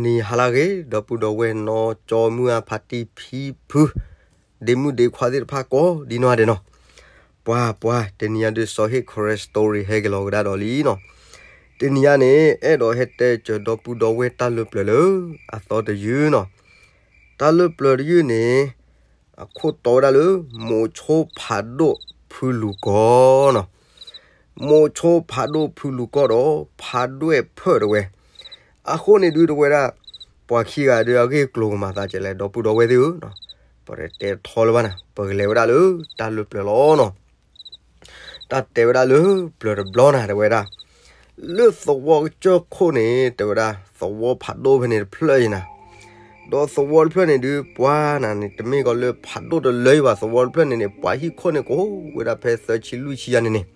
နံၤဟါလၢအဂ့ၤ ဒီပုၢ်ဒီဝဲၢ်နီၢ်ကၠီမုၢ်အါဖါတံၢ်ဖံဖု ဒ့မုၣ်ဒ့ခွါသ့ၣ်တဖၣ်ကိးဒ်နီၢ်ဂၤဒဲးနီၤ. ပှၤပှၤ တနံၤညါဒုး စီၤဟ့ၣ် Chris Story ဟဲက့ၤလီၤကဒါဒီးလံနီၤ. တနံၤညါန့ၣ် အဲၣ်ဒိးဟဲတဲစၢၤဒီပုၢ်ဒီဝဲၢ်တၢ်လၢပျၢၤလၢအသီတယုၢ်နီၤ. တၢ်လၢပျၢၤတယုၢ်န့ၣ် အခိၣ်တီဝဲဒၣ်လၢ မိၤဆိဖးဒိၣ်ဖုလူၤကီၢ်နီၤ. မိၤဆိဖးဒိၣ်ဖုလူၤကီၢ်ဒီး ဖးဒိၣ်ဖၢၣ်တဝဲ. အဃိန့ၣ်ဒုးတဝဲဒၣ် ပှၤခံဂၤဒုးအဂ့ၢ်ကျိၤကမၤသးဒ်လဲၣ် ဒီပုၢ်ဒီဝဲၢ်သ့ၣ်ဧၢ, ပတဲထီလၢၤဘၣ်နၤ, ပကလဲၤဝဲဒၣ်လၢတၢ်လၢပျၢၤလီၤနီၤ. တၢ်တဲဝဲဒၣ်လၢပျၢၤတဘျီနၤ တဲဝဲဒၣ်, လၢသဝီကစၢၢ်ခိၣ်န့ၣ် တဲဝဲဒၣ် သဝီဖးဒိၣ်ဖဲန့ၣ်တဖျၢၣ်အံၤနၤ. ဒီးသဝီတဖျၢၣ်န့ၣ်ဒုး ပှၤနၤန့ၣ် တမ့ၢ်ကီးလၢဖးဒိၣ်တလၢအံၤဘၣ်, သဝီတဖျၢၣ်န့ၣ်န့ၣ် ပှၤဟံၣ်ခိၣ်န့ၣ်ကအိၣ်ဝဲဒၣ်ဖဲသၢဆံလွံၢ်ဆံယါန့ၣ်န့ၣ်.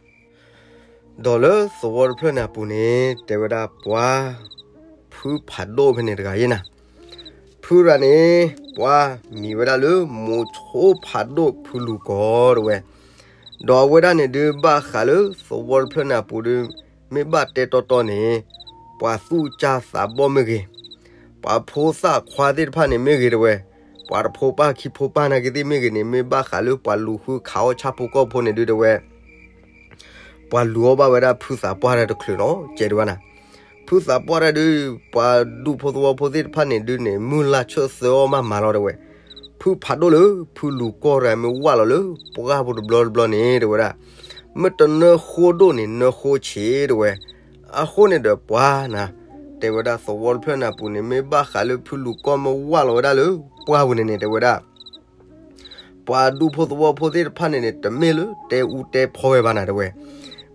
ဒီးလၢသဝီတဖျၢၣ်န့ၣ်အပူၤန့ၣ် တဲဝဲဒၣ်ပှၤ ဖုဖးဒိၣ်ဖဲန့ၣ်တဂၤယဲနၤ. ဖုရၤန့ၣ် ပှၤမံၤဝဲဒၣ်လၢ မိၤဆိဖးဒိၣ်ဖုလူၤကီၢ်တဝဲ. ဒီးအဝဲဒၣ်န့ၣ်ဒုး ဘၣ်ဃးလၢသဝီတဖျၢၣ်န့ၣ်အပူၤဒုး မ့ၢ်ဘၣ်တဲတီတီန့ၣ် ပှၤသူၣ်ကၢ်သးဘီၣ်မ့ၢ်ဂ့ၤ, ပှၤဖိသၣ်ခွါသ့ၣ်တဖၣ်န့ၣ်မ့ၢ်ဂ့ၤတဝဲ, ပှၤတဖိပၢ်ခံဖိပၢ်နာ်က့သ့ၣ်မ့ၢ်ဂ့ၤန့ၣ် မ့ၢ်ဘၣ်ဃးလၢပှၤလူၤဃုခးအီၣ်ဆၣ်ဖိကီၢ်ဖိန့ၣ်ဒုးတဝဲ ပှၤလူၤအီၣ်ဘၣ်ဝဲဒၣ်ဖုသးပှၢ်တၢ်တချုးနီၤ ကဲဒုးဘၣ်နၤ. ဖုသးပှၢ်တၢ်ဒုး ပှၤဒူဖိသဝီဖိသ့ၣ်တဖၣ်န့ၣ်ဒုးန့ၣ် မုၢ်လၢ်ဆၢၣ်သၢအီၣ်မးမးလီၤတဝဲ. ဖုဖးဒိၣ်လၢ ဖုလူၤကီၢ်တဂၤမ့ၢ်ဝၢ်လီၤလၢပှၢ်ပူၤတဘျီတဘျီန့ၣ် တဲဝဲဒၣ်, မ့ၢ်တနၢဃိဒိၣ်န့ၣ် နၢဃိဆံးတဝဲ. အဃိန့ၣ်ဒီးပှၤနၤ တဲဝဲဒၣ်သဝီတဖျၢၣ်န့ၣ်အပူၤန့ၣ် မ့ၢ်ဘၣ်ဃးလၢဖုလူၤကီၢ်မ့ၢ်ဝၢ်လီၤဝဲဒၣ်လၢပှၢ်ပူၤန့ၣ်န့ၣ် တဲဝဲဒၣ် ပှၤဒူဖိသဝီဖိသ့ၣ်တဖၣ်န့ၣ်န့ၣ် တမ့ၢ်လၢတဲအူတဲဖီဝဲဘၣ်နၤတဝဲ.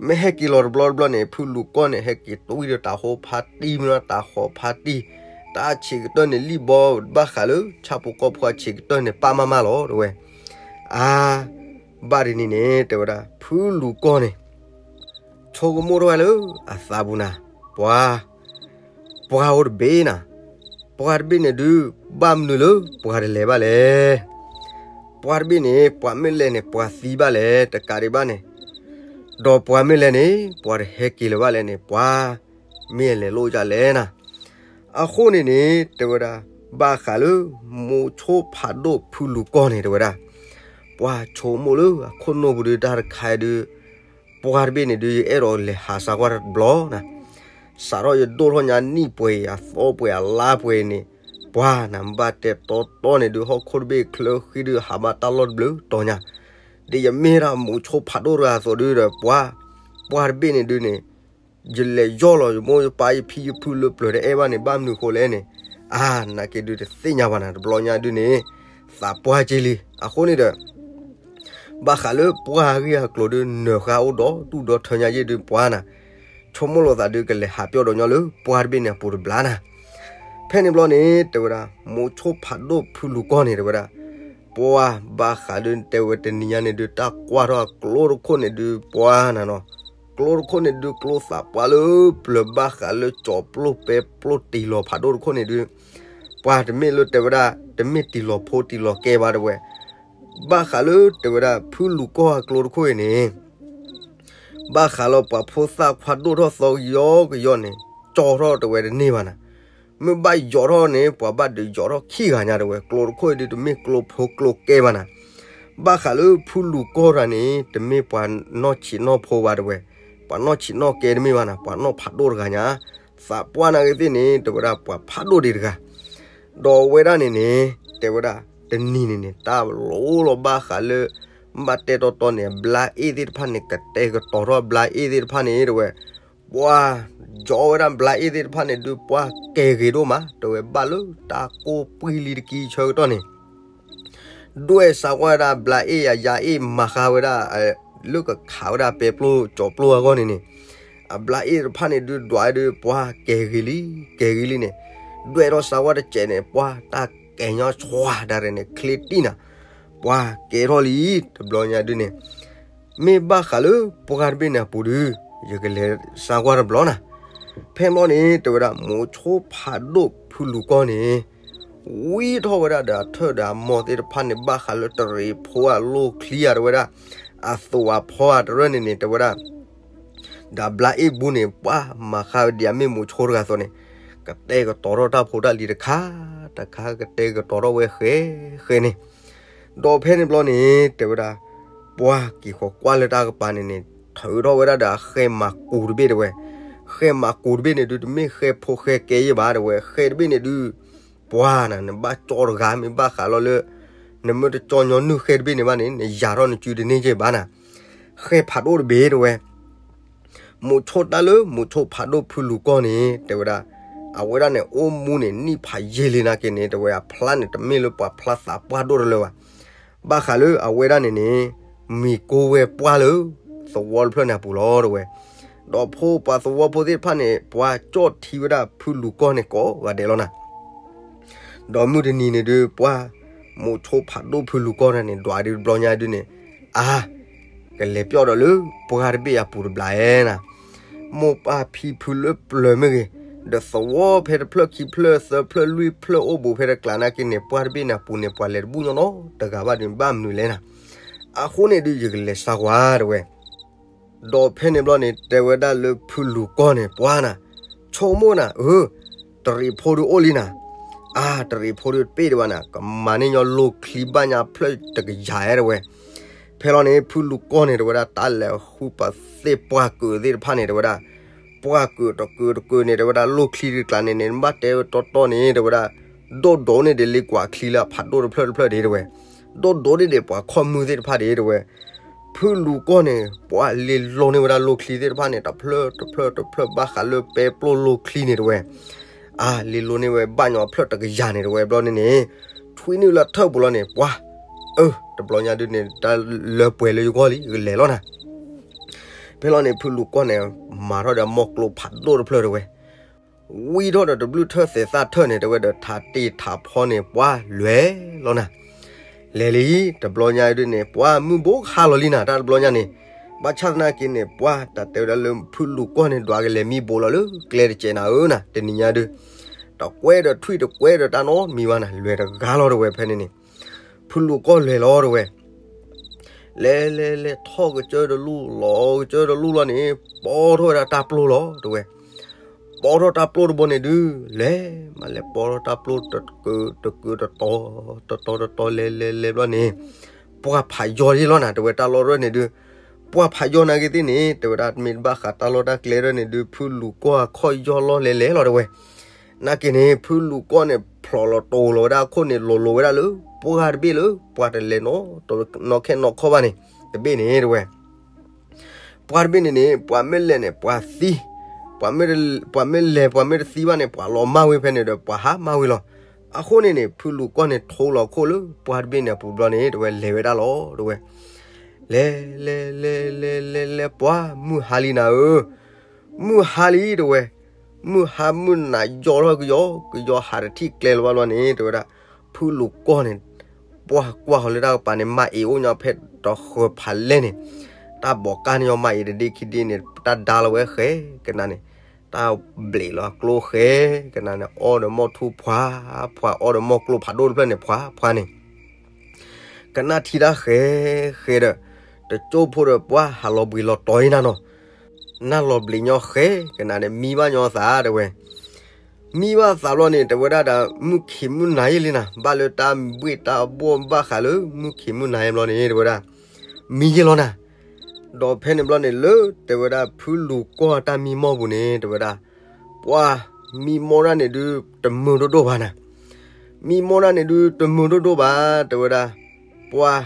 မ့ၢ်ဟဲက့ၤလီၤတဘျီတဘျီန့ၣ် ဖုလူၤကီၢ်န့ၣ် ဟဲက့ၤတွံၢ်ဒီးတၤဟီဖါတံၢ် မ့ၢ်ဒီးတၤဟီဖါတံၢ်, တၢ်ဆံးကတၢၢ်န့ၣ် လံၣ်ဘီဘၣ်ဃးလၢဆၣ်ဖိကီၢ်ဖိအဆံးကတၢၢ်န့ၣ် ပၢ်မးမးလီၤတဝဲ. အါ ဘၣ်ဒ်န့ၣ်န့ၣ် တဲဝဲဒၣ် ဖုလူၤကီၢ်န့ၣ် ဆိကမိၣ်ထီၣ်ဝဲလၢအသးပူၤနၤ, ပှၤ ပှၢ်အိၣ်တဘ့ၣ်နၤ, ပှၢ်တဘ့ၣ်န့ၣ်ဒုး ဘၣ်မနုၤလၢပှၤတလဲၤဘၣ်လဲၣ်. ပှၢ်တဘ့ၣ်န့ၣ် ပှၤမ့ၢ်လဲၤန့ၣ် ပှၤသံဘၣ်လဲၣ် တကးဒံးဘၣ်န့ၣ်, ဒီးပှၤမ့ၢ်လဲၤန့ၣ် ပှၤတဟဲက့ၤလၢၤဘၣ်လဲၣ်န့ၣ် ပှၤမ့ၢ်လဲၤလိၣ်ဒ်လဲၣ်နၤ. အဃိန့ၣ်န့ၣ် တဲဝဲဒၣ် ဘၣ်ဃးလၢ မိၤဆိဖးဒိၣ်ဖုလူၤကီၢ်န့ၣ် တဲဝဲဒၣ် ပှၤဆိကမိၣ်လၢအခိၣ်နူာ်ပူၤဒုး တၢ်တခါဒုး ပှၢ်တဘ့ၣ်န့ၣ်ဒုး ယအဲၣ်ဒိးလဲၤဟးစါကွၢ်တဘျီနၤ, စးထီၣ်ယဒိၣ်ထီၣ်ညါနံၣ်ပှဲၤအံၤ အသီပှဲၤအလါပှဲၤအံၤန့ၣ် ပှၤနၤ ဘၣ်တဲတီတီန့ၣ်ဒုး ဟီၣ်ခိၣ်တဘ့ၣ်ချၢဃံဒုး ဟးမၤတၢ်လီၢ်တဘျုးတီၤညါ, ဒီးယမ့ၢ်ဒၣ်မိၤဆိဖးဒိၣ်တဂၤအသိးဒုးဒီး ပှၢ် ပှၢ်တဘ့ၣ်န့ၣ်ဒုးန့ၣ် ယလဲၤယီၢ်လီၤ ယမိၢ်ယပၢ်ယဖံယဖုလၢပျၢၤတအဲၣ်ဘၣ်န့ၣ် ဘၣ်မနုၤဃိလဲၣ်န့ၣ်, အါ နာ်က့ဒုးတသ့ၣ်ညါဘၣ်နၤ တဘျီညါဒုးန့ၣ် သးပှၢ်က့လံ. အဃိန့ၣ်ဒီး ဘၣ်ဃးလၢပှၢ်အဂ့ၢ်အကျိၤဒုး နၢၤဃါအိၣ်ဒီးတူၢ်ဒီးထၢညါယ့ၢ်ဒုး ပှၢ်နၤ ဆိကမိၣ်လိာ်သးဒုး ကလဲၤဟးပၠီၣ်ဒီးညီလၢပှၢ်တဘ့ၣ်န့ၣ်အပူၤတဘျီနၤ. ဖဲန့ၣ်ဘျီန့ၣ် တဲဝဲဒၣ် မိၤဆိဖးဒိၣ်ဖုလူၤကီၢ်န့ၣ် တဲဝဲဒၣ် ပှၢ်ဘၣ်ဃးဒုး တဲဝဲတနံၤညါန့ၣ်ဒုး တၢ်ကွၢ်ထီၣ်အကျိတခိၣ်န့ၣ်ဒုး ပှၢ်နၤနီၤ, ကျိတခိၣ်န့ၣ်ဒုး ကျိသးပှၢ်လၢပျၢၤ ဘၣ်ဃးလၢကၠီၤပျိၢ်ပဲပျိၢ်တံၢ်လီၤဖးဒိၣ်တခိၣ်န့ၣ်ဒုး ပှၢ်တမ့ၢ်လၢတဲဝဲဒၣ် တမ့ၢ်တံၢ်လီၤဖိတံၢ်လီၤကဲဘၣ်တဝဲ. ဘၣ်ဃးလၢတဲဝဲဒၣ် ဖုလူၤကီၢ်အကျိတခိၣ်အံၤန့ၣ် ဘၣ်ဃးလၢပှၤဖိသၣ်ခွါဒိၣ်ထီၣ်သီကယီကယီန့ၣ် ကၠီထီၣ်တဝဲတန့ၢ်ဘၣ်နၤ. မ့ၢ်ဘၣ်ယီၤထီၣ်န့ၣ် ပှၤဘၣ်ဒုးယီၤထီၣ်ခံဂၤညါတဝဲ. ကျိတခိၣ်အံၤဒုး တမ့ၢ်ကျိဖိကျိကဲဘၣ်နၤ. ဘၣ်ဃးလၢဖုလူၤကီၢ်တဂၤန့ၣ် တမ့ၢ်ပှၤနီၢ်ဆံးနီၢ်ဖိဘၣ်တဝဲ. ပှၤနီၢ်ဆံးနီၢ်ကဲတမ့ၢ်ဘၣ်နၤ, ပှၤနီၢ်ဖးဒိၣ်တဂၤညါ. သးပှၢ်နာ်က့သ့ၣ်န့ၣ် တဲဝဲဒၣ် ပှၤဖးဒိၣ်ဒံးတဂၤ ဒီးအဝဲဒၣ်န့ၣ်န့ၣ် တဲဝဲဒၣ် တနံၤန့ၣ်န့ၣ် တၢ်လိၣ်လီၤဘၣ်ဃးလၢ ဘၣ်တဲတီတီန့ၣ် အဘျါအ့ၣ်သ့ၣ်တဖၣ်န့ၣ် ကတဲာ်ကတီၤထီၣ်အဘျါအ့ၣ်သ့ၣ်တဖၣ်န့ၣ် တဲဝဲ ပှၢ် ယီၤဝဲဒၣ်ဘျါအ့ၣ်သ့ၣ်တဖၣ်န့ၣ်ဒုး ပှၢ်ကဲဂ့ၤဒိၣ်မး တဲဝဲ ဘၣ်လၢတၢ်ကိၢ်ပှံၢ်လံတကံဆၢကတီၢ်န့ၣ် ဒွဲၣ်စးကွၢ်ဝဲဒၣ်ဘျါအ့ၣ်အယါအ့ၣ် မၤဃါဝဲဒၣ် လၢကခးဝဲဒၣ်ပဲပျိၢ်ကၠီၤပျိၢ်အဂီၢ်န့ၣ်န့ၣ် အဘျါအ့ၣ်တဖၣ်န့ၣ်ဒုး ဒွးဒုး ပှၢ်ကဲဂ့ၤလံ ကဲဂ့ၤလံန့ၣ် ဒွဲၣ်ထီၣ်စးကွၢ်တစဲးန့ၣ် ပှၢ်တၢ်ကဲညီဆွါဒၣ်ရဲၣ်န့ၣ် ချ့တံၢ်နၤ ပှၢ်ကဲထီၣ်လံ တဘျီညါဒုးန့ၣ် မ့ၢ်ဘၣ်ဃးလၢပှၢ်တဘ့ၣ်န့ၣ်အပူၤဒုး ယကလဲၤစးကွၢ်တဘျီနၤ. ဖဲမီၢ်န့ၣ် တဲဝဲဒၣ် မိၤဆိဖးဒိၣ်ဖုလူၤကီၢ်န့ၣ် ဝံထီၣ်ဝဲဒၣ်ဒီးအထၢၣ်ဒီးအမိၢ်သ့ၣ်တဖၣ်န့ၣ် ဘၣ်ဃးလၢတရံးဖိအလိၣ်ချံဧါ တဲဝဲဒၣ် အသူးအဖီဧါ တရၢၣ်န့ၣ်န့ၣ် တဲဝဲဒၣ် ဒီးဘျါအ့ၣ်ဘူးန့ၣ် ပှၢ်မၤဃါဝဲဒ်အမ့ၢ်မိၤဆိတဂၤအသိးန့ၣ် ကတဲာ်ကတီၤထီၣ်တၢ်ဖိတၢ်လံၤတခါ တခါကတဲာ်ကတီၤထီၣ်ဝဲဃဲဃဲန့ၣ်, ဒီးဖဲန့ၣ်ဘျီန့ၣ် တဲဝဲဒၣ် ပှၢ်က့ၤဃီၤကွၢ်လၢတၢ်ကပၤန့ၣ်န့ၣ် ထုးထီၣ်ဝဲဒၣ်ဒီးအဃဲမၤကူၤတဘ့ၣ်တဲဝဲ, ဃဲမၤကူၤတဘ့ၣ်န့ၣ်ဒုး တမ့ၢ်ဃဲဖိဃဲကဲယဲၢ်ဘၣ်တဲဝဲ, ဃဲတဘ့ၣ်န့ၣ်ဒုး ပှၢ်နၤ နဘၣ်ကၠီတဂၤမ့ၢ်ဘၣ်ဃးလီၤလၢ နမ့ၢ်တကၠီညီနုၢ်ဃဲတဘ့ၣ်န့ၣ်ဘၣ်န့ၣ် နယၤထီၣ်နစုတန့ၢ်က့ၤဘၣ်နၤ, ဃဲဖးဒိၣ်တဘ့ၣ်တဲဝဲ မိးဆိၣ်တၢ်လၢမိးဆိၣ်ဖးဒိၣ်ဖုလူၤကီၢ်န့ၣ် တဲဝဲဒၣ်, အဝဲဒၣ်န့ၣ် အိၣ်မူန့ၣ် နံၣ်ဖးယံာ်လံနာ်က့န့ၣ် တဲဝဲ အဖျါန့ၣ် တမ့ၢ်လၢပှၤဖျါသးပှၢ်ဒိၣ်တလၢဘၣ်. ဘၣ်ဃးလၢအဝဲဒၣ်န့ၣ်န့ၣ် မံၤကိးဝဲပှၢ်လၢ သဝီတဖျၢၣ်န့ၣ်အပူၤလီၤ တဲဝဲ. ဒီးဖိပှၤသဝီဖိသ့ၣ်တဖၣ်န့ၣ် ပှၤကၠီၣ်ထံဝဲဒၣ်ဖုလူၤကီၢ်န့ၣ်ကိးဂၤဒဲးလီၤနၤ. ဒီးမုၢ်တနံၤန့ၣ်ဒုး ပှၢ်မိးဆိၣ်ဖးဒိၣ်ဖုလူၤကီၢ်န့ၣ်န့ၣ် ဒွးဒုးတဘျီညါဒုးန့ၣ်, အါ, ကလဲၤပျီၢ်ဒီးလၢပှၢ်တဘ့ၣ်အပူၤတဘျီဧါနၤ. မိၢ်ပၢ်ဖံဖုလၢပျၢၤမ့ၢ်ဂ့ၤ, ဒီးသဝီဖဲတဖျၢၣ်ခံဖျၢၣ်သၢဖျၢၣ်လွံၢ်ဖျၢၣ်အိၣ်ဘူးဖဲတကျးနာ်က့န့ၣ် ပှၢ်တဘ့ၣ်န့ၣ်အပူၤန့ၣ် ပှၤလဲၤတဘူၣ်ညီနီတဂၤဘၣ်ဒီး ဘၣ်မနုၤလဲၣ်နၤ. အဃိန့ၣ်ဒုး ယကလဲၤစါကွၢ်တဲဝဲ. ဒီးဖဲန့ၣ်ဘျီန့ၣ် တဲဝဲဒၣ်လၢဖုလူၤကီၢ်န့ၣ် ပှၢ်နၤ, ဆိကမိၣ်နၤ, အၢ, တရံးဖိဒုးအိၣ်လံနၤ. အါ, တရံးဖိဒုးတပ့ၢ်ဒံးဘၣ်နၤ, ကမၤန့ၢ်ညီလိၣ်ချံဘၣ်ညါဖျၢၣ်တကယၤဧါတဲဝဲ. ဖဲလီၤန့ၣ် ဖုလူၤကီၢ်န့ၣ် တဲဝဲဒၣ် တၢ်လဲၤဃုပှၤသ့ၣ်ပှၢ်ကုာ်သ့ၣ်တဖၣ်န့ၣ် တဲဝဲဒၣ် ပှၢ်ကုာ်တကုာ်တကုာ်န့ၣ် တဲဝဲဒၣ် လိၣ်ချံတကျးန့ၣ်န့ၣ် နဘၣ်တဲဝဲတီတီန့ၣ် တဲဝဲဒၣ် ဒိၣ်ဒိးန့ၢ်ဒံးလံကွၢ်ချံလၢအဖးဒိၣ်တဖျၢၣ်တဖျၢၣ်ဒံးတဲဝဲ, ဒိၣ်ဒိးန့ၢ်ဒံးပှၤခီၣ်မုၢ်သ့ၣ်တဖၣ်ဒံးတဲဝဲ. ဖုလူၤကီၢ်န့ၣ် ပှၢ်လ့လိန့ၢ်ဝဲဒၣ်လိၣ်ချံသ့ၣ်တဖၣ်န့ၣ် တဖျၢၣ်တဖျၢၣ်တဖျၢၣ်ဘၣ်ဃးလၢပဲပျိၢ်လိၣ်ချံန့ၣ်တဲဝဲ. အါ, လ့လိန့ၢ်ဝဲဘၣ်ညီဖျၢၣ်တကယၤန့ၣ်တဲဝဲဘျီန့ၣ်န့ၣ်, ထွံနုာ်လၢထၢၣ်ပူၤလီၤန့ၣ် ပှၢ်, အၢ, တဘျီညါဒုးန့ၣ် တၢ်လၢပှဲၤလၢယဂီၢ်လံ ယကလဲၤလီၤနၤ. ဖဲလီၤန့ၣ် ဖုလူၤကီၢ်န့ၣ် မၤထီၣ်ဒီးအမိၢ်ကျိဖးဒိၣ်တဖျၢၣ်တဲဝဲ, ဝံထီၣ်ဒီးတဘျုးထၢၣ်သဲးသၣ်ထၢၣ်န့ၣ် တဲဝဲဒီးထးတ့ၢ်ထးဖီန့ၣ် ပှၢ်လဲၤလီၤနၤ. လဲၤလံ တဘျီညါဒုးန့ၣ် ပှၢ်မုၢ်ဘိခါလီၤလံနၤ တၢ်တဘျီညါန့ၣ်, ဘၣ်ဆၣ်သနာ်က့န့ၣ် ပှၢ်တၢ်တဲဝဲဒၣ်လၢဖုလူၤကီၢ်န့ၣ် ဒွးကလဲၤမံဘိးလီၤလၢကျဲတစဲးနၤဧၢနၤ တနံၤညါဒုး, တကွဲဒီးထွံၣ်တကွဲဒီးတၢ်နီတမံၤဘၣ်နၤ လဲၤတဂၤလီၤတဲဝဲဖဲန့ၣ်န့ၣ်, ဖုလူၤကီၢ်လဲၤလီၤတဲဝဲ လဲၤလဲၤလဲၤထီၣ်ကစၢၢ်တလူၢ်လီၤကစၢၢ်တလူၢ်လီၤန့ၣ် ပိာ်ထီၣ်ဝဲဒၣ်တၢ်ပျိၢ်လီၤတဲဝဲ, ပိာ်ထီၣ်တၢ်ပျိၢ်တဘိန့ၣ်ဒုး လဲၤမးလဲၤပိာ်ထီၣ်တၢ်ပျိၢ်တကုာ်တကုာ်တတီၤ, တတီၤတတီၤလဲၤလဲၤလဲၤဘျီန့ၣ်, ပှၢ်ဖးယီၤလီၤနၤ တဲဝဲတၢ်လီၢ်ရဲၣ်န့ၣ်ဒုး, ပှၢ်ဖးယီၤနာ်က့သ့ၣ်န့ၣ် တဲဝဲဒၣ်မ့ၢ်တဘၣ်ဃးတၢ်လီၢ်တၢ်ကျဲရဲၣ်န့ၣ်ဒုး ဖုလူၤကီၢ်အခီၣ်ယီၢ်လီၤလဲၤလဲၤလီၤတဲဝဲ နာ်က့န့ၣ် ဖုလူၤကီၢ်န့ၣ် ဖျိးလီၤတိၤလီၤဝဲဒၣ်အခိၣ်န့ၣ် လိၤလိၤဝဲဒၣ်လၢ ပှၢ်တဘ့ၣ်လၢ ပှၤတလဲၤနီ နီၢ်ခဲနီၢ်ခီၣ်ဘၣ်န့ၣ် တဘ့ၣ်န့ၣ်တဲဝဲ, ပှၢ်တဘ့ၣ်န့ၣ်န့ၣ် ပှၤမ့ၢ်လဲၤန့ၣ် ပှၤသံ, ပှၤမ့ၢ်လဲၤ ပှၤမ့ၢ်တသံဘၣ်န့ၣ် ပှၤလီၤမၢ်ဝဲဖဲန့ၣ်ဒီး ပှၤဟးမၢ်ဝဲလီၤ. အဃိန့ၣ်န့ၣ် ဖုလူၤကီၢ်န့ၣ် ထိလီၤခိၣ်လၢ ပှၢ်တဘ့ၣ်န့ၣ်အပူၤဘျီန့ၣ် တဲဝဲလဲၤဝဲဒၣ်လီၤ တဲဝဲ လဲၤ လဲၤ လဲၤ လဲၤ လဲၤ လဲၤ လဲၤ ပှၢ်မုၢ်ဟါလံနၤဧၢ, မုၢ်ဟါလံ တဲဝဲ, မုၢ်ဟါမုၢ်နၤယီၤထီၣ်ကယီကယီဟးတထံၣ်ကျဲလၢၤဘၣ်လီၤန့ၣ် တဲဝဲဒၣ်, ဖုလူၤကီၢ်န့ၣ် ပှၢ်ကွၢ်ဃီၤလၢတၢ်ကပၤန့ၣ် မၤအံၤအိၣ်ညီဖဲတဃၢၤဖးလဲၢ်န့ၣ်, တၢ်ဘီးကၢ်န့ၣ်ညီမၤအံၤတဒ့ခံဒ့န့ၣ် တၢ်ဒါလီၤဝဲဃဲကနၤန့ၣ်, တၢ်ဘျံးလီၤကျိဃဲ ကနၤန့ၣ် အီၣ်ဒီးမီၢ်ထူၣ်ဖှါ, ဖှါအီၣ်ဒီးမီၢ်ကျိဖးဒိၣ်တဖျၢၣ်န့ၣ် ဖှါ ဖှါန့ၣ် ကနၣ်ထံတၢ်ဃဲဃဲဒီး, တကၠိဖိဒီးပှၢ်ဟးလီၤဘှံးလီၤတီၤအံၤနၤနီၤ, နၢ်လီၤဘျံးညီဃဲကနၤန့ၣ် မံဘၣ်ညီသးတဲဝဲ, မံဘၣ်သးဘျီန့ၣ် တဲဝဲဒၣ်ဒီး မုၢ်ခံးမုၢ်နၤယဲၢ်လံနၤ ဘၣ်လၢတၢ်ဘှ့ၣ်တၢ်ဘှီၣ်ဘၣ်ဃးလၢမုၢ်ခံးမုၢ်နၤယဲၢ်ဘျီန့ၣ် တဲဝဲဒၣ်, မံယဲၢ်လီၤနၤ ဒီးဖဲန့ၣ်ဘျီန့ၣ် လၢတဲဝဲဒၣ်ဖုလူၤကီၢ်အတၢ်မံမီၢ်ပူၤန့ၣ် တဲဝဲဒၣ်, ပှၢ်မံမီၢ်ဒၣ်န့ၣ်ဒုးတမုာ်ဒိၣ်ဒိၣ်ဘၣ်နၤ, မံမီၢ်ဒၣ်န့ၣ်ဒုးတမုာ်ဒိၣ်ဒိၣ်ဘၣ် တဲဝဲဒၣ်, ပှၢ်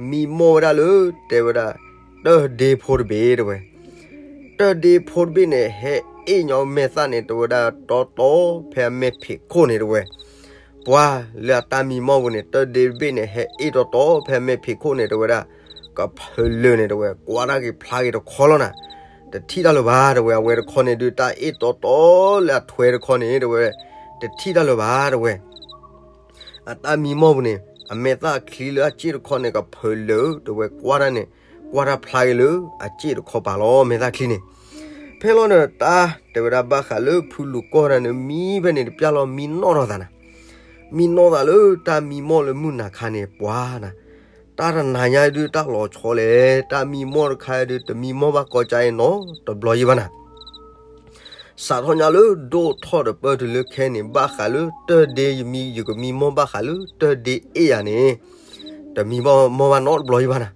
မံမီၢ်ဝဲဒၣ်လၢ တဲဝဲဒၣ်, တၢၢ်ဒ့ဖိတဘ့ၣ်တဲဝဲ တၢၢ်ဒ့ဖိတဘ့ၣ်န့ၣ် ဟဲအ့ၣ်ညီမဲာ်သၣ်န့ၣ် တဲဝဲဒၣ်တီတီဖဲအမဲာ်ဖံးခိၣ်န့ၣ်တဲဝဲ, ပှၢ်လၢအတၢ်မံမီၢ်ပူၤန့ၣ် တၢၢ်ဒ့တဘ့ၣ်န့ၣ် ဟဲအ့ၣ်တီတီဖဲအမဲာ်ဖံးခိၣ်န့ၣ် တဲဝဲဒၣ်, ကဖၢလၢာ်န့ၣ်တဲဝဲ ကွၢ်တၢ်က့ၤဖျါက့ၤတခီလီၤနၤ, တထံၣ်တၢ်လၢၤဘၣ် တဲဝဲ အဝဲတခီန့ၣ်ဒုး တၢ်အ့ၣ်တီတီလၢအထွဲတခီန့ၣ် တဲဝဲ, တထံၣ်တၢ်လၢၤဘၣ် တဲဝဲ အတၢ်မံမီၢ်ပူၤန့ၣ် အမဲာ်သၣ်ချံလၢအစ့ၣ်တခီန့ၣ် ကဖၢလၢာ် တဲဝဲ ကွၢ်တၢ်န့ၣ် ကွၢ်တၢ်ဖျါက့ၤလၢအစ့ၣ်တခီပၤလီၤ မဲာ်သၣ်ချံန့ၣ်, ဖဲလီၤဒီးတၢ်တဲဝဲဒၣ်ဘၣ်ဃးလၢဖုလူၤကီၢ်တၢ်န့ၣ် မံဖဲန့ၣ်တပျၢ်လီၤ မံနီၣ်ထီၣ်သးနၤ, မံနီၣ်သးလၢတၢ်မံမီၢ်လၢမုၢ်နၤခါန့ၣ် ပှၢ်နၤ, တၢ်တနၤညါဒုးတၢ်လီၤဆီလဲၣ် တၢ်မံမီၢ်တခါဒုး တမံမီၢ်ဘၣ်ကီကါအံၤနီတဘျီယံၤဘၣ်နၤ စးထီၣ်ညါလၢဒိၣ်ထီၣ်တပၢၢ်တုၤလၢခဲအံၤန့ၣ် ဘၣ်ဃးလၢတၢ်ဒ့ယမံ ယကမံမီၢ်ဘၣ်ဃးလၢတၢ်ဒ့အ့ၣ်ယၤန့ၣ် တမံဘၣ်မီၢ်ဘၣ်နီတဘျီယဘၣ်နၤ.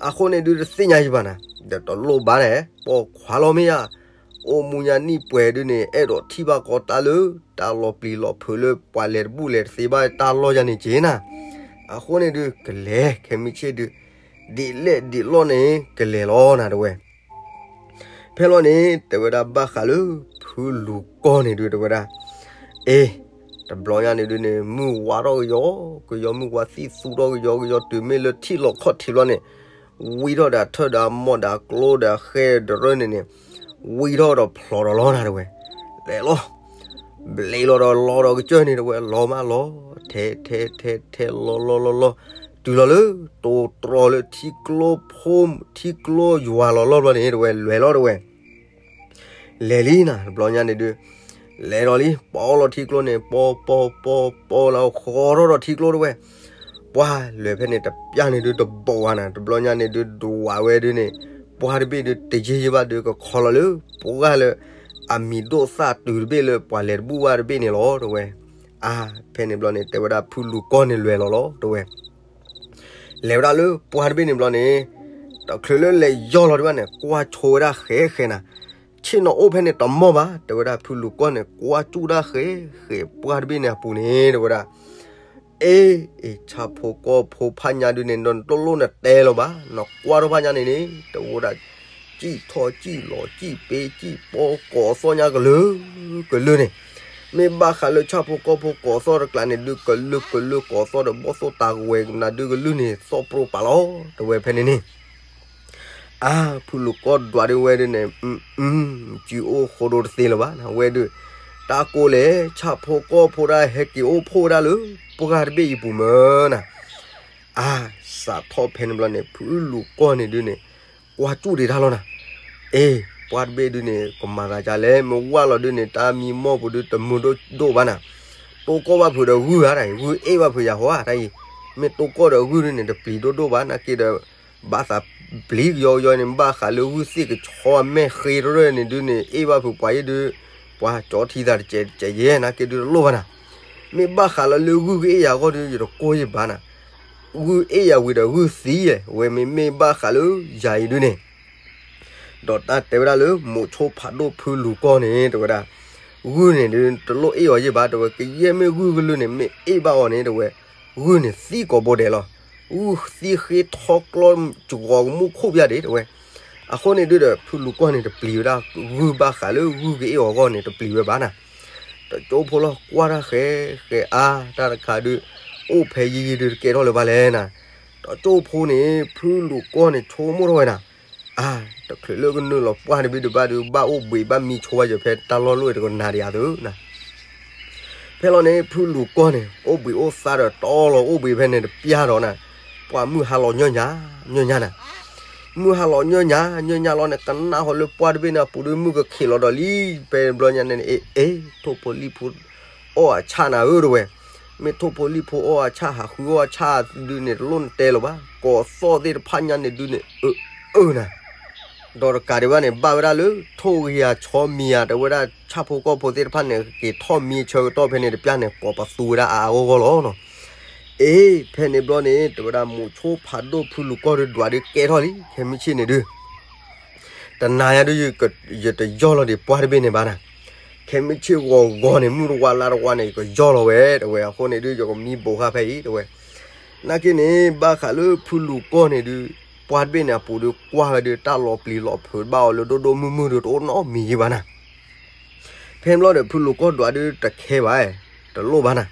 အဃိန့ၣ်ဒုးတသ့ၣ်ညါယဘၣ်နၤ, ဒီးတလိၣ်ဘၣ်န့ၣ် ပိာ်ခွါလီၤမ့ၢ်ယါ, အိၣ်မူညါနံၣ်ပှဲၤဒုးန့ၣ် အဲၣ်ဒိးထံၣ်ဘၣ်ကီးတၢ်လၢ တၢ်လီၤပျံၤလီၤဖုးလၢပှၤလဲၤတဘူၣ်လဲၤတသ့ဘၣ်တၢ်လီၢ်ယါန့ၣ်က့ၤနၤ. အဃိန့ၣ်ဒုးကလဲၤ ခဲမုၢ်ဆ့ၣ်ဒုး ဒ်လဲၣ်ဒ်လဲၣ်န့ၣ် ကလဲၤလီၤနၤတဝဲ ဖဲလီၤန့ၣ် တဲဝဲဒၣ်ဘၣ်ဃးလၢ ဖုလူၤကီၢ်န့ၣ်ဒုးတဲဝဲဒၣ်, အ့, တဘျီညါန့ၣ်ဒုးန့ၣ် မုၢ်ဝါထီၣ်ကယီ, ကယီမုၢ်ဝါသံၣ်သူထီၣ်ကယီကယီ တုၤမ့ၢ်လၢထံၣ်လီၤခီၣ်ထံးဘျီန့ၣ်, ဝံထီၣ်ဒီးထၢၣ်ဒီးအမိၢ်ဒီးကျိဒီးဃဲဒီးရၢၢ်န့ၣ်န့ၣ်, ဝံထီၣ်ဒီးဖျိးဒီးလီၤနၤတဝဲ, လဲၤလီၤ ဘျ့လီၤဒီးလီၤဒီးကစၢၢ်န့ၣ်တဝဲ လီၤမးလီၤ, ထဲထဲထဲထဲလီၤလီၤလီၤလီၤ, တုၤလီၤလၢ တိၤတြီၤလၢထံကျိဖိ ထံကျိယွၤလီၤလီၢ်ဘျီန့ၣ်တဝဲ လဲၤလီၤတဝဲ, လဲၤလံနၤ တဘျီညါန့ၣ်ဒုး, လဲၤဒီးလံ ပီလီၤထံကျိန့ၣ် ပီပီပီပီလီၤဃီထီၣ်ဒီးထံကျိတဝဲ, ပှၤလဲၤဖဲန့ၣ်တပျၢ်န့ၣ်ဒုးတဘိးဝဲနၤ တဘျီညါန့ၣ်ဒုးဒွးဝဲဒုးန့ၣ်, ပှၤတဘ့ၣ်ဒုးတယ့ၢ်ယဘၣ်ဒုးကခီလီၤလၢ ပှၤလၢ အမံၤဒိၣ်သၣ်တုၤတဘ့ၣ်လၢပှၤလဲၤတဘူၣ်ဘၣ်တဘ့ၣ်န့ၣ်လီၤတဝဲ, အါ, ဖဲန့ၣ်ဘျီန့ၣ် တဲဝဲဒၣ်ဖုလူၤကီၢ်န့ၣ်လဲၤလီၤလီၤတဝဲ လဲၤဝဲဒၣ်လၢပှၢ်တဘ့ၣ်န့ၣ်ဘျီန့ၣ်, တချုးလၢလဲၤယီၢ်လီၤဒံးဘၣ်န့ၣ် ကွၢ်ဆိဝဲဒၣ်ဃဲဃဲနၤ, ဆ့ၣ်နီၤအိၣ်ဖဲန့ၣ်တမီၢ်ဘၣ်, တဲဝဲဒၣ်ဖုလူၤကီၢ်န့ၣ် ကွၢ်စူၣ်ဒၣ်ဃဲဃဲပှၢ်တဘ့ၣ်န့ၣ်အပူၤန့ၣ် တဲဝဲဒၣ်, အ့, အ့, ဆၣ်ဖိကီၢ်ဖိဖးညါဒုးန့ၣ် နတလိၣ်နတဲလီၤဘၣ်, နကွၢ်ထီၣ်ဖးညါန့ၣ်န့ၣ် တဝဲဒၣ် စံၣ်ထီၣ်စံၣ်လီၤစံၣ်ပ့စံၣ်ပီကိးသီၣ်ညါကလုာ်ကလုာ်န့ၣ်, မ့ၢ်ဘၣ်ဃးလၢဆၣ်ဖိကီၢ်ဖိကိးသီၣ်တကျးန့ၣ်ဒုး ကလုာ်ကလုာ်ကိးသီၣ်ဒီးဘီၣ်သိၣ်တၢ်ကဝဲၤနၤဒုးကလုာ်န့ၣ် သီၣ်ပြိပာ်လီၤ တဝဲဖဲန့ၣ်န့ၣ်, အါ, ဖုလူၤကီၢ်ဒွးဒုးဝဲဒုးန့ၣ်, စံးအိၣ်ဃိဒိတသ့လၢၤဘၣ်နၤ ဝဲဒုး, တၢ်ကိးလဲၣ် ဆၣ်ဖိကီၢ်ဖိဒၣ်ဟဲက့ၤအိၣ်ဖှိၣ်ဝဲဒၣ်လၢ ပှၢ်တဘ့ၣ်အံၤပူၤမၢ်နၤ, အါ, စးထီၣ်ဖဲန့ၣ်ဘျီန့ၣ် ဖုလူၤကီၢ်န့ၣ်ဒုးန့ၣ်, ကွၢ်စူၣ်ဒံးတၢ်လီၤနၤ, အ့, ပှၢ်တဘ့ၣ်ဒုးန့ၣ် ကမၤသးဒ်လဲၣ် မ့ၢ်ဝၢ်လီၤဒုးန့ၣ် တၢ်မံမီၢ်ပူၤဒုးတမုာ်ဒိၣ်ဒိၣ်ဘၣ်နၤ, တိၢ်ကီၢ်ဘၣ်ဖုးဒီးဂုၢ်ဧါ, ဂုၢ်အ့ၣ်ဘၣ်ဖုးယၤဟီဧါတၢ်အံၤ, မ့ၢ်တိၢ်ကီၢ်ဒီးဂုၢ်ဒုးန့ၣ် တပျံၤဒိၣ်ဒိၣ်ဘၣ် နာ်က့ဒီး ဘၣ်သးပျံၤကယီကယီန့ၣ် ဘၣ်ဃးလၢဂုၢ်သ့ၣ်ကဆီအမဲာ်ဃ့တရၢၢ်န့ၣ်ဒုးန့ၣ် အ့ၣ်ဘၣ်ဖုးပှၤအံၤဒုး, ပှၤကၠီထံသးတစဲးတစဲးယဲ နာ်က့ဒုးတလိၣ်ဘၣ်နၤ, မ့ၢ်ဘၣ်ဃးလၢလၢဂုၢ်ကအ့ၣ်ယၤအဂီၢ်ဒုး ယတကိၢ်ယဘၣ်နၤ, ဂုၢ်အ့ၣ်ယၤဝံၤဒီးဂုၢ်သံယဲ ဝဲမ့မ့ၢ်ဘၣ်ဃးလၢယၤအံၤဒုးန့ၣ် ဒီးတၢ်တဲဝဲဒၣ်လၢ မိးဆိဖးဒိၣ်ဖုလူၤကီၢ်န့ၣ် တဲဝဲဒၣ်, ဂုၢ်န့ၣ်ဒုး တလိၣ်အ့ၣ်အီၤယဲၢ်ဘၣ် တဲဝဲ, ကယဲၢ်မ့ၢ်ဂုၢ်ကလုာ်န့ၣ် မ့ၢ်အ့ၣ်ဘၣ်အီၤန့ၣ် တဲဝဲ, ဂုၢ်န့ၣ်သံကိးဘိဒဲးလီၤ. ဂုၢ်သံဃ့ထီကျီစှီၤကမူၣ်ခိၣ်ပျၢ်ဒံး တဲဝဲ. အဃိန့ၣ်ဒုးဒီး ဖုလူၤကီၢ်န့ၣ် တပျံၤဝဲဒၣ်ဂုၢ်ကအ့ၣ်အီၤအဂီၢ်န့ၣ် တပျံၤဝဲဘၣ်နၤ. တကၠိဖိလီၤ ကွၢ်တၢ်ဃဲဃဲအါ တၢ်တခါဒုး အိၣ်ဖဲယံၤယံၤဒုး တကဲထီၣ်လၢၤဘၣ်လဲၣ်နၤ. တကၠိဖိန့ၣ် ဖုလူၤကီၢ်န့ၣ် ဆိကမိၣ်ထီၣ်ဝဲနၤ. အါ, တချုးလၢကနုာ်လီၤပှၢ်တဘ့ၣ်ဒုးဘၣ်ဒုး ဘၣ်အိၣ်ဘှံးဘၣ်မံဆိဝဲယဖဲတၢ်လီၢ်လီၢ်တကနၤဒံးဧါသုနၤ. ဖဲလီၤန့ၣ် ဖုလူၤကီၢ်န့ၣ် အိၣ်ဘှံးအိၣ်သါဒီးတီလီၤအိၣ်ဘှံးဖဲန့ၣ်တပျၢ်ဒီးနၤ, ပှၤမုၢ်ဟါလီၤညၢၢ်ညါ, ညၢၢ်ညါနၤ. မုၢ်ဟါလီၤညၢၢ်ညါ, ညၢၢ်ညါလီၤန့ၣ် ကနၣ်ဟီလၢပှၢ်တဘ့ၣ်န့ၣ်အပူၤဒုး မုၢ်ကခံးလီၤဒီးလံ. ဖဲဘျီညါန့ၣ် အ့ အ့ ထိၣ်ဖိလံၣ်ဖိ အီၣ်အဆၣ်နၤဧၢ တဲဝဲ. မ့ၢ်ထိၣ်ဖိလံၣ်ဖိအီၣ်အဆၣ် ဟးဃုအီၣ်အဆၣ်ဒုးန့ၣ် တလိၣ်နတဲလၢၤဘၣ်. ကိးသီၣ်သ့ၣ်တဖၣ်ညါန့ၣ်ဒုးန့ၣ် အၢ အၢနၤ. ဒီးတကးဒံးဘၣ်န့ၣ် ဘၣ်ဝဲဒၣ်လၢ ထိၣ်ဂံၢ်အဆီမံၤဧါ တဲဝဲဒၣ် ဆၣ်ဖိကီၢ်ဖိသ့ၣ်တဖၣ်န့ၣ် က့ၤထီၣ်မံဆၢကတီၢ်ဖဲန့ၣ်တပျၢ်န့ၣ် ကိးပသူဝဲဒၣ်အါအါဂီၢ်ဂီၢ်လီၤနီၤ. အ့ ဖဲန့ၣ်ဘျီန့ၣ် တဲဝဲဒၣ် မိးဆိဖးဒိၣ်ဖုလူၤကီၢ်ဒုးဒွးဒုးကဲထီၣ်လံ ခဲမုၢ်ဆ့ၣ်န့ၣ်ဒုး တနၤညါဒုး ယတယီၢ်လီၤဒံးပှၢ်တဘ့ၣ်န့ၣ်ဘၣ်နၤ. ခဲမုၢ်ဆ့ၣ်ဂီၤဂီၤန့ၣ် မုၢ်တဝါလါတဝါန့ၣ် ယကယီၢ်လီၤဝဲ တဲဝဲ. အဃိန့ၣ်ဒုး ယကမံဘိးဃာ်ဖဲအံၤ တဲဝဲ. နာ်က့န့ၣ် ဘၣ်ဃးလၢဖုလူၤကီၢ်န့ၣ်ဒုး ပှၢ်တဘ့ၣ်န့ၣ်အပူၤဒုး ကွၢ်ဝဲဒုး တၢ်လီၤပျံၤလီၤဖုးဘၣ်အီၤလၢဒိၣ်ဒိၣ်မုၢ်မုၢ်ဒုး တအိၣ်နီတမံၤယံၤဘၣ်နၤ. ဖဲဘျီဒီး ဖုလူၤကီၢ်ဒွးဒုးတခဲဘၣ်, တလိၣ်ဘၣ်နၤ.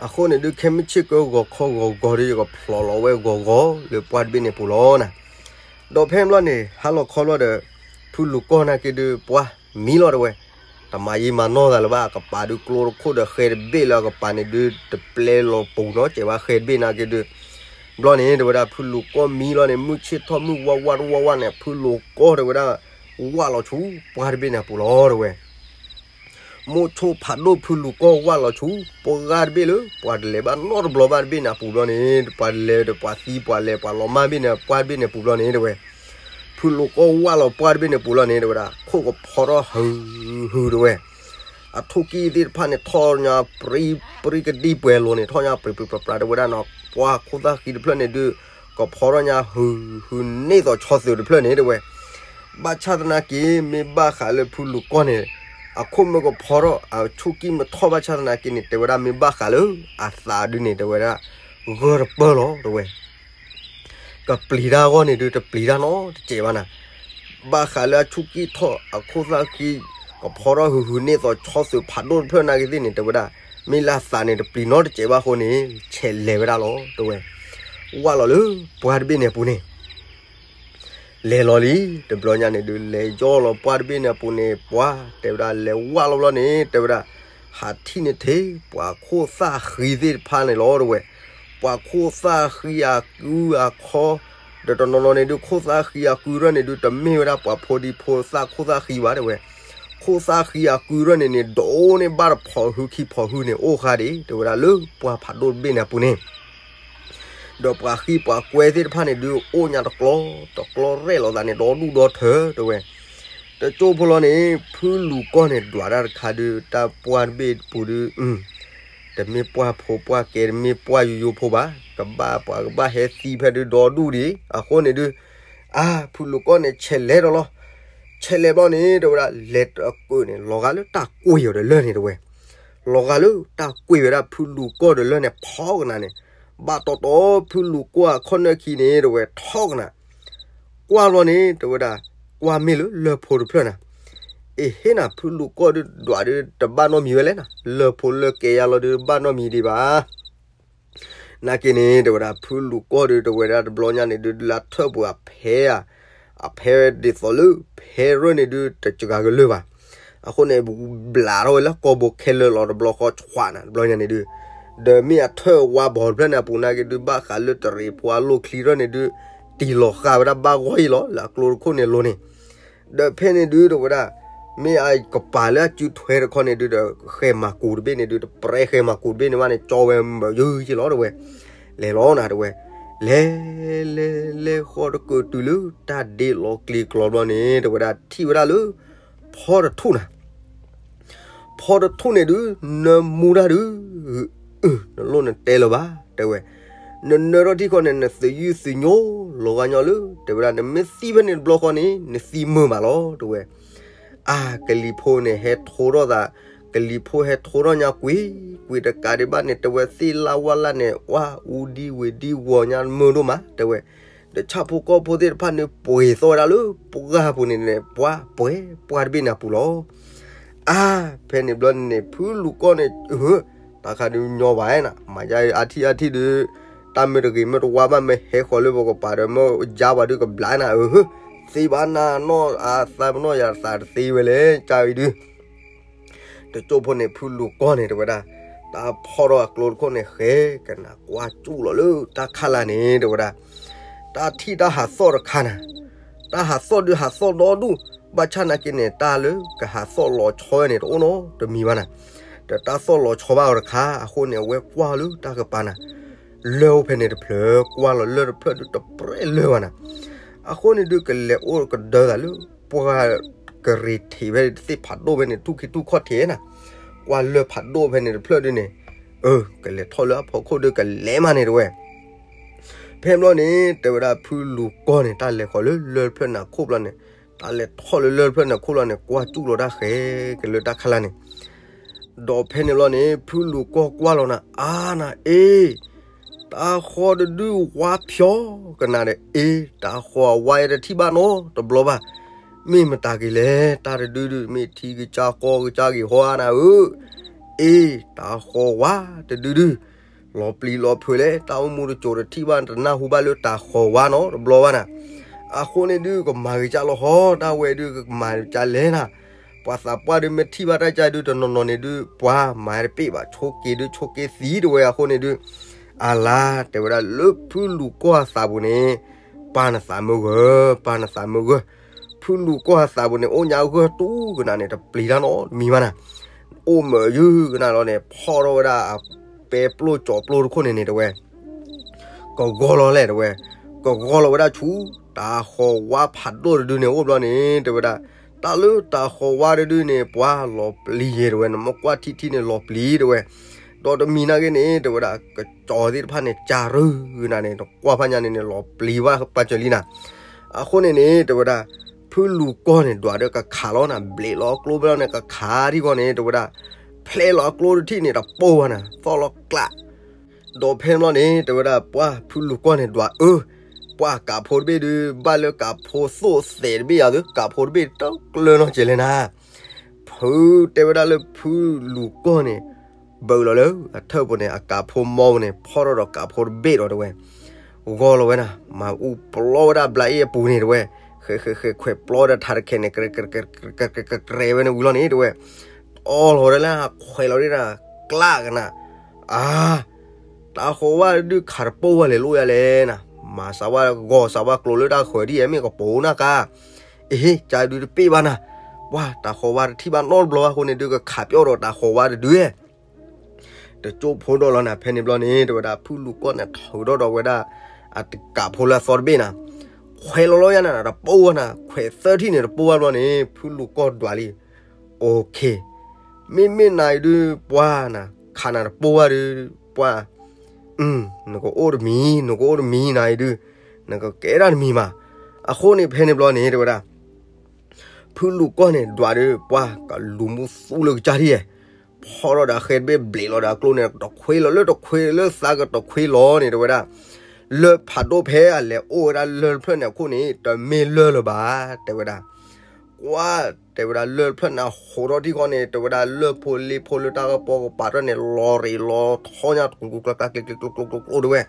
အဃိန့ၣ်ဒုး ခဲမုၢ်ဆ့ၣ်ကဂီၤခီဂီၤဂီၤဒုး ယကဖျိးလီၤဝဲဂီၤဂီၤလၢပှၢ်တဘ့ၣ်န့ၣ်ပူၤလီၤနၤ. ဒီးဖဲဘျီန့ၣ် ဟါလီၤခီဘျီဒီး ဖုလူၤကီၢ်နာ်က့ဒုး ပှၢ်မံလီၤတဲဝဲ. တမၤယံာ်မၤနီၢ်သးလၢၤဘၣ် အကပၤဒုးကျိတခိၣ်ဒီးဃဲတဘ့ၣ်လၢအကပၤန့ၣ်ဒုး တပျဲလီၤပူၤနီတစဲးဘၣ် ဃဲတဘ့ၣ်နာ်က့ဒုး ဘျီန့ၣ် တဲဝဲဒၣ် ဖုလူၤကီၢ်မံလီၤန့ၣ် မုၢ်ဆ့ၣ်ထီၣ်မုၢ်ဝါဝါတဝါဝါန့ၣ် ဖုလူၤကီၢ်တဲဝဲဒၣ် ဝၢ်လီၤဆူ ပှၢ်တဘ့ၣ်န့ၣ်အပူၤလီၤ တဲဝဲ. မိးဆိဖးဒိၣ်ဖုလူၤကီၢ်ဝၢ်လီၤဆူ ပှၢ်တဘ့ၣ်လၢ ပှၤတလဲၤဘၣ်နီတဘျီဘၣ်တဘ့ၣ်န့ၣ်အပူၤဘျီန့ၣ် ပှၤတလဲၤဒီးပှၤသံပှၤလဲၤပှၤလီၤမၢ်ဘ့ၣ်န့ၣ် ပှၢ်တဘ့ၣ်န့ၣ်အပူၤဘျီန့ၣ် တဲဝဲ. ဖုလူၤကီၢ်ဝၢ်လီၤပှၢ်တဘ့ၣ်န့ၣ်ပူၤလီၤန့ၣ် တဲဝဲဒၣ် ခိၣ်ကဖီထီၣ်ဟုဟုတဲဝဲ, အထူၣ်ကံၢ်သ့ၣ်တဖၣ်န့ၣ်ထီၣ်ညါ ပြံပြံကဒံပှဲၤလိၤန့ၣ် ထီၣ်ညါပြံပြံပြးပြးတဲဝဲဒၣ်နီၤ ပှၢ်ခိၣ်သၣ်ဃံတဖျၢၣ်န့ၣ်ဒုး ကဖီထီၣ်ညါဟုဟုန့ၢ်သိးဆီသုးတဖျၢၣ်န့ၣ်တဲဝဲ, ဘၣ်ဆၣ်သနာ်က့ မ့ၢ်ဘၣ်ဃးလၢဖုလူၤကီၢ်န့ၣ် အခိၣ်မ့ၢ်ကဖီထီၣ် အထူၣ်ကံၢ်မ့ၢ်ထီၣ်ဘၣ်ဆၣ်သနာ်က့န့ၣ် တဲဝဲဒၣ်မ့ၢ်ဘၣ်ဃးလၢ အသးဒုးန့ၣ် တဲဝဲဒၣ် ဂၢၢ်တပၢၢ်လီၤတဲဝဲ ကပျံၤတၢ်အဂီၢ်န့ၣ်ဒုး တပျံၤတၢ်နီတစဲးဘၣ်နၤ, ဘၣ်ဃးလၢအထူၣ်ကံၢ်ထီၣ် အခိၣ်သၣ်ဃံ ကဖီထီၣ်ဟုဟုန့ၢ်သိးဆီသုးဖးဒိၣ်တဖျၢၣ်နာ်က့သ့ၣ်န့ၣ် တဲဝဲဒၣ် မ့ၢ်လၢအသးန့ၣ် တပျံၤနီတစဲးဘၣ်အဃိန့ၣ် ဆဲးလဲၤဝဲဒၣ်လီၤတဲဝဲ, ဝၢ်လီၤလၢပှၢ်တဘ့ၣ်န့ၣ်အပူၤန့ၣ် လဲၤလီၤလံ တဘျီညါန့ၣ်ဒုး လဲၤယီၢ်လီၤပှၢ်တဘ့ၣ်န့ၣ်အပူၤန့ၣ် ပှၢ် တဲဝဲဒၣ်လဲၤဝၢ်လီၤဘျီန့ၣ် တဲဝဲဒၣ် ဟးထံၣ်န့ၢ်ထဲ ပှၤခိၣ်သၣ်ဃံသ့ၣ်တဖၣ်န့ၣ်လီၤတဲဝဲ, ပှၤခိၣ်သၣ်ဃံအကုအခီ ဒီးတနီၤနီၤန့ၣ်ဒုး ခိၣ်သၣ်ဃံအကုရၢၢ်န့ၣ်ဒုး တမ့ၢ်ဝဲဒၣ်ပှၤဖိဒံဖိသၣ်ခိၣ်သၣ်ဃံဘၣ်တဲဝဲ, ခိၣ်သၣ်ဃံအကုရၢၢ်န့ၣ်န့ၣ် ဒိၣ်န့ၢ်ဘၣ်တဖီၣ်ဟုခံဖီၣ်ဟုန့ၣ် အိၣ်ဃါဒံး တဲဝဲဒၣ်လၢပှၢ်ဖးဒိၣ်တဘ့ၣ်န့ၣ်အပူၤန့ၣ် ဒီးပှၤဃံပှၤကွဲသ့ၣ်တဖၣ်န့ၣ်ဒုး အိၣ်ညါတကျီ တကျီရဲၣ်လိာ်သးန့ၣ် ဒီဒူၣ်ဒီထၢတဲဝဲ, တကၠိဖိလီၤန့ၣ် ဖုလူၤကီၢ်န့ၣ် ဒွးတၢ်တခါဒုး တၢ်ပှၢ်တဘ့ၣ်ပူၤဒုး တမ့ၢ်ပှၢ်ဖိပှၢ်ကဲ တမ့ၢ်ပှၢ်ယိယိဖိဘၣ်, ကဘၣ်ပှၤကဘၣ်ဟဲသံဖဲဒုးဒီဒူၣ်ဒံး အဃိန့ၣ်ဒုး အါ ဖုလူၤကီၢ်န့ၣ် ဆဲးလဲၤဒီးလီၤ, ဆဲးလဲၤဘျီန့ၣ် တဲဝဲဒၣ် လဲၤတကၢၢ်န့ၣ် လီၤဂာ်လၢတၢ်ကွံာ်အီၤဒီးလၢၢ်န့ၣ်တဲဝဲ, လီၤဂာ်လၢတၢ်ကွံာ်ဝဲဒၣ်ဖုလူၤကီၢ်ဒီးလၢၢ်န့ၣ် ဖီကနၤန့ၣ်, ဘၣ်တီတီဖုလူၤကီၢ်အခီၣ်နၢၣ်ခံန့ၣ် တဲဝဲ ထီကနၤ ကွၢ်လီၤန့ၣ် တဲဝဲဒၣ် ကွၢ်မ့ၢ်လၢလၢၢ်ဖိတဖျၢၣ်နၤ, အ့ဟ့ၣ်နၤ ဖုလူၤကီၢ်ဒုးဒွးဒုး တဘၣ်နီတမံၤဝဲလဲၣ်နၤ, လၢၢ်ဖိလၢကဲယါလီၤဒုး တဘၣ်နီတမံၤဒံးဘၣ် နာ်က့န့ၣ် တဲဝဲဒၣ် ဖုလူၤကီၢ်ဒုး တဲဝဲဒၣ်တဘျီညါန့ၣ်ဒုး လၢထၢၣ်ပူၤအဖဲဧါ, အဖဲဒ်သိးလၢ ဖဲရၢၢ်န့ၣ်ဒုး တစှၤကလၢၢ်ဘၣ်. အဃိန့ၣ် ဘျးထီၣ်ဝဲလၢကီၢ်ဘိခဲလၢာ်လီၤ တဘျီဃီဆှးနၤ တဘျီညါန့ၣ်ဒုး, ဒီးမ့ၢ်အထၢၣ်ဝါဘီၣ်တဖျၢၣ်န့ၣ် အပူၤနာ်က့ဒုး ဘၣ်ဃးလၢတရံးဖိအလိၣ်ချံရၢၢ်န့ၣ်ဒုး တံၢ်လီၤဃာ်ဝဲဒၣ်ဘၣ်ဂီၢ်အံၤလီၤ လၢအကျိတခိၣ်န့ၣ်အလိၤန့ၣ် ဒီးဖဲန့ၣ်ဒုး တဲဝဲဒၣ် မ့ၢ်အကပၤလၢအစုထွဲတခီန့ၣ်ဒုး ဒီးဃဲၤမၤကူးတဘ့ၣ်န့ၣ်ဒုး တပြဲဃဲၤမၤကူးတဘ့ၣ်န့ၣ်ဘၣ်န့ၣ် ကၠီဝဲမုာ်ယုၢ်ယုၢ်လီၤ တဲဝဲ, လဲၤလီၤနၤ တဲဝဲ, လဲၤ လဲၤ လဲၤဃီတကုးတုၤလၢ တၢ်ဒ့လီၤကျံကျီဘျီန့ၣ် တဲဝဲဒၣ် ထံၣ်ဝဲဒၣ်လၢ ဖီတထူၣ်နၤ ဖီတထူၣ်န့ၣ်ဒုး နၢမူတၢ်ဒုး နလိၣ်နတဲလၢၤဘၣ် တဲဝဲ, နနၢထီၣ်ထံၣ်ခီန့ၣ် နသယုၢ်သညိလီၤဂာ်ညီလၢ တဲဝဲဒၣ် နမ့ၢ်သံဖဲန့ၣ်တဘျီဃီန့ၣ် နသံမုာ်မးလီၤ တဲဝဲ. အါ ကလံၤဖိန့ၣ် ဟဲထိထီၣ်သး, ကလံၤဖိဟဲထိထီၣ်ညါကွံာ် ကွံာ်တကးဒံးဘၣ်န့ၣ် တဲဝဲ သ့ၣ်လၣ်ဝၣ်လၣ်န့ၣ် ဝါအူဒံဝ့ၤဒံဝီၤညါမုာ်ဒိၣ်မး တဲဝဲ. ဒီးဆၣ်ဖိကီၢ်ဖိသ့ၣ်တဖၣ်န့ၣ် ပှဲၤသီၣ်ဝဲဒၣ်လၢ ပှၢ်ပူၤန့ၣ်န့ၣ် ပှၢ်ပှဲၤ ပှၢ်တဘ့ၣ်န့ၣ်အပူၤလီၤ. အါ ဖဲန့ၣ်ဘျီန့ၣ် ဖုလူၤကီၢ်န့ၣ် တၢ်ခါဒုးညီဘၣ်နၤ မၤယါအါထံၣ်အါထံၣ်ဒုး တၢ်မ့ၢ်တဂ့ၤမ့ၢ်တဝါဘၣ် မ့ၢ်ဟဲဃီၤလၢပကပၤဒီး မ့ၢ်ယါပှၤဒုးကဘျါနၤဧၢ, သ့ဘၣ်နၤနီၢ်အသးပနီၢ်ယၤသးတသ့ဝဲလဲၣ် ကၢ်အံၤဒုး တကၠိဖိန့ၣ် ဖုလူၤကီၢ်န့ၣ် တဲဝဲဒၣ် တၢ်ဖီၣ်ထီၣ်အကျိတခိၣ်န့ၣ် ဃဲကနၤကွၢ်စူၣ်လီၤလၢတၢ်ခါလာ်န့ၣ် တဲဝဲဒၣ် တၢ်ထံၣ်တၢ်ဟးသီၣ်တခါနၤ, တၢ်ဟးသီၣ်ဒုးဟးသီၣ်ဒီဒူၣ်, ဘၣ်ဆၣ်နာ်က့န့ၣ် တၢ်လၢကဟးသီၣ်လီၤဆီဝဲန့ၣ် တအိၣ်နီတမံၤဘၣ်နၤ, ဒီးတၢ်သီၣ်လီၤဆီဘၣ်အီၤတခါ အဃိန့ၣ် အဝဲကွၢ်လၢတၢ်ကပၤနၤ လၢၢ်အိၣ်ဖဲန့ၣ်တဖျၢၣ် ကွၢ်လီၤလၢၢ်တဖျၢၣ်ဒုးတပြဲၢ်လၢၢ်ဘၣ်နၤ, အဃိန့ၣ်ဒုးကလဲၤအိၣ်ကဒၢသးလၢ ပှၢ်ကရံၣ်ထံးဖဲသ့ၣ်ဖးဒိၣ်ဖဲန့ၣ် ထူၣ်ခံထူၣ်ခီၣ်ထံးနၤ, ကွၢ်လၢၢ်ဖးဒိၣ်ဖဲန့ၣ်တဖျၢၣ်ဒုးန့ၣ်, အၢ ကလဲၤထီၣ်လၢအဖီခိၣ်ဒုးကလဲၤမးန့ၣ်တဲဝဲ ဖဲဘျီန့ၣ် တဲဝဲဒၣ်ဖုလူၤကီၢ်န့ၣ် တၢ်လဲၤဃီၤလၢလၢၢ်တဖျၢၣ်န့ၣ်အခိၣ်ဘျီန့ၣ်, တၢ်လဲၤထီၣ်လၢလၢၢ်တဖျၢၣ်န့ၣ်အခိၣ်ဘျီန့ၣ် ကွၢ်စူၣ်လီၤတၢ်ဃဲကလၢတၢ်ခါလာ်န့ၣ်, ဒီးဖဲန့ၣ်ဘျီန့ၣ် ဖုလူၤကီၢ်ကွၢ်လီၤနၤ အါနၤ အ့ တၢ်ဃီတဒုဝါဖျီကနၤဒီး အ့ တၢ်ဃီဝါယဲတထံၣ်ဘၣ်နီတဘျီဘၣ်, မ့ၢ်မတၤက့ၤလဲၣ် တၢ်တဒုဒုး မ့ၢ်ထံကစၢ်ကီၢ်ကစၢ်ဂ့ၤဟီဧါနၤဧၢ, အ့ တၢ်ဃီဝါတဒုဒုး လီၤပျံၤလီၤဖုးလဲၣ် တၢ်အိၣ်မူတစိၤတထံၣ်ဘၣ် တနၢ်ဟူဘၣ်လၢတၢ်ဃီဝါနီတဘျီဘၣ်နၤ, အဃိန့ၣ်ဒုး ကမၤကစၢ်လီၤဟီ တၢ်ဝဲဒုးကမၤကစၢ်လဲၣ်နၤ, ပှၤသးပှၢ်ဒုးမ့ၢ်ထံၣ်ဘၣ်တၢ်ကစၢ်ဒုး တနီၤနီၤန့ၣ်ဒုး ပှၤမၤတပ့ၢ်ဘၣ် ဆိးက့ၤဒုးဆိးက့ၤသံတဝဲအဃိန့ၣ်ဒုး, အလါ တဲဝဲဒၣ်လၢဖုလူၤကီၢ်အသးပူၤန့ၣ်, ပၢ်နသးမုၢ်ဂၢၢ် ပၢ်နသးမုၢ်ဂၢၢ်, ဖုလူၤကီၢ်အသးပူၤန့ၣ် အိၣ်ညါဂၢၢ်တူၢ်ကနၤန့ၣ် တပျံၤတၢ်နီတမံၤဘၣ်နၤ, အိၣ်မုာ်ယုၢ်ကနၤလီၤန့ၣ် ဖီၣ်ထီၣ်ဝဲဒၣ်အပဲပျိၢ်ကၠီၤပျိၢ်တခိၣ်န့ၣ်န့ၣ်တဝဲ ကဂီၢ်လီၤလဲၣ်တဝဲ, ကဂီၤလီၤဝဲဒၣ်ဆူ တၤဟီၣ်ဝါဖးဒိၣ်တဒုန့ၣ်အိၣ်ဘျီန့ၣ် တဲဝဲဒၣ်, တၢ်လၢတၤဟီၣ်ဝါတဒုန့ၣ် ပှၤလီၤပျံၤယဲၢ်တဲဝဲ, နမ့ၢ်ကွၢ်ထံထံန့ၣ်လီၤပျံၤတဲဝဲ, ဒီးတမံၤနာ်က့န့ၣ် တဲဝဲဒၣ် ကစီၤသ့ၣ်တဖၣ်န့ၣ် ကၢ်ရၢနၤန့ၣ် နကွၢ်ဖးညါန့ၣ်န့ၣ် လီၤပျံၤဘၣ်ပာ်စၢၤလံနၤ. အဃိန့ၣ်န့ၣ် တဲဝဲဒၣ် ဖုလူၤကီၢ်န့ၣ် ဒွးဒီးကခးလီၤနၤ, ဘျ့းလီၤအကျိဖဲလီၤန့ၣ် ကခးထံၣ်ဃီန့ၣ် တဲဝဲဒၣ်, ဖျဲလီၤအကျိတထံၣ်န့ၣ် တပိၢ်ဘၣ်နၤ, သီၣ်လီၤကျး ဒီးဖဲန့ၣ်ဘျီန့ၣ် တဲဝဲဒၣ် ပှၤဖုလူၤကီၢ်န့ၣ် ဒွးအၢ, ပှၤကးဖိတဘ့ၣ်ဒုး ဘၣ်လၢကးဖိသိၣ်သဲးတဘ့ၣ်ယၤသု, ကးဖိတဘ့ၣ်တကျၢၤနီတစဲးလဲၣ်နၤ. ဖုတဲဝဲဒၣ်လၢဖုလူၤကီၢ်န့ၣ် ဘၢၣ်လီၤလၢအထၢၣ်ပူၤန့ၣ် အကးဖိမီပူၤန့ၣ် ဖီၣ်ထီၣ်ဒီးကးဖိတဘ့ၣ်ဒီးတဲဝဲ ဂီၤလီၤဝဲနၤ, မၤအူပျီဝဲဒၣ်ဘျးအ့ၣ်အပူၤန့ၣ်တဲဝဲ, ဃဲးဃဲးဃဲးခွဲးပျီဝဲဒၣ်ထးတခဲန့ၣ် ကရဲးကရဲးကရဲးကရဲးဝဲန့ၣ်ဝံၤလီၤန့ၣ်တဲဝဲ, တီလီၤဝဲဒၣ်လၢခွဲးလီၤဒၣ်နၤ, ကျးကနၤ, အါ, တၤဟီၣ်ဝါတဒုခးတပိၢ်ဘၣ်လဲၣ်လိယၤလဲၣ်နၤ, မၤစးဝါဂီၤစးဝါကျိၤလၢတၢ်ဃၢၤဒ်အံၤ မ့ၢ်ကပိာ်နၤကါ, အ့ဟ့ ကၢ်ဒုးတပ့ၢ်ဘၣ်နၤ, ပှၤတၤဟီၣ်ဝါတထံၣ်ဘၣ်နီတဘျီဘၣ်အဃိန့ၣ်ဒုး ကခးပျီဒီးတၤဟီၣ်ဝါတဒု တကၠိဖိဒီးလီၤနၤ. ဖဲန့ၣ်ဘျီန့ၣ် တဲဝဲဒၣ် ဖုလူၤကီၢ်န့ၣ် ထုးထီၣ်ဒီးဝဲဒၣ် အကးဖိလၢအသီတဘ့ၣ်နၤ, ခွဲးလီၤလီၤယၤနၤ တပိၢ်ဘၣ်နၤ, ခွဲးသၢထံၣ်န့ၣ်တပိၢ်ဘၣ်ဘျီန့ၣ် ဖုလူၤကီၢ်ဒွးလံ, အိၣ်ခ့, မ့မ့ၢ်နၤအံၤဒုး ပှၤနၤ ခးနၤတပိၢ်ဘၣ်ဒုး ပှၤ နကအိၣ်တမံၤ နကအိၣ်တမံၤနၤအံၤဒုး နကကဲဒၣ်တမံၤမး. အဃိန့ၣ် ဖဲန့ၣ်ဘျီန့ၣ် တဲဝဲဒၣ် ဖုလူၤကီၢ်န့ၣ် ဒွးဒီး ပှၤကလူၤမူသူလၢကစၢ်ထံၣ်, ဖီၣ်ထီၣ်ဒီးအဃဲတဘ့ၣ် ဘျ့းလီၤဒီးအကျိန့ၣ် တခွ့လီၤလၢတခွ့လၢသးကတခွ့လီၤန့ၣ် တဲဝဲဒၣ်, လၢၢ်ဖးဒိၣ်ဖဲအလဲၤအိၣ်ဝဲဒၣ်လၢၢ်တဖျၢၣ်န့ၣ်အခိၣ်န့ၣ် တမ့ၢ်လၢၢ်လၢၤဘၣ် တဲဝဲဒၣ်. ကွၢ် တဲဝဲဒၣ် လၢၢ်တဖျၢၣ်န့ၣ် အဟိးထီၣ်ထံၣ်ဃီန့ၣ် တဲဝဲဒၣ် လၢၢ်ဖိလ့ဖိလၢတၢ်ကပီၤကပၤတဖၣ်န့ၣ် လီၤရ့းလီၤထီညါ ကျိကျိကျိကျိကျိကျိကျိကျိတဲဝဲ,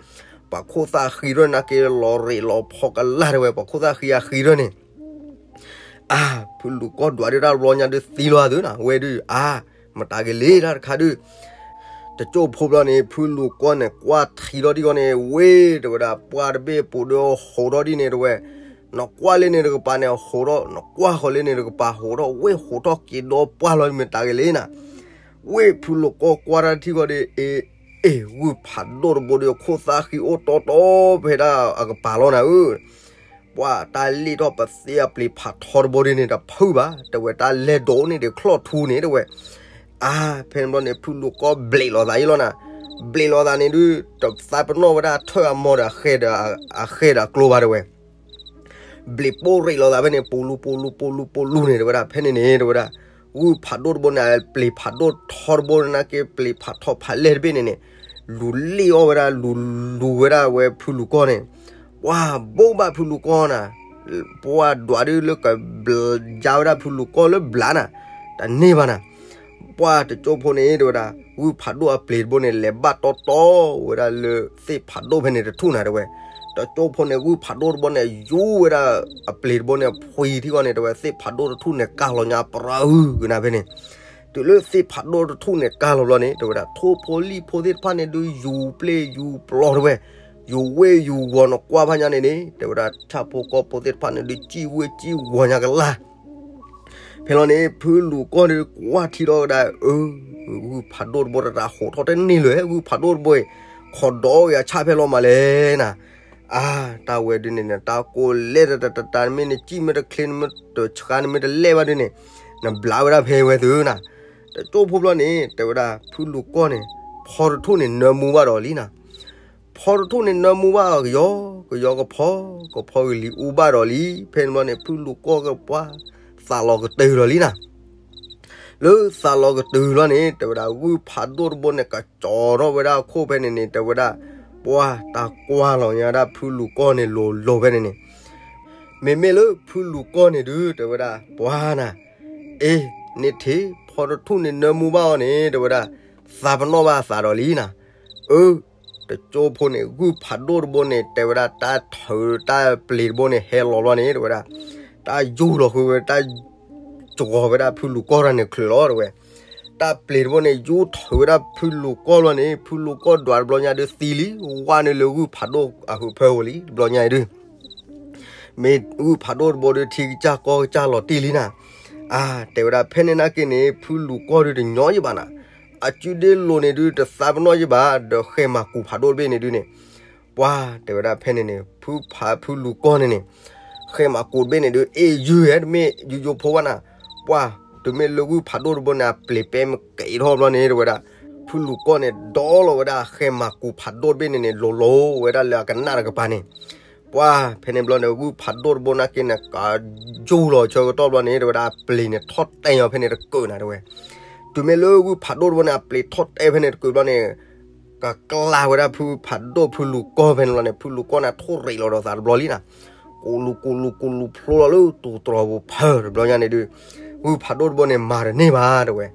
ပှၤခိၣ်သၣ်ဃံထီၣ်နာ်က့ လီၤရ့းလီၤဖီကလာ်တဲဝဲ ပှၤခိၣ်သၣ်ဃံအဃံထီၣ်န့ၣ် အါ ဖုလူၤကီၢ်ဒွးဒုးတၢ်ဘျီညါဒုးသံလီၤသုနၤ ဝဲဒုး အါ မတၤက့ၤလံတၢ်တခါဒုး တကၠိၢ်ဖိဘျီန့ၣ် ဖုလူၤကီၢ်န့ၣ် ကွၢ်ထံထီၣ်ဒံးဃီန့ၣ် ဝ့ၢ် တဲဝဲဒၣ် ပှၢ်တဘ့ၣ်ပူၤဒီးဟိးထီၣ်ဒ်န့ၣ်တဲဝဲ, နကွၢ်လၢန့ၣ်တကပၤန့ၣ် ဟိးထီၣ် နကွၢ်ဃီလၢန့ၣ်တကပၤ ဟိးထီၣ်ဝ့ၢ်ဟိးထီၣ်က့ၤဒီပှၢ်လီၤ မတၤက့ၤလံနၤ. ဝ့ၢ်ဖုလူၤကီၢ်ကွၢ်တၢ်ထံၣ်ဃီဒီး အ့ အ့ၣ် ဂုၢ်ဖးဒိၣ်တဘိဒီး ခိၣ်သၣ်ဃံအိၣ်တီတီဖဲဒၣ်အကပၤလီၤနၤဧၢ ပှၤတၢ်လ့ၣ်ထီၣ်ပသ့အပျ့ၤဖးထီတဘိဒ်န့ၣ် တဖုဘၣ် တဲဝဲ တၢ်လဲၤဒိးန့ၣ်ဒီးချီၣ်ထူန့ၣ်တဲဝဲ, အါ ဖဲန့ၣ်ဘျီန့ၣ် ဖုလူၤကီၢ်ဘျ့းလိာ်သးအံၤလီၤနၤ, ဘျ့းလိာ်သးန့ၣ်ဒုး တသးပနီၣ်ဝဲဒၣ်ထၢၣ်အမီၢ်ဒီး အဃဲဒီးအကျိဘၣ်တဲဝဲ ဘျ့းပိၢ်ရ့းလိာ်သးဖဲန့ၣ် ပူၤလူၤ ပူၤလူၤ ပူၤလူၤ ပူၤလူၤန့ၣ်တဲဝဲဒၣ် ဖဲန့ၣ်န့ၣ်တဲဝဲဒၣ်, ဂုၢ်ဖးဒိၣ်တဘိန့ၣ် ပျ့ၤဖးဒိၣ်ထီတဘိန့ၣ် နာ်က့ ပျ့ၤဖးထီဖးလဲၢ်တဘ့ၣ်န့ၣ်န့ၣ်, လူၤလ့ၣ်အီၣ်ဝဲဒၣ် လူၤလူၤဝဲဒၣ်ဝဲဖုလူၤကီၢ်န့ၣ်, ပှၤဘိးဘၣ်ဖုလူၤကီၢ်နၤ, ပှၤဒွးဒုးလၢကဘျါဝဲဒၣ်ဖုလူၤကီၢ်လၢဘျါနၤ, တန့ၢ်ဘၣ်နၤ ပှၤတကၠိၢ်ဖိန့ၣ်တဲဝဲဒၣ် ဂုၢ်ဖးဒိၣ်အပျ့ၤတဘိန့ၣ် လဲၤဘၣ်တီတီဝဲဒၣ်လၢသ့ၣ်ဖးဒိၣ်ဖဲန့ၣ်တထူၣ်နၤတဲဝဲ, တကၠိၢ်ဖိန့ၣ် ဂုၢ်ဖးဒိၣ်တဘိန့ၣ် ယူၤဝဲဒၣ်အပျ့ၤတဘိန့ၣ် ဖှံထံၣ်ဃီန့ၣ်တဲဝဲ သ့ၣ်ဖးဒိၣ်တထူၣ်န့ၣ် ကၢ်လီၤညါပြၢ်အုၣ်ကနၤဖဲန့ၣ်, တုၤလၢသ့ၣ်ဖးဒိၣ်တထူၣ်န့ၣ် ကၢ်လီၤဘျီန့ၣ် တဲဝဲဒၣ် ထိၣ်ဖိလံၣ်ဖိသ့ၣ်တဖၣ်န့ၣ်ဒုး ယူၤပျ့ၤယူၤပျီတဲဝဲ, ယူၤဝ့ၢ်ယူၤဝီၤ နကွၢ်ဖးညါန့ၣ်န့ၣ် တဲဝဲဒၣ် ဆၣ်ဖိကီၢ်ဖိသ့ၣ်တဖၣ်န့ၣ်ဒုး စံၣ်ဝ့ၢ်စံၣ်ဝီၤညါကလာ် ဖဲလီၤန့ၣ် ဖုလူၤကီၢ်ဒုးကွၢ်ထံထီၣ်ဝဲဒၣ် အၢ ဂုၢ်ဖးဒိၣ်တဘိတတးဟိးထီၣ်တန့ၢ်လၢၤ ဂုၢ်ဖးဒိၣ်တဘိအံၤ ခိးဒီးအီၣ်ဂ့ၤအဆၣ်ဖဲလီၤမးလဲၣ်နၤ, အါ တၢ်ဝဲဒုးန့ၣ်န့ၣ် တၢ်ကိးလဲၣ်တတတတၢ် နမ့ၢ်နစံၣ်မ့ၢ်တချ့ နမ့ၢ်တဆှါ နမ့ၢ်တလဲၣ်ဘၣ်ဒုးန့ၣ် နဘျါဝဲဒၣ်ဖဲဝဲသုနၤ, တကၠိၢ်ဖိဘျီန့ၣ် တဲဝဲဒၣ် ဖုလူၤကီၢ်န့ၣ် ဖီတထူၣ်န့ၣ် နၢမူဘၣ်ဒီးလံနၤ ဖီတထူၣ်န့ၣ် နၢမူဘၣ်ကယီ ကယီကဖီ ကဖီကလံၤအူဘၣ်ဒီးလံ ဖဲန့ၣ်ဘျီန့ၣ် ဖုလူၤကီၢ်ကပှၢ် သးလီၤကတုၤဒီးလံနၤ, လၢသးလီၤကတုၤလီၤန့ၣ် တဲဝဲဒၣ် ဂုၢ်ဖးဒိၣ်တဘိန့ၣ် ကစီၤထီၣ်ဝဲဒၣ်အခိၣ်ဖဲန့ၣ်န့ၣ် တဲဝဲဒၣ် ပှၢ်တၢ်ကွၢ်လီၤညါဒၣ်ဖုလူၤကီၢ်န့ၣ် လိၤလိၤဖဲန့ၣ်န့ၣ်, မ့မ့ၢ်လၢဖုလူၤကီၢ်န့ၣ်ဒုး တဲဝဲဒၣ် ပှၢ်နၤ အ့ န့ၣ်ထံၣ် ဖီတထူၣ်န့ၣ် နၢမူဘၣ်အီၤန့ၣ် တဲဝဲဒၣ် သးပနီၣ်ဘၣ်အသးဒီးလံနၤ, အၢ တကၠိဖိန့ၣ် ဂုၢ်ဖးဒိၣ်တဘိန့ၣ် တဲဝဲဒၣ် တၢ်ထုးတၢ်ပျ့ၤတဘိန့ၣ် ဟဲလီၤဘျီန့ၣ် တဲဝဲဒၣ် တၢ်ယူၤလီၤဃုာ်ဝဲ တၢ်စှီၤဝဲဒၣ်ဖုလူၤကီၢ်တၢ်န့ၣ်ချုးလီၤ တဲဝဲ, တၢ်ပျ့ၤတဘိန့ၣ် ယူၤထုးဝဲဒၣ်ဖုလူၤကီၢ်လီၤန့ၣ် ဖုလူၤကီၢ်ဒွးတဘျီညါဒုးသံလံ ဝါနုာ်လၢဂုၢ်ဖးဒိၣ်အဟုးဖၢဝဲလံ တဘျီညါအံၤဒုး မ့ၢ်ဂုၢ်ဖးဒိၣ်တဘိဒီး ထံကစၢ်ကီၢ်ကစၢ်လီၤတံၢ်လံနၤ, အါ တဲဝဲဒၣ် ဖဲန့ၣ်နာ်က့န့ၣ် ဖုလူၤကီၢ်ဒုးတညီယဘၣ်နၤ, အစုဒ့လိၤန့ၣ်ဒုး တသးပနီၣ်ယဘၣ် ဒီးဃဲမၤကူးဖးဒိၣ်တဘ့ၣ်န့ၣ်ဒုးန့ၣ်, ပှၢ် တဲဝဲဒၣ် ဖဲန့ၣ်န့ၣ် ဖုဖးဖုလူၤကီၢ်န့ၣ်န့ၣ် ဃဲမၤကူးတဘ့ၣ်န့ၣ်ဒုး အ့ၣ်ယုၢ်ဧဲ တမ့ၢ်ယိယိဖိဘၣ်နၤ, ပှၤ တုၤမ့ၢ်လၢဂုၢ်ဖးဒိၣ်တဘိန့ၣ် အပျ့ၤပဲမ့ၢ်က့ၤထီၣ်ဘျီန့ၣ် တဲဝဲဒၣ် ဖုလူၤကီၢ်န့ၣ် ဒီလီၤဝဲဒၣ်ဃဲမၤကူးဖးဒိၣ်တဘ့ၣ်န့ၣ်န့ၣ် လိၤလိၤဝဲဒၣ်လၢအကနၣ်တကပၤန့ၣ်, ပှၤ ဖဲန့ၣ်ဘျီန့ၣ် ဂုၢ်ဖးဒိၣ်တဘိနာ်က့န့ၣ် ကယူၢ်လီၤဆၢကတီၢ်ဘျီန့ၣ် တဲဝဲဒၣ် အပျ့ၤန့ၣ်ထီၣ်တဲအီၤဖဲန့ၣ်တကုးနၤ တဲဝဲ, တုၤမ့ၢ်လၢဂုၢ်ဖးဒိၣ်တဘိန့ၣ် အပျ့ၤထီၣ်တဲဖဲန့ၣ်တကုးဘျီန့ၣ် ကကျါဝဲဒၣ်ဖုဖးဒိၣ်ဖုလူၤကီၢ်ဖဲန့ၣ်လီၤန့ၣ် ဖုလူၤကီၢ်န့ၣ် ထိၣ်ရံးလီၤဒီးသးတဘျီလံနၤ, ကူးလူၤကူးလူၤကူးလူၤဖျိလီၤလၢတိၤတြီၤပူၤဖၢတဘျီညါန့ၣ်ဒုး ဂုၢ်ဖးဒိၣ်တဘိန့ၣ် မၤတန့ၢ်ဘၣ် တဲဝဲ,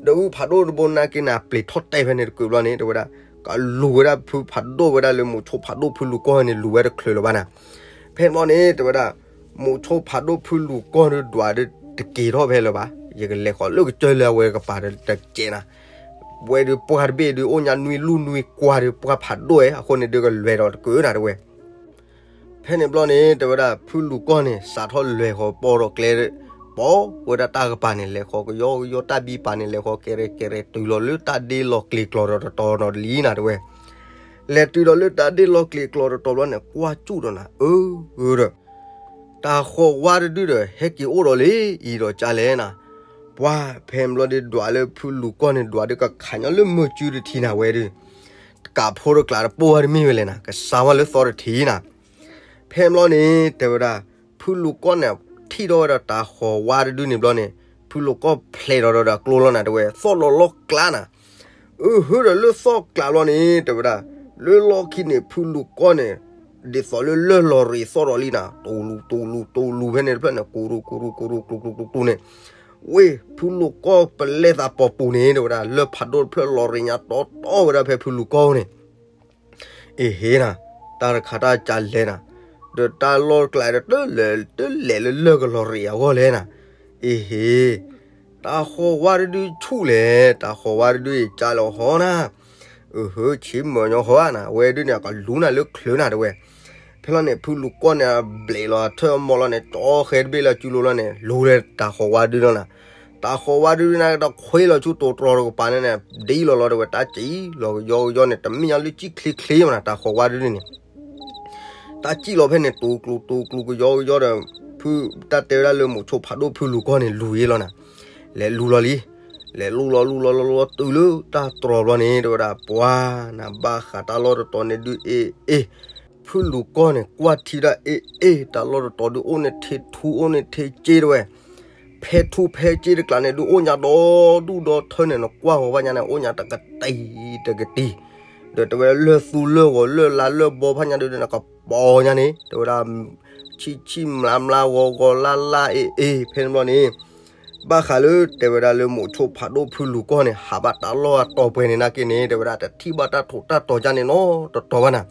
ဒီးဂုၢ်ဖးဒိၣ်တဘိနာ်က့န့ၣ် အပျ့ၤထီၣ်တဲဖဲန့ၣ်တကုးဘျီန့ၣ် တဲဝဲဒၣ် ကလူၤဝဲဒၣ်ဖုဖးဒိၣ်ဝဲဒၣ်လၢမိၤဆိဖးဒိၣ်ဖုလူၤကီၢ်န့ၣ် လူၤဝဲတချုးလၢၤဘၣ်နၤ, ဖဲန့ၣ်ဘျီန့ၣ် တဲဝဲဒၣ် မိၤဆိဖးဒိၣ်ဖုလူၤကီၢ်ဒုး ဒွးဒုးတက့ၤထီၣ်ဖဲလၢၤဘၣ်, ယကလဲၤဃီၤလၢကစၢၢ်လၢအဝဲကပၤတကဲးနၤ, ဝဲဒုးပှၢ်တဘ့ၣ်ဒုး အိၣ်ညါနွံလူၢ်နွံကွၢ်ဒုး ပှၢ်ဖးဒိၣ်ဝဲ အဃိန့ၣ်ဒုး ကလွဲၤဒီးတကုးနၤ တဲဝဲ ဖဲန့ၣ်ဘျီန့ၣ် တဲဝဲဒၣ် ဖုလူၤကီၢ်န့ၣ် စးထီၣ်လဲၤဃီၤပိာ်ဒီးကျဲ, ပိာ်ဝဲဒၣ်တၢ်ကပၤန့ၣ် လဲၤဃီၤကယီကယီ တၢ်ဘံပာ်န့ၣ် လဲၤဃီၤကဲရဲၣ်ကဲရဲၣ် တုၤလီၤလၢတၢ်ဒ့လီၤကျ့ၤကျီၤဒီးတတီၤနီၤလံနၤ တဲဝဲ, လဲၤတုၤဒီးလၢတၢ်ဒ့လီၤကျ့ၤကျီၤတတီၤဘျီန့ၣ် ကွၢ်စူၣ်ဒီးနၤ အၢ ဒီး တၢ်ဃီၤဝါတဒုဒီး ဟဲက့ၤအိၣ်ဒီးလံ အံၤဒီးကလဲၣ်နၤ, ပှၤ ဖဲန့ၣ်ဘျီဒုး ဒွးလၢဖုလူၤကီၢ်န့ၣ် ဒွးဒုးကခးညီလၢမုၢ်စုတထံနၤ ဝဲဒုး တကးဖိတကျးတပိၢ်ဝဲတမ့ၢ်ဝဲလဲၣ်နၤ ကစါဝဲလၢသီတထံနၤ, ဖဲန့ၣ်ဘျီန့ၣ် တဲဝဲဒၣ် ဖုလူၤကီၢ်န့ၣ် ထံၣ်ထီၣ်ဝဲဒၣ်တၢ်ဃီၤဝါတဒုန့ၣ်ဘျီန့ၣ် ဖုလူၤကီၢ်ဖျဲးဒီးဒီးအကျိလီၤနၤ တဲဝဲ သီၣ်လီၤလီၢ်ကျါနၤ, အဟၢဒီးလၢသီၣ်ကျါဘျီန့ၣ် တဲဝဲဒၣ် လၢလီၢ်ခံန့ၣ် ဖုလူၤကီၢ်န့ၣ် ဒ်သိးလၢလၢၢ်လီၤရ့သီၣ်ဒီးလံနၤ တူလူတူလူတူလူဖဲန့ၣ်တဖျၢၣ်န့ၣ် ကူတူကူတူကူတူကူတူန့ၣ်, ဝ့ၢ် ဖုလူၤကီၢ်ပလဲသးပိာ်ပူၤန့ၣ် တဲဝဲဒၣ် လၢၢ်ဖးဒိၣ်တဖျၢၣ်လီၤရ့ညါတီတီဝဲဒၣ်ဖဲဖုလူၤကီၢ်န့ၣ် အ့ဟ့နၤ, တၢ်တခါတၢ်ကလဲၣ်နၤ, ဒီးတၢ်လီၢ်တကျါဒီး တလဲၤလၢလၢၢ်ကလီၤရ့အဂီၢ်လဲၣ်နၤ, အ့ဟ့, တၢ်ဃီၤဝါတဒုဆူၣ်လဲၣ်, တၢ်ဃီၤဝါတဒုအံၤကၢ်လီၤဟီနၤ, အဟၢဆ့မၢညီဃီနၤ, ဝဲဒုန့ၣ် အကလူၤနၤလၢချုးနၤ တဲဝဲ, ဖဲလီၤန့ၣ် ဖုလူၤကီၢ်န့ၣ် အဘျဲးလီၤအထၢၣ်အမီၤလီၤန့ၣ် ကၠီဃဲတဘ့ၣ်လၢအစုလိၤလီၤန့ၣ် လူၤလၢတၢ်ဃီၤဝါတဒုလီၤနၤ, တၢ်ဃီၤဝါတဒုန့ၣ် တခွ့လီၤဆူတိၤတြီၤတကပၤန့ၣ်န့ၣ် ဒ်လီၤလီၤ တဲဝဲ တၢ်စံၣ်လီၤကယီကယီန့ၣ် တမ့ၢ်ညါလၢစံၣ်ချ့ချ့မးနၤ တၢ်ဃီၤဝါတဒုန့ၣ် တၢ်စံၣ်လီၤဖဲန့ၣ် တူၤကျူၤတူၤကျူၤကယီကယီဒီး ဖု တၢ်တဲဝဲဒၣ်လၢမိၤဆိဖးဒိၣ်ဖုလူၤကီၢ်န့ၣ် လူၤယ့လီၤနၤ, လဲၤလူၤလီၤလံ, လဲၤလူၤလီၤလူၤလီၤလူၤလီၤတုၤလၢတၢ်တြီၤဘျီန့ၣ် တဲဝဲဒၣ် ပှၤနၤဘၣ်ဃးတၢ်လီၢ်တတီၤန့ၣ်ဒုး အ့ၣ်အ့ၣ်, ဖုလူၤကီၢ်န့ၣ် ကွၢ်ထံဒၣ်အ့ၣ်အ့ၣ် တၢ်လီၢ်တတီၤဒုး အိၣ်န့ၣ်ထံထူ အိၣ်န့ၣ်ထံစ့ တဲဝဲ ဖဲထူဖဲစ့တကျါန့ၣ်ဒုး အိၣ်ညါဒီဒူၣ်ဒီထၢန့ၣ် နကွၢ်ဂီၤဘၣ်ညါန့ၣ် အိၣ်ညါတကတံၤတကတံၤ, ဒီးတဲဝဲလၢၢ်သူလၢၢ်ဂီၤလၢၢ်လါလၢၢ်ဘီဖးညါဒုးန့ၣ် ကပီၤညါန့ၣ် တဲဝဲဒၣ် ဆံၣ်ဆံၣ်မျါမျါဂီၤဂီၤလါလါအ့ၣ်အ့ၣ် ဖဲန့ၣ်ဘျီန့ၣ် ဘၣ်ဃးလၢတဲဝဲဒၣ်လၢမိၤဆိဖးဒိၣ်ဖုလူၤကီၢ်န့ၣ် ဟးဘၣ်တၢ်လီၢ်အတီၤပှဲၤန့ၣ်နာ်က့န့ၣ် တဲဝဲဒၣ်တထံၣ်ဘၣ်တၢ်ထူးတၢ်တီၤဒ်န့ၣ်နီတတီၤဘၣ်နၤ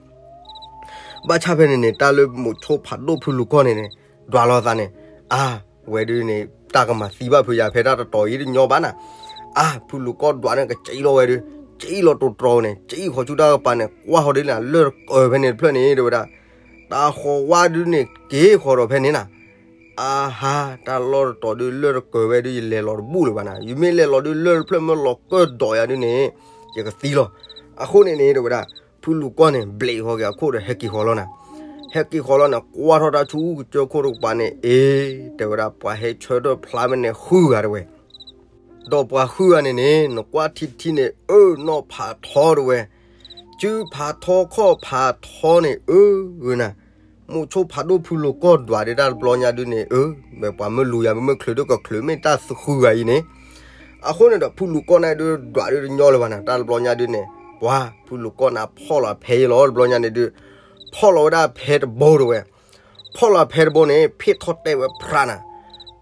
ဘၣ်ဆၣ်ဖဲန့ၣ်န့ၣ် တၢ်လၢမိၤဆိဖးဒိၣ်ဖုလူၤကီၢ်န့ၣ်န့ၣ် ဒွးလီၤသးန့ၣ် အါ ဝဲဒုန့ၣ် တၢ်ကမၤသံဘၣ်ဖုယၤ ဖဲတၢ်တတီၤအံၤတညီဘၣ်နၤ, အါ ဖုလူၤကီၢ်ဒွးန့ၣ် ကစံၣ်လီၤဝဲဒုး စံၣ်လီၤတိၤတြီၤန့ၣ် စံၣ်ဃီၤဆူတၢ်ကပၤန့ၣ် ကွၢ်ဃီၤဒ်လဲၣ် လၢၢ်တကၢၤဖဲန့ၣ်တဖျၢၣ်န့ၣ် တဲဝဲဒၣ် တၢ်ဃီၤဝါဒုန့ၣ် က့ၤဃီၤဒီးဖဲန့ၣ်နၤ အါဟါ တၢ်လီၢ်တတီၤဒုး လၢၢ်တကၢၤဝဲဒုး ယလဲၤလီၤတဘူၣ်လၢၤဘၣ်နၤ, ယမ့ၢ်လဲၤလီၤဒုး လၢၢ်တဖျၢၣ်မ့ၢ်လီၤကၢၢ်ဒိးယၤဒုန့ၣ် ယကသံလီၤ. အဃိန့ၣ်န့ၣ် တဲဝဲဒၣ် ဖုလူၤကီၢ်န့ၣ် ဘျဲးဃီၤက့ၤအခိၣ်ဒီး ဟဲက့ၤဃီၤလီၤနၤ, ဟဲက့ၤဃီၤလီၤန့ၣ် ကွၢ်ထီၣ်တၢ်ဆူကစၢၢ်ခိၣ်တကပၤန့ၣ် အ့ တဲဝဲဒၣ် ပှၤဟဲဆၢထၢၣ်ဖျါမ့ၢ်န့ၣ် ဃုဂၤတဲဝဲ ဒီးပှၤဃုဂၤန့ၣ်န့ၣ် နကွၢ်ထံထံန့ၣ် အၢ နီၢ်ဖးထီတဲဝဲ, စုဖးထီခီၣ်ဖးထီန့ၣ် အၢ ဂ့ၤနၤ, မိၤဆိဖးဒိၣ်ဖုလူၤကီၢ်ဒွးဒုးတၢ်တဘျီညါဒုန့ၣ် အၢ မ့ၢ်ပှၤမ့ၢ်လူၤယၤ မ့မ့ၢ်ချုးဒုးကချုး မ့ၢ်တၢ်ဃုဂၤအံၤန့ၣ်, အဃိန့ၣ်ဒီး ဖုလူၤကီၢ်န့ၣ်ဒုး ဒွးဒုးတညီလၢၤဘၣ်နၤ တၢ်တဘျီညါဒုန့ၣ် ပှၤ ဖုလူၤကီၢ်န့ၣ် ဖီၣ်လီၤအဖဲအံၤလီၤ တဘျီညါန့ၣ်ဒုး ဖီၣ်လီၤဝဲဒၣ်အဖဲတဘိတဲဝဲ ဖီၣ်လီၤအဖဲတဘိန့ၣ် ဖ့ၣ်ထီၣ်တဲဝဲဖြးနၤ,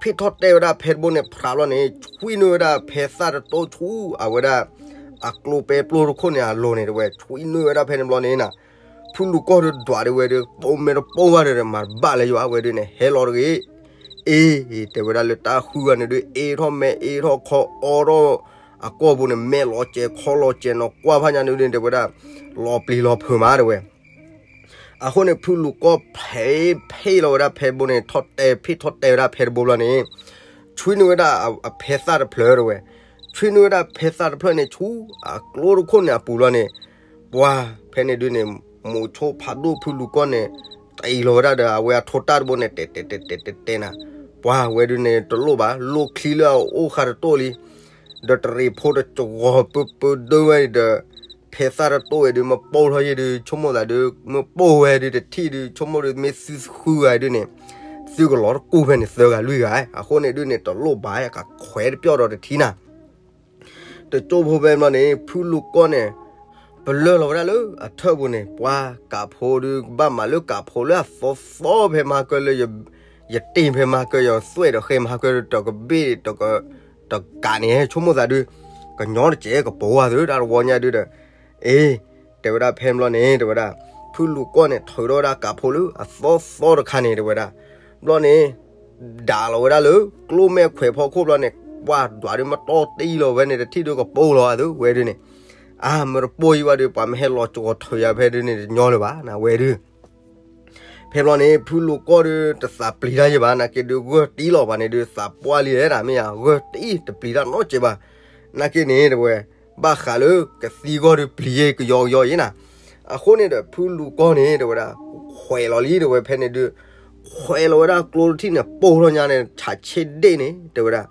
ဖ့ၣ်ထီၣ်တဲဝဲဒၣ်ဖဲတဘိန့ၣ် ဖြးဘျီန့ၣ် ဆွံနုာ်ဝဲဒၣ်ဖဲသၣ်တတိၢ်ဆူ အဝဲဒၣ် အကျိပဲပျိတခိၣ်န့ၣ်အလိၤန့ၣ်တဲဝဲ ဆွံနုာ်ဝဲဒၣ်ဖဲန့ၣ်ဘျီန့ၣ်နၤ, ဖုလူၤကီၢ်ဒုးဒွးဒုးဝဲဒုး ပိာ်မ့ၢ်တပိာ်ဘၣ်ဒီး မၤတဘၣ်လၢယွၤဝဲဒုးန့ၣ် ဟဲလီၤတဂ့ၤ, အ့ တဲဝဲဒၣ်လၢတၢ်ဃုဂၤန့ၣ်ဒုး အ့ထီၣ်မဲအ့ထီၣ်ခီအီထီၣ် အကီၢ်ပူၤန့ၣ် မဲာ်လီၤစဲၤခီလီၤစဲၤနီၤ ကွၢ်ဖးညါန့ၣ်ဒုး တဲဝဲဒၣ် လီၤပျံၤလီၤဖုးမးတဲဝဲ အဃိန့ၣ် ဖုလူၤကီၢ်ဖဲ ဖ့ၣ်လီၤဝဲဒၣ်ဖဲတဘိန့ၣ် ထီၣ်တဲ ဖ့ၣ်ထီၣ်တဲဝဲဒၣ်ဖဲတဘိဘျီန့ၣ် ဆွံနုာ်ဝဲဒၣ်အဖဲသၣ်တဖျၢၣ်တဲဝဲ, ဆွံနုာ်ဝဲဒၣ်ဖဲသၣ်တဖျၢၣ်န့ၣ် ဆူအကျိတခိၣ်န့ၣ်အပူၤဘျီန့ၣ်, ပှၤဖဲန့ၣ်ဒုးန့ၣ် မိၤဆိဖးဒိၣ်ဖုလူၤကီၢ်န့ၣ် တ့ၢ်လီၤဝဲဒၣ်ဒီး အဝဲအထိၣ်တၢ်တဘိန့ၣ် တဲတဲတဲတဲတဲတဲနၤ, ပှၤဝဲဒုန့ၣ် တလိၣ်ဘၣ်, လိၣ်ချံလၢအအိၣ်ဃာ်တတိၢ်လံ, ဒီးတရံးဖိတကဝီၤပၢပၢဒိဝဲဒီး ဖဲသၣ်တတိၢ်ဝဲဒု မ့ၢ်ပိၢ်ထီၣ်ယဲဒု ဆိကမိၣ်သးဒု မ့ၢ်ပိၢ်ဝဲဒုတထံၣ်ဒု ဆိကမိၣ်ဒု မ့ၢ်သုဃုဂၤဒုန့ၣ် သုကလီၤတကူၢ်ဖဲန့ၣ် သၢဂၤလွံၢ်ဂၤ, အဃိန့ၣ်ဒုန့ၣ် တလိၣ်ဘၣ် ကခွဲးတပျီၢ်ဒီးတထံၣ်နၤ တကၠိဖိဖဲဘျီန့ၣ် ဖုလူၤကီၢ်န့ၣ် ပလၢၢ်လီၤဝဲဒၣ်လၢအထၢၣ်ပူၤန့ၣ် ပှၤကးဖိဒု ကဘၣ်မၤလၢကးဖိလၢအသီသီဖဲမၤကၢလၢ ယတ့ၢ်ဖဲမၤကၢ ယသွဲၣ်ဒီးဃဲမၤကၢ တကဘ့ၣ် တကးန့ၣ် ဆိကမိၣ်သးဒု ကညီတစဲးကပိာ်ဝဲသု တၢ်တဝီညါဒုဒီး အ့ တဲဝဲဒၣ်ဖဲဘျီန့ၣ် တဲဝဲဒၣ် ဖုလူၤကီၢ်န့ၣ် ထုးထီၣ်ဝဲဒၣ်ကးဖိလၢအသီသီတခါန့ၣ် တဲဝဲဒၣ် ဘျီန့ၣ် ဒၣ်လီၤဝဲဒၣ်လၢ ကျိမဲာ်ခွဲးဖီခိၣ်ဘျီန့ၣ် ပှၤဒွးဒုမတီၢ်တံၢ်လီၤဝဲန့ၣ် တထံၣ်ဒုကပိာ်လီၤအသု ဝဲဒုန့ၣ် အါ မ့ၢ်တပိာ်ယံၤဘၣ်ဒု ပှၤမ့ၢ်ဟဲလီၤကီၤထုးယၤဖဲဒုန့ၣ် တညီလၢၤဘၣ်နၤ ဝဲဒု ဖဲဘျီန့ၣ် ဖုလူၤကီၢ်ဒု တသးပျံၤတၢ်ယံၤဘၣ် နာ်က့ဒု ဂၢၢ်တံၢ်လီၤဘၣ်န့ၣ်ဒု သးပှၢ်လံလဲၣ် တၢ်မ့ၢ်ယါ ဂၢၢ်တံၢ် တပျံၤတၢ်နီတစဲးဘၣ် နာ်က့န့ၣ် တဲဝဲ ဘၣ်ဃးလၢကသံဂီၢ်ဒု ပျံၤယဲကယီကယီအံၤနၤ အဃိန့ၣ်ဒီး ဖုလူၤကီၢ်န့ၣ် တဲဝဲဒၣ် ခွဲးလီၤလံ တဲဝဲဖဲန့ၣ်ဒု ခွဲးလီၤဝဲဒၣ်ကျိတထံၣ်န့ၣ် ပိၢ်ထီၣ်ညါန့ၣ် ဆးဆ့ဒ့ၣ်န့ၣ် တဲဝဲဒၣ်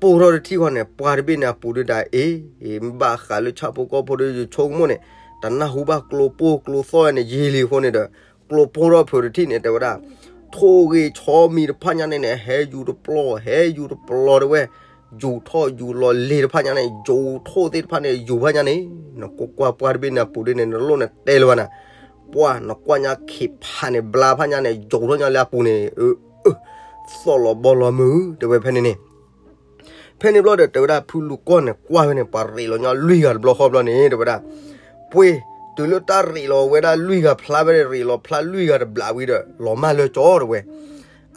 ပိၢ်ထီၣ်တထံၣ်ဃီန့ၣ် ပှၢ်တဘ့ၣ်န့ၣ်အပူၤဒုဒၣ်အ့ၣ် ဘၣ်ဃးလၢဆၣ်ဖိကီၢ်ဖိဒု ယဆိကမိၣ်န့ၣ် တနၢ်ဟူဘၣ်ကျိပိၢ်ကျိသီၣ်န့ၣ် ယံာ်လံအဃိန့ၣ်ဒီး ကျိပိၢ်ထီၣ်ဖုးတထံၣ်န့ၣ် တဲဝဲဒၣ် ထိၣ်ဂ့ၤဆီမံၤတဖၣ်ညါန့ၣ်န့ၣ် ဟဲယူၤတပျီ ဟဲယူၤတပျီတဲဝဲ ယူၤထီၣ်ယူၤလီၤလ့ၤတဖၣ်ညါန့ၣ် ယူၤထိၣ်သ့ၣ်တဖၣ်န့ၣ် ယူၤဖၣ်ညါန့ၣ် နကွၢ်ကွၢ်ပှၢ်တဘ့ၣ်န့ၣ်အပူၤဒုန့ၣ် နလိၣ်န့ၣ်တဲလၢၤဘၣ်နၤ ပှၢ်နကွၢ်ညါခံဖးန့ၣ် ဘျါဖၣ်ညါန့ၣ် ယူၤထီၣ်ညါလၢအပူၤန့ၣ် သီၣ်လီၤဘီလီၤမုၢ် တဲဝဲဖဲန့ၣ်န့ၣ် ဖဲန့ၣ်ဘျီဒီး တဲဝဲဒၣ်ဖုလူၤကီၢ်န့ၣ် ကွၢ်ဝဲန့ၣ် ပှၤရ့းလီၤညီလွံၢ်ဂၤတဘျီဃီဘျီန့ၣ် တဲဝဲဒၣ် ပှ့ၤ တုၤလၢတၢ်ရ့းလီၤဝဲဒၣ်လွံၢ်ဂၤဖျါဝဲန့ၣ် ရ့းလီၤဖျါလွံၢ်ဂၤတဘျီဝံၤဒီး လီၤမၢ်လၢကၠီတဲဝဲ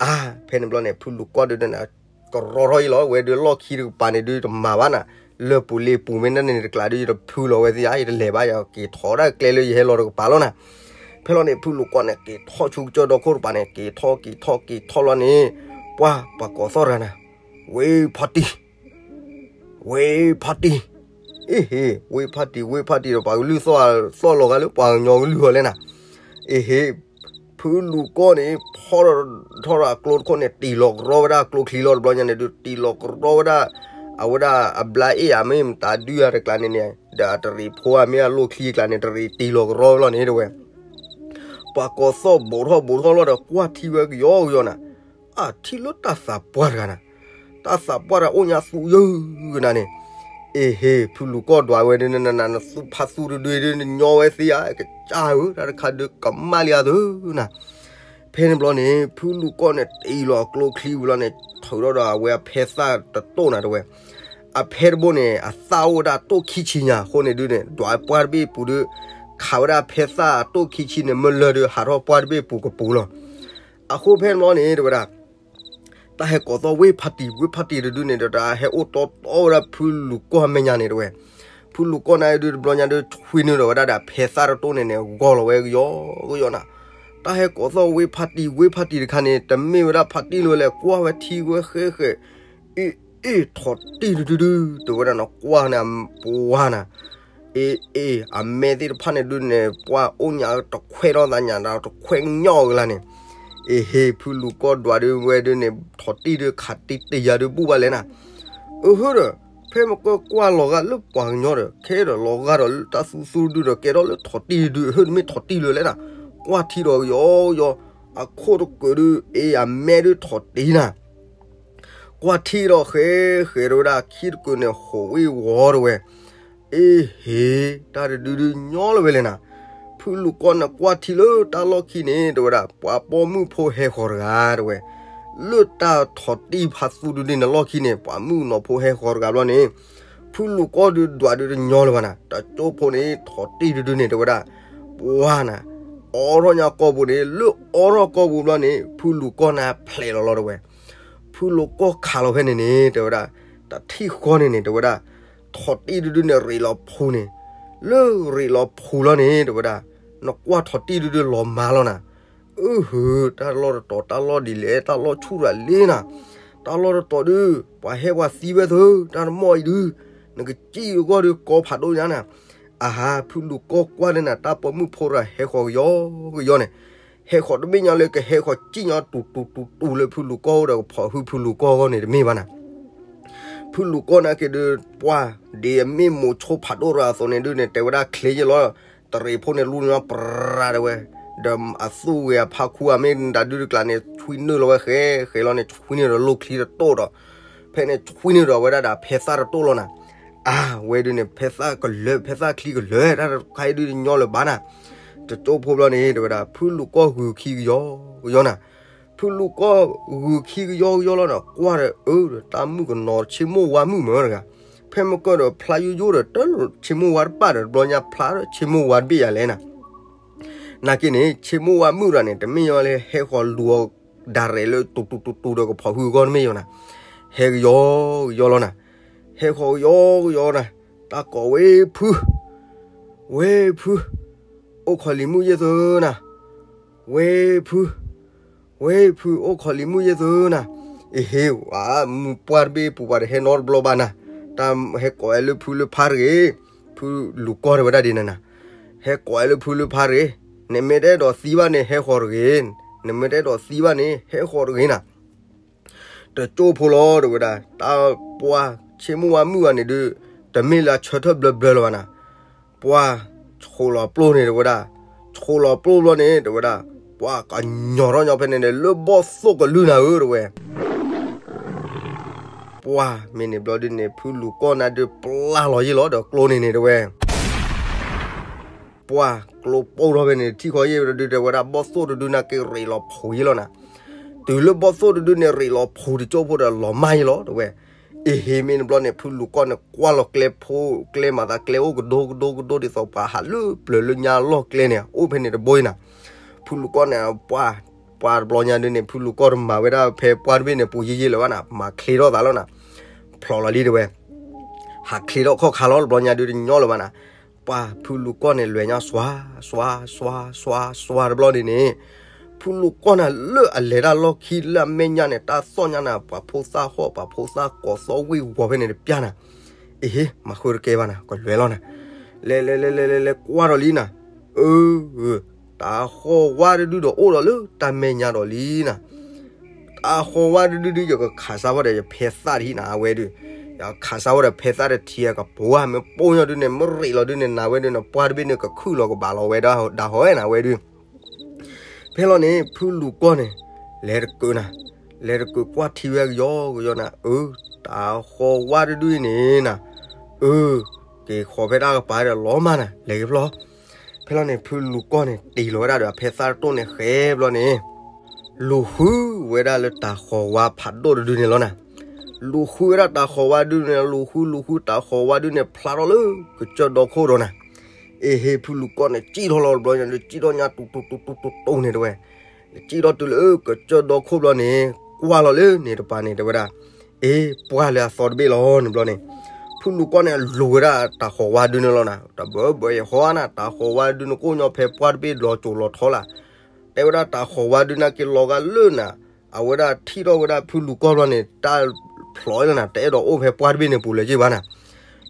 အါ ဖဲန့ၣ်ဘျီန့ၣ် ဖုလူၤကီၢ်ဒုန့ၣ် ကရီထီၣ်အံၤလီၤ ဝဲဒုလီၢ်ခံတကပၤန့ၣ်ဒုတမၤဘၣ်နၤ လၢပူၤလ့ပူၤမ့ၢ်န့ၣ်တကျးဒု ယတဖုလီၤဝဲသ့ဧါ ယတလဲၤဘၣ် ယက့ၤထီၣ်ဒၣ်ကျဲလၢယဟဲလီၤတကပၤလီၤနၤ ဖဲလီၤန့ၣ် ဖုလူၤကီၢ်န့ၣ် က့ၤထီၣ်ဆူကစၢၢ်ဒီခိၣ်တကပၤန့ၣ် က့ၤထီၣ်က့ၤထီၣ်က့ၤထီၣ်လီၤန့ၣ် ပှၢ်ပှၤကိးသီၣ်တဂၤနၤ ဝ့ၢ်ဖါတံၢ် ဝ့ၢ်ဖါတံၢ် အ့ဟ့ ဝ့ၢ်ဖါတံၢ် ဝ့ၢ်ဖါတံၢ်ဒီး ပှၤကလုၢ်သီၣ်သီၣ်လီၤဂာ်လၢပှၤကညီကလုၢ်ဃီလဲၣ်နၤ အ့ဟ့ ဖုလူၤကီၢ်န့ၣ် ဖီၣ်ထီၣ်ဒီးအကျိတခိၣ်န့ၣ် တံၢ်လီၤကရီဝဲဒၣ်အကျိချံလီၤတဘျီညါန့ၣ်ဒု တံၢ်လီၤကရီဝဲဒၣ် အဝဲဒၣ်အဘျါအ့ၣ်ဧါ မ့ၢ်မတၤဒုယၤတကျးန့ၣ်န့ၣ် ဒီးအတရံးဖိဧါ မ့ၢ်အလိၣ်ချံအကျးန့ၣ် တရံးတံၢ်လီၤကရီဝဲလီၤန့ၣ်တဲဝဲ ပှၤကိးသီၣ်ဘူးထီၣ်ဘူးထီၣ်လီၤဒီး ကွၢ်ထံဝဲကယီကယီနၤ အထံၣ်လၢတၢ်သးပှၢ်တဂၤနၤ တၢ်သးပှၢ်တဂၤအိၣ်ညါသူယုၢ်နၤန့ၣ် အ့ဟ့ ဖုလူၤကီၢ်ဒွးဝဲဒု နနန နသူဖးသူတဒုဒု နညီဝဲသ့ဧါ ကစၢ်ဧၢ တၢ်တခါဒုကမၣ်လံဧါသုနၤ ဖဲန့ၣ်ဘျီန့ၣ် ဖုလူၤကီၢ်န့ၣ် တံၢ်လီၤအကျိချံဝံၤလီၤန့ၣ် ထုးထီၣ်ဒီးအဝဲအဖဲသၣ်တတိၢ်နၤတဲဝဲ အဖဲတဘိန့ၣ် အသၣ်အိၣ်ဝဲဒၣ်တိၢ်ခံဆံညါအဃိန့ၣ်ဒုန့ၣ် ဒွးပှၢ်တဘ့ၣ်ပူၤဒု ခးဝဲဒၣ်ဖဲသၣ်အတိၢ်ခံဆံန့ၣ် မ့ၢ်လၢဒု ဟးထီၣ်ပှၢ်တဘ့ၣ်ပူၤကပူၤလီၤ အဃိဖဲန့ၣ်ဘျီန့ၣ် တဲဝဲဒၣ် တၢ်ဟဲကိးသီၣ်ဝ့ၢ်ဖါတံၢ် ဝ့ၢ်ဖါတံၢ်တဒုန့ၣ်ဒီး တၢ်ဟဲအိၣ်တီတီဝဲဒၣ်ဖုလူၤကီၢ်မဲာ်ညါန့ၣ်တဲဝဲ ဖုလူၤကီၢ်န့ၣ်ဒုတဘျီညါဒု ဆွံနုာ်ဒီးဝဲဒၣ်ဒီးဖဲသၣ်တတိၢ်န့ၣ်န့ၣ် ဂီၢ်လီၤဝဲကယီကယီနၤ တၢ်ဟဲကိးသီၣ်ဝ့ၢ်ဖါတံၢ် ဝ့ၢ်ဖါတံၢ်တခါန့ၣ် တမ့ၢ်ဝဲဒၣ်ဖါတံၢ်လၢၤဝဲလဲၣ် ကွၢ်ဝဲထံဝဲဃဲဃဲ အ့ၣ်အ့ၣ် ထိးတံၢ်တဒုဒု တဲဝဲဒၣ်နကွၢ်န့ၣ် ပှၢ်နၤ အ့ၣ်အ့ၣ် အမဲသ့ၣ်တဖၣ်န့ၣ်ဒုန့ၣ် ပှၢ်အိၣ်ညါတခွဲထီၣ်သးညါဒီးတခွဲကညီကလါန့ၣ် အ့ဟ့ ဖုလူၤကီၢ်ဒွးဒုဝဲဒုန့ၣ် ထိးတံၢ်ဒုခးတံၢ်တယၤဒုဘူၣ်ဘၣ်လဲၣ်နၤ အဟၢဒီး ဖဲမကကွၢ်လီၤဂာ်လၢပှၤကညီဒီး ခဲဒီးလီၤဂာ်ဒီးလၢတၢ်သူသူဒုဒီး ကဲထီၣ်လၢထိးတံၢ်တဒု အဟၢတမ့ၢ်ထိးတံၢ်လၢၤလဲၣ်နၤ ကွၢ်ထံဒီးကယီကယီ အခိၣ်တကုးဒု အ့ၣ်အမဲဒုထိးတံၢ်နၤ ကွၢ်ထံဒီးဃဲဃဲတဲဝဲဒၣ် ခံတကုးန့ၣ် ဟိးဝ့ၢ်ဝီၤတဲဝဲ အ့ဟ့ တၢ်တဒုဒုညီလၢၤဝဲလဲၣ်နၤ ဖုလူၤကီၢ်န့ၣ်ကွၢ်ထံလၢတၢ်လီၢ်ခံန့ၣ် တဲဝဲဒၣ် ပှၤပိာ်မုၣ်ဖိဟဲဃီၤတဂၤတဲဝဲ လၢတၢ်ထိးတံၢ်ဖးသူတဒုန့ၣ်လီၢ်ခံန့ၣ် ပှၤမုၣ်ကနီၤဖိဟဲဃီၤတဂၤဘျီန့ၣ် ဖုလူၤကီၢ်ဒုဒွးဒုတညီလၢၤဘၣ်နၤ တကၠိဖိန့ၣ် ထိးတံၢ်တဒုန့ၣ် တဲဝဲဒၣ် ပှၢ်နၤ အိးထီၣ်ညါကီၢ်ပူၤန့ၣ် လၢအိးထီၣ်ကီၢ်ပူၤဘျီန့ၣ် ဖုလူၤကီၢ်န့ၣ်ဖျဲးလီၤလီၤတဲဝဲ ဖုလူၤကီၢ်ခးလီၤဖဲန့ၣ်န့ၣ် တဲဝဲဒၣ် တထံၣ်ဃီန့ၣ်န့ၣ် တဲဝဲဒၣ် ထိးတံၢ်တဒုန့ၣ် ရ့းလီၤဖူးန့ၣ် လၢရ့းလီၤဖူးလီၤန့ၣ် တဲဝဲဒၣ် နကွၢ်ထိးတံၢ်တဒုလီၤမၢ်လီၤနၤ အဟၢ တၢ်လီၢ်တတီၤ တၢ်လီၢ်ဒ်လဲၣ် တၢ်လီၢ်ဆူၣ်တဂၤလံနၤ တၢ်လီၢ်တတီၤဒု ပှၤဟဲပှၤသံဝဲသု တၢ်တမီၢ်အံၤဒု နကစံၣ်တဂီၢ်ဒု ကီဖးဒိၣ်ညါနၤ အဟါ ဖုလူၤကီၢ်ကွၢ်လၢနၤ တၢ်ပိာ်မုၣ်ဖိတဂၤဟဲဃီၤကယီကယီန့ၣ် ဟဲဃီၤတဘ့ၣ်ညါလၢကဟဲဃီၤစံၣ်ညီၣ်တူၤတူၤတူၤတူၤလၢဖုလူၤကီၢ်ဒီးကဖီၣ်ဟုဖုလူၤကီၢ်အဂီၢ်န့ၣ်တမ့ၢ်ဘၣ်နၤ. ဖုလူၤကီၢ်နာ်က့ၤဒုး ပှၢ် ဒ်အမ့ၢ်မိၤဆိဖးဒိၣ်တဂၤအသိးန့ၣ်ဒုးန့ၣ် တဲဝဲဒၣ်ချ့ယဲလီၤ, တရံးဖိန့ၣ်လူၢ်ညီပြၤတဲဝဲ, ဒီးအသူၣ်ဝဲအဖါခူအမ့ၢ်ဒၣ်ဒုးတကျးန့ၣ် ဆွံနုာ်လီၤဝဲဃဲဃဲလီၤန့ၣ် ဆွံနုာ်ဒီးလိၣ်ချံတတိၢ်ဒီး ဖဲန့ၣ်ဆွံနုာ်ဒီးဝဲဒၣ်ဒီးဖဲသၣ်တတိၢ်လီၤနၤ. အါ ဝဲဒုးန့ၣ် ဖဲသၣ်ကလၢာ် ဖဲသၣ်ချံကလၢာ် တၢ်တခါအံၤဒုးညီလၢၤဘၣ်နၤ. တကၠိဖိဘျီန့ၣ် တဲဝဲဒၣ် ဖုလူၤကီၢ်ဂုာ်ခံကယီကယီနၤ. ဖုလူၤကီၢ်ဂုာ်ခံကယီကယီလီၤဒီး ကွၢ်ဒီးအၢဒီး တၢ်မုၣ်ကနီၤဆ့မိၢ်ဝါမုၣ်မၢတဂၤ, ဖဲမကၢၢ်ဒီးဖျါယိယိဒီး တၢ်ဆ့မိၢ်ဝါတပၣ်ဒီး တဘျီညါဖျါဒီးဆ့မိၢ်ဝါတဘ့ၣ်ယၤလဲၣ်နၤ. နာ်က့န့ၣ် ဆ့မိၢ်ဝါမုၣ်တဂၤန့ၣ် တမ့ၢ်ညီလၢဟဲဃီၤလူၤအီၤ ဒၣ်ရဲၣ်လၢတူၤတူၤတူၤတူၤဒီးကဖီၣ်ဟုအဂီၢ်တမ့ၢ်ယိၤနၤ. ဟဲကယီကယီလီၤနၤ. ဟဲဃီၤကယီကယီနၤ. တၢ်ကိးဝဲဖု, ဝဲဖု, အိၣ်ခိးလံၤမုၣ်ယဲၢ်သုနၤ. ဝဲဖု, ဝဲဖု အိၣ်ခိးလံၤမုၣ်ယဲၢ်သုနၤ. အ့ဟ့ ဝဲမုၢ်ပှၢ်တဘ့ၣ်ပူၤပှၤတဟဲနီတဘျီဘၣ်နၤ. တၢ်ဟဲကိးဝဲလၢဖုလၢဖါတဂ့ၤ, ဖုလူၤကီၢ်တဲဝဲဒၣ်ဒ်န့ၣ်နၤ. ဟဲကိးဝဲလၢဖုလၢဖါတဂ့ၤ, နမ့ၢ်တအဲၣ်ဒိးသံဘၣ်န့ၣ် ဟဲဃီၤတဂ့ၤ, နမ့ၢ်တအဲၣ်ဒိးသံဘၣ်န့ၣ် ဟဲဃီၤတဂ့ၤနၤ. တကၠိဖိလီၤ တဲဝဲဒၣ် တၢ်ပှၢ် ဆ့မိၢ်ဝါမုၣ်ဂၤန့ၣ်ဒုး တမ့ၢ်လၢအဆၢထၢၣ်ဘျၢဘျၢလၢၤဘၣ်နၤ. ပှၢ် ဆှိးလီၤပျိၢ်န့ၣ်တဲဝဲဒၣ်, ဆှိးလီၤပျိၢ်ဘျီန့ၣ် တဲဝဲဒၣ် ပှၢ်ကညီထီၣ်ညီဖဲန့ၣ်န့ၣ် လၢဘီၣ်သိၣ်ကလုၢ်နၤဧၢ တဲဝဲ. ပှၢ် မ့ၢ်န့ၣ်ဘျီဒုးန့ၣ် ဖုလူၤကီၢ်နၤဒုးပျၢ်လီၤယ့ၢ်လီၤဒီးကျိန့ၣ်န့ၣ် တဲဝဲ. ပှၢ် ကျိပိၢ်ထီၣ်ဖဲန့ၣ် ထံၣ်ဃီယ့ၢ်ဒုး တဲဝဲဒၣ် ဘီၣ်သိၣ်တဒုနၤက့ၤရ့းလီၤဖှိးယ့ၢ်လီၤနၤ. တုၤလၢဘီၣ်သိၣ်တဒုန့ၣ် ရ့းလီၤဖှိးတကၠိဖိဒီးလီၤမၢ်ယ့ၢ်လီၤ တဲဝဲ. အ့ဟ့ မ့ၢ်န့ၣ်ဘျီန့ၣ် ဖုလူၤကီၢ်န့ၣ် ကွၢ်လီၤကျဲဖိ ကျဲမၤသးကျဲအိၣ်ကဒိကဒိကဒိဒ်သိးပှၤဟးလၢပျၢၤလၢညါလီၢ်ကျဲန့ၣ် အိၣ်ဖဲန့ၣ်တဘိအံၤနၤ. ဖုလူၤကီၢ်န့ၣ် ပှၢ် ပှၢ်တဘျီညါဒုးန့ၣ် ဖုလူၤကီၢ်တမၤဝဲဒၣ်ဖဲပှၢ်တဘ့ၣ်န့ၣ် ပူၤယ့ၢ်ယ့ၢ်လၢၤဘၣ်နၤ, မၤချ့ထီၣ်သးလီၤနၤ. ဖျိးလီၤလံ တဲဝဲ. ဟးချ့ထီၣ်ခီၣ်ခါလီၤ တဘျီညါဒုးတညီလၢၤဘၣ်နၤ. ပှၢ် ဖုလူၤကီၢ်န့ၣ် လဲၤညါစွါ စွါ စွါ စွါ စွါတဘျီန့ၣ်န့ၣ် ဖုလူၤကီၢ်န့ၣ် လၢအလဲၤတၢ်လီၢ်ခံလၢအမဲာ်ညါန့ၣ် တၢ်သီၣ်ညါန့ၣ် ပှၤဖိသၣ်ဟီၣ် ပှၤဖိသၣ်ကိးသီၣ်ဝ့ၢ်ဝီၤဖဲန့ၣ်တပျၢ်နၤ. အ့ဟ့ မၤဃုတကဲဘၣ်နၤ ကလဲၤလီၤနၤ. လဲၤလဲၤလဲၤလဲၤလဲၤလဲၤကွၢ်ဒီးလံနၤ. အၢ တၢ်ဃီၤဝါတဒုဒီးအိၣ်ဒီးလၢတၢ်မဲာ်ညါဒီးလံနၤ. တၢ်ဃီၤဝါတဒုဒုး ယကခးစၢ်ဝဲဒီးယဖဲသၣ်တဟံးနၤ အဝဲဒုး, ယကခးစၢ်ဝဲဒီးဖဲသၣ်တထံအကပၤမ့ၢ်ပိၢ်ညီဒုးန့ၣ် မ့ၢ်ရ့းလီၤဒုးန့ၣ် နၤဝဲဒုးန့ၣ် ပှၢ်တဘ့ၣ်န့ၣ် ကခုၣ်လီၤကဘၣ်လီၤဝဲဒၣ်ဟီနၤဝဲဒုး. ဖဲလီၤန့ၣ် ဖုလူၤကီၢ်န့ၣ် လဲၤတကုးနၤ, လဲၤတကုးကွၢ်ထံဝဲကယီကယီနၤ, အၢ တၢ်ဃီၤဝါတဒုအံၤန့ၣ်နၤ, အၢ က့ၤဃီၤဖဲတၢ်ကပၤဒီးလီၤမၢ်နၤ လဲၤက့ၤဖျီ. ဖဲလီၤန့ၣ် ဖုလူၤကီၢ်န့ၣ် တ့ၢ်လီၤဝဲဒၣ်ဒီးဖဲသၣ်တတိၢ်န့ၣ်ဃဲဘျီန့ၣ် လူၤဃုဝဲဒၣ်လၢတၢ်ဃီၤဝါဖးဒိၣ်တဒုန့ၣ်လီၤနၤ. လူၤဃုဝဲဒၣ်တၢ်ဃီၤဝါဒုန့ၣ် လူၤဃုလူၤဃုတၢ်ဃီၤဝါဒုန့ၣ် ဖျါထီၣ်လၢကစၢၢ်ဒီခိၣ်ဒီးနၤ. အ့ဟ့ ဖုလူၤကီၢ်န့ၣ် စံၣ်ထီၣ်လီၤတဘျီညါဒုး စံၣ်ထီၣ်ညါတူၤတူၤတူၤတူၤတူၤန့ၣ်တဲဝဲ. စံၣ်ထီၣ်တုၤလၢကစၢၢ်ဒီခိၣ်ဘျီန့ၣ် ကွၢ်လီၤလၢန့ၣ်တပၤန့ၣ်တဲဝဲဒၣ်, အ့ ပှၢ်လၢအသီတဘ့ၣ်လီၤန့ၣ်ဘျီန့ၣ်, ဖုလူၤကီၢ်န့ၣ် လူၤဝဲဒၣ်တၢ်ဃီၤဝါဒုန့ၣ်လီၤနၤ. တဘၣ်ဘၣ်ယဟီနၤ တၢ်ဃီၤဝါဒုန့ၣ် ကိၣ်ညီဖဲပှၢ်တဘ့ၣ်လီၤစိၤလီၤထီလၢ် တဲဝဲဒၣ်တၢ်ဃီၤဝါဒုန့ၣ်က့ၤလီၤဂာ်လၢနၤ, အဝဲဒၣ်ထံၣ်ထီၣ်ဝဲဒၣ်ဖုလူၤကီၢ်ဘျီန့ၣ် တၢ်ဖျိးလီၤနၤ တအဲၣ်ဒိးအိၣ်ဖဲပှၢ်တဘ့ၣ်န့ၣ်ပူၤလၢၤက့ၤဘၣ်နၤ.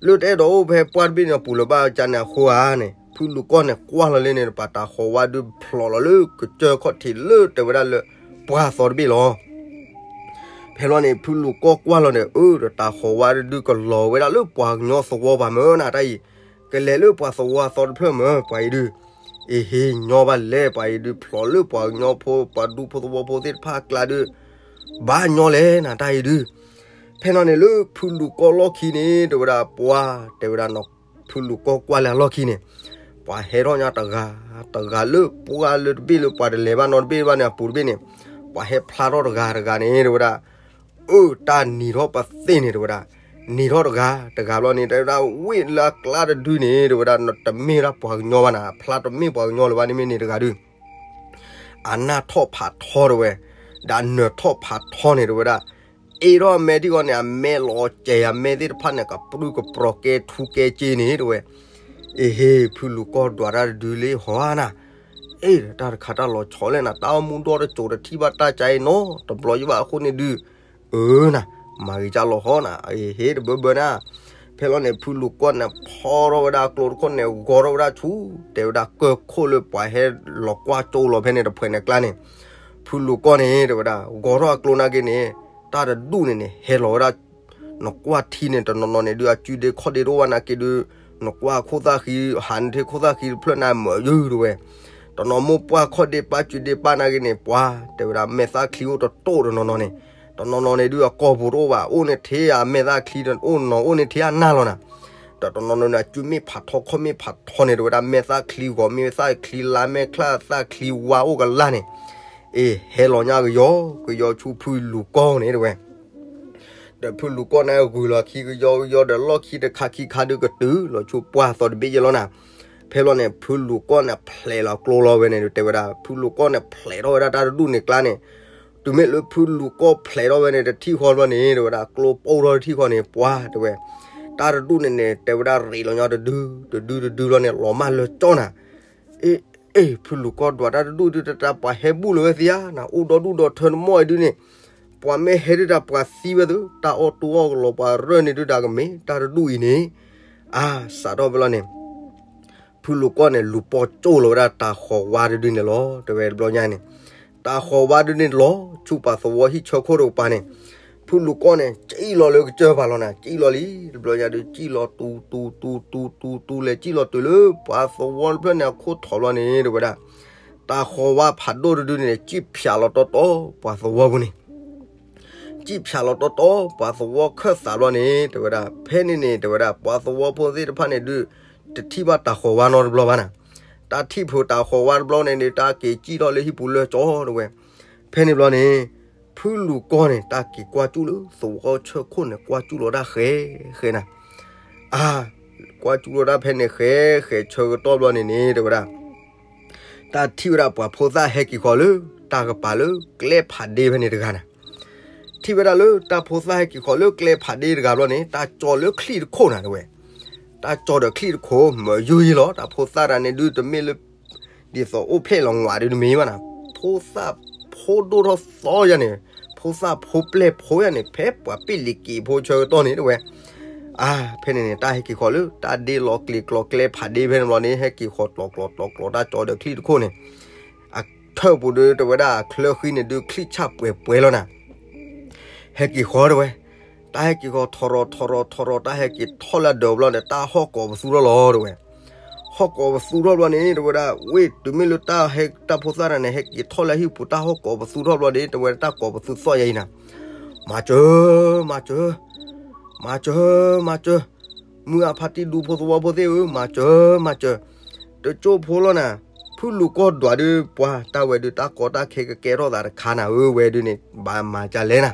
လၢတအဲၣ်ဒိးအိၣ်ဖဲပှၢ်တဘ့ၣ်န့ၣ်ပူၤလၢၤဘၣ်ကန့ၣ်အဃိဧါန့ၣ် ဖုလူၤကီၢ်န့ၣ် ကွၢ်လီၤလၢန့ၣ်တပၤ တၢ်ဃီၤဝါဒုဖျိးလီၤလၢကစၢၢ်ခီၣ်ထံးလၢတဲဝဲဒၣ်လၢပှၢ်သီတဘ့ၣ်လီၤ. ဖဲလီၤန့ၣ် ဖုလူၤကီၢ်ကွၢ်လီၤန့ၣ် အၢ ဒီးတၢ်ဃီၤဝါတဒုကလီၤဝဲဒၣ်လၢပှၤကညီသဝီပၤမၢနၤတၢ်အံၤ, ကလဲၤလၢပှၤသဝီအသီတဖျၢၣ်မၢ ပှၤအံၤဒုး, အ့ဟ့ ညီဘၣ်လဲၣ် ပှၤအံၤဒုး ဖျိးလၢပှၤကညီဖိ ပှၤဒူဖိသဝီဖိသ့ၣ်တဖၣ်အကျါဒုး, ဘၣ်ညီလဲၣ်နၤတၢ်အံၤဒုး. ဖဲလီၤန့ၣ်လၢဖုလူၤကီၢ်လီၢ်ခံန့ၣ် တဲဝဲဒၣ်ပှၢ် တဲဝဲဒၣ်နီၤ, ဖုလူၤကီၢ်ကွၢ်လၢအလီၢ်ခံန့ၣ်, ပှၤဟဲထီၣ်ညါတဂၤ တဂၤလၢပှၢ်လၢတဘ့ၣ်လၢပှၤတလဲၤဘၣ်နီတဘ့ၣ်ဘၣ်န့ၣ်အပူၤတဘ့ၣ်န့ၣ်, ပှၤဟဲဖျါထီၣ်တဂၤတဂၤန့ၣ် တဲဝဲဒၣ် အၢ တၢ်နံၤထီၣ်ပသ့ၣ်န့ၣ် တဲဝဲဒၣ်, နံၤထီၣ်တဂၤ တဂၤဘျီန့ၣ် တဲဝဲဒၣ် ဝ့ၢ်လၢအကျါတဒုန့ၣ် တဲဝဲဒၣ် တမ့ၢ်ဒၣ်ပှၤကညီဘၣ်နၤ ဖျါတမ့ၢ်ပှၤကညီလၢၤဘၣ်န့ၣ်မ့ၢ်န့ၣ်တဂၤဒုး, အနၢ်ထီၣ်ဖးထီတဲဝဲ, ဒီးအနၢၤထီၣ်ဖးထီန့ၣ် တဲဝဲဒၣ်, အ့ထီၣ်အမဲာ်ထံဂီၤန့ၣ် အမဲာ်လီၤစဲၤ အမဲာ်သ့ၣ်တဖၣ်န့ၣ် ကပြုၢ်ကပြီၤကဲထူကဲစ့န့ၣ် တဲဝဲ. အ့ဟ့ ဖုလူၤကီၢ်ဒွးတၢ်တဒုလၢဟီဧါနၤ, အ့ တၢ်တခါတၢ်လီၤဆီလဲၣ်နၤ တၢ်အိၣ်မူဒီတစိၤတထံၣ်ဘၣ်တၢ်ကါအံၤနီတဘျီယဘၣ်အဃိန့ၣ်ဒုး, အၢနၤ, မၤဂ့ၤကၢ်လီၤဟီနၤ အ့ဟ့ တဘၢဘၢနၤ. ဖဲလီၤန့ၣ် ဖုလူၤကီၢ်န့ၣ် ဖီထီၣ်ဝဲဒၣ်ကျိတခိၣ်န့ၣ် ဂီၤထီၣ်ဝဲဒၣ်ဆူ တဲဝဲဒၣ်ကၢၢ်ခိၣ်လၢပှၤဟဲလီၤကွၢ်ကၠိလီၤဖဲန့ၣ်တဖှဲးန့ၣ်အကျါန့ၣ်, ဖုလူၤကီၢ်န့ၣ် တဲဝဲဒၣ် ဂီၤထီၣ်အကျိနာ်က့န့ၣ် တၢ်တဒူၣ်န့ၣ်န့ၣ် ဟဲလီၤဝဲဒၣ် နကွၢ်ထံန့ၣ် တနီၤနီၤန့ၣ်ဒုး အစုဒ့ခီၣ်ဒ့တအိၣ်ဘၣ်နာ်က့ဒုး နကွၢ်ခိၣ်သၣ်ဃံ ဟးန့ၢ်ထံခိၣ်သၣ်ဃံတဖျၢၣ်န့ၣ်မုာ်ယုၢ်တဝဲ, တနီၤမိၢ်ပှၢ်ခီၣ်ဒ့ပၢ်စုဒ့ပၢ်နာ်က့န့ၣ် ပှၤ တဲဝဲဒၣ်မဲာ်သၣ်ချံအိၣ်တတိၢ်တနီၤနီၤန့ၣ်, တနီၤနီၤန့ၣ်ဒုး အကိာ်ပူၤတအိၣ်ဘၣ် အိၣ်န့ၢ်ထဲအမဲာ်သၣ်ချံ အိၣ်နီၤအိၣ်န့ၢ်ထဲအနၢ်လီၤနၤ, ဒီးတနီၤနီၤန့ၣ် အစုမ့ၢ်ဖးထီခီၣ်မ့ၢ်ဖးထီန့ၣ် တဲဝဲဒၣ်မဲာ်သၣ်ချံဂီၤ မဲာ်သၣ်ချံလါ မဲာ်ချၣ်သၣ်ချံဝါအိၣ်ကလါန့ၣ်, အ့ ဟဲလီၤညါကယီ ကယီဆူဖုလူၤကီၢ်န့ၣ်တဝဲ ဒီးဖုလူၤကီၢ်န့ၣ် ဂုာ်လီၤခံကယီကယီဒီးလီၢ်ခံတခါခံခါဒုးကတုၤလီၤဆူပှၢ်သီတဘ့ၣ်ယဲလီၤနၤ, ဖဲလီၤန့ၣ် ဖုလူၤကီၢ်န့ၣ်ဖျဲးလီၤကျိလီၤဝဲန့ၣ် တဲဝဲဒၣ် ဖုလူၤကီၢ်န့ၣ်ဖျဲးထီၣ်ဝဲဒၣ်တၢ်တဒူၣ်န့ၣ်ကျါန့ၣ်, တုၤမ့ၢ်လၢဖုလူၤကီၢ်ဖျဲးထီၣ်ဝဲန့ၣ် တထံၣ်ဃီဘျီန့ၣ် တဲဝဲဒၣ် ကျိပိၢ်ထီၣ်တထံၣ်ဃီန့ၣ် ပှၤ တဲဝဲ တၢ်တဒူၣ်န့ၣ်န့ၣ် တဲဝဲဒၣ်ရ့းလီၤညီတဒု တဒုတဒုဘျီန့ၣ် လီၤမၢ်လၢကၠီနၤ အ့ အ့ ဖုလူၤကီၢ်ဒွးတၢ်တဒူၣ်ဒုး တၢ်ပှၤဟဲဘူၣ်လၢၤဝဲသ့ဧါနၤ အိၣ်ဒီဒူၣ်ဒီထၢနမီၢ်အံၤဒုးန့ၣ်, ပှၤမ့ၢ်ဟဲဒုးတၢ်ပှၤသံဝဲသု တၢ်အီၣ်တူၢ်အီၣ်ကလီၤပှၤရၢၢ်န့ၣ်ဒုးတၢ်ကမ့ၢ် တၢ်တဒူၣ်အံၤန့ၣ်, အါ စးထီၣ်ဖဲလီၤန့ၣ် ဖုလူၤကီၢ်န့ၣ် လူၤပီၢ်ကၠိၣ်လီၤဝဲဒၣ်တၢ်ဃီၤဝါတဒုန့ၣ်လီၤ တဲဝဲတဘျီညါန့ၣ်, တၢ်ဃီၤဝါဒုန့ၣ်လီၤ ဆူပှၤသဝီဟံၣ်ဆၢခိၣ်တကပၤန့ၣ်, ဖုလူၤကီၢ်န့ၣ် ကံၣ်လီၤလၢကစၢၢ်ပာ်လီၤနၤ ကံၣ်လီၤလံ တဘျီညါဒုး ကံၣ်လီၤတူတူတူတူတူတူ လဲၤကံၣ်လီၤတုၤလၢပှၤသဝီတဖျၢၣ်န့ၣ် အခိၣ်ထီၣ်ဘျီန့ၣ် တဲဝဲဒၣ် တၢ်ဃီၤဝါဖးဒိၣ်တဒုန့ၣ် ကံၣ်ဖၠးလီၤတီတီ ပှၤသဝီပူၤန့ၣ် ကံၣ်ဖၠးလီၤတီတီ ပှၤသဝီခၢၣ်သးဘျီန့ၣ် တဲဝဲဒၣ် ဖဲန့ၣ်န့ၣ် တဲဝဲဒၣ် ပှၤသဝီဖိသ့ၣ်တဖၣ်န့ၣ်ဒုး တထံၣ်ဘၣ်တၢ်ဃီၤဝါနီတဘျီဘၣ်နၤ, တၢ်ထံၣ်ဖုးတၢ်ဃီၤဝါတဘျီန့ၣ်န့ၣ် တၢ်က့ၤကံၣ်ထီၣ်လၢဟံၣ်ပူၤလၢကၠီတဝဲ, ဖဲန့ၣ်ဘျီန့ၣ် ဖုလူၤကီၢ်န့ၣ် တၢ်က့ၤကွၢ်ကၠူၣ်လၢသဝီဆၢခိၣ်န့ၣ် ကွၢ်ကၠူၣ်လီၤဒၣ်ဃဲဃဲနၤ, အါ ကွၢ်ကၠူၣ်လီၤဒၣ်ဖဲန့ၣ်ဃဲဃဲဆၢကတီၢ်ဘျီန့ၣ်န့ၣ် တဲဝဲဒၣ် တၢ်ထံၣ်ဝဲဒၣ်ပှၤဖိသၣ်ဟဲက့ၤဃီၤလၢ တၢ်ကပၤလၢကျဲဖးဒ့ဖဲန့ၣ်တဂၤနၤ, ထံၣ်ဝဲဒၣ်လၢတၢ်ဖိသၣ်ဟဲက့ၤဃီၤလၢကျဲဖးဒ့တဂၤဘျီန့ၣ် တၢ်ကၠီလၢချံၣ်တခိၣ်နၤတဝဲ, တၢ်ကၠီဒီးချံၣ်တခိၣ် မၢယုၢ်ယံလီၤ တၢ်ဖိသၣ်တဂၤန့ၣ်ဒုးတမ့ၢ်လၢ ဒ်သိးအိၣ်ဖျဲၣ်လီၤငွးဒုးတမ့ၢ်ဘၣ်နၤ, ဖိသၣ်ဖိဒိၣ်ထီၣ်သီယၤန့ၣ်, ဖိသၣ်ဖိပျဲၢ်ဖိယၤန့ၣ် ဖဲပှၤပ့ၢ်လံၤက့ၤဖိဆၢကတီၢ်န့ၣ်တဝဲ, အါ ဖဲန့ၣ်န့ၣ် တၢ်ဟဲက့ၤဃီၤလၢ တၢ်ဒ့လီၤကျ့ၤကျီၤကျဲဖးဒ့ဖဲန့ၣ်ဘျီန့ၣ် ဟဲက့ၤဃီၤကျီၤကျီၤကျီၤကျီၤတၢ်ကၠီဒီးချံၣ်တခိၣ်န့ၣ်, အထၢၣ်ပူၤဒုးတဲဝဲဒၣ်အချၢဃံန့ၣ်ဒုး ချံၣ်ဆၣ်ပှဲၤပှဲၤလီၤနၤ ဟဲက့ၤဃီၤတဝဲ, တၢ်ဟဲက့ၤဃီၤထီရီၤထီရီၤထီရီၤ တၢ်ဟဲက့ၤထီၣ်လၢအဒၢးဘျီန့ၣ် တၢ်ဟီၣ်ကိးပသူထီၣ်လီၤတဝဲ, ဟီၣ်ကိးပသူထီၣ်ဘျီန့ၣ် တဲဝဲဒၣ် ဝ့ၢ်တုၤမ့ၢ်လၢတၢ်ဟဲတၢ်ဖိသၣ်တဂၤန့ၣ် ဟဲက့ၤထီၣ်လၢဟံၣ်ပူၤ တၢ်ဟီၣ်ကိးပသူထီၣ်ဘျီန့ၣ် တဲဝဲဒၣ်တၢ်ကိးပသူသီၣ်ယၤအံၤနၤ, မၤစၢၤ မၤစၢၤ မၤစၢၤ မၤစၢၤ, မုၢ်အဖါတံၢ်ဒူဖိသဝီဖိသ့ၣ်ဧၢ မၤစၢၤ မၤစၢၤ, တကၠိဖိလီၤနၤ, ဖုလူၤကီၢ်ဒွးဒုး ပှၤတၢ်ဝဲဒုးတၢ်ကီတၢ်ခဲကကဲထီၣ်သးတခါနၤဧၢ ဝဲဒုးန့ၣ် ဘၣ်မၤဒ်လဲၣ်နၤ,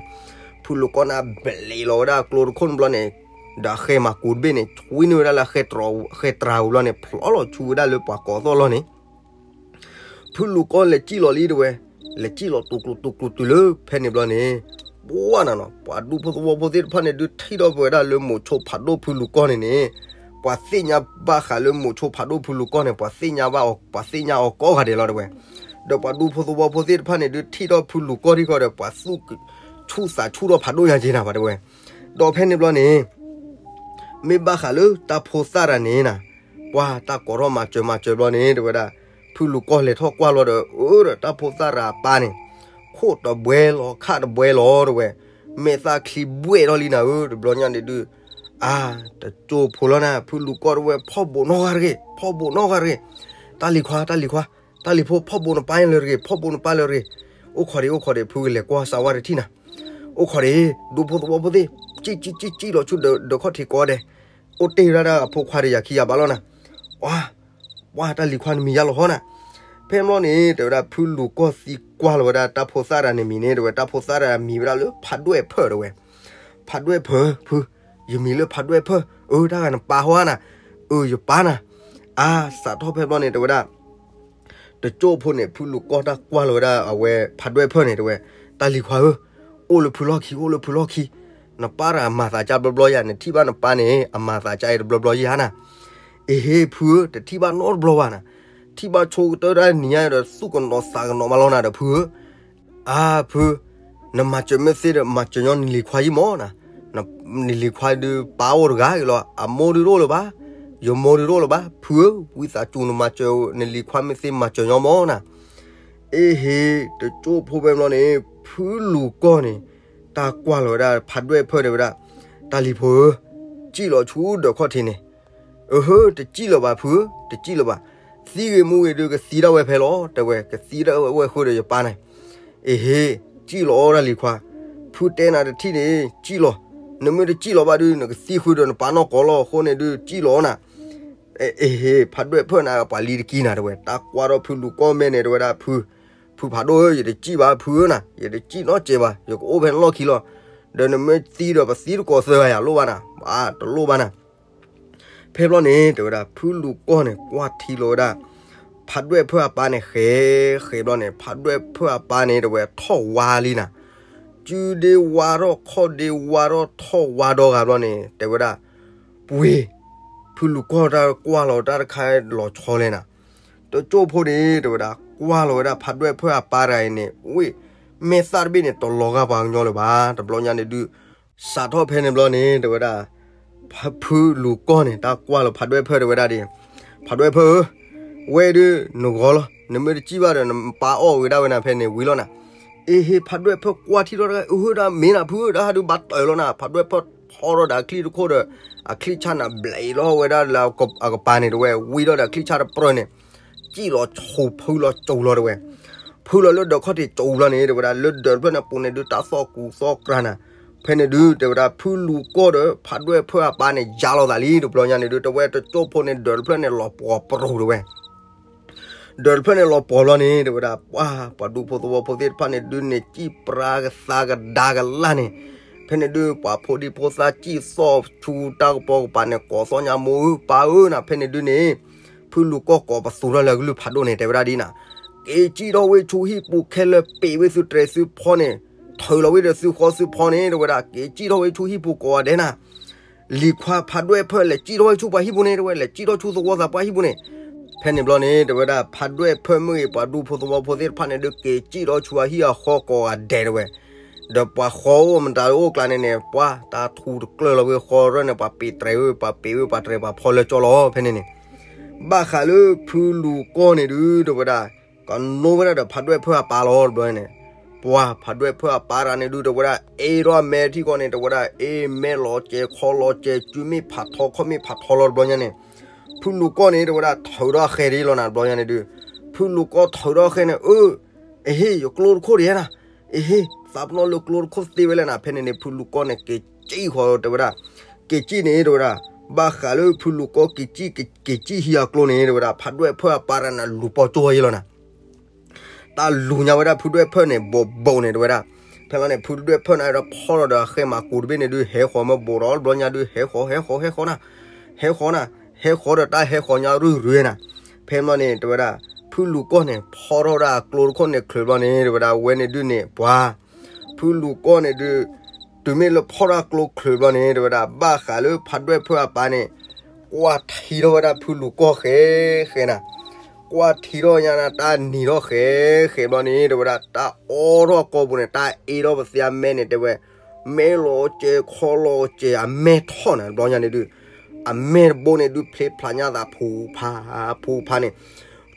ဖုလူၤကီၢ်န့ၣ် ဘျဲးလီၤဝဲဒၣ်ကျိတခိၣ်န့ၣ်ဘျီန့ၣ်, ဒီးဃဲမၤကူးတဘ့ၣ်န့ၣ် ဆွံန့ၢ်ဝဲဒၣ်လၢဃဲတြၤပူၤဘျီန့ၣ် ဖျီလီၤဆူဝဲဒၣ်လၢပှၤကိးသီၣ်လီၢ်န့ၣ် ဖုလူၤကီၢ်လဲၤကံၣ်လီၤလံတဝဲ, လဲၤကံၣ်လီၤတူၤကျိၤတူၤကျိၤတုၤလၢဖဲန့ၣ်ဘျီန့ၣ်, ပှၤနၤနီၤ ပှၤဒူဖိသဝီဖိသ့ၣ်တဖၣ်န့ၣ်ဒုး ထံၣ်ထီၣ်ပဝဲဒၣ်လၢမိၤဆိဖးဒိၣ်ဖုလူၤကီၢ်န့ၣ်န့ၣ်, ပှၤသ့ၣ်ညါဘၣ်ဃးလၢမိၤဆိဖးဒိၣ်ဖုလူၤကီၢ်န့ၣ် ပှၤသ့ၣ်ညါဘၣ်အီၤ ပှၤသ့ၣ်ညါအီၤကိးဂၤဒဲးလီၤတဝဲ, ဒီးပှၤဒူဖိသဝီဖိသ့ၣ်တဖၣ်န့ၣ်ဒုး ထံၣ်ထီၣ်ဖုလူၤကီၢ်ထံၣ်ဃီဒီး ပှၤသူၣ်ဆူၣ်သးဆူၣ်ထီၣ်ဖးဒိၣ်ညါက့နၤဘၣ်တဝဲ, ဒီးဖဲန့ၣ်ဘျီန့ၣ် မ့ၢ်ဘၣ်ဃးလၢတၢ်ဖိသၣ်တဂၤန့ၣ်နၤ, ပှၤတၢ်ကိးထီၣ်မၤစၢၤမၤစၢၤဘျီန့ၣ် တဝဲဒၣ်, ဖုလူၤကီၢ်လဲၤထီၣ်ကွၢ်လီၤဒီး အၢ ဒီးတၢ်ဖိသၣ်တဂၤအပၢ်န့ၣ်, ခိၣ်တဘှဲလီၤ ခၣ်တဘှဲလီၤတဝဲ, မဲာ်သၣ်ချံဘှဲၣ်ထီၣ်လံနၤဧၢ တဘျီညါန့ၣ်ဒုး, အါ, တကၠိဖိလီၤနၤ ဖုလူၤကီၢ်တဝဲ ဖီၣ်ဘိးနီၢ်ဂၤတဂ့ၤ ဖီၣ်ဘိးနီၢ်ဂၤတဂ့ၤ, တၢ်လံၤခွါ တၢ်လံၤခွါ, တၢ်လံၤဖိ ဖီၣ်ဘိးနပၢ်လၢတဂ့ၤ ဖီၣ်ဘိးနပၢ်လၢတဂ့ၤ, အိၣ်ခိးဒံး အိၣ်ခိးဒံး ဖုကလဲၤကွၢ်စၢၤဝဲတထံၣ်နၤ အိၣ်ခိးဒံး, ဒူဖိသဝီဖိသ့ၣ်, ကံၣ်ကံၣ်ကံၣ်ကံၣ်လီၤဆူဒၢးခီၣ်ထံးကိးဂၤဒဲး, အိၣ်တ့ၢ်ဝဲဒၣ်အဖိခွါဒီးယၤခံဂၤဘၣ်လီၤနၤ, ပှၤ, ပှၤ တၢ်လံၤခွါနမံၤယါလီၤဟီနၤ, ဖဲမီၢ်န့ၣ် တဲဝဲဒၣ်ဖုလူၤကီၢ်သံကွၢ်လီၤဝဲဒၣ်တၢ်ဖိသၣ်တဂၤန့ၣ်မံၤန့ၣ် တဲဝဲတၢ်ဖိသၣ်တဂၤမံၤဝဲဒၣ်လၢဖးဒွဲၣ်ဖၢၣ်တဝဲ, ဖးဒွဲၣ်ဖၢၣ် ဖု, ယမံၤလၢဖးဒွဲၣ်ဖၢၣ်, အၢ တၢ်ဂၤနပၢ်ဟီဧါနၤ, အၢ ယပၢ်နၤ, အါ စးထီၣ်ဖဲဘျီန့ၣ် တဲဝဲဒၣ် တကၠိဖိန့ၣ် ဖုလူၤကီၢ်တၢ်ကွၢ်လီၤဝဲဒၣ်အဝဲဖးဒွဲၣ်ဖၢၣ်န့ၣ် တဲဝဲ, တၢ်လံၤခွါဧၢ, အိၣ်လၢဖုလီၢ်ခံ အိၣ်လၢဖုလီၢ်ခံ, နပၢ်တဂၤမၤသးကါဘျီဘျီယၤ, နထံၣ်ဘၣ်နပၢ်န့ၣ် အမၤသးကါအံၤတဘျီဘျီယၤနၤ, အ့ဟ့ ဖုဧၢ, တထံၣ်ဘၣ်နီတဘျီဘၣ်နၤ, ထံၣ်ဘၣ်ဆိကတၢၢ်တၢ်နံၤညါဒီး သူၣ်ကနိးသးကနိးမးလီၤနၤဒီးဖုဧၢ, အါဖု, နမၤစၢၤမ့ၢ်သ့ဒီး မၤစၢၤညီနလံၤခွါယံမီၢ်နၤ, နလံၤခွါဒုးပၢ်အိၣ်တဂၤအံၤလီၤ, အမိၢ်ဒုးတအိၣ်လၢၤဘၣ်, ယမိၢ်ဒုးတအိၣ်လၢၤဘၣ်, ဖုဧၢ, ဝံသးစူၤနမၤစၢၤ, နလံၤခွါမ့ၢ်သ့မၤစၢၤညီမီၢ်နၤ. အ့ဟ့, တကၠိၣ်ဖိဖဲဘျီန့ၣ် ဖုလူၤကီၢ်န့ၣ် တၢ်ကွၢ်လီၤဝဲဒၣ် ဖးဒွဲၣ်ဖၢၣ်တဲဝဲဒၣ်, တၢ်လံၤဖိဧၢ, စံၣ်လီၤဆူဒၢးခီၣ်ထံးန့ၣ်. အဟၢ, တစံၣ်လၢၤဘၣ်ဖုဧၢ, တစံၣ်လၢၤဘၣ်, သံဂ့ၤမူဂ့ၤဒုးကသံဒၣ်ဝဲဖဲလီၤ, တဲဝဲ, ကသံဒၣ်ဝဲဃုာ်ဒီးယပၢ်န့ၣ်. အ့ဟ့, စံၣ်လီၤအီၤတၢ်လံၤခွါ, ဖုတဲနၤတထံၣ်န့ၣ် စံၣ်လီၤ, နမ့ၢ်တစံၣ်လီၤဘၣ်ဒုး နကသံဃုာ်ဒီးနပၢ်နီၢ်ကီၢ်လီၤ, အဃိန့ၣ်ဒုး စံၣ်လီၤနၤ. အ့ဟ့, ဖးဒွဲၣ်ဖၢၣ်န့ၣ် ပှၤလံၤတကံနၤတဲဝဲ, တၢ်ကွၢ်ထီၣ်ဖုလူၤကီၢ်မဲာ်န့ၣ် တဲဝဲဒၣ်ဖု, ဖုဖးဒိၣ်ဧၢ, ယတစံၣ်ဘၣ်ဖုဧၢနၤ, ယတစံၣ်နီတစဲးဘၣ်, ယကအိၣ်ဖဲလီၢ်ခံလီၤ, ဒီးနမ့ၢ်သံဒီးပသံတကိးသၢဂၤယၤလိၣ်ဘၣ်နၤ, တလိၣ်ဘၣ်နၤ. ဖဲဘျီန့ၣ် တဲဝဲဒၣ် ဖုလူၤကီၢ်န့ၣ် ကွၢ်ထံလီၤဝဲဒၣ် ဖးဒွဲၣ်ဖၢၣ်အပၢ်န့ၣ် ဃဲဃဲဘျီန့ၣ် ဖးဒွဲၣ်ဖၢၣ်အပၢ်န့ၣ် တဲဝဲထီၣ်ဝါလံနၤ, ကုဒ့ဝါထီၣ်ခီၣ်ဒ့ဝါထီၣ်ထီၣ်ဝါဒီဂၤဘျီန့ၣ် တဲဝဲဒၣ်, ပှ့ၤ, ဖုလူၤကီၢ်တၢ်ကွၢ်လီၤတၢ်တခါလီၤဆီလဲၣ်နၤ, တကၠိၣ်ဖိန့ၣ် တဲဝဲဒၣ် ကွၢ်လီၤဝဲဒၣ် ဖးဒွဲၣ်ဖၢၣ်အပၢ်တဂၤအံၤန့ၣ် ဝ့ၢ်, မဲာ်သၣ်တဘ့ၣ်န့ၣ် တလီၤဂာ်ပှၤကညီလၢၤဘၣ်, တဘျီညါန့ၣ်ဒုး စးထီၣ်ဖဲန့ၣ်ဘျီန့ၣ် တဲဝဲဒၣ် ဖုလူၤကီၢ်န့ၣ် တၢ်ကွၢ်လီၤဖးဒွဲၣ်ဖၢၣ်တဲဝဲဒၣ်ဒ်, ဖးဒွဲၣ်ဖၢၣ်ဧၢ, ဝဲဒုးနဂီၤလီၤ, နမ့ၢ်တစံၣ်ဘၣ်ဒီး နပၢ်အီၣ်ဝဲဒၣ်ဝဲနၤဖဲန့ၣ်ဝံၤလီၤနၤ. အ့ဟ့, ဖးဒွဲၣ်ဖၢၣ်ကွၢ်ထံထီၣ်တဂၤ, အဟၢဒၣ်မ့ၢ်နၤဖုဧၢ, တၢ်ဟဲဒုးဘၣ်တၢၢ်လီၤနၤ, ဖးဒွဲၣ်ဖၢၣ်ဖီထီၣ်ဒီးအချံၣ်တခိၣ်ဒီး အချံၣ်ဆၣ်န့ၣ် ဘျဲးလီၤဝဲဒၣ်လၢအကပၤန့ၣ် တဲဝဲ, ဝံၤဒီးဒီးအချံၣ်ဆၣ်တပြၢၢ်န့ၣ် စံၣ်လီၤဆိဖုလီၤစိၤလီၤတဲဝဲ, ဖုလီၤလၢဒၢးခီၣ်ထံးစိၤလီၤန့ၣ် တဲဝဲဒၣ် လၢဒၢးတဖျၢၣ်န့ၣ်ပူၤန့ၣ်ဒုး တၢ်သီၣ်ကူသီၣ်ကြၤနၤ, ဖဲန့ၣ်ဒုး တဲဝဲဒၣ် ဖုလူၤကီၢ်ဒီး ဖးဒွဲၣ်ဖၢၣ်အပၢ်န့ၣ် ယါလီၤသးလံ တဘျီညါန့ၣ်ဒုး တဲဝဲ တကၠိၣ်ဖိန့ၣ် ဒၢးတဖျၢၣ်န့ၣ် လီၤပှီၤပရိၤတဲဝဲ ဒၢးတဖျၢၣ်န့ၣ်လီၤပှီၤဘျီန့ၣ် တဲဝဲဒၣ် ပှၤ ပှၤဒူဖိသဝီဖိသ့ၣ်တဖၣ်န့ၣ်ဒုးန့ၣ် စံၣ်ပြါကသါကဒါကလၢ်န့ၣ်, ဖဲန့ၣ်ဒုး ပှၤဖိဒံဖိသၣ်စံၣ်သီၣ်ဆူတၢ်ကပီၤကပၤန့ၣ် ကိးသီၣ်ညါ မိၢ်ဧၢ ပၢ်ဧၢနၤ, ဖဲန့ၣ်ဒုးန့ၣ် ဖုလူၤကီၢ်ကိးပသူထီၣ်လၢအကလုၢ်ဖးဒိၣ်န့ၣ် တဲဝဲဒၣ်ဒ်နၤ, က့ၤစံၣ်ထီၣ်ဝဲဆူဟံၣ်ပူၤခဲလၢာ် ပ့ၤဝဲသုတြဲၤသုဖီန့ၣ်, ထုးလီၤဝဲဒီးသုဃီသုဖီန့ၣ် တဲဝဲဒၣ် က့ၤစံၣ်ထီၣ်ဝဲဆူဟံၣ်ပူၤကိးဂၤဒဲးနၤ လံၤခွါဖးဒွဲၣ်ဖၢၣ်လဲၤစံၣ်ထီၣ်ဝဲဆူပှၤဟံၣ်ပူၤန့ၣ် တဲဝဲ လဲၤစံၣ်ထီၣ်ဆူသဝီသးပှၢ်ဟံၣ်ပူၤန့ၣ်, ဖဲန့ၣ်ဘျီန့ၣ် တဲဝဲဒၣ် ဖးဒွဲၣ်ဖၢၣ်မ့ၢ်ဂ့ၤ ပှၤဒူဖိသဝီဖိသ့ၣ်တဖၣ်န့ၣ်ဒုး က့ၤစံၣ်ထီၣ်ဆူအဟံၣ်အဃီကိးဂၤဒဲးတဲဝဲ, ဒီးပှၤဃီအိၣ်မတၤအိၣ်ကျါန့ၣ်န့ၣ် ပှၤတၢ်ထူတကျၢၢ်လီၤဝဲဃီရၢၢ်န့ၣ် ပှၤပ့ၤတြဲၤဝဲ ပှၤပ့ၤဝဲပှၤတြဲၤပှၤဖီလၢကၠီလီၤ ဖဲန့ၣ်န့ၣ်, ဘၣ်ဃးလၢဖုလူၤကီၢ်န့ၣ်ဒုး တဲဝဲဒၣ် ကနိဝဲဒၣ်ဒီးဖးဒွဲၣ်ဖၢၣ်အပၢ်လီၤ တဘျီန့ၣ်, ပှၤဖးဒွဲၣ်ဖၢၣ်အပၢ်တဂၤန့ၣ်ဒုး တဲဝဲဒၣ် အ့ထီၣ်အမဲထံကီၢ်န့ၣ် တဲဝဲဒၣ် အ့မဲာ်လီၤစဲၤခီလီၤစဲၤ စုမ့ၣ်ဖးထီခီၣ်မ့ၣ်ဖးထီလီၤ တဘျီညါန့ၣ်, ဖုလူၤကီၢ်န့ၣ် တဲဝဲဒၣ် ထုးထီၣ်အဃဲဒ်လီၤနၤ တဘျီညါန့ၣ်ဒုး, ဖုလူၤကီၢ်ထုးထီၣ်အဃဲန့ၣ် အၢ အဟ့ၣ် ယကျိတခိၣ်ဒံးနၤ, အဟ့ၣ် သးပနီၣ်လၢကျိတခိၣ်သ့ဝဲလဲၣ်နၤ, ဖဲန့ၣ်န့ၣ် ဖုလူၤကီၢ်န့ၣ် က့ၤစံၣ်ဃီ တဲဝဲဒၣ်, က့ၤစံၣ်န့ၣ် တဲဝဲဒၣ်, ဘၣ်ဃးလၢဖုလူၤကီၢ်က့ၤစံၣ် က့ၤစံၣ်ဟံးအကျိန့ၣ် တဲဝဲဒၣ် ဖးဒွဲၣ်ဖၢၣ်အပၢ်တဂၤန့ၣ် လူၤပီၢ်ကၠိဝဲယဲလီၤနၤ တၢ်လူၤညါဝဲဒၣ်ဖုဒွဲၣ်ဖၢၣ်န့ၣ် ဘိးဘိးန့ၣ် တဲဝဲဒၣ်, ဖဲလီၤန့ၣ် ဖုဒွဲၣ်ဖၢၣ်န့ၣ်ဒီးဖီၣ်ဒီးအဃဲမၤကူးတဘ့ၣ်န့ၣ်ဒုး ဟဲဃီၤမ့ၢ်ဘိးဒီး တဘျီညါဒုး ဟဲဃီၤ ဟဲဃီၤ ဟဲဃီၤနၤ, ဟဲဃီၤနၤ, ဟဲဃီၤဒီးတၢ်ဟဲဃီၤညါရုၢ်ရုၢ်နၤ, ဖဲလီၤန့ၣ် တဲဝဲဒၣ် ဖုလူၤကီၢ်န့ၣ် ဖီၣ်ထီၣ်ဝဲဒၣ်အကျိတခိၣ်န့ၣ်ချုးဘျီန့ၣ် တဲဝဲဒၣ် ဝဲန့ၣ်ဒုးန့ၣ် ပှၤ ဖုလူၤကီၢ်န့ၣ်ဒုး တုၤမ့ၢ်လၢဖီၣ်ထီၣ်ကျိချုးဘျီန့ၣ် တဲဝဲဒၣ် ဘၣ်ဃးလၢဖးဒွဲၣ်ဖၢၣ်အပၢ်န့ၣ် ကွၢ်ထံထီၣ်ဝဲဒၣ်ဖုလူၤကီၢ်ဃဲဃဲနၤ, ကွၢ်ထံထီၣ်ညါနၤ တၢ်နံၤထီၣ်ဃဲဃဲဘျီန့ၣ် တဲဝဲဒၣ် တၢ်အီထီၣ်အကိာ်ပူၤန့ၣ် တၢ်အ့ထီၣ်ပသ့အမဲာ်န့ၣ် တဲဝဲ မဲာ်လီၤစဲၤခီလီၤစဲၤ အမဲာ်ထီၣ်နၤ တဘျီညါန့ၣ်ဒုး အမဲာ်တဘိန့ၣ်ဒုး ဖျ့ဖျါညါသးဖူးဖး ဖူးဖးန့ၣ်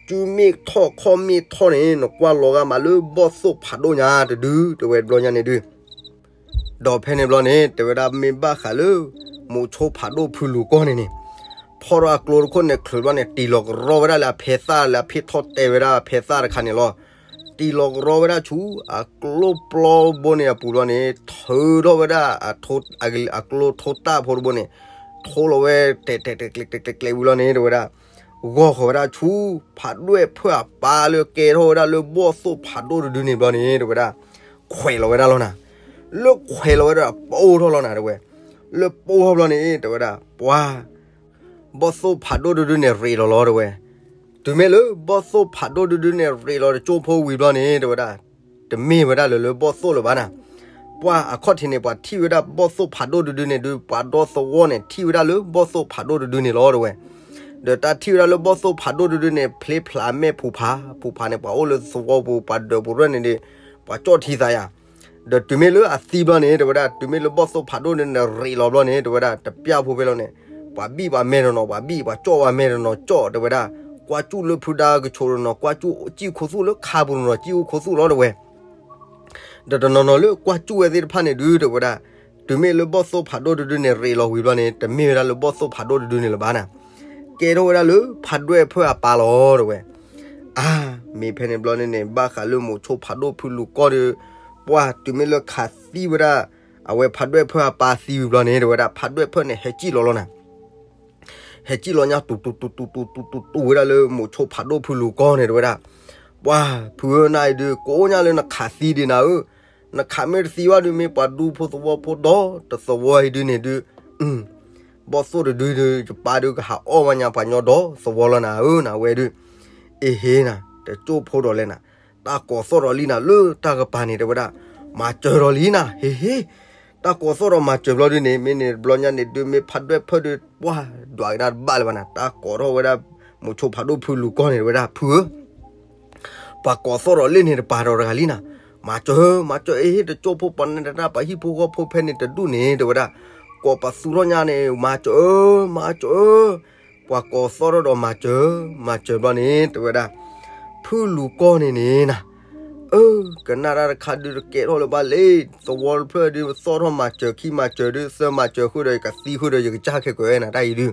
စုမ့ၣ်ထီၣ်ခီၣ်မ့ၣ်ထီၣ်န့ၣ် နကွၢ်လီၤဂာ်မးလၢဘီၣ်သိၣ်ဖးဒိၣ်ညါတဒု တဲဝဲတဘျီညါန့ၣ်ဒုး ဒီးဖဲန့ၣ်ဘျီန့ၣ် တဲဝဲဒၣ်မ့ၢ်ဘၣ်ဃးလၢ မိၤဆိဖးဒိၣ်ဖုလူၤကီၢ်န့ၣ်န့ၣ် ဖီၣ်ထီၣ်အကျိတခိၣ်န့ၣ်ချုးဘျီန့ၣ် တံၢ်လီၤကရီဝဲဒၣ်လၢအဖဲသၣ်လၢအဖ့ၣ်ထီၣ်တဲဝဲဒၣ်အဖဲသၣ်တခါန့ၣ်လီၤ. တံၢ်လီၤကရီဝဲဒၣ်ဆူ အကျိပျီဘိန့ၣ်အပူၤဘျီန့ၣ် ထုးထီၣ်ဝဲဒၣ် အကျိထိတၢ်ဖိတဘိန့ၣ် ထိလီၤဝဲ တဲတဲတဲကျဲကျဲကျဲဝံၤလီၤန့ၣ် တဲဝဲဒၣ် ဂီၢ်ဃီၤဝဲဒၣ်ဆူ ဖးဒွဲၣ်ဖၢၣ်အပၢ်လၢကဲထီၣ်ဝဲဒၣ်လၢဘီၣ်သိၣ်ဖးဒိၣ်တဒုန့ၣ်ဘျီန့ၣ် တဲဝဲဒၣ် ခွဲးလီၤဝဲဒၣ်လီၤနၤ. လၢခွဲးလီၤဝဲဒၣ်ပိၢ်ထီၣ်လီၤနၤ တဲဝဲ လၢပိၢ်ထီၣ်ဘျီန့ၣ် တဲဝဲဒၣ် ပှၤ ဘီၣ်သိၣ်ဖးဒိၣ်တဒုန့ၣ်ရ့းလီၤလီၤ တဲဝဲ. တုၤမ့ၢ်လၢဘီၣ်သိၣ်ဖးဒိၣ်တဒုန့ၣ်ရ့းလီၤတကၠိဖိဝံၤဘျီန့ၣ် တဲဝဲဒၣ် တမ့ၢ်ဝဲဒၣ်လၢလၢဘီၣ်သိၣ်လၢၤဘၣ်နၤ. ပှၤအခီၣ်ထံးန့ၣ် ပှၤထံၣ်ဝဲဒၣ်ဘီၣ်သိၣ်ဖးဒိၣ်တဒုန့ၣ်ဒုး ပှၤဒီသဝီန့ၣ် ထံၣ်ဝဲဒၣ်လၢဘီၣ်သိၣ်ဖးဒိၣ်တဒုန့ၣ်လီၤ တဲဝဲ. ဒီးတၢ်ထံၣ်ဝဲဒၣ်လၢဘီၣ်သိၣ်ဖးဒိၣ်တဒုန့ၣ် ဖျ့ဖျါမဲာ်ဖူးဖး ဖူးဖးန့ၣ် ပှၤအိၣ်လၢသဝီပူၤ ပှၤဒၢးပူၤရၢၢ်န့ၣ်ဒီး ပှၤကၠီၣ်ထံသးယၤ ဒီးတုၤမ့ၢ်လၢအသံဘျီန့ၣ် တဲဝဲဒၣ် တုၤမ့ၢ်လၢဘီၣ်သိၣ်ဖးဒိၣ်န့ၣ် နရ့းလီၤဘျီန့ၣ် တဲဝဲဒၣ် တပျၢ်ဖိဖဲလီၤန့ၣ် ပှၤဘံၣ်ပှၤမဲတနီၤ ပှၤဘံၣ်ပှၤကၠီၣ်ပှၤမဲတနီၤကၠီၣ် တဲဝဲဒၣ် ကွၢ်ကၠူၣ်လၢဖုဒါကဆိးတနီၤ ကွၢ်ကၠူၣ်စံၣ်ခိၣ်သူၣ်လၢခါပူၤတနီၤ စံၣ်အူခိၣ်သူၣ်လီၤ တဲဝဲ ဒီးတနီၤနီၤလၢကွၢ်ကၠူၣ်ဝဲသ့ၣ်တဖၣ်န့ၣ်ဒုး တဲဝဲဒၣ် တုၤမ့ၢ်လၢဘီၣ်သိၣ်ဖးဒိၣ်တဒုန့ၣ် ရ့းလီၤဝံၤဘျီန့ၣ် တမ့ၢ်ဝဲဒၣ်လၢဘီၣ်သိၣ်ဖးဒိၣ်တဒုန့ၣ်လၢၤဘၣ်နၤ, ကဲထီၣ်ဝဲဒၣ်လၢဖးဒွဲၣ်ဖၢၣ်အပၢ်လီၤ တဲဝဲ. အါ, မ့ၢ်ဖဲန့ၣ်ဘျီန့ၣ်န့ၣ် ဘၣ်ဃးလၢမိၤဆိဖးဒိၣ်ဖုလူၤကီၢ်ဒီး ပှၢ်တုၤမ့ၢ်လၢခးသံဝဲဒၣ် အဝဲဖးဒွဲၣ်ဖၢၣ်အပၢ်သံဝံၤဘျီန့ၣ် တဲဝဲဒၣ် ဖးဒွဲၣ်ဖၢၣ်န့ၣ် ဟဲစံၣ်လီၤလီၤနၤ ဟဲစံၣ်လီၤညါ တူၤတူၤတူၤတူၤတူၤတူၤတူၤဝဲဒၣ်လၢ မိၤဆိဖးဒိၣ်ဖုလူၤကီၢ်န့ၣ် တဲဝဲဒၣ်, ပှၢ်ဖုဧၢ နၤအံၤဒုး ကိးညါလၢနခးသံဒံးနၤဧၢ, နခးမ့ၢ်တသံဘၣ်ဒုး မ့ၢ်ပှၤဒူဖိသဝီဖိဒီတသဝီအံၤဒုးန့ၣ်ဒုး, ဘီၣ်သိၣ်တဒုဒုး ယပၢ်ဒုးကဟးအီၣ်ဝဲညါပှၤညီဒီသဝီလီၤနၤဧၢ နဝဲဒုး, အ့ဟ့နၤ တကၠိၢ်ဖိဒီးလဲၣ်နၤ, တၢ်ကိးသီၣ်ဒီးလံနၤ လၢတၢ်ကပၤန့ၣ် တဲဝဲဒၣ်, မၤစၢၤဒီးလံနၤ ဟ့ၣ်ဟ့ၣ် တၢ်ကိးသီၣ်ဒီးမၤစၢၤဘျီဒုန့ၣ် မ့ၢ်န့ၣ်တဘျီညါန့ၣ်ဒုး မ့ၢ်ဖးဒွဲၣ်ဖၢၣ်ဒုး ပှၢ်ဒွးကဒါတဘၣ်လၢၤဘၣ်နၤ, တၢ်ကိးထီၣ်ဝဲဒၣ် မိၤဆိဖးဒိၣ်ဖုလူၤကီၢ်န့ၣ် တဲဝဲဒၣ် ဖုဧၢ, ပှၤကိးသီၣ်ဒီးလံန့ၣ် တပာ်ဒီးတဂၤလံနၤ, မၤစၢၤ မၤစၢၤ အ့ဟ့ၣ် တကၠိၢ်ဖိပှၤနဲၣ်တၢ် ပှၤဟံၣ်ဖိဃီဖိဖဲန့ၣ်တဒူၣ်န့ၣ် တဲဝဲဒၣ်, ကိးပသူထီၣ်ညါန့ၣ် မၤစၢၤ မၤစၢၤ ပှၤကိးသီၣ်ထီၣ်ဒီးမၤစၢၤ မၤစၢၤဘျီန့ၣ် တဲဝဲဒၣ်, ဖုလူၤကီၢ်န့ၣ်န့ၣ်နၤ, အၢ ကနၣ်တၢ်တခါဒုးတကဲထီၣ်လၢၤဘၣ်လံ, သဝီတဖျၢၣ်ဒုး သီၣ်ထီၣ်မၤစၢၤခံမၤစၢၤဒုး သၢမၤစၢၤဃုာ်ဒီး ယကသံဃုာ်ဒီး ယကစၢ်ခဲကိးဝဲနၤတၢ်အံၤဒုး,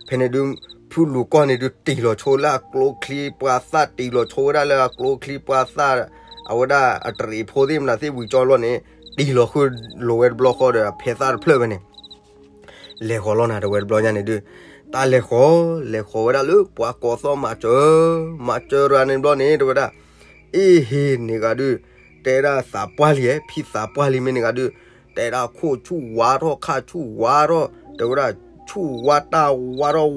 ဖဲန့ၣ်ဒုး ဖုလူၤကီၢ်န့ၣ်ဒုး တ့ၢ်လီၤဆိလၢအကျိချံပှၤသၣ် တ့ၢ်လီၤဆိဝဲဒၣ်လၢအကျိချံပှၤသၣ်, အဝဲဒၣ်အတရံးဖိသ့ၣ်မနုၤသ့ၣ်ဝံၤကၠီဘျီန့ၣ်, တ့ၢ်လီၤဃုာ်လိာ်ဝဲတဘျီဃီဒီး အဖဲသၣ်တဖျၢၣ်ဝဲန့ၣ် လဲၤဃီၤလီၤနၤ တဲဝဲတဘျီညါန့ၣ်ဒုး, တၢ်လဲၤဃီၤ လဲၤဃီၤဝဲဒၣ်လၢပှၤကိးသီၣ်မၤစၢၤ, မၤစၢၤတဂၤန့ၣ်ဘျီန့ၣ် တဲဝဲဒၣ်, အ့ဟ့ၣ်န့ၣ်ဂၤဒုး, တဲဒၣ်သးပှၢ်လံဧါ ဖံသးပှၢ်လံမ့ၢ်န့ၣ်ဂၤဒုး, တဲဒၣ်ခိၣ်ဆူၣ်ဝါထီၣ် ခါဆူၣ်ဝါထီၣ် တဲဝဲဒၣ်, ဆူၣ်ဝါတၢ်ဝါထီၣ်,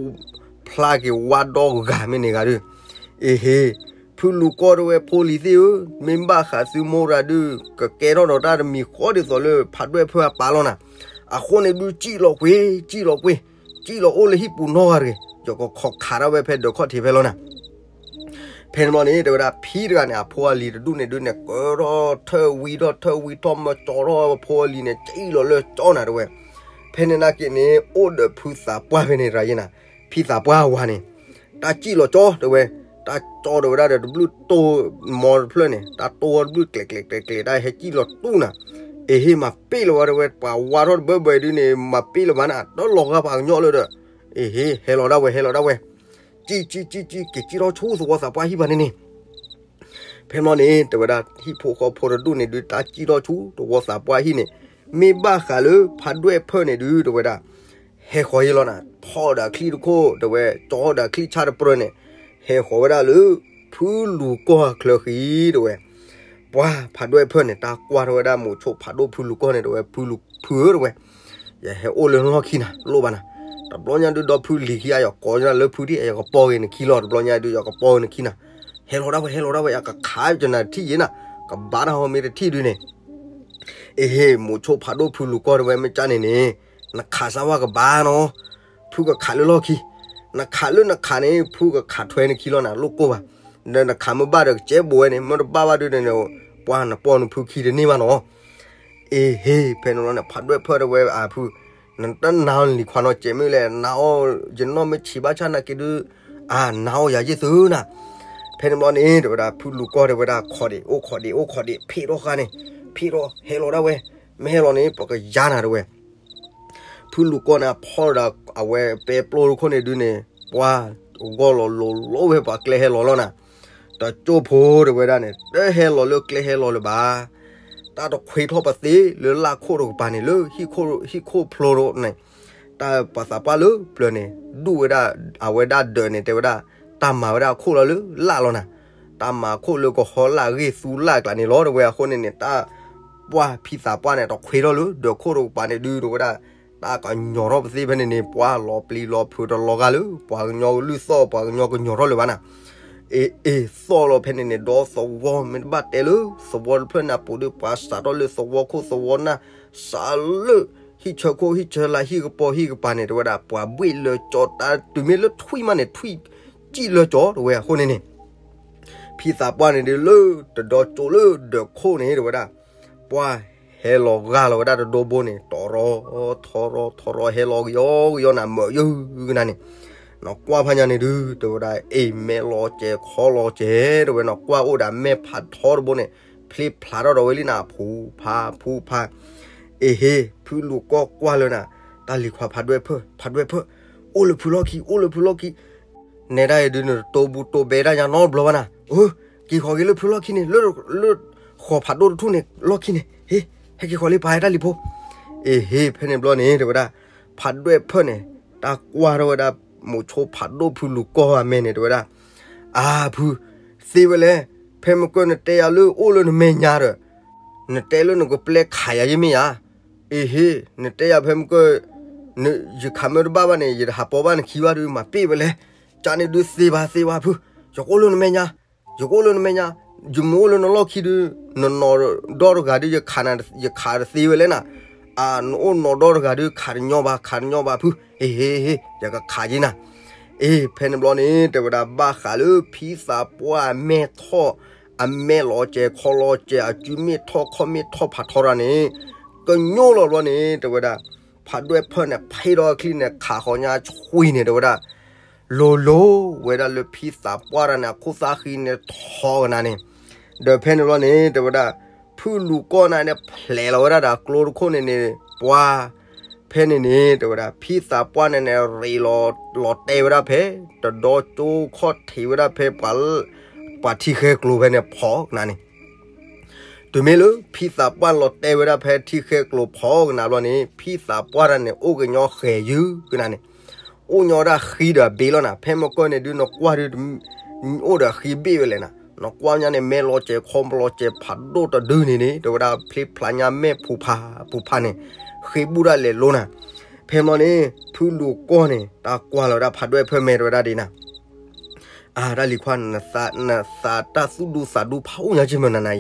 ဖျါက့ၤဝါဒီဂၤမ့ၢ်န့ၣ်ဂၤဒုး, အ့ဟ့ၣ်, ဖုလူၤကီၢ်တဲဝဲဖိလံၤသ့ၣ်ဧၢ, မ့ၢ်ဘၣ်ဃးသုမိၢ်ရၤဒုး ကကဲထီၣ်ဒီးတၢ်တမံၤဃီဒ်သိးလၢဖးဒွဲၣ်ဖၢၣ်အပၢ်လီၤနၤ, အဃိန့ၣ်ဒုး စံၣ်လီၤကွ့ၢ် စံၣ်လီၤကွ့ၢ်, စံၣ်လီၤအိၣ်လၢဟံၣ်ပူၤနီတဂၤတဂ့ၤ, ယကခိးခးဒၣ်ဝဲဖဲဒၢးခီၣ်ထံးဖဲလီၤနၤ ဖဲန့ၣ်ဘျီန့ၣ် တဲဝဲဒၣ်ဖံတဂၤန့ၣ် အဖိအလံၤတဒူၣ်န့ၣ်ဒုးန့ၣ် ကၢထီၣ်ထၢၣ်ဝံထီၣ်ထၢၣ်ဝံထီၣ်မၢကၠီထီၣ်အဖိအလံၤန့ၣ် စံၣ်လီၤလၢကၠီနၤတဲဝဲ, ဖဲန့ၣ်နာ်က့န့ၣ် အိၣ်ဒီးဖုသးပှၢ်ဖဲန့ၣ်တဂၤယဲနၤ, ဖံသးပှၢ်အဝၤန့ၣ်, တၢ်စံၣ်လီၤကၠီတဲဝဲ, တၢ်ကၠီတဲဝဲဒၣ်ဒီးတဘျုးတိၢ်မီတဖျၢၣ်န့ၣ် တၢ်တိၢ်ဝဲတဘျုးကျဲၤကျဲၤကျဲၤကျဲၤ တၢ်ဟဲစံၣ်လီၤတူၢ်နၤ, အ့ဟ့ၣ်မၤပ့ၣ်လီၤဝဲတဲဝဲ ပှၤဝါထီၣ်တဘၢဘၢဒုးန့ၣ် မၤပ့ၣ်လီၤဘၣ်နၤ တလီၤဂာ်ပှၤကညီလၢဒီး, အ့ဟ့ၣ် ဟဲလီၤဒၣ်ဝဲ ဟဲလီၤဒၣ်ဝဲ စံၣ်စံၣ်စံၣ်စံၣ် က့ၤစံၣ်ထီၣ်ဆူသဝီသးပှၢ်ဟံၣ်ဘၣ်န့ၣ်န့ၣ်, ဖဲမီန့ၣ် တဲဝဲဒၣ် ဟံၣ်ဖိဃီဖိတဒူၣ်န့ၣ်ဒုး တၢ်စံၣ်ထီၣ်ဆူသဝီသးပှၢ်ဟံၣ်န့ၣ်, မ့ၢ်ဘၣ်ဃးလၢဖးဒွဲၣ်ဖၢၣ်န့ၣ်ဒုး တဲဝဲဒၣ်, ဟဲဃီၤယဲလီၤနၤ, ဖီၣ်ဒီးအချံတခိၣ် တဲဝဲ ကၠီဒီးအချံဆၣ်တပြၢန့ၣ်, ဟဲဃီၤဝဲဒၣ်လၢ ဖုလူၤကီၢ်အချၢဃံ တဲဝဲ ပှၤဖးဒွဲၣ်ဖၢၣ်န့ၣ် တၢ်ကွၢ်ထီၣ်ဝဲဒၣ်မိၤဆိဖးဒိၣ်ဖုလူၤကီၢ်န့ၣ် တဲဝဲ ဖုလူၤဖုဧၢ တဲဝဲ, ယဟဲအိၣ်လၢလီၢ်ခံနၤ လိၣ်ဘၣ်နၤ, တဘျီညါဒုးဒီဖုလံၤခံ ယကိးညါလၢဖုထံၣ် ယကပီၤဂ့ၤနခံလီၤ တဘျီညါဒုး ယကပီၤဂ့ၤနခံနၤ, ဟဲလီၤဒၣ်ဝဲ ဟဲလီၤဒၣ်ဝဲ ယကခးကနၤတထံၣ်ယဲနၤ, ကဘၣ်တၢ်ဟီမ့ၢ်တထံၣ်ဒုးန့ၣ် အ့ဟ့ၣ် မိၤဆိဖးဒိၣ်ဖုလူၤကီၢ်တဲဝဲ မ့ၢ်ကၢ်န့ၣ်န့ၣ်, နခးစၢ်ဝဲကဘၣ်နီၤ, ဖုကခးလၢလီၢ်ခံ, နခးလၢနခးန့ၣ် ဖုကခးထွဲနခံလီၤနၤ လိၣ်ကိၢ်ဘၣ်, ဒီးနခးမ့ၢ်ဘၣ်ဒီးကစဲဘူးဝဲန့ၣ် မ့ၢ်တဘၣ်ဘၣ်ဒုးန့ၣ်, ပှၤနပီၤနဖုခံတန့ၢ်ဘၣ်နီၤ, အ့ဟ့ၣ် ဖဲန့ၣ်လီၤန့ၣ် ဖးဒွဲၣ်ဖၢၣ်တဲဝဲအဖု, နတနာ်လံၤခွါနီၤ ကဲမ့ၢ်လဲၣ် နာ်အီၤ ယနီၢ်မ့ၢ်ဆံးဘၣ်ဆၣ်နာ်က့ဒုး, အနာ်အီၤယၤယ့ၢ်သုနၤ, ဖဲန့ၣ်ဘျီန့ၣ် တဲဝဲဒၣ် ဖုလူၤကီၢ်တဲဝဲဒၣ် ခိးဒံး အိၣ်ခိးဒံး အိၣ်ခိးဒံး ဖံးထီၣ်ဃာ်န့ၣ်, ဖံးထီၣ် ဟဲလီၤဒၣ်ဝဲ, မ့ၢ်ဟဲလီၤန့ၣ် ပကယါနၤတဲဝဲ ဖုလူၤကီၢ်န့ၣ် ဖီၣ်ဒီးအဝဲပဲပျိတခိၣ်န့ၣ်ဒုးန့ၣ်, ပှၤဂီၢ်လီၤလိၤလိၤဝဲပှၤကျဲဟဲလီၤလီၤနၤ, တကၠိၢ်ဖိတဲဝဲဒၣ်န့ၣ် တဟဲလီၤလၢကျဲဟဲလီၤလၢၤဘၣ်, တၢ်တခွ့ထီၣ်ပသ့လၢလၢ်ခိၣ်တကပၤန့ၣ် လၢဟံၣ်ခိၣ်ဖျိန့ၣ်, တၢ်ပှၤသးပှၢ်လၢပျၢၤန့ၣ် ဒူၣ်ဝဲဒၣ် အဝဲဒၣ်ဒၢးန့ၣ် တဲဝဲဒၣ်, တၢ်မၤဝဲဒၣ်အခိၣ်လီၤလၢလၢ်လီၤနၤ, တၢ်မၤအခိၣ်လၢကဟီလၢ်ဂ့ၢ်သူလၢ်ကျးန့ၣ်လီၤ တဲဝဲအဃိန့ၣ်န့ၣ် တၢ် ပှၢ်ဖံသးပှၢ်န့ၣ် တခွ့ထီၣ်လၢဒၢးခိၣ်တကပၤန့ၣ်ဒုး တဲဝဲဒၣ်, တၢ်ကညီၤထီၣ်ပသ့ဖဲန့ၣ်န့ၣ် ပှၤလီၤပျံၤလီၤဖုးတလီၤဂာ်လၢ ပှၤကညီကလုၢ်သီၣ် ပှၤကညီကညီၤထီၣ်လၢၤဘၣ်နၤ, အ့ အ့ သီၣ်လီၤဖဲန့ၣ်န့ၣ် ဒီသဝီမ့ၢ်တဘၣ်တဲလၢ သဝီတဖျၢၣ်န့ၣ်အပူၤဒီး ပှၤစးထီၣ်လၢသဝီခိၣ်သဝီနၢ် စးလၢ ဟံၣ်ဆၢခိၣ်ဟံၣ်ဆၢလါ ဟံၣ်ကပီၤဟံၣ်ကပၤန့ၣ် တဲဝဲဒၣ် ပှၤဘှ့ၣ်လၢကၠီ တၢ်တုၤမ့ၢ်လၢထွံၣ်မးန့ၣ် ထွံၣ်စံၣ်လၢကၠီ တဲဝဲအဃိန့ၣ်န့ၣ် ဖံသးပှၢ်န့ၣ်ဒုးလၢ တဒီကၠိလၢဒၢးခိၣ်န့ၣ် တဲဝဲဒၣ်, ပှၢ်ဟဲလီၤဂာ်လီၤဝဲဒၣ်တဒိဘိန့ၣ် တီၤရီၤထီရီၤထီရီၤ ဟဲလီၤကယီကယီနၤ မၢယုၢ်ကနၤန့ၣ်, နီၢ်ကွၢ်ဖးညါန့ၣ်ဒုး တဲဝဲဒၣ် အ့ၣ် မဲာ်လီၤစဲၤခီလီၤစဲၤ တဲဝဲ နီၢ်ကွၢ်အိၣ်ဒီးမဲာ်ဖးထီတဘိန့ၣ် ဖျ့ဖျးထီၣ်ဒီးဝဲလံနၤ ဖူဖးဖူဖး, အ့ၣ်ဟ့ၣ် ဖုလူၤကီၢ်ကွၢ်လၢနၤ, တၢ်လံၤခွါဖးဒွဲၣ်ဖၢၣ် ဖးဒွဲၣ်ဖၢၣ်, အိၣ်လၢဖုလီၢ်ခံ အိၣ်လၢဖုလီၢ်ခံ နဲဒၣ်အံၤဒုး နတတိၢ်ဘူးတိၢ်ဘဲဒၣ်ညါနီတဘျီဘၣ်နၤ, အၢ က့ၤဃီၤက့ၤလၢဖုလီၢ်ခံန့ၣ် လၢ လၢ ဃီၤဖးဒိၣ်တထူၣ်န့ၣ် လီၢ်ခံန့ၣ် ဟ့ၣ် ဟဲက့ၤဃီၤလံ ပှၤတၢ်လံၤဖိ, အ့ၣ်ဟ့ၣ် ဖဲန့ၣ်ဘျီန့ၣ် တဲဝဲဒၣ် ဖးဒွဲၣ်ဖၢၣ်န့ၣ် တၢ်ကွၢ်ထီၣ်ဝဲဒၣ် မိၤဆိဖးဒိၣ်ဖုလူၤကီၢ်အမဲာ်န့ၣ် တဲဝဲဒၣ်, အါဖု, သ့ဝဲလဲၣ်, ဖဲမုၢ်ကၢၢ်နတဲယၤလၢအိၣ်လၢနမဲာ်ညါဒီး နတဲလၢနကပျဲခးယၤယမ့ၢ်ဧါ, အ့ၣ်ဟ့ၣ် နတဲယၤဖဲမုၢ်ကၢၢ် ယခးမၢတဘၣ်ဘၣ်န့ၣ် ယတဟးပိာ်ဘၣ်နခံဘၣ်ဒုး မၤပ့ၢ်ဝဲလဲၣ်, ကန့ၣ်ဒုးသ့ဘၣ်သ့ဘၣ်ဖု, ယကအိၣ်လၢနမဲာ်ညါ, ယကအိၣ်လၢနမဲာ်ညါ, ယမ့ၢ်အိၣ်လၢနလီၢ်ခံဒုး နနီၢ်ဒီတဂၤဒုး ယခးတသ့ဝဲလဲၣ်နၤ, အါ နအိၣ်နီၢ်ဒီတဂၤဒုး ခးတညီဘၣ် ခးတညီဘၣ်ဖု, အ့ၣ်ဟ့ၣ်ဟ့ၣ် ယကခးက့ၤနၤ, အ့ၣ် ဖဲန့ၣ်ဘျီန့ၣ် တဲဝဲဒၣ် ဘၣ်ဃးလၢဖံသးပှၢ်အမဲာ်ထီၣ် အမဲာ်လီၤစဲၤခီလီၤစဲၤ အစုမ့ၢ်ထီၣ်ခီၣ်မ့ၢ်ထီၣ်ဖးထီတၢ်န့ၣ် ကညိလီၤဘျီန့ၣ် တဲဝဲဒၣ် ဖးဒွဲၣ်ဖၢၣ်န့ၣ် ဖ့ဒီးအချံန့ၣ် ခးဃီၤညါဆှံန့ၣ် တဲဝဲဒၣ် လိၤလိၤဝဲဒၣ်လၢဖံသးပှၢ်တၢ်န့ၣ် အခိၣ်သၣ်ဃံန့ၣ်ထီကနၤန့ၣ်, ဒီးဖဲန့ၣ်ဘျီန့ၣ် တဲဝဲဒၣ် ဖုလူၤကီၢ်န့ၣ်န့ၣ် ဖျဲးလီၤဝဲဒၣ်ဒီးအကျိတခိၣ်န့ၣ်န့ၣ် ပှၤ ဖဲန့ၣ်န့ၣ် တဲဝဲဒၣ် ဖံသးပှၢ်န့ၣ်န့ၣ် ရ့လီၤလီၤတဲာ်ဝဲဒၣ်ဖဲ တဒီကၠိခီၣ်ထံးဝဲဒၣ်ဖဲ ပှၤထံဃဲကျိၤဖဲန့ၣ်ဖီကနၤန့ၣ် တုၤမ့ၢ်လၢဖံသးပှၢ်လီၤတဲာ်ဝဲဒၣ်ဖဲထံဃဲကျိၤဖီကနၤဘျီန့ၣ် ဖံသးပှၢ်တၢ်န့ၣ်အိၣ်ကညီဃဲၤယုၢ်ကနၤန့ၣ်, အိၣ်ညီဒၣ်ဃံဒီးအဘ့ၣ်လီၤနၤ, ဖဲမုၢ်ကၢၢ်န့ၣ်ဒုး နကွၢ်ဒုး အိၣ်ဒီးဃံဘ့ၣ်ဝဲလဲၣ်နၤ, နကွၢ်ညါန့ၣ် မဲာ်လီၤစဲၤခီလီၤစဲၤဖးဒိၣ်တဒုန့ၣ်န့ၣ် တဲဝဲဒၣ်ဖျ့ဖျးညါမဲာ်ဖူးဖးဖူးဖးန့ၣ် ဃ့ဘူၣ်ဒၣ်လဲာ်လိၤနၤ, ဖဲမီန့ၣ် ဖုလူၤကီၢ်န့ၣ် တၢ်ကွၢ်လီၤဝဲဒၣ်ဖးဒွဲၣ်ဖၢၣ်မဲာ်တဲဝဲဒၣ်ဒ်နၤ အါ တၢ်လံၤခွါ နသးတၢ်သူၣ်ဒူသးဒူဖးအိၣ်ညါက့မၢနၤနၤ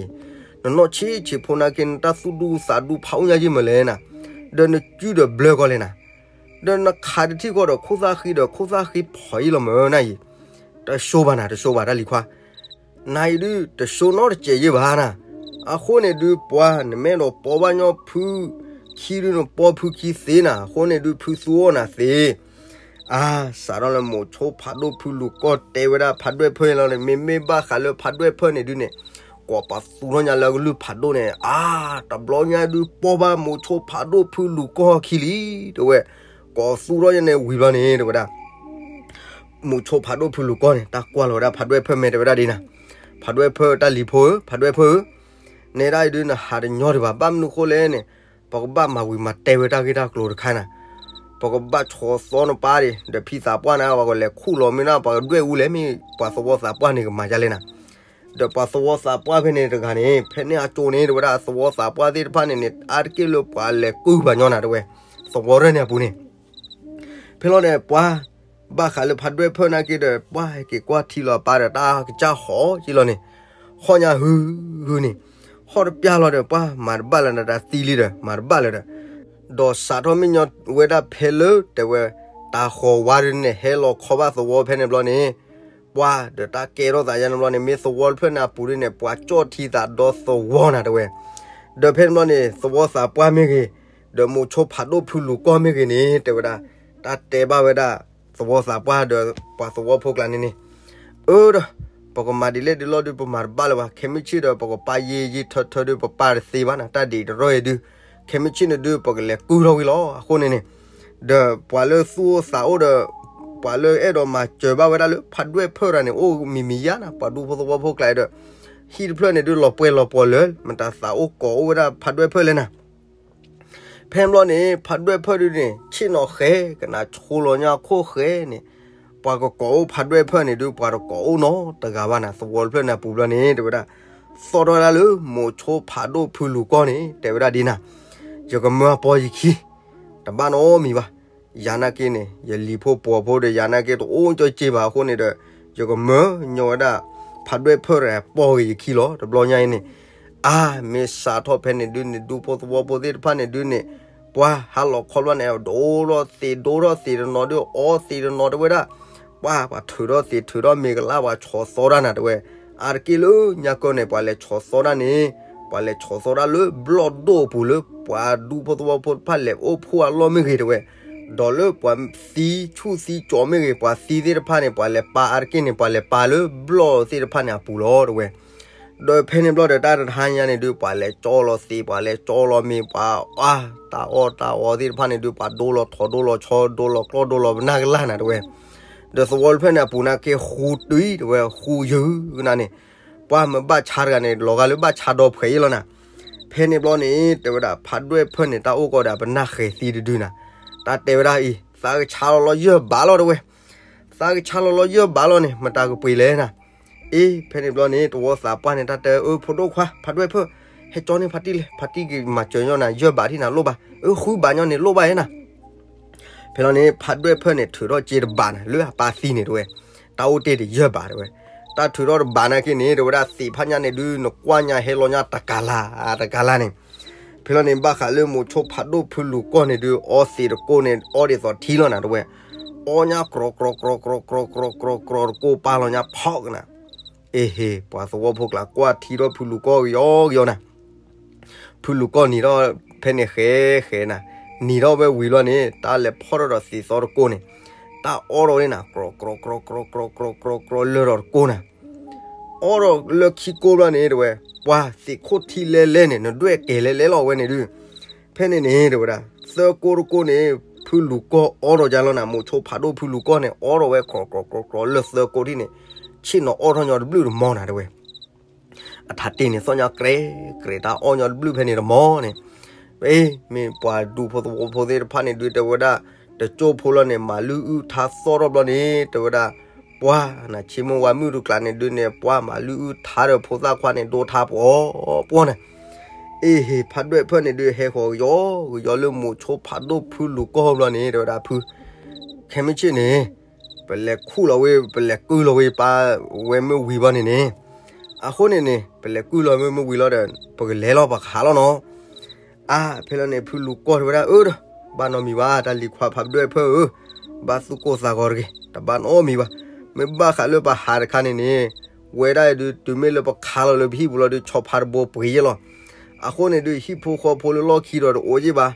အံၤ, နနီၢ်ဆံးဆံးဖိနာ်က့ နတၢ်သူၣ်ဒူသးဒူဖးအိၣ်ညါက့မၢလဲၣ်နၤ, ဒီးနကုဒီးဘျၢကီးလဲၣ်နၤ, ဒီးနခးတထံၣ်ဃီဒီးခိၣ်သၣ်ဃံဒီးခိၣ်သၣ်ဃံဖီအံၤလီၤမၢနၤအံၤ, တၢ်ဆိဘၣ်နၤ တၢ်ဆိဘၣ်တၢ်လံၤခွါ နၤအံၤဒုး တဆိနီတစဲးယ့ၢ်ဘၣ်နၤ, အဃိန့ၣ်ဒုး ပှၤနမ့ၢ်အဲၣ်ဒိးပိာ်ဘၣ်ညီဖုခံဒုး နပိာ်ဖုခံသ့နၤ, အဃိန့ၣ်ဒုး ဖုသူအီၣ်နၤသ့, အါ စးထီၣ်လၢမိၤဆိဖးဒိၣ်ဖုလူၤကီၢ်တဲဝဲဒၣ်ဖးဒွဲၣ်ဖၢၣ်လီၤန့ၣ် မ့မ့ၢ်ဘၣ်ဃးလၢဖးဒွဲၣ်ဖၢၣ်န့ၣ်ဒုးန့ၣ် ကိးပသူထီၣ်ညါလၢအကလုၢ်ဖးဒိၣ်န့ၣ်, အါ တဘျီညါဒုး ပိာ်ဘၣ်မိၤဆိဖးဒိၣ်ဖုလူၤကီၢ်ခံလံ, တဲဝဲ, ကိးသူထီၣ်ညါန့ၣ်ဝံၤဘျီန့ၣ် တဲဝဲဒၣ် မိၤဆိဖးဒိၣ်ဖုလူၤကီၢ်န့ၣ် တၢ်ကွၢ်လီၤဝဲဒၣ်ဖးဒွဲၣ်ဖၢၣ်မဲာ်တဲဝဲဒၣ်ဒ်နၤ, ဖးဒွဲၣ်ဖၢၣ်တၢ်လံၤဖိဧၢ ဖးဒွဲၣ်ဖၢၣ်ဧၢ, နဲဒၣ်အံၤဒုး နဟးတညီဒံးဘၣ်, ဘၣ်မနုၤဃိလဲၣ်န့ၣ် ပကဘၣ်မၤဝံၤမၤတဲဝဲတၢ်ဂ့ၢ်တၢ်ကျိၤတခါနၤ, ပကဘၣ်ဆီၣ်သီနပၢ်ဒံး ဒီးဖံသးပှၢ်န့ၣ် ပှၤကလဲၤခူၣ်လီၤမ့ၢ်နၤ ပှၤကဒွဲၣ်အူလဲၣ် မ့ၢ်ပှၤသဝီသးပှၢ်န့ၣ်ကမၤဒ်လဲၣ်နၤ, ဒီးပှၤသဝီသးပှၢ်ဖဲန့ၣ်တဂၤန့ၣ် ဖဲန့ၣ်အကၠိန့ၣ် တဲဝဲဒၣ် သဝီသးပှၢ်သ့ၣ်တဖၣ်န့ၣ်န့ၣ် အါတက့ၢ်လၢပှၤလဲၤကုၢ်ပှၤညီနၤ တဲဝဲ, သဝီရၢၢ်န့ၣ်အပူၤန့ၣ် ဖဲလီၤန့ၣ် ပှၤ ဘၣ်ဃးလၢဖးဒွဲၣ်ဖၢၣ်နာ်က့ဒီး ပှၤဟဲက့ၤကွၢ်ထံလီၤပၢ်ဒီးတၢ်ကစၢ်ဟီၣ်က့လီၤန့ၣ်, ဟီၣ်ညါဟုဟုန့ၣ်, ဟီၣ်တပျၢ်လီၤဒီး ပှၤမၤတဘၣ်လၢၤဒီး တၢ်သံလံဒီး မၤတဘၣ်လၢၤဒီး, ဒီးစးထီၣ်မ့ၢ်ညီဝဲဒၣ်ဖဲလၢ တဲဝဲ တၢ်ဃီၤဝါဒုန့ၣ် ဟဲလီၤခီဘၣ်သဝီဖဲန့ၣ်ဘျီန့ၣ် ပှၤဒီးတၢ်ကဲထီၣ်သးယါန့ၣ်ဘျီန့ၣ် မ့ၢ်သဝီတဖျၢၣ်န့ၣ်အပူၤဒ်န့ၣ် ပှၤကၠီၣ်ထံသးဒီသဝီနၤ တဲဝဲ, ဒီးဖဲန့ၣ်ဘျီန့ၣ် သဝီသးပှၢ်မ့ၢ်ဂ့ၤ, ဒီးမိၤဆိဖးဒိၣ်ဖုလူၤကီၢ်မ့ၢ်ဂ့ၤန့ၣ် တဲဝဲဒၣ် တၢ်တဲဘၣ်ဝဲဒၣ် သဝီသးပှၢ်ဒီးပှၤသဝီဖိကျါန့ၣ်န့ၣ်, အၢဒီး ပကမၤဒ်လဲၣ်ဒ်လဲၣ်ဒုး ပမၤတဘၣ်လၢၤဘၣ်, ခဲမုၢ်ဆ့ၣ်ဒီး ပကပာ်ယံာ်ယံာ်ထၢထၢဒုး ပပာ်တသ့ဘၣ်နၤ, တၢ်ဒံးတရီၢ်အံၤဒုး ခဲမုၢ်ဆ့ၣ်န့ၣ်ဒုး ပကလဲၤကုၢ်ထီၣ်ဝံၤလီၤ. အဃိန့ၣ်န့ၣ် ဒီးပှၤလၢသူၣ်အိၣ်သးအိၣ်ဒီး ပှၤလၢအဲၣ်ဒိးမၤစၢၤဘၣ်ဝဲဒၣ်လၢ ဖးဒွဲၣ်ဖၢၣ်တၢ်န့ၣ် အိၣ်မံၤမံၤယါနၤ, ပှၤဒူဖိသဝီဖိကျါအံၤဒီး ဟံၣ်တဖျၢၣ်န့ၣ်ဒုး လီၤပှဲၤလီၤပှီၤလၢာ် မတၤသးအိၣ်ကိးအိၣ်ဝဲဒၣ်ဖးဒွဲၣ်ဖၢၣ်လဲၣ်နၤ ဖဲန့ၣ်ဘျီန့ၣ် ဖးဒွဲၣ်ဖၢၣ်ဒုးန့ၣ် ဆ့ၣ်နီၤဃဲ ကနၣ်ဆိလီၤညါခိၣ်ဃဲန့ၣ်, ပှၤကကိးအိၣ်ဖးဒွဲၣ်ဖၢၣ်န့ၣ်ဒုး ပှၤတကိးအိၣ်နီတဂၤဘၣ်နၤ, သဝီတဖျၢၣ်န့ၣ်အပူၤဘျီန့ၣ် တဲဝဲဒၣ် သီၣ်ထီၣ်ဝဲဒၣ်လၢ မိၤဆိဖးဒိၣ်ဖုလူၤကီၢ်န့ၣ် တဲဝဲဒၣ်ဒ်နၤ, ယကမၢအပိာ်ယခံ တဘၣ်နီတမံၤဘၣ်. ယၤနာ်က့န့ၣ် ယလံၤဖိပှီၤဖိဒီး ယၤနာ်က့တအိၣ်ကၠီက့ဘၣ်အဃိန့ၣ်ဒီး ယကမၢညီဝဲဒၣ် ဖးဒွဲၣ်ဖၢၣ်ဒီးပိာ်က့ၤယခံလီၤ. တဘျီညါအံၤန့ၣ် အါ မ့ၢ်စးထီၣ်ဖဲန့ၣ်ဒုးန့ၣ် ဒူဖိသဝီဖိသ့ၣ်တဖၣ်န့ၣ်ဒုးန့ၣ် ပှၤဟါလီၤခီဘျီန့ၣ် ဒိၣ်ထီၣ်သ့ၣ် ဒိၣ်ထီၣ်သ့ၣ်တနီၤဒုး အီသ့ၣ်တနီၤတဲဝဲဒၣ် ပှၤ ပှၤထုးထီၣ်သ့ၣ်ထုးထီၣ်မ့ၤကလါ ပှၤဆီၣ်သီတၢ်နၤတဲဝဲ. အါတက့ၢ်လၢညါကီၢ်န့ၣ် ပှၤလဲၤဆီၣ်သီတၢ်န့ၣ် ပှၤလဲၤဆီၣ်သီတၢ်လၢဘျီၣ်ဒိၣ်အပူၤလၢ ပှၤဒူဖိသဝီဖိတဖၣ်လဲၤအိၣ်ဖှိၣ်အလီၢ်မ့ၢ်ဂ့ၤတဲဝဲ, ဒီးလၢပှၤသံဆူၣ်သံကၠီမ့ၢ်ဂ့ၤ ပှၤသံသ့ၣ်တဖၣ်န့ၣ် ပှၤလဲၤပာ်အါတက့ၢ်န့ၣ် ပှၤလဲၤပာ်လၢဘျီၣ်သ့ၣ်တဖၣ်န့ၣ်အပူၤလီၤတဲဝဲ. ဒီးဖဲန့ၣ်ဘျီဒီးတၢ်တဟါညါန့ၣ်ဒုး ပှၤလဲၤကၠီလီၤသ့ ပှၤလဲၤကၠီလီၤမ့ၤ ပှၤအါ တၢ်အီၣ်တၢ်အီသ့ၣ်တဖၣ်န့ၣ်ဒုး ပှၤဒိလီၤထိးဒိလီၤဆီ ဒိလီၤကျီၢ်ဒိလီၤပနၢ်ကလၢ်နၤတဲဝဲ. ဒီးသဝီတဖျၢၣ်န့ၣ်အပူၤန့ၣ်က့ၤဃူတုၤတဲဝဲ ဃူယုာ်ကနၤန့ၣ်, ပှၤမ့ၢ်ဘၣ်ဆါတဂၤန့ၣ် လီၤဂာ်လၢဘၣ်ဆါဒီဖှဲးအံၤလီၤနၤ. ဖဲန့ၣ်ဘျီန့ၣ် တဲဝဲဒၣ် ဖးဒွဲၣ်ဖၢၣ်န့ၣ် တၢ်အိၣ်ကီးဒီးပနၢ်ဃဲၤသံတဒုနၤ, တၢ်တဲဝဲဒၣ်အံၤ သးကဆါလီၤလီၤယၢၢ်ဘးလီၤတဲဝဲ, သးကဆါလီၤလီၤယၢၢ်ဘးလီၤန့ၣ် မတၤကပှ့ၤလဲၣ်နၤ. အ့ ဖဲန့ၣ်ဘျီန့ၣ် တဝီသးပှၢ်န့ၣ် တၢ်တဲ အၢ ဖိဒိၣ်ခွါ ဖးဒွဲၣ်ဖၢၣ်, ဟဲကၠီန့ၢ်ဖါတံၢ်လဲၣ်, ဖါတံၢ်ကမၤစၢၤညီနၤ ယၢၢ်ဘးထံၣ်နၤလိၣ်ဘၣ်, အၢ ဃုဘးညီန့ၣ် လိၣ်ဘၣ်ယဲနၤ. ဖဲလီၤန့ၣ် ဖးဒွဲၣ်ဖၢၣ်န့ၣ် ထုးထီၣ်စ့တဘးန့ၣ် လၢအပၢ်သံန့ၣ်တဲဝဲ, တၢ်အိၣ်တ့ၢ်တယၢၢ်ဘးတဲဝဲ. တၢ်ထုးထီၣ်တဘးနာ်က့န့ၣ် တဲဝဲဒၣ် သ့ၣ်ဖးညါန့ၣ်ဒုး နကွၢ်ညါဟဲလီၤညါတကးလါ တကးလါန့ၣ်. ဖဲလီၤန့ၣ် ဘၣ်ဃးလၢမိၤဆိဖးဒိၣ်ဖုလူၤကီၢ်န့ၣ်ဒုး အီသ့ၣ်တကိးန့ၣ် အီဒ်သိးထံလီၤနၤတဲဝဲ, အီညါ ကြီကြီကြီကြီကြီကြီ ပာ်လီၤညါဖီကနၤ. အ့ဟ့ၣ် ပှၤသဝီဖိကျါ ကွၢ်ထံထီၣ်ဖုလူၤကီၢ်ကယီကယီနၤ. ဖုလူၤကီၢ်နံၤထီၣ်ဖဲန့ၣ်ဃဲဃဲနၤ, နံၤထီၣ်ဝဲဝံၤလီၤန့ၣ် တၢ်လဲၤဖီၣ်ထီၣ်ဒီးသ့ၣ်သီတကိးန့ၣ်, တၢ်အီထီၣ်န့ၣ်နၤ ကြီကြီကြီကြီကြီကြီ လၢထီၣ်တကိးနၤ. အီထီၣ်လၢခံကိးဘျီန့ၣ်တဲဝဲ, ပှၤသ့ၣ်ခိၣ်ထံလဲလဲန့ၣ် နဒွဲၣ်ကဲၤလဲလဲလီၤဝဲန့ၣ်ဒုး. ဖဲန့ၣ်န့ၣ်တဲဝဲဒၣ် သၢကိးတကိးန့ၣ် ဖုလူၤကီၢ်အီထီၣ်ကလီၤနၤ, မိၤဆိဖးဒိၣ်ဖုလူၤကီၢ်န့ၣ် အီထီၣ်ဝဲ ကြီကြီကြီကြီ လၢသၢကိးထံၣ်န့ၣ်, ဆ့ၣ်နီၤအီထီၣ်ညီတဘျုးတမီနၤတဲဝဲ. အထးတ့ၢ်န့ၣ် သီၣ်ညါကြဲးကြဲး တၢ်အီၣ်ညီတဘျုးဖဲန့ၣ်တမီန့ၣ်. အ့ မ့ၢ်ပှၤဒူဖိသဝီဖိသ့ၣ်တဖၣ်န့ၣ်ဒုး တဲဝဲဒၣ် တကၠိဖိလီၤန့ၣ် မၤလုၢ်အုၣ်ထါသီၣ်ထီၣ်ဘျီန့ၣ် တဲဝဲဒၣ်, ပှၤနၤ ဆ့မိၢ်ဝါမုၣ်တကျးန့ၣ်ဒုးန့ၣ် ပှၤမၤလုၢ်အုၣ်ထါဒီးဖိသၣ်ခွါန့ၣ် ဒိထါပှီၤပှီၤနၤ. အ့ဟ့ၣ် ဖးဒွဲၣ်ဖၢၣ်န့ၣ်ဒုး ဟဲဃီၤကယီကယီလၢမိၤဆိဖးဒိၣ်ဖုလူၤကီၢ်ဘျီန့ၣ် တဲဝဲဒၣ် ဖု ခဲမုၢ်ဆ့ၣ်န့ၣ် ပလဲၤခူၣ်လီၤဝဲ ပလဲၤကုၢ်လီၤဝဲပၢ်ဝဲမ့ၢ်ဝံၤဘျီန့ၣ်န့ၣ်, အဃိန့ၣ်န့ၣ် ပလဲၤကုၢ်လီၤဝဲမ့ၢ်ဝံၤလီၤဒီး ပကလဲၤလီၤ ပကဟးလီၤနီၤ. အါ ဖဲလီၤန့ၣ် ဖုလူၤကီၢ်တဲဝဲဒၣ် အၢ ဘၣ်နီတမံၤဘၣ် တၢ်လံၤခွါဖးဒွဲၣ်ဖၢၣ်ဧၢ, ဘၣ်သူၣ်ကိၢ်သးဂီၤတဂ့ၤ တဘၣ်နီတမံၤဘၣ်. မ့ၢ်ဘၣ်ဃးလၢပဟးတခါန့ၣ်န့ၣ် ဝဲဒၣ်အံၤဒုး တုၤမ့ၢ်လၢပခါလီၤလၢပဟံၣ်ပူၤလီၤဒုး ဆီဖါတဘိပှ့ၤယဲလီၤ. အဃိန့ၣ်ဒုး ဟံၣ်ဖိဃီဖိလၢလီၢ်ခံဒီးတအိၣ်ယဲဘၣ်,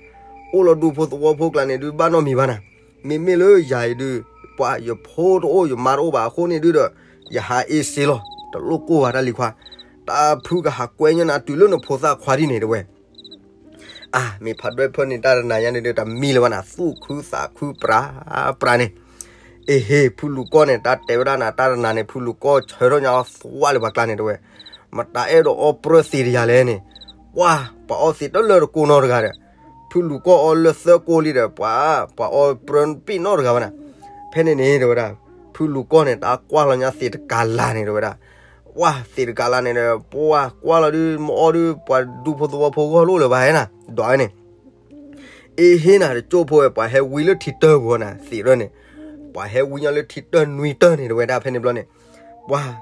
အိၣ်လီၤဒူဖိသဝီဖိကျါန့ၣ်ဒုး ဘၣ်နီတမံၤဘၣ်နၤ. မ့မ့ၢ်လၢယၤအံၤဒုး ပှၤယဖိတအိၣ်ယမါတအိၣ်ဘၣ် အဃိန့ၣ်ဒုးဒီး ယဟးအ့စ့လီၤ တလိၣ်ကိၢ်ဘၣ်တၢ်လံၤခွါ, တၢ်ဖုကဟးကွဲညီနၤတုၤလၢနဖိသၣ်ခွါဒ်န့ၣ်တဲဝဲ. အါ မ့ၢ်ဖးဒွဲၣ်ဖၢၣ်န့ၣ် တၢ်တနၤညါန့ၣ်ဒုး တမံၤလၢၤဘၣ်နၤ သူၣ်ခုသးခုပြးပြးန့ၣ်. အ့ဟ့ၣ် ဖုလူၤကီၢ်န့ၣ် တၢ်တဲဝဲဒၣ်နၤ တၢ်တနၤန့ၣ် ဖုလူၤကီၢ်ဆၢထီၣ်ညါအီၤသွါလၢပှၤကျါန့ၣ်တဲဝဲ, မတၤအဲၣ်ဒိးအီပြၢသ့တယၤလဲၣ်န့ၣ်, ပှၤ ပှၤအီသ့တလၢတကိးနီတဂၤဒီး ဖုလူၤကီၢ်အီလၢသၢကိးလံဒီး ပှၤ ပှၤအီပြၢပ့ၣ်နီတဂၤဘၣ်နၤ. ဖဲန့ၣ်န့ၣ် တဲဝဲဒၣ် ဖုလူၤကီၢ်န့ၣ် တၢ်ကွၢ်လီၤညါသ့ၣ်တကးလါန့ၣ် တဲဝဲဒၣ်, ပှၤသ့ၣ်တကးလါန့ၣ်ဒီး ပှၤကွၢ်လီၤဒုး မအီဒုး ပှၤဒူဖိသဝီဖိဂီၢ်လိၣ်လၢၤဘၣ်ဟဲနၤ ဒွးဝဲန့ၣ်. အ့ဟ့ၣ်နၤ တကၠိဖိဝဲ ပှၤဟဲဝံလၢထံတၢၢ်ပူၤနၤ သ့ၣ်ရၢန့ၣ်, ပှၤဟဲဝံညီလၢထံတၢၢ်နွံတၢၢ်န့ၣ် တဲဝဲဒၣ်ဖဲန့ၣ်ဘျီန့ၣ်, ပှၤ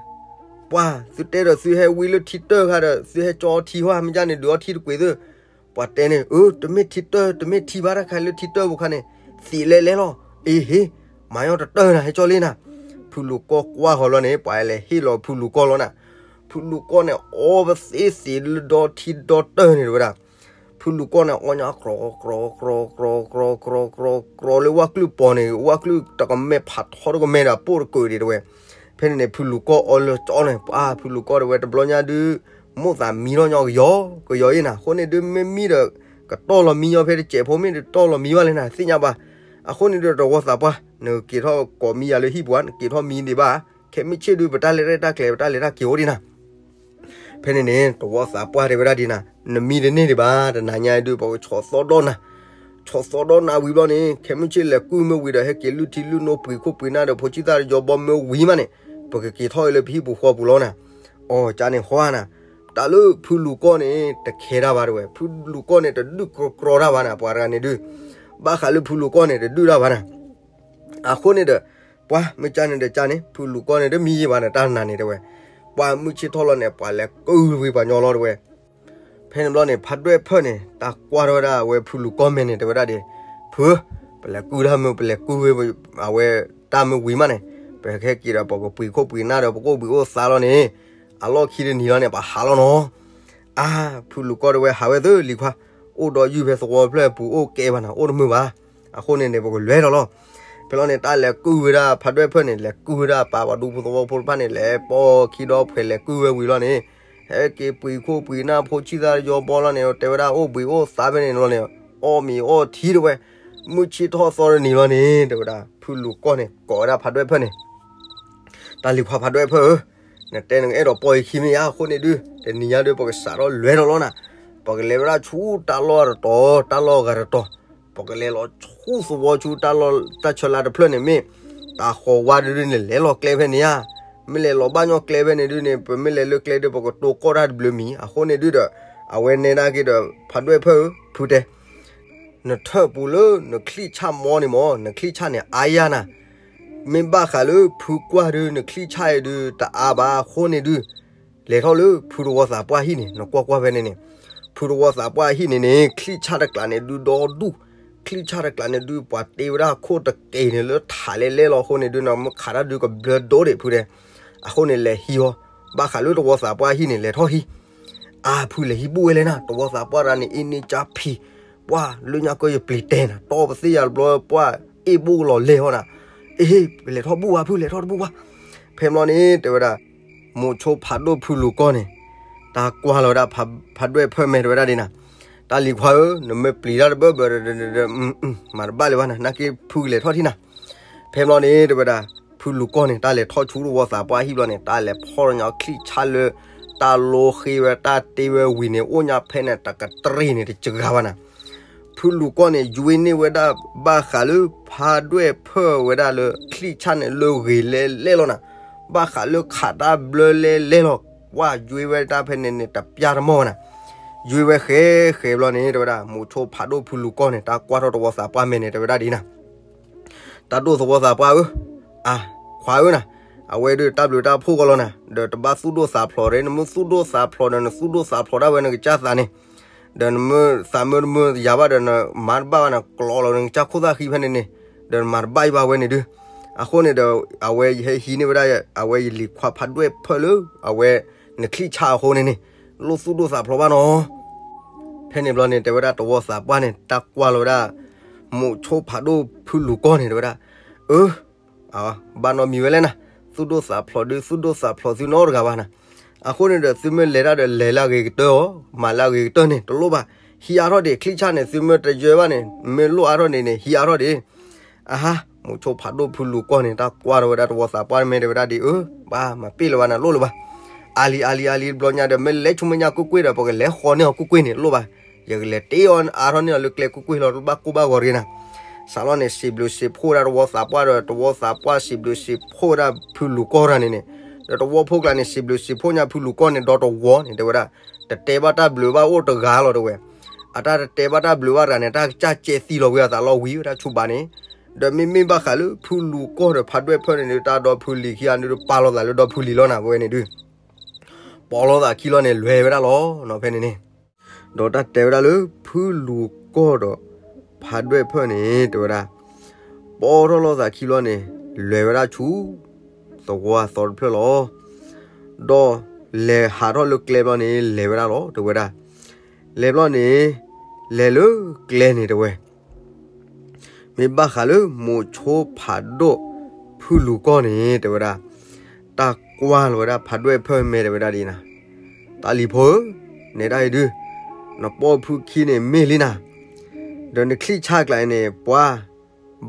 ပှၤ သုတဲဒီးသုဟဲဝံလၢထံတၢၢ်ခါဒီး သုဟဲကၠီအီထံဟီ မ့ၢ်ဒ်န့ၣ်ဒုးအီထံတကွံာ်သု, ပှၤတဲန့ၣ် အၢ တမ့ၢ်ထံတၢၢ် တမ့ၢ်ထံဘၣ်တၢ်ခါလၢထံတၢၢ်ပူၤခါန့ၣ် သ့ၣ်လဲလဲလီၤ. အ့ဟ့ၣ် မၤညီတတၢၢ်နၤ ဟဲကၠီလံနၤ. ဖုလူၤကီၢ်ကွၢ်ဃီၤဘျီန့ၣ် ပှၤလဲၤဟ့ၣ်လီၤဖုလူၤကီၢ်လီၤနၤ. ဖုလူၤကီၢ်န့ၣ် အီပသ့သ့လၢဒီထံဒီတၢၢ်န့ၣ် တဲဝဲဒၣ်, ဖုလူၤကီၢ်န့ၣ် အီညါ ကြီကြီကြီကြီကြီကြီ လၢဝၣ်ကျုၢ်ပီၤန့ၣ် ဝၣ်ကျုၢ်တကမဲဖးထီတကမဲဒီး ပိၢ်တကၢၢ်ဒံးတဲဝဲ. ဖဲန့ၣ်န့ၣ် ဖုလူၤကီၢ်အီလၢကၠီန့ၣ် ပှၤ ဖုလူၤကီၢ်တဲဝဲ တဘျီညါဒုး မိၣ်သးမံထီၣ်ညီကယီကယီအံၤနၤ. အဃိန့ၣ်ဒုး မ့ၢ်မံဒီး ကတီၢ်လီၤမံညီဖဲတစဲးဖိ မ့ၢ်တတီၢ်လီၤမံဘၣ်လဲၣ်နၤ သ့ၣ်ညါဘၣ်. အဃိန့ၣ်ဒုး တဝီသးပှၢ် နက့ၤထီၣ်ကိးမံယၤလၢဟံၣ်ပူၤဧါ နက့ၤထီၣ်မံဒံးဘၣ်, ခဲမုၢ်ဆ့ၣ်ဒုး ပတၢ်လဲၤရဲၣ်တၢ်ကျဲၤ ပတၢ်လဲၤတၢ်က့ၤအိၣ်ဒံးနၤ. ဖဲန့ၣ်န့ၣ် တဝီသးပှၢ်တဲဝဲဒၣ်ဒ်နၤ, နမံတန့ၢ်ဒံးဘၣ်, တနၤညါအံၤဒုး ပကဆီၣ်သီဒီးနၤ. ဆီၣ်သီဒီးနၤဝံၤဘျီန့ၣ် ခဲမုၢ်ဆ့ၣ်လဲၤကုၢ်မ့ၢ်ဝံၤဒီး ဟဲက့ၤလုၢ်ထံလုၢ်နိ ပှ့ၤခိၣ်ပှ့ၤနၢ်ဒီး ဖိဆံးသၣ်တယီဘီမ့ၢ်ဝံၤမးန့ၣ် ပကက့ၤထီၣ်အံၤလၢပဟံၣ်ပူၤဃီပူၤလီၤနၤ. အီ ကန့ၣ်ဟီဧါနၤ, တၢ်လၢဖုလူၤကီၢ်န့ၣ် တခဲတၢ်ဘၣ်တဲဝဲ, ဖုလူၤကီၢ်န့ၣ် တဒုးကြီကြီတၢ်ဘၣ်နၤ, ပှၤတဂၤန့ၣ်ဒုး ဘၣ်ဃးလၢဖုလူၤကီၢ်န့ၣ် တဒုးတၢ်ဘၣ်နၤ. အဃိန့ၣ်ဒီး ပှၤမ့ၢ်ကန့ၣ်ဒီးကန့ၣ် ဖုလူၤကီၢ်န့ၣ် တမံယံာ်ဘၣ်နၤ တၢ်နၤန့ၣ်တဲဝဲ. ပှၤမုၢ်ဆ့ၣ်ထီၣ်လီၤန့ၣ် ပှၤလဲၤကုၢ်ဝံၤပှၤညီလီၤတဲဝဲ. ဖဲန့ၣ်ဘျီန့ၣ် ဖးဒွဲၣ်ဖၢၣ်န့ၣ် တၢ်ကွၢ်ထီၣ်ဝဲဒၣ်အဝဲဖုလူၤကီၢ်မဲာ်န့ၣ် တဲဝဲဒၣ်ဒ်, ဖု, ပလဲၤကုၢ်တၢ်မ့ၢ် ပလဲၤကုၢ်ဝဲ အဝဲတၢ်မ့ၢ်ဝံၤမးန့ၣ် ပဟဲက့ၤဒီး ပကပှ့ၤခိၣ်ပှ့ၤနၢ်ဒီး ပကအိၣ်ဘှံးအိၣ်သါလီၤန့ၣ် အလီၢ်ခံတနံၤလီၤန့ၣ် ပဟးလီၤနီၤ. အါ, ဖုလူၤကီၢ်တဝဲဟးဝဲသ့လံၤခွါ, အိၣ်ဒီးယုၢ်ဖဲသဝီဖျၢၣ်အပူၤအိၣ်ကဲဘၣ်နၤ အိၣ်တမုာ်ဘၣ်. အဃိန့ၣ်န့ၣ် ပကလဲၤဒီးလီၤ. ဖဲလီၤန့ၣ် တၢ်လဲၤကုၢ်ဝဲဒၣ်ဖးဒွဲၣ်ဖၢၣ်န့ၣ် လဲၤကုၢ်ဝဲဒၣ်ပှၤပှၤဒူဖိသဝီဖိတဖၣ်န့ၣ် လဲၤပိာ်ခံဒီဖှဲးလဲၤကုၢ်ဝဲဝံၤလီၤန့ၣ်, ဟဲက့ၤပှ့ၤခိၣ်ပှ့ၤနၢ်ဖိဆံၣ်သၣ်ယီဘီလီၤန့ၣ် တဲဝဲဒၣ်အိၣ်ဘှံးအိၣ်သါဖဲန့ၣ်လီၤန့ၣ်, အီၣ်မ့ၤအီထံတဝဲ, မုၢ်ဆ့ၣ်ထီၣ်သီတနံၤလီၤန့ၣ် တဲဝဲဒၣ် ဖုလူၤကီၢ်န့ၣ် ကိးဝဲဒၣ်ဖးဒွဲၣ်ဖၢၣ်န့ၣ် တၢ်လံၤခွါဖးဒွဲၣ်ဖၢၣ်ဧၢ, နတဲနကအဲၣ်ဒိးပိာ်ယခံမ့ၢ်ဧါ, အဃိန့ၣ်ဒုး တနံၤညါဒုး ပကစးထီၣ်လဲၤဒီးလီၤနၤ, ပကလဲၤဝဲဒၣ်ဆူတၢ်လီၢ်အတတီၤ တၢ်လီၢ်အဂၤတတီၤ, ပကလဲၤလီၤဆူသဝီဆူတၢ်လီၢ်တၢ်ဆၢလါတဖျၢၣ်န့ၣ်မ့ၢ် တၢ်ဃီၤဝါဒုးဒုးန့ၣ် လဲၤလီၤကျဲဖဲန့ၣ်ဧါ, မ့ၢ်လဲၤလီၤဘၣ်ညီကျဲဖဲန့ၣ်ဒုးန့ၣ် ပမ့ၢ်လဲၤလၢကျဲဒုး ပကတိၤကီၢ်တၢ်တဘျုးမံၤ, အဃိန့ၣ်ဒုးဒီး အဝဲနဲဒၣ်က့ၤဒီး ဖးဒွဲၣ်ဖၢၣ်ဧၢ, ဖုတဲ နထၢၣ်ပူၤလၢနချံၣ်ဆၣ်မီန့ၣ်မၢ် နချံၣ်ဆၣ်န့ၣ်အါယၢ်နၤ, မ့ၢ်ဘၣ်ဃးလၢဖုကွၢ်ဒုး နချံၣ်ဆၣ်အံၤဒုးတအါဘၣ်အဃိန့ၣ်ဒုး, လဲၤထီၣ်လၢဖုတဝီသးပှၢ်ဟံၣ်န့ၣ် နကွၢ်ကွၢ်ဖဲန့ၣ်န့ၣ်, ဖုတဝီသးပှၢ်ဟံၣ်န့ၣ်န့ၣ် ချံၣ်ဆၣ်တကျးန့ၣ်ဒုးဒီဒူၣ်, ချံၣ်ဆၣ်တကျးန့ၣ်ဒုး ပှၤတ့ဝဲဒၣ်ခိၣ်တက့ၤန့ၣ်လၢထးလဲလဲလီၤအဃိန့ၣ်ဒုး နမ့ၢ်ခးတၢ်ဒုးကဘျၢဒိဒံးဖုတဲ, အဃိန့ၣ်လဲၤဟံးအီၤ, ဘၣ်ဃးလၢတဝီသးပှၢ်ဟံၣ်န့ၣ် လဲၤထီၣ်ဟံး အါဖုလဲၤဟံးဘူၣ်ဝဲလဲၣ်နၤ တဝီသးပှၢ်တဂၤန့ၣ် အ့န့ကၢ်ဖံး, ပှၢ်လၢညါကီၢ်ယပျံၤတဲနၤ တီပသ့ၣ်ယၤတဘျီ ပှၢ်အ့ၣ်ဘူၣ်လီၤလဲၢ်ဟီနၤ, အ့ ပလဲၤထီၣ်ဘူၣ်ဘၣ်ဖု လဲၤထီၣ်တဘူၣ်ဘၣ်, ဖဲမလီၤန့ၣ် တဲဝဲဒၣ်, မိၤဆိဖးဒိၣ်ဖုလူၤကီၢ်န့ၣ်, တၢ်ကွၢ်လီၤဝဲဒၣ်ဖးဒွဲၣ်ဖၢၣ်မဲာ်တဲဝဲဒၣ်ဒ်နၤ, တၢ်လံၤခွါဧၢ, နမ့ၢ်ပျံၤတၢ်တဘၢဘၢဒီး မၤတဘၣ်လၢၤဘၣ်နၤ နာ်က့ဖုကလဲၤထီၣ်ထံနၤ, ဖဲမလီၤန့ၣ် တဲဝဲဒၣ်, ဖုလူၤကီၢ်န့ၣ် တၢ်လဲၤထီၣ်ဆူတဝီသးပှၢ်ဟံၣ်ဘျီန့ၣ် တၢ်လဲၤဖီၣ်လီၤညီချံၣ်ဆၣ်လၢ တၢ်လိဃ့ဝဲတၢ်တ့ဝဲဝံၤန့ၣ် အိၣ်ညါဖဲန့ၣ် တကတြ့ၣ်န့ၣ် တစှၤဘၣ်နၤ, ဖုလူၤကီၢ်န့ၣ် ယွ့န့ၢ်ဝဲဒၣ် ဘၣ်ဃးလၢဖးဒွဲၣ်ဖၢၣ်ဝဲဒၣ်လၢချံၣ်ဆၣ်န့ၣ်လၢဂ့ၤလဲလဲလီၤနၤ, ဘၣ်ဃးလၢခးတၢ်ဘျၢလဲလဲလီၤ, ကွၢ်ယွ့ဝဲတၢ်ဖဲန့ၣ်န့ၣ် တပျၢ်တမီၢ်နၤ, ယွ့ဝဲဃဲဃဲဘျီန့ၣ် တဲဝဲဒၣ် မိၤဆိဖးဒိၣ်ဖုလူၤကီၢ်န့ၣ် တၢ်ကွၢ်ထီၣ်တဝီသးပှၢ်မဲာ်န့ၣ် တဲဝဲဒၣ်ဒ်နၤ တၢ်ဒိၣ်သဝီသးပှၢ်ဧၢ, အါ, ခွါဧၢနၤ, အဝဲဒုးတၢ်ဘျုးတၢ်ဖှိၣ်ကီးလီၤနၤ, ဒီးတဘၣ်သူၣ်ဒိၣ်သးဖျိးဒီး နမ့ၢ်သူၣ်ဒိၣ်သးဖျိးဒီး နသူၣ်ဒိၣ်သးဖျိးဒၣ်ဝဲနကစၢ်သးန့ၣ်, ဒီးနမ့ၢ်သးမၢတမုာ်ယၤဘၣ်ဒီး နမၤတဘၣ်ဘၣ်နၤ ကျိးလီၤနကစၢ်ခိၣ်သၣ်ဃံဖဲန့ၣ်န့ၣ်, ဒီးနမၤတဘၣ်ယၤဘၣ်ဝဲန့ၣ်ဒုး, အဃိန့ၣ်ဒီး အဝဲယဟဲဟံးန့ၢ်ဝဲဒၣ် အဝဲယလံၤခွါဖးဒွဲၣ်ဖၢၣ်လၢ အဝဲ နချံၣ်ဆၣ်အဃိန့ၣ်န့ၣ်, လိၣ်သူၣ်ဒိၣ်သးဖျိးဘၣ်နီၤ ဖဲန့ၣ်ဘျီန့ၣ် တဲဝဲဒၣ်တဝီသးပှၢ်န့ၣ် တၢ်ကွၢ်လီၤဝဲဒၣ် မိၤဆိဖးဒိၣ်ဖုလူၤကီၢ်န့ၣ် တဲဝဲဒၣ်, အၢ, ဘၣ်နီတမံၤဝဲလဲၣ်နၤ, သူၣ်ဒိၣ်သးဖျိးဒုး သူၣ်ဒိၣ်သးဖျိးသုနီတဂၤဘၣ်နၤ, အဃိန့ၣ်ဒီး သုမ့ၢ်လဲၤတၢ်ဒီး လဲၤလၢအဂ့ၤကတၢၢ်အီၤ, မၤလၢအဂ့ၤကတၢၢ်န့ၣ် တလိၣ်ဘၣ်, ဟံးအါထီၣ်ဒံး ချံၣ်ဆၣ်န့ၣ် သုမ့ၢ်တယၢဘၣ်န့ၣ် မ့ၢ်လိၣ်အါထီၣ်ဒံးန့ၣ် ဟံးအါထီၣ်ဒံး အဟါ, မိၤဆိဖးဒိၣ်ဖုလူၤကီၢ်န့ၣ် တၢ်ကွၢ်ထီၣ်ဝဲဒၣ်တဝီသးပှၢ်မဲာ်တဲဝဲဒၣ်ဒ်အၢ, ဘၣ်မၤပ့ၢ်လၢၤဘၣ်နၤ လိၣ်လၢၤဘၣ်, အါလံအါလံအါလံတဘျီညါဒီး မ့ၢ်လဲၤဆူမဲာ်ညါကွ့ၢ်ကွ့ၢ်ဒီး ပကလဲၤဃီန့ၢ်အီၤကွ့ၢ်ကွ့ၢ်န့ၣ် လိၣ်ဘၣ်, ယကလဲၤတ့အီၤအါထီၣ်န့ၢ်အီၤလၢကျဲကွ့ၢ်ကွ့ၢ်လီၤ တဘၣ်ကိၢ်ဘၣ်ဂီၤတဂ့ၤနၤ, စးလီၤန့ၣ် စံးဘျုးစံးဖှိၣ်ဝဲဒၣ်တဝီသးပှၢ်ဒီး တဝီသးပှၢ်စံးဘျုးစံးဖှိၣ်ဝဲဒၣ်ဖုလူၤကီၢ်တဂၤန့ၣ်န့ၣ်, ဒီးတဝီဖိကျါန့ၣ် စံးဘျုးစံးဖှိၣ်ညါဖုလူၤကီၢ်န့ၣ် ဒီတဝီန့ၣ် တဲဝဲဒၣ်, တတဲဘၣ်တၢ်ဘျုးဘၣ်အိၣ်တဂၤလီၤတဲဝဲ အတၢ်တတဲဘၣ်တၢ်ဘျုးဘၣ်တဂၤန့ၣ် တၢ်ကစၢ်ကဲသံလီၤဝံၤအသးလီၤဝံၤဝဲဒၣ်ဆူဘၣ်န့ၣ်, ဒီးမ့မ့ၢ်ဘၣ်ဃးလၢဖုလူၤကီၢ်ဒီးဖးဒွဲၣ်ဖၢၣ်န့ၣ်ဒုး တၢ်ဒီဖုလံၤခံဂၤန့ၣ်ဒုး ပာ်လီၤသးလၢဒီဖုလံၤလီၤနၤ ပဝဲန့ၣ်ဒုး, ပီလီၤသးခံလီၤန့ၣ်လဲၤဝဲဒၣ်လီၤနီၤဖဲန့ၣ်န့ၣ်, ဒီးတၢ်တဲဝဲဒၣ်လၢဖုလူၤကီၢ်ဒီးဖးဒွဲၣ်ဖၢၣ်န့ၣ် တဲဝဲဒၣ်, ပီထီၣ်လီၤသးခံလီၤန့ၣ် လဲၤဝဲဒၣ်ဆူ သဝီအသီတဖျၢၣ်လီၤ. ဒီးလဲၤဟးထီၣ်လၢကျဲဘျီန့ၣ် လဲၤဝဲဒၣ်လီၤ တဲဝဲဒၣ်. လဲၤဘျီန့ၣ် လဲၤလၢကျဲန့ၣ်တဲဝဲ မ့ၢ်ဘၣ်ဃးလၢမိၤဆိဖးဒိၣ်ဖုလူၤကီၢ်န့ၣ် တဲဝဲဒၣ်, တၢ်ကွၢ်လီၤဝဲဒၣ်ဖးဒွဲၣ်ဖၢၣ်မဲာ်တဲဝဲဒၣ်ဒ်နၤ, တၢ်လံၤဖိဧၢ, နဲဒၣ်အံၤဒုး, နပိာ်ဖုခံန့ၣ်မ့ၢ်လံနၤ, ဒီးနချံၣ်ဆၣ်ကျါန့ၣ် ပှၤ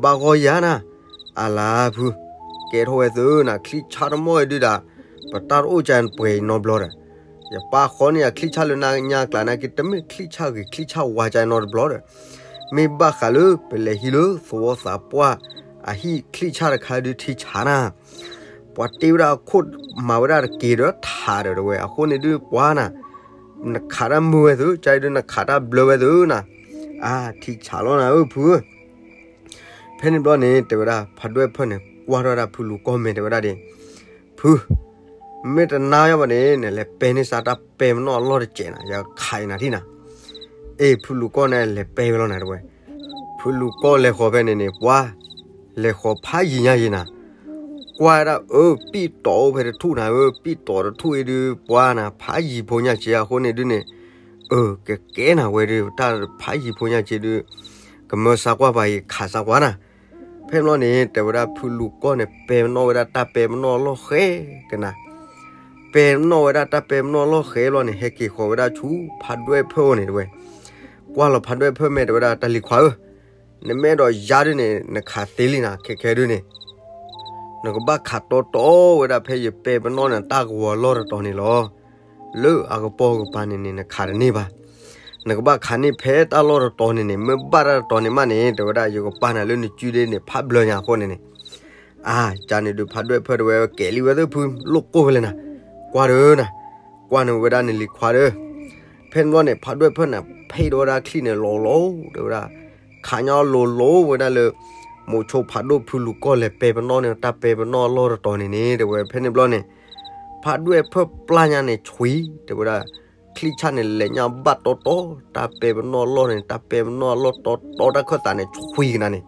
ဘၣ်ဂီၢ်ယၤနၤ, အလါဖု, ကဲထီၣ်ဝဲသုနၤ, ချံၣ်ဆၣ်တမီၢ်အံၤဒုးဒၣ်, ပတၢ်တအိၣ်ကၢပှဲၤအံၤနီတဘျီဒီး, ယပၢ်ဃီန့ၢ်ယၤချံၣ်ဆၣ်လၢနၤညါကျါနာ်က့ တမ့ၢ်ချံၣ်ဆၣ်ဂ့ၤချံၣ်ဆၣ်ဝါကၢနီတဘျီဒီး, မ့ၢ်ဘၣ်ဃးလၢပလဲၤဟံးလၢသဝီသးပှၢ်အဟံၣ်ချံၣ်ဆၣ်တခါဒုးထံဆးနၤ, ပှၤတ့ဝဲဒၣ်အခိၣ်မၤဝဲဒၣ်တက့ၤဒီးထးဒီးတဲဝဲ, အဃိန့ၣ်ဒုးပှၤနၤ, နခးတၢ်မုာ်ဝဲသု, ကၢအံၤဒုးနခးတၢ်ဘျၢဝဲသုနၤ, အါထံဆးလီၤနၤဧၢဖုဧၢ. ဖဲန့ၣ်ဘျီန့ၣ် တဲဝဲဒၣ် ဖးဒွဲၣ်ဖၢၣ်န့ၣ် ကွၢ်ထီၣ်ဝဲဒၣ်ဖုလူၤကီၢ်မဲာ်တဲဝဲဒၣ်ဒ်, ဖု, မ့ၢ်တနာ်ယၤဘၣ်န့ၣ် နလဲၤပဲန့ၢ်စါတၢ်ပဲမနီၣ်အလီၢ်တစဲးနၤ, ယခးအံၤနၤထံၣ်နၤ. အ့ၣ် ဖုလူၤကီၢ်န့ၣ် လဲၤပဲဝဲလီၤနၤတဲဝဲ. ဖုလူၤကီၢ်လဲၤဃီၤဖဲန့ၣ်န့ၣ် ပှၤ, လဲၤဃီၤဖးယံၤညါယံၤနၤ, ကွၢ်ဝဲဒၣ်အၢ ပံၣ်တီၤအိၣ်ဖဲတထူၣ်နၤဧၢ, ပံၣ်တီၤတထူၣ်အံၤဒုး ပှၤနၤ ဖးယံၤဖိညါစ့အဃိန့ၣ်ဒုးန့ၣ် အၢ ကကဲနၤဝဲဒုး တၢ်ဖးယံၤဖိညါက့ဒုး ကမၢစါကွၢ်ပှၤအံၤ ခးစါကွၢ်နၤ. ဖဲန့ၣ်ဘျီန့ၣ် တဲဝဲဒၣ်ဖုလူၤကီၢ်န့ၣ် ပဲာ်ပနီၣ်ဝဲဒၣ်တၢ်ပဲာ်ပနီၣ်အလီၢ်ဃဲကနၤ, ပဲာ်ပနီၣ်ဝဲဒၣ်တၢ်ပဲာ်ပနီၣ်အလီၢ်ဃဲဘျီန့ၣ် ဟဲက့ၤဃီၤဝဲဒၣ်ဆူဖးဒွဲၣ်ဖၢၣ်အအိၣ်န့ၣ်တဲဝဲ, ကွၢ်လီၤဖးဒွဲၣ်ဖၢၣ်မဲာ် တဲဝဲဒၣ် တၢ်လံၤခွါဧၢ, နမ့ၢ်အဲၣ်ဒိးယါဒုးန့ၣ် နခးသ့လံနၤ ခဲခဲဒုးန့ၣ် နကဘၣ်ခးတီတီဝဲဒၣ်ဖဲယပဲာ်ပနီၣ်န့ၣ် တၢ်ကဝီၤအလီၢ်တတီၤန့ၣ်လီၤ. လၢအကပိာ်ကပၤန့ၣ်န့ၣ် နခးတန့ၢ်ဘၣ်. နကဘၣ်ခးန့ၢ်ဖဲတၢ်လီၢ်တတီၤန့ၣ်န့ၣ် မ့ၢ်ဘၣ်တၢ်တတီၤန့ၣ်မးန့ၣ် တဲဝဲဒၣ် ယကပာ်နၤလၢနစုဒ့န့ၣ် ဖးဘျၢညါအဃိန့ၣ်န့ၣ်. အၢ ကန့ၣ်ဒုး ဖးဒွဲၣ်ဖၢၣ်တဲဝဲ ကဲလံဝဲသ့ၣ်ဖု လိၣ်ကိၢ်ဖဲလဲၣ်နၤ, ကွၢ်ဒီးနၤ, ကွၢ်န့ၣ်ဝဲဒၣ်နလံၤခွါဒီး ဖဲန့ၣ်ဘျီန့ၣ် ဖးဒွဲၣ်ဖၢၣ်န့ၣ် ဖ့ၣ်ဒီးဝဲဒၣ်ချံၣ်န့ၣ် လီၤလီၤ တဲဝဲဒၣ်, ခးညါလီၤလီၤဝဲဒၣ်လၢ မိၤဆိဖးဒိၣ်ဖုလူၤကီၢ်လဲၤပဲာ်ပနီၣ်န့ၣ် တၢ်ပဲာ်ပနီၣ်အလီၢ်တတီၤန့ၣ်န့ၣ် တဲဝဲ ဖဲန့ၣ်ဘျီန့ၣ် ဖးဒွဲၣ်ဖၢၣ်ပျၢ်ညါန့ၣ် ဆွံ, တဲဝဲဒၣ်, ချံၣ်ဆၣ်န့ၣ် လဲၤညါဘၣ်တီတီ တၢ်ပဲာ်ပနီၣ်အလီၢ်န့ၣ် တၢ်ပဲာ်ပနီၣ်အလီၢ်တီတီ တၢ်ခၢၣ်သးန့ၣ် ဆွံကနၤန့ၣ်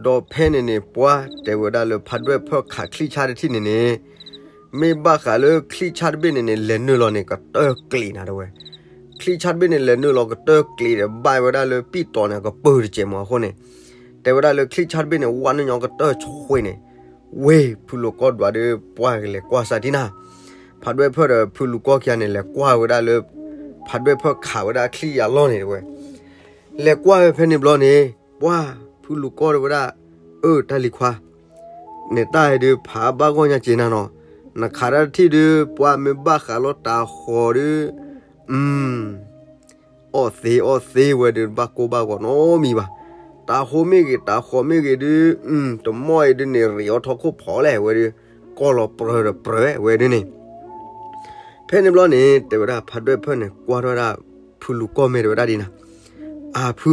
ဒီးဖဲန့ၣ်န့ၣ် ပှၤတဲဝဲဒၣ်လၢ ဖးဒွဲၣ်ဖၢၣ်ခးချံၣ်ဆၣ်တထံၣ်န့ၣ်န့ၣ် မ့ၢ်ဘၣ်ဃးလၢချံၣ်ဆၣ်တဘ့ၣ်န့ၣ်န့ၣ် လဲၤနုာ်လီၤန့ၣ် ကတၢၢ်ကျံးနၤတဲဝဲ, ချံၣ်ဆၣ်တဘ့ၣ်န့ၣ် လဲၤနုာ်လီၤကတၢၢ်ကျံးဒီး ဘၣ်ဝဲဒၣ်လၢပံၣ်တီၤန့ၣ် ကပၢၢ်တစဲးမးအဃိန့ၣ် တဲဝဲဒၣ်လၢချံၣ်ဆၣ်တဘ့ၣ်န့ၣ် ဝါနုာ်ညီကတၢၢ်ဆွံန့ၣ်, ဝ့ၢ်ဖုလူၤကီၢ်ဒွးဒီး ပှၤကလဲၤကွၢ်စးထံၣ်နၤ, ဖးဒွဲၣ်ဖၢၣ်ဒီးဖုလူၤကီၢ်ခံဂၤန့ၣ် လဲၤကွၢ်ဝဲဒၣ်လၢ ဖးဒွဲၣ်ဖၢၣ်ခးဝဲဒၣ်ချံၣ်အလီၢ်န့ၣ်တဲဝဲ လဲၤကွၢ်ဝဲဖဲန့ၣ်ဘျီန့ၣ် ပှၤဖုလူၤကီၢ်တဲဝဲဒၣ်, အၢ တၢ်လံၤခွါ, နတၢ်အံၤဒုးဖးဘၣ်ဂီၢ်ညါက့နၤနီၤ, နခးတၢ်တထံၣ်ဒုး ပှၤမ့ၢ်ဘၣ်ဃးလီၤတၤဃီၤဒုး အီၣ်သ့အီၣ်သ့ဝဲဒုး ဘၣ်ကိၢ်ဘၣ်ဂီၤနီတမံၤဘၣ်. တၤဃီၤမ့ၢ်ဂ့ၤ တၤဃီၤမ့ၢ်ဂ့ၤဒုး တမီၢ်အံၤဒုးန့ၣ် ရ့းအီထီၣ်ခိၣ်ဖီလဲၣ်ဝဲဒုး ကီၢ်လီၤပြၢဒီးပြၢဝဲဒုးန့ၣ် ဖဲန့ၣ်ဘျီန့ၣ် တဲဝဲဒၣ်ဖးဒွဲၣ်ဖၢၣ်န့ၣ် ကွၢ်ထီၣ်ဝဲဒၣ်ဖုလူၤကီၢ်မဲာ်တဲဝဲဒၣ်ဒ်နၤ, အၢ ဖု,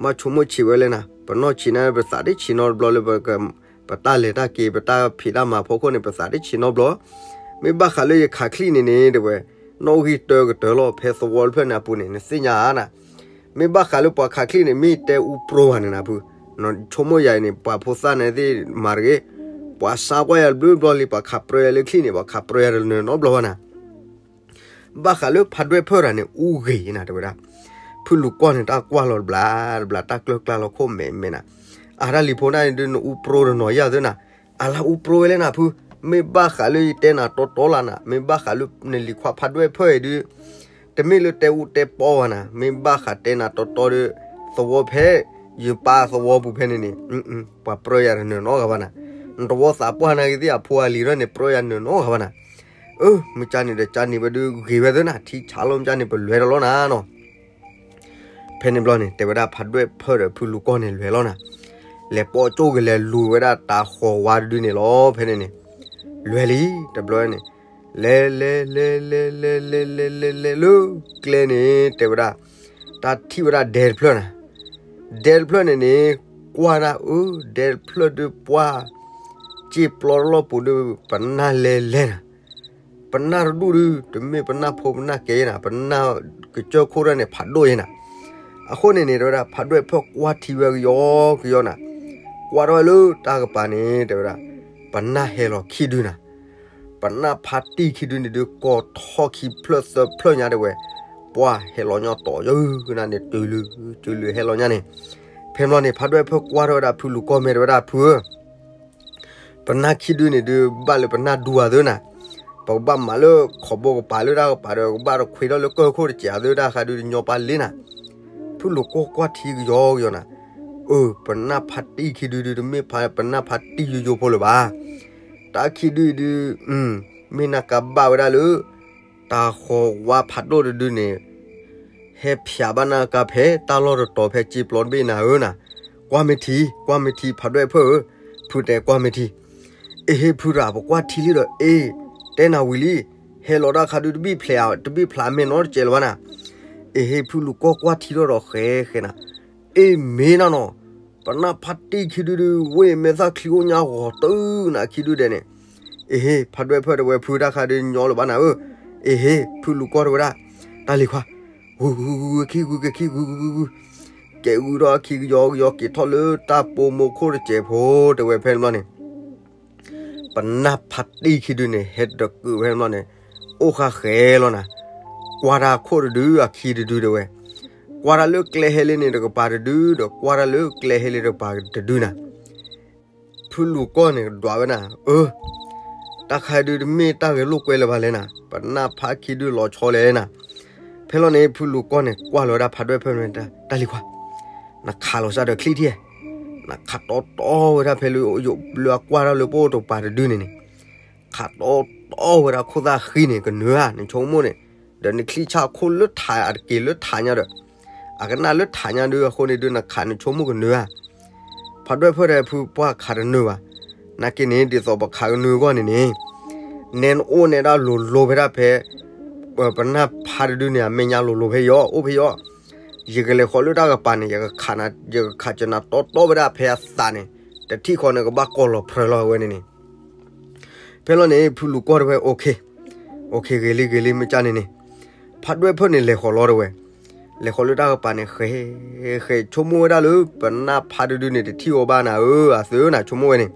မ့ၢ်ဆိကမိၣ်ဆံးဝဲလဲၣ်နၤ, ပနီၢ်ဆံးန့ၣ် ပသးတဆံးနီတဘျီလၢ ပတၢ်လဲၤတၢ်က့ၤ ပတၢ်ဖံးတၢ်မၤဖိခိၣ်န့ၣ် ပသးတဆံးနီတဘျီ, မ့ၢ်ဘၣ်ဃးလၢယခးချံၣ်န့ၣ်န့ၣ် တဲဝဲ, နီၣ်ဂံၢ်တၢကတၢၢ်လီၤ ဖဲသဝီတဖျၢၣ်န့ၣ်အပူၤန့ၣ် နသ့ၣ်ညါဧါနၤ, မ့ၢ်ဘၣ်ဃးလၢပှၤခးချံၣ်န့ၣ် မ့ၢ်တဲအူပြိဘၣ်န့ၣ်နၤဖု, နဆိကမိၣ်ယၤအံၤန့ၣ် ပှၤဖိသၣ်န့ၣ်သ့ၣ်မၤတဂ့ၤ, ပှၤဆါကွၢ်ယၤတဘျုးဘျီလံ ပှၤခးပြၢယၤလၢချံၣ်န့ၣ် ပှၤခးပြၢယၤတနၢၤနီတဘျီဘၣ်နၤ ဘၣ်ဃးလၢဖးဒွဲၣ်ဖၢၣ်တၢ်န့ၣ် အူဂ့ၤနၤတဲဝဲဒၣ်, ဖုလူၤကီၢ်န့ၣ် တၢ်ကွၢ်လီၤတဘျီတဘျီ တၢ်ကျၢၢ်ကျါလီၤခိၣ်မဲာ်မဲာ်နၤ, အၢ တၢ်လံၤဖိန့ၣ်ဒုး နအူပြိတနီၤယၤသ့နၤ, အၢ လၢအူပြိဝဲလဲၣ်နၤဖု, မ့ၢ်ဘၣ်ဃးလၢယတဲနၤတီတီလၢနၤ, မ့ၢ်ဘၣ်ဃးလၢနလံၤခွါဖးဒွဲၣ်ဖၢၣ်အံၤဒုး တမ့ၢ်လၢတဲအူတဲပီဘၣ်နၤ, မ့ၢ်ဘၣ်ဃးတဲနၤတီတီဒီး သဝီဖဲ ယပၢ်သဝီပူၤဖဲန့ၣ်န့ၣ် ပှၤပြၢယၤတနၢၤနီတဂၤဘၣ်နၤ, နတဝီသးပှၢ်နာ်က့ၤသ့ၣ်အဖိအလံၤထီၣ်န့ၣ် ပြၢယၤနၢၤနီတဂၤဘၣ်နၤ, အၢ မ့ၢ်ကန့ၣ်ဒီးကန့ၣ်ဝဲဒုးဂ့ၤဝဲသ့နၤ, ထံဆးလီၤမ့ၢ်ကန့ၣ် ပလဲၤဒီးလီၤနၤနီၤ ဖဲန့ၣ်ဘျီန့ၣ် တဲဝဲဒၣ်ဖးဒွဲၣ်ဖၢၣ်ဒီးဖုလူၤကီၢ်န့ၣ်လဲၤလီၤနၤ, လဲၤပိာ်ကၠိၣ်ကလဲၤလူၤဝဲဒၣ်တၤဃီၤဝါတဒုန့ၣ်လီၤ ဖဲန့ၣ်န့ၣ်, လဲၤလံ တဘျီန့ၣ်, လဲၤလဲၤလဲၤလဲၤလဲၤလဲၤလဲၤလဲၤလဲၤလၢကျဲန့ၣ် တဲဝဲဒၣ်, တၢ်ထံၣ်ဝဲဒၣ်ဒဲတဖျၢၣ်နၤ, ဒဲတဖျၢၣ်န့ၣ်န့ၣ်, ကွၢ်ဒၣ်အၢ ဒဲတဖျၢၣ်ဒုးပှၢ်, စ့ပျီတလီၢ်ပူၤဒုး ပနၢ်လဲၤလဲၤနၤ ပနၢ်တဒူၣ်ဒုး တမ့ၢ်ပနၢ်ဖိပနၢ်ကဲနၤ, ပနၢ်ကစၢၢ်ခိၣ်ဒၣ်န့ၣ် ဖးဒိၣ်ယဲနၤ, အဃိန့ၣ်န့ၣ် တဲဝဲဒၣ် ဖးဒွဲၣ်ဖၢၣ်ကွၢ်ထံဝဲကယီကယီနၤ, ကွၢ်ထီၣ်ဝဲလၢတၢ်ကပၤန့ၣ် တဲဝဲဒၣ်, ပနၢ်ဟဲလီၤခံဒုနၤ, ပနၢ်ဖးတံၢ်ခံဒုန့ၣ်ဒုး ကိးထီၣ်ခံဖျၢၣ်သၢဖျၢၣ်ညါတဲဝဲ, ပှၢ်ဟဲလီၤညီတီၤယဲနၤန့ၣ် တုၤလုာ်တုၤလုာ်ဟဲလီၤညါန့ၣ်, ဖဲန့ၣ်ဘျီန့ၣ် ဖးဒွဲၣ်ဖၢၣ်ကွၢ်ထီၣ်ဝဲဒၣ်ဖုလူၤကီၢ်မဲာ်တဲဝဲဒၣ် ဖုဧၢ ပနၢ်ခံဒုန့ၣ်ဒုး ဘၣ်လၢပနၢ်ဒူအသ့နၤ, ပကဘၣ်မၤလၢခီဘိကပၤလၢတၢ်ကပၤဒီး ကဘၣ်တခွ့ထီၣ်လၢကၢၢ်ခိၣ်တစဲးအသ့တၢ်ဃးဒုးတညီပၢ်လ့နၤ, ဖုလူၤကီၢ်ကွၢ်ထံကယီကယီနၤ, အၢ ပနၢ်ဖးတံၢ်ခံဒုဒုး တမ့ၢ်ပနၢ်ဖးတံၢ်ယိယိဖိလၢၤဘၣ်, တၢ်ခံဒုအံၤဒုး မ့ၢ်နၢ်ကါဘၣ်ဝဲဒၣ်လၢ တၤဃီၤဝါဖးဒိၣ်တဒုန့ၣ် ဟဲဖျးဘၣ်နၢ်ကါဖဲတၢ်လီၢ်တတီၤဖဲစ့ပျီတဘ့ၣ်နၤဧၢနၤ, ကွၢ်မ့ၢ်ထံ ကွၢ်မ့ၢ်ထံ ဖးဒွဲၣ်ဖၢၣ်ဧၢ, ဖုတဲကွၢ်မ့ၢ်ထံ, အ့ဟ့ၣ်ဖုတၢ် ပကွၢ်ထံလံဒီး အ့ တဲနၤဝံၤလံ, ဟဲလီၤတၢ်ခါဒုးတဘံၣ်ဖျဲး တဘံၣ်ဖျးမဲာ်နီတစဲးလၢၤဘၣ်နၤ, အ့ဟ့ၣ်ဖုလူၤကီၢ်ကွၢ်ထံထီၣ်ဒီးဃဲဃဲနၤ, အ့မ့ၢ်နၤနီၤ, ပနၢ်ဖးတံၢ်ခံဒုဒုး ဝ့ၢ်မဲာ်သၣ်ချံအိၣ်ညါဂီၤတုၤနၤခံဒုဒဲးန့ၣ်, အ့ဟ့ၣ် ဖးဒွဲၣ်ဖၢၣ်တဲဝဲဖုတၢ်ခါဒုးညီလၢၤဘၣ်နၤဧၢ, အ့ဟ့ၣ် ဖုလူၤကီၢ်တဲဝဲဒၣ်, တၢ်လံၤခွါ, ဂုၤဂုၤဂုၤဂုၤ ခံဂုၤက့ၤခံဂုၤဂုၤဂုၤဂုၤ, ကဲဂုၤထီၣ်ခံကယီကယီက့ၤထီၣ်လၢ တၢ်ပိာ်မိၤခိၣ်တစဲးဖိ တဲဝဲဖဲန့ၣ်ဘျီန့ၣ် ပနၢ်ဖးတံၢ်ခံဒုန့ၣ် ဟဲတကုးဖဲန့ၣ်ဘျီန့ၣ် အိၣ်ဃာ်ဃဲလီၤနၤ, ကွၢ်တၢ်ခိၣ်တဒုအခံတဒုတဲဝဲ, ကွၢ်တၢ်လၢကျဲဟဲလံန့ၣ်တကပၤတဒု ဒီးကွၢ်တၢ်လၢကျဲဟဲလံတကပၤတဒုနၤ. ဖုလူၤကီၢ်န့ၣ်ဒွးဝဲဒၣ်, အၢ, တၢ်ခါဒုတမ့ၢ်တၢ်ဂဲၤလိာ်ကွဲလၢၤဘၣ်လဲၣ်နၤ, ပနၢ်ဖးခံဒုလီၤဆီလဲၣ်နၤ. ဖဲလီၤန့ၣ် ဖုလူၤကီၢ်န့ၣ် ကွၢ်လီၤဝဲဒၣ်ဖးဒွဲၣ်ဖၢၣ်န့ၣ်, တၢ်လံၤခွါ, နခးလီၤစၢ်ဒီးချံထံၣ်, နခးတီတီဝဲဒၣ်ဖဲလၢယိာ်လၢအကွၢ်တၢ်လၢပအိၣ်တကပၤတဒုန့ၣ်န့ၣ်, ခးတီတီဝဲဒၣ်ခိၣ်သၣ်ဃံန့ၣ် ကနၢၤဧါ, နဆိကမိၣ်န့ၣ်, ဒီးနချံဆၣ်ခိၣ်လၢထးအတက့ၤလၢထးညါဒီး, အကနၣ်လၢထးညါဒုအဃိန့ၣ်ဒု နခးနဆိကမိၣ်ကနၢၤဧါ. ဖးဒွဲၣ်ဖၢၣ်ဒီးဖုပှၢ်ခးတနၢၤဘၣ်. နာ်က့န့ၣ် ဒ်သိးပခးကနၢၤအဂီၢ်န့ၣ်န့ၣ်, နဲနအိၣ်နဲဒၣ်လိၤလိၤဖဲဒၣ်ဖဲ ပနၢ်ဖးတဒုန့ၣ် အမဲာ်ညါလိၤလိၤဖဲယီၤ, အိၣ်ဖဲယီၤ. ယကလဲၤဃီၤလၢတၢ်ကပၤန့ၣ် ယကခးနၤ, ယကခးကနၤတီတီဝဲဒၣ်ဖဲအသးန့ၣ်, တထံၣ်ဃီန့ၣ် ကဘၣ်ကိးလီၤဖျၢၣ်လီၤဝဲန့ၣ်န့ၣ်. ဖဲလီၤန့ၣ် ဖုလူၤကီၢ်တဲဝဲ, အိၣ်ခ့, အိၣ်ခ့ ဂ့ၤလံ ဂ့ၤလံ မ့ၢ်ကၢ်န့ၣ်န့ၣ်. ဖးဒွဲၣ်ဖၢၣ်န့ၣ်လဲၤဃီၤလီၤတဲဝဲ, လဲၤဃီၤလၢတၢ်ကပၤန့ၣ် ဃဲ, ဃဲဆိကမိၣ်ဝဲဒၣ်လၢ ပနၢ်ဖးတဒုန့ၣ် တထံၣ်အီၤဘၣ်နၤဧၢ, အသုနၤဆိကမိၣ်ဝဲန့ၣ်,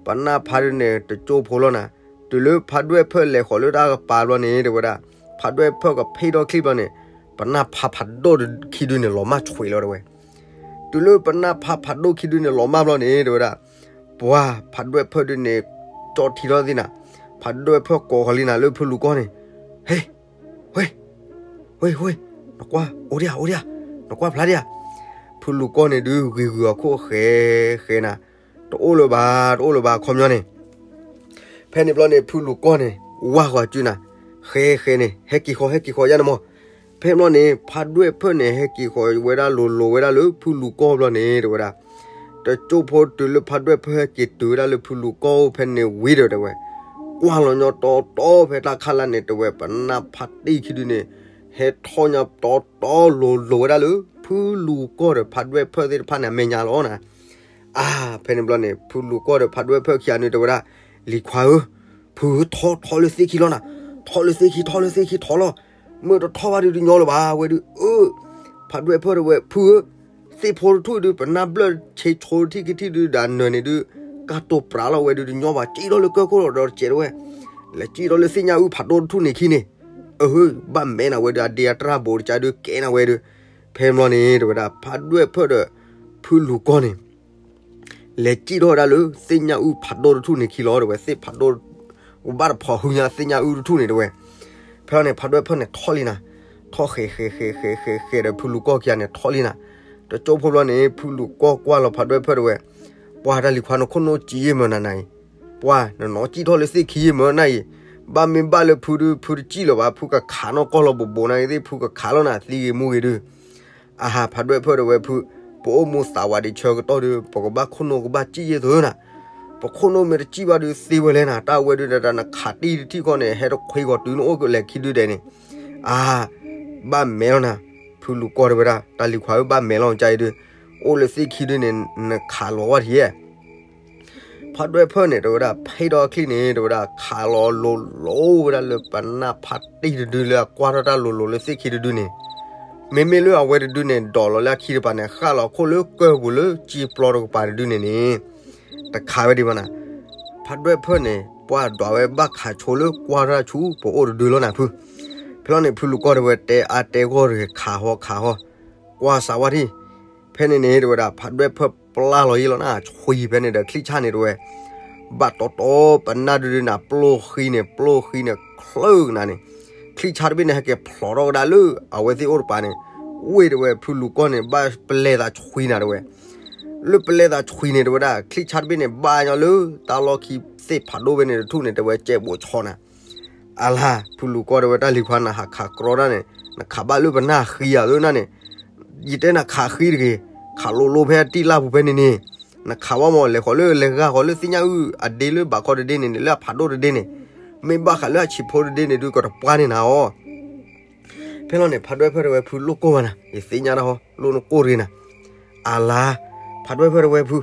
ပနၢ်ဖးတဒုန့ၣ် တကၠိဖိလီၤနၤ. တုၤလၢဖးဒွဲၣ်ဖၢၣ်လဲၤဃီၤလၢတၢ်ကပၤဘျီန့ၣ်တဲဝဲဒၣ်, ဖးဒွဲၣ်ဖၢၣ်ကဖ့ၣ်ထီၣ်ချံဘျီန့ၣ်, ပနၢ်ဖးဖးဒိၣ်ခံဒုန့ၣ် လီၤမၢ်ဆွံးလီၤတဲဝဲ. တုၤလၢပနၢ်ဖးဖးဒိၣ်ခံဒုန့ၣ် လီၤမၢ်ဘျီန့ၣ်တဲဝဲဒၣ်, ပှၤဖးဒွဲၣ်ဖၢၣ်ဒုန့ၣ် ကၠီထံထီၣ်သ့ၣ်နၤ, ဖးဒွဲၣ်ဖၢၣ်ကိးဃီၤလံနၤလၢဖုလူၤကီၢ်န့ၣ်, ဟ့, ဝ့, ဝ့, ဝ့, နကွၢ်အိၣ်ဒံးဧါ, အိၣ်ဒံးဧါ, နကွၢ်ဖျါဒံးဧါ. ဖုလူၤကီၢ်န့ၣ်ဒု ဂ့ၤဂုာ်အခိၣ်ဃဲ, ဃဲနၤ, တအိၣ်လၢၤဘၣ်, တအိၣ်လၢၤဘၣ် အခီပညီန့ၣ်. ဖဲန့ၣ်ဘျီန့ၣ် ဖုလူၤကီၢ်န့ၣ် ဝၢ်ဃီၤစုနၤ, ဃဲဃဲန့ၣ် ဟဲက့ၤဃီၤ ဟဲက့ၤဃီၤယါန့ၣ်မီၢ်. ဖဲန့ၣ်ဘျီန့ၣ် ဖးဒွဲၣ်ဖၢၣ်န့ၣ် ဟဲက့ၤဃီၤဝဲဒၣ်လိၤလိၤဝဲဒၣ်လၢဖုလူၤကီၢ်ဘျီန့ၣ်တဲဝဲဒၣ်, တကၠိဖိတုၤလၢဖးဒွဲၣ်ဖၢၣ်ဟဲက့ၤတုၤဝဲဒၣ်လၢဖုလူၤကီၢ်အိၣ်ဖဲန့ၣ်ဝံၤဒီးတဲဝဲ, ကွၢ်လီၤညီတီတီဖဲတၢ်ခါလၢ်န့ၣ်တဲဝဲ ပနၢ်ဖးတံၢ်ခံဒုန့ၣ် ဟဲထီၣ်ညီတီတီလိၤလိၤဝဲဒၣ်လၢ ဖုလူၤကီၢ်ဒီးဖးဒွဲၣ်ဖၢၣ်သ့ၣ်တဖၣ်န့ၣ် အမဲာ်ညါလီၤနၤ. အါ, ဖဲန့ၣ်ဘျီန့ၣ် ဖုလူၤကီၢ်ဒီးဖးဒွဲၣ်ဖၢၣ်ခံဂၤန့ၣ်တဲဝဲဒၣ်, လံၤခွါဧၢ, ဖုဧၢ, ထီၣ်ထီၣ်လၢသ့ၣ်ခံလီၤနၤ, ထီၣ်လၢသ့ၣ်ခံ, ထီၣ်လၢသ့ၣ်ခံထီၣ်လီၤ, မ့ၢ်တထီၣ်ဘၣ်ဒုးတညီလၢၤဘၣ်ဝဲဒုး, အၢ, ဖးဒွဲၣ်ဖၢၣ်တဲဝဲ ဖုဧၢ, သ့ၣ်ဖိတထူၣ်ဒုး ပနၢ်ဘျၢၣ်ဆ့ဆိတထံၣ်ခံထံၣ်ဒုး ဒီးနၢၤန့ၣ်ဒုး ကၢ်တိာ်ပြးလီၤဝဲဒုးတညီဘၣ်, စံၣ်ထီၣ်လၢကၢၢ်ခိၣ်လီၤဒီးတစဲးတဲဝဲ, လဲၤစံၣ်ထီၣ်လၢသ့ၣ်ညါအုၣ်ဖးဒိၣ်တထူၣ်န့ၣ်ခံန့ၣ်, အဟၢ, ဘၣ်မဲနၤဝဲဒုး အဒ့အတြၢ်ဘိးတကါဒုးကဲနၤဝဲဒုး, ဖဲန့ၣ်ဘျီန့ၣ် တဲဝဲဒၣ် ဖးဒွဲၣ်ဖၢၣ်ဒီး ဖုလူၤကီၢ်န့ၣ် လဲၤစံၣ်ထီၣ်ဝဲဒၣ်လၢသ့ၣ်ညါအုၣ်ဖးဒိၣ်တထူၣ်န့ၣ်ခံလီၤတဲဝဲ, သ့ၣ်ဖးဒိၣ်, ကဘၣ်တဖီၣ်ဟုညါသ့ၣ်ညါအုၣ်တထူၣ်န့ၣ်တဲဝဲ. ဖဲန့ၣ် ဖးဒွဲၣ်ဖၢၣ်န့ၣ်ထီၣ်လံနၤ, ထီၣ်ဃဲးဃဲးဃဲးဃဲးဃဲးဃဲးဒီးဖုလူၤကီၢ်ခံဂၤန့ၣ်ထီၣ်လံနၤ. တကၠိဖိဘျီန့ၣ် ဖုလူၤကီၢ်ကွၢ်လီၤဖးဒွဲၣ်ဖၢၣ်တဲဝဲ, ပှၤတၢ်လံၤခွါ နခိၣ်နူာ်စံးယ့ၢ်မၢနၤနၤအံၤ, ပှၤနနီၢ်စံၣ်ထီၣ်လၢသ့ၣ်ခံယ့ၢ်မၢနၤအံၤ, ဘၣ်မ့ၢ်ဘၣ်လၢဖုဒုး ဖုတစံၣ်လၢၤဘၣ်, ဖုကခးနီၢ်ကီၢ်လီၤဘိးဘိးနၤဂ့ၤသ့ၣ် ဖုကခးလီၤနၤသံဂ့ၤမူဂ့ၤဒုး အဟါ, ဖးဒွဲၣ်ဖၢၣ်တဲဝဲဖု, ပအိၣ်မူသးဝးဒံးဆၢကတီၢ်ဒုး ပကဘၣ်ခိၣ်နူာ်ကဘၣ်စံၣ်ယ့ၢ်သုနၤ, ပခိၣ်နူာ်မ့ၢ်တစံၣ်ဘၣ်ဒုးသ့ဝဲလဲၣ်နၤ, တၢ်ဝဲဒုးဒၣ်နခးတံၢ်တထံၣ်ခီန့ၣ် ဟဲတခွ့ဂီၤတုၤနအိၣ်ကလဲၤခံဒုဒဲးန့ၣ်, အဟါ, ဘၣ်မဲလီၤနၤ. ဖုလူၤကီၢ်တဲဝဲဒၣ် တၢ်လံၤခွါဧၢ ဘၣ်မဲလီၤကါအံၤဒုး, အိၣ်လၢသ့ၣ်ခံဒုန့ၣ် နခးလီၤဝဲထံဧါ. ဖးဒွဲၣ်ဖၢၣ်န့ၣ် တဲဝဲဒၣ် ဖဲဒီးချံန့ၣ် တဲဝဲဒၣ် ခးလီၤလိၤလိၤဝဲဒၣ်လၢပနၢ်ဖးတံၢ်တဒုလၢအကွၢ်ထီၣ်တၢ်လိၤလိၤလၢသ့ၣ်ခံတဒုန့ၣ်, မ့မ့ၢ်လၢအဝဲတဒုန့ၣ် ဒိးလီၤလၢအခံတပၤန့ၣ် ဃၣ်လီၤခိၣ်လၢကၢၢ်ပူၤလၢစ့ပျီတကပၤတဒုန့ၣ်န့ၣ်, တခးဝဲဒံးဘၣ်နၤ. ဖးဒွဲၣ်ဖၢၣ်န့ၣ် ပှၤဒွးဝဲဘၣ်ခးဆိလၢကွၢ်ထီၣ်တၢ်ဆူပအိၣ်တဒုလီၤနၤဖု. ဖဲလီၤန့ၣ် ဖုလူၤကီၢ်တဲဝဲ တဲအါတဲဂီၢ်တဂ့ၤ ခးဟီခးဟီ, ကွၢ်စးဝါထံၣ် ဖဲန့ၣ်န့ၣ် တဲဝဲဒၣ် ဖးဒွဲၣ်ဖၢၣ်ပျၢ်လီၤယ့ၣ်လီၤနၤ ဆွံဖဲန့ၣ်ဒီး ချံၣ်ဆၣ်န့ၣ် တဲဝဲ ဘၣ်တီတီပနၢ်ဒုဒုနၤ ပျိၢ်ဃံန့ၣ် ပျိၢ်ဃံန့ၣ် ချၢကနၤန့ၣ်, ချံၣ်ဆၣ်တဘ့ၣ်န့ၣ် ဟဲက့ၤဖျိးထီၣ်ကဒါလၢအဝဲသ့ၣ်အိၣ်တပၤန့ၣ်, ဝ့ၢ်တဲဝဲ ဖုလူၤကီၢ်န့ၣ် ဘၣ်ပလဲၤသးဆွံနၤတဲဝဲ. လၢပလဲၤသးဆွံန့ၣ် တဲဝဲဒၣ် ချံၣ်ဆၣ်တဘ့ၣ်န့ၣ် ဘၣ်ညီလၢတၢ်လီၢ်ခံသ့ၣ်ဖးဒိၣ်ဖဲန့ၣ်တထူၣ်န့ၣ် တဲဝဲ ကဲးဘိးဆီနၤ အလါ, ဖုလူၤကီၢ်တဲဝဲ တၢ်လံၤခွါ နဟးခးကြီတၢ်န့ၣ် နခးဘၣ်လၢပနၢ်ဃံဧါသ့ၣ်နၤန့ၣ်, ယတဲနၤခးဃံတဂ့ၤ, ခးလိၤလိၤဖဲအတံၢ်လၢ်ပူၤဖဲန့ၣ်န့ၣ်, နခးဘၣ်မး လဲၤဃီၤလၢလဲၤဂၤဃီၤလၢသ့ၣ်ညါအုၣ်အဒ့လၢဘးခီတဒ့န့ၣ်န့ၣ် လၢအဖးဒိၣ်တဒ့န့ၣ်, မ့ၢ်ဘၣ်ဃးလၢအဆံးဖိတဒ့န့ၣ်ဒုး ကတပှၢ်န့ၢ်နၤအီၤ ဖဲလီၤန့ၣ် ဖးဒွဲၣ်ဖၢၣ်တဲဝဲ ဖုလိၣ်ကိၢ်ဘၣ်နၤ, ယသ့ၣ်ညါတၢ်ဟီ လိၣ်နကိၢ်တဂ့ၤနၤ. အလါ, ဖးဒွဲၣ်ဖၢၣ်တဲဝဲဖု,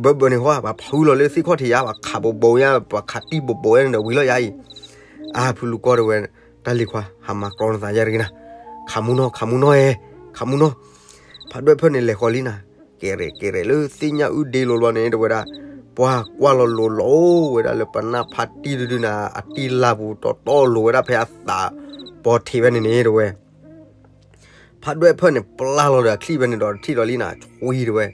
ဘၢဘၢန့ၣ်ဟီ ပှၤဖုလီၤလၢသ့ၣ်ခီၣ်ထံးယါ, ပှၤခးဘိးဘိးယါ, ပှၤခးတံၢ်ဘိးဘိးယါန့ၣ်ဒီးဝံၤလီၤယါအံၤ. အါ ဖုလူၤကီၢ်တဲဝဲ, တၢ်လံၤခွါ ဟးမၤကြီနသးယါတဂ့ၤနၤ, ခးမူနီၢ် ခးမူနီၢ်ဧဲ, ခးမူနီၢ်. ဖးဒွဲၣ်ဖၢၣ်န့ၣ် လဲၤဃီၤလံနၤ, ကဲရဲၣ်ကဲရဲၣ်လၢသ့ၣ်ညါအုၣ်ဒ့လိၤလီၤန့ၣ် တဲဝဲဒၣ်, ပှၤကွၢ်လီၤလိၤလိၤဝဲဒၣ်လၢပနၢ်ဖးတံၢ်တဒုနၤ အတံၢ်လၢ်ပူၤတီတီလိၤဝဲဒၣ်ဖဲအသး, ပိာ်ထံးဖဲန့ၣ်န့ၣ်တဲဝဲ ဖးဒွဲၣ်ဖၢၣ်န့ၣ် ပျၢ်လီၤဒီးအချံၣ်ဖဲန့ၣ်ဒီးတထံၣ်လီၤလံနၤ ဆွံတဲဝဲ,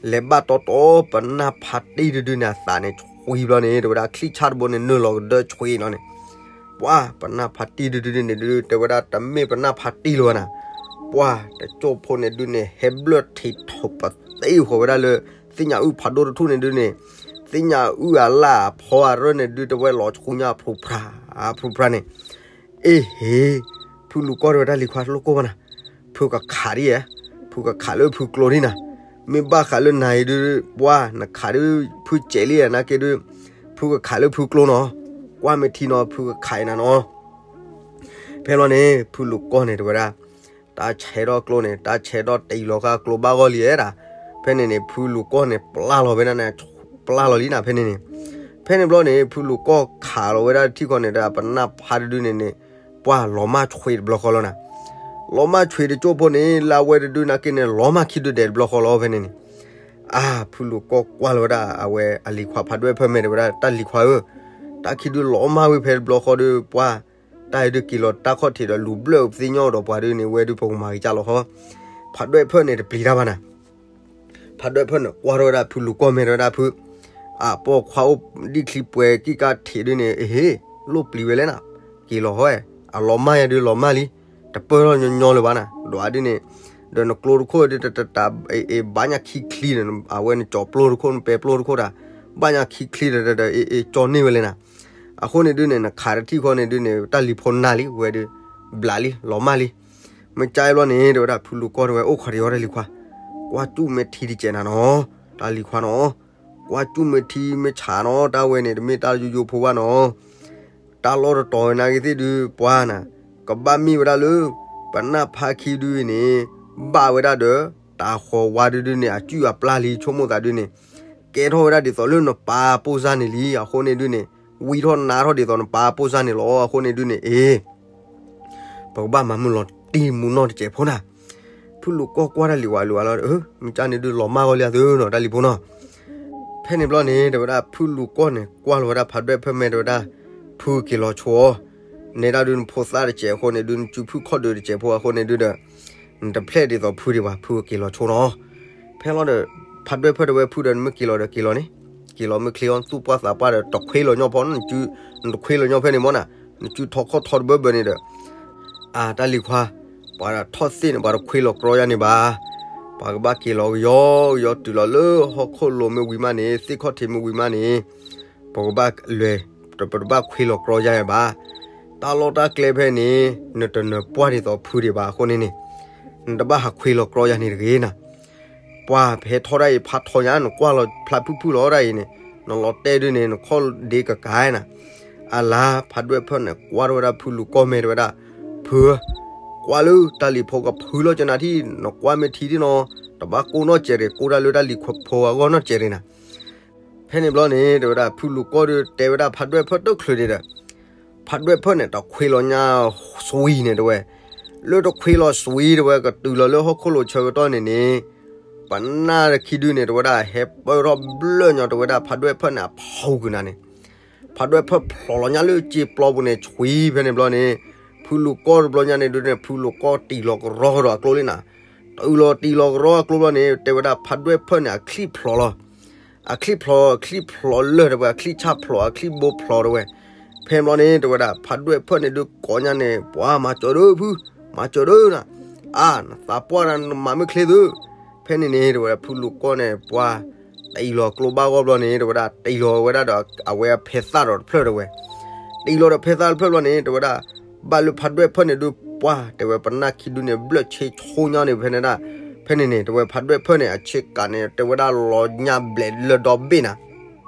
လဲၤဘၣ်တီတီပနၢ်ဖးတံၢ်တဒုန့ၣ် အသးန့ၣ်ဆွံဘျီန့ၣ် တဲဝဲဒၣ်ချံၣ်ဆၣ်တဘိန့ၣ် နုာ်လီၤကဒၢဆွံလီၤန့ၣ်, ပှၤပနၢ်ဖးတံၢ်တဒုန့ၣ်ဒု တဲဝဲဒၣ်တမ့ၢ်ပနၢ်ဖးတံၢ်လၢၤဘၣ်နၤ, ပှၤတကၠိၢ်ဖိန့ၣ်ဒုန့ၣ် ဟဲဘျၢၣ်ထံးထီၣ်ပသ့ဃီၤဝဲဒၣ်လၢ သ့ၣ်ညါအုၣ်ဖးဒိၣ်တထူၣ်န့ၣ်ဒုန့ၣ်, သ့ၣ်ညါအုၣ်အလၣ်အဖီအရၢၢ်န့ၣ်ဒု တဲဝဲလီၤဆူညါဖျိဖျါ, ဖျိဖျါန့ၣ် အ့ဟ့, ဖုလူၤကီၢ်တဲဝဲဒၣ်လံၤခွါလိၣ်ကိၢ်ဘၣ်နၤ, ဖုကခးဒ်ဧါ, ဖုကခးလၢဖုကျိဒ်နၤ, မ့ၢ်ဘၣ်ဃးလၢနၤအံၤဒု ပှၤနခးဒု ဖုစဲးလံဧါ နာ်က့ဒု, ဖုကခးလၢဖုကျိနီၤ, ကွၢ်မ့ၢ်ထံနီၤ ဖုကခးအံၤနၤနီၤ ဖဲလီၤန့ၣ် ဖုလူၤကီၢ်န့ၣ်တဲဝဲဒၣ်, တၢ်ဆဲးထီၣ်ကျိန့ၣ် တၢ်ဆဲးထီၣ်တ့ၢ်လီၤဃာ်ကျိဘၣ်ဂီၢ်လံဧါဒၣ်, ဖဲန့ၣ်န့ၣ် ဖုလူၤကီၢ်န့ၣ် ပျၢ်လီၤဝဲဒၣ်န့ၣ်, ပျၢ်လီၤလံနၤဖဲန့ၣ်န့ၣ်, ဖဲန့ၣ်ဘျီန့ၣ် ဖုလူၤကီၢ်ခးလီၤဝဲဒၣ်ထံၣ်ဃီန့ၣ်ဒီး ပနၢ်ဖးတဒုန့ၣ်န့ၣ်, ပှၤလီၤမၢ်ဆွံတဘျီဃီလီၤနၤ, လီၤမၢ်ဆွံတကၠိၢ်ဖိန့ၣ် လၢအဝဲတဒုနာ်က့န့ၣ် လီၤမၢ်ခံဒုဒဲးတဘျီဃီလီၤဖဲန့ၣ်န့ၣ် အါ ဖုလူၤကီၢ်ကွၢ်လီၤဝဲဒၣ်အဝဲအလံၤခွါဖးဒွဲၣ်ဖၢၣ်မဲာ်တဲဝဲဒၣ် တၢ်လံၤခွါဧၢ, တၢ်ခံဒုလီၤမၢ်ဝံၤဖဲတဘျီဃီဒီး ပှၤ တၢ်အံၤဒုက့ၤလီၤတၢ်ခီၣ်ထံးဒီးလူၤဘျၢၣ်သ့ၣ်ညါဒီးပှၤဒုန့ၣ် ဝဲဒုပကမၤဂ့ၤကၢ်လီၤဃီ, ဖးဒွဲၣ်ဖၢၣ်န့ၣ်တပျံၤတၢ်ဘၣ်နၤ, ဖးဒွဲၣ်ဖၢၣ်န့ၣ်ကွၢ်ထီၣ်ဝဲဒၣ်ဖုလူၤကီၢ်မဲာ်တဲဝဲဒၣ်ဖု အပိာ်ခွါအိၣ်ဒံၣ်ချံပှဲၤကံၢ်ကါထံးဒုန့ၣ် အဟ့ၣ်, လိၣ်ပျံၤဝဲလဲၣ်နၤ, က့ၤလီၤဟီ, အလီၤမၢ်ယၤဒုလီၤမၢ်လံ, တပၢၢ်ထီၣ်ညီညီလၢၤဘၣ်နၤ, ဒီးဒုန့ၣ်, ဒီးနကျိတခိၣ်ဒုတတတၢ်, ဘၣ်ညါခံချံဒီး အဝဲနကၠီၤပျိတခိၣ် နပဲပျိတခိၣ်တၢ်, ဘၣ်ညါခံချံဒီး ကၠီန့ၢ်ဝဲလဲၣ်နၤ, အဃိန့ၣ်ဒုန့ၣ် နခးတထံၣ်ဃီန့ၣ်ဒုန့ၣ် တၢ်လံၤဖိနၢ်လံ ဝဲဒု, ဘျးလံ လီၤမၢ်လံ, မ့ၢ်ကါအံၤဘျီန့ၣ် တဲဝဲဒၣ်ဖုလူၤကီၢ်တဲဝဲ အိၣ်ခိးတယီတၢ်လံၤခွါ, ကွၢ်စူၣ်မ့ၢ်ထံတစဲးနၤနီၤ, တၢ်လံၤခွါနီၤ, ကွၢ်စူၣ်မ့ၢ်ထံမ့ၢ်ဆးနီၤ တၢ်ဝဲန့ၣ် တမ့ၢ်တၢ်ယိယိဖိဘၣ်နီၤ, တၢ်လီၢ်တတီၤနာ်က့ၤသ့ၣ်ဒု ပှၤနၤ, ကဘၣ်မ့ၢ်ဝဲဒၣ်လၢ ပနၢ်ဖးခံဒုအံၤန့ၣ်, ဘၣ်ဝဲဒၣ်ဒီး တၢ်ဃီၤဝါဒုဒုန့ၣ် အစုၣ်အပျၢ်လံ ဆိကမိၣ်သးဒုန့ၣ်, ကဲထီၣ်ဝဲဒၣ်ဒ်သိးလၢနပၢ်ပိၢ်စၢ်န့ၣ်လံ အဃိန့ၣ်ဒုန့ၣ်, ဝံထီၣ်နါထီၣ်ဒ်သိးနပၢ်ပိၢ်စၢ်န့ၣ်လီၤ အဃိန့ၣ်ဒုန့ၣ် အ့ ပကဘၣ်မၤမုာ်လီၤတံၢ်မူနီၢ်တစဲးဖိနၤ, ဖုလူၤကီၢ်ကွၢ်တၢ်လံၤဝဲလၢၤဝဲလီၤ, မ့ၢ်ကါန့ၣ်ဒုလီၤမၢ်ဂီၢ်လံအသုနီၤ တၢ်လံၤဖိနီၤ, ဖဲန့ၣ်ဘျီန့ၣ် တဲဝဲဒၣ်ဖုလူၤကီၢ်န့ၣ် ကွၢ်လီၤဝဲဒၣ်ဖးဒွဲၣ်ဖၢၣ်မဲာ်တဲဝဲဒၣ်, ဖုက့ၤလီၤဆိအီၤ, နဲဒၣ်ဒုနဖိသၣ်တစဲးအဃိန့ၣ်ဒု နစုဖုၣ်ခီၣ်ဒုးတစဲးဖိအဃိန့ၣ်ဒုဒီး, နတဖျဲၣ်ဒ်သိးဖုဒံးဘၣ် ဖုက့ၤလီၤဆိနီၤ, ဖဲလီၤဒီး, ဖးဒွဲၣ်ဖၢၣ်တဲဝဲဖုဒီးနမ့ၢ်က့ၤလီၤဒီးက့ၤလီၤန့ၣ်, က့ၤလီၤမ့ၢ်ချ့အီၤသူၣ်ပှၢ်သးပှၢ်ဒီးတခွ့လီၤညီဖီ နစု, နတခွ့လီၤညီဖဲန့ၣ်မ့ၢ်နၤ, နစုထီခီၣ်ထီတဘၢဘၢန့ၣ်ဒီး အါ တၢ်လံၤခွါ, ပှၤထီၣ်သ့ၣ်န့ၣ် ပှၤတခွ့လီၤကြီယါန့ၣ်ဘၣ်, ပှၤကဘၣ်က့ၤလီၤကယီကယီတုၤလီၤလၢဟီၣ်ခိၣ်လိၤမ့ၢ်ဝံၤမးန့ၣ် သ့ၣ်ခီၣ်ထံးမ့ၢ်ဝံၤမးန့ၣ်, ပကဘၣ်လဲၤ, ပတဘၣ်ခွ့လီၤကြီယါဘၣ်, တၢ်လီၢ်တၢ်ကျဲဖဲန့ၣ် နတနၢၤပှၢ်ဒ်သိးဖုဒံးဘၣ်အဃိန့ၣ်န့ၣ်, နတဘၣ်ဟးခွ့လီၤကြီယါန့ၣ်တဂ့ၤနၤ ပှၤဖဲထီၣ်ဒၣ်အံၤဖးထီညါ နကွၢ်လီၤဖျါဖုၣ်ဖုၣ်လီၤဒၣ်အံၤန့ၣ်, နလီၤတဲဒုန့ၣ် နခီၣ်ဒ့ကကါနၤ, အလါ ဖးဒွဲၣ်ဖၢၣ်န့ၣ် ကွၢ်ထီၣ်ဝဲဒၣ်ဖုလူၤကီၢ်မဲာ်တဲဝဲဒၣ်, ဖု, ကွၢ်လၢတၢ်လံၤဖိကဖုလီၤကနၤထံၣ် နကွၢ်မ့ၢ်ထံဒ်နီၤ, တဘၣ်ကိၢ်နီၢ်စဲးတဂ့ၤ ကိၢ်တၢ်လၢတၢ်လံၤဖိအဂီၢ်နီၢ်စဲးတဂ့ၤနၤ ဖဲန့ၣ်ဘျီန့ၣ် တဲဝဲဒၣ်ဖုလူၤကီၢ်ဒီးတဲဝဲဒၣ်ဖးဒွဲၣ်ဖၢၣ်တချုးန့ၣ်ဒီး, ဖးဒွဲၣ်ဖၢၣ်န့ၣ် တခွ့လီၤညါစွံန့ၣ်တဲဝဲ, လၢတခွ့လီၤစွံတဲဝဲ ကတုၤလီၤလၢဟီၣ်ခိၣ်လိၤဆၢကတီၢ်န့ၣ်န့ၣ်, ပနၢ်တခံဒုန့ၣ် တဲဝဲဒၣ် ဟဲပၢၢ်ထီၣ်ဘျၢၣ်ညီ တဲဝဲဒၣ်ဖးဒွဲၣ်ဖၢၣ်န့ၣ် အဖီၣ်ကွံာ်နၤန့ၣ် ဖးဒွဲၣ်ဖၢၣ်ဖျိးလီၤညါလၢစ့ပျီပူၤန့ၣ် ဆွံဖဲန့ၣ်ဘျီန့ၣ်, ဖုလူၤကီၢ်တဘျီညါန့ၣ်ဒုန့ၣ် ဖုလူၤကီၢ်တံၢ်လီၤကရီကဒီးအကျိလံနၤ, တုၤလီၤတံၢ်လီၤကရီအကျိဘျီန့ၣ် တဲဝဲဒၣ်ဖးဒွဲၣ်ဖၢၣ်န့ၣ် အချံၣ်ဖျိးလီၤ, အချံၣ်ဖျိး အချံၣ်ဖျိးလၢာ်တဲဝဲ အချံၣ်ဆၣ်ဖျိး အချံၣ်ဘိဖျိးတဲဝဲ, ဖဲန့ၣ်ဘျီန့ၣ် တဲဝဲဒၣ် ဖးဒွဲၣ်ဖၢၣ်န့ၣ်ဒုကိးညါန့ၣ် ပှၤမၤစၢၤဒုဖု, မၤစၢၤဒုနၤ, အါ နသးပှၢ်နမၤမုၢ်ချ့သု, ဖဲန့ၣ်န့ၣ် တဲဝဲဒၣ်ဖုလူၤကီၢ်န့ၣ် ပှၤ တံၢ်လီၤကျိဘၣ်ဂီၢ်ဘျီန့ၣ် တဲဝဲဒၣ် တံၢ်လီၤဝဲဒၣ်ဒီးအဝဲအဖဲသၣ်ဒီးတဖျၢၣ်တဲဝဲ, တံၢ်လီၤဒီးဖဲသၣ်တဖျၢၣ်ဘျီန့ၣ် တဲဝဲဒၣ် ဘၣ်လၢဖးဒွဲၣ်ဖၢၣ်န့ၣ်ဒု ပှၤ တဲဝဲပနၢ်ခံဒုန့ၣ် ဘျၢၣ်ဆ့ဆိညါန့ၣ် ဖဲန့ၣ်ဒၣ်, ဖဲန့ၣ်န့ၣ် တဲဝဲဖးဒွဲၣ်ဖၢၣ်န့ၣ် အဆ့ကၤန့ၣ် တဲဝဲဒၣ်လီၤညါဘျဲးလၢၢ်ဒီဘ့ၣ်နၤ,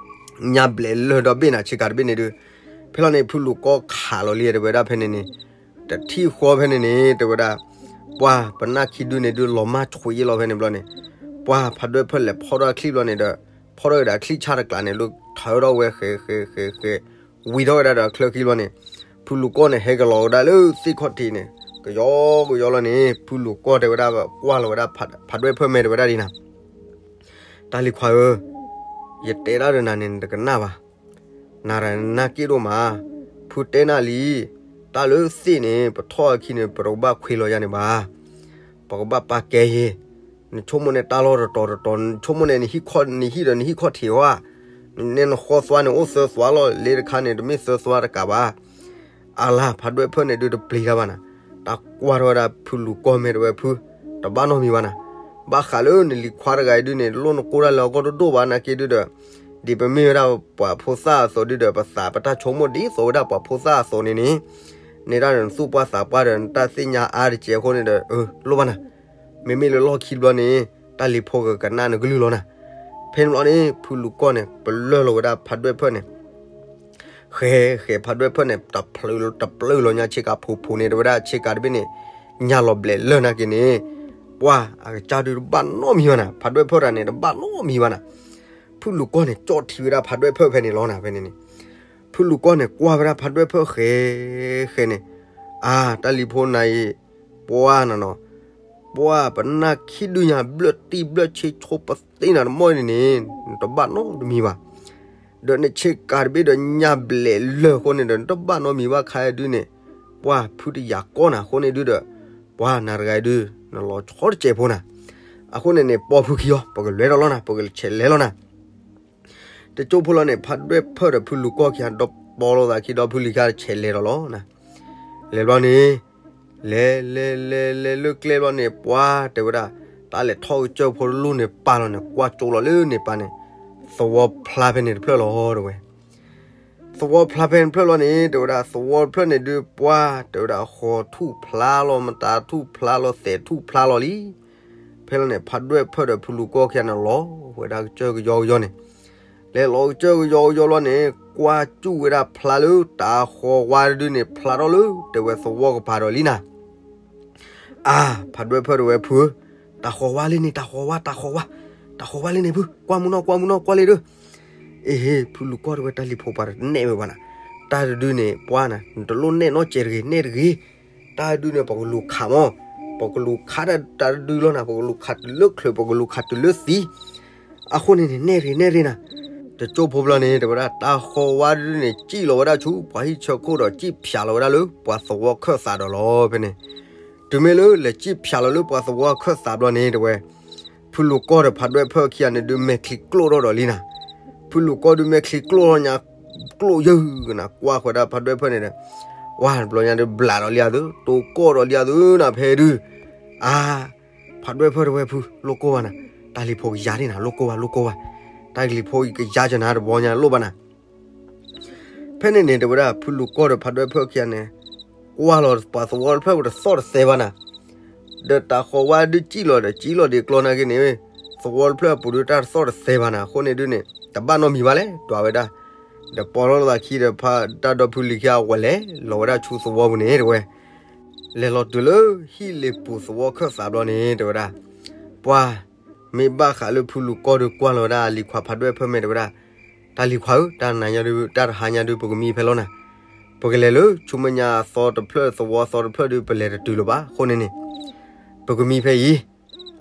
ညါဘျဲးလၢၢ်ဒီဘ့ၣ်နၤ ဆ့ကၤတဘ့ၣ်န့ၣ်ဒု, ဖဲလီၤန့ၣ် ဖုလူၤကီၢ်ခးလီၤလံ တဲဝဲဒၣ်ဖဲန့ၣ်န့ၣ်, တထံၣ်ဃီဖဲန့ၣ်န့ၣ် တဲဝဲဒၣ် ပှၤပနၢ်ခံဒုန့ၣ်ဒု လီၤမၢ်ဆွံယ့လီၤဖဲန့ၣ်ဘျီန့ၣ်, ပှၤဖးဒွဲၣ်ဖၢၣ်လဲၤဖီၣ်ထီၣ်အချံၣ်ဘျီန့ၣ်ဒီး ဖီၣ်ထီၣ်ကဒီးအချံၣ်ဆၣ်တကျးန့ၣ် လၢထၢထီၣ်ဝဲဃဲၤဃဲၤဃဲၤဃဲၤ, ဝံထီၣ်ဝဲဒၣ်ဒီးအချၢခံဘျီန့ၣ်, ဖုလူၤကီၢ်န့ၣ် ဟဲကလီၤဝဲဒၣ်လၢသ့ၣ်ခီၣ်ထံးန့ၣ် ကယီကယီလီၤန့ၣ် ဖုလူၤကီၢ်တဲဝဲဒၣ် ကွၢ်လီၤဝဲဒၣ် ဖးဒွဲၣ်ဖၢၣ်မဲာ်တဲဝဲဒၣ်ဒ်နၤ တၢ်လံၤခွါဧၢ, ယတဲဒၣ်ဒီးနၤန့ၣ် နတကနၣ်ဘၣ်. နၤဒီးနနာ်က့ၣ်ဒိၣ်မး, ဖုတဲနၤလံ, ဖ တၢ်လၢသ့ၣ်န့ၣ် ပထီၣ်အခံန့ၣ် ပတကဘၣ်ခွ့လီၤယၤန့ၣ်ဘၣ်. ပကဘၣ်ပာ်ကဲယ့ၤ. နဆိကမိၣ်န့ၣ်တၢ်လီၢ်တတီၤတတီၤ, နဆိကမိၣ်န့ၣ် နဟံၣ်ခီၣ်နဟံၣ်ဒီးနဟံၣ်ခီၣ်ထံးဝဲ, နန့ၣ်နဃီသွါန့ၣ် အိၣ်သၢသွါလီၤ, လ့တခါန့ၣ် တမ့ၢ်သၢသွါတကးဘၣ်. အလါ ဖးဒွဲၣ်ဖၢၣ်န့ၣ်ဒုးတပျံၤတၢ်ဘၣ်နၤ, တၢ်ကွၢ်ထီၣ်ဝဲဒၣ်ဖုလူၤကီၢ်မဲာ်တဝဲဖု, တဘၣ်နီတမံၤဘၣ်နၤ. ဘၣ်ဃးလၢနလံၤခွါတဂၤအံၤဒုးန့ၣ် လိၣ်နကိၢ်တၢ်လၢအဂီၢ်တဒိၣ်ဘၣ်နာ်က့ဒုးဒီး, ဒ်ပမ့ၢ်ဝဲဒၣ်ပှၤဖိသၣ်အသိးဒုးဒီး ပသးပတၢ်ဆိကမိၣ်ဒ်သိးဝဲဒၣ်ပှၤဖိသၣ်အသိးန့ၣ်န့ၣ်, န့ၣ်ဒၣ်နသူၣ်ပှၢ်သးပှၢ်ဒီး နတၢ်သ့ၣ်ညါအါတစဲးအဃိန့ၣ်ဒီး လိၣ်ဘၣ်နၤ. မ့မ့ၢ်လၢလီၢ်ခံတဘျီန့ၣ် တၢ်လံၤဖိကကနၣ်နကလုၢ်လီၤနၤ. ဖဲန့ၣ်ဘျီန့ၣ် ဖုလူၤကီၢ်န့ၣ် ပလၢၢ်လီၤဝဲဒၣ်ဖးဒွဲၣ်ဖၢၣ်န့ၣ် ဃဲဃဲဖးဒွဲၣ်ဖၢၣ်န့ၣ် တပျုာ်လီၤညါဆ့ကၤဖိးဖိးန့ၣ် တဝဲဒၣ်ဆ့ကၤတဘ့ၣ်န့ၣ် ညၣ်လီၤဘျဲးလၢၢ်နာ်က့န့ၣ်, ပှၢ်အကစၢ်ဒုးတဘၣ်နီတမံၤဘၣ်နၤ, ဖးဒွဲၣ်ဖၢၣ်တဂၤန့ၣ် တဘၣ်နီတမံၤဘၣ်နၤ. ဖုလူၤကီၢ်န့ၣ် ကၠီၣ်ထံဝဲဒၣ်ဖးဒွဲၣ်ဖၢၣ်ဖဲန့ၣ်လီၤနၤ. ဖဲန့ၣ်န့ၣ် ဖုလူၤကီၢ်န့ၣ် ကွၢ်ဝဲဒၣ်ဖးဒွဲၣ်ဖၢၣ်ဃဲ ဃဲန့ၣ်, အါ တၢ်လံၤဖိနၤအံၤ ပှၢ်နၤနီၤ, ပှၢ်ပနၢ်ခံဒုညါ ဘျၢၣ်တံၢ်ဘျၢၣ်ဆ့ဆိပသ့နၤတမီၢ်န့ၣ်န့ၣ် နတဘၣ်နီတမံၤဘၣ်. ဒီးနဆ့ကၤတဘ့ၣ်ဒီးညၣ်ဘျဲးလၢၢ်အဃိန့ၣ်ဒီး နတဘၣ်နီတမံၤဘၣ်ခါအံၤဒုးန့ၣ်, ပှၢ်ဖုတယာ်ကီၢ်နၤအဃိန့ၣ်ဒုးဒီး, ပှၢ်နၤတဂၤအံၤဒုး နလီၤဆီတစဲးဖိနၤ. အဃိန့ၣ်န့ၣ် ပိာ်ဖုခံအီၤ ပကလဲၤဒီးလီၤနၤ, ပကဆဲးလဲၤလီၤနၤ. တကၠိဖိလီၤန့ၣ် ဖးဒွဲၣ်ဖၢၣ်ဒီးဖုလူၤကီၢ်ခံဂၤ ဒီးပိာ်လိာ်သးခံဒီးဖုလံၤခံဂၤတဆဲးလဲၤဒီးလီၤနၤ. လဲၤဘျီန့ၣ် လဲၤလဲၤလဲၤလဲၤလၢကျဲဘျီန့ၣ် ပှၢ်တဲဝဲဒၣ်, တၢ်လဲၤထီၣ်ကစၢၢ်ဖိတလိၣ်န့ၣ် ပာ်လီၤန့ၣ် ကွၢ်ကၠိလီၤလၢန့ၣ်ပၢ်န့ၣ်, သဝီဖျါဖဲန့ၣ်တဖျၢၣ်လီၤတဲဝဲ. သဝီဖျါဖဲန့ၣ်တဖျၢၣ်လီၤန့ၣ် တဲဝဲဒၣ် သဝီတဖျၢၣ်န့ၣ်ဒုး ပှၢ်တဲဝဲဒၣ် ဃီၤထူၣ်ဖျါလီၤ မတၤထူၣ်ဖျါလီၤ သဲးထူၣ်ဖျါလီၤလံ. ဖဲလီၤန့ၣ် ဖးဒွဲၣ်ဖၢၣ်ဒီးဖုလူၤကီၢ်ခံဂၤန့ၣ် လီၤဝဲဒၣ်ကစၢၢ်ကယီကယီန့ၣ်, လဲၤလီၤကစၢၢ်ကယီကယီလီၤန့ၣ် ကွၢ်စူၣ်ဝဲဒၣ်ဖျါလၢတၢ်ဃီၤဝါတဒုန့ၣ် ဖျါထီၣ်လၢတဲဝဲသဝီကပၤဒီးလံနၤ. အါ ဖးဒွဲၣ်ဖၢၣ်တဲဝဲဖုဧၢ, တၢ်ဃီၤဝါလံန့ၣ် တၢ်ဃီၤဝါ တၢ်ဃီၤဝါ, တၢ်ဃီၤဝါလံန့ၣ်ဖု, ကွၢ်မုၢ်နီၢ် ကွၢ်မုၢ်နီၢ် ကွၢ်လံဒီး. အ့ဟ့ ဖုလူၤကီၢ်တဲဝဲ တၢ်လံၤဖိပှၤတနဲၣ်ဝဲဘၣ်နၤ, တၢ်တဒုန့ၣ် ပှၢ်နၤ နတလိၣ်နဲၣ်နီတစဲးတဂ့ၤ နဲၣ်တဂ့ၤ. တၢ်တဒုန့ၣ် ပကလူၤခးမီၢ်, ပကလူၤခးတၢ်တဒုလီၤနၤ, ပကလူၤခးတုၤလၢချၢၣ် ပကလူၤခးတုၤလၢသံ. အဃိန့ၣ်န့ၣ် နဲၣ်တဂ့ၤ နဲၣ်တဂ့ၤနၤ. တကၠိဖိဘျီန့ၣ် တဲဝဲဒၣ် တၢ်ဃီၤဝါတဒုန့ၣ် စံၣ်လီၤဝဲဒၣ်ဆူပှၤဟံၣ်ဆၢခိၣ်ဒီး စံၣ်ဖၠးလီၤဝဲဒၣ်လၢပှၤသဝီခၢၣ်သးဒီးလီၤဖဲန့ၣ်. တုၤမ့ၢ်လၢလဲၤစံၣ်ဖၠးလီၤလၢပှၤသဝီခၢၣ်သးဘျီန့ၣ် တဲဝဲ ဖုလူၤကီၢ်ဒီးဖးဒွဲၣ်ဖၢၣ်ခံဂၤန့ၣ်ဒုး မဲာ်ချံကျိၣ်ထီၣ်ဒီးလံနၤ. ဖုလူၤကီၢ်ဒုး မဲာ်ချံကျိၣ်ထီၣ်ညါ ကျိၣ်ယၢၢ်နၤ ကွၢ်ဃီၤဒၣ်ဖးဒွဲၣ်ဖၢၣ်န့ၣ်ဒီး, ဝါတဘျီညါဒုး ဘျးဒီးလံအသိး တိၢ်ကီၢ်ဒီးလံအသိးနၤ ဖဲဒုး. အါ ဖးဒွဲၣ်ဖၢၣ်တဲဝဲဖု လိၣ်ကိၢ်ဘၣ်နၤ, တၢ်လံၤဖိကယၤန့ၣ်နၤ လိၣ်ကိၢ်ဘၣ် လိၣ်ကိၢ်ဘၣ်, တၢ်လံၤဖိကယၤကနၤတဘျီညါလိၣ်ဘၣ်နၤ. ဖဲန့ၣ်န့ၣ် တဲဝဲဒၣ် ဖုလူၤကီၢ်ဒီးဖးဒွဲၣ်ဖၢၣ်ခံဂၤန့ၣ် ကွၢ်လီၤပှၤသဝီတဖျၢၣ်ပူၤတသီၣ်တသဲဘၣ်နၤ. ဒီးတၢ်ဃီၤဝါဒုးစံၣ်လီၤဒီး စံၣ်လီၤဒံးကျီနာ်က့န့ၣ်, သဝီတဖျၢၣ်အပူၤဒုးတၢ်တသီၣ်တသဲဘၣ်နၤ အဃိန့ၣ်ဒုးန့ၣ် တဘၣ်နီတမံၤဘၣ်လဲၣ် ဒွးဝဲဒၣ်. ဒီးပိာ်ထီၣ်လိာ်သးခံဒီးဖးဒွဲၣ်ဖုလံၤခံဂၤဝဲလဲၤလီၤဝဲဒၣ်ဆူသဝီပူၤန့ၣ် တဲဝဲ လဲၤလီၤတုၤလၢဟံၣ်လ့ၤပူၤသဝီခၢၣ်သးဘျီန့ၣ် တဲဝဲဒၣ်, ပှၤ မ့ၢ်ဘၣ်ဃးလၢဖုလူၤကီၢ်ဒုးကွၢ်လီၤဝဲဒၣ်လံၤခွါဖးဒွဲၣ်ဖၢၣ်မဲာ်တဲဝဲဒၣ်, တၢ်လံၤခွါဧၢ, တၢ်နၤညါဒုး တၢ်တဟါညါဒုး ပကမံဖဲလီၤနၤ. ပကလဲၤလၢဆူမဲာ်ညါအသီတဖျၢၣ်သဝီသီတဖျၢၣ်ဒုး ပလဲၤတတုၤလၢၤဘၣ် အဃိန့ၣ်န့ၣ် ပကမံဖဲအံၤ.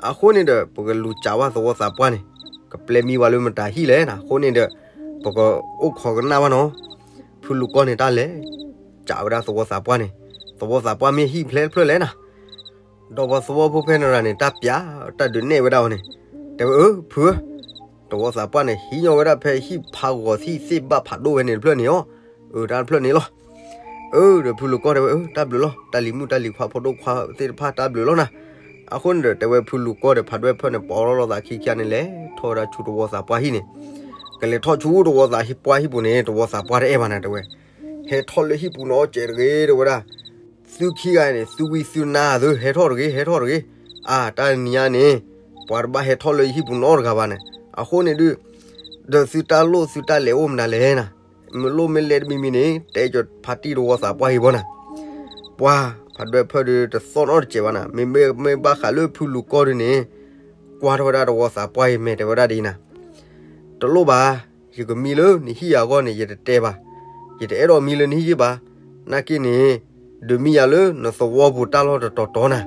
အဃိန့ၣ်ဒီး ပကလူၤစးဝဲသဝီသးပှၢ်န့ၣ်, ကပျဲမံဝဲလၢမတၤဟံၣ်လဲၣ်နၤ အဃိန့ၣ်ဒီး ပကအိၣ်ခိးကနၣ်ဘၣ်နီၤ. ဖုလူၤကီၢ်န့ၣ်တၢ်လဲၤ စးဝဲဒၣ်သဝီသးပှၢ်န့ၣ်, သဝီသးပှၢ်မ့ၢ်ဟံၣ်ဖျဲၣ်တဖျၢၣ်လဲၣ်နၤ. ဒီးပှၤသဝီဖိဖဲနရၤန့ၣ် တၢ်ပျး တၢ်ဒုးနဲၣ်ဝဲဒၣ်အီၤန့ၣ်, တဲဝဲ အၢ ဖုဧၢ, သဝီသးပှၢ်န့ၣ် ဟံးညီဝဲဒၣ်ဖဲဟံၣ်ဖးဂီၤဟံၣ်သ့ၣ်ဘၣ်ဖးဒိၣ်ဝဲန့ၣ်တဖျၢၣ်န့ၣ်အီၤ, အၢ တၢ်တဖျၢၣ်န့ၣ်လီၤ. အၢ ဒီးဖုလူၤကီၢ်တဲဝဲ အၢ တၢ်ဘျုးလီၤ, တၢ်လံၤမုၣ်တၢ်လံၤခွါဖိဒိၣ်ခွါသ့ၣ်တဖၣ်တၢ်ဘျုးလီၤနၤ. အဃိန့ၣ်ဒီး တဲဝဲဖုလူၤကီၢ်ဒီးဖးဒွဲၣ်ဖၢၣ်န့ၣ် ပိာ်ထီၣ်လိာ်သးခံခံဂၤန့ၣ် လဲၤထီၣ်ဝဲဒၣ်ဆူသဝီသးပှၢ်ဟံၣ်န့ၣ်, ကလဲၤထီၣ်ဆူသဝီသးပှၢ်ဟံၣ်ပူၤန့ၣ် သဝီသးပှၢ်တအဲၣ်ဘၣ်နၤ တဲဝဲ, ဟဲထီၣ်လၢဟံၣ်ပူၤနီၤစဲးတဂ့ၤ တဲဝဲဒၣ်. သုခံဂၤန့ၣ် သုဝံသုနါသု ဟဲထီၣ်တဂ့ၤ ဟဲထီၣ်တဂ့ၤ. အါ တၢ်နံၤညါန့ၣ် ပှၤတဘၣ်ဟဲထီၣ်လၢယဟံၣ်ပူၤနီတဂၤဘၣ်န့ၣ်, အဃိန့ၣ်ဒုး ဒီးသုတၢ်လိၣ်သုတၢ်လဲၤအိၣ်မနုၤလဲၣ်နၤ, မ့ၢ်လိၣ်မ့ၢ်လဲၣ်တမံၤမံၤန့ၣ် တဲကၠီၤဖါတံၢ်သဝီသးပှၢ်ဟံၣ်ဘီနၤ. ပှၤဖးဒွဲၣ်ဖၢၣ်ဒုးတသီၣ်နီတစဲးဘၣ်နၤ, မ့မ့ၢ်ဘၣ်ဃးလၢဖုလူၤကီၢ်ဒုးန့ၣ် ကွၢ်ထီၣ်ဝဲဒၣ်သဝီသးပှၢ်အံၤ မဲာ်တဲဝဲဒၣ်ဒ်အံၤနၤ, တလိၣ်ဘၣ်, ယကမံလၢနဟံၣ်အဂီၢ်န့ၣ် ယတတဲဘၣ်, ယတအဲၣ်ဒိးမံလၢနဟံၣ်ယ့ၢ်ဘၣ်, နာ်က့န့ၣ် ဒုးမံယၤလၢနသဝီပူၤတၢ်လီၢ်တတီၤတီၤနၤ.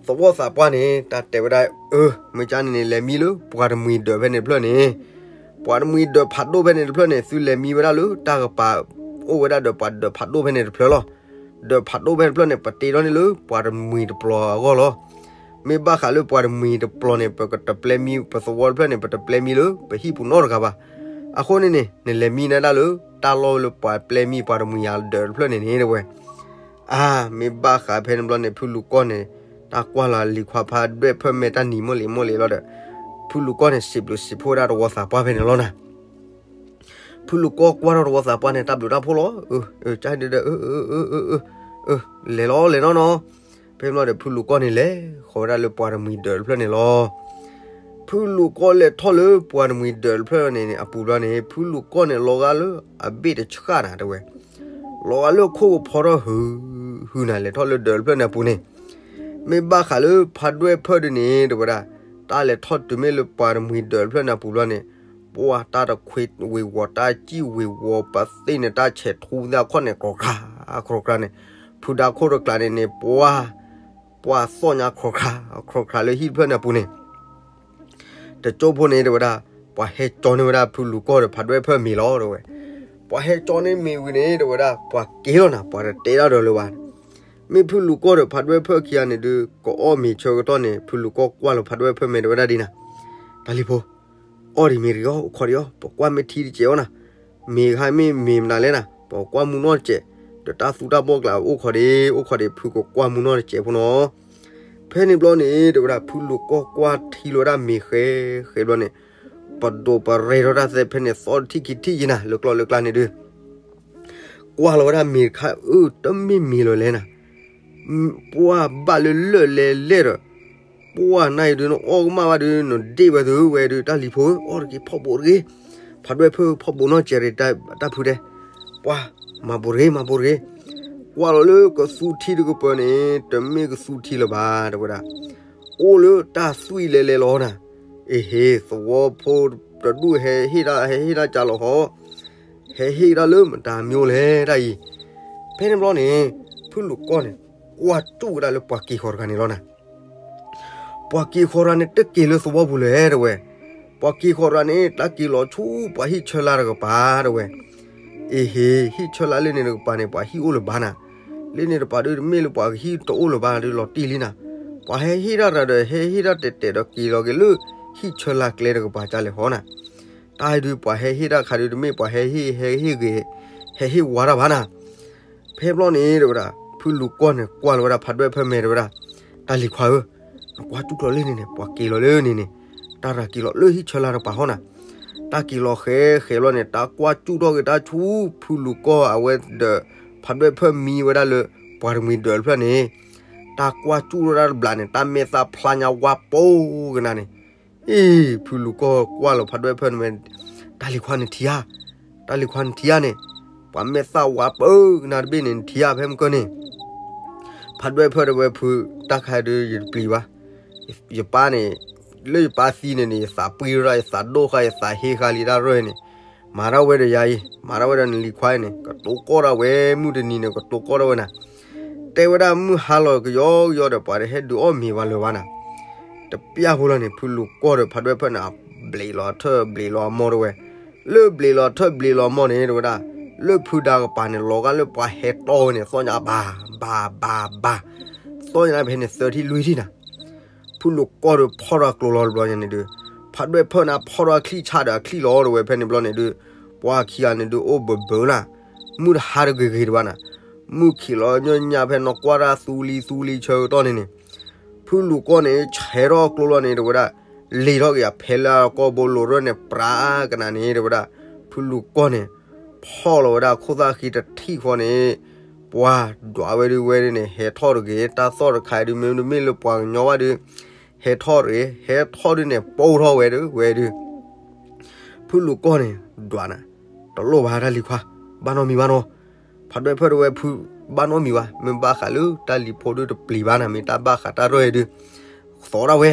သဝီသးပှၢ်န့ၣ် တၢ်တဲဝဲဒၣ် အၢ မ့ၢ်ကန့ၣ်န့ၣ် လဲၤမံလၢပှၤတမှံၤဒၢးဖဲန့ၣ်တဖျၢၣ်န့ၣ်, ပှၤတမှံၤဒၢးဖးဒိၣ်ဖဲန့ၣ်တဖျၢၣ်န့ၣ် သုလဲၤမံဝဲဒၣ်လၢတၢ်ကပၤ အိၣ်ဝဲဒၣ်ဒီးပှၤဒၢးဖးဒိၣ်ဖဲန့ၣ်တဖျၢၣ်လီၤ. ဒၢးဖးဒိၣ်ဖဲတဖျၢၣ်န့ၣ် ပတ့ထီၣ်န့ၢ်လၢပှၤတမှံၤတပျီၤအဂီၢ်လီၤ. မ့ၢ်ဘၣ်ဃးလၢပှၤတမှံၤတပျီၤန့ၣ် ပကတပျဲမံ ပသဝီတဖျၢၣ်န့ၣ် ပတပျဲမံလၢပဟံၣ်ပူၤနီတဂၤဘၣ်. အဃိန့ၣ်န့ၣ် နလဲၤမံနဒၣ်လၢတၢ်လီၢ်လၢပှၤပျဲမံပှၤတမှံၤယၤဒၢးတဖျၢၣ်န့ၣ်န့ၣ်တဝဲ အါ မ့ၢ်ဘၣ်ဃးဖဲန့ၣ်ဘျီန့ၣ် ဖုလူၤကီၢ်န့ၣ် တၢ်ကွၢ်လီၤလံၤခွါဖးဒွဲၣ်ဖၢၣ်မဲာ်တၢ်နံၤမုၢ်လံၤမုၢ်လံၤလီၤဒီး ဖုလူၤကီၢ်န့ၣ် စံးဘျုးစံးဖှိၣ်ဝဲဒၣ်တဝီသးပှၢ်ဖဲန့ၣ်လီၤနၤ. ဖုလူၤကီၢ်ကွၢ်ထီၣ်တဝီသးပှၢ်န့ၣ် တၢ်ဘျုးတၢ်ဖှိၣ်လီၤ. ကဒီး လဲၤလီၤလဲၤနီၢ်နီၢ်. ဖဲန့ၣ်ဘျီဒီး ဖုလူၤကီၢ်န့ၣ်လဲၤဃီၤဝဲဒၣ်လၢပှၤတမှံၤဒၢးတဖျၢၣ်န့ၣ်လီၤ. ဖုလူၤကီၢ်လဲၤထီၣ်လၢပှၤတမှံၤဒၢးတဖျၢၣ်န့ၣ်အပူၤဘျီန့ၣ် ဖုလူၤကီၢ်န့ၣ် လီၤဂာ်လၢအဘ့ၣ်တဆှၣ်နၤတဝဲ လီၤဂာ်လၢခိၣ်ကဖီထီၣ်ဟု ဟုနၤ လဲၤထီၣ်လၢဒၢးတဖျၢၣ်န့ၣ်အပူၤန့ၣ် မ့ၢ်ဘၣ်ဃးလၢဖးဒွဲၣ်ဖၢၣ်ဒုန့ၣ် တဝဲဒၣ် တၢ်လဲၤထီၣ်တုၤမ့ၢ်လၢပှၤတမှံၤဒၢးတဖျၢၣ်န့ၣ်အပူၤဘျီန့ၣ် ပှၤတၢ်တခွ့ဝ့ၤဝီၤ တၢ်စံၣ်ဝ့ၤဝီၤ ပသ့ၣ်န့ၣ် တၢ်ဆဲးထူသၣ်ခီၣ်န့ၣ် ကြီၤကြီၤ ကြီၤကြီၤန့ၣ် ဖုဒါခိၣ်တကျးန့ၣ်န့ၣ် ပှၤ ပှၤသီၣ်ညါကြီၤကြီၤ ကြီၤကြီၤလၢဟံၣ်တဖျၢၣ်န့ၣ်အပူၤန့ၣ် တကၠိဖိန့ၣ် တဝဲဒၣ် ပှၤဟဲကၠီန့ၢ်ဝဲဒၣ်ဖုလူၤကီၢ်ဒီးဖးဒွဲၣ်ဖၢၣ်မ့ၤလီၤ တဝဲ ပှၤဟဲကၠီန့ၢ်မ့ၤဝံၤန့ၣ် တဝဲဒၣ် ပှၤက့ၤလီၤနၤ ပှၤတတဲတၢ်ဒီးလၢၤဘၣ်. မ့ၢ်ဖုလူၤကီၢ်ဒီးဖးဒွဲၣ်ဖၢၣ်ခံဂၤန့ၣ်ဒုး ကအီၣ်မ့ၤဆၢကတီၢ်န့ၣ် ဖုလူၤကီၢ်ကွၢ်လီၤဖးဒွဲၣ်ဖၢၣ်မဲာ် တဝဲဒၣ်ဒ်နၤ တၢ်လံၤဖိ အီၣ်ဒံးမ့ၤတဂ့ၤအီၤ အိၣ်ခိးဒံးအီၤ ပကွၢ်မ့ၢ်ထံတစဲးအီၤနၤ, မ့ၢ်ခါမ့ၢ်မ့ၤမနုၤလဲၣ်နၤ ပကွၢ်မူနီၢ်တစဲး, ဒီးတၢ်သူတၢ်ဘီၣ်ကျါအိၣ်ခိးဒံး အိၣ်ခိးဒံး ဖုကကွၢ်မူနီၢ်တစဲးဖိနီၤ. ဖဲန့ၣ်ဘျီန့ၣ် တဝဲဒၣ် ဖုလူၤကီၢ်ကွၢ်ထံလီၤဝဲဒၣ်မ့ၤဃဲးဃဲးဘျီန့ၣ်, ပဒိးပရဲထီၣ်တၢ်သဲဖဲန့ၣ် သီၣ်တထံၣ်ခံထံၣ်ယံၤနၤ လၢကျီၢ်လၢကျါန့ၣ်ဒုး ကွၢ်လီၤဝဲဒၣ်မ့ၤတခါ အၢ တမ့ၢ်မ့ၤလၢၤလဲၣ်နၤ ပှၢ်ဘၣ်လၢလၢၢ်လဲၤလဲၣ်ဒီး, ပှၢ်နၤအံၤဒုး နအီၣ်ကမၣ်ဘၣ်ဒုး နဒ့ၣ်ဝဲသုဝဲဒုး တၢ်လံၤဖိဧၢ အီၣ်တက့ၤဖီၣ်ဘိးတဂ့ၤ, ဖးဒွဲၣ်ဖၢၣ်ဖီၣ်ဘိးနီၢ်စဲးရ့ၣ် တၢ်ဖုတဲ, ပှၢ် မၤဘိးတဂ့ၤ မၤဘိးတဂ့ၤ, ကွၢ်လီၤလၢကသူထံတကပၤန့ၣ် တမ့ၢ်ကသူထံလၢၤဘၣ် တဝဲဒၣ် အိၣ်လၢတၢ်သွံၣ်လဲၤလဲၤလီၤနၤ, အ့ဟ့ သဝီဖိတဒူၣ်ဟဲဟ့ၣ်တၢ် ဟဲဟ့ၣ်တၢ်ကၢ်လီၤဟီ ဟဲဟ့ၣ်တၢ်လၢမတၤမံၤအိၣ်လဲၣ်တၢ်အံၤ, ဖဲန့ၣ်ဘျီန့ၣ် ဖုလူၤကီၢ်န့ၣ် ကွၢ်စူၣ်ဝဲဒၣ်လၢပှၤက့ၤဃီၤတဂၤန့ၣ်လီၤနၤ ပှၤက့ၤဃီၤတဂၤန့ၣ် တက့ၤလၢသဝီပူၤလဲၣ်တဝဲ, ပှၤက့ၤဃီၤတဂၤန့ၣ် တၢ်က့ၤလီၤဆူပှၤဟံၣ်ဆၢလါတကပၤတဝဲ, အ့ဟ့ ဟံၣ်ဆၢလါလၢန့ၣ်တကပၤန့ၣ် ပှၤဟံၣ်အိၣ်လၢၤဘၣ်နၤ, လၢန့ၣ်တကပၤဒုးတမ့ၢ်လၢပှၤကဟံၣ်တအိၣ်လၢၤဘၣ်ဒုးလီၤတံၢ်လံနၤ, ပှၤဟဲဟ့ၣ်တၢ်တဂၤဒီး ဟဲဟ့ၣ်တၢ်တဲာ်တဲာ်ဒီးက့ၤလီၤက့ၤလၢ ဟံၣ်ဆၢလါကျဲတကပၤကလဲၣ်ဟီနၤ, တၢ်ဒုးပှၤဟဲဟ့ၣ်တၢ်ခါဒုးတမ့ၢ်ပှၤဟဲဟ့ၣ်ဟဲဟ့ၣ်ဂ့ၤ ဟဲဟ့ၣ်ဝါတၢ်ဘၣ်နၤ ဖဲဘျီန့ၣ်တဝဲဒၣ် ဖုလူၤကီၢ်န့ၣ် ကွၢ်လီၤဝဲဒၣ်ဖးဒွဲၣ်ဖၢၣ်မဲာ်တဝဲဒၣ်, တၢ်လံၤခွါဧၢ, နကွၢ်စူၣ်ကျီၤလၢန့ၣ်န့ၣ် ပှၤက့ၤလီၤလၢန့ၣ်န့ၣ်, တၢ်တဂၤက့ၤလီၤလၢဟံၣ်ဆၢလါတကပၤဟီနၤ, တၢ်က့ၤလီၤဃဲးဃဲးဘျီန့ၣ် တၢ်ကွၢ်စူၣ်ထီၣ်က့ၤတၢ်ဆူ ဖုလူၤကီၢ်အဝဲဒီး ဖးဒွဲၣ်ဖၢၣ်မံဝဲဒၣ်လၢ ပှၤတမှံၤဒၢးတဖျၢၣ်န့ၣ်, တၢ်ကွၢ်စူၣ်ထီၣ်တၢ်တဘျီန့ၣ် တၢ်မဲာ်သၣ်ဖျါညါဝါပိကနၤန့ၣ် အ့ ဖုလူၤကီၢ်ကွၢ်လီၤဖးဒွဲၣ်ဖၢၣ်န့ၣ်ဝဲ, တၢ်လံၤခွါနထံဧါ, တၢ်လံၤခွါနထံဧါန့ၣ်, ပှၤမဲာ်သၣ်ဝါပၢကနၤတဘ့ၣ်န့ၣ် နထံဧါဖဲမုၢ်ကၢၢ်န့ၣ်, ဖးဒွဲၣ်ဖၢၣ်တဝဲဖု, တၢ်ခါဒုးယတပျံၤဘၣ်, ယပၢ်န့ၣ်, လၢယပၢ်သံန့ၣ်န့ၣ် ယသးပှံထီၣ် ယသးဒိၣ်ဃာ် ယသးဟ့ဃာ်လံတၢ်ရၢၢ်န့ၣ်, မၤတၢ်ဝဲဒီးယၤအံၤ, မၤတၢ်ဝဲဒီးနလံၤခွါအံၤန့ၣ် ကတိၤကီၢ်ဒၣ်ဝဲ မုၢ်တနံၤန့ၣ် ကတိၤကီၢ်ဒၣ်ဝဲနၤ တဲဝဲဒၣ်မုၢ်ဟါလီၤကယီကယီဒီး ပှၤတဟဲဒုးအီၣ်မ့ၤဝဲလၢၤဘၣ်နၤ, တပျၢ်ဖိလီၤန့ၣ် ဖုလူၤကီၢ်ဒီးဖးဒွဲၣ်ဖၢၣ်န့ၣ် ဘျံးလီၤအထၢၣ်ဘျံးလီၤအမီၢ်တဝဲ, လၢဘျံးလီၤအထၢၣ်ဘျံးလီၤအမီၢ်န့ၣ် တဝဲဒၣ်, လၢဖုဒါကပၤန့ၣ် လီၤဂာ်လၢပှၤဟဲတီၢ်ဝဲန့ၣ် သီၣ်ညါဘၣ်, ဘၣ် ဘၣ် ဘၣ်, သီၣ်ညါဖဲန့ၣ် သၢထံၣ်လွံၢ်ထံၣ်နၤ ဖုလူၤကီၢ်ဒီးဖီၣ်ထီၣ်ကျိလီၤတဘျီညါန့ၣ်ဒုး, ဖးဒွဲၣ်ဖၢၣ်န့ၣ် ဖီၣ်ထီၣ်ချံၣ်ဆၣ်ဒီးအချံၣ်လီၤတဝဲဖဲန့ၣ်ဘျီန့ၣ်ဒုး, ပှၤခံဂၤန့ၣ်ဒုးအိၣ်ဘၢဘၢနၤ, မုၢ်တဟါတဂ့ၤဂ့ၤတဘၣ်နၤ, မုၢ်ခံးလီၤညါညါဖဲနီၢ်ကွၢ်တၢ်သူလံသူလံဆၢကတီၢ်န့ၣ်န့ၣ်, ဖုလူၤကီၢ်န့ၣ် ဆဲးထီၣ်ကျိလီၤန့ၣ် တဝဲဒၣ်, လ့ၤထီၣ်က့ၤအဖဲလၢအကီၢ်ဘိလိၤရၢၢ်န့ၣ် ပြးကနၤန့ၣ် တဝဲဒၣ်, ဖုလူၤကီၢ်န့ၣ် ဖီၣ်လီၤဝဲဒၣ်ခိၣ်သၣ်ဃံတထံၣ်ဃီန့ၣ်, ပှၤဒွးဝဲဒုးဝဲန့ၣ် ဟဲထီၣ်တဂ့ၤ တၢ်သီၣ်တခါဒုး မ့တမ့ၢ်လၢပှၤကညီဘၣ်ဒုး, ဟဲထီၣ်တဂ့ၤ ဟဲထီၣ်ဒုးန့ၣ် ပိၢ်ထီၣ်ဝဲဒုးဝဲဒုး ဖုလူၤကီၢ်န့ၣ် ဒွးနၤ, တလိၣ်ဘၣ်တၢ်လံၤခွါ, ဘၣ်နီတမံၤဘၣ်နီၤ, ဖးဒွဲၣ်ဖၢၣ်တဝဲဖု, ဘၣ်နီတမံၤဘၣ် မ့ၢ်ဘၣ်ဃးလၢတၢ်လံၤဖိဒုးတပျံၤဘၣ်နၤ မ့ၢ်တၢ်ဘၣ်ဃးတၢ်ရၢၢ်ဒုး, သီၣ်ဒၣ်ဝဲ,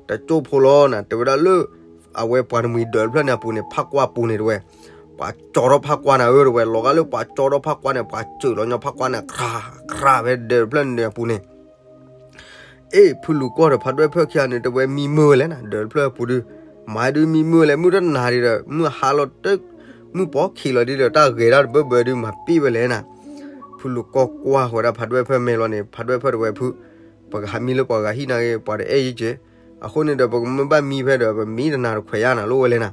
တကၠိဖိလီၤနၤ တဝဲဒၣ်လၢ, အဝဲပှၤတမှံၤဒၢးတဖျၢၣ်န့ၣ်အပူၤန့ၣ် ဖးကွၢ်ပူၤန့ၣ်တဝဲ, ပှၤကၠီထီၣ်ဖးကွၢ်နၤဧၢတဝဲ လီၤဂာ်လၢပှၤကၠီထီၣ်ဖးကွၢ်န့ၣ် ပှၤစၢးလီၤညီဖးကွၢ်န့ၣ် ကြၢးကြၢးဖဲဒၢးတဖျၢၣ်န့ၣ်အပူၤန့ၣ် အ့ၣ် ဖုလူၤကီၢ်ဒီးဖးဒွဲၣ်ဖၢၣ်ခံဂၤန့ၣ် တဝဲမံမုၢ်ဝဲလဲၣ်နၤ ဒၢးတဖျၢၣ်အပူၤဒုး, မၤဒုးမံမုၢ်ဝဲလဲၣ် မုၢ်တနၤဒံးဒီး မုၢ်ဟါလီၤတ, မုၢ်ပီၣ်ခံးလီၤဒ်ဒီး တၢ်ဂဲၤတၢ်တဘၢဘၢဒုး မၤပ့ၢ်ဝဲလဲၣ်နၤ. ဖုလူၤကီၢ်ကွၢ်ဃီၤဝဲဒၣ်ဖးဒွဲၣ်ဖၢၣ်မဲာ်လီၤန့ၣ်, ဖးဒွဲၣ်ဖၢၣ်တဲဝဲဖု, ပကဟးမံလၢပှၤဂၤဟံၣ်နာ်က့ ပှၤတအဲၣ်ယက့ၤ. အဃိန့ၣ်ဒီး ပကမၢဘၣ်မံဖဲဒီး ပမံတနၤတခွဲးယါနၤ လိၣ်ဝဲလဲၣ်နၤ.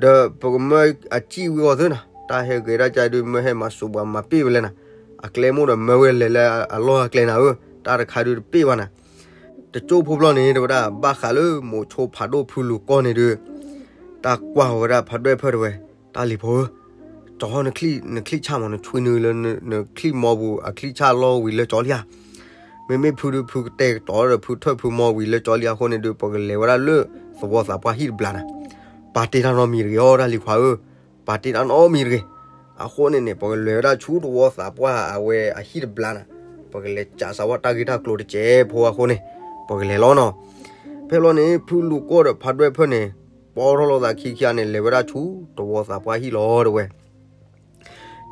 ဒီးပကမၢအစံၣ်ဝံၤဂီၤသုနၤ, တၢ်ဟဲဂဲၤတၢ်ကါဒုး မၢဟဲမၤစိာ်ပှၤမၤပ့ၢ်ဝဲလဲၣ်နၤ. အကျဲမိၣ်ဒီးမၢဝဲလဲၤလၢအလီၢ်အကျဲနၤဧၢ, တၢ်တခါဒုးတပ့ၢ်ဘၣ်နၤ. တကၠိဖိဘျီန့ၣ် တဲဝဲဒၣ် ဘၣ်ဃးလၢမိၤဆိဖးဒိၣ်ဖုလူၤကီၢ်န့ၣ်ဒုး, တၢ်ကွၢ်ဃီၤဝဲဒၣ်ဖးဒွဲၣ်ဖၢၣ်တဲဝဲ, တၢ်လံၤဖိဧၢ, ကၠီနချံၣ်ဆၣ်မး နဆွံနုာ်လၢနချံၣ်မီပူၤ အချံၣ်ဆၣ်လီၢ်ဝံၤလၢကၠီလံဧါ. မ့မ့ၢ်ဖုဒုး ဖုကတဲာ်ကတီၤဒီး ဖုထၢၣ်ဖုမီဝံၤလၢကၠီလံအဃိန့ၣ်ဒုး ပကလဲၤဝဲဒၣ်လၢသဝီသးပှၢ်ဟံၣ်တဘျီနၤ. ပာ်တ့ၢ်တၢ်နီတမံၤတဂ့ၤအီၤ တၢ်လံၤခွါဧၢ, ပာ်တ့ၢ်တၢ်နီတမံၤတဂ့ၤ. အဃိန့ၣ်န့ၣ် ပကလဲၤဝဲဒၣ်ဆူသဝီသးပှၢ်အဝဲအဟံၣ်တဘျီနၤ, ပကလဲၤစးစးဝဲတၢ်ဂ့ၢ်တၢ်ကျိၤတစဲးဖိအဃိန့ၣ်, ပကလဲၤလီၤနီၤ. ဖဲဘျီန့ၣ် ဖုလူၤကီၢ်ဒီးဖးဒွဲၣ်ဖၢၣ်န့ၣ် ပီထီၣ်လိာ်သးခံခံဂၤန့ၣ် လဲၤဝဲဒၣ်ဆူသဝီသးပှၢ်ဟံၣ်လီၤတဲဝဲ.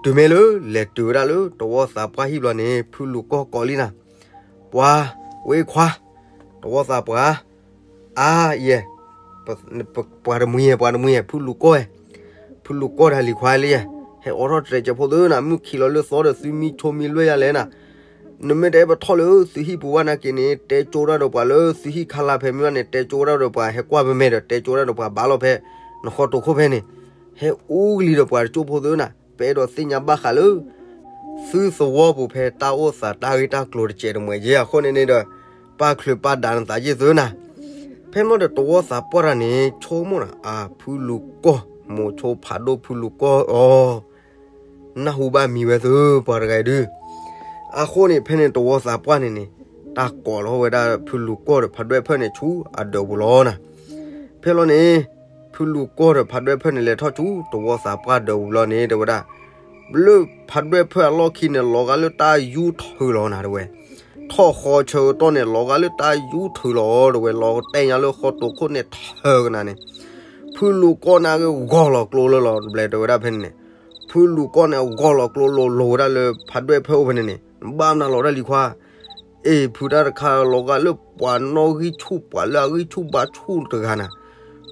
တုၤမ့ၢ်လၢလဲၤတုၤဝဲဒၣ်လၢသဝီသးပှၢ်ဟံၣ်ဘျီန့ၣ် ဖုလူၤကီၢ်ကိးလံနၤ, ပှၤ, ဝဲခွါ, သဝီသးပှၢ်, အါယဲၢ်, ပှၤတမှံၤယဲၢ် ပှၤတမှံၤယဲၢ် ဖုလူၤကီၢ်ယဲၢ်, ဖုလူၤကီၢ်တၢ်လံၤခွါလံယဲၢ်, ဟဲအိးထီၣ်တြဲၤကဲးဖိသုနၤ, မုၢ်ခံးလီၤလၢသီဒီးသုမံဆိမံလွဲၢ်ယၤလဲၣ်နၤ. နမ့ၢ်တအဲၣ်ပထီၣ်လၢသုဟံၣ်ပူၤဘၣ်နာ်က့န့ၣ် တဲကၠိတၢ်ဒီးပှၤလၢသုဟံၣ်ခါလၢ်ဖဲမ့ၢ်ဘၣ်န့ၣ် တဲကၠိတၢ်ဒီးပှၤ ဟဲကွၢ်ပမဲာ်ဒီး တဲကၠိတၢ်ဒီးပှၤဘၣ်လီၤဖဲ နဃီတိာ်ခိၣ်ဖဲန့ၣ်, ဟဲအူကလံၤဒီးပှၤတကၠိဖိသုနၤ, ပအဲၣ်ဒိးသ့ၣ်ညါဘၣ်ဃးလၢ သုသဝီပူၤဖဲတၢ်အိၣ်သးတၢ်ဂ့ၢ်တၢ်ကျိၤတစဲးတမှဲၤယဲၢ်အဃိန့ၣ်န့ၣ်ဒီး ပာ်ချုးပာ်ဒးနသးယဲၢ်သုနၤ. ဖဲမ့ၢ်ဒီးသဝီသးပှၢ်တၢ်န့ၣ် ဆိကမိၣ်နၤ အဖုလူၤကီၢ် မိၤဆိဖးဒိၣ်ဖုလူၤကီၢ်အီၤ နၢ်ဟူဘၣ်မံၤဝဲသုပှၤတဂၤအံၤဒုး. အဃိန့ၣ် ဖဲန့ၣ်သဝီသးပှၢ်န့ၣ်န့ၣ် တၢ်ကိးလီၤဝဲဒၣ်ဖုလူၤကီၢ်ဒီးဖးဒွဲၣ်ဖၢၣ်န့ၣ်ဆူအဒၢးပူၤလီၤနၤ. ဖဲလီၤန့ၣ် ဖုလူၤကီၢ်ဒီးဖးဒွဲၣ်ဖၢၣ်န့ၣ် လဲၤထီၣ်ဆူသဝီသးပှၢ်ဒၢးပူၤလီၤန့ၣ် တဲဝဲဒၣ် လၢဖးဒွဲၣ်ဖၢၣ်အလီၢ်ခံန့ၣ် လီၤဂာ်လၢတၢ်ယူထၢလီၤနၤတဲဝဲ. ထီၣ်ဃီဆၢကတီၢ်န့ၣ် လီၤဂာ်လၢတၢ်ယူထၢလီၤတဲဝဲ, လီၤတဲာ်ညါလၢဃီတိာ်ခိၣ်န့ၣ်ထၢကနၤန့ၣ်, ဖုလူၤကီၢ်န့ၣ်က့ၤဂီၢ်လီၤကျိလၢလီၤဘျဲးတဲဝဲဒၣ်ဖဲန့ၣ်န့ၣ်, ဖုလူၤကီၢ်န့ၣ်ဂီၢ်လီၤကျိလိၤလိၤဝဲဒၣ်လၢဖးဒွဲၣ်ဖၢၣ်အိၣ်ဖဲန့ၣ်န့ၣ်, ဘၣ်မနုၤလီၤတၢ်လံၤခွါ အ့ၣ် ဖုတၢ်တခါလီၤဂာ်လၢပှၤနီၣ်ဂံၢ်ဆူၣ် ပှၤလၢအဂံၢ်ဆူၣ်ဘါဆူၣ်တဂၤနၤ,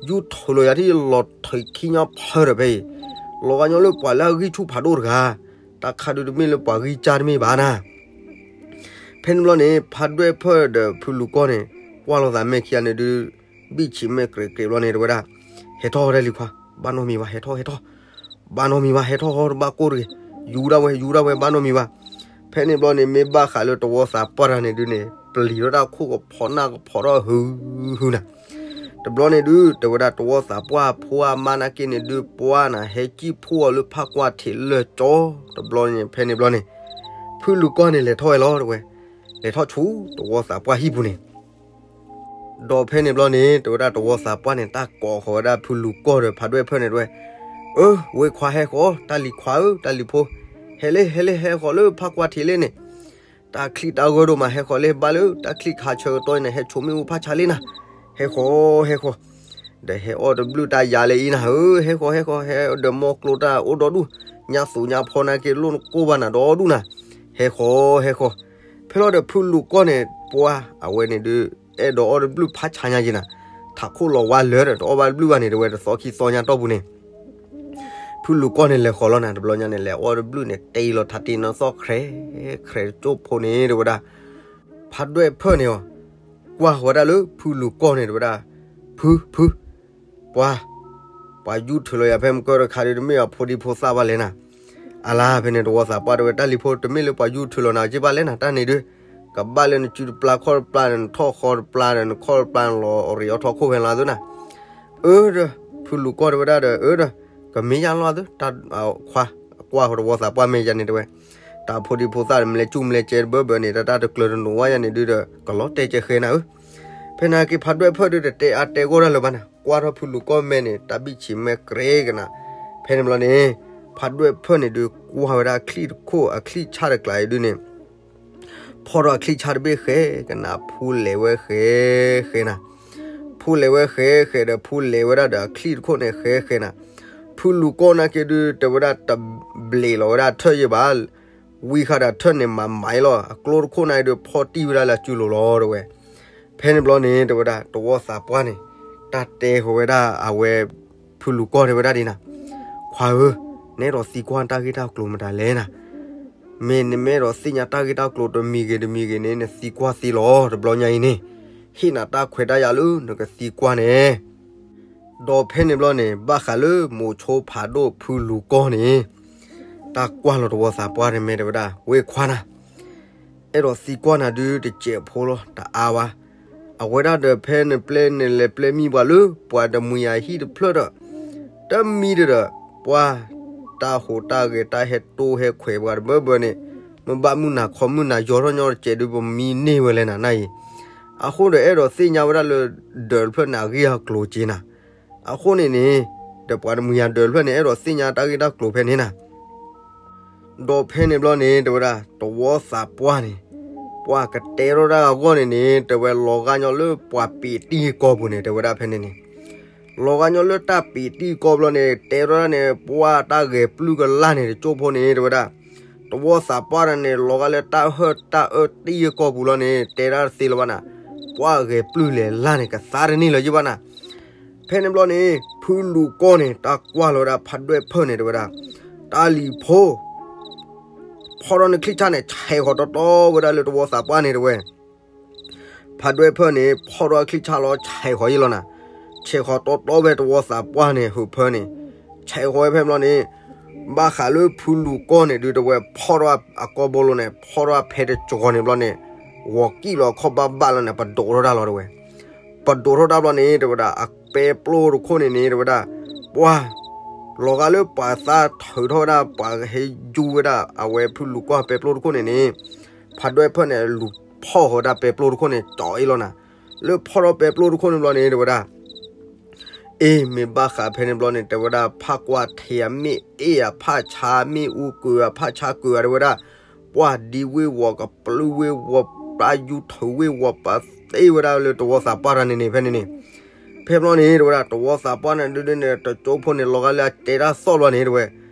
ယူထၢလီၤယၤထံၣ်လီၤထံးခံညီဖၢဒီးဖဲအံၤ, လီၤဂာ်ညီလၢပှၤလၢအဂံၢ်ဆူၣ်ဖးဒိၣ်တဂၤ, တၢ်ခါဒုးတမ့ၢ်လၢပှၤဂံၢ်စၢ်တမ့ၢ်ဘၣ်နၤ. ဖဲန့ၣ်ဘျီန့ၣ် ဖးဒွဲၣ်ဖၢၣ်ဒီးဖုလူၤကီၢ်န့ၣ် ကွၢ်လိာ်သးမဲာ်ခံဂၤန့ၣ်ဒုး ဘံၣ်ဆံးမဲာ်ကြဲးကြဲးဘျီန့ၣ် တဲဝဲဒၣ် ဟဲထီၣ်တၢ်လံၤခွါ, ဘၣ်နီတမံၤဘၣ်, ဟဲထီၣ် ဟဲထီၣ် ဘၣ်နီတမံၤဘၣ်, ဟဲထီၣ်ဟီတဘၣ်ကိၢ်တဂ့ၤ, ယူၤဒၣ်ဝဲ ယူၤဒၣ်ဝဲ ဘၣ်နီတမံၤဘၣ်. ဖဲန့ၣ်ဘျီန့ၣ် မ့ၢ်ဘၣ်ဃးလၢသဝီသးပှၢ်တၢ်န့ၣ်ဒုးန့ၣ် ပျံၤထီၣ်တၢ်ခိၣ်ကဖီးနၢ်ကဖီးထီၣ်ဟုဟုနၤ. တဘျီန့ၣ်ဒုး တဲဝဲဒၣ်သဝီသးပှၢ်ဖိအမါနာ်က့န့ၣ်ဒုး ပှၢ်နၤ ဟဲကံၣ်ဖှိၣ်အီၤလၢဖးကွၢ်ထံးလၢကၠီ. တဘျီန့ၣ် ဖဲန့ၣ်ဘျီန့ၣ် ဖုလူၤကီၢ်န့ၣ် လဲၤထီၣ်ဝဲလီၤ တဲဝဲ, လဲၤထီၣ်ဆူသဝီသးပှၢ်ဟံၣ်ပူၤန့ၣ် ဒီးဖဲန့ၣ်ဘျီန့ၣ် တဲဝဲဒၣ်သဝီသးပှၢ်န့ၣ် တၢ်ကိးဃီၤဝဲဒၣ်ဖုလူၤကီၢ်ဒီးဖးဒွဲၣ်ဖၢၣ်န့ၣ် တဲဝဲ, အၢ ဝဲခွါဟဲဃီၤ တၢ်လံၤခွါဧၢ တၢ်လံၤဖိ, ဟဲလံ ဟဲလံ ဟဲဃီၤလၢဖးကွၢ်ထံးလံန့ၣ်, တၢ်ချံၣ်တၢ်ဂၢၢ်ဒိၣ်မး ဟဲဃီၤလံ ဘၣ်လၢတၢ်ချံၣ်ခးဆၢကတီၢ်န့ၣ် ဟဲဆိးမ့ၣ်အူဖးဆါလံနၤ, ဟဲဃီၤ ဟဲဃီၤ ဒီးဟဲအီၣ်တဘျုးတၢ်ယၤလၢအံၤနၤဧၢ, ဟဲဃီၤ ဟဲဃီၤ ဟဲဒီးမီကျိတၢ်အိၣ်ဒီဒူၣ်, ညါသူညါဖီနာ်က့လိၣ်နကိၢ်ဘၣ်နၤဒီဒူၣ်နၤ, ဟဲဃီၤ ဟဲဃီၤ. ဖဲလီၤဒီးဖုလူၤကီၢ်န့ၣ် ပှၢ်အဝဲန့ၣ်ဒုး အဲၣ်ဒိးအီၣ်တဘျုးဖးဆါညါက့နၤ, ထးခိၣ်လီၤဝါလၢာ်ဒီး တအီၣ်ဘၣ်တဘျုးဘၣ်န့ၣ် တဲဝဲတသီခံသီညါတီၢ်ပူၤန့ၣ် ဖုလူၤကီၢ်န့ၣ် လဲၤဃီၤလီၤနၤ တဘျီညါန့ၣ် လဲၤအီၣ်တဘျုးန့ၣ် တ့လီၤထးတ့နီၢ်သီၣ် ခြဲးခြဲးတကၠိၢ်ဖိန့ၣ် တဲဝဲဒၣ်, ဖးဒွဲၣ်ဖၢၣ်န့ၣ်အီၤ ကွၢ်ဃီၤဝဲဒၣ်လၢဖုလူၤကီၢ်န့ၣ် တဲဝဲဒၣ်, ဖု ဖု ပှၤ ပှၤယူထၢလီၤယၤဖဲမုၢ်ကၢတခါဒုး တမ့ၢ်အဖိဒံဖိသၣ်ဘၣ်လဲၣ်နၤ. အလါ ဖဲန့ၣ်သဝီသးပှၢ်တဲဝဲ တၢ်လံၤဖိ တမ့ၢ်လၢပှၤယူထၢလီၤနၤက့ဘၣ်လဲၣ်နၤ တၢ်န့ၣ်ဒုး, ကဘၣ်လၢနစုတပျၢ်ခီၣ်တပျၢ်ဒီး နထီၣ်ဃီတပျၢ်ဒီး နခီၣ်တပျၢ်လီၤအီၣ်ရ့အီၣ်ထီၣ်ခိၣ်ဖဲလီၤသုနၤ. အၢ ဒီး ဖုလူၤကီၢ်တဲဝဲဒၣ်ဒီး အၢ ဒီး ကမ့ၢ်ယါလီၤသု တၢ်ခွါ ကွၢ်ဃီၤသဝီသးပှၢ်မ့ၢ်ယါန့ၣ်တဲဝဲ, တၢ်ဖိဒံဖိသၣ်ဒီး မ့ၢ်လဲၤကူၣ်မ့ၢ်လဲၤကဲတဘၢဘၢန့ၣ် တၢ်တကျၢၤတနိးဝဲယါန့ၣ်ဒုးဒီး ကလီၤတဲာ်ကဲဃဲနၤဧၢ. ဖဲန့ၣ်က့ၤဖးဒွဲၣ်ဖၢၣ်ဒုး တတဲအါတဲဂီၢ်တၢ်လၢၤဘၣ်နၤ, ကွၢ်ထီၣ်ဖုလူၤကီၢ်မဲာ်န့ၣ် တၢ်ဘံၣ်ဆံးမဲာ်ကြဲးကနၤ. ဖဲန့ၣ်ဘျီန့ၣ် ဖးဒွဲၣ်ဖၢၣ်န့ၣ်ဒုး ကွၢ်ဝဲဒၣ်အချံၣ်တခိၣ် အချံၣ်ဆၣ်တကျါအံၤဒုးန့ၣ် ဖီၣ်ထီၣ်အချံၣ်ဆၣ်တဘ့ၣ်ဃဲကနၤ ဖူလဲၤဝဲဃဲဃဲနၤ, ဖူလဲၤဝဲဃဲဃဲဒီး ဖူလဲၤဝဲဒၣ်ဒီးအချံၣ်တခိၣ်န့ၣ်ဃဲဃဲနၤ, ဖုလူၤကီၢ်နာ်က့ဒုး တဲဝဲဒၣ်တဘျီးလီၤဝဲဒၣ်ထၢၣ်ယဲၢ်ဘၣ်, ဝံၤဃာ်ဒီးထၢၣ်န့ၣ်မၤမၤအံၤလီၤ အကျိတခိၣ်န့ၣ်ဒုး ဖီၣ်တံၢ်ဝဲဒၣ်လၢအစုလိၤလီၤတဲဝဲ. ဖဲန့ၣ်ဘျီန့ၣ် တဲဝဲဒၣ် သဝီသးပှၢ်န့ၣ် တၢ်တဲဃီၤဝဲဒၣ်အဝဲ ဖုလူၤကီၢ်တဲဝဲဒၣ်ဒ်နၤ, ခွါဧၢ, နအဲၣ်ဒိးသံကွၢ်တၢ်ဂ့ၢ်တၢ်ကျိၤမတၤလဲၣ်နၤ. မ့ၢ်နမ့ၢ်အဲၣ်ဒိးသ့ၣ်ညါတၢ်ဂ့ၢ်တၢ်ကျိၤတမံၤဂ့ၤတမံၤဂ့ၤန့ၣ် နသံကွၢ်သ့လီၤ တဘျီညါအံၤန့ၣ်, ဟ့ၣ်နၤတၢ်ခွဲးတၢ်ယာ်လၢနကသံကွၢ်န့ၣ်. ဒီးဖဲန့ၣ်ဘျီန့ၣ် ဘၣ်ဃးလၢမိၤဆိဖးဒိၣ်ဖုလူၤကီၢ်န့ၣ် တၢ်ကွၢ်လီၤတဝီသးပှၢ်န့ၣ် မ့ၢ်တဲဝဲဒၣ် ဝ့ၢ်ခွါနၤ, အဲၣ်ဒိးသံကွၢ်နၤဒုတစဲးဖိလီၤ တအါဘၣ်. အဝဲဒၣ်ဒီးဖဲနပျဲနလဲၤပျဲမံပှၤလၢ ပှၤတမှံၤအဟံၣ်တဖျၢၣ်ဒီး တမံၤဒီး ပှၤတၢ်ဟူးတၢ်ဂဲၤတၢ်ဟဲတိၢ်ဟဲခွဲးပှၤတဘၢဘၢန့ၣ်, မ့ၢ်ဘၣ်မုၢ်နၤခီမုၢ်နၤယီၤထီၣ်ညီတစဲးဒု ပမံန့ၢ်ဝဲလဲၣ်နၤနၢ်အံၤ. အဃိဒီးအဲၣ်ဒိးသ့ၣ်ညါဝဲဒၣ်လၢ ဒၢးတဖျၢၣ်န့ၣ် အဂ့ၢ်အကျိၤက့နၤ. အဃိန့ၣ်န့ၣ် ဒီးပှၤတမှံၤယၤဒၢးတဖျၢၣ်န့ၣ် အဲၣ်ဒိးသ့ၣ်ညါတၢ်ဂ့ၢ်တၢ်ကျိၤဖဲန့ၣ်နၤ. ဒီးဖဲန့ၣ်ဘျီန့ၣ် တဲဝဲဒၣ် တဝီသးပှၢ်န့ၣ်, ပှၤကတဲထီၣ်တၢ်အဂီၢ်န့ၣ်န့ၣ် တဲဝဲလီၤဂာ်ညီလၢပှၤပ့ၤတံၢ်ကီၢ်ပူၤန့ၣ် တဲဝဲဒၣ်ဖဲန့ၣ်န့ၣ်, လီၤဂာ်ညီလၢတၢ်ပ့ၤတံၢ်ကီၢ်ဘျီန့ၣ် တဲထီၣ်ဒၣ်န့ၣ် ပှၤတၢ်ဂဲၤပျုၢ်ကလၢ်န့ၣ် တကၠိဖိန့ၣ် တဲဝဲဒၣ် တဝီသးပှၢ်တၢ်န့ၣ် လီၤဂာ်လၢတၢ်ဟၢၣ်တၢ်အၢတံၢ်အကီၢ်ပူၤလီၤန့ၣ် တဲဒၣ်တသ့လၢၤဘၣ်နၤ, ပှၤဂဲၤပျုၢ်လဲၤလၢ်န့ၣ် ကသါတန့ၢ်လၢၤယဘၣ်နၤ. ဖဲန့ၣ်ဘျီန့ၣ် ဖုလူၤကီၢ်န့ၣ် တၢ်ကွၢ်လီၤဝဲဒၣ်ဖးဒွဲၣ်ဖၢၣ်န့ၣ် တဲဝဲဒၣ်, တၢ်လံၤဖိ ဖီၣ်ထီၣ်နချံၣ်ဆၣ်န့ၣ် ဆဲးဃီၤတီတီဝဲဒၣ်လၢတဝီသးပှၢ်န့ၣ် တဲဝဲ ဖးဒွဲၣ်ဖၢၣ်န့ၣ် ဖီၣ်ထီၣ်ချံၣ်ဆၣ်လီၤ ဆဲးဃီၤယ့ၢ်လီၤနၤ, ဆဲးဃီၤတီတီဝဲတဝီသးပှၢ်န့ၣ် ဟုးဖၢန့ၣ်, ဆဲးဃီၤဝဲဖဲဘျီန့ၣ် ဘၣ်ဃးလၢဖုလူၤကီၢ်န့ၣ်ဒု တဲဝဲဖီၣ်ထီၣ်အကီၢ်ဘိလိၤန့ၣ် ဖီၣ်ထီၣ်ဖဲတကီၤန့ၣ်ဘျီန့ၣ်, ဂီၤကံၣ်လီၤခီၣ်ဘၣ်ဘၣ်လီၤန့ၣ် ပဒိးထီၣ်တၢ်လီၤတဲဝဲ, ပဒိးထီၣ်တၢ်ဘျီန့ၣ် တဲဝဲဒၣ် အပဲပျိတခိၣ်န့ၣ်န့ၣ် တဲဝဲဒၣ် ပှၤ လီၤဂာ်လၢပှၤသးထုးထီၣ်ဝဲဒၣ် ပှၤဟဲယူၤဝဲဒၣ် အဝဲဖုလူၤကီၢ်ပဲပျိတခိၣ်န့ၣ်န့ၣ်, ဖးဒွဲၣ်ဖၢၣ်န့ၣ် လူၤဖီၣ်ဃီၤဝဲဒၣ်ပဲပျိတခိၣ်န့ၣ် ကၠီအ့လီၤနၤ, လၢဖီၣ်ထီၣ်ပဲပျိတခိၣ်န့ၣ်ဘျီန့ၣ် တဲဝဲဒၣ် အ့ မ့ၢ်ဘၣ်ဃးဖဲန့ၣ်ဘျီန့ၣ် တဲဝဲဒၣ် ဖးကွၢ်ထံးဧါ မ့ၣ်အ့ၣ်ဧါ ဖးဆါမ့ၣ်အူကုၤဧါ ဖးဆါကုၤဧါ တဲဝဲဒၣ်, ပှၤဒံဝ့ၢ်ဝီၤ ကပျုၢ်ဝ့ၢ်ဝီၤ ပှၤယူၤထုးဝ့ၢ်ဝီၤ ပှၤသ့ဝဲဒၣ်လၢတဝီသးပှၢ်တၢ်န့ၣ်န့ၣ် ဖဲန့ၣ်န့ၣ်, ဖဲဘျီန့ၣ် တဲဝဲဒၣ် တဝီသးပှၢ်န့ၣ်ဒုန့ၣ် တကၠိဖိန့ၣ် လီၤဂာ်လၢအတဲတၢ်သီၣ်ဘျီန့ၣ် တဲဝဲ,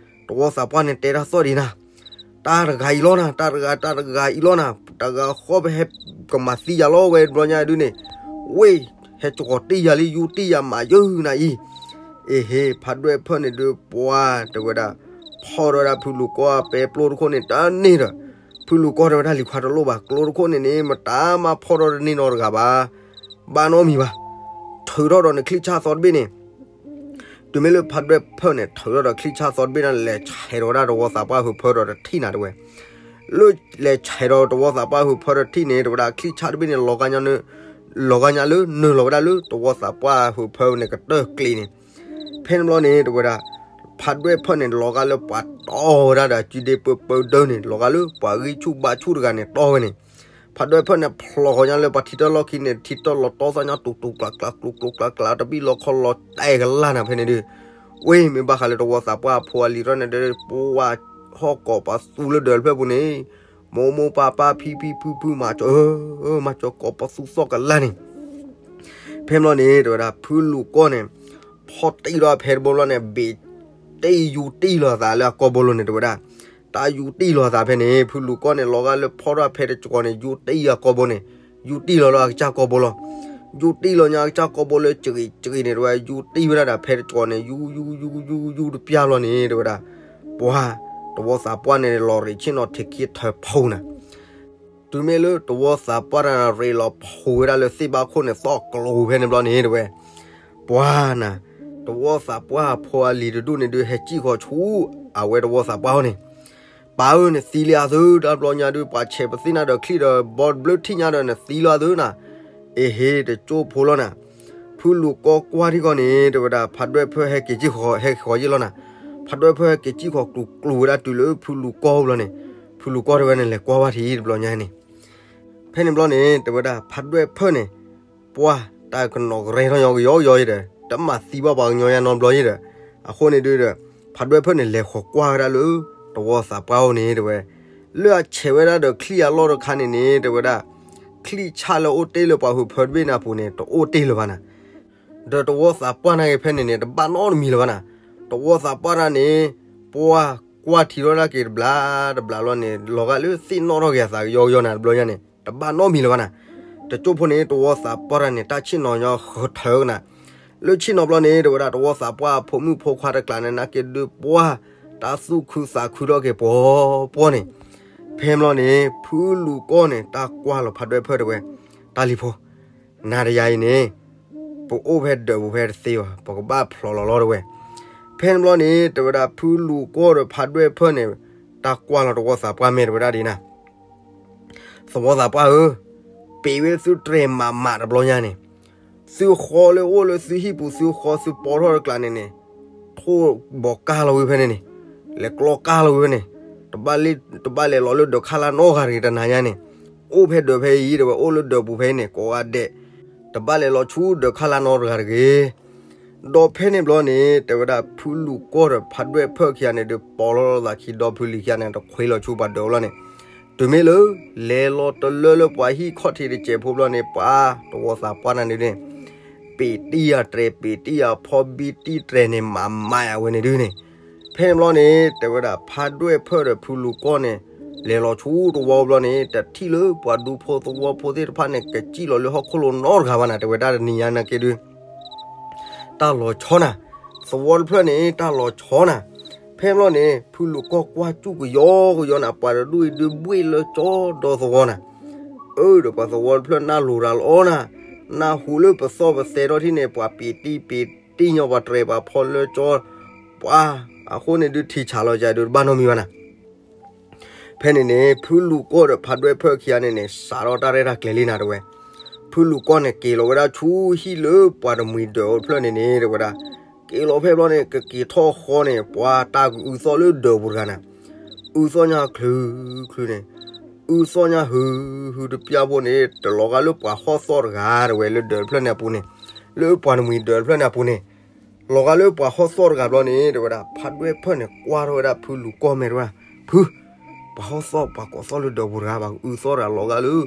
တဝီသးပှၢ်န့ၣ်တဲတၢ်သီၣ်ဒံးနၤ တၢ်တဂၤအံၤလီၤနၤ တၢ်တဂၤ တၢ်တဂၤအံၤလီၤနၤ တဂၤဃီပဟဲကမၤသံယၤလီၤဝဲဘျီညါဒုန့ၣ်, ဝ့ၢ် ဟဲကီၤတံၢ်ယၤလံ ယူၤတံၢ်ယၤမးယုာ်နၤအံၤ, အ့ဟ့ ဖးဒွဲၣ်ဖၢၣ်န့ၣ်ဒု ပှၤ တဲဝဲဒၣ် ဖီၣ်ထီၣ်ဝဲဒၣ်ဖုလူၤကီၢ်ပဲပျိတခိၣ်န့ၣ် တန့ၢ်ဒီး, ဖုလူၤကီၢ်တဲဝဲဒၣ် လံၤခွါတလိၣ်ဘၣ် ကျိတခိၣ်န့ၣ်န့ၣ် မတၤမးဖီၣ်ထီၣ်တန့ၢ်နီတဂၤဘၣ် ဘၣ်နီတမံၤဘၣ်, ထုးထီၣ်ဒီးနချံၣ်ဆၣ်သီတဘ့ၣ်န့ၣ်, တုၤမ့ၢ်လၢဖးဒွဲၣ်ဖၢၣ်န့ၣ် ထုးထီၣ်ဒီးချံၣ်ဆၣ်သီတဘ့ၣ်န့ၣ် လဲၤဆဲးထီၣ်ဝဲဒၣ်တဝီသးပှၢ်ဟုးဖၢဒီးတထံၣ်နၤတဲဝဲ, လၢလဲၤဆဲးဒီးတဝီသးပှၢ်ဟုးဖၢဒီးတထံၣ်န့ၣ် တဲဝဲဒၣ်ချံၣ်ဆၣ်တဘ့ၣ်န့ၣ် လီၤဂာ်ညါလၢ လီၤဂာ်ညါလၢနုာ်လီၤဝဲဒၣ်လၢတဝီသးပှၢ်ဟုးဖၢန့ၣ် ကတၢၢ်ကျ့န့ၣ်, ဖဲန့ၣ်ဘျီန့ၣ် တဲဝဲဒၣ် ဖးဒွဲၣ်ဖၢၣ်န့ၣ် လီၤဂာ်လၢပှၤတီဝဲဒၣ်ဒီး စုဒ့ပၢပၢဒၢန့ၣ် လီၤဂာ်လၢပှၤဂံၢ်ဆူၣ်ဘါဆူၣ်တဂၤန့ၣ် တီဝဲန့ၣ်, ဖးဒွဲၣ်ဖၢၣ်န့ၣ် ဖျိးဃီၤညါလၢပှၤထံတၢ်လီၢ်ခံန့ၣ် ထံတၢ်လီၤတီသးညါတူၢ်တူၢ်ကျးကျးကျိၤကျိၤကျးကျး တဘံၣ်လီၤခီလီၤတဲာ်ကလာ်နၤဖဲန့ၣ်ဒု, ဝ့ၢ် မ့ၢ်ဘၣ်ဃးလၢတဝီသးပှၢ်ဖိအလံၤထီၣ်န့ၣ်ဒီး ပှၤဟီၣ်ကိးပသူလၢဒၢးတဖျၢၣ်ပူၤန့ၣ် မိၢ်မိၢ်ပၢ်ပၢ်ဖံဖံဖုဖုမၤကၠီ မၤကၠီကိးပသူသီၣ်ကလာ်န့ၣ်, ဖဲဘျီန့ၣ် တဲဝဲဒၣ် ဖုလူၤကီၢ်န့ၣ် ဖီၣ်တံၢ်ဒီးဖဲတဘိဘျီန့ၣ် ဘ့ၣ်တ့ၢ်ယူၤတံၢ်လီၤသးလၢအကီၢ်ဘိလိၤန့ၣ် တဲဝဲဒၣ်, တၢ်ယူၤတံၢ်လီၤသးဖဲန့ၣ် ဖုလူၤကီၢ်န့ၣ် လီၤဂာ်လၢဖီၣ်ထီၣ်ဖဲတကီၤန့ၣ် ယူၤတံၢ်အကီၢ်ဘိန့ၣ်, ယူၤတံၢ်လီၤလၢအကစၢ်ကီၢ်ဘိလီၤ. ယူၤတံၢ်လီၤညါအကစၢ်ကီၢ်ဘိလၢစဂံးစဂံးန့ၣ် တဲဝဲ ယူၤတံၢ်ဝဲဒၣ်ဒီးဖဲတကီၤန့ၣ် ယူၤယူၤယူၤယူၤယူၤတပျၢ်ဘျီန့ၣ် တဲဝဲဒၣ်, ပှၤ တဝီသးပှၢ်န့ၣ် လီၤရ့းဆ့ၣ်နီၤထံးခံထၢဖီနၤ တုၤမ့ၢ်လၢတဝီသးပှၢ်တၢ်န့ၣ် ရ့းလီၤဖှိၣ်ဝဲဒၣ်လၢသ့ၣ်ဘၣ်ခိၣ်န့ၣ် သီၣ်ကျိၤဖဲန့ၣ်ဘျီန့ၣ် တဲဝဲ, ပှၤနၤ, တဝီသးပှၢ်ဖိအလံၤတဒူၣ်န့ၣ်ဒုး ဟဲစံၣ်ဃီၤဆူ အဝဲတဝီသးပှၢ်အအိၣ်န့ၣ်, ပၢ်ဧၢ နသံလံအသု တၢ်ဘျီညါဒုး ပှၤဆဲးပသ့ၣ်နၤဒီးချံၣ်ဒီးဘီတဘျၢထံၣ်ညါဒီး နသံလၢအသုနၤ, အ့ဟ့ တကၠိဖိလီၤနၤ, ဖုလူၤကီၢ်ကွၢ်ထံၣ်ဃီန့ၣ် တဲဝဲဒၣ် ဖးဒွဲၣ်ဖၢၣ်ဟဲက့ၤစံၣ်ဃီၤ ဟဲက့ၤဃီၤယ့ၢ်လီၤနၤ, ဖးဒွဲၣ်ဖၢၣ်ဟဲက့ၤစံၣ်ဃီၤကျူၤကျူၤဝဲဒၣ်တုၤလၢဖုလူၤကီၢ်ဘျီန့ၣ်, ဖုလူၤကီၢ်တဲဝဲန့ၣ် လဲၤကွၢ်ဘၣ်ထံၣ်တဘျီညါန့ၣ် ဖဲန့ၣ်ဘျီန့ၣ် တဲဝဲဒၣ် ဖးဒွဲၣ်ဖၢၣ်န့ၣ် ပှၤတၢ်ကနီၤကရဲထီၣ်ညီကယီကယီယဲဒီး တမၤသံဘၣ်ပှၤကညီယါနီတဘျီယဲဒီး အဃိန့ၣ်ဒုးဒီး ဖးဒွဲၣ်ဖၢၣ်န့ၣ် လဲၤဃီၤကွၢ်ဝဲဒၣ်လၢ တဝီသးပှၢ်အိၣ်န့ၣ် တဲဝဲ, လၢအဆဲးဝဲဒၣ်ဒီးချံၣ်အလီၢ်တခါန့ၣ်န့ၣ် တဲဝဲဒၣ် ချံၣ်ဆၣ်လၢအိၣ်တ့ၢ်လၢပှၤဟုးဖၢတဘ့ၣ်န့ၣ်အပူၤန့ၣ် တအိၣ်တ့ၢ်လၢၤဘၣ်နၤ ဒီးတဝီသးပှၢ်န့ၣ်ဖဲန့ၣ်န့ၣ် တဘၣ်နီတမံၤလၢၤဘၣ်နၤ, တဝီသးပှၢ်တၢ်န့ၣ် ပှၤကွၢ်ထံထီၣ်ဒၣ်က့ၤတဘျီတဘျီလီၤန့ၣ် လီၤဂာ်လၢသ့ၣ်နီၣ်ထီၣ်က့ၤအသးကယီကယီနၤတဘျီညါန့ၣ် တဘၣ်နီတမံၤလၢၤဘၣ်နၤ, တကၠိဖိန့ၣ် တဝီသးပှၢ်တၢ်န့ၣ် တၢ်ဆ့ၣ်နီၤညီဃၢၤထၢကနၤ, လၢဆ့ၣ်နီၤဘျီန့ၣ် တဲဝဲဒၣ် တဝီသးပှၢ်အဖိမုၣ်ဖိခွါတကျးန့ၣ် နာ်က့ဒုးပှၢ် တၢ်သူၣ်ခုသးခုထီၣ်က့ၤပှီၤပှီၤန့ၣ်, ဖဲန့ၣ်ဘျီန့ၣ် ဖုလူၤကီၢ်န့ၣ် တၢ်ကွၢ်လီၤဖးဒွဲၣ်ဖၢၣ် တဲဝဲ, တၢ်လံၤဖိ, နၤဒီးယၤအံၤန့ၣ် ပအိၣ်ဖဲဒၢးပူၤဖဲတသ့ဘၣ်, ပကဘၣ်ဖျိးလီၤလီၤ တဲဝဲ. ဖဲန့ၣ်ဘျီန့ၣ် တဲဝဲဒၣ် ဖုလူၤကီၢ်ဒီးဖးဒွဲၣ်ဖၢၣ်န့ၣ် တၢ်ကွၢ်လီၤတဝီသးပှၢ် မ့ၢ်တဲဝဲဒၣ်ဒ်နၤ, သဝီသးပှၢ်ဧၢ, ပ့ၤဝဲသုတြဲၤမးမးတဘျီညါန့ၣ်, သုဃီလၢအိၣ်လၢသုဟံၣ်ပူၤ သုဃီသုပီထီၣ်တကျးန့ၣ်န့ၣ်, ထိၣ်ဘီးကၢ်လီၤဝံၤဖဲန့ၣ်န့ၣ်, လဲၤကျီကၢ်လီၤဝံၤဖဲန့ၣ်, တဘၣ်လဲၤလီၤလၢဒၢးခါလၢနီတဂၤတဂ့ၤ တနၤညါန့ၣ်, အိၣ်ဖဲဒၢးဖဲအံၤ တဲဝဲ, အိၣ်လၢဒၢးပူၤဖဲအံၤန့ၣ် ကိးဂၤဒဲး, တဘၣ်လဲၤလီၤဆူဒၢးခါလၢနီတဂၤတဂ့ၤ. ဒီးဖဲန့ၣ်ဘျီန့ၣ် တဲဝဲဒၣ် ဖုလူၤကီၢ်ဒီးဖးဒွဲၣ်ဖၢၣ်ခံဂၤန့ၣ် ဒုးပိာ်လီၤလိာ်သးခံ ဒီဖုလံၤခံဂၤန့ၣ် တခွ့လီၤဆူပှၤဒၢးအအိၣ်လီၤန့ၣ်, တုၤမ့ၢ်လၢ လဲၤလီၤတလၢလၢပှၤဟံၣ်ခီၣ်ထံးတစဲးဖိဘျီန့ၣ် ပှၤတဝီသးပှၢ်နၤန့ၣ်ဒုးန့ၣ်, ပ့ၤတံၢ်ယၤတြဲၤ ပ့ၤတံၢ်ယၤဖီ ဘံတံၢ်တြဲၤန့ၣ် မးမးအဝဲန့ၣ်ဒုးန့ၣ်, ဖဲန့ၣ်ဘျီန့ၣ် တဲဝဲဒၣ် ဖးဒွဲၣ်ဖၢၣ်ဒီးဖုလူၤကီၢ်န့ၣ် လဲၤလီၤဆူတဝီဘျီန့ၣ် တထံၣ်လၢပှၤဒူဖိသဝီဖိသ့ၣ်တဖၣ်န့ၣ် ကစံၣ်လီၤလၢဟီၣ်ခိၣ်လိၤနီတဂၤဘၣ်နၤ တဲဝဲဒၣ်တနံၤညါနာ်က့ဒုး တၢ်လီၤဆီနၤ, သဝီတဖျၢၣ်န့ၣ် တၢ်လီၤဆီနၤ, ဖဲန့ၣ်ဘျီန့ၣ် ဖုလူၤကီၢ်ကွၢ်စူၣ်ကယီကယီနၤ ပှၤတဒူၣ်အံၤဒုးဘှ့ၣ်လၢကၠီဒီသဝီနၤ, အၢ ဒီးပှၤသဝီတဖျၢၣ်နၢ်လိၤတၢ်လီၤနၤ, နၢ်ဟူလၢပသီၣ်ပသဲထီၣ်ထံၣ်န့ၣ် ပှၤပ့ၤတံၢ်ပ့ၤတံၢ်ညီ ပှၤတြဲၤပှၤဖီလၢကၠီ, ပှၤ အဃိန့ၣ်ဒုးထံဆးလီၤကဒုးတဘၣ်နီတမံၤဘၣ်နၤ ဖဲန့ၣ်န့ၣ် ဖုလူၤကီၢ်ဒီးဖးဒွဲၣ်ဖၢၣ်ခံဂၤန့ၣ်န့ၣ် စးထီၣ်တၢ်ရဲၣ်တၢ်ကျဲၤလံနၤ တဲဝဲ, ဖုလူၤကီၢ်န့ၣ် က့ၤလီၤဝဲဒၣ်ဆူဟံၣ်လၢပှၤတမှံၤဒၢးအိၣ်တဖျၢၣ်န့ၣ်န့ၣ် တဲဝဲဒၣ်, က့ၤလီၤဖဲဘျီန့ၣ် ကက့ၤထီၣ်ဃီန့ၣ် ပှၤတၢ်ကအုးသီၣ်လၢဒၢးပူၤတဂၤနၤ, အုးသီၣ်ညါချုချုန့ၣ်, အုးသီၣ်ညါဟုဟုတပျၢ်ဖိန့ၣ် တလီၤဂာ်လၢပှၤဟီၣ်သီၣ်တဂၤ တဲဝဲ လၢဒၢးတဖျၢၣ်န့ၣ်အပူၤန့ၣ်, လၢပှၤတမှံၤဒၢးတဖျၢၣ်န့ၣ်အပူၤန့ၣ် လီၤဂာ်လၢပှၤဟီၣ်သီၣ်တဂၤဘျီန့ၣ် တဲဝဲဒၣ် ဖးဒွဲၣ်ဖၢၣ်န့ၣ် ကွၢ်ထီၣ်ဝဲဒၣ်ဖုလူၤကီၢ်မဲာ်တဝဲ, ဖု, ပှၤဟီၣ်သီၣ် ပှၤကိးသီၣ်လၢဒၢးပူၤတဂၤ ပှၤကအုးသီၣ်တဂၤလီၤဂာ်လၢ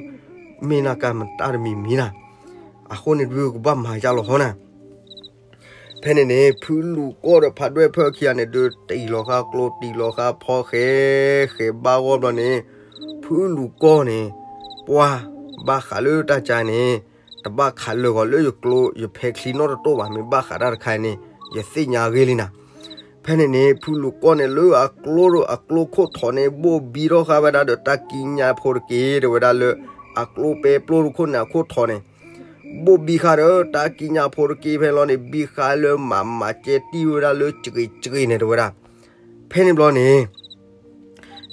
မ့ၢ်နၤကမတၢ်တမံၤမံၤနၤ, အဃိန့ၣ်ဒုးကဘၣ်မၤယါလီၤဟီနၤ ဖဲန့ၣ်န့ၣ် ဖုလူၤကီၢ်ဒီးဖးဒွဲၣ်ဖၢၣ်ခံဂၤန့ၣ်ဒုး တံၢ်လီၤဃာ်ကျိ တံၢ်လီၤဃာ်ဖီဃဲၤဃဲၤဘၣ်ဂီၢ်ဘျီန့ၣ်, ဖုလူၤကီၢ်န့ၣ် ပှၤဘၣ်ဃးလၢတၢ်ကါန့ၣ် တဘၣ်ခးလၢာ်ဂီၤလၢယကျိ ယဖဲချံနီတတိၢ်ဘၣ် မ့ၢ်ဘၣ်ဃးတၢ်တခါအံၤန့ၣ် ယသ့ၣ်ညါအဂ့ၢ်လံနၤ. ဖဲန့ၣ်န့ၣ် ဖုလူၤကီၢ်န့ၣ် လၢအကျိ အကျိခိၣ်ထိးန့ၣ် ဘိၣ်ဘံထီၣ်ဃာ်ဝဲဒၣ်ဒီးတၢ်ကံးညာ်ဖိတက့ၢ် တဲဝဲဒၣ်လၢ အကျိပဲပျိတခိၣ်န့ၣ် အခိၣ်ထိးန့ၣ် ဘိၣ်ဘံဃာ်ဒီးတၢ်ကံးညာ်ဖိတက့ၢ် ဖဲန့ၣ်လီၤန့ၣ် ဘံဃာ်လၢမးမးကဲတံၢ်ဝဲဒၣ်လၢစှ့ၤစှ့ၤန့ၣ် တဲဝဲဒၣ်. ဖဲန့ၣ်ဘျီန့ၣ်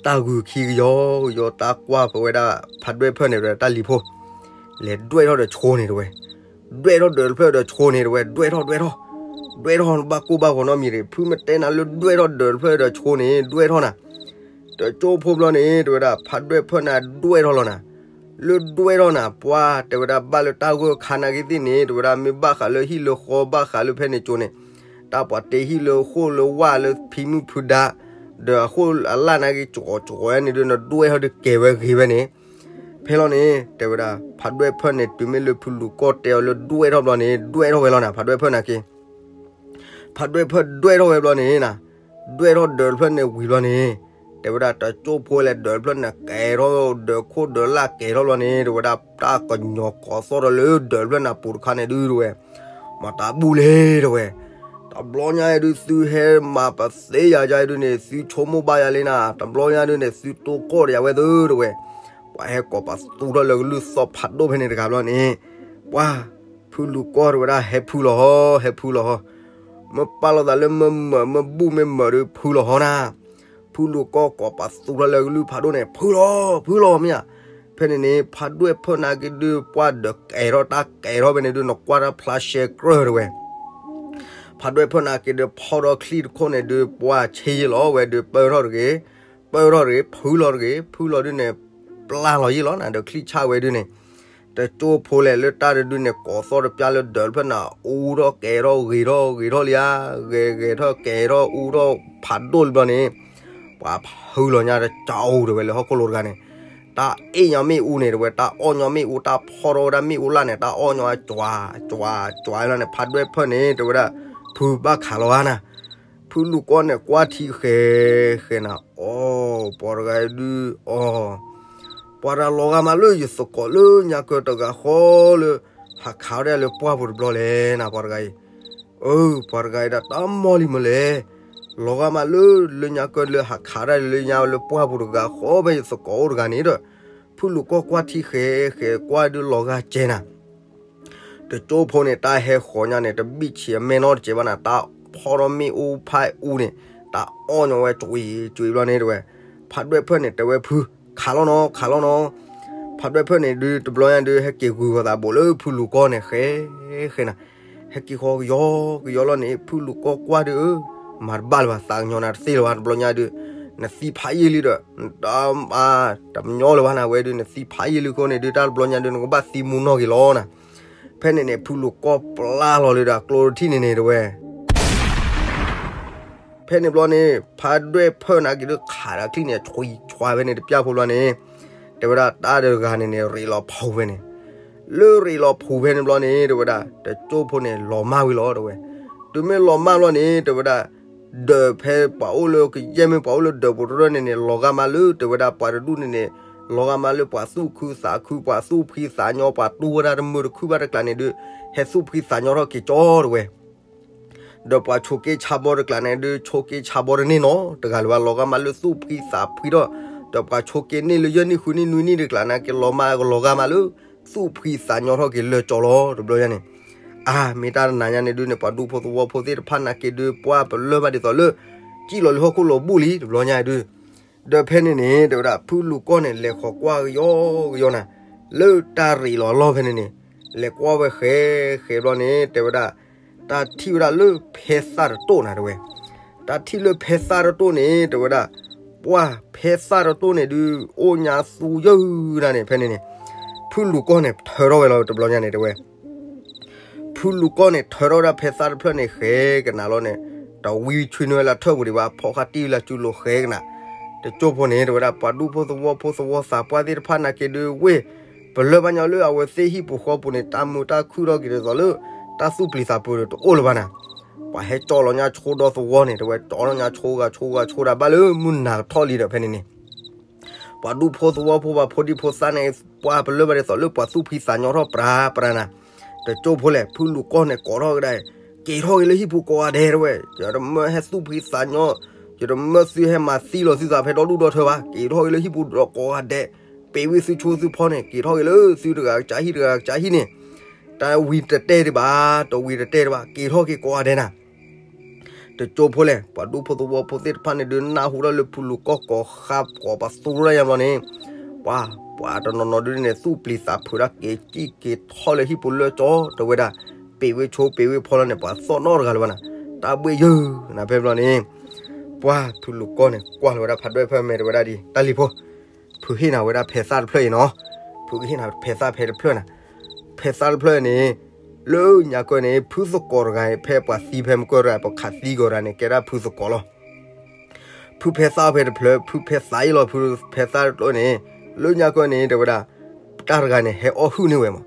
တၢ်ဂုာ်ခံကယီကယီ တၢ်ကွၢ်ဖဲဝဲဒၣ် ဖးဒွဲၣ်ဖၢၣ်န့ၣ် တၢ်လံၤဖိ လဲၤဒွဲၣ်ထီၣ်ဒီးဆိန့ၣ် တဲဝဲ, ဒွဲၣ်ထီၣ်ဒၢးတဖျၢၣ်ဒီးဆိန့ၣ် တဲဝဲ, ဒွဲၣ်ထီၣ် ဒွဲၣ်ထီၣ် ဒွဲၣ်ထီၣ် ဘၣ်ကိၢ်ဘၣ်ဂီၤနီတမံၤတဂ့ၤ, ဖုမ့ၢ်တဲနၤလၢဒွဲၣ်ထီၣ်ဒၢးတဖျၢၣ်ဒီးဆိန့ၣ် ဒွဲၣ်ထီၣ်နၤ. တကၠိဖိဘျီန့ၣ် တဲဝဲဒၣ် ဖးဒွဲၣ်ဖၢၣ်န့ၣ် ဒွဲၣ်ထီၣ်လီၤနၤ. လၢဒွဲၣ်ထီၣ်နၤ ပှၤ တဲဝဲဒၣ် ဘၣ်လၢတၢ်ဂိၢ်ခါနာ်က့သ့ၣ်န့ၣ် တဲဝဲဒၣ် မ့ၢ်ဘၣ်ဃးလၢဟံၣ်လၢဃီ ဘၣ်ဃးလၢဖဲန့ၣ်ကၠိန့ၣ် တၢ်ပှၤတ့ဟံၣ်လၢဃိၣ်လၢဝၣ်လၢဖံမုၣ်ဖုဒါ ဒီးအဃိအလၣ်နာ်က့ ကၠီကၠီန့ၣ်ဒုး နဒွဲၣ်ထီၣ်ဒုးကဲဝဲဂ့ၤဝဲန့ၣ်. ဖဲလီၤန့ၣ် တဲဝဲဒၣ် ဖးဒွဲၣ်ဖၢၣ်န့ၣ် တုၤမ့ၢ်လၢဖုလူၤကီၢ်တဲအီၤလၢဒွဲၣ်ထီၣ်ဘျီန့ၣ် ဒွဲၣ်ထီၣ်ဝဲလီၤနၤ ဖးဒွဲၣ်ဖၢၣ်နာ်က့ ဖးဒွဲၣ်ဖၢၣ်ဒွဲၣ်ထီၣ်ဝဲဘျီန့ၣ်နၤ, ဒွဲၣ်ထီၣ်ဒၢးတဖျၢၣ်န့ၣ်ဝံၤဘျီန့ၣ် တဲဝဲဒၣ် တကၠိဖိလဲၣ် ဒၢးတဖျၢၣ်န့ၣ်ကဲထီၣ် ဒၢးခိၣ်ဒၢးလၣ်ကဲထီၣ်ဘျီန့ၣ် တဲဝဲဒၣ် တၢ်ကညီၤကိးသီၣ်ဒီးလၢဒၢးတဖျၢၣ်န့ၣ်အပူၤတခါန့ၣ်ဒုး တဲဝဲ မၤတၢ်ဘူၣ်လဲၣ် တဲဝဲ, တဘျီညါအံၤဒုး သုဟဲမၤပသ့ယၤယၤအံၤဒုးန့ၣ် သုဆိကမိၣ်ဘၣ်ယၤလံနၤ, တဘျီညါဒုးန့ၣ် သုတိၢ်ကီၢ်ဒီးယၤဝဲသု တဲဝဲ, ပှၤဟဲကိးပသူထီၣ်လၢကလုၢ်သီၣ်ဖးဒိၣ်ဖဲန့ၣ်တဂၤဘျီန့ၣ် ပှၤ ဖုလူၤကီၢ်တဲဝဲဒၣ် ဟဲဖုလီၤ ဟဲဖုလီၤ မ့ၢ်ပာ်လီၤသးလၢမ့ၢ်မၢးမ့ၢ်ဘူၣ်မ့ၢ်မၢးဒုး ဖုလီၤဟီနၤ. ဖုလူၤကီၢ်ကိးပသူထီၣ်လၢကလုၢ်ဖးဒိၣ်န့ၣ် ဖုလီၤ ဖုလီၤမ့ၢ်ဧါ. ဖဲန့ၣ်န့ၣ် ဖးဒွဲၣ်ဖၢၣ်နာ်က့ဒုး ပှၤဒၢးကဲထီၣ်တၢ်ကဲထီၣ်ဖဲန့ၣ်ဒုး နကွၢ်တၢ်ဖျါရှဲကြၢးတဲဝဲ ဖးဒွဲၣ်ဖၢၣ်နာ်က့ဒုး ဖီၣ်ဒီးချံတခိၣ်န့ၣ်ဒုး ပှၤဆ့ယ့လီၤဝဲဒုးပၢၢ်ထီၣ်တဂ့ၤ, ပၢၢ်ထီၣ်တဂ့ၤ ဖုလီၤတဂ့ၤ, ဖုလီၤဒုးန့ၣ် ပျၢ်လီၤယ့လီၤနၤ ဒီးချံဆၣ်ဝဲဒုးန့ၣ် တကၠိဖိလဲၣ်လၢတၢ်တဒုးန့ၣ် ကိးသီၣ်တပျၢ်လၢဒၢးတဖျၢၣ်န့ၣ် အူထီၣ်ကဲထီၣ်ဂ့ၤထီၣ်ဂ့ၤထီၣ်လံဧါ, ဂဲၤဂဲၤထီၣ်ကဲထီၣ်အူထီၣ်ဖးဒိၣ်လံဘျီန့ၣ် ပှၤဖုလီၤညါတကၠိတဲဝဲလၢဟီၣ်ခိၣ်လိၤတဂၤန့ၣ် တၢ်အ့ၣ်ညီမ့ၣ်အူန့ၣ်တဲဝဲ တၢ်အီၣ်ညီမ့ၣ်အူ တၢ်ဖီၣ်ထီၣ်ဝဲဒၣ်မ့ၣ်အူလၢ်န့ၣ် တၢ်အီၣ်ညီအကၠွၤ ကၠွၤ ကၠွၤလီၤန့ၣ် ဖးဒွဲၣ်ဖၢၣ်န့ၣ် တဲဝဲဒၣ် ဖုဘၣ်ခးလီၤဧါနၤ ဖုလူၤကီၢ်န့ၣ် ကွၢ်ထံဃဲၤဃဲၤနၤ အီ ပှၤတဂၤအံၤဒုး အီ ပှၤတဂၤလီၤဂာ်မးလၢယသကိးလၢညါကၢတဂၤဃီလၢ ဟးခးဝဲဒၣ်လၢပှၢ်ပူၤတဘျီလဲၣ်နၤ ပှၤတဂၤအံၤ အၢ ပှၤတဂၤအံၤဒၣ်တၢ်မီၢ်လံမ့ၢ်လဲၣ်, လီၤဂာ်မးလၢ လၢညါကၢလၢဟးခးဒၣ်လၢညါလၢပှၢ်ပူၤတဂၤဃီဖဲယသကိးအိၣ်တဂၤန့ၣ်ဒီး, ဖုလူၤကီၢ်ကွၢ်ထံဃဲဃဲကွၢ်ဒုးလီၤဂာ်ကဲနၤ တကၠိဖိန့ၣ် တၢ်ဟဲဃီၤညါန့ၣ် တဘံၣ်ဆံးအမဲာ်နီတစဲးဘၣ်နၤ, တၢ်ဖီထီၣ်မ့ၣ်အူဖးအူန့ၣ် တၢ်အီၣ်ညီဝဲကွံာ်ကွံာ်ဘျီန့ၣ်တဝဲ, ဖးဒွဲၣ်ဖၢၣ်န့ၣ် တဲဝဲဖု, ခးလီၤနီၤ ခးလီၤနီၤ, ဖးဒွဲၣ်ဖၢၣ်န့ၣ်ဒုးတဘျီညါဒုး ဟဲက့ၤဂုၤဃီၤသးဘိးလၢဖုလူၤကီၢ်န့ၣ် ဃဲဃဲနၤ, ဟဲက့ၤဃီၤကယီကယီလီၤန့ၣ် ဖုလူၤကီၢ်ကွၢ်ဒုးဧၢ, မၤတဘၣ်လၢၤဘၣ် သးကညီၤနၤတသ့လၢၤဘၣ် တဘျီညါဒုး, နသံဖးယံာ်လံဒီး, တမညီလၢၤဘၣ်နၤဝဲဒုး နသံဖးယံာ်လံအဃိန့ၣ်ဒုး တၢ်တဘျီညါဒုး နကဘၣ်သံမူနီၢ်က့ၤလီၤနၤ, ဖဲန့ၣ်န့ၣ် ဖုလူၤကီၢ်ပျၢ်လီၤလၢဒီးအကျိတထံၣ်န့ၣ်န့ၣ်တဝဲ ဖဲန့ၣ်ဘျီန့ၣ် ဖးဒွဲၣ်ဖၢၣ်နာ်က့ၤဒုးခးဒီးချံၣ်န့ၣ် ဆွံဆွါဖဲန့ၣ်တပျၢ်ဖိဘျီန့ၣ်, တဲဝဲဒၣ်တၢ်တဂၤန့ၣ်န့ၣ် ရ့းလီၤဖူးဖဲန့ၣ်, လၢရ့းလီၤဖူးဖဲန့ၣ်ဘျီန့ၣ် တဲဝဲဒၣ် တကၠိဖိန့ၣ် လီၤမၢ်ဝံၤလီၤတဝဲ, တုၤမ့ၢ်လီၤမၢ်ဘျီန့ၣ် တဲဝဲဒၣ် ဒၢးဖဲပှၤအိၣ်လၢကယဲၢ်မ့ၢ်ပှၤအိၣ်လၢဒၢးပူၤတရၢၢ်န့ၣ်န့ၣ် လီၤဂာ်မးလၢ တဲဝဲဒၣ်ပှၤတဒူၣ်န့ၣ်န့ၣ်, လီၤဂာ်မးလၢပှၤသူၣ်ခုသးခု ပှၤသူၣ်ဖှံသးညီ ပှၤတူၢ်ဝဲဒၣ်တမုာ်တခုၣ်ဘၣ်တကျးန့ၣ်ဒုး, ဟဲသူၣ်ဖှံသးညီထီၣ်က့ၤကၠီတဝဲ ဒီးပှၤဆိးက့ဆါဘီတကျးန့ၣ်ဒုး ဆိးက့ဆါဘီတန့ၢ်နီတဂၤလၢၤဘၣ် လီၤဂာ်မးလၢသူၣ်ဖှံသးဖှံထီၣ်, ဒီးပှၤဆိးက့န့ၢ်လၢယဲၢ်နံၣ်ဃုနံၣ်နွံနံၣ်တကျးနာ်က့ၤလီၤမၢ် လီၤဂာ်မးလၢ သူၣ်ဖှံသးညီထီၣ်က့ၤလၢကၠီလီၤ တဘျီညါန့ၣ်, အါ မ့ၢ်တၢ်တနၤညါန့ၣ်ဒုးန့ၣ် ပှၤဒူဖိသဝီဖိသ့ၣ်တဖၣ်နာ်က့ၤဒုး ပှၢ်ပလၢၢ်ဘၣ်ဒ်သိးလၢ စံၣ်လီၤလၢဟီၣ်ခိၣ်လီၤဘူၣ်လံ တဘျီညါဒုး, ဒီးဖဲန့ၣ်န့ၣ် တဲဝဲဒၣ် ဖုလူၤကီၢ်န့ၣ် လဲၤဃီၤကွၢ်ကယီကယီနၤ, လၢတၢ်ရ့းလီၤအလီၢ်ဖဲန့ၣ်န့ၣ်, လဲၤကွၢ်ဝဲဃဲဃဲဘျီန့ၣ် တဲဝဲဒၣ်, တၢ်ထံၣ်ဝဲဒၣ်လၢဖဲသၣ်တတိၢ်နၤတဝဲ, တၢ်ထံၣ်လၢဖဲသၣ်တတိၢ်န့ၣ် တဲဝဲဒၣ်, ပှၢ်ဖဲသၣ်တတိၢ်န့ၣ်ဒုး အိၣ်ညါသူယုၢ်နၤန့ၣ် ဖဲန့ၣ်န့ၣ်, ဖုလူၤကီၢ်န့ၣ် ထၢထီၣ်ဝဲလီၤ တဘျီညါန့ၣ်တဝဲ ဖုလူၤကီၢ်န့ၣ် ထၢထီၣ်ဝဲဒၣ်ဖဲသၣ်တဖျၢၣ်န့ၣ် ဃဲကနၤလီၤန့ၣ်, တဝံဆွံနုာ်ဝဲလၢထၢၣ်ပူၤဒံးဘၣ် ဖီၣ်ဃာ်တံၢ်ဝဲလၢစုလိၤဃဲကနၤ, တကၠိဖိန့ၣ် တဲဝဲဒၣ် ပှၤဒူဖိသဝီဖိသဝီသးပှၢ်သ့ၣ်တဖၣ်နာ်က့ၤဒုးဝ့ၢ်, ပလၢၢ်ဘၣ်ညီလၢအဝဲသ့ၣ်ဟံၣ်ပူၤဃီပူၤန့ၣ် တၢ်မုာ်တၢ်ခုၣ်ထီၣ်က့ၤဒ်သိးလၢ တၢ်သူၣ်ပျံၤသးဖုးတအိၣ်လၢၤဘၣ်နၤ, ပှၤဟဲကၠီလီၤညါဆိဒီသဝီန့ၣ် တဲဝဲ ကၠီလီၤညါဆိဂၤဆိဂၤဆိဒၣ် ဘၣ်လၢမုၢ်နၤကထီၣ်လံဒီးဖဲန့ၣ်န့ၣ် ပှၤဒူဖိသဝီဖိပှၤဖိဒံဖိသၣ်န့ၣ် ပှၢ်ပလၢၢ်ဘၣ်ဒ်သိးလၢပှၤသူၣ်ဖှံသးညီထီၣ်ပြၤပြၤနၤ, တကၠိဖိလဲၣ် ဖုလူၤကီၢ်န့ၣ် ကိးထီၣ်ကဒါ, က့ၤထီၣ်က့ၤလၢဟံၣ်ပူၤကိးဂၤဒဲးတဝဲ, ယတမၢဟဲသူၣ်ဖှံသးညီ, ယတမၢသုဟဲမၤသံလီၤသုသးဖဲဒီဒူၣ်ဒီထၢဘၣ်, က့ၤထီၣ်က့ၤလၢဟံၣ်ပူၤဒီးကိးဂၤဒဲး, ပ့ၤဝံသုဆိသုဖီန့ၣ် က့ၤထီၣ်က့ၤလၢသုတဂၤကစၢ်ဟံၣ်တဂၤကစၢ်ဟံၣ်န့ၣ်, တၢ်ဝံၤတတဲဒံးဘၣ်, တဝံၤတတဲဒံးဘၣ် က့ၤထီၣ်က့ၤကိးဂၤဒဲးနၤ တကၠိဖိလဲၣ် ပှၤဒူဖိသဝီဖိသ့ၣ်တဖၣ်န့ၣ်ဒုး နၢ်ဟူဒၣ်လၢဖုလူၤကီၢ်ကိးဃါကိးပသူရၢ်ညါဘျီန့ၣ်, ပှၤ ပှၤတနီၤနီၤဒုးန့ၣ် သူၣ်ပျံၤသးဖုးဒၣ်က့ၤစံၣ်က့ၤထီၣ်လၢဟံၣ်ပူၤလၢကၠီ တဲဝဲဒၣ်, ပ့ၤဝ့ဆိပ့ၤဝ့ဖီလီၤန့ၣ် ပှၤသီၣ်နီတဂၤလၢၤဘၣ်နၤ, တၢ်ဘှ့ၣ်ယုၢ်နၤဖဲဘျီန့ၣ်, ပှၤဖုလူၤကီၢ်န့ၣ် ကွၢ်လီၤဝဲဒၣ်ဖးဒွဲၣ်ဖၢၣ်မဲာ်တဲဝဲဒၣ်ဒ် တၢ်လံၤဖိ ဖုဟ့ၣ်နၤဝဲဒၣ်ဖဲသၣ်တဖျၢၣ်အံၤနီၤ, ဖုကဟ့ၣ်နၤဖဲသၣ်ဖဲတဖျၢၣ်နၤ, ဖဲသၣ်တဖျၢၣ်န့ၣ်, လၢညါကၢန့ၣ် ဖုသကိးတဂၤအံၤ ဖဲပှၤသံဖဲမုၢ်ကၢၢ်တဂၤ ပှၤခးသံကီးတဂၤန့ၣ် ကဲဒၣ်ဖုသကိးလီၤ. ဖုဖဲသၣ်ဖဲတဖျၢၣ် ဖုဖဲသၣ်အံၤလီၤ ဖုဖဲသၣ်တဖျၢၣ်န့ၣ်, လၢညါကၢန့ၣ် တဲဝဲဒၣ်, တၢ်တဂၤန့ၣ် ဟဲအီၣ်ဟုၣ်န့ၢ်ဝဲမး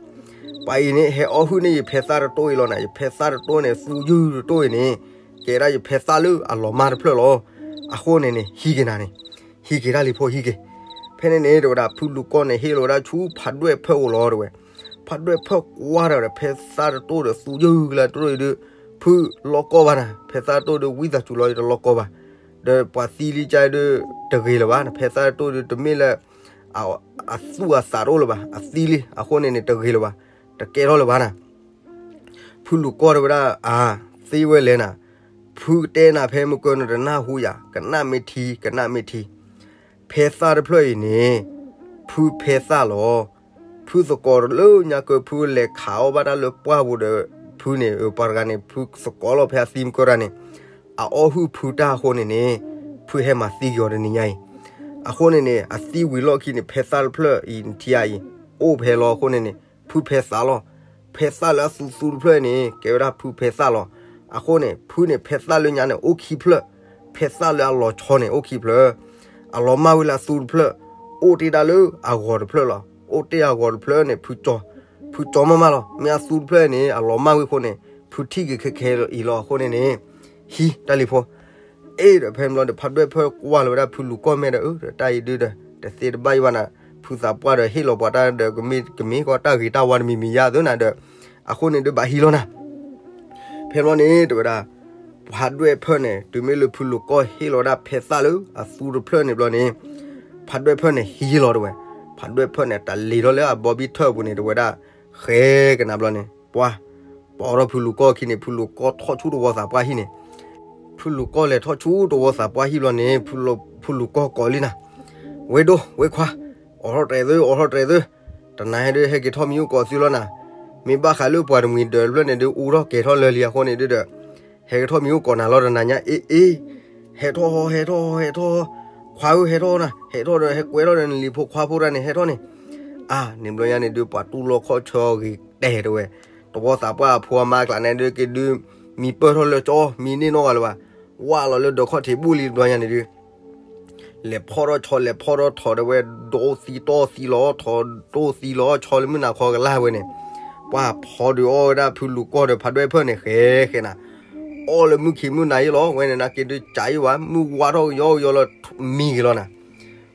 ပှၤအံၤန့ၣ် ဟဲအီၣ်ဟုၣ်န့ၢ်ယဖဲသၣ်တဖျၢၣ်အံၤလီၤနၤ, ယဖဲသၣ်တဖျၢၣ်န့ၣ် သူယုၢ်တဖျၢၣ်အံၤန့ၣ်, ကဲဒၣ်ယဖဲသၣ်လၢအလီၤမၢ်တဖျၢၣ်လီၤ. အဃိန့ၣ်န့ၣ် ဟံးက့ၤနၤန့ၣ်, ဟံးက့ၤတၢ်လံၤဖိဟံးက့ၤ. ဖဲန့ၣ်န့ၣ် တဲဝဲဒၣ် ဖုလူၤကီၢ်န့ၣ် ဟ့ၣ်လီၤဝဲဒၣ်ဆူဖးဒွဲၣ်ဖၢၣ်အအိၣ်လီၤတဲဝဲ. ဖးဒွဲၣ်ဖၢၣ်ကွၢ်ဒီး ဖဲသၣ်တဖျၢၣ်ဒီး သူယုၢ်ကလၢတဖျၢၣ်အံၤဒီး, ဖုလီၢ်ကီၢ်ဘၣ်နၤ, ဖဲသၣ်တဖျၢၣ်ဒီး ဝံသးစူၤလီၤ ယတလီၢ်ကီၢ်ဘၣ်, ဒီးပှၤသံလံကဒီး တဂ့ၤလၢၤဘၣ်နၤ, ဖဲသၣ်တဖျၢၣ်ဒီး တမ့ၢ်လၢ အသူၣ်အသးတအိၣ်လၢၤဘၣ်, အသံလံ, အဃိန့ၣ်န့ၣ် တဂ့ၤလၢၤဘၣ်, တကဲထီၣ်လၢၤဘၣ်နၤ. ဖုလူၤကီၢ်တဲဝဲဒၣ်, အါ, သ့ဝဲလဲၣ်နၤ, ဖုကတဲနၤဖဲမုၢ်ကၢၢ်နတနၢ်ဟူယၤ, ကနၣ်မ့ၢ်ထံ, ကနၣ်မ့ၢ်ထံ. ဖဲသၣ်တဖျၢၣ်အံၤန့ၣ်, ဖုဖဲသၣ်လီၤ. ဖုသကိးလၢညါကၢ ဖုလဲၤခးအီၣ်ဘၣ်တၢ်လၢပှၢ်ပူၤဒီး ဖုန့ၣ် ပှၤတဂၤန့ၣ် ဖုသကိးလီၤ ဖဲအသံမုၢ်ကၢၢ်တၢ်န့ၣ်, အအီၣ်ဟုၣ်ဖုတၢ်အဃိန့ၣ်န့ၣ်, ဖုဟဲမၤသံက့ၤအီၤတနံၤညါအံၤ. အဃိန့ၣ်န့ၣ် အသံဝံၤလီၢ်ခံန့ၣ် ဖဲသၣ်တဖျၢၣ်အံၤ နထံၣ်ဧါအံၤ, အိၣ်ဖဲလီၤအဃိန့ၣ်န့ၣ် ဖုဖဲသၣ်လီၤ. ဖဲသၣ်လၢအသူသူတဖျၢၣ်အံၤန့ၣ် ကဲဝဲဒၣ်ဖုဖဲသၣ်လီၤ. အဃိန့ၣ် ဖုန့ၣ် ဖဲသၣ်လၢညါန့ၣ် အိၣ်ခံဖျၢၣ်, ဖဲသၣ်လၢအလီၤဆီန့ၣ် အိၣ်ခံဖျၢၣ်, အလီၤမၢ်ဝဲလၢအသူတဖျၢၣ်, အိၣ်တ့ၢ်ဒၣ်လၢအဂီၤတဖျၢၣ်လီၤ. အိၣ်တ့ၢ်အဂီၤတဖျၢၣ်န့ၣ် ဖုကၠီ, ဖုကၠီမးမးလီၤ. မ့ၢ်အသူတဖျၢၣ်န့ၣ် အလီၤမၢ်ဝဲအဃိန့ၣ် ဖုထံၣ်က့ၤခဲခဲအံၤလီၤ. အဃိန့ၣ်န့ၣ် ဟံးတၢ်လံၤဖိ အဲၣ်ဒီးဖဲန့ၣ်ဘျီဒီး ဖးဒွဲၣ်ဖၢၣ်ကွၢ်လီၤဝဲဒၣ်ဖုလူၤကီၢ်မဲာ်ဒီး အၢ တၢ်အံၤဒုးဒီး တသ့တဘၣ်ယဘၣ်နၤ, ဖုသးပှၢ်ဒီးဟ့ၣ်လီၤပှၤတၢ်ဒီး ကမ့ၢ်ကမ့ၢ်ကီတၢ်ဂ့ၤတၢ်ဝါတမံၤမံၤယါသ့နၤဒီး အဃိန့ၣ်ဒုးဘၣ်ဟံးလီၤနၤ. ဖဲ ဖဲဘျီန့ၣ် တဲဝဲဒၣ် ဖးဒွဲၣ်ဖၢၣ်န့ၣ် တုၤမ့ၢ်လၢဖုလူၤကီၢ်ဟ့ၣ်လီၤဒၣ်ဖဲသၣ်လၢအသူတဖျၢၣ်န့ၣ်ဘျီန့ၣ် ဖးဒွဲၣ်ဖၢၣ်န့ၣ်ဟံးလီၤတဲဝဲ, ဖးဒွဲၣ်ဖၢၣ်န့ၣ် တၢ်လ့ၤထီၣ်လၢအဘီဘံၣ်ထၢၣ်အပူၤန့ၣ် တဲဝဲဒၣ် ဃဲကနၤဘျီန့ၣ် ပှၤ ပိာ်ထီၣ်ဖုလူၤကီၢ်အခံန့ၣ် ဖုလူၤကီၢ်ထီၣ်ဆူတဝီသးပှၢ်ဟံၣ်န့ၣ်, ဖုလူၤကီၢ်လဲၤထီၣ်ဆူတဝီသးပှၢ်ဟံၣ်ဘျီန့ၣ် ဖုလူၤကီၢ်ကိးလံနၤ, ဝဲဒိၣ်ဝဲခွါ, အိးထီၣ်တြဲၤသု အိးထီၣ်တြဲၤသု, တနၤဟဲဒုးဟဲက့ၤထီၣ်မံအိၣ်ကိးသုလီၤနၤ, မ့ၢ်ဘၣ်ဃးလၢပှၤတမှံၤဒၢးတဖျၢၣ်န့ၣ်ဒုး အူထီၣ်ကဲၤထီၣ်လၢာ်လံအဃိန့ၣ်ဒုးဒီး ဟဲက့ၤထီၣ်မံအိၣ်ကိးနၤလီၤတနၤညါ အ့ အ့ ဟဲထီၣ်ဟီ ဟဲထီၣ်ဟီ ဟဲထီၣ်ဟီ, ခွါဧၢ ဟဲထီၣ်နၤ ဟဲထီၣ်ဒီး ဟဲကွဲထီၣ်ဒီးနလံၤဖိခွါဖိတၢ်န့ၣ် ဟဲထီၣ်န့ၣ်, အါ န့ၣ်ဘျီညါန့ၣ်ဒုး ပှၤတူၢ်လိာ်ခီၣ်ဆၢဂ့ၤတဲတဲဝဲ, တဝီသးပှၢ်အဖိအမါကျါန့ၣ်ဒုး က့ၤဒုး မံပၢၢ်ထီၣ်လၢကၠီ မံန့ၢ်နီၢ်ဂၤလၢၤဘၣ်, ဝၢ်လီၤလၢဒၢးခီၣ်ထံးဘူၣ်လံတဘျီညါန့ၣ်ဒုး လဲၤဖီၣ်ထီၣ်ဆီ လဲၤဖီၣ်ထီၣ်ထီၣ်ဒီးဝဲ ဒိသံတီၢ်သံလီၤ ထီၣ်ဒိသံလီၤဆီလၢမုၢ်နၤခီကလၢ်ဝဲန့ၣ်, ပှၤဖီဒုးအီၣ်ဝဲဒၣ်ဖုလူၤကီၢ်ဒီးဖးဒွဲၣ်ဖၢၣ်န့ၣ် ဃဲဃဲနၤ, အီၣ်လၢမုၢ်ခံမုၢ်နၤယ့ၣ်လီၤ ဝဲန့ၣ်နက့ၤဒုးကးယ့ၣ်ဝဲ မုၢ်ဝါထီၣ်ကယီကယီလီၤ မံက့ၤလီၤနၤ,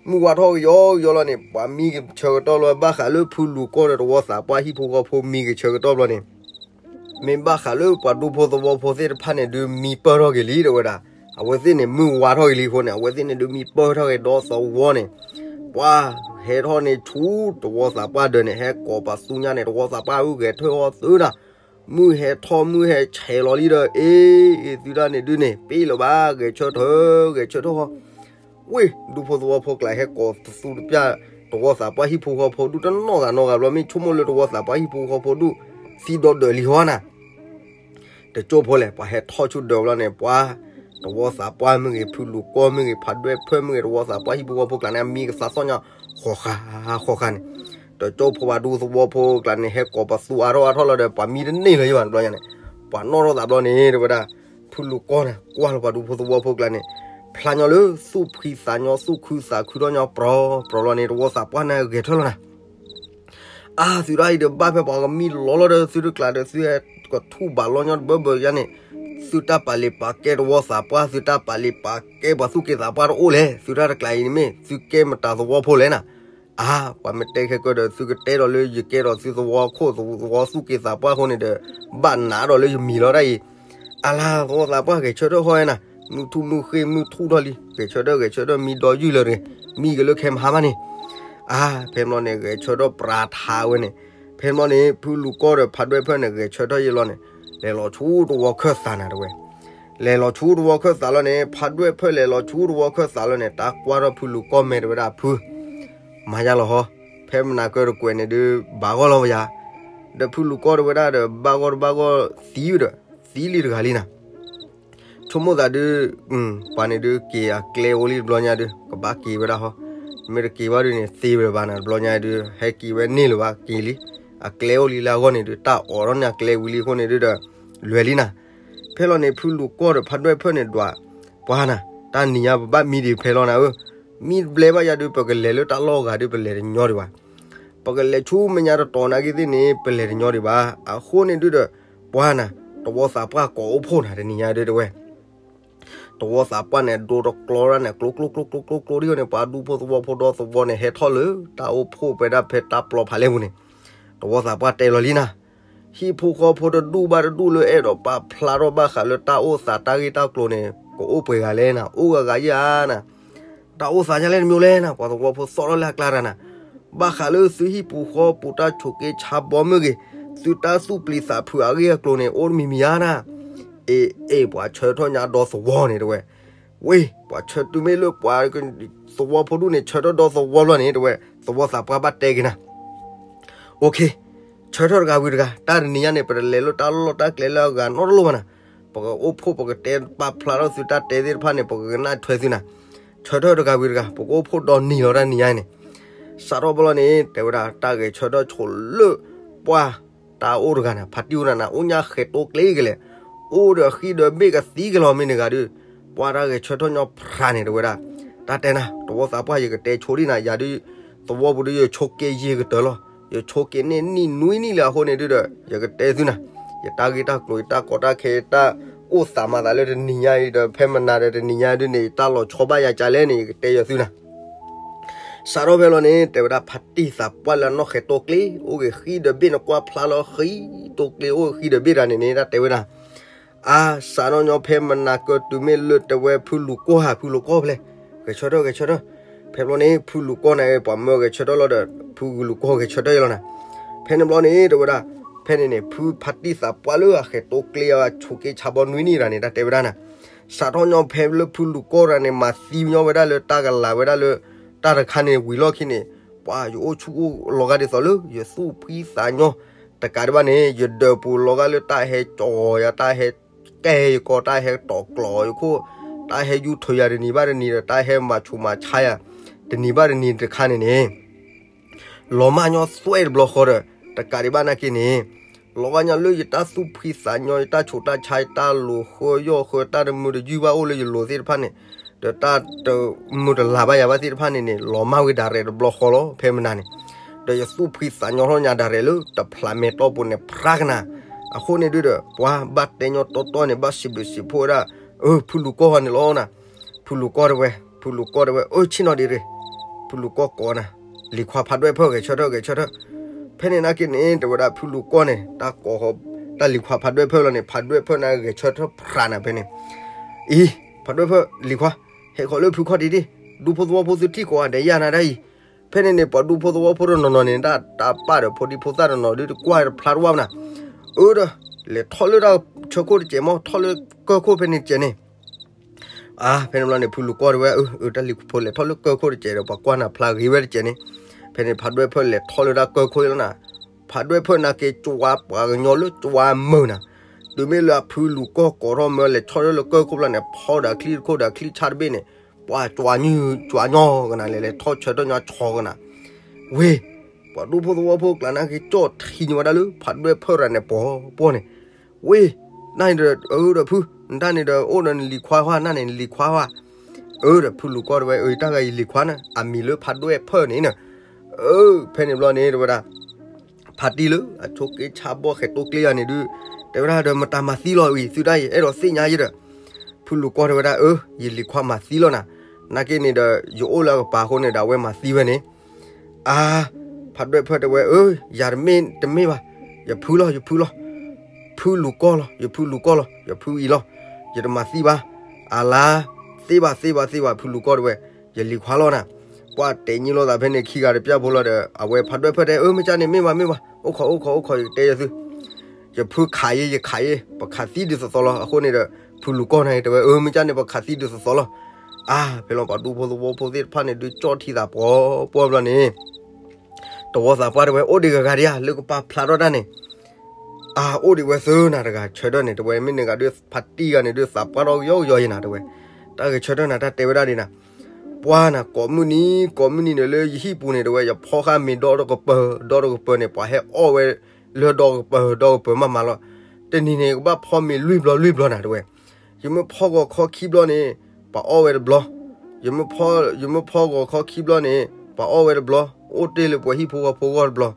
မုၢ်ဝါထီၣ်ကယီကယီလီၤန့ၣ် ပှၤမံကဆၢကတီၢ်လီၤ ဘၣ်ဃးလၢဖုလူၤကီၢ်ဒီးတဝီသးပှၢ်ဟံၣ်ဖိဃီဖိမံကဆၢကတီၢ်ဘျီန့ၣ် မ့ၢ်ဘၣ်ဃးလၢပှၤဒူဖိသဝီဖိသ့ၣ်တဖၣ်န့ၣ်ဒုးမံပၢၢ်ထီၣ်က့ၤလံတဲဝဲဒၣ်, အဝဲသ့ၣ်န့ၣ်မုၢ်ဝါထီၣ်က့ၤလံအဃိန့ၣ် အဝဲသ့ၣ်န့ၣ်ဒုးမံပၢၢ်ထီၣ်က့ၤဒီသဝီန့ၣ်, ပှၤဟဲထီၣ်န့ၣ်ဆူတဝီသးပှၢ်ဒၢးန့ၣ် ဟဲကိးပသူညါန့ၣ် တဝီသးပှၢ်ဧၢ ဂဲၤဆၢထၢၣ်အီၤသုဒၣ်, မုၢ်ဟဲထီၣ်မုၢ်ဟဲဆဲးလီၤလံဒီး အ့ သုဒၣ်န့ၣ်ဒုးန့ၣ် ပ့ၢ်လၢၤဘၣ် ဂဲၤဆၢထၢၣ် ဂဲၤဆၢထၢၣ်ဃီ ဝ့ၢ် ဒူဖိသဝီဖိကျါဟဲကိးပသူတပျၢ် တဝီသးပှၢ်ဟံၣ်ဖိဃီဖိဒူၣ်တနီၢ်ဂၤနီၢ်ဂၤဘျီ မ့ၢ်ဆိကမိၣ်လၢတဝီသးပှၢ်ဟံၣ်ဖိဃီဖိဒူၣ် သံဒီဒၢးလံဟီနၤ, တကၠိဖိလဲၣ် ပှၤဟဲထီၣ်ဆူဒၢးဘျီန့ၣ် ပှၤ တဝီသးပှၢ်မ့ၢ်ဂ့ၤ ဖုလူၤကီၢ်မ့ၢ်ဂ့ၤ ဖးဒွဲၣ်ဖၢၣ်မ့ၢ်ဂ့ၤ တဝီသးပှၢ်ဟံၣ်ဖိဃီဖိကျါန့ၣ် အမံကသးသီၣ်ညါ ဃီၤဃာ်ဃီၤဃာ်န့ၣ်, တကၠိဖိပှၤဒူသဝီဖိကျါန့ၣ် ဟဲကိးပသူအါထီၣ်အါထီၣ်လီၤဒီး ပှၤမံတန့ၢ်လၢၤယဘၣ်တဘျီညါန့ၣ်, ပှၤနီၣ်ထီၣ်သးဘျီန့ၣ် တဲဝဲဒၣ် ဖုလူၤကီၢ်န့ၣ် ကွၢ်လီၤပှၤဒူဖိသဝီဖိကျါန့ၣ် ဖျါညီလၢသူၣ်ဖှံသးညီ သူၣ်ခုသးခုထီၣ်ညီ ပြီၤပြီၤလီၤန့ၣ် တဝီသးပှၢ်န့ၣ်ဂဲၤဆၢထၢၣ်လီၤနၤ, အါ သုတၢ်အံၤဒီးဘၣ်ဖဲပှၤကမံလီၤလီၤဒီး သုတကျါဒီး သုဟဲကထူၣ်ဘးလီၤညီတဘၢဘၢယါန့ၣ်, သုတၢ်ပာ်လ့ၤပာ်ကဲတဝီသးပှၢ် သုတၢ်ပာ်လ့ၤပာ်ကဲပှၤသူၣ်က့သးပှၢ်တအိၣ်လဲၣ်, သုတၢ်တကျါအံၤန့ၣ်မ့ၢ် သုကဲမတၤသဝီဖိလဲၣ်နၤ, အါ ပှၤမ့ၢ်တဲခဲကၢဒီး သုကတဲဒီးလၢယကဲဒီးသုသဝီခိၣ်သဝီသူၣ်က့သးပှၢ်အဃိန့ၣ်ဒီး ဘၣ်နးဒီးလၢယမံၤလီၤတၢ်အံၤ, အါလါ သဝီသးပှၢ်ဂဲၤဆၢထၢၣ်ဃီနၤ, မုၢ်ထူၣ်မုၢ်ဃ့ၢ်မုၢ်ထူၣ်ထီၣ်လံ ဂဲၤဆၢထၢၣ်ဂဲၤဆၢထၢၣ်မံဒီယုၢ်လၢတဂ့ၤ, မံကလၢခဲမဟါဘၣ်န့ၣ်, အါ ဖဲဘျီန့ၣ် ဂဲၤဆၢထၢၣ်ပြးထးဝဲန့ၣ်, ဖဲဘျီန့ၣ် ဖုလူၤကီၢ်ဒီးဖးဒွဲၣ်ဖၢၣ်န့ၣ် ဂဲၤဆၢထၢၣ်ယံာ်လီၤန့ၣ်, လဲၤလီၤဆူတဝီခၢၣ်သးနၤတဲဝဲ လဲၤလီၤဆူတဝီခၢၣ်သးလီၤန့ၣ် ဖးဒွဲၣ်ဖၢၣ်လဲၤလီၤဆူတဝီခၢၣ်သးလီၤန့ၣ် တၢ်ကွၢ်ထီၣ်ဖုလူၤကီၢ်မဲာ်တဲဝဲဒၣ်ဖု မၤယါလီၤဟီ, ဖဲမနၤကၢတကွဲးန့ၣ်ဒုး ဘၣ်ဂီၢ်လီၤဝဲယါ, ဒီးဖုလူၤကီၢ်တဲဝဲဒၣ်ဒီး ဘၣ်ဂီၢ်တဘၣ်ဂီၢ်သံဒီး သံလံတဂၤလံနၤ, ဆိကမိၣ်သးဒုး ပှၤန့ၣ်ဒုးက့ၤအကျဲအိၣ်လံတဘျီညါဒုး ကဘၣ်က့ၤဝဲဒၣ်ဟီ, မ့ၢ်တက့ၤဘၣ်ဒုးန့ၣ် သ့ဝဲဘၣ်နၤတဘျီညါဒုး ဟဲက့ၤဝဲန့ၢ်လၢၤဘၣ်က့ၤလံ, အကျဲအိၣ်လံလၢအဂီၢ်န့ၣ်ဒုး တၢ်အိးထီၣ်န့ၢ်အကျဲဝံၤလံအဃိန့ၣ်ဒုးဒီး လွဲၤလံနၤ ဖဲလီၤန့ၣ် ဖုလူၤကီၢ်ဒီးဖးဒွဲၣ်ဖၢၣ်န့ၣ်ဒွး, ပှၤနၤ တၢ်နံၤညါပဘၣ်မံဒံးဖဲလီၤနၤဧၢ, မံတဘျဲဘၣ်ယၤဒုး ပကလဲၤလၢတၢ်လီၢ်ဂၤဒုး ပလဲၤတညီဒံးဘၣ်, ပကလဲၤဆူမဲာ်ညါတတီၤနာ်က့သ့ၣ်န့ၣ် ပလဲၤတညီဒံးဘၣ်, အဃိန့ၣ်ဒုးဒီး ပှၤနၤ တဝီသးပှၢ်ကိးအိၣ်ဖှိၣ်နၤတနံၤညါဒုးတဲဝဲ တဝီသးပှၢ်န့ၣ် ဒိတကျီဒၣ်န့ၣ် ကျိကျိကျိကျိကျိကျိဒ်န့ၣ် ပှၤဒူဖိသဝီဖိဒီသဝီန့ၣ် ဟဲထီၣ်လၢတၢ်အိၣ်ဖှိၣ်ပဝဲဒၣ်ဖဲတၢ်ပျီဖးလဲၢ်ပူၤန့ၣ်, တဝီသးပှၢ်တဲလီၤလံနၤ, ဟံၣ်ဖိဃီဖိတဒူၣ်ဘၣ်တဒူၣ်လၢအဲၣ်ဒိးပာ်ဖျါထီၣ်ဘၣ်ဃးလၢတၢ်အိၣ်သးတၢ်ဂ့ၢ်တၢ်ကျိၤန့ၣ် ကအိၣ်ပှဲၤဂၤလဲၣ်နၤ, အိၣ်ဂၤဂၤယၤနၤ, တၢ်အိၣ်သးညါလဲၣ်တမံၤလဲၣ်နၤ, ပှၤသဝီဖိသီၣ်ထီၣ်လၢအကျါတဂၤနၤ, ဘၣ်ဃးလၢသုဟံၣ်ပူၤဃီပူၤတၢ်ဆိးက့ဆါဘီမ့ၢ်ဂ့ၤ, သုတၢ်သူၣ်ပျံၤသးဖုးအဂ့ၢ်အကျိၤန့ၣ် အိၣ်တမံၤမံၤဧါနၤ, အ့ အ့ ပှၤဆၢထၢၣ်ညါဒီသဝီန့ၣ်တဲဝဲ, ဝ့ၢ် ပှၤဆၢတုၤမ့ၢ်လၢပှၤ သဝီဖိဒူၣ်န့ၣ် ဆၢထၢၣ်ဒီသဝီဘျီန့ၣ်တဲဝဲ, သဝီသးပှၢ်ဘၣ်တဲက့ၤနၤ အိၣ်ခ့, ဆၢထၢၣ်တဂၤဝံၤတဂၤ, တၢ်တနံၤညါန့ၣ် ပတလဲၤလၢတၢ်လီၢ်တၢ်ကျဲလၢအဂၤနီတလိၣ်ဘၣ်နၤ, ပကအိၣ်ဖှိၣ်ပကတဲပာ်ဖျါထီၣ်သုတၢ်တဲသ့ၣ်တဖၣ်န့ၣ် ပကကနၣ်ထွဲသုနၤ, ဆၢထၢၣ်တဂၤဝံၤတဂၤ ပကအိၣ်ဖှိၣ်ဒီနံၤလီၤတၢ်နံၤညါန့ၣ်, စးထီၣ်ဘျီန့ၣ် တဲဝဲဒၣ် တၢ်ဂဲၤဆၢထၢၣ်ဆိလၢ ပှၤ တၢ်အိၣ်တဂၤန့ၣ် ဖါတံၢ်အိၣ်နၤနၤ အိၣ်ညါဃဲးတိကျ့ကလဲာ်, အိၣ်ဒီးဃံဒီးဘ့ၣ်ကသံကလီၤမ့ၢ်န့ၣ်ဂၤဒုး, ပှၤတၢ်ဂဲၤဆၢထၢၣ်ညီဖြးန့ၣ်တဲဝဲဒၣ်, တၢ်တဲနၤ သဝီသးပှၢ် ယကတဲဆိဒ်နၤ ယၤဒုး သဝီပူၤဒုးယဆိးက့ယဲၢ်ကတၢၢ်လီၤ, ယဆိးက့န့ၢ်နံၣ်နွံနံၣ်လၢအဃိန့ၣ်ဒုးဒီး ယကတဲသုနၤ, ယတၢ်ဂ့ၢ်တၢ်ကျိၤ ယတၢ်ကီတၢ်ခဲ ယတၢ်အိၣ်သးမၤသးလၢတနံၤညါအံၤဒီး ဖဲမနၤဒီးတနံၤညါဒုးန့ၣ် ယတၢ်လီၤဆီဘၣ်ယၤကလဲၣ်န့ၣ် ယကတဲယၤသုနၤ စးထီၣ်ဖဲလီၤန့ၣ် တဲဝဲဒၣ်ဖါတံၢ်သးပှၢ်လၢအနီၢ်ဃဲးတိကျ့ အိၣ်ဂ့ၤဃံဒီးဘ့ၣ်နကွၢ်ဖျါလီၤဃံတိကျ့ အိၣ်ဂ့ၤဃံဒီးဘ့ၣ်တဂၤန့ၣ်န့ၣ် တၢ်တဲဝဲဒၣ်, အါ စးထီၣ်ညီဖဲမနၤကၢတုၤမ့ၢ်လၢတဲဝဲဖုလူၤကီၢ်ဧါ ဖုလူၤကီၢ်ဖဲလဲၣ်, ဂဲၤဆၢထၢၣ် ဂဲၤဆၢထၢၣ်. ဖဲဘျီန့ၣ် ဖုလူၤကီၢ်န့ၣ် ပှၤမၢဂဲၤဆၢထၢၣ်လီၤဒီး ဖုဂုာ်လူၤကီၢ်ဂဲၤဆၢထၢၣ်လီၤနၤ. ဖဲန့ၣ်ဘျီန့ၣ် တဲဝဲဒၣ်, ဖဲန့ၣ်န့ၣ် ဖုဖါတံၢ်သးပှၢ်လၢအဃဲးတိကျ့အဆိးက့ဆါဘီနွံနံၣ်တဂၤန့ၣ် တၢ်တဲဝဲဒၣ်နၤ, စးထီၣ်ညီဖဲလၢဖုလူၤကီၢ်တဂၤန့ၣ် မၤသံညီဝဲဒၣ်လၢတၢ်ကလၤဝဲဒၣ်လၢ တၢ်တခါန့ၣ်ဝံၤလီၢ်ခံန့ၣ်, ပှၤယအိၣ်ဆူၣ်အိၣ်လီၤဂာ်ဒ်သိးလၢ ယသူၣ်ဖှံသးညီ, တကးဒံးဘၣ်န့ၣ် ယဒၢးပူၤလီၤဂာ်လၢတၢ်ဟဲကၠီယၤ တၢ်ဟဲကဲယကီၢ် တၢ်ဟဲတီၣ်ကျီယခိၣ်, တၢ်ဟဲယူၤထုးယၤတနံၤဘၣ်တနံၤဒီး တၢ်ဟဲမၤဆူးမၤဆါယၤ တနံၤဘၣ်တနံၤတခါန့ၣ်န့ၣ် လီၤမၢ်ညီသွဲၣ်တဘျီဃီဒီး တကးဒံးဘၣ်နာ်က့န့ၣ်, လီၤဘၣ်ညီလၢယတၢ်သူၣ်ဖှံသးညီ ယတၢ်ဆူးတၢ်ဆါ ယတၢ်လူၤဃၢယီၢ်ဃၢ တၢ်တမုာ်တယုၢ်ဘၣ်အိၣ်လၢယလိၤသ့ၣ်တဖၣ်န့ၣ်, ဒီးတၢ်တမုာ်တလၤဘၣ်ယၤဘၣ်သ့ၣ်တဖၣ်န့ၣ်န့ၣ် လီၤမၢ်ဝဲဒၣ်ရဲၣ်တဘျီဃီလီၤ ဖဲမနၤန့ၣ်, ဒီးယသူၣ်ဖှံသးညီထီၣ်ညါဒၣ်ရဲၣ်လၢတဖျးမဲာ်တီၢ်ပူၤန့ၣ် ဖြါကနၤ, အဃိန့ၣ်ဒုဒီး ပှၤဘၣ်တဲညီတီတီန့ၣ် ဘၣ်စံးဘျုးစံးဖှိၣ်ဝဲဒၣ်, အၢ ဖုလူၤကီၢ်ဃီန့ၣ်လီၤနၤ, ဖုလူၤကီၢ်တဝဲ, ဖုလူၤကီၢ်တဝဲ အၢ ဆ့ၣ်နီၤဒံးရ့ၣ်, ဖုလူၤကီၢ်ကိးနၤ, လံၤခွါဖးဒွဲၣ်ဖၢၣ် ဂဲၤဆၢထၢၣ် ဂဲၤဆၢထၢၣ်. ဖဲန့ၣ်နာ်က့န့ၣ် တဲဝဲဒၣ်ဖုလူၤကီၢ်န့ၣ် တၢ်ကိးဃီ, တၢ်လံၤခွါဖးဒွဲၣ်ဖၢၣ်လီၤန့ၣ် ဖးဒွဲၣ်ဖၢၣ်န့ၣ်ဂဲၤဆၢထၢၣ်ဖြါနၤဖဲန့ၣ်, အံၤ ဖးဒွဲၣ်ဖၢၣ် လံၤခွါ, ဟဲဃီၤလၢဖုခီၣ်ထံးဒံး, ဒူဖိသဝီဖိသုထံၣ်ကိးဂၤဒဲးယၤနၤဒ်အံၤ, ဖဲန့ၣ်န့ၣ် ပှၤဒူဖိသဝီဖိတနီၤနီၤန့ၣ် တၢ်တၢ်ပာ်ဒီးဖိဒံဖိသၣ်တနီၤဒုတကွၢ်တဖျါတဝၢ်မနၤ, အၢဒီး လဲၤထီၣ်လၢတၢ်ဆၢခိၣ်တစဲးမး ထီၣ်လၢကၢၢ်ခိၣ်ဖဲန့ၣ်တစဲးန့ၣ် အါ ဖဲန့ၣ်ဘျီန့ၣ် ဖုလူၤကီၢ်တဝဲ အၢ အၢ တၢ်လံၤဖိလဲၤထီၣ်လၢကၢၢ်ခိၣ်တစဲးဒီး ပှၤကွၢ်နၤဖျါဂ့ၤဝဲတစဲးန့ၣ်, ဖဲန့ၣ် ဖးဒွဲၣ်ဖၢၣ်လဲၤထီၣ်လၢတၢ်ကၢၢ်ခိၣ်လီၤနၤ, ဖးဒွဲၣ်ဖၢၣ်နာ်က့ ကၠွါပှၤကညီလၢကၠွါမုာ်နၤ, တုၤမ့ၢ်လၢအဖုလူၤကီၢ်ကိးထီၣ်မၢလဲၤထီၣ်လၢကၢၢ်ခိၣ်ဘျီန့ၣ် ဖီဒီးချံတခိၣ်ဒီးချံဆၣ်တဘ့ၣ်န့ၣ်, ပှၤကၠွါညီ ကၠွါညီကနၤ လဲၤလဲၤထီၣ်ဆၢထၢၣ်ညီဆီကနၤ, ဝ့ၢ် ပှၤဒူဖိသဝီဖိကျါနာ်က့ ကၠီၣ်ထံညီဝဲဒၣ်လၢ ဖးဒွဲၣ်ဖၢၣ်ရၤန့ၣ် ပှီၤပှီၢ်န့ၣ်, ဝ့ၢ် နန့ၣ်ဒီး အၢဒီးဖု နတၢ်န့ၣ်ဒီး အိၣ်ဒီးနလံၤခွါဟါ နန့ၣ်နလံၤခွါဟါ, အၢဒီးဖုလူၤကီၢ်တဝဲ အၢ တၢ်ဂၤယလံၤခွါနၤ အမံၤလၢဖးဒွဲၣ်ဖၢၣ်န့ၣ်နၤ, အၢ ဖဲန့ၣ်ဘျီန့ၣ် တဝဲဒၣ် ဖါတံၢ်လၢအဆိးက့ဆါဘီဃဲးတိကျ့ယၤန့ၣ်ဒုး, တဲဝဲဒၣ်ဒီး မတၤမၤသံလီၤဝံၤ သုတၢ်အံၤ အဲၣ်ဒိးသ့ၣ်ညါယဲဒီး, ဖုလူၤကီၢ်တဝဲဒၣ် အၢ ယလံၤခွါမၤသံလီၤနၤ, နာ်က့န့ၣ်ဒီး ယအိၣ်လၢအကပၤအဃိန့ၣ်ဒီး အဝဲမၤသံဝဲန့ၣ်, အါ ဖးဒွဲၣ်ဖၢၣ်တဝဲ အၢ ယၤတမ့ၢ်တမ့ၢ်ဘၣ်, ယဖုလီၤ ယဖုလီၤ, ဖုလူၤကီၢ်လီၤ ယဖုလူၤကီၢ်လီၤ ယဖုအံၤလီၤ, ယတမၤသံဘၣ်, အလါ သ့ဘၣ်သ့ဘၣ်သ့ဘၣ် ဖုလူၤကီၢ်တဝဲ, ယလံၤခွါလီၤနၤ, ပှၤတဲာ်ညံလိာ်သးဖဲန့ၣ် ခံဂၤတပျၢ်ဖိလီၤဒီး အဝဲဖးဒွဲၣ်ဖၢၣ်တဲ အၢ မ့ၢ်ကၢ်န့ၣ် မ့ၢ်ဘၣ်မ့ၢ်ဘၣ် အိၣ်ခိးအိၣ်ခိးအိၣ်ခိး ယကတဲယသု ယဖုခးယဲ ယခးယဲ ပခးသံဒ်သိးသိးလီၤ အဃိန့ၣ်ဒီး ဖုလူၤကီၢ်န့ၣ် တဝဲ အၢ မ့ၢ်ကၢ်န့ၣ် ပခးသံဒ်သိးသိးလီၤ, အါ ဖဲလီၤပှၤဒူဖိသဝီဖိသ့ၣ်တဖၣ်န့ၣ်ဒုး ကၠီၣ်ထံသးပှီၤပှီၢ်ဘျီန့ၣ်, တဝီသးပှၢ်တဝဲ အိၣ်ဒံးဂၤဂၤဒံးဧါ လၢကပာ်ဖျါထီၣ်တၢ်န့ၣ်, အါ အိၣ်ဒံးဝဲသၢနၤတဂၤ ဆၢထၢၣ်န့ၣ် တဝဲမ့ၢ်န့ၢ်ဂၤဒုး ဖါတံၢ်ဂၤန့ၣ်ဒုး သးပှၢ်ထီၣ်ကယီကယီယဲနၤတဝဲ, တၢ်ဂဲၤဆၢထၢၣ်နၤ တၢ်တဲဝဲဒၣ်ဒ်နၤ, ပှၤနၤ ကိးမုၢ်နံၤ ကိးမုၢ်နံၤန့ၣ် လၢယဟံၣ်ပူၤန့ၣ် တဝဲ ယဖီဃာ်မ့ၤဒီတကပၤ ဒီတကပၤန့ၣ် ပှၤဟဲအီၣ်ဝဲ လၢဒီကပၤ ဒီကပၤမးမးလီၤ, တနံၤန့ၣ် ကဘၣ်ဖီမ့ၤလွံၢ်ဘျီလွံၢ်ဘျီနၤတဝဲ, ယမ့ၢ်ဖီဂီၤခီခံဘျီန့ၣ် ပှၤအီၣ်ဝဲတဘျီ, ယမ့ၢ်ဖီဂီၤခီခံဘျီန့ၣ် ပှၤအီၣ်ဝဲတဘျီ, အိၣ်တ့ၢ်လၢပှၤဟံၣ်ဖိဃီဖိဂီၢ်တဘျီ,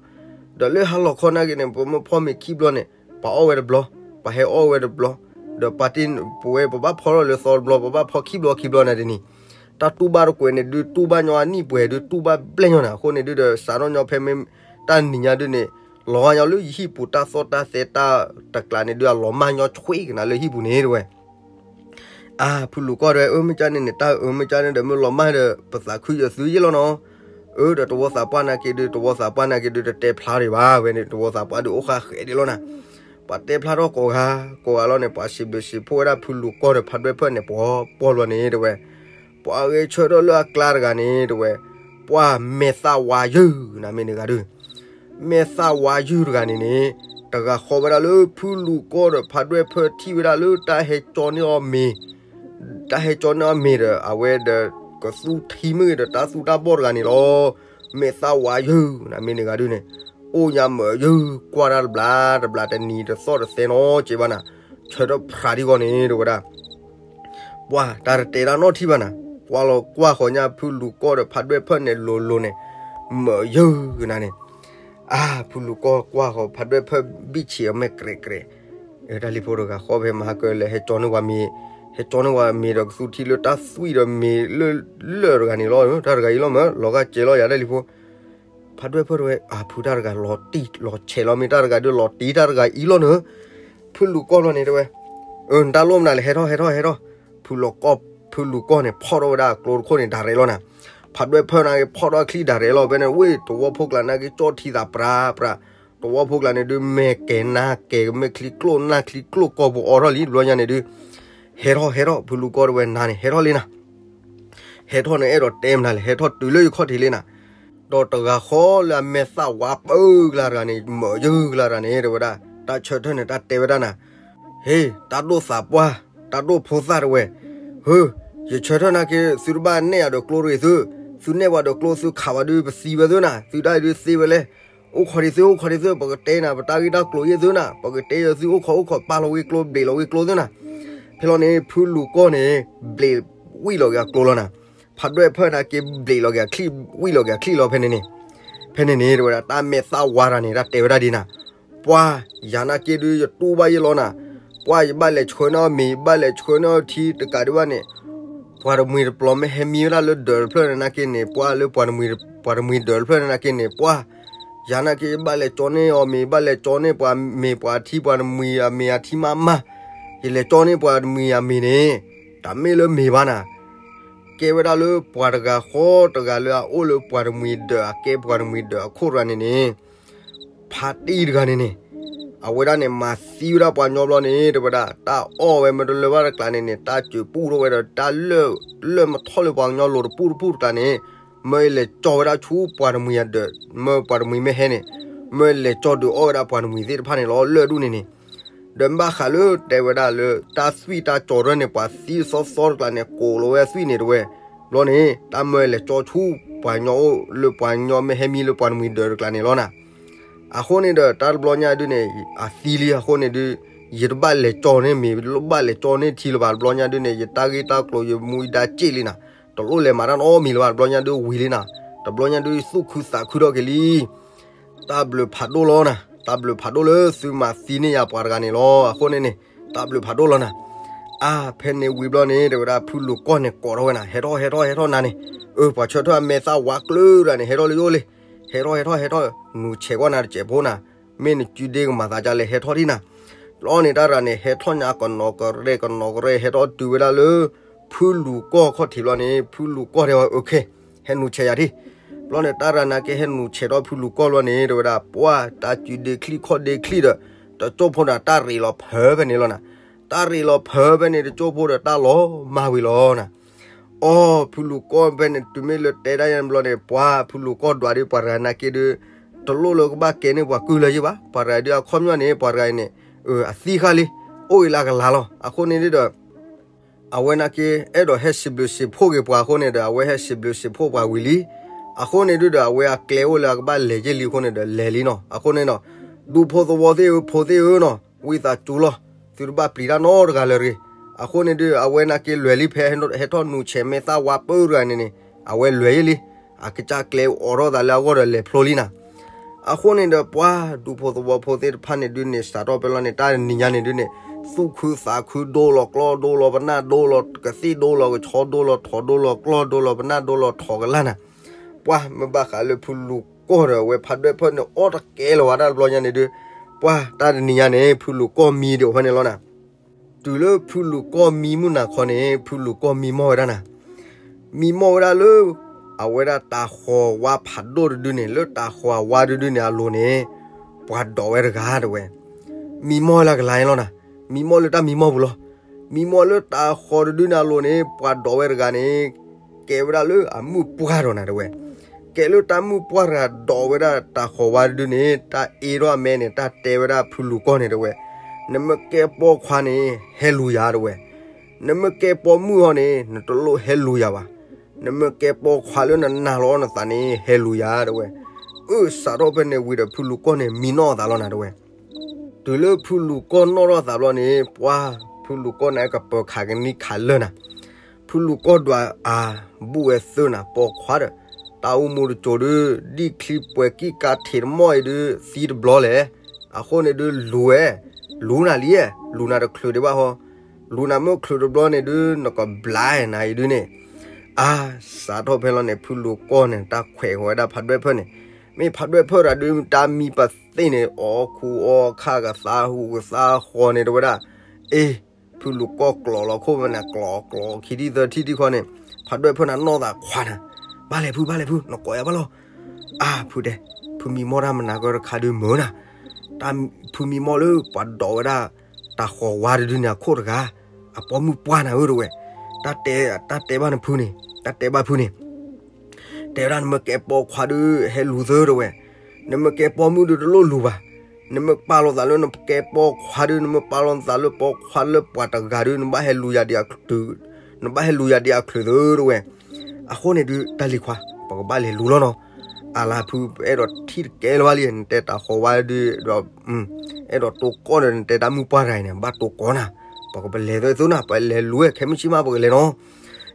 ဒီးလၢဟါလီၤခီနာ်က့န့ၣ် ပမ့ၢ်ဖီမ့ၤခံဘျီန့ၣ် ပှၤအီၣ်ဝဲတဘျီ, ပှၤဟဲအီၣ်ဝဲတဘျီ, ဒီးပှၤတ့ၢ်ပဝဲ ပဘၣ်ဖီထီၣ်လၢသီတဘျီ ပဘၣ်ဖီခံဘျီခံဘျီနၤတနံၤ, တၢ်တူၢ်ဘၣ်တကွဲးန့ၣ်ဒုး တူၢ်ဘၣ်ညီအနံၣ်ပှဲၤဒုး တူၢ်ဘၣ်ဘျဲၣ်ညီနၤ အဃိန့ၣ်ဒုးဒီး စးထီၣ်ညီဖဲမ့ၢ် တၢ်နံၤညါဒုးန့ၣ် လီၤဂာ်ညီလၢယဟံၣ်ပူၤ တၢ်သီၣ်တၢ်သဲတၢ်တကျးန့ၣ်ဒုး အလီၤမၢ်ညီဆွ့ကနၤလၢဟံၣ်ပူၤန့ၣ်တဝဲ အါ ဖုလူၤကီၢ်တဝဲ အၢ မ့ၢ်ကၢ်န့ၣ်န့ၣ် တၢ်အၢ မ့ၢ်ကၢ်န့ၣ်ဒီး မ့ၢ်လီၤမၢ်ဒီး ပသးခုယသုယဲလီၤနီၤ, အၢ ဒီးတဝီသးပှၢ်နာ်က့ဒုး တဝီသးပှၢ်နာ်က့ဒုး တတဲဖျါဒံးဘၣ်ဝဲန့ၣ် တဝီသးပှၢ်ဒုး အိၣ်ဃာ်ဃဲးဒံးလီၤနၤ, ပှၤတဲဖျါထီၣ်ကိးဂၤ ကိးဂၤလီၤန့ၣ် ပှၤစံးဘျုးစံးဖှိၣ်ဝဲဒၣ်ဖုလူၤကီၢ်ဒီးဖးဒွဲၣ်ဖၢၣ်န့ၣ် ပှီၤပှီၢ်လီၤန့ၣ်တဝဲ ပှၤဂဲၤဆၢထၢၣ်လၢအကျါတဂၤန့ၣ်တဝဲ ပှၤမဲာ်သၣ်ဝါယုၢ်နၤမ့ၢ်န့ၣ်ဂၤဒုး မဲာ်သၣ်ဝါယုၢ်တဂၤန့ၣ်န့ၣ် တဂၤဃီဝဲဒၣ်လၢဖုလူၤကီၢ်ဒီးဖးဒွဲၣ်ဖၢၣ်ထံၣ်ဝဲဒၣ်လၢတၢ်ဟဲကၠီန့ၢ်အီၤမ့ၤ, တၢ်ဟဲကၠီန့ၢ်အီၤမ့ၤဒီး အဝဲဒီးကသူထံမ့ၢ်ဂ့ၤဒီးတၢ်သူတၢ်ဘီၣ်တဂၤန့ၣ်လီၤ. မဲာ်သၣ်ဝါယုၢ်နၤမ့ၢ်န့ၣ်ဂၤဒုးန့ၣ် အိၣ်ညါမၢယုၢ်ကွၢ်တၢ်တဘျီတဘျီတနံၤတသီၣ်တသဲနီၤက့ဘၣ်နၤ ဆၢထၢၣ်ဖြးဒံးဂီၢ်န့ၣ်တဝဲဒၣ် ပှၤတၢ်တတဲတၢ်နီတထံၣ်ဘၣ်နၤ ကွၢ်လီၤကွၢ်ဃီၤညါဖုလူၤကီၢ်ဒီးဖးဒွဲၣ်ဖၢၣ်န့ၣ်လိၤလိၤန့ၣ် မၢယုၢ်နၤန့ၣ် အါ ဖုလူၤကီၢ်ကွၢ်ဃီၤဖးဒွဲၣ်ဖၢၣ်ဘံၣ်ဆံးအမဲာ်ကြဲးကြဲး တၢ်လံၤဖိတဂၤဃီဖဲမဟါကလဲၤဟဲကၠီန့ၢ်ဝဲမ့ၤ ဟဲကၠီန့ၢ်ဝဲမ့ၤဒီးကသူထံၣ်လၢတၢ်သွံၣ်ဒီးမ့ၤလၢလၢာ်တဂၤန့ၣ်လီၤ တၢ်တဂၤအံၤလီၤမၢ လီၤဂာ်စဲးလီၤယၤတၢ်လံၤဖိ ဖးဒွဲၣ်ဖၢၣ်တဝဲ အါ ဖုတၢ်တဂၤလီၤတံၢ်လီၤဆဲးလီၤမ့ၢ်တၢ်တဂၤဒုးလီၤတံၢ်တၢ်တဂၤအံၤလီၤနၢ ဖုလူၤကီၢ်ဘျီန့ၣ်တဝဲ အ အၢ နတၢ်လိၣ်မနုၤလဲၣ်, ဟဲထီၣ် ဟဲထီၣ် ဟဲထီၣ်. ဖုလူၤကီၢ်, ဖုလူၤကီၢ်န့ၣ် ဖီၣ်ထီၣ်ဝဲဒၣ်ကျိတခိၣ်န့ၣ် ဒၣ်ရဲၣ်လီၤနၤ. ဖးဒွဲၣ်ဖၢၣ်န့ၣ်က့ၤ ဖီၣ်ထီၣ်ချံဒၣ်ရဲၣ်လီၤ. ဖဲန့ၣ်ဝ့ၢ်သဝီဖိကျါန့ၣ်က့ၤ ကၠီၣ်ထံသးပြးပြး. သဝီဖိကျါန့ၣ်ဒုး မဲာ်ကဲၤနါကဲၤ ကမဲာ်ချံကျိၣ်နၢ်ချံကျိၣ် ကိာ်ပူၤအိးထီၣ်လံ. တဘျီညါန့ၣ်ဒုး ဟဲထီၣ် ဟဲထီၣ် ဖုလူၤကီၢ်တဲဝဲနၤန့ၣ် ဟဲထီၣ်လံနၤ. ဟဲထီၣ်န့ၣ် အဲၣ်ဒိးတဲမနုၤလဲၣ်, ဟဲထီၣ်တုၤလၢယခီၣ်ထံးလံနၤ. ဒီးတဂၤဃီလၢအမဲာ်သၣ်ဝါပၢကျါတဂၤန့ၣ် မၢယၢကျါတဂၤန့ၣ် တဲဝဲဒၣ်, တၢ်ဆၢထၢၣ်န့ၣ် တၢ်တဲဝဲဒၣ်နၤ, ဟ့, တၢ်ဒိၣ်သးပှၢ်, တၢ်ဒိၣ်ဖိသၣ်တဲဝဲ, ဟ့, ယဆၢထၢၣ်နာ်က့ သုတဘၣ်နဲၣ်ယၤဒီးကျိတဂ့ၤသု, သုနဲၣ်ပှၤဒီးကျိ သုခးဝဲဒုး ပသံဝဲသုနၤ, သုဒၣ်အံၤဒုးသ့ဝဲလဲၣ်. အိၣ်ခိးဒံးသု, အိၣ်ခိးဒံးသု, ပကတဲနၤ ပတၢ်ဂ့ၢ်တၢ်ကျိၤယဲၢ်သုနၤ, ပကတဲယၤသု အိၣ်ခိး အိၣ်ခိး ပာ်လီၤဝံၤကျိ ဘျ့းလီၤဝံၤကျိသုနၤ. ဖဲလီၤန့ၣ် ဖုလူၤကီၢ်န့ၣ် ဘျ့းဝံၣ်လီၤက့ၤအကျိလီၤနၤ. ဖးဒွဲၣ်ဖၢၣ်နာ်က့ ဘျ့းလီၤက့ၤအချံၣ် ဝံၣ်လီၤက့ၤအချံၣ်လီၤ. ဖဲန့ၣ်န့ၣ်, ဖဲန့ၣ်န့ၣ် တဲဝဲဒၣ် တၢ်မဲာ်သၣ်ဝါတဂၤန့ၣ် တၢ်တဲဝဲဒၣ်ဒ်နၤ, ပှၤ, ယၤနာ်က့ဒုး ယတူၢ်ဘၣ်ယဲၢ်လီၤနၤ. ပှၤ ယဘၣ်လဲၤဆှၢန့ၢ်အီၤမ့ၤ ယဘၣ်လဲၤဆှၢန့ၢ်အီၤထံတကးဒံးဘၣ်န့ၣ်, ပှၤတမှံၤတပျီၤမ့ၢ်ဟဲမံဝဲဒၣ်လၢဒၢးတဖျၢၣ်န့ၣ်နာ်က့န့ၣ် ပှၤလၢပှၤတမှံၤ, ပှၤတမှံၤဒၢးတဖျၢၣ်န့ၣ်နာ်က့န့ၣ် ပှၤ, ယၤနာ်က့ ယဘၣ်လဲၤကၠီန့ၢ်အီၤမ့ၤ ယဘၣ်လဲၤကၠီန့ၢ်ပှၤမ့ၤပှၤထံ ပှၤတမှံၤအမ့ၤအထံမးမး, ယလဲၤကၠီန့ၢ်ပှၤတမှံၤအမ့ၤန့ၣ်, တၢ်မ့ၢ်လၢမ့ၤဘၣ်နၤ. ကဲဝဲဒၣ်လၢပှၤတဂၤဃီတဂၤလၢအအိၣ်လၢပှၤတမှံၤဒၢး အကဲပှၤတမှံၤဒၢးအခိၣ်တဂၤန့ၣ်န့ၣ်, ဖါတံၢ်တဂၤန့ၣ်န့ၣ်, အဝဲဒၣ်န့ၣ် မၤသံဝဲဒၣ်ပှၤကညီဘျီန့ၣ် တဲဝဲဒၣ် တၢ်အီၣ်ဝဲမ့ၢ်တလၢဘၣ်တကျါန့ၣ်န့ၣ် တၢ်စၢၤပူၣ်ထီၣ်ဝဲဒီး တၢ်လၢၢ်, လၢၢ်မ့ၢ်ထီၣ်လၢပှၤကညီလိၤတပူၣ်တပူၣ်တကျါန့ၣ်, မၢယလဲၤကၠီဝဲဒၣ်ဆူပှၤတမှံၤအဒၢး, မၢပှၤတမှံၤမ့ၢ်ဟဲန့ၣ်, မၢလဲၤကၠီဒုးအီၣ်ဝဲဒၣ်ပှၤတမှံၤသ့ၣ်တဖၣ်န့ၣ်လီၤ လၢၢ်ဒူၣ်န့ၣ်န့ၣ်. ဒီးဘၣ်ဃးလၢတဲဝဲဒၣ်လၢ တၢ်သွံၣ်တၢ်ကၠီၤတဖၣ်န့ၣ် ပှၤသံသီသီတကျါန့ၣ် ကိးလီၤဝဲသွံၣ်န့ၣ်တဲဝဲ, ဘျီန့ၣ် တၢ်မၢလဲၤကၠီဆူ ပှၤကညီအိၣ်လၢပှၤကညီမ့ၢ်ဟဲမံလၢပှၤတမှံၤဒၢးတကျါန့ၣ်လီၤနၤ. အဃိန့ၣ်ဒီး တၢ်တဘျီညါဒုန့ၣ် အသံလံ အဃိန့ၣ်ဒု ယတဘၣ်လဲၤကၠီန့ၢ်မ့ၤ ဘၣ်လဲၤကၠီန့ၢ်ထံလၢၤဘၣ် တဘျီညါဒုန့ၣ် ယတၢ်ဂ့ၢ်တၢ်ကျိၤယမူယဒါစ့ၣ်လံနၤ, တလိၣ်လဲၤမၤတၢ်နီတမံၤလၢၤဘၣ် တဘျီညါဒုဝံၤလံနၤ, တဘျီညါဒုသူၣ်ခုသးခုထီၣ်က့ၤလံ. တၢ်ဘျုးဖးဒိၣ်လီၤနၤ, တၢ်ဘျုးဖးဒိၣ်လၢသုမၤသံန့ၢ်ယၤပှၤတဂၤန့ၣ်လီၤ. အဃိန့ၣ်န့ၣ် တၢ်ဘျုးဖးဒိၣ်လီၤနၤ. အါ ဖဲန့ၣ်ဝံၤဘျီန့ၣ် တဲဝဲဒၣ်ဖုလူၤကီၢ်န့ၣ်ကိးထီၣ်ဝဲနၤ, ဟဲထီၣ် ဟဲထီၣ် ဟဲထီၣ်နၤန့ၣ်, အၢ ပှၤဆၢထၢၣ်အမဲာ်သၣ်ဝါကျၢၢ်တဂၤန့ၣ် ဟဲထီၣ်လၢယအိၣ်လံ, ဟဲထီၣ် ဟဲထီၣ် ဟဲထီၣ်, နုာ်ဆဲးကွၢ်နၤတစဲးဖိနၤ, မ့ၢ်နစုဒ့ကမၤသးဒ်လဲၣ် ဟဲထီၣ်ဒံးနၤ. လီၤန့ၣ်တၢ်တဂၤန့ၣ် ဟဲထီၣ်ညါကနီၤကရဲကနီၤကရဲ ဟဲထီၣ်တုၤဝဲဒၣ်လၢ ဖုလူၤကီၢ်ခီၣ်ထံးဘျီန့ၣ် ဖုလူၤကီၢ်တဲဝဲ အၢ ခဲ ဟဲနုာ်ဆဲးယၤဒံး. ဘျီန့ၣ်တၢ်တဂၤနာ်က့ ဟဲနုာ်ဆဲးထီၣ်ဖုလူၤကီၢ်ဘျီန့ၣ် တဲဝဲဒၣ် ပှၢ် တၢ်စုဒ့ချံၣ်ခီၣ်ဒ့ချံၣ်ဒီး တကၠိၢ်ဖိဒီးတၢ်ရ့းလီၤဖၢးဖဲန့ၣ်လီၤနၤ. တၢ်ရ့းလီၤဖၢးဖဲန့ၣ် တကၠိၢ်ဖိဒီးတၢ်လီၤမၢ်ဝံၤလီၤနၤ. အီ ဖုလူၤကီၢ်ဖဲန့ၣ် တုၤမ့ၢ်လၢတဲဒၣ်ညါဘျီန့ၣ် ပှၢ် ဖုလူၤကီၢ်ဒွးဒုး ပှၤတဂၤနာ်က့ဒုး တလိၣ်လၢကဘၣ်ကဲန့ၢ်ပှၤကုၢ်လၢၤယဲၢ်ဘၣ်, ပှၤတဂၤဒုးအခီပညီန့ၣ် ပှၤတဂၤအံၤန့ၣ် အသံဃာ်လံ, အိၣ်အံၤလၢအကလၤလီၤ. အဃိန့ၣ်ဒုဒီး အဝဲနာ်က့ အဲၣ်ဒိးဟဲစံးဘျုးစံးဖှိၣ်က့ၤပှၤအဃိန့ၣ်ဒီး အဝဲဟဲစံးဘျုးစံးဖှိၣ်ပှၤဝံၤလံ. အဃိန့ၣ်ဒုဒီး အဝဲအကျဲအိၣ်လၢအကဘၣ်လဲၤယဲၢ်လံအဃိန့ၣ်ဒီး လဲၤလံနီၤ. အဃိန့ၣ်ဒီး ဒူဖိသဝီသ့ၣ်ဧၢ ဖိသ့ၣ်ဧၢနီၤ, ဝံသးစူၤလီၤ, သုတဘၣ်ပျံၤတၢ်နီတဂၤလၢၤတဂ့ၤ. အဃိန့ၣ်ဒု အဝဲနာ်က့လဲၤလံ ဖဲဟဲထီၣ်နုာ်ဆဲးမဲာ်သၣ်ဝါပၢတဂၤန့ၣ်န့ၣ် အဝဲလဲၤယဲၢ်လံ. အကစၢ်ကျဲအိးထီၣ်သးလၢအဂီၢ်ဒီးလဲၤဖျိလံနၤ. အဃိန့ၣ်ဒီး ပှၤဒူဖိသဝီဖိသ့ၣ်တဖၣ်န့ၣ်ဒုန့ၣ် စးထီၣ်ဖဲလီၤန့ၣ် တၢ်တနံၤညါန့ၣ်ဒုန့ၣ် သူၣ်ခုသးခု ဒိလီၤကျီၢ် ဒိလီၤပနၢ် ဒိလီၤကသ့ၣ် ဒိလီၤကဆီ ဒိလီၤထိး ဒိလီၤကျီၢ် ဒိလီၤပနၢ် ဒိလီၤထိးကလၢ်နၤ. ပှၤမ့ၢ်ဘၣ်ဃးလၢဖုလူၤကီၢ်ဒီး အဝဲဖးဒွဲၣ်ဖၢၣ်န့ၣ် အီၣ်တကဲလၢၤဝဲဒၣ်တဘျီညါန့ၣ်ဒု ပှၤတၢ်တနံၤညါန့ၣ် ဖုလူၤကီၢ်မံဒံးအိၣ်ဖဲန့ၣ်လီၤနၤ. တုၤလၢဖုလူၤကီၢ်မံမုၢ်နၤခီန့ၣ် ဖုလူၤကီၢ်မံမီၢ်ဝဲဒၣ်နၤ. မံမီၢ်ဝဲဒၣ်လၢ အဝဲဒၣ်တၤဃီၤဝါဖးဒိၣ်တဒုန့ၣ် လၢတၤဃီၤအဝါတဒုန့ၣ်အလိၤန့ၣ် ပှၤဒိးဝဲတဂၤတဲဝဲ. မံမီၢ်ဝဲလၢကလၤန့ၣ်လီၤနၤ. မံမီၢ်လၢတၢ်မံမီၢ်ပူၤလီၤ. မံမီၢ်လၢတၤဃီၤတဒုန့ၣ်အလိၤန့ၣ် ပှၤဒိးဝဲတဂၤန့ၣ် ကဲဝဲဒၣ်လၢအမုၣ်ပှၢ်ဒီးနၤတဲဝဲ. ကဲလၢတၢ်မုၣ်ပှၢ်တဂၤဒိးဝဲဒၣ်တၤဃီၤဝါတဒုန့ၣ် တၢ်အ့ထီၣ်အမဲန့ၣ် တၢ်တဲဝဲဒၣ်ဖုလူၤကီၢ်န့ၣ်တဲဝဲ. နမ့ၢ်ကဲပိာ်ခွါန့ၣ် ဟဲလူၤယၤတဲဝဲ. နမ့ၢ်ကဲပိာ်မုၣ်ဟီန့ၣ် နတလိၣ်ဟဲလူၤယၤဘၣ်. နမ့ၢ်ကဲပိာ်ခွါလၢနနာ်လီၤနသးန့ၣ် ဟဲလူၤယၤတဲဝဲ. အၢ စးထီၣ်ဖဲန့ၣ်ဝံၤဒီး ဖုလူၤကီၢ်န့ၣ် မံနီၣ်အသးလီၤနၤတဲဝဲ. တုၤလၢဖုလူၤကီၢ်နီၣ်ထီၣ်သးဘျီန့ၣ် ပှၤ ဖုလူၤကီၢ်န့ၣ် ကပၢၤခးကနံၣ်ခးလၢာ်နၤ. ဖုလူၤကီၢ်ဒွးအါ ဘူၣ်ဝဲသုနၤ ပိာ်ခွါဒီး တၢ်အိၣ်မူတစိၤဒု ဒံၣ်ချံပှဲၤကံၣ်ကါထံးတမီၢ်အံၤဒု သံတဘျီလဲၣ်. အဃိန့ၣ်ဒု လူၤဝဲ, လူၤနၤလံ, လူၤနၤတချုးဒံးဘၣ်ဟီ, လူၤနၤမ့ၢ်ချုးတဘျီန့ၣ်ဒု နကဘျါနၤအံၤဒုန့ၣ်. အါ စးထီၣ်ဖဲလီၤန့ၣ် ဖုလူၤကီၢ်န့ၣ် တၢ်ခွဲးဃီၤဝဲဒၣ်ဖးဒွဲၣ်ဖၢၣ်န့ၣ်, မ့ၢ်ဖးဒွဲၣ်ဖၢၣ်တဒု တၢ်မံပသ့ၣ်န့ၣ် အီၣ်ခူအီၣ်ခါ ကသါဟူကသါဃီန့ၣ်တဲဝဲဒၣ်. အ့ ဖုလူၤကီၢ်ကျိးလီၤခိၣ်ဝဲန့ၣ် ကျိးကျိးခံထံၣ်သၢထံၣ်ဒ်ခီန့ၣ်, ဖးဒွဲၣ်ဖၢၣ်န့ၣ်နီၢ်သးခွါနၤ, ဘၣ်လဲၤဖု ဘၣ်လဲၤဖု နကိးယၤဘၣ်လီၤ. အါ ဖုတဲ, ဖုမံမီၢ်တၢ်မနၤကတခါဒုးမုာ်နၤ, ဖုမံမီၢ်လၢပှၤဒိးဝဲဒၣ် တၢ်ဃီၤဝါတဒုန့ၣ်အခိၣ်တဂၤ, အပိာ်မုၣ်ပှၢ်နၤဧၢ တဲဝဲ, တၢ်တဲဘၣ်နဖုန့ၣ်, တၢ်တဲဘၣ်ဖုန့ၣ် တဲဝဲဒၣ် နမ့ၢ်ကဲပိာ်ခွါဒုး ဟဲလူၤသၢ တဲဝဲ, နမ့ၢ်ကဲပိာ်မုၣ်ဒုးတလိၣ်လူၤဘၣ်, နမ့ၢ်ပာ်လီၤသးလၢနကဲပိာ်ခွါဒုး နမ့ၢ်ပာ်လီၤသးလၢပိာ်ခွါလၢပှၤတဂၤဒုး နဘၣ်ဟဲလူၤယၤဒ်အချၢ, နဘၣ်ဟဲလူၤယၤဒ်အချၢသၢ တဲဝဲ. အဃိန့ၣ်ဒုး တၢ်လံၤခွါ ပကဘၣ်လဲၤလူၤလီၤနီၤ. အါလါဖု အဲၣ်ဒိးထံၣ်တကဲလၢၤဘၣ်လံ နတဲတၢ်ဃီၤဝါဒုးဒီး အဲၣ်ဒိးတိကိးဒီး နတဲတၢ်မုၣ်ပှၢ်တဂၤအံၤန့ၣ် ဘၣ်တိကိးနၤ, ပကပလဲၤသၢသၢနၤ ပလဲၤလူၤဝဲ ခဲမုၢ်ဆ့ၣ်မးပကလဲၤနီၤ.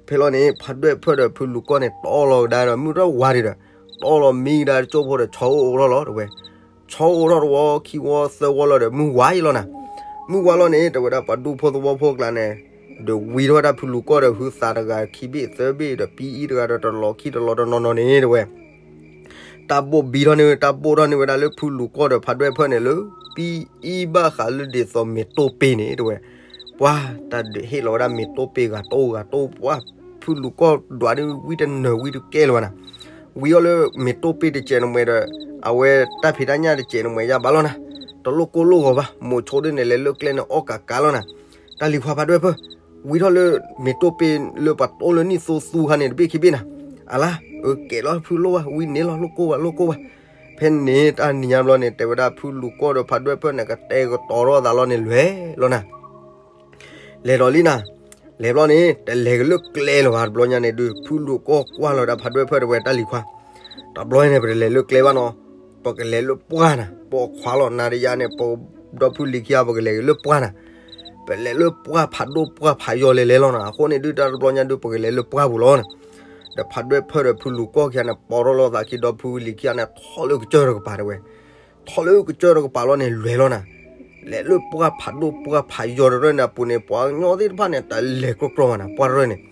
ဖဲလီၤန့ၣ် ဖးဒွဲၣ်ဖၢၣ်ဒီးဖုလူၤကီၢ်န့ၣ် တီလီၤကဒါဒီး မုၢ်တဝါဒံးဒီး တီလီၤမံကဒါတကၠိၢ်ဖိဒီး ဆီအိၣ်အိၣ်ထီၣ်လီၤ တဲဝဲ. ဆီအိၣ်ထီၣ်တဝီ ခံဝီ သၢဝီလီၤဒီး မုၢ်ဝါအံၤလီၤနၤ. မုၢ်ဝါလီၤန့ၣ် တဲဝဲဒၣ်ပှၤဒူဖိသဝီဖိကျါန့ၣ် ဒီးဝံထီၣ်ဝဲဒၣ်ဖုလူၤကီၢ်ဒီး ဟုသးတဂၤခံဘ့ၣ်သၢဘ့ၣ်ဒီး ပံအံၤတဂၤဒီး တလီၤခံတလီၤတနီၤနီၤန့ၣ် တဲဝဲ တၢ်ဘိၣ်ဘံထီၣ်န့ၢ် တၢ်ဘိၣ်ထီၣ်န့ၢ်ဝဲဒၣ်လၢဖုလူၤကီၢ်ဒီးဖးဒွဲၣ်ဖၢၣ်န့ၣ်လၢ ပံအံၤဘၣ်ဃးလၢဒ်သိးမ့ၢ်တိၢ်ပ့ၤန့ၣ် တဲဝဲ. ပှၤတၢ်ဒုးဟ့ၣ်လီၤဝဲဒၣ်မ့ၢ်တိၢ်ပ့ၤဂၤတိၢ်ဂၤတိၢ် ပှၤ ဖုလူၤကီၢ်ဒွးဒုးဝံတနၢၤဝံတကဲလၢၤဘၣ်နၤ. ဝံအီၤလၢမ့ၢ်တိၢ်ပ့ၤတစဲးနမှဲဒီး အဝဲတၢ်ဖံးတၢ်ညၣ်တစဲးနမှဲယါဘၣ်လီၤနၤ. တလိၣ်ကိၢ်လိၣ်ဂီၤဘၣ် မိၤဆိဒ်န့ၣ် လဲၤလၢကျဲန့ၣ်အီၣ်ကးကးလီၤနၤ. တၢ်လံၤခွါဖးဒွဲၣ်ဖၢၣ် ဝံထီၣ်လၢမ့ၢ်တိၢ်ပ့ၤလၢပှၤတိၢ်လၢနံၣ်သိသူခါန့ၣ် တဘ့ၣ်ခံဘ့ၣ်နၤ. အလါ အကဲလီၤဖုလိၣ်ဘၣ် ဝံန့ၣ်လီၤ လိၣ်ကိၢ်ဘၣ် လိၣ်ကိၢ်ဘၣ်. ဖဲန့ၣ်တၢ်နံၤညါဘျီန့ၣ် တဲဝဲဒၣ်ဖုလူၤကီၢ်ဒီးဖးဒွဲၣ်ဖၢၣ်န့ၣ် ကတဲာ်ကတီၤထီၣ်သးလီၤန့ၣ် လဲၤလီၤနၤ. လဲၤဒီးလံနၤ, လဲၤဘျီန့ၣ် တလဲၤကလၢကျဲလၢၤဘၣ် တဘျီညါန့ၣ်ဒုး ဖုလူၤကီၢ်ကွၢ်လီၤဝဲဒၣ်ဖးဒွဲၣ်ဖၢၣ် တဲဝဲ တၢ်လံၤခွါ တဘျီန့ၣ် ပတလဲၤလၢကျဲဘၣ်နီၤ, ပကလဲၤလၢပှၢ်နၤ, ပိာ်ခွါလီၤ နၤဒီးယၤန့ၣ် ပဒီဖုလံၤခံဂၤ ပကလဲၤက့ၤလၢပှၢ်နၤ. ပလဲၤလၢပှၢ်ဖးဒိၣ်ပှၢ်ဖးယီၤလဲၤလဲၤလီၤနၤ. အဃိန့ၣ်ဒုး တၢ်တဘျီညါဒုး ပကလဲၤလၢပှၢ်ပူၤလီၤနၤ. ဒီးဖးဒွဲၣ်ဖၢၣ်ဒီးဖုလူၤကီၢ်ခံဂၤန့ၣ် ပိာ်ထီၣ်လိာ်သးခံ ဒီဖုလံၤခံဂၤန့ၣ် ထီၣ်လၢကစၢၢ်တကပၤ တဲဝဲ ထီၣ်လၢကစၢၢ်တကပၤလီၤန့ၣ် လဲၤလီၤနၤ. လဲၤလၢပှၢ်ဖးဒိၣ်ပှၢ်ဖးယီၤတရၢၣ်န့ၣ်အပူၤန့ၣ် ပှၤကညီသ့ၣ်တဖၣ်န့ၣ် တၢ်လဲၤကြီကြီဘၣ်နၤ ပှၢ်တရၢၣ်န့ၣ်.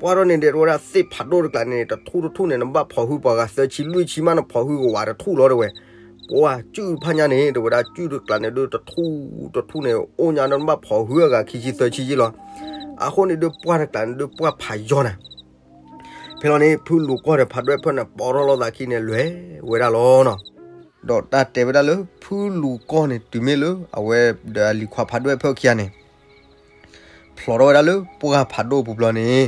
ပှၢ်တရၢၣ်န့ၣ်ဒီး တဲဝဲဒၣ်သ့ၣ်ဖးဒိၣ်တကျါန့ၣ် တထူၣ်တထူၣ်န့ၣ် နဘၣ်ဖီၣ်ဟုပှၤဂၤသၢဆံလွံၢ်ဆံမး နဖီၣ်ဟုကဝးတထူၣ်လီၤ တဲဝဲ. ပှၢ်စုၣ်တဖၣ်ညါန့ၣ် တဲဝဲဒၣ်စုၣ်တကျါန့ၣ်ဒုး တထူၣ်တထူၣ်န့ၣ် အိၣ်ညါဒီး နဘၣ်ဖီၣ်ဟုအဂၤခံဆံသၢဆံယ့ၣ်လီၤ. အဃိန့ၣ်ဒုး ပှၢ်တကျါန့ၣ်ဒုး ပှၢ်ဖးယီၤနၤ. ဖဲလီၤန့ၣ် ဖုလူၤကီၢ်ဒီးဖးဒွဲၣ်ဖၢၣ်န့ၣ် ပိာ်ထီၣ်လိာ်သးခံန့ၣ် လဲၤဝဲဒၣ်လီၤနီၤ. ဒီးတၢ်တဲဝဲဒၣ်လၢ ဖုလူၤကီၢ်န့ၣ် တုၤမ့ၢ်လၢအဝဲဒီးအလံၤခွါဖးဒွဲၣ်ဖၢၣ်ခံဂၤန့ၣ် ဖျိးထီၣ်ဝဲဒၣ်လၢပှၢ်ဖးဒိၣ်ပူၤဘျီန့ၣ်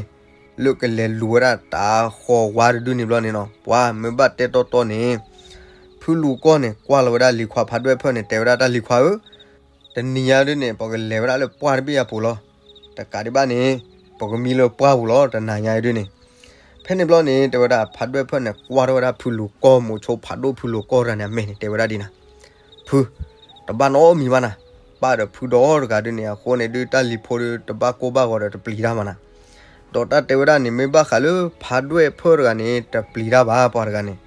လၢကလဲၤလူၤဝဲဒၣ်တၢ်ဃီၤဝါတဒုန့ၣ်ဘျီန့ၣ်နီၤ ပှၤမ့ၢ်ဘၣ်တဲတီတီန့ၣ် ဖုလူၤကီၢ်န့ၣ် ကွၢ်လီၤဝဲဒၣ်လံၤခွါဖးဒွဲၣ်ဖၢၣ်န့ၣ် တဲဝဲဒၣ်တၢ်လံၤခွါဧၢ, တနံၤညါဒုန့ၣ် ပကလဲၤဝဲဒၣ်လၢပှၢ်တဘ့ၣ်အပူၤလီၤ. တကးဒံးဘၣ်န့ၣ် ပကမံလၢပှၢ်ပူၤလီၤ တနၤညါအံၤဒုန့ၣ်. ဖဲန့ၣ်ဘျီန့ၣ် တဲဝဲဒၣ်ဖးဒွဲၣ်ဖၢၣ်န့ၣ် ကွၢ်ထီၣ်ဝဲဒၣ်ဖုလူၤကီၢ် မိၤဆိဖးဒိၣ်ဖုလူၤကီၢ်တဂၤန့ၣ် အမဲာ်န့ၣ် တဲဝဲဒၣ်ဒ်နၤ, ဖု တဘၣ်နီတမံၤဘၣ်နၤ, ပၢ်ဒီးဖုဒီတဂၤဒုန့ၣ် အဃိန့ၣ်ဒု တၢ်လံၤဖိဒု တဘၣ်ကိၢ်ဘၣ်ဂီၤဒီးတပျံၤတၢ်မးနၤ. ဒီးတၢ်တဲဝဲဒၣ်န့ၣ် မ့ၢ်ဘၣ်ဃးလၢဖးဒွဲၣ်ဖၢၣ်တဂၤန့ၣ် တပျံၤတၢ်ဘၣ် ပှၤတဂၤန့ၣ်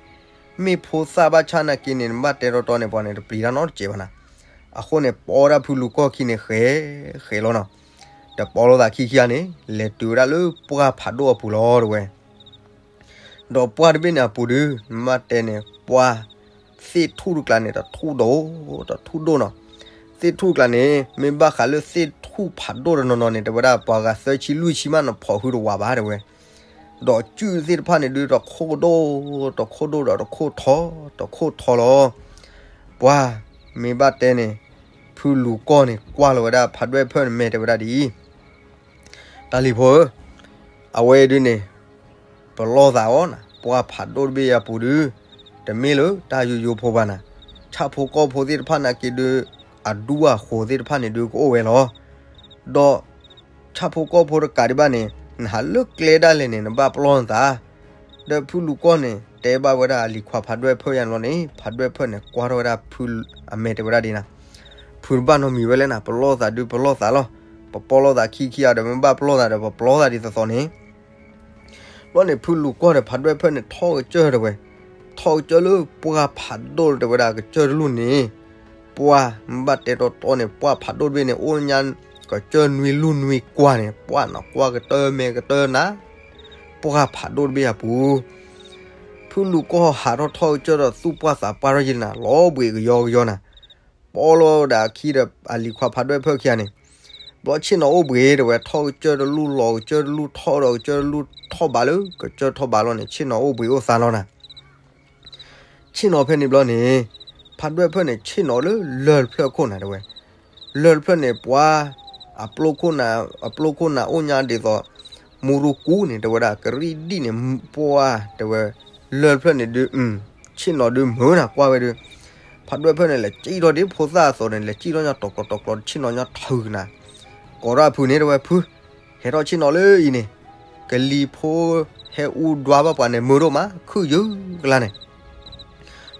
မ့ၢ်ဖိသၣ်ဘၣ်ဆၣ်နာ်က့န့ၣ် နဘၣ်တဲတီတီန့ၣ် ပှၤန့ၣ် တပျံၤတၢ်နီတစဲးဘၣ်နၤ. အဃိန့ၣ် ပိာ်ဝဲဒၣ်ဖုလူၤကီၢ်ခံန့ၣ် ဃဲ ဃဲလီၤနီၤ. တပိာ်လိာ်သးခံခံဂၤန့ၣ် လဲၤတုၤဝဲဒၣ်လၢပှၢ်ဖးဒိၣ်အပူၤလီၤ တဲဝဲ. ဒီးပှၢ်တဘ့ၣ်န့ၣ်အပူၤဒု နဘၣ်တဲန့ၣ် ပှၢ် သ့ၣ်ထူၣ်တကျါန့ၣ် တထူၣ်ဒိၣ် တထူၣ်ဒိၣ်နီၤ. သ့ၣ်ထူၣ်တကျါန့ၣ် မ့ၢ်ဘၣ်ဃးလၢသ့ၣ်ထူၣ်ဖးဒိၣ်တနီၤနီၤန့ၣ် တဲဝဲဒၣ်ပှၤဂၤသၢဆံလွံၢ်ဆံမး နဖီၣ်ဟုတဝးဘၣ် တဲဝဲ. ဒီးစုၣ်သ့ၣ်တဖၣ်န့ၣ်ဒု တခိၣ်ဒိၣ် တခိၣ်ဒိၣ်ဒီးတခိၣ်ထီ တခိၣ်ထီလီၤ. ပှၤ မ့ၢ်ဘၣ်တဲန့ၣ် ဖုလူၤကီၢ်န့ၣ် ကွၢ်လီၤဝဲဒၣ်ဖးဒွဲၣ်ဖၢၣ်န့ၣ် မဲာ်တဲဝဲဒၣ်ဒ်အံၤ, တၢ်လံၤဖိဧၢ, အဝဲဒုန့ၣ် ပလီၢ်သးအီၤနၤ, ပှၢ်ဖးဒိၣ်တဘ့ၣ်အပူၤဒု တမ့ၢ်လၢတၢ်ယိယိဖိဘၣ်နၤ, ဆၣ်ဖိကီၢ်ဖိသ့ၣ်တဖၣ်နာ်က့ဒု အဒူအဃိၤသ့ၣ်တဖၣ်န့ၣ်ဒုကအိၣ်ဝဲလီၤ. ဒီး ဆၣ်ဖိကီၢ်ဖိတကးဒံးဘၣ်န့ၣ် နဟးလၢကျဲဒၣ်လဲာ်န့ၣ် နဘၣ်ပလီၢ်နသး, ဒီးဖုလူၤကီၢ်န့ၣ် တဲဘၣ်ဝဲဒၣ်အလံၤခွါဖးဒွဲၣ်ဖၢၣ်ယါန့ၣ်ဘျီန့ၣ် ဖးဒွဲၣ်ဖၢၣ်န့ၣ် ကွၢ်ထီၣ်ဝဲဒၣ်ဖု အမဲာ်တဲဝဲဒၣ်ဒ်နၤ, ဖုတဘၣ်နီတမံၤဝဲလဲၣ်နၤ, ပလီၢ်သးဒုပလီၢ်သးလီၤ, ပပီၢ်လိာ်သးခံခံဂၤဒီး မ့ၢ်ဘၣ်ပလီၢ်သးဒီး ပပလီၢ်သးဒ်သိးသိးန့ၣ် ဘျီန့ၣ် ဖုလူၤကီၢ်ဒီးဖးဒွဲၣ်ဖၢၣ်န့ၣ် ထီၣ်ကစၢၢ်တဲဝဲ, ထီၣ်ကစၢၢ်လၢပှၢ်ဖးဒိၣ်တဲဝဲဒၣ်ကစၢၢ်တလူၢ်န့ၣ်, ပှၢ်မ့ၢ်ဘၣ်တဲတီတီန့ၣ် ပှၢ်ဖးဒိၣ်တဘ့ၣ်န့ၣ် အိၣ်ညါ ကစၢၢ်နွံလူၢ်နွံကွၢ်န့ၣ် ပှၢ်နကွၢ်ကတၢၢ်မဲာ်ကတၢၢ်နၤ, ပှၢ်ဖးဒိၣ်တဘ့ၣ်အပူၤ ဖုလူၤကီၢ်ဟးထီၣ်ထီၣ်ကစၢၢ်ဒီးသူၣ်ပှၢ်သးပှၢ်ထီၣ်ယံၤနၤ လီၤဘှံးကယီကယီနၤ, ပီၢ်လိာ်ဝဲဒၣ်အခံဒီးအလံၤခွါဖးဒွဲၣ်ဖၢၣ်ခံဂၤန့ၣ်, ဘ ဘျီဆ့ၣ်နီၤအိၣ်ဘှံး တဲဝဲ ထီၣ်ကစၢၢ်တလူၢ် လီၤကစၢၢ်တလူၢ် ထီၣ်ဒီးကစၢၢ်တလူၢ် ထီၣ်ဘးလၢကစၢၢ်ထီၣ်ဘးလီၤန့ၣ် ဆ့ၣ်နီၤအိၣ်ဘှံးအိၣ်သါလီၤနၤ. ဆ့ၣ်နီၤဖဲန့ၣ်ဘျီန့ၣ် ဖးဒွဲၣ်ဖၢၣ်န့ၣ် ဆ့ၣ်နီၤလၢလၢၢ်တဖျၢၣ်အခိၣ်နၤ တဲဝဲ. လၢၢ်တဖျၢၣ်န့ၣ် ပှၤ အပျိခိၣ်နၤ အပျိခိၣ်နၤအိၣ်ညါဒ်သိး မူရူကူန့ၣ် တဲဝဲဒၣ် ကရံၣ်ဒံၣ်န့ၣ် ပှၤ တဲဝဲ လၢၢ်တဖျၢၣ်န့ၣ်ဒုး ဆ့ၣ်နီၤဒုးမုာ်နၤ ကွၢ်ဝဲဒုး ဖးဒွဲၣ်ဖၢၣ်န့ၣ် လဲၤစံၣ်ထီၣ်ဒ်ဖိသၣ်အသိးန့ၣ် လဲၤစံၣ်ထီၣ်ညါတီၤကျီတီၤကျီ ဆ့ၣ်နီၤညါထုးကနၤ ကိးထီၣ်အဖုန့ၣ် တဲဝဲ ဖု ဟဲထီၣ်ဆ့ၣ်နီၤလၢအံၤန့ၣ် ကလံၤဖိဟဲအူဒွးဘၣ်ပှၤန့ၣ် မုာ်ဒိၣ်မး ခုၣ်ယုၢ်ကလါန့ၣ်.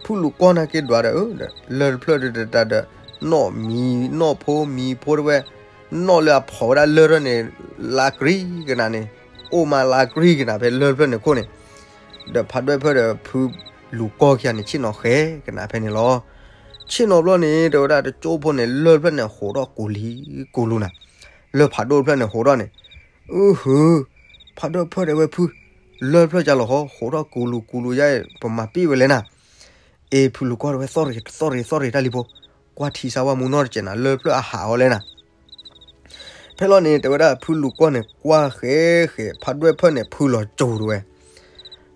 ဖုလူၤကီၢ်န့ၣ်က့ၤဒွးဒီး လၢၢ်တဖျၢၣ်ဒုးတတးဒီး နီၣ်မံၤနီၣ်ဖိမံၤဖိတဲဝဲ နီၣ်လၢအဖီၣ်ဝဲဒၣ်လၢၢ်ထၢၣ်န့ၣ် လါကရံကနၤန့ၣ် အိၣ်မးလါကရံကနၤဖဲလၢၢ်တဖျၢၣ်န့ၣ်ခိၣ်န့ၣ် ဒီးဖးဒွဲၣ်ဖၢၣ်ဒီးဖုလူၤကီၢ်ခံဂၤန့ၣ် ဆ့ၣ်နီၤဃဲကနၤဖဲန့ၣ်လီၤ. ဆ့ၣ်နီၤဘျီန့ၣ် တဲဝဲဒၣ်တကၠိဖိန့ၣ် လၢၢ်တဖျၢၣ်န့ၣ် ဟိးထီၣ်ကူၤလံၤကူၤလူၤနၤ. လၢၢ်ဖးဒိၣ်တဖျၢၣ်န့ၣ် ဟိးထီၣ်န့ၣ် အုဟၢ ဖးဒွဲၣ်ဖၢၣ်တဲဝဲဖု လၢၢ်တဖျၢၣ်ကလီၤဃီ ဟိးထီၣ်ကူၤလူၤကူၤလူၤယါ ပမၤပ့ၢ်ဝဲလဲၣ်နၤ. အ့ ဖုလူၤကီၢ်တဲဝဲ သီၣ်ရ့ၤသီၣ်ရ့ၤတၢ်လံၤဖိ ကွၢ်ထံဆါဝါမူနီၢ်တစဲးနၤ လၢၢ်တဖျၢၣ်အဟးအီၤလဲၣ်နၤ. ဖဲလီၤန့ၣ် တဲဝဲဒၣ်ဖုလူၤကီၢ်န့ၣ် ကွၢ်ဃဲဃဲ ဖးဒွဲၣ်ဖၢၣ်န့ၣ် ဖုလီၤစူၤတဲဝဲ.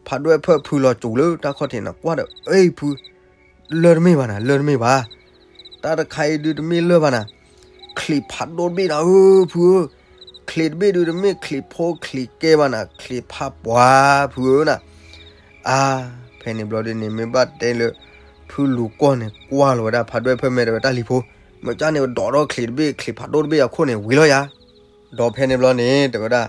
ဖးဒွဲၣ်ဖၢၣ်ဖုလီၤစူၤလၢတၢ်ခီၣ်ထံးန့ၣ် ကွၢ်ဒီး အ့ ဖု လၢၢ်တမ့ၢ်ဘၣ်နၤ လၢၢ်တမ့ၢ်ဘၣ်. တၢ်တခါအံၤဒုးတမ့ၢ်လၢၢ်ဘၣ်နၤ. ချံးဖးဒိၣ်တဘ့ၣ်နၤဧၢ ဖုဧၢ. ချံးတဘ့ၣ်ဒုးတမ့ၢ်ချံးဖိချံးကဲဘၣ်နၤ ချံးဖးပှၤဖုဧၢနၤ. အါ ဖဲန့ၣ်ဘျီဒ်န့ၣ် မ့ၢ်ဘၣ်တဲလၢ ဖုလူၤကီၢ်န့ၣ် ကွၢ်လီၤဝဲဒၣ်ဖးဒွဲၣ်ဖၢၣ်မ့ၢ်တဲဝဲတၢ်လံၤဖိ မ့ၢ်ကၢ်န့ၣ် ဒိးထီၣ်ချံးတဘ့ၣ် ချံးဖးဒိၣ်တဘ့ၣ်အခိၣ်န့ၣ် ဝံၤလီၤယၤ ဒီးဖဲန့ၣ်ဘျီန့ၣ် တဲဝဲဒၣ်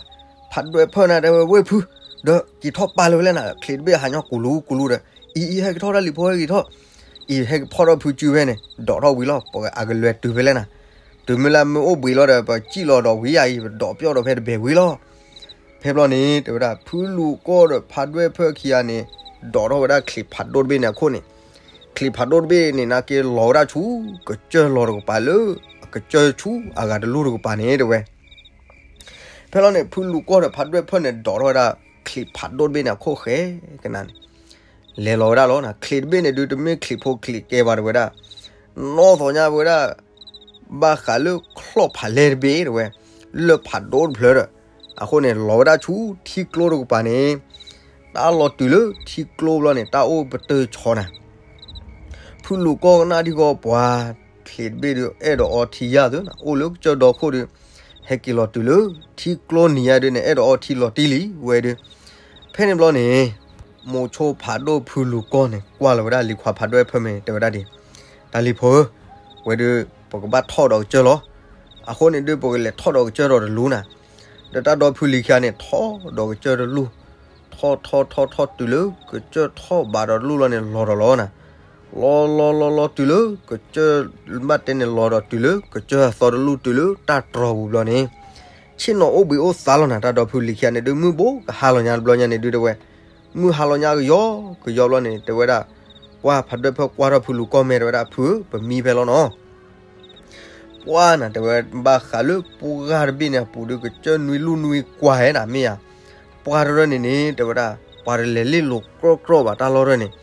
ဖးဒွဲၣ်ဖၢၣ်နၤ တဲဝဲဝ့ၢ်ဖု ဒီးက့ၤထီၣ်ပာ်လၢၤဝဲလဲၣ်နၤ ချံးတဘ့ၣ်ဟးညီကူၤလူၤကူၤလူၤဒီး အံၤအံၤဟဲက့ၤထီၣ်တၢ်လံၤဖိ ဟဲက့ၤထီၣ် အံၤဟဲက့ၤဖီၣ်ထီၣ်ဖုစုဖဲန့ၣ် ဒိးထီၣ်ဝံၤလီၤ ပှၤအကလဲၤတုၤဖဲလဲၣ်နၤ. တုၤမ့ၢ်လၢမ့ၢ်အိၣ်ဘှံးလီၤဒီး ပစံၣ်လီၤဒီးဝံၤယၤအံၤ ပဒိးပျီၢ်ဒီးဖဲတဘဲၤဝံၤလီၤ. ဖဲဘျီန့ၣ် တဲဝဲဒၣ် ဖုလူၤကီၢ်ဒီးဖးဒွဲၣ်ဖၢၣ်ခံဂၤန့ၣ် ဒိးထီၣ်ဝဲဒၣ်ချံးဖးဒိၣ်တဘ့ၣ်န့ၣ်အခိၣ်န့ၣ် ချံးဖးဒိၣ်တဘ့ၣ်န့ၣ် နာ်က့လီၤဝဲဒၣ်ဆူ ကစၢၢ်လီၤတကပၤလၢ အကစၢၢ်ဆူအဂၤတလူၢ်တကပၤန့ၣ် တဲဝဲ. ဖဲလီၤန့ၣ် ဖုလူၤကီၢ်ဒီးဖးဒွဲၣ်ဖၢၣ်န့ၣ် ဒိးထီၣ်ဝဲဒၣ် ချံးဖးဒိၣ်တဘ့ၣ်န့ၣ်အခိၣ်ဃဲကနၤန့ၣ် လဲၤလီၤဝဲဒၣ်လီၤနၤ. ချံးတဘ့ၣ်န့ၣ်ဒုးတမ့ၢ်ချံးဖိချံးကဲဘၣ်တဲဝဲဒၣ် နီၣ်သိးညါဝဲဒၣ် ဘၣ်ဃးလၢချီၣ်ဖးလဲၢ်တဘ့ၣ်တဲဝဲ လၢၢ်ဖးဒိၣ်တဖျၢၣ်ဒီး အဃိန့ၣ် လီၤဝဲဒၣ်ဆူထံကျိတကပၤန့ၣ် တၢ်လီၤတုၤလၢထံကျိဘျီန့ၣ် တၢ်အိၣ်ပတၢၢ်ဆီနၤ ဖုလူၤကီၢ်ကနၣ်ဒံဂီၢ်ပှၤ ချံးတဘ့ၣ်ဒုး အဲၣ်ဒိးအီထံယါသုနၤ အိၣ်လၢကစၢၢ်ဒီခိၣ်ဒုး ဟဲက့ၤလီၤတုၤလၢထံကျိနံၤယါဒုးန့ၣ် အဲၣ်ဒိးအီထံလီၤတံၢ်လံဝဲဒုး ဖဲန့ၣ်ဘျီန့ၣ် မိၤဆိဖးဒိၣ်ဖုလူၤကီၢ်န့ၣ် ကွၢ်လီၤဝဲဒၣ်လံၤခွါဖးဒွဲၣ်ဖၢၣ်မ့ၢ်တဲဝဲဒၣ်ဒ် တၢ်လံၤဖိဧၢ ဝဲဒုး ပကဘၣ်ထီၣ်ဒီးကစၢၢ်လီၤ. အဃိန့ၣ်ဒုး ပကလဲၤထီၣ်ဒီးကစၢၢ်ဒီးတလူၢ်နၤ ဒီးတၢ်ဒီဖုလံၤခံဂၤန့ၣ် ထီၣ်ဒီးကစၢၢ်တလူၢ် ထီၣ်ထီၣ်ထီၣ်ထီၣ်တုၤလၢကစၢၢ်ထီၣ်ဘးဒီးတလူၢ်လီၤန့ၣ် လီၤဒီးလီၤနၤ လီၤလီၤလီၤလီၤတုၤလၢကစၢၢ် ဘၣ်တဲန့ၣ်လီၤဒီးတုၤလၢကစၢၢ်အသီတလူၢ်တုၤလၢတၢ်တြီၤပူၤဘျီန့ၣ် ဆ့ၣ်နီၤအိၣ်ဘှံးအိၣ်သါလီၤနၤ တၢ်ဒီဖုလံၤခံဂၤန့ၣ်ဒုး မုၢ်ဘိကဟါလီၤညါတဘျီညါန့ၣ်ဒုးတဲဝဲ မုၢ်ဟါလီၤညါကယီကယီဘျီန့ၣ် တဲဝဲဒၣ် ပှၢ်ဖးဒွဲၣ်ဖၢၣ်ကွၢ်ထီၣ်ဖုလူၤကီၢ်မ့ၢ်တဲဝဲဒၣ် ဖုဧၢ ပမံဖဲလီၤနီၤ ပှၢ်နၤ တဲဝဲ ဘၣ်ဃးလၢပှၢ်တဘ့ၣ်န့ၣ်အပူၤဒုး ကစၢၢ်နွံလူၢ်နွံကွၢ်ဧဲနၤ မ့ၢ်ဧါ. ပှၢ်တရၢၢ်န့ၣ်န့ၣ် တဲဝဲဒၣ် ပှၤတလဲၤလ့ၣ်လိၤကြီကြီဘၣ်တၢ်လီၢ်တရၢၢ်န့ၣ်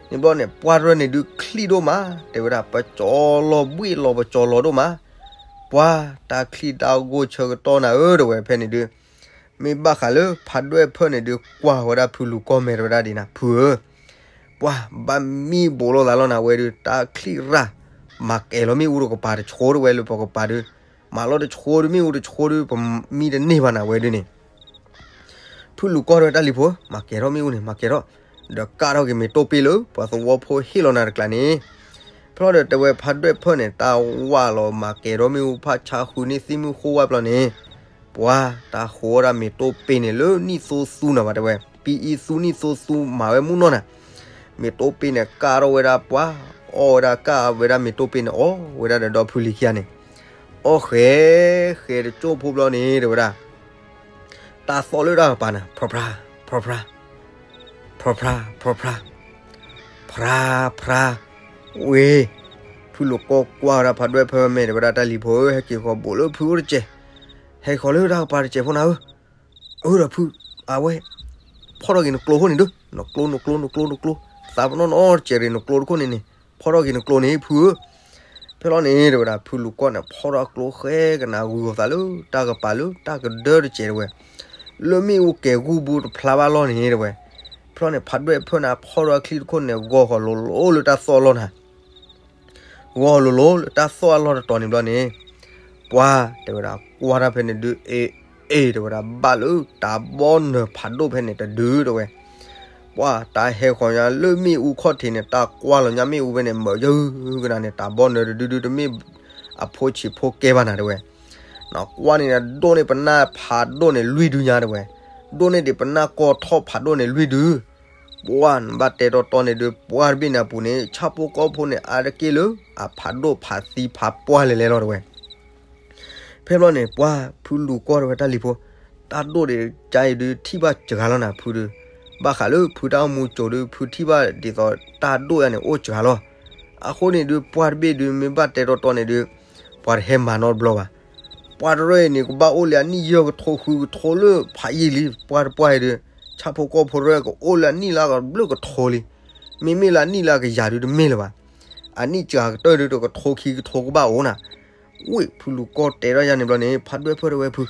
န့ၣ်ဘျီန့ၣ် ပှၢ်တရၢၢ်န့ၣ်ဒုး ချံၣ်ဒိၣ်မး တဲဝဲဒၣ် ပကၠီလီၤဘှ့ၣ်လီၤ ပကၠီလီၤဒိၣ်မး ပှၢ်တၢ်ချံၣ်တၢ်ဂိၢ်ဆၢကတီၢ်နၤဧၢ တဲဝဲ ဖဲန့ၣ်ဒုး မ့ၢ်ဘၣ်ဃးလၢဖးဒွဲၣ်ဖၢၣ်န့ၣ်ဒုး ကွၢ်ဝဲဒၣ်ဖုလူၤကီၢ်မ့ၢ်တဲဝဲဒၣ်ဒ်နၤ ဖုဧၢ ပှၢ်ဘၣ်မံဘိးလိာ်သးလီၤနၤ ဝဲဒုး တၢ်ချံၣ်ရၢ် မၤကဲၤလီၤမ့ၣ်အူတကပၤတဆိတဝဲလၢပကပၤဒုး မၤလီၤတဆိဒုး မ့ၣ်အူတဆိဒုး ပမံတန့ၢ်ဘၣ်နၤ ဝဲဒုးန့ၣ် ဖုလူၤကီၢ်တဲဝဲတၢ်လံၤဖိ မၤကဲၤထီၣ်မ့ၣ်အူန့ၣ် မၤကဲၤထီၣ် ဒီးကၢ်ထီၣ်က့ၤမ့ၤတိၢ်ပ့ၢ်လၢ ပှၤသဝီဖိဟ့ၣ်လီၤနၤတကျါန့ၣ် ဖဲလီၤဒီးတဲဝဲဖးဒွဲၣ်ဖၢၣ်န့ၣ် တၢ်ဝၢ်လီၤမၤကဲၤထီၣ်မ့ၣ်အူဖးဆါဃုာ်န့ၢ်သံမုၢ်ဃိဝဲဘျီန့ၣ် ပှၢ်တၢ်ဃိဒၣ်မ့ၤတိၢ်ပ့ၢ်န့ၣ်လၢနံၣ်သိသူနၤဘၣ် တဲဝဲ ပံအံသူနံၣ်သိသူမၤဝဲမုၢ်နီၢ်နၤ မ့ၤတိၢ်ပ့ၢ်န့ၣ် ကၢ်ထီၣ်ဝဲဒၣ်ပှၢ် အီၣ်ဝဲဒၣ်ကၢ်ဝဲဒၣ်မ့ၤတိၢ်ပ့ၢ်န့ၣ် အီၣ်ဝဲဒၣ်ဒီးဒီဖုလံၤခံဂၤန့ၣ် အီၣ်ဃဲၤ ဃဲၤတကၠိၢ်ဖိဘျီန့ၣ် တဲဝဲဒၣ် တၢ်သီၣ်လၢတၢ်ကပၤနၤ ဖြါဖြါ ဖြါဖြါ ဖြါဖြါ ဖြါဖြါ ဖြါဖြါ ဝ့ၢ် ဖုလူၤကီၢ်ကွၢ်ဝဲဒၣ်ဖးဒွဲၣ်ဖၢၣ်မ့ၢ်တဲဝဲဒၣ်တၢ်လံၤဖိဧၢ ဟဲက့ၤဃီၤဘူးလၢဖုအိၣ်တစဲး ဟဲဃီၤလၢတၢ်ကပၤတစဲးဖိနၤဧၢ အၢဒီးဖု အဝဲ ဖီၣ်ထီၣ်က့ၤနကျိခိၣ်န့ၣ်ဒုး နကျိ နကျိ နကျိ နကျိ သးပနီၣ်နီၣ်တစဲးရ့ၣ် နကျိတခိၣ်န့ၣ်န့ၣ် ဖီၣ်ထီၣ်က့ၤနကျိန့ၣ် ဖုဧၢ ဖဲလီၤန့ၣ် တဲဝဲဒၣ် ဖုလူၤကီၢ်န့ၣ် ဖီထီၣ်အကျိဃဲကနၣ် ဂုာ်ဂီၤသးလၢတၢ်ကပၤလၢတၢ်ကဒၢတစဲး တဲဝဲ, လၢမ့ၣ်အူကဲၤဂူၢ်ဘူးတဖျါဘၣ်လီၤန့ၣ် တဲဝဲ. ဖဲလီၤန့ၣ် ဖးဒွဲၣ်ဖၢၣ်န့ၣ် ဖီထီၣ်အချံတခိၣ်န့ၣ် ဂီၤဃီၤလိၤလိၤလၢတၢ်သီၣ်အလီၢ်နၤ ဂီၤလိၤလိၤလၢတၢ်သီၣ်အလီၢ်တတီၤန့ၣ်ဘျီန့ၣ်, ပှၤ တဲဝဲဒၣ် ကွၢ်တၢ်ဖဲန့ၣ်ဒုး အ့ အ့ တဲဝဲဒၣ် ဘၣ်လၢတၢ်ဘီနၢၤဖးဒိၣ်ဖဲန့ၣ်တဒု တဲဝဲ. ပှၤ တၢ်ဟဲဃီၤညါလၢမ့ၣ်အူခီၣ်ထံးန့ၣ် တၢ်ကွၢ်လီၤညါမ့ၣ်အူဖဲန့ၣ် မၢယၢကနၣ်န့ၣ် တၢ်ဘီနၢၤတဒုဒု တမ့ၢ်အဖိဆံးဖိကဲဘၣ်နၤ တဲဝဲ. နကွၢ်န့ၣ် ဒိၣ်န့ၢ်ပနၢ်ဖးဒိၣ်န့ၣ်လွံၢ်ဒုညါ တဲဝဲ, ဒိၣ်န့ၢ်ဒံးပနၢ်ကီၢ်ထီၣ်ဖးဒိၣ်န့ၣ်လွံၢ်ဒု ပှၤ နဘၣ်တဲတီတီန့ၣ်ဒုး ပှၢ်တဘ့ၣ်န့ၣ်အပူၤန့ၣ် ဆၣ်ဖိကီၢ်ဖိန့ၣ် အါတက့ၢ်လၢအဖးဒိၣ်ဖးသံဖးပှၢ်လဲၤလဲၤလီၤ တဲဝဲ. ဖဲဘျီန့ၣ် ပှၤ ဖုလူၤကီၢ်တဲဝဲ တၢ်လံၤဖိ, တၢ်ဒိၣ်ဒံးကါအံၤဒုး ထံၣ်ဘၣ်စှၤလီၤနၤ ဖုဒုး, ဘၣ်ဃးလၢဖုတၢ်အိၣ်မူကၠိဒုး ဖုထံၣ်ဘၣ်ဒ်သိးတၢ်ဒိၣ်ယါန့ၣ် အိၣ်စှၤလီၤ. အဃိန့ၣ်ဒုး ပှၢ်တဘ့ၣ်ဒုး မ့ၢ်ဘၣ်တဲတီတီန့ၣ်ဒုး ပှၤတဟဲမၤနီတဘျီဘၣ်. ပှၢ်တရၢၢ်အံၤန့ၣ် ကဘၣ်အိၣ်လၢအနံၣ်ယဲၢ်ကထိဃုကထိလၢဖးယံာ်လံ ပှၢ်တပှၢ်အံၤဒုး, ဆၣ်ဖိကီၢ်ဖိတရၢၢ်ကအိၣ်လၢအနံၣ်လၢကဘျုးကထိလံ. မ့မ့ၢ်လၢအနံၣ်လၢအကယၤဒုးတမ့ၢ်လၢၤဘၣ်. အနံၣ်စှၤကတၢၢ်ဒုး တကထိခံကထိကဘၣ်အိၣ်နၤ. ဝ့ၢ် ဖုလူၤကီၢ်တဲထီၣ်ယါန့ၣ်ဘျီန့ၣ် ဖးဒွဲၣ်ဖၢၣ်တဲဝဲဖု,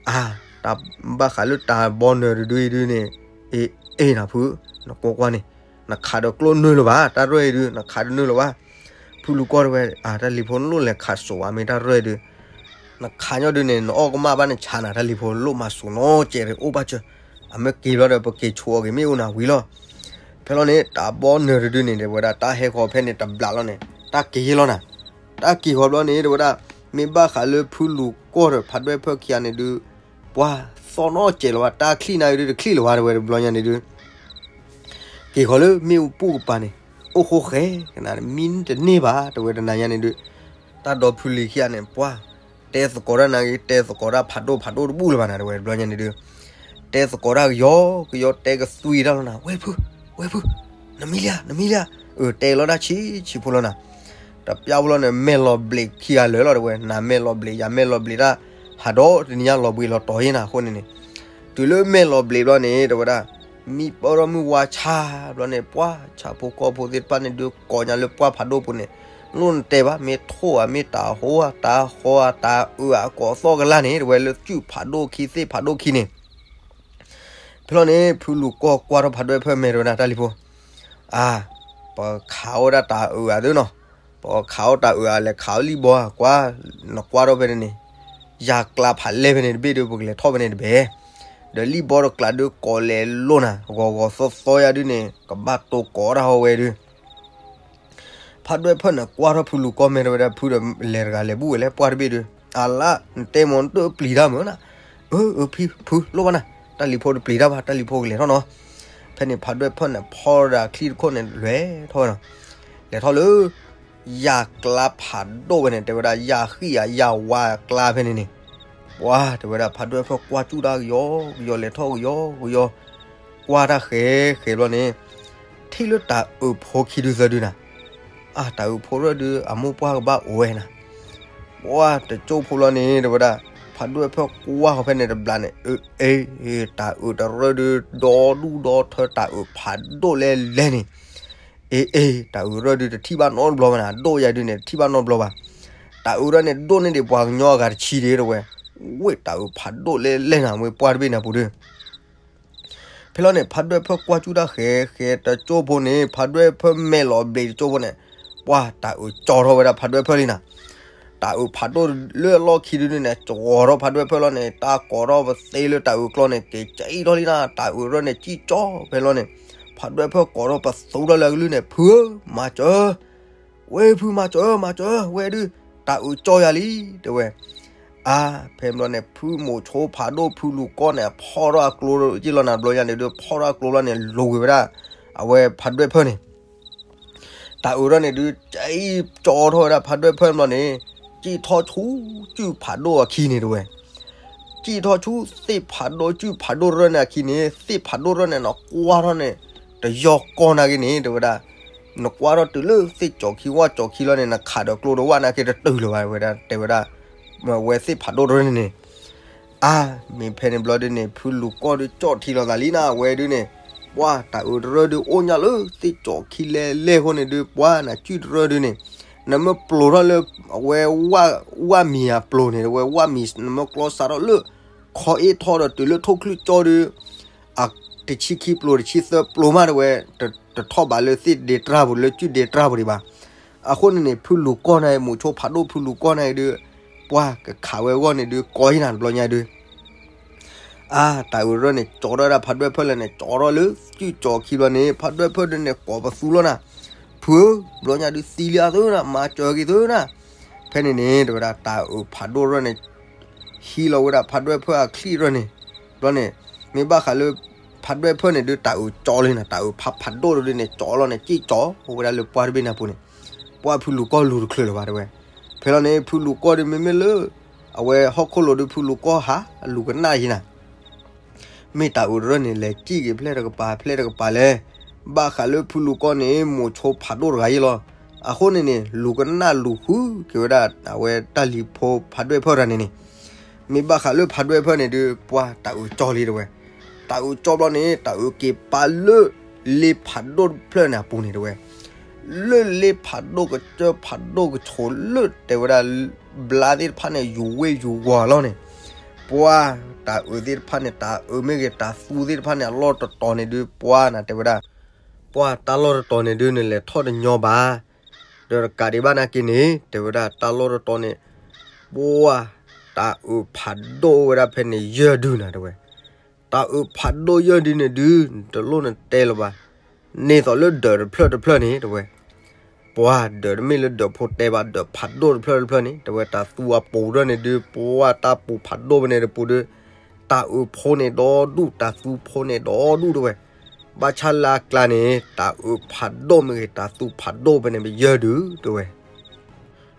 အါ, တၢ်ဘၣ်ဃးလၢတၢ်ဘီနၢၤတဒုအံၤဒုးန့ၣ်, အ့ အ့ နဖု, နကွၢ်ကွၢ်န့ၣ်, နခးဒီးကျိနၢ်လၢၤဘၣ်, တၢ်ရဲၣ်အံၤဒုး နခးတနၢ်လၢၤဘၣ်. ဖုလူၤကီၢ်တဲဝဲ အါ တၢ်လံၤဖိ နလိၣ်လဲၤခးစိာ်ဝဲ မ့ၢ်တၢ်ရဲၣ်အံၤဒုး နခးညီဒုးန့ၣ် နအီၣ်ကမၣ်ဘၣ်နဆါနၤ တၢ်လံၤဖိ လိၣ်မၤစိာ်နီတစဲး အိၣ်ဘၣ်စၢၤ, အမ့ၢ်က့ၤဘျီဒီး ပက့ၤဆိအီၤက့ၤမ့ၣ်အူနၤဝံၤလီၤ. ဖဲလီၤန့ၣ် တၢ်ဘီနၢၤတဒုန့ၣ် တဲဝဲဒၣ် တၢ်ဟဲဃီၤဖဲန့ၣ်တဘျးလီၤန့ၣ် တၢ်က့ၤလီၤနၤ. တၢ်က့ၤဃီၤဘျီန့ၣ် တဲဝဲဒၣ် မ့ၢ်ဘၣ်ဃးလၢဖုလူၤကီၢ်ဒီးဖးဒွဲၣ်ဖၢၣ်ခံဂၤန့ၣ်ဒုး ပှၤသီနီတစဲးလၢၤဘၣ်, တၢ်ချံၣ်နၤအံၤဒုး တချံၣ်လၢၤဘၣ် တဲဝဲတဘျီညါန့ၣ်ဒုး က့ၤဃီၤလၢမ့ၣ်အူပူၤကပၤန့ၣ် အိၣ်ဃိဃဲကနၣ် မံတန့ၢ်ဘၣ် တဲဝဲတနၤညါန့ၣ်ဒုး တၢ်ဒီဖုလံၤခံဂၤန့ၣ် ပှၤ တဲသကိးတၢ်နၤဂ့ၤ တဲသကိးတၢ်ဖးဒိၣ်ဖးဒိၣ်တဘူၣ်လၢၤဘၣ်နၤ တဲဝဲတဘျီညါန့ၣ်ဒုး တဲသကိးတၢ်ကယီကယီ တဲကသွံတၢ်လီၤနၤ ဝဲၢ်ဖု, ဝဲၢ်ဖု, နမံလံဧါ နမံလံဧါ, အၢ တဲလီၤတၢ်ဆံးဆံးဖိလီၤနၤ. တပျၢ်ဖိလီၤန့ၣ် မဲာ်လီၤဘျ့းခံဂၤလၢာ်လီၤ တဲဝဲ နၤမဲာ်လီၤဘျ့း ယၤမဲာ်လီၤဘျ့းတၢ် ဟးဒီးတနံၤညါလီၤဘှံးလီၤတီၤယဲနၤအဃိန့ၣ်န့ၣ် တုၤလၢမဲာ်လီၤဘျ့းဘျီန့ၣ် တဲဝဲဒၣ် မံပၢၢ်ထီၣ်မုၢ်ဝါဆါဘျီန့ၣ် ပှၤဆၣ်ဖိကီၢ်ဖိသ့ၣ်တဖၣ်န့ၣ်ဒုး ကိးညါလၢပှၢ်ဖးဒိၣ်ပူၤန့ၣ် လိၣ်နတဲဘၣ် မ့ၢ်ထိၣ်ဧါ မ့ၢ်တၢ်ဟိဧါ တၢ်ဃီဧါ တၢ်အုးဧါ ကိးသီၣ်ကလၢ်န့ၣ် တဲဝဲ လၢစုၣ်ဖးဒိၣ်ခံသ့ၣ်ဖးဒိၣ်ခံန့ၣ် ဖဲလီၤန့ၣ် ဖုလူၤကီၢ်ကွၢ်ထီၣ်ဖးဒွဲၣ်ဖၢၣ်မဲာ်တဲဝဲဒၣ် တၢ်လံၤဖိ, အါ, ပခးအိၣ်ဒၣ်တၢ်အုးဧါသုနီၤ, ပခးအိၣ်တၢ်အုးဧါ လဲၤခးအိၣ်လံၣ်ဘီဧါ ကွၢ်, နကွၢ်ထီၣ်ဖဲန့ၣ်န့ၣ် ယၤကျါဖးလဲၢ်ဖဲန့ၣ်တဘ့ၣ်ဒုး ပကလဲၤထီၣ်ဖဲန့ၣ်တဘ့ၣ်, ဒီးလံၣ်ဘီတကျးဒုးကိးလဲၤလိၣ်နၤ ဂီၤဂီၤသီသီယါဒုးန့ၣ် ကဘၣ်တိကိးတၢ်ဟီဝဲဒုး ဖးဒွဲၣ်ဖၢၣ်န့ၣ်ကွၢ်ထီၣ်ဖုလူၤကီၢ်မဲာ်တဲဝဲဒၣ် ဖုဒီးလဲၤတဂၤလဲၤဘူၣ်ဝဲလဲၣ် ပှၢ်တဘ့ၣ်ဒုး, အလါ နတဲမ့ၢ်နတပျံၤတၢ်မ့ၢ်နၤ, အၢ အၢ ဖု ဖု လိၣ်ဘၣ်နၤ, တၢ်လံၤဖိတပျံၤတၢ်ဘၣ် တၢ်လံၤဖိကလဲၤထီၣ်နီၤ, ဖဲန့ၣ်ဖးဒွဲၣ်ဖၢၣ်န့ၣ် ဖီဒီးချံတခိၣ်န့ၣ် လဲၤထီၣ်ဝဲနီၤ, လဲၤထီၣ်လၢ ယၤကျါဖးဒိၣ်ဝဲန့ၣ် တဲဝဲဒၣ် ယၤဃံၣ်ယၤယၤဝါကျါဖဲန့ၣ်န့ၣ်, ပှၤတဲဝဲဒၣ် ဖးဒွဲၣ်ဖၢၣ်ကွၢ်စူၣ်တၢ်ကယီကယီ လဲၤထီၣ်ကယီကယီ, ကွၢ်တၢ်ဃဲဃဲဘျီန့ၣ် ထံၣ်လၢတၢ်အုးဖိခံဒုသၢဒုနၤ, အါ တၢ်အုးဖိရၢၢ်ဒု အမိၢ်ပှၢ်ကဘၣ်အိၣ်ဝဲနၤ, ပှၤတကၠိဖိလီၤန့ၣ် တဲဝဲဒၣ် ဖးဒွဲၣ်ဖၢၣ်ကွၢ်ဃီၤဖဲန့ၣ်တဘျီန့ၣ် အ့ အ့ တၢ်အုးတရၢၢ်ဒု ဒီဒူၣ်ဒီထၢ တၢ်အုးဖးဒိၣ်လဲလဲန့ၣ်, အ့ အ့ တၢ်အုးရၢၢ်ဒု တထံၣ်ဘၣ်နီတဘျီဘၣ်နၤ, ဒိၣ်ယါဒုန့ၣ် တထံၣ်ဘၣ်နီတဘျီဘၣ်, တၢ်အုးရၢၢ်န့ၣ် ဒိၣ်န့ၢ်ဒံးပှၤကညီအဂၤတဆံဒ့တဲဝဲ, ဝ့ၢ်တၢ်အုးဖးဒိၣ်လဲလဲနၤ ဝဲပှၢ်တဘ့ၣ်န့ၣ်ပူၤဒု ဖဲလီၤန့ၣ် ဖးဒွဲၣ်ဖၢၣ်ကွၢ်စူၣ်တၢ်ဃဲဃဲတကၠိဖိန့ၣ် ဖးဒွဲၣ်ဖၢၣ်မဲာ်လီၤဘျ့းတကၠိဖိန့ၣ်, ပှၤတၢ်အုးကၠီထီၣ်ဝဲဒၣ်ဖးဒွဲၣ်ဖၢၣ်လံနၤ, တၢ်အုးဖးဒိၣ်လၢအလီၢ်ခံဒုန့ၣ် ကၠီထီၣ်ဖးဒွဲၣ်ဖၢၣ်လီၤန့ၣ် တၢ်ကိးထီၣ်ပသ့လၢတၢ်အုးကျီန့ၣ် က့ၤကၠံၣ်ထီၣ်လံနၤ, တၢ်အုးရၢၢ်န့ၣ် ကၠံၣ်ကၠီဖဲလီၤန့ၣ်, ဖးဒွဲၣ်ဖၢၣ်ကိးထီၣ်ပသူထီၣ်လၢအကလုၢ်န့ၣ် ဖုဧၢ, မၤစၢၤ ဝဲဖုမၤစၢၤ မၤစၢၤ ဝဲဒု တၢ်အုးကၠီယၤလံ တဲဝဲ, အါ ဖဲဘျီန့ၣ် ဖုမိၤဆိဖးဒိၣ်ဖုလူၤကီၢ်န့ၣ် ဖီထီၣ်အကျိယ့ၢ်လီၤနၤဘျီယါန့ၣ်ဒု ဖီထီၣ်အကျိလီၤန့ၣ် လိၤကွံာ်ဝဲဒၣ် အဝဲဖးဒွဲၣ်ဖၢၣ်န့ၣ်, တၢ်အုးထီၣ်န့ၣ်ဒု ကၠံၣ်ကၠီထီၣ်ဝဲဒၣ်ဖးဒွဲၣ်ဖၢၣ်ဘျီန့ၣ်, ကၠံၣ်ထီၣ်ဆူစုၣ်ဖးဒိၣ်အခံန့ၣ်တဲဝဲ ကၠံၣ်ထီၣ်ဆူသ့ၣ်ဖးဒိၣ်စုၣ်ဖးဒိၣ်ရၢၢ်န့ၣ်အခံန့ၣ် သ့ၣ်ဖးဒိၣ်ရၢၢ်န့ၣ် နကွၢ်ထီၣ်န့ၣ် တယီကီၢ်နာ်က့န့ၣ် တဲဝဲဒၣ်, နကွၢ်ထီၣ်တုၤလၢသ့ၣ်ကၠီခံဝၣ်ကၠီခံလီၤန့ၣ် နခးဒီးကျိတဝၣ်နာ်က့တတုၤလၢၤဘၣ် ဝဲဒၣ်တဲဝဲဒၣ်, ဝဲသ့ၣ်ဖးဒိၣ်ရၢၢ်န့ၣ်န့ၣ်, အါ မ့ၢ်ဖဲန့ၣ်ဘျီဒုန့ၣ် ဖုလူၤကီၢ်ဒုကၠီၣ်ထံလီၤသးလံနၤ ဝဲဒုန့ၣ်, ပှၤတၢ်အုးတရၢၢ်ဒုအိၣ်ညါလၢသ့ၣ်ကၠီခံလဲလဲဃိန့ၣ်ဒု ပှၤနစုၣ်တရၢၢ်ဒုန့ၣ်, နမ့ၢ်ပျိၤထီၣ်လၢ အဝဲ ဝၣ်မံၤအပျိၤန့ၣ် တဝဲ ဝၣ်မံၤ နမ့ၢ်ကျီစးထီၣ်လၢ ခီအ့ၣ်ထီၣ်ဒီးတုၤလၢထိၣ်ချံကၠီဒီး အတဆံခံပျိၤတဆံသၢပျိၤမးတဝဲ တထီၣ်ဘးလၢသ့ၣ်ဒ့တြၢ်ပူၤ လၢကုၢ်ဒ့တြၢ်ပူၤဒံးဘၣ်. အဃိန့ၣ်န့ၣ် ဖုလူၤကီၢ်န့ၣ် မိၤဆိဖးဒိၣ်ဖုလူၤကီၢ်န့ၣ်ဒုး ပှၢ်ကခးဝဲအဂီၢ်န့ၣ်ဒုး ကီယံၤနၤတဘျီညါဒုး အါ တၢ်အုးရၢၢ်န့ၣ် ကၠီထီၣ်ဝဲဒၣ်ဖးဒွဲၣ်ဖၢၣ်လၢန့ၣ် ကၠီထီၣ်လၢကုၢ်ကၠီခံဘျီန့ၣ် ဖးဒွဲၣ်ဖၢၣ်ဒုးန့ၣ် ကိးပသူလီၤနၤ, ဖုဧၢ, ဘျီညါဒုးသံလံအသုနၤ, မၤစၢၤက့ၤသုနၤ. ဖဲန့ၣ်န့ၣ် တဝဲဒၣ်တၢ်အုးဖးဒိၣ်ရၢၢ်န့ၣ် ဟံးလီၤဝဲဒၣ်ဖးဒွဲၣ်ဖၢၣ်အချံရၢၢ်န့ၣ်, ဘျီန့ၣ် မ့ၢ်ဘၣ်ဃးလၢ ဖးဒွဲၣ်ဖၢၣ်န့ၣ်ဒုး တၢ်အုးကၠီလံနၤ, တၢ်အုးဖးဖးဒိၣ်ဒုးန့ၣ် ကၠီလီၤန့ၣ် က့ၣ်ကၠီအိၣ်ဝဲဒၣ်လၢပှၢ်တဘ့ၣ်န့ၣ်အပူၤန့ၣ်, ပှၢ်ဖုလူၤကီၢ်လူၤတချုးလၢၤဘၣ်တဝဲ. ဖဲလီၤန့ၣ် ဖုလူၤကီၢ်ဒုးမ့မ့ၢ်လၢ အဝဲဟီၣ်ခိၣ်လိၤဒုး ဖုလူၤကီၢ်ဟး အလူၤကနၣ်ယံၤနၤ မ့ၢ်တၢ်အုးတရၢၢ်န့ၣ် လဲၤကံၣ်က့ၤဖျဲၣ်တကပၤ ဖျဲၣ်တကပၤလဲၣ်. ဘၣ်ဃးလၢဖုလူၤကီၢ်န့ၣ် မိၤဆိဖးဒိၣ်တဂၤယံၤလီၤ. အဃိန့ၣ်န့ၣ် လူၤကနၣ်လူၤဃုက့ၤဝဲဒၣ် အဝဲတၢ်လံၤဖိဖးဒွဲၣ်ဖၢၣ်တဂၤန့ၣ်န့ၣ်, မ့ၢ်ဘၣ်ဃးလၢဖးဒွဲၣ်ဖၢၣ်န့ၣ်ဒုး ပှၢ်တၢ်အုးကၠီလံတဝဲ. တၢ်အုးကၠီဘျီန့ၣ် တၢ်အုးက့ၤပာ်လၢ လ့ဖးဒိၣ်တဖျၢၣ်န့ၣ်အပူၤန့ၣ်တဝဲ လၢလ့ဖးဒိၣ်ကစၢၢ်ဖးဒိၣ်ကဆိးလၢတဲဝဲဒၣ် ဘျါသ့ၣ်တဖၣ်န့ၣ် ယူၤဝ့ၢ်ယူၤဝီၤလီၤန့ၣ်, ပှၢ်တၢ်အုးသ့ၣ်တဖၣ်န့ၣ် တၢ်အုးမ့ၢ်ဂ့ၤ တၢ်သူသ့ၣ်တဖၣ်န့ၣ် အလီၢ်တတီၤန့ၣ်ဒုး ပှၢ်နၤတဲဝဲဒၣ်, ပှၢ်တၢ်လီၢ်တတီၤန့ၣ်ဒုး နလဲၤထီၣ်တညီဘၣ်. ဒီးတကးဒံးဘၣ်နာ်က့န့ၣ် တဲဝဲဒၣ်တၢ်လီၢ်တတီၤန့ၣ် ပှၢ်တၢ်အုးဖးဒိၣ်ဝဲဒၣ်ဖဲန့ၣ်ယဲၢ်ဒုနၤတဝဲ. တၢ်အုးဖးဒိၣ်ယဲၢ်ဒုန့ၣ်ဒုး တလိၣ်နတဲလၢၤဘၣ်. န့ၣ်သိးလၢဒၢးတဖျၢၣ်တဖျၢၣ်န့ၣ်တဝဲ, ပှၢ်ဒၢးတမ့ၢ်လၢဒၢးဖိတဲဘၣ် ဒၢးဖးဒိၣ်တဖျၢၣ်တဖျၢၣ်န့ၣ် တဝဲတၢ်သူအပူၤဒၢန့ၣ်ဒုး ပှၢ်တၢ်ပူၤဖးဒိၣ်ဖဲန့ၣ်တပူၤဒုး တၢ်အုးဖိန့ၣ်ဒီဒူၣ် တၢ်သူဖိန့ၣ်ဒီဒူၣ်တဝဲ. ဘၣ်ဆၣ်လၢအကျါန့ၣ် တၢ်အုးဖးဒိၣ်မ့ၢ်ဂ့ၤ တၢ်သူဖးဒိၣ်ဖဲန့ၣ်ပယဲၢ်ဒုတဝဲ.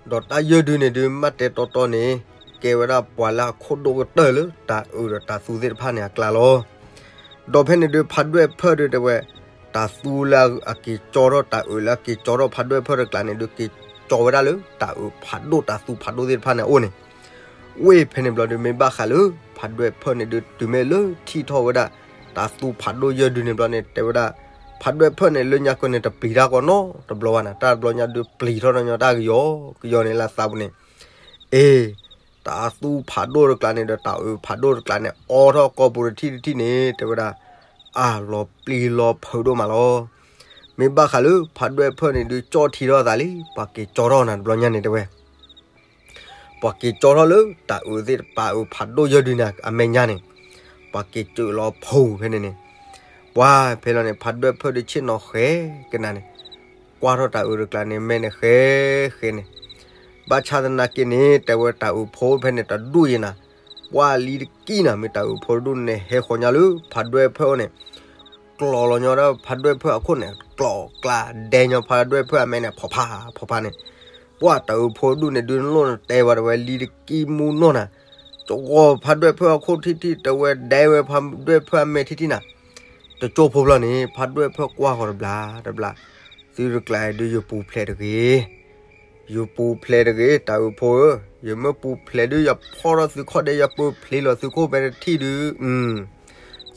ဒီးတၢ်ယဲၢ်ဒုန့ၣ်ဒုး မ့ၢ်တဲတီတီန့ၣ် ကဲဝဲဒၣ်ပှၤလၢအခိၣ်ဒိၣ်ကတၢၢ်လၢတၢ်အုးဒီးတၢ်သူသ့ၣ်တဖၣ်န့ၣ်အကျါလီၤ. ဒီးဖဲန့ၣ်ဒုး ဖးဒွဲၣ်ဖၢၣ်ဒုးတဲဝဲ တၢ်သူလၢအက့ၤကၠီထီၣ် တၢ်အုးလၢအက့ၤကၠီထီၣ်ဖးဒွဲၣ်ဖၢၣ်တကျါန့ၣ်ဒုး က့ၤကၠီဝဲဒၣ်လၢတၢ်အုးဖးဒိၣ်တၢ်သူဖးဒိၣ်သ့ၣ်တဖၣ်န့ၣ်အအိၣ်န့ၣ် ဝ့ၢ်ဖဲန့ၣ်ဘျီဒုး မ့ၢ်ဘၣ်ဃးလၢ ဖးဒွဲၣ်ဖၢၣ်န့ၣ်ဒုး တုၤမ့ၢ်လၢထံၣ်ထီၣ်ဝဲဒၣ် တၢ်သူဖးဒိၣ်ယဲၢ်ဒုန့ၣ်ဘျီန့ၣ် တဲဝဲဒၣ် ဖးဒွဲၣ်ဖၢၣ်န့ၣ် လၢညါကီန့ၣ် တပျံၤတၢ်ကီနီတဘျီဘၣ်နၤ တၢ်တဘျီညါဒုးပျံၤထီၣ်ဒီးညီတၢ်ကယီကယီန့ၣ်လၢသးပူၤန့ၣ်, အ့ တၢ်သူဖးဒိၣ်တကျါန့ၣ်ဒီး တၢ်အုးဖးဒိၣ်တကျါန့ၣ် အိးထီၣ်ကီၢ်ပူၤတထံၣ်တထံၣ်န့ၣ် တဲဝဲဒၣ် အၢၣ်လီၤပျံၤလီၤဖုးဒိၣ်မးလီၤ. မ့ၢ်ဘၣ်ဃးလၢ ဖးဒွဲၣ်ဖၢၣ်န့ၣ်ဒုး ကၠီထံထီၣ်အသးလံ ပှၤက့ၤကၠီထီၣ်နၤတဘျီညါန့ၣ်တဲဝဲ ပှၤက့ၤကၠီထီၣ်လၢ တၢ်အုးသ့ၣ်တဖၣ် အုးဖးဒိၣ်ယဲၢ်ဒုန့ၣ် အမဲာ်ညါန့ၣ် ပှၤက့ၤကၠီလီၤဖုးဖဲန့ၣ်န့ၣ်, ပှၢ်ဖဲလီၤန့ၣ် ဖးဒွဲၣ်ဖၢၣ်ဒုးဆ့ၣ်နီၤဃဲကနၤန့ၣ်, ကွၢ်ထီၣ်တၢ်အုးတကျါန့ၣ် မဲာ်န့ၣ်ဃဲဃဲန့ၣ်, ဘၣ်ဆၣ်သနာ်က့န့ၣ် တဲဝဲတၢ်အုးဖိဖဲန့ၣ် တဒူၣ်ယဲၢ်နၤ, ပှၢ်လံတကံၢ်နၤ မ့ၢ်တၢ်အုးဖိတဒူၣ်န့ၣ် ဟဲဃီၤညါလၢ ဖးဒွဲၣ်ဖၢၣ်အအိၣ်န့ၣ် ကျီၤလီၤညီဒၣ်ဖးဒွဲၣ်ဖၢၣ်အခိၣ်န့ၣ် ကျီၤကျါဒဲညီဖးဒွဲၣ်ဖၢၣ်အမဲာ်န့ၣ် ဖီၣ်ဖး ဖီၣ်ဖးန့ၣ်, ပှၢ်တၢ်အုးဖိဒူၣ်န့ၣ်ဒုး နလိၣ်နတဲဝဲတဝဲလံတကံၢ်မူနီၢ်နၤ, ကဂီၤဖးဒွဲၣ်ဖၢၣ်အခိၣ်ထံၣ်ထံၣ် တဝဲဒဲဝဲဖးဒွဲၣ်ဖၢၣ်အမဲာ်ထံၣ်ထံၣ်နၤ, တကၠိဖိဖျီန့ၣ် ဖးဒွဲၣ်ဖၢၣ်ကွၢ်ဃီၤတဘျီတဘျီ, သုတကျါဒုးယပူၤဖျဲးတဂ့ၤ ယပူၤဖျဲးတဂ့ၤ တၢ်အုးဖိဧၢ, ယမ့ၢ်ပူၤဖျဲးဒုး ယဖီၣ်ထီၣ်သုခီၣ်ဒဲး ယပၢၤဖျ့လီၤသုခိၣ်ဖဲတထံၣ်ဒုး,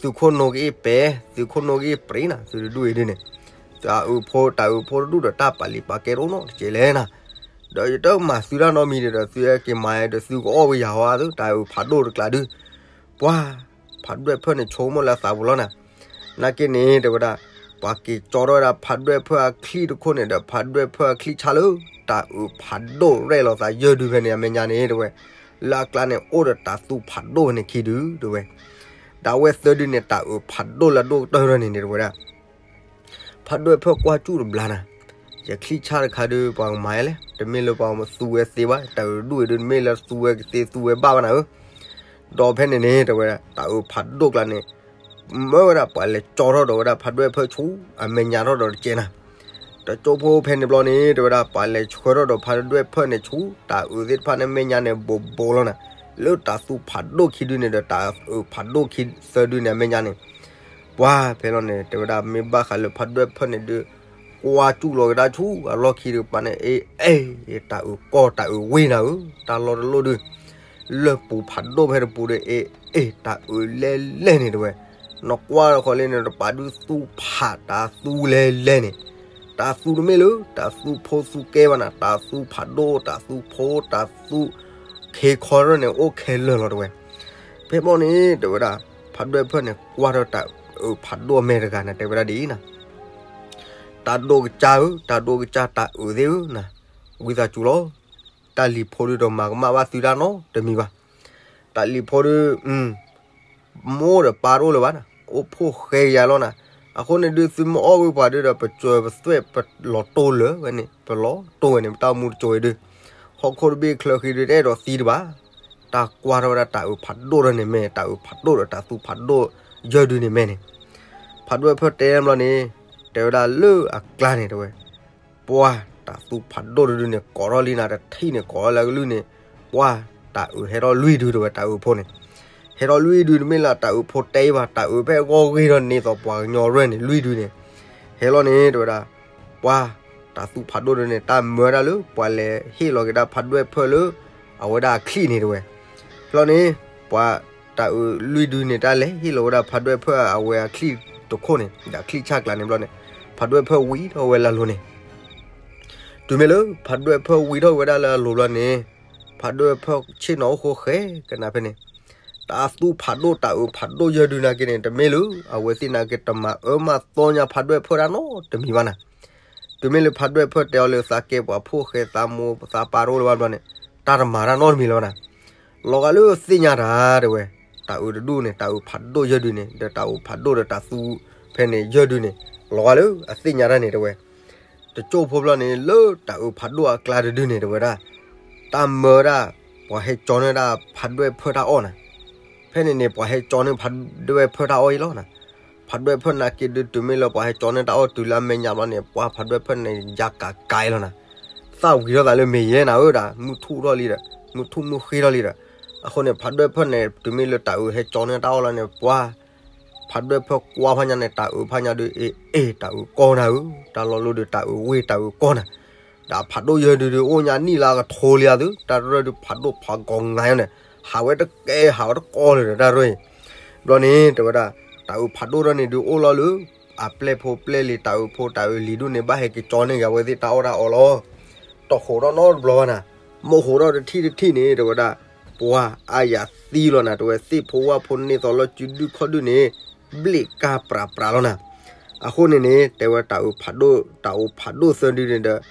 သုခိၣ်နိကအ့ၣ်ပဲာ် သုခိၣ်နိကအ့ၣ်ပြ့နၤ သုတဒူၣ်အံၤဒုးန့ၣ်, တၢ်အုးဖိ တၢ်အုးဖိတဒူၣ်ဒီးတၢ်ပာ်လံပာ်ကဲတအိၣ်နီတကဲးလဲၣ်နၤ, ဒီးယတမၤသုတၢ်နီတမံၤဒီး သုဟဲက့ၤမၤဒီး သုကအီၣ်ဝဲယၤဟီသု တၢ်အုးဖးဒိၣ်တကျါဒုး, ပှၢ် ဖးဒွဲၣ်ဖၢၣ်န့ၣ် ဆိကမိၣ်လၢသးပူၤလီၤနၤ, နာ်က့န့ၣ် တဲဝဲဒၣ်, ပှၤက့ၤကၠီထီၣ်ဝဲဒၣ်ဖးဒွဲၣ်ဖၢၣ်အချံတခိၣ်န့ၣ်ဒီး ဖးဒွဲၣ်ဖၢၣ်အချံဆါလၢ တၢ်အုးဖးဒိၣ်ရဲၣ်လီၤသးယဲၢ်ဒုဖဲန့ၣ် အမဲာ်ညါန့ၣ် တဲဝဲ, လၢအကျါန့ၣ် အိၣ်ဒီးတၢ်သူဖးဒိၣ်ဖဲန့ၣ်ခံဒု တဲဝဲ, ဒီးအဝဲသၢဒုန့ၣ် တၢ်အုးဖးဒိၣ်လၢအဒိၣ်ကတၢၢ်ထီၣ်န့ၣ်န့ၣ် တဲဝဲဒၣ် ဖးဒွဲၣ်ဖၢၣ်ကွၢ်စူၣ်တဘျီနၤ, ယချံဆါတခါဒုး ပှၤကမၤလဲၣ်, တမ့ၢ်လၢပှၤသူဝဲသ့ဘၣ်, တၢ်အုးဒူၣ်အံၤဒုး တမ့ၢ်လၢသူဝဲကသ့သူဝဲဘၣ်ဘၣ်နၤဧၢ, ဒီးဖဲန့ၣ်န့ၣ် တဲဝဲဒၣ် တၢ်အုးဖးဒိၣ်ကျါန့ၣ် မၢဝဲဒၣ်ပှၤလဲၤကၠီထီၣ်ဒီးဝဲဒၣ်ဖးဒွဲၣ်ဖၢၣ်ဆူ အမဲာ်ညါထီၣ်ဒီးတကဲးနၤ, တကၠိဖိဖဲန့ၣ်ဘျီန့ၣ် တဲဝဲဒၣ် ပှၤလဲၤဆှၢထီၣ်ဒီးဖးဒွဲၣ်ဖၢၣ်န့ၣ်ဆူ တၢ်အုးသ့ၣ်တဖၣ်န့ၣ် မဲာ်ညါန့ၣ် ဘိးဘိးလီၤနၤ, လၢတၢ်သူဖးဒိၣ်ခံဒုန့ၣ်ဒီး တၢ်အုးဖးဒိၣ်ခံသၢဒုန့ၣ် အမဲာ်ညါန့ၣ် ပှၢ်ဖဲလီၤန့ၣ် တဲဝဲဒၣ် မ့ၢ်ဘၣ်ဃးလၢဖးဒွဲၣ်ဖၢၣ်န့ၣ်ဒုး ကွၢ်စူၣ်လီၤကဒါဆူ အလီၢ်ခံတကပၤန့ၣ် အ့ အ့ တၢ်အုးကီၢ်တၢ်အုးဝ့ၢ်နၤဧၢ, တၢ်လီၢ်တလီၢ်ဒုး လၢပူၤဖးဒိၣ်ဖဲတပူၤဒီး အ့ အ့ တၢ်အုးလဲၢ်လဲၢ်န့ၣ်တဲဝဲ, နကွၢ်တခီလၢန့ၣ် တပာ်ဒုးသူဖးတၢ်သူလဲၢ်လဲၢ်န့ၣ်, တၢ်သူတမ့ၢ်လၢ တၢ်သူဖိသူကဲဘၣ်နၤ, တၢ်သူဖးဒိၣ် တၢ်သူဖိ တၢ်သူခ့ခီရၢၢ်န့ၣ် အိၣ်ခဲလၢာ်လီၤတဲဝဲ. ဖဲဘျီန့ၣ် တဲဝဲဒၣ် ဖးဒွဲၣ်ဖၢၣ်န့ၣ် ကွၢ်ထီၣ်တၢ်အုးဖးဒိၣ်အမဲာ်တဂၤန့ၣ် တဲဝဲဒၣ်ဒ်အံၤနၤ, တၢ်ဒိၣ်ကစၢ်ဧၢ, တၢ်ဒိၣ်ကစၢ်တၢ်အုးသ့ၣ်ဧၢနၤ, ဝံသးစူၤလီၤ. တၢ်လံၤဖိဒုးဒီးမၤကမၣ်ဘၣ်သုတၢ်နီတမံၤဘၣ်. တၢ်လံၤဖိဒုး မိၢ်ဒီးပၢ်တအိၣ်လၢၤဘၣ်နၤ, အိၣ်ဖှိၣ်ဃဲကယၤလီၤနၤ. အဃိန့ၣ်ဒုး သုမ့ၢ်အီၣ်ဝံၤပှၤဒုးဒီး ပစၢၤပသွဲၣ်ပလီၤတိၢ်လၢာ်ဝဲန့ၣ်, ပလီၤတိၢ်ဝဲန့ၣ် ပတၢ်အိၣ်မူတစိၤအံၤဒုး, ဟီၣ်ခိၣ်တဘ့ၣ်ချၢဃံဒုး တအဲၣ်ဒိးသံတဘၣ်. တၢ်ကွၢ်ထီၣ်ဝဲဒၣ်တၢ်အုးဖးဒိၣ်ထီၣ်န့ၣ်မဲာ်, တၢ်အုးဖးဒိၣ်ဒီးတၢ်သူဖးဒိၣ်ယဲၢ်ဒုန့ၣ်မဲာ်န့ၣ်, ဖးဒွဲၣ်ဖၢၣ်တဲဘျီန့ၣ် တဲဝဲဒၣ်လၢအကျါန့ၣ်တဲဝဲ ပှၢ်တၢ်သူဖးဒိၣ်တဒုန့ၣ် ကိးထီၣ်လံနၤ, တထံၣ်န့ၣ် ကိးထီၣ်လၢအကလုၢ်န့ၣ်, ပှၢ်တၢ်အုးဟဲထီၣ်လွံၢ်ဒုတဲဝဲ, တၢ်အုးဖိန့ၣ် ဟဲထီၣ်လွံၢ်ဒုတမ့ၢ်လၢတၢ်အုးဖိတဲအံၤဘၣ်, တၢ်အုးဖဲအဂီၢ်ဂ့ၤထီၣ်န့ၢ်သိးပှၤကညီရၢၢ်န့ၣ် လွံၢ်ဒုန့ၣ်, ဟဲလီၤန့ၣ် တဲဝဲဒၣ် ပှၢ်တၢ်သူဖးဒိၣ်ဒုန့ၣ် တၢ်မၢဝဲဒၣ်လၢ ပှၤလဲၤဟ့ၣ်လီၤက့ၤဒၣ်ဖးဒွဲၣ်ဖၢၣ်လၢ အဝဲဒၣ်အချံၣ်န့ၣ်တဲဝဲ. ဖဲလီၤန့ၣ် ပှၤတၢ်အုးလွံၢ်ဒုန့ၣ် တၢ်လဲၤဟ့ၣ်လီၤဝဲဒၣ်ဖးဒွဲၣ်ဖၢၣ်အဝဲအချံၣ်တခိၣ်န့ၣ်, ဒီးအချံၣ်ဆၣ်ကျါန့ၣ်ဘျီန့ၣ်, ဖးဒွဲၣ်ဖၢၣ်ဝံၤထီၣ်ဝဲလၢအလိၤန့ၣ် တုၤမ့ၢ်လၢဖးဒွဲၣ်ဖၢၣ်ဝံၤထီၣ်ဝဲဒၣ်လၢအလိၤဘျီန့ၣ်, ဖးဒွဲၣ်ဖၢၣ်ဆ့ၣ်နီၤအိၣ်ဃိဃဲကနၣ်ဖဲန့ၣ်, တၢ်သူဖးဒိၣ်တၢ်အုးဖးဒိၣ်ယဲၢ်ဒုနာ်က့န့ၣ် တမ့ၢ်လၢ အဝဲသ့ၣ်နာ်က့တမၤအၢမၤသီညါဖးဒွဲၣ်ဖၢၣ်တၢ်နီတမံၤဘၣ်နၤ. တုၤမ့ၢ်လၢဖးဒွဲၣ်ဖၢၣ်တဲအီၤလၢသးကဲပှၤဖှိၣ်ဃဲသးမိၢ်သးပၢ်တအိၣ်လၢၤဘၣ်ဘျီန့ၣ်, တၢ်တမၤတၢ်နီတမံၤလၢၤဘၣ်နၤ. လီၤဂာ်လၢသ့ၣ်ညါတၢ်တဲဝဲ, တၢ်အုးတဒူၣ်န့ၣ် တၢ်အုးဖးဒိၣ်ယဲၢ်ဒုန့ၣ် ဒီးတၢ်အုးဖးဒိၣ်ဒီးတၢ်သူဖဲန့ၣ်ယဲၢ်ဒုန့ၣ်, လီၤဂာ်လၢအသ့ၣ်ညါတၢ်န့ၣ်တဲဝဲ. တစိၢ်ဖိဘျီန့ၣ် လၢတၢ်အုးဖးဒိၣ်အကျါတဒုန့ၣ်တဲဝဲဒၣ်, တၢ်မၢဝဲဒၣ် ပှၤဟဲကၠီန့ၢ်ဒၣ်ဖးဒွဲၣ်ဖၢၣ်တၢ်အီၣ်နၤ. ဖဲန့ၣ်န့ၣ် ပှၤဟဲကၠီန့ၢ်ဖးဒွဲၣ်ဖၢၣ်တၢ်အီၣ်အံၤလီၤနၤ. ဖးဒွဲၣ်ဖၢၣ်နာ်က့ဒုး တုၤမ့ၢ်လၢပှၤဟဲကၠီန့ၢ်တၢ်အီၣ်တုၤလၢအမဲာ်ညါဘျီန့ၣ် ပှၤဖးဒွဲၣ်ဖၢၣ်န့ၣ် ယါကးကါအံၤလီၤနၤ. သၣ်ဝံၤထီၣ်သးလၢမ့ၢ်ယဲနၤဧၢဒၣ် မုၢ်ထူၣ်ထီၣ်လံဒီး, မုၢ်ထူၣ်မုၢ်ဃ့ထီၣ်လံဒီး, အဃိန့ၣ် ဖးဒွဲၣ်ဖၢၣ်န့ၣ် တုၤမ့ၢ်လၢတၢ်အုးဟဲကၠီန့ၢ်တၢ်အီၣ်လီၤန့ၣ် ပှၤ ဖးဒွဲၣ်ဖၢၣ်ကွၢ်ဖးညါန့ၣ် တၢ်အုးဖးညါဒုး အ့ အ့ တၢ်အုးကီၢ်နၤဧၢ, တၢ်လီၤလိဒုး တၢ်အုးဝ့ၢ်တၢ်အုးကီၢ်နၤ. ဒီးဖးဒိၣ်ယဲၢ်ဒုးဒုး အိၣ်ညါနံၣ်လၢအကထိလံဧါသု, တၢ်ရၢၢ်ဒုးဖးဒိၣ်ဖးကီၤငါအီၤန့ၣ်, ဟးဝဲတကဲ ဟးဝဲတကီလၢၤဒီးတၢ်ရၢၢ်အံၤ. ဘျီန့ၣ် တဲဝဲဒၣ် တၢ်အုးဖးဒိၣ်ထီၣ်န့ၣ်ဒုး အိၣ်လီၤလၢ အပျဲၢ်ဖိပျဲၢ်လံၤ တၢ်အုးဖိတၢ်အုးလံၤဒိၣ်န့ၣ် ဘၣ်ဟဲက့ၤကၠီန့ၢ်က့ၤအဝဲသ့ၣ်တၢ်အီၣ်တၢ်အီလီၤ. တဟိးထီၣ်နီတဘျီဘၣ်နၤ, မ့ၢ်ဟိးထီၣ်တထံၣ်တထံၣ်န့ၣ် တဲဝဲဒၣ် ပှၤအါယၤသံလီၤနၤ တဲဝဲ, သ့ၣ်ဖိဝၣ်ဖိန့ၢ်သိးလၢစုဒုၣ်ခီၣ်ဒုၣ်န့ၣ် ဘျ့ၣ်ကၢ်ပြးပြးလီၤနၤ. အဃိန့ၣ်န့ၣ် တဲဝဲတၢ်အုးဖးဒိၣ် တၢ်အုးဖးဒိၣ်သၢဒုန့ၣ်ဒီး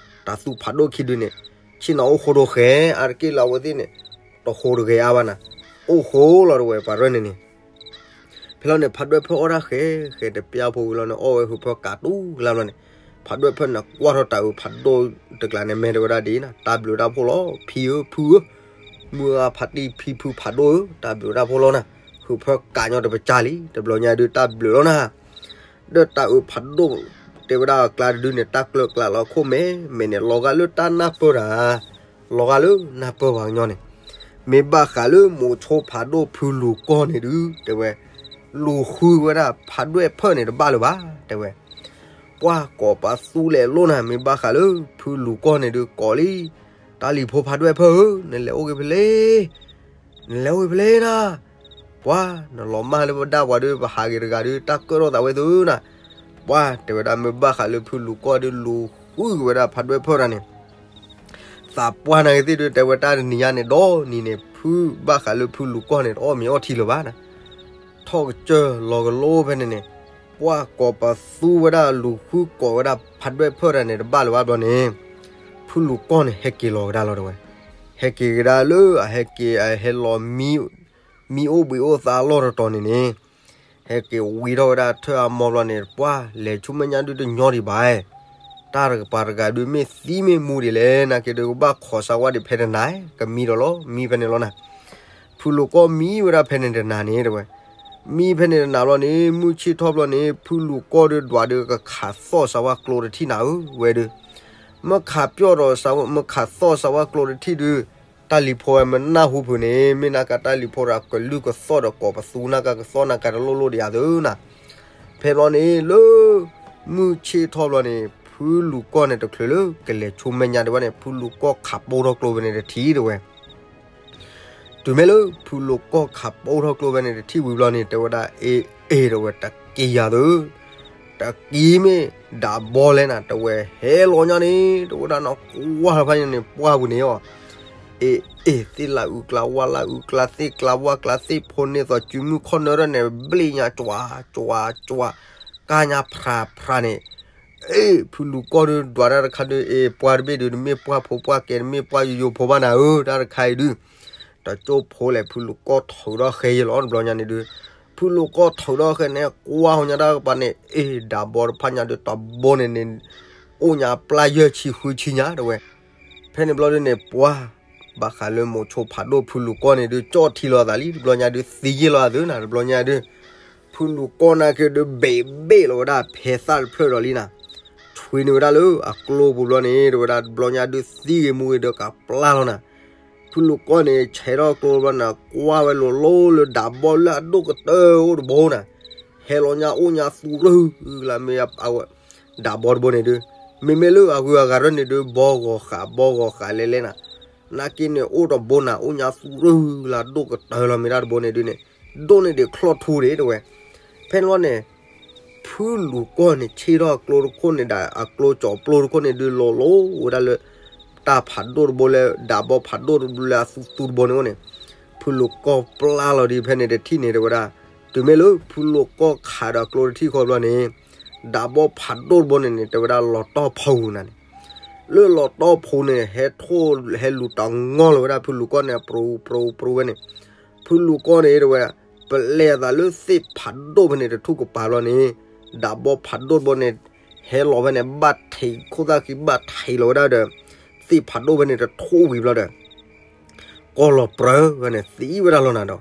တၢ်သူဖးဒိၣ်ခံဒုန့ၣ် ဆ့ၣ်နီၤအိၣ်ဃိဒိၣ်ဃဲ အါတက့ၢ်လၢအဝဲသ့ၣ်န့ၣ် တဟိးတဂ့ၤအါဘၣ်နၤ, အိၣ်ဃိလီၤတဲဝဲ ပှၤရၢၢ်န့ၣ်န့ၣ် ဖဲလီၤန့ၣ် ဖးဒွဲၣ်ဖၢၣ်အီၣ်တၢ်ဃဲ ဃဲတပျၢ်ဖိဝံၤလီၤန့ၣ် အီၣ်ဝဲဟုးဖၢကးတူၢ်ကလၢ်ဘျီန့ၣ်, ဖးဒွဲၣ်ဖၢၣ်န့ၣ်ကွၢ်ထီၣ်တၢ်အုးဖးဒိၣ်တကျါန့ၣ် မဲာ်တဲဝဲဒၣ်ဒ်အံၤနၤ, တၢ်ဘျုးတၢ်ဖှိၣ်လီၤ ဖံဧၢဖုဧၢ, မုၢ်ဂၤဖါတံၢ်ဖံဖုဖးဒိၣ်ဧၢ, တၢ်ဘျုးတၢ်ဖှိၣ်လီၤနၤ, ဟုးဖၢကးညီတပစၢ်လံ, တဘျီညါဒုးတၢ်ဘျုးလီၤနၤ. ဒီးတၢ်အုးဖးဒိၣ် တဲဝဲဒၣ်အကျါတဒုန့ၣ် တၢ်ကျၢၤကျါလီၤခိၣ်မဲာ်မဲာ်န့ၣ် လီၤဂာ်လၢတၢ်နၢ်ပၢၢ်တၢ် လီၤဂာ်လၢနၢ်ပၢၢ်ပှၤကညီန့ၣ်, မ့ၢ်ဘၣ်ဃးလၢမိၤဆိဖးဒိၣ်ဖုလူၤကီၢ်န့ၣ်ဒုး တဲဝဲ, လူၤဃုဝဲဒၣ်ဖးဒွဲၣ်ဖၢၣ်န့ၣ်တဘၣ်လၢၤဘၣ် တဲဝဲ, ပှၤကိးပသူလဲၤလိၣ်နၤ မ့ၢ်ဘၣ်ဃးလၢ ဖုလူၤကီၢ်န့ၣ်ဒုးကိးလံ, တၢ်လံၤဖိဖးဒွဲၣ်ဖၢၣ်ဧၢ နလဲၤအိၣ်ဂ့ၤဖဲလဲၣ် နလဲၤအိၣ်ဂ့ၤဖဲလဲၣ်နၤ, ပှၤ နလီၤမၢ်လၢပဒၣ်ပှၤဒုး ပဟးဂ့ၤတဂၤဒုး တၢ်ကၢၣ်ထီၣ်သးဝဲသုနၤ, ပှၤ တဲဝဲဒၣ်မ့ၢ်ဘၣ်ဃးလၢဖုလူၤကီၢ်ဒုးလူၤဃုက့ၤဝဲဒၣ်ဖးဒွဲၣ်ဖၢၣ်တၢ်န့ၣ်, သးပှၢ်နာ်က့ၤသ့ၣ်ဒုး တဲဝဲတၢ်တနံၤညါန့ၣ် ဒီနံၤန့ၣ် ဖုဘၣ်ဃးလၢဖုလူၤကီၢ်န့ၣ် တအီၣ်မ့ၤအီထံလၢၤဘၣ်နၤ, ထီၣ်ကစၢၢ်လီၤကလိဖဲန့ၣ်န့ၣ်, ပှၤကိးပသူဝဲဒၣ်လူၤဃုကိးဝဲဒၣ် ဖးဒွဲၣ်ဖၢၣ်တၢ်န့ၣ် တဘၣ်လၢၤဘၣ်ဘျီန့ၣ်, ဖုလူၤကီၢ်န့ၣ် ဟဲက့ၤလီၤကဒါလီၤတဲဝဲ, ဟဲက့ၤကဒါလၢအဟဲက့ၤအဟဲလီၤမံ မံအိၣ်ဘှံးအိၣ်သးအလီၢ်တတီၤန့ၣ်န့ၣ်, ဟဲက့ၤဝံထီၣ်ဝဲဒၣ်ထၢၣ်အမီဘျီန့ၣ် ပှၤလဲၤဆူမဲာ်ညါဒုးတညီဒံးဘၣ်, တၢ်တကပၤတဂၤဒုးမ့ၢ်သံမ့ၢ်မူဒံးလဲၣ် နာ်က့ၤဒုးကဘၣ်ခိးစၢၤဝဲဒံးဖဲတနၤ, ကမံဒီးလီၤ မံဖဲန့ၣ်လီၤနၤ, ဖုလူၤကီၢ်မံဝဲဒၣ်ဖဲန့ၣ်တနၤန့ၣ်တဲဝဲ, မံဖဲန့ၣ်တနၤဘျီန့ၣ် မုၢ်ဆ့ၣ်ထီၣ်ဘျီန့ၣ် ဖုလူၤကီၢ်ဒုးဒွးဒုးကခးသီၣ်စၢၤဝဲကျိတထံၣ်နၤဧၢ ဝဲဒုး မ့ၢ်ခးပျီၢ်ဒီး မ့ၢ်ခးသီၣ်စၢၤဝဲကျိတထံၣ်ဒုး, တၢ်လံၤဖိဝဲမ့ၢ်နၢ်ဟူဖုးန့ၣ် မ့ၢ်နာ်က့ၤတၢ်လံၤဖိဒီးကလုၢ်ကသီၣ်ဒီးကိးပသူနာ်က့ၤ ကသီၣ်နာ်က့ၤတလိၣ်လိၣ်ဒံးယၤသုနၤ, ဖဲဘျီန့ၣ်လၢ မုၢ်ဆ့ၣ်ထီၣ်ဘျီန့ၣ် ဖုလူၤကီၢ်န့ၣ်တချုးလၢကလဲၤဆူမဲာ်ညါဒံးဘၣ်န့ၣ် ဖုလူၤကီၢ်ခးပိထီၣ်ကျိဖဲန့ၣ်တထံၣ်တဲဝဲ တုၤမ့ၢ်လၢဖုလူၤကီၢ်ခးပိထီၣ်ကျိဖဲန့ၣ်တထံၣ်ဝံၤဘျီန့ၣ် တဲဝဲဒၣ် အ့ အ့ တဲဝဲတက့ၢ်ယၤသု, ဖ တကံၢ်မ့ၢ်ဒၣ်ဘီလဲၣ်နၤ တဲဝဲ ဟဲလီၤညါန့ၣ် တဲဝဲဒၣ် နကွၢ်တဖၣ်ညါန့ၣ် ပှၢ်ပူၤန့ၣ်အီၤ အ့ အ့ သ့ၣ်လၢအုၣ်ကျါဝၣ်လၢအုၣ်ကျါ သ့ၣ်ကျါဝၣ်ကျါ သ့ၣ်ဖိန့ၢ်သိးစုမုၢ်ခီၣ်နၢရၢၣ်န့ၣ် ဘျ့ၣ်ညါ ကၠွၤ ကၠွၤ ကၠွၤ ကၢ်ညါဖြးဖြးန့ၣ် အ့ ဖုလူၤကီၢ်ဒုးဒွးတၢ်တခါဒုး အ့ ပှၢ်တဘ့ၣ်ဒုး တမ့ၢ်ပှၢ်ဖိပှၢ်ကဲ တမ့ၢ်ပှၢ်ယိယိဖိဘၣ်နၤဧၢ တၢ်တခါအံၤဒုး တကၠိဖိလဲၣ် ဖုလူၤကီၢ်ထုးထီၣ်ဃဲယဲလီၤ တဘျီညါန့ၣ်ဒုး ဖုလူၤကီၢ်ထုးထီၣ်ဃဲန့ၣ် ကွၢ်ဟီညါတၢ်ကပၤန့ၣ် အ့ ဒၣ်ဘီတဖၣ်ညါဒုး တဘီန့ၣ်န့ၣ် အိၣ်ညါပျၢ်ယဲၢ်ဆံဃုဆံညါ တဲဝဲ ဖဲန့ၣ်ဘျီဒုးန့ၣ် ပှၢ် ဘၣ်ဃးလၢမိၤဆိဖးဒိၣ်ဖုလူၤကီၢ်န့ၣ်ဒုး ကၠီၣ်ထံလီၤအသးလံ တဘျီညါဒုး သံယဲၢ်လီၤအသးနၤ တဘျီညါဒုး ဖုလူၤကီၢ်နာ်က့ဒုး ဘ့ၣ်ဘ့ၣ်လီၤဝဲဒၣ် ဖဲသၣ်တဖျၢၣ်ဒီးလံနၤ ဆွံန့ၢ်ဝဲဒၣ်လၢအကျိပူၤဘျီန့ၣ် တဲဝဲဒၣ် တဘျီညါဒုး သံဂ့ၤမူဂ့ၤဒီးကပျၢ်လီၤနၤ ဖုလူၤကီၢ်န့ၣ် ဆဲးထီၣ်ကျိဘျီန့ၣ် ကွၢ်ဝဲလိၤလိၤလၢဒၣ်ဘီလၢအဒိၣ်ကတၢၢ်အိၣ်တဘိနၤ ဟဲလီၤညါအိၣ်ညါသူရၢၢ်လၢမ့ၢ် ဒၣ်ဘီတဘိန့ၣ်ဒုး မ့မ့ၢ်လၢအဂုၤအဂၤရၢၢ်န့ၣ်ဒုး ဘီဂီၤဃး ဘီဂီၤဃးလဲၤလဲၤနၤ နာ်က့န့ၣ် အိၣ်တဘိနၤ အိၣ်ညါသူရၢၢ်လၢအဒိၣ်ကတၢၢ် လီၤမ့ၢ်ဒၣ်တဘိန့ၣ်ဒုးန့ၣ် ဒိၣ်န့ၢ်ဒံးချီၣ်ထူဒံး တဲဝဲ ဖဲန့ၣ်လီၤန့ၣ် ဖုလူၤကီၢ်န့ၣ် ဆ့ထီၣ်အကျိတခိၣ်န့ၣ်ဒီး အကျိကၠီၤပျိတခိၣ်န့ၣ်ဒုး လီၤလိၤဝဲဒၣ်လၢ တၢ်ဖးဒိၣ်တဘိလၢ ဒၣ်ဘီဖးဒိၣ်တဘိလၢအသူသူတဘိန့ၣ်အိၣ်န့ၣ် ဖုလူၤကီၢ်ပျၢ်လီၤဒံးဖဲန့ၣ်တထံၣ်န့ၣ် တဲဝဲဒၣ် တုၤမ့ၢ်လၢဖုလူၤကီၢ်ခးဒီးအကျိတထံၣ်ဃီဘျီန့ၣ် ဒၣ်ဘီဖးဒိၣ်တဘိန့ၣ်န့ၣ် တဲဝဲဒၣ်လီၤတီၢ်ဖီဂူၤနၤန့ၣ် လၢလီၤတီၢ်ဖီဂူၤန့ၣ် ဟဲထိၣ်ဟဲလူၤတၢ်ငီၢ်လီၤဝဲဒၣ်ဖုလူၤကီၢ်န့ၣ် ပြူပြူပြူဝဲန့ၣ် ဖုလူၤကီၢ်န့ၣ် တဲဝဲဒၣ် ပလဲၤအသးလၢသ့ၣ်ဖးဒိၣ်ဖဲန့ၣ်တထူၣ်ကပၤဘျီန့ၣ် ဒၣ်ဘီဖးဒိၣ်တဘိန့ၣ် ဟဲလီၤဖဲန့ၣ် ဘၣ်ထံးခိၣ်သၣ်ခံဘၣ်ထံးလီၤဝဲဒၣ်ဒီး သ့ၣ်ဖးဒိၣ်ဖဲန့ၣ်တထူၣ်ဝံၤဘျီဒီး ကီၢ်လီၤပြၢဝဲန့ၣ် သံဝဲဒၣ်လီၤနၤ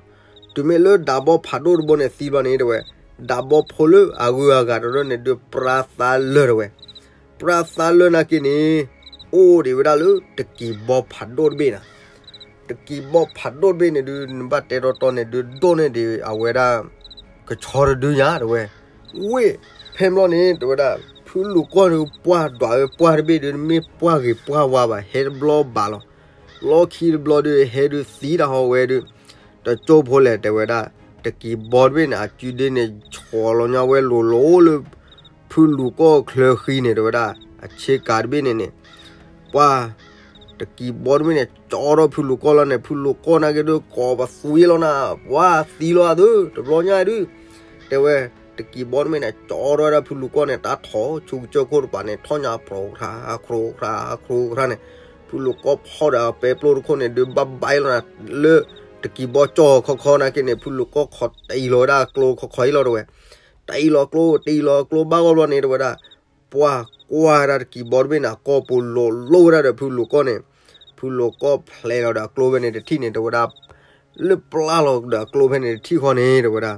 ဒီး တုၤမ့ၢ်လၢဒၣ်ဘီဖးဒိၣ်တဘိန့ၣ်သံဘျီန့ၣ် တဲဝဲ ဒၣ်ဘီဖိလၢအဂုၤအဂၤတရၢၢ်န့ၣ်ဒုး ပြါသါလၢာ်တဲဝဲ ပြါသါလၢာ်နာ်က့န့ၣ် အိၣ်ဒံးဝဲဒၣ်လၢတကံၢ်ဘီဖးဒိၣ်တဘ့ၣ်နၤ တကံၢ်ဘီဖးဒိၣ်တဘ့ၣ်န့ၣ်ဒုး နဘၣ်တဲတီတီန့ၣ်ဒုး ဒိၣ်န့ၢ်ဒံးအဝဲဒၣ် ကဆီတဒုညါတဲဝဲ ဝ့ၢ် ဖဲဘျီန့ၣ် တဲဝဲဒၣ် ဖုလူၤကီၢ်ဒုး ပှၢ်ဒွးဝဲပှၢ်တဘ့ၣ်ဒုး တမ့ၢ်ပှၢ်ဂ့ၤပှၢ်ဝါဘၣ် ဟဲတဘျီဘၣ်လီၤ လီၢ်ခံတဘျီဒုး ဟဲဒုးသံတၢ်ဟီဝဲဒုး တကၠိဖိလဲၣ်တဲဝဲဒၣ် တကံၢ်ဘီတဘ့ၣ်န့ၣ် အစုဒ့န့ၣ် ဆီၣ်လီၤညါဝဲလိၤလိၤလၢ ဖုလူၤကီၢ်ချၢဃံန့ၣ် တဲဝဲဒၣ် အဆ့ကၤတဘ့ၣ်န့ၣ်န့ၣ် ပှၢ် တကံၢ်ဘီတဘ့ၣ်န့ၣ် ကၠီထီၣ်ဖုလူၤကီၢ်လီၤန့ၣ် ဖုလူၤကီၢ်နာ်က့ဒုး ကိးပသူဝဲလီၤနၤ ပှၢ်သံလီၤအသး တဘျီညါဒုး တဲဝဲ တကံၢ်ဘီတဘ့ၣ်န့ၣ် ကၠီထီၣ်ဝဲဒၣ်ဖုလူၤကီၢ်န့ၣ် တၢ်ထီၣ်ဆူကစၢၢ်ခိၣ်တပၤန့ၣ် ထီၣ်ညါ ပြူခရါ ခရူခရါ ခရူခရါန့ၣ် ဖုလူၤကီၢ်ဖီၣ်ဒီးပဲပျိတခိၣ်န့ၣ်ဒုး ဘၣ်ဘၣ်လီၤနၤ လၢတကံၢ်ဘီကၠီခီခီနာ်က့န့ၣ် ဖုလူၤကီၢ်ခီၣ်တံၢ်လီၤဝဲဒၣ်ကျိခီခီအံၤလီၤတဲဝဲ တံၢ်လီၤကျိ တံၢ်လီၤကျိဘၣ်ဂီၢ်ဘျီန့ၣ် တဲဝဲဒၣ် ပှၢ်ကွၢ်ဝဲဒၣ်တကံၢ်ဘီတဘ့ၣ်န့ၣ် အကီၢ်ပူၤလိၤလိၤဝဲဒၣ်ဒီးဖုလူၤကီၢ်န့ၣ် ဖုလူၤကီၢ်ဖျဲးလီၤဒီးအကျိဖဲန့ၣ်တထံၣ်န့ၣ် တဲဝဲဒၣ် လၢပျၢ်လီၤဒီးအကျိဖဲန့ၣ်တထံၣ်ဃီန့ၣ် တဲဝဲဒၣ်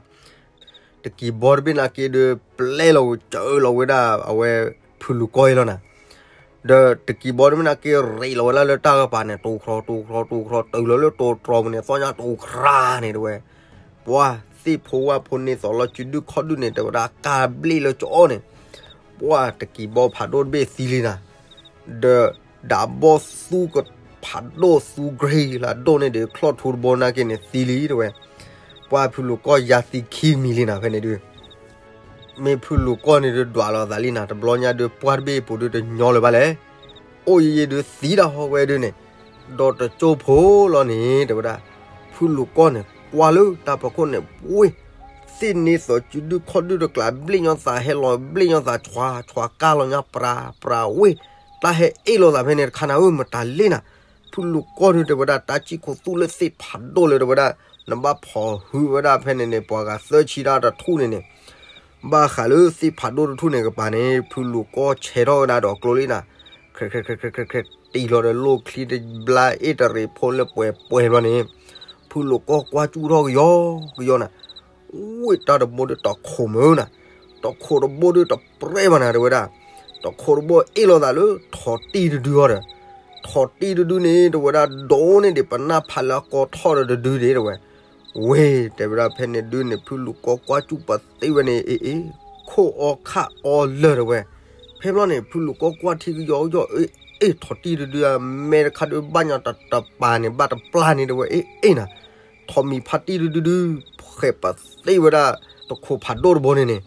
တကံၢ်ဘီတဘ့ၣ်နာ်က့ဒုး ပျဲလီၤဝဲ စၢလီၤဝဲဒၣ်အဝဲ ဖုလူၤကီၢ်အံၤလီၤနၤ ဒီးတကံၢ်ဘီတဘ့ၣ်နာ်က့ ရ့းလီၤဝဲဒၣ်လၢတၢ်ကပၤန့ၣ် တိၤခရီ တိၤခရီ တိၤခရီ တုၤလီၤလၢတိၤတြီၤပူၤန့ၣ် သီၣ်ညါတိၤခရါန့ၣ်တဲဝဲ ပှၢ်သ့ၣ်ဖိဝၣ်ဖိန့ၢ်သိးလီၤစုဒုၣ်ခီၣ်ဒုၣ်န့ၣ် တဲဝဲဒၣ် ကၢ်ဘျ့ၣ်လၢကၠီန့ၣ် ပှၢ်တကံၢ်ဘီဖးဒိၣ်တဘ့ၣ်သံလံနၤ ဒီးဒၣ်ဘီသူကဖးဒိၣ်သူ grade လၢအဒိၣ်န့ၢ်ဒံးချီၣ်ထူတဘိနာ်က့န့ၣ် သံလံတဲဝဲ ပှၢ်ဖုလူၤကီၢ်ယါသံခံမံၤလံနၤ ဖဲန့ၣ်ဒုး မ့ၢ်ဖုလူၤကီၢ်န့ၣ်ဒုးဒွးလီၤသးလံနၤ တဘျီညါဒုး ပှၢ်တဘ့ၣ်အပူၤဒုးတညီလၢၤဘၣ်လဲၣ် အိၣ်ယံာ်ယံာ်ဒုးသံတၢ်ဟီဝဲဒုးန့ၣ် ဒီးတကၠိဖိလီၤန့ၣ် တဲဝဲဒၣ် ဖုလူၤကီၢ်န့ၣ် ကွၢ်လၢတၢ်ဖီခိၣ်န့ၣ် ဝ့ၢ် သ့ၣ်န့ၢ်သိးစုဒုၣ်ခီၣ်ဒုၣ်တကျး ဘျ့ၣ်ညီသး ဟဲလီၤဘျ့ၣ်ညီသး ဆွၤဆွၤကၢ်လီၤညါ ပြၤပြၤဝ့ၢ် တၢ်ဟဲအ့ၣ်လိာ်သးဖဲန့ၣ်တခါနၤဧၢ မတၤလဲၣ်နၤ ဖုလူၤကီၢ်ဒုးတဲဝဲဒၣ် တၢ်စံၣ်ခိၣ်သူၣ်လၢသ့ၣ်ဖးဒိၣ်လၢတဲဝဲဒၣ် နဘၣ်ဖီၣ်ဟုဝဲဒၣ်ဖဲန့ၣ်န့ၣ် ပှၤဂၤသၢဆံတၢ်တထူၣ်န့ၣ်န့ၣ် ဘၣ်ဃးလၢသ့ၣ်ဖးဒိၣ်တထူၣ်န့ၣ်ကပၤန့ၣ် ဖုလူၤကီၢ်ဆဲးထီၣ်ဝဲဒၣ်ဒီးကျိလံနၤ ခြဲးခြဲးခြဲးခြဲးခြဲး တံၢ်လီၤဒီးလိၣ်ချံတဘျါအ့ၣ်တရံးဖိလၢပှဲၤပှဲၤဘျီန့ၣ် ဖုလူၤကီၢ်ကွၢ်စူၣ်ထီၣ်ကယီကယီနၤ ဝ့ၢ်တၢ်တဘိဒုးတခိၣ်မုၢ်နၤ တခိၣ်တဘိဒုးတပြဲၢ်ဘၣ်နၤတဲဝဲဒၣ် တခိၣ်တဘိအ့ၣ်လိာ်သးလၢထိၣ်တံၢ်တဒုအီၤဒီး ထိၣ်တံၢ်တဒုန့ၣ် တဲဝဲဒၣ်ဒိၣ်န့ၢ်ဒံးပနၢ်ဖးလၢအကီထီၣ်ဒီးတဒုဒံးတဲဝဲ ဝ့ၢ် တဲဝဲဒၣ်ဖဲန့ၣ်ဒုးန့ၣ် ဖုလူၤကီၢ်ကွၢ်စူၣ်ပသ့ဝဲန့ၣ် အ့ၣ်အ့ၣ် ခိၣ်အီခၣ်အီလၢာ်တဲဝဲ ဖဲဘျီန့ၣ် ဖုလူၤကီၢ်ကွၢ်ထံကယီကယီ အ့ၣ် ထိၣ်တံၢ်တဒုအမဲတခါဒုးဘၣ်ညီတတပၤန့ၣ် ဘၣ်တပျၢ်န့ၣ်တဲဝဲ အ့ၣ်အ့ၣ်နၤ ထိၣ်မံၤဖးတံၢ်တဒုဒုး ဃဲးပသ့ဝဲဒၣ် တခိၣ်ဖးဒိၣ်တဘိန့ၣ်န့ၣ်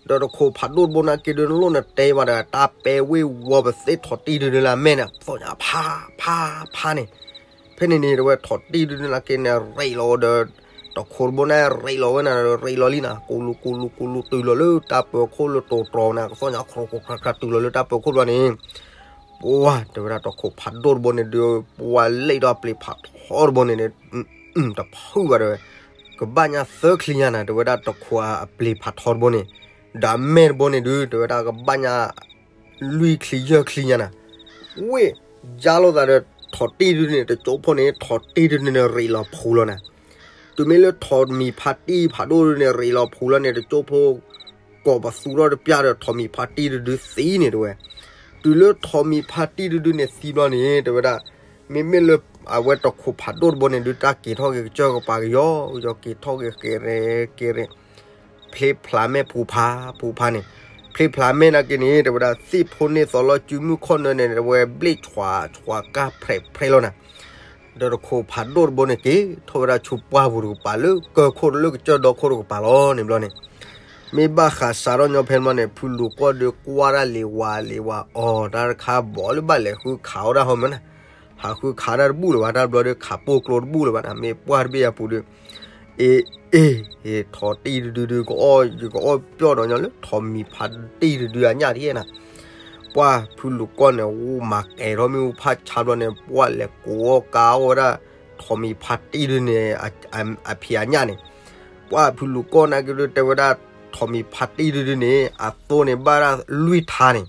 ဒီးတခိၣ်ဖးဒိၣ်တဘိန့ၣ်က့ဒုး နလိၣ်နတဲဘၣ်ဒီး တၢ်ပဲဝ့ၢ်ဝီၤပသ့ၣ်ထီၣ်တံၢ်ဒုဒုလၢအမဲာ်န့ၣ် သီၣ်ညါဖးဖးဖးန့ၣ်, ဖဲန့ၣ်န့ၣ် တဝဲထီၣ်တံၢ်ဒုဒုန့ၣ်က့န့ၣ် ရ့းလီၤဒီး တခိၣ်တဘိန့ၣ် ရ့းလီၤဝဲန့ၣ် ရ့းလီၤလံန့ၣ် ကူလူကူလူကူလူတုၤလီၤလၢတၢ်ပၢၤခိၣ်လၢတိၤတြီၤန့ၣ် ကသီၣ်ညါခရူခရူခရါခရါတုၤလီၤလၢတၢ်ပၢၤခိၣ်ဘျီန့ၣ် ပှၤ တဲဝဲဒၣ်တခိၣ်ဖးဒိၣ်တဘိန့ၣ်ဒုး ပှၤလဲၤဒီးအပျ့ၤဖးထီတဘိန့ၣ် တဖုဘၣ်တဲဝဲ, ကဘၣ်ညါသၢချံညါနၤ တဲဝဲဒၣ်တခိၣ်အပျ့ၤဖးထီတဘိန့ၣ်, ဒီးအမဲာ်တဘိန့ၣ်ဒုး တဲဝဲဒၣ်ကဘၣ်ညါ လွံၢ်ချံယဲၢ်ချံညါနၤ, ဝ့ၢ် ယါလိာ်သးဒီး ထီၣ်တံၢ်ဒုန့ၣ် တကၠိဖိန့ၣ် ထီၣ်တံၢ်ဒုန့ၣ် ရ့းလီၤဖှူလီၤနၤ တုၤမ့ၢ်လၢထီၣ်မံၤဖးတံၢ်ဖးဒိၣ်ဒုန့ၣ် ရ့းလီၤဖှူလီၤန့ၣ် တကၠိဖိ ကိးပသူထီၣ်တပျၢ်ဒီး ထီၣ်မံၤဖးတံၢ်တဒုသံန့ၣ်တဲဝဲ, တုၤလၢထီၣ်မံၤဖးတံၢ်တဒုန့ၣ်သံဘျီန့ၣ် တဲဝဲဒၣ်, မ့မ့ၢ်လၢ အဝဲတခိၣ်ဖးဒိၣ်တဘိန့ၣ်ဒုး တၢ်က့ၤထီၣ်က့ၤကစၢၢ်ကပၤကယီကယီ က့ၤထီၣ်က့ၤက့ၤရဲက့ၤရဲ ဖျ့ဖျါမဲာ်ပူၤဖးပူၤဖးန့ၣ်, ဖျ့ဖျါမဲာ်နာ်က့န့ၣ် တဲဝဲဒၣ် သ့ၣ်ဖိန့ၢ်သီလီၤစုမုၢ်ခီၣ်နၢန့ၣ် တဲဝဲဘျ့ၣ်ဆွးဆွးကၢ်ဖြဲးဖြဲးလီၤနၤ, ဒီးတခိၣ်ဖးဒိၣ်တဘိန့ၣ်က့ၤ ထီၣ်ဝဲဒၣ်ဆူပှၢ်ပူၤတကပၤလၢကၢၢ်ခိၣ်လၢကစၢၢ်ဒီခိၣ်တကပၤလီၤန့ၣ်ဘျီန့ၣ်, မ့ၢ်ဘၣ်ဃးစးထီၣ်ညီဖဲန့ၣ်ဘျီန့ၣ် ဖုလူၤကီၢ်ဒုးကွၢ်တၢ်လံၤဝၤလံၤဝၤအီၤ တၢ်တခါဘီးလၢဘၣ်လဲၤဃုခးအီၣ်တၢ်ဟီမၢနၤ, ဟးဃုခးတၢ်တဘူၣ်လၢၤဘၣ် တၢ်ဘျီဒုးခးပိၢ်ကျိတဘူၣ်လၢၤဘၣ်နၤ မ့ၢ်ပှၢ်တဘ့ၣ်အပူၤဒုး အ့ အ့ ထီၣ်တံၢ်တဒုဒုး ကအိၣ် ယကအိၣ်ပျီၢ်ဒီးညီလၢ ထီၣ်မံၤဖးတံၢ်တဒုအညၣ်တက့ၢ်နၤ, ပှၢ်ဖုလူၤကီၢ်န့ၣ် အိၣ်မၤကဲၤထီၣ်မ့ၣ်အူဖးဆါဘျီန့ၣ် ပှၢ်လဲၤကိးအီၣ်ကါအီၣ်ဝဲဒၣ် ထီၣ်မံၤဖးတံၢ်တဒုန့ၣ် အဖံးအညၣ်န့ၣ်, ပှၢ်ဖုလူၤကီၢ်နာ်က့ဒုး တဲဝဲဒၣ် ထီၣ်မံၤဖးတံၢ်တဒုန့ၣ် အသိန့ၣ်ဘၣ်ဒၣ်လွံၢ်ထါန့ၣ်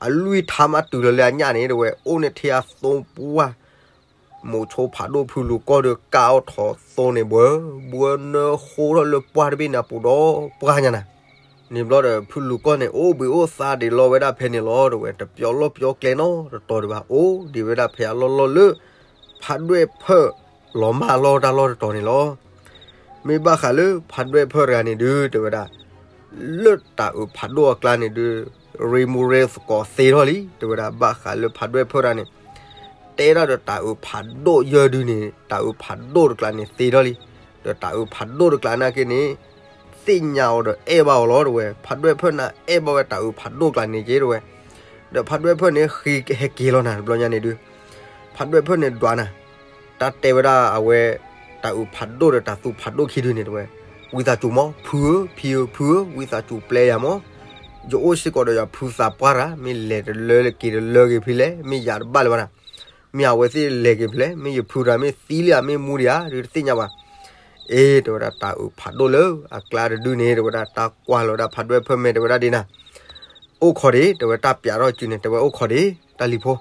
အလွံၢ်ထါမးတုၤလီၤလၢအညၣ်န့ၣ် တဲဝဲ အိၣ်န့ၢ်ထဲအသိပှၢ် မိၤဆိဖးဒိၣ်ဖုလူၤကီၢ်ဒီး ကၢ်အီၣ်ထီၣ်သိန့ၣ်ဘှၢ ဘှၢနၢဃိထီၣ်လၢပှၢ်တဘ့ၣ်န့ၣ်အပူၤဒီးပှၢ်ညါနၤ, န့ၣ်ဘျီဒီး ဖုလူၤကီၢ်န့ၣ် အိၣ်ဘှံးအိၣ်သါဒံးလီၤဝဲဒၣ်ဖဲန့ၣ်လီၤ တဲဝဲ တပျီလီၢ်ပျီကျဲနီတတီၤဒံးဘၣ် အိၣ်ဒံးဝဲဒၣ်ဖဲအလီၢ်လီၢ်လၢ ဖးဒွဲၣ်ဖၢၣ်လီၤမၢ်လီၤတၢ်လီၢ်တတီၤန့ၣ်လီၤ. မ့ၢ်ဘၣ်ဃးလၢဖးဒွဲၣ်ဖၢၣ်တဂၤန့ၣ်ဒုး တဲဝဲဒၣ် လၢတၢ်အုးဖးဒိၣ်အကျါန့ၣ်ဒုး ရ့မူရ့သကိးသ့ထီၣ်လံ တဲဝဲဒၣ် ဘၣ်ဃးလၢဖးဒွဲၣ်ဖၢၣ်တဂၤန့ၣ် တဲဒၣ်ဒီးတၢ်အုးဖးဒိၣ်ယဲၢ်ဒုန့ၣ် တၢ်အုးဖးဒိၣ်တကျါန့ၣ်သ့ထီၣ်လံ, ဒီးတၢ်အုးဖးဒိၣ်တကျါနာ်က့န့ၣ် သ့ၣ်ညါအီၤဒီးအဲၣ်ဘၣ်အီၤလီၤ တဲဝဲ ဖးဒွဲၣ်ဖၢၣ်န့ၣ်အဲၣ်ဘၣ်ဝဲတၢ်အုးဖးဒိၣ်တကျါန့ၣ်က့ တဲဝဲ, ဒီးဖးဒွဲၣ်ဖၢၣ်န့ၣ် ဃ့ဟဲက့ၤလီၤနၤ တဘျီညါန့ၣ်ဒုး ဖးဒွဲၣ်ဖၢၣ်န့ၣ်ဒွးနၤ, တၢ်တဲဝဲဒၣ်အဝဲ တၢ်အုးဖးဒိၣ်ဒီးတၢ်သူဖးဒိၣ်ခံဒုန့ၣ်တဲဝဲ, ဝံသးစူၤမး ဖုဧၢ ဖံဧၢ ဖုဧၢ ဝံသးစူၤပျဲယၤမး, ယအိၣ်စ့ၢ်ကီးဒီးယဖုသးပှၢ်တဂၤ မ့ၢ်လဲၤတလၢက့ၤတလၢက့ၤဖဲလဲၣ် မ့ၢ်ယၤတဘၣ်လၢၤဘၣ်နၤ, မ့ၢ်အဝဲသ့ၣ်လဲၤက့ၤဖဲလဲၣ် မ့ၢ်ယဖုတဂၤမ့ၢ်သံလံဧါ မ့ၢ်မူဒံးဧါ ဒုးတသ့ၣ်ညါဘၣ် အ့ တဲဝဲဒၣ်တၢ်အုးဖးဒိၣ်လၢအကျါတဒုန့ၣ် တဲဝဲဒၣ် တၢ်ကွၢ်လီၤဝဲဒၣ်ဖးဒွဲၣ်ဖၢၣ်မ့ၢ်တဲဝဲဒၣ်ဒ်နၤ, အိၣ်ခိးဒံး တဲဝဲတၢ်ပျးထီၣ်စုန့ၣ် တဲဝဲအိၣ်ခိးဒံး တၢ်လံၤဖိ,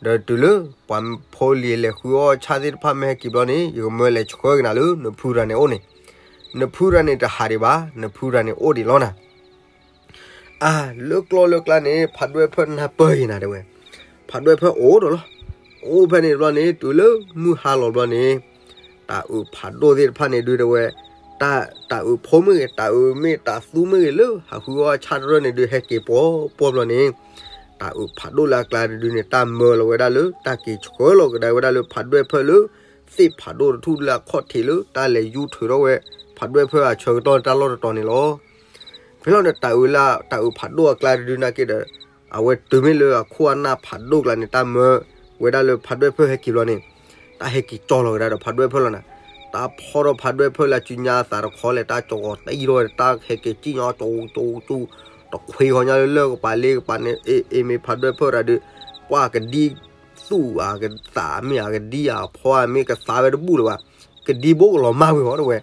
ဒီးတုၤလၢ ပှၤဖိလံၤလဲၤဃုအီၣ်ဆၣ်သ့ၣ်တဖၣ်မ့ၢ်ဟဲက့ၤဘျီန့ၣ် ယကမၢလဲၤဆှၢက့ၤနၤလၢနဖုတဂၤန့ၣ်အိၣ်န့ၣ်, နဖုတဂၤန့ၣ်တဟးဒံးဘၣ် နဖုတဂၤန့ၣ်အိၣ်ဒံးလီၤနၤ အါ လၢကျီၢ်လၢကျါန့ၣ် ဖးဒွဲၣ်ဖၢၣ်နၢ်ပၢၢ်ယံၤနၤတဲဝဲ, ဖးဒွဲၣ်ဖၢၣ်အိၣ်ဒီးလီၤ, အိၣ်ဖဲန့ၣ်တဘျီန့ၣ် တုၤလၢမုၢ်ဟါလီၤဘျီန့ၣ်, တၢ်အုးဖးဒိၣ်သ့ၣ်တဖၣ်န့ၣ်ဒုးတဲဝဲ, တၢ် တၢ်အုးဖိမ့ၢ်ဂ့ၤ တၢ်အုးမ့ၢ်တၢ်သူမ့ၢ်ဂ့ၤလၢဟးဃုအီၣ်ဆၣ်တရၢၣ်န့ၣ်ဒုး ဟဲက့ၤပှီၢ်ပှီၢ်ဘျီန့ၣ်, တၢ်အုးဖးဒိၣ်လၢအကျါတဒုန့ၣ် တၢ်မၢလီၤဝဲဒၣ်လၢ တၢ်က့ၤဆှၢလီၤကဒါဝဲဒၣ်လၢဖးဒွဲၣ်ဖၢၣ်လၢ သ့ၣ်ဖးဒိၣ်တထူၣ်လၢအခီၣ်ထံးလၢတၢ်လဲၤယူၤထုးထီၣ်ဝဲ ဖးဒွဲၣ်ဖၢၣ်အဆၢကတီၢ်တၢ်လီၢ်တတီၤန့ၣ်လီၤ. ဖဲလီၤဒီးတၢ်အုးလၢ တၢ်အုးဖးဒိၣ်အကျါတဒုနာ်က့ဒီး အဝဲတုၤမ့ၢ်လၢအခိၣ်အနၢ်ဖးဒိၣ်ကျါန့ၣ် တၢ်မၢဝဲဒၣ်လၢဖးဒွဲၣ်ဖၢၣ်ဟဲက့ၤဘျီန့ၣ်, တၢ်ဟဲက့ၤကၠီလီၤကဒါဒီးဖးဒွဲၣ်ဖၢၣ်လီၤနၤ, တၢ်ဖီၣ်ထီၣ်ဖးဒွဲၣ်ဖၢၣ်လၢအစုညါအသးတခီလဲၣ် တၢ်ကၠီဂီၤတံၢ်ထီၣ်ဝဲ တၢ်ဟဲက့ၤစံၣ်ညီၣ်ကၠီကၠီကၠီ တခွ့ဃီညါလၢလၢကပၤလ့ကပၤန့ၣ် အ့ အ့ မ့ၢ်ဖးဒွဲၣ်ဖၢၣ်တဒု ပှၢ်ကဒံသူၣ်အကသးမ့ၢ်အကဒံအဖီအမ့ၢ်ကသးဝဲတဘူၣ်လၢၤဘၣ်, ကဒံဘိကလီၤမၢ်ဝံၤဟီတဲဝဲ,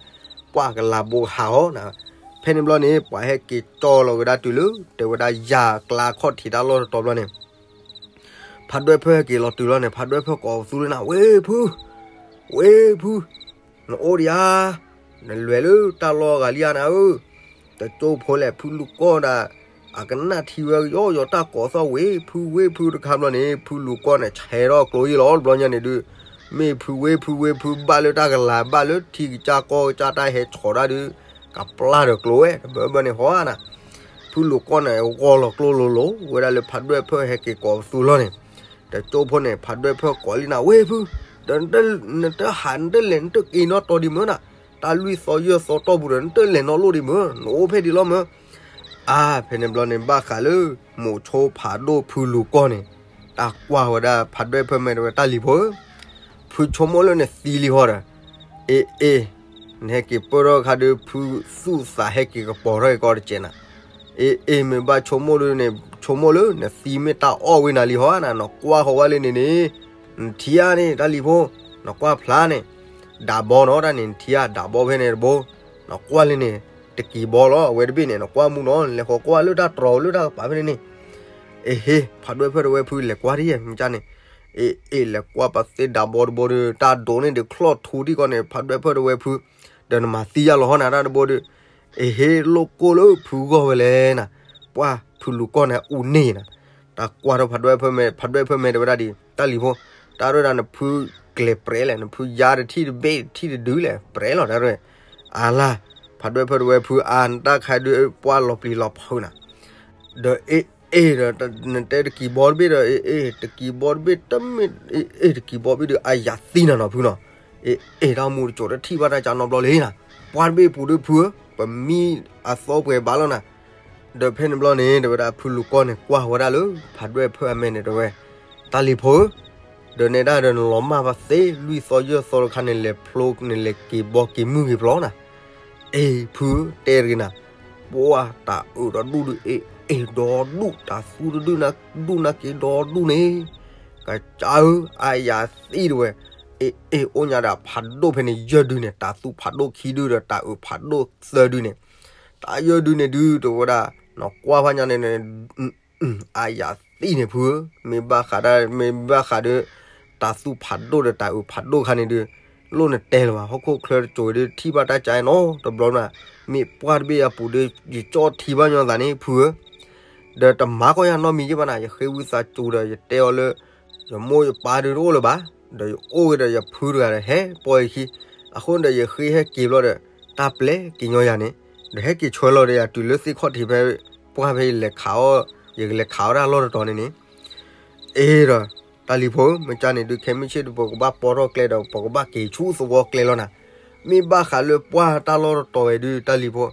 ပှၢ်ကလၤဘိကဟးဟီနၤ, ဖဲန့ၣ်ဘျီန့ၣ် ပှၤဟဲက့ၤကၠီလီၤကဒါတုၤလၢ တဲဝဲဒၣ်ယၤကျါခီၣ်ထံးတၢ်လီၢ်တတီၤဘျီန့ၣ် ဖးဒွဲၣ်ဖၢၣ်ဟဲက့ၤလီၤတုၤလီၤန့ၣ် ဖးဒွဲၣ်ဖၢၣ်ကိးပသူလၢနၤ ဝ့ၢ်ဖု, ဝ့ၢ်ဖု, နအိၣ်ဒံးဧါ, နလဲၤလၢတၢ်လီၢ်အဂၤလံဧါနၤဧၢ, တကၠိဖိလဲၣ် ဖုလူၤကီၢ်ဒၣ် အကနၣ်ထံဝဲကယီကယီတၢ်ကိးသီၣ် ဝ့ၢ်ဖု ဝ့ၢ်ဖုတခါဘျီန့ၣ် ဖုလူၤကီၢ်န့ၣ် ဆဲးထီၣ်ကျိယံလီၤတဘျီညါန့ၣ်ဒုး, မ့ၢ်ဖုဝ့ၢ်ဖုဝ့ၢ်ဖု ဘၣ်လၢတၢ်ကလၤဘၣ်လၢထံကစၢ်ကီၢ်ကစၢ်တၢ်ဟဲဆီၣ်တၢ်ဒုး, ကပျၢ်ဒီးကျိဝဲ တဘၢဘၢန့ၣ်ဟီနၤ ဖုလူၤကီၢ်န့ၣ် ဂီၤလီၤကျိလိၤလိၤ ဝဲဒၣ်လၢဖးဒွဲၣ်ဖၢၣ်ဟဲက့ၤကိးပသူလီၤန့ၣ်, တကၠိဖိန့ၣ် ဖးဒွဲၣ်ဖၢၣ်ကိးလံနၤ ဝ့ၢ်ဖု, ဒီးနတဟး နတလဲၤ နတက့ၤနီၣ်တီၤဒံးမၢနၤ, တၢ်လွံၢ်သီယဲၢ်သီတီၢ်ပူၤဒီး နတလဲၤနီၣ်လိၣ်ဒံးမၢ, နအိၣ်ဖဲဒံးလီၤမၢ, အ အါ ဖဲန့ၣ်ဘျီန့ၣ် ဘၣ်ဃးလၢ မိၤဆိဖးဒိၣ်ဖုလူၤကီၢ်န့ၣ် တၢ်ကွၢ်ဝဲဒၣ်ဖးဒွဲၣ်ဖၢၣ်မဲာ်တဲဝဲ တၢ်လံၤဖိဧၢ, ဖုဆိကမိၣ်လၢနသံလံဟီဒီး, အ့ၣ်အ့ၣ်, နဟဲက့ၤပၢၢ်ထီၣ်ခါဒီး ဖုသူၣ်သးဟဲက့ၤကပီၤထီၣ်က့ၤကီၢ်တစဲးနၤ, အ့ၣ်အ့ၣ် မ့ၢ်ဘၣ်ဆိကမိၣ်လၢန့ၣ် ဆိကမိၣ်လၢနသံမ့ၢ်တၢ်အီၣ်ဝ့နၤလံဟီနၤ, နကွၢ်ဃီၤဝဲလၢန့ၣ်န့ၣ်, နထံဧါန့ၣ် တၢ်လံၤဖိ, နကွၢ်ဖျါန့ၣ်, ဒးဘီနီၤ တၢ်န့ၣ် နထံဧါ ဒးဘီဖဲန့ၣ်တဘိ, နကွၢ်လၢန့ၣ်, တက့ၤဘီလီၤ အဝဲတဘ့ၣ်န့ၣ် နကွၢ်မူနီၤ လဲၤဃီၤကွၢ်လၢတၢ်တြီၤလၢတၢ်ကပၤဖဲန့ၣ်န့ၣ်, အ့ၣ်ဟ့ၣ် ဖးဒွဲၣ်ဖၢၣ်တဲဝဲ ဖုလဲၤကွၢ်ဒ်ယဲၢ်မ့ၢ်ကန့ၣ်, အ့ၣ်အ့ၣ် လဲၤကွၢ်ပသ့ၣ်ဒးဘီတဘိဒီး တၢ်ဒိးန့ၢ်ဒံးချီၣ်ထူထံၣ်ကီးန့ၣ် ဖးဒွဲၣ်ဖၢၣ်တဲဝဲဖု, ဒီးနမၤသံယါလီၤဟီနၤတၢ်တဘိဒီး, အ့ၣ်ဟ့ၣ် လိၣ်ကိၢ်လၢဖုဂီၢ်ဝဲလဲၣ်နၤ, ပှၢ်ဖုလူၤကီၢ်န့ၣ်အူန့ၢ်နၤ, တၢ်ကွၢ်ထီၣ်ဖးဒွဲၣ်ဖၢၣ်မဲာ် ဖးဒွဲၣ်ဖၢၣ်မဲာ်တဲဝဲဒၣ်ဒ် တၢ်လံၤဖိ, တၢ်ရဲၣ်ဒၣ်နဖုကျဲၤပြဲးလဲၣ် နဖုယါတထံၣ်တဘ့ၣ်တထံၣ်တဒုလဲၣ် ပြဲးလီၤတၢ်ရဲၣ်, အါလါ, ဖးဒွဲၣ်ဖၢၣ်တဲဝဲဖုအါ နတၢ်ခါဒုးပှၢ်လီၤပျံၤလီၤဖုးနၤ, ဒီးအ့ၣ်အ့ၣ်ဒီး နတဲတကံၤဘီတဘ့ၣ်ဒီး အ့ၣ်အ့ၣ် တကံၤဘီတဘ့ၣ်တမ့ၢ် အ့ၣ်အ့ၣ် တကံၤဘီဘ့ၣ်ဒီးအါယၤသံနၤနီၤဖုနီၤ, အ့ၣ်အ့ၣ် တၢ်မူတစိၤတထံၣ်ဘၣ်တၢ်ကၢနီတဘျီလံနၤ, ပှၢ်တဘ့ၣ်ပူၤဒီးဖုဧၢ, ပမံအသီပှဲၤဘၣ်လီၤနၤ, ဒီးဖဲန့ၣ်ဘျီန့ၣ် တဲဝဲဒၣ်ဖုလူၤကီၢ်န့ၣ် ကွၢ်ဝဲဒၣ်လၢ ဖးဒွဲၣ်ဖၢၣ်အမဲာ်န့ၣ်တဲဝဲ, တၢ်လံၤဖိဧၢ, ဒီးနဲဒၣ်ဒီးနလီၤမၢ်ပသ့လွံၢ်သီယဲၢ်သီတခါန့ၣ် လဲၤဖျိန့ၣ် လဲၤက့ၤဘီက့ၤမုၢ်ဂ့ၤဖျီနၤ, အ့ၣ်ဖု တဲတဂ့ၤနၤ, ပှၢ်တၢ်အုးဒီဒူၣ်ဒုး အ့ၣ်အ့ၣ် ဒီဒူၣ် တၢ်သူတဒုၣ်နၢ်ဒူၣ်နၢ်က့ၤဒီဒူၣ်န့ၣ်, ကစၢ်ဧၢ အါယၤသံတဲဝဲ, အ့ၣ်အ့ၣ် အိၣ်ညါဒီးဖးဒိၣ်ဖဲန့ၣ် ယဲၢ်ဒုန့ၣ် တၢ်သူဖးဒိၣ်ခံဒုဒီးတၢ်အုးဖးဒိၣ်သၢဒုန့ၣ်, တၢ်ယဲၢ်ဒုန့ၣ်ဒုး တဲဝဲဒၣ်, နကွၢ်ဖးညါန့ၣ် အါယၤသံန့ၣ်ဖုဧၢ, မ့ၢ်ဘၣ်ဃးဒၣ် မ့ၢ်ဘၣ်ဃးဒီး တၢ်သူဖးဒိၣ်ဒီးတၢ်အုးဖးဒိၣ်ခါန့ၣ်ဒုး, လိၣ်နတဲလၢၤဘၣ် ဟီၣ်ခိၣ်ချၢတစိၤဒုး ထံၣ်ဘၣ်တၢ်ကၢနီတဘျီနၤ, မ့ၢ်ပှၢ်တဘ့ၣ်အပူၤဒီး ယကၠီၣ်ထံဘၣ်ညီသးန့ၣ်ဖုဧၢ, ဒီးတမၤကီၢ်ယၤနီတမံၤယဲၢ်ဘၣ်နၤ, ယဃ့ဝံသးစူၤဒီး ယတဲအီၤလၢ ယမိၢ်ယပၢ်ဒုးတအိၣ်လၢၤဘၣ်, ဒီးယအိၣ်ဂ့ၤဒီးယဖုတဂၤဒီးဟဲပိာ်ယခံ, အဃိန့ၣ်ဒီးယဃ့ဟဲက့ၤဘျီဒီး တၢ်ပျဲက့ၤညီယၤန့ၣ်, ဒီးဟဲက့ၤဆှၢလီၤဒီးယၤတုၤလၢသ့ၣ်ခီၣ်ထံးဖဲ ပှၢ်ဖဲယလဲၤခးအီၣ်, ယကလဲၤခးအီၣ်တၢ်လီၢ်တတီၤန့ၣ်န့ၣ်, အ့ၣ်ဒီး တၢ်လံၤဖိ မ့ၢ်ကန့ၣ်ဒုး ခဲမုၢ်ဆ့ၣ်ဒုး ပကဘၣ်ပီထီၣ်ကျဲဒီး ပကဘၣ်က့ၤဆူသဝီကျဲလီၤနၤ, မ့ၢ်ဘၣ်ဃးလၢပှၢ်တၢ်လီၢ်တတီၤဝဲဒုး တၢ်လံၤဖိ,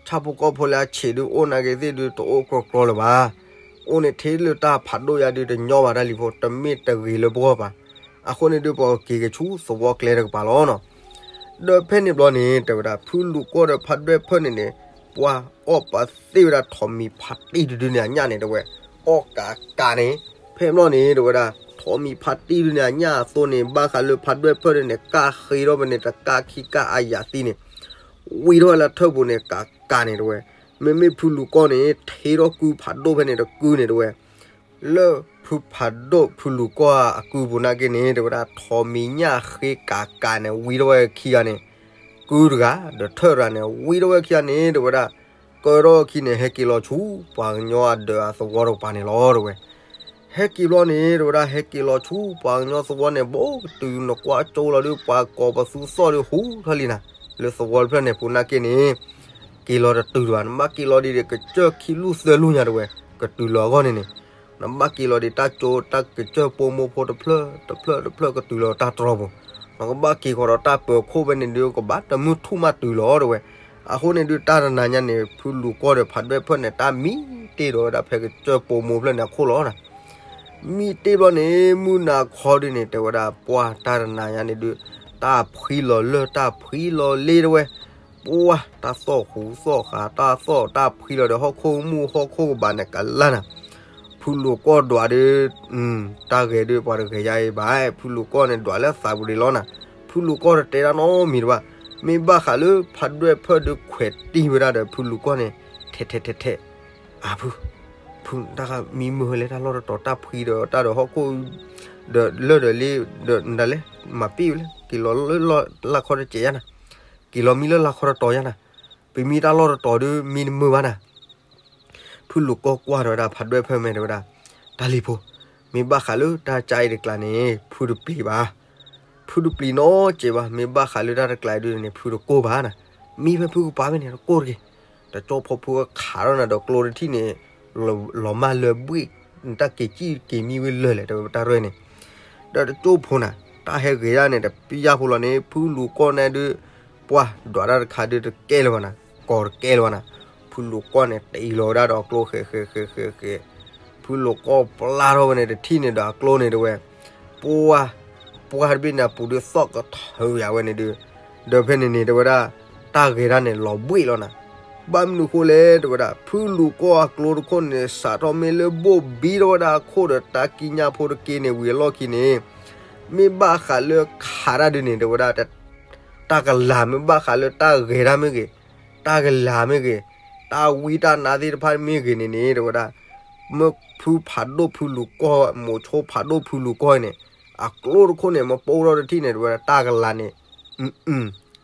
ဆၣ်ဖိကီၢ်ဖိလၢအဆံးဒုးအိၣ်နာ်က့ၤသ့ၣ်ဒုး တအိၣ်ကြီကြီလၢၤဘၣ်, အိၣ်န့ၣ်ထဲလၢတၢ်ဖးဒိၣ်ယါဒုးတညီဘၣ်တၢ်လံၤဖိ တမ့ၢ်တဂ့ၤလၢပဂီၢ်ဘၣ်, အဃိန့ၣ်ဒုး ပကက့ၤက့ၤဆူသဝီကျဲတကပၤလီၤနီၤ, ဒီးဖဲန့ၣ်ဘျီန့ၣ် တဲဝဲဒၣ် ဖုလူၤကီၢ်ဒီးဖးဒွဲၣ်ဖၢၣ်န့ၣ်န့ၣ်, ပှၢ်အီၣ်ပာ်သ့ၣ်ဝဲဒၣ်ထိးမံၤဖးတံၢ်တဒုန့ၣ်အညၣ်န့ၣ် တဲဝဲ, အီၣ်ကးကးန့ၣ်, ဖဲဘျီန့ၣ် တဲဝဲဒၣ် ထိးမံၤဖးတံၢ်တဒုန့ၣ်အညၣ်အသိးန့ၣ် ဘၣ်ဃးလၢဖးဒွဲၣ်ဖၢၣ်ဒုန့ၣ် ကးဃ့ထီၣ်ဖဲန့ၣ် တကးခံကးအါယၤသံန့ၣ်, ဝံထီၣ်ဝဲလၢထၢၣ်ပူၤန့ၣ် ကးကးန့ၣ် တဲဝဲ, မ့မ့ၢ်ဖုလူၤကီၢ်န့ၣ် ထ့ထီၣ်ကုဖးဒိၣ်ဖဲန့ၣ်တကုန့ၣ် တဲဝဲ လၢဖုဖးဒိၣ်ဖုလူၤကီၢ်အကုပူၤနာ်က့န့ၣ် တဲဝဲဒၣ် ထိးမံၤညၣ်ဃ့ကးကးန့ၣ် ဝံထီၣ်ဝဲခံဂၤန့ၣ်, ကုတဂၤ ဒီးထၢၣ်တဂၤန့ၣ် ဝံထီၣ်ဝဲခံဂၤန့ၣ် တဲဝဲဒၣ်, ကၢထီၣ်ခံန့ၣ် ဟဲက့ၤလီၤဆူ ပှၤကညီအဒၢးအသဝီတကပၤန့ၣ်လီၤ တဲဝဲ. ဟဲက့ၤဘျီန့ၣ် တဲဝဲဒၣ် ဟဲက့ၤလီၤဆူ ပှၤကညီသဝီန့ၣ် ဘိကတုၤနကွၢ်ကၠိလီၤဒုး ပှၤကိးပသူသီၣ်ဒုးဟူထီၣ်လံနၤ, လၢသဝီတဖျၢၣ်န့ၣ် ပူၤနာ်က့န့ၣ် က့ၤလီၤတတုၤတဘၣ် နဘၣ်က့ၤလီၤဒ်န့ၣ် ကစၢၢ်ခံလူၢ်သၢလူၢ်ညါ တဲဝဲ, ကတုၤလီၤအဂီၢ်န့ၣ်န့ၣ်, နဘၣ်က့ၤလီၤဒ်တၢ်ကၠိ တၢ်ကစၢၢ်ပိာ်မိၢ်ဖိတဖျၢၣ်တဖျၢၣ်တဖျၢၣ် ကတုၤလီၤတၢ်တြီပူၤ, နကဘၣ်က့ၤဃီၤဒီးတၢ်ပၢၤခိၣ်ဖဲန့ၣ်ဒုး ကဘၣ်တမုၢ်ထူၣ်မးတုၤလီၤ တဲဝဲ. အဃိန့ၣ်ဒုး တၢ်တနၤညါန့ၣ် ဖုလူၤကီၢ်ဒီးဖးဒွဲၣ်ဖၢၣ်န့ၣ် တၢ်မံတ့ၢ်ဒီးဝဲဒၣ်ဖဲကစၢၢ်ပိာ်မိၢ်ဖျၢၣ်န့ၣ်အခိၣ်လီၤနၤ. မံတ့ၢ်ဘျီန့ၣ် မုၢ်နၤခီဒုးန့ၣ် တဲဝဲဒၣ် ပှၢ်တၢ်တနၤညါန့ၣ်ဒုး တၢ်ဖှံလီၤလၢၢ်တၢ်ဖှံလီၤလ့ တဲဝဲ, ပှၢ်တၢ်သီၣ်ဟူသီၣ်ဃာ် တၢ်သီၣ်တၢ်ဖှံလီၤဒီးဟီၣ်ခိၣ်မူဟီၣ်ခိၣ်ကဘၣ်န့ၣ်ကလၢ်နၤ. ဖုလူၤကီၢ်ဒွးဒုး တၢ်ဂဲၤဒုးပှၤတဂဲၤယါအံၤဘၣ်, ဖုလူၤကီၢ်န့ၣ်ဒွးလၢသးပူၤဒံးလီၤနၤ. ဖုလူၤကီၢ်တတဲတၢ်နီတမံၤတဘၣ်, မ့ၢ်ဘၣ်ဃးလၢဖးဒွဲၣ်ဖၢၣ်ဒုးခွဲးတံၢ်ဝဲဒၣ်ဒီးဖုလူၤကီၢ်န့ၣ် ထဲးထဲးထဲးထဲး, အၢ ဖု ဖု တၢ်မံမုာ်လၢတၢ်လီၢ်တတီၤတၢ်ဖှံဒီးတၢ်ဒီးဟီၣ်ခိၣ် ဒီးလၢၢ်ဒီးလ့ ဒီးနဒၣ်လဲာ် မၤပ့ၢ်ဝဲလဲၣ် က့ၤလီၤလၢလါခီတစဲးယါနၤ, က့ၤလီၤမံလၢလါခီတတီၤယါနၤ, ပမံတၢ်လီၢ်တတီၤဒုးမံတမုာ်ဘၣ်နၤ. ဖုလူၤကီၢ်ကွၢ်ဒီးဝဲဒၣ်ဖးဒွဲၣ်ဖၢၣ်မဲာ်တဲဝဲဒၣ်, တၢ်လံၤဖိ, မ့ၢ်ဘၣ်ဃးလၢတၢ်ကါအံၤတကျးန့ၣ် ဖုတပျံၤဘၣ်, ဖုတပျံၤနီတစဲးဘၣ်, မ့ၢ်ဘၣ်ဃးလၢတၢ်တကျးဒုးန့ၣ် ဖုတကိၢ်ဘၣ်နၤ, မံဖဲဖုကပၤဖဲန့ၣ် တကိၢ်တက့ၢ်. တကၠိဖိဖုခးထီၣ်နၤဒီးကျိတထံၣ်န့ၣ် လီၤမၢ်လၢဘှ့ၣ်, တၢ်က့ၤကံၣ်က့ၤမံဝံၤလၢာ်လဲၣ် တဲဝဲတၢ်ရဲၣ်န့ၣ်, ဒီးတကၠိဖိနၤ တၢ်ဟဲဂ့ၤဒၣ်န့ၣ် တပျၢ်ဖိလီၤန့ၣ် ဖုလူၤကီၢ်န့ၣ်ဒုး ပှၢ်ဒွးတၢ်တခါဒုးတကဲလၢၤဘၣ်နၤ, ကီးတကဲလၢၤဘၣ်နၤ. ဖု ဖုလူၤကီၢ်န့ၣ် တ့လီၤဝဲဒၣ်ဒီးအကျိ ဃဲးဃဲးဃဲးဃဲးဃဲး, ဖုလူၤကီၢ်ပျၢ်ထီၣ်ဝဲန့ၣ် တထံၣ်န့ၣ်ဒီးအကျိန့ၣ်တဲဝဲ, ပှၢ်, ပှၢ်တဘ့ၣ်န့ၣ်အပူၤဒုးသီၣ်ကထၢယၤဝဲန့ၣ်ဒုး, ဒီးဖဲန့ၣ်န့ၣ်တဲဝဲဒၣ်, တၢ်ဂဲၤတၢ်န့ၣ်လီၤဘှံးလီၤနၤ, ဘၣ်မနုၤဃိလဲၣ်တဲဝဲဒၣ် ဖုလူၤကီၢ်အကျိတခိၣ်န့ၣ် စးထီၣ်မ့ၢ်လၢဘိၣ်ဘံထီၣ်ဝဲဒၣ်အခိၣ်ဒီးတၢ်ကံးညာ်ဖိတက့ၢ်န့ၣ်ဝံၤအလီၢ်ခံန့ၣ်, မ့ၢ်ဘၣ်ဃးလၢခးတၢ်ဒုးန့ၣ် တဲဝဲဒၣ် တၢ်ကလၤမ့ၢ်ဘၣ်ဃးလၢတၢ်ဂဲၤတၢ်မ့ၢ်ဂ့ၤ, တၢ်ကလၤမ့ၢ်ဂ့ၤ, တၢ်ဝံတၢ်နါသ့ၣ်တဖၣ်မ့ၢ်ဂ့ၤန့ၣ်န့ၣ် တဲဝဲဒၣ်, မ့ၢ်ဖုဖးဒိၣ်ဖုလူၤကီၢ် မိၤဆိဖးဒိၣ်ဖုလူၤကီၢ်န့ၣ်, အကျိတခိၣ်န့ၣ် မ့ၢ်ပိၢ်ထီၣ်တထံၣ်န့ၣ် တဲဝဲဒၣ် တၢ်ကလၤန့ၣ်,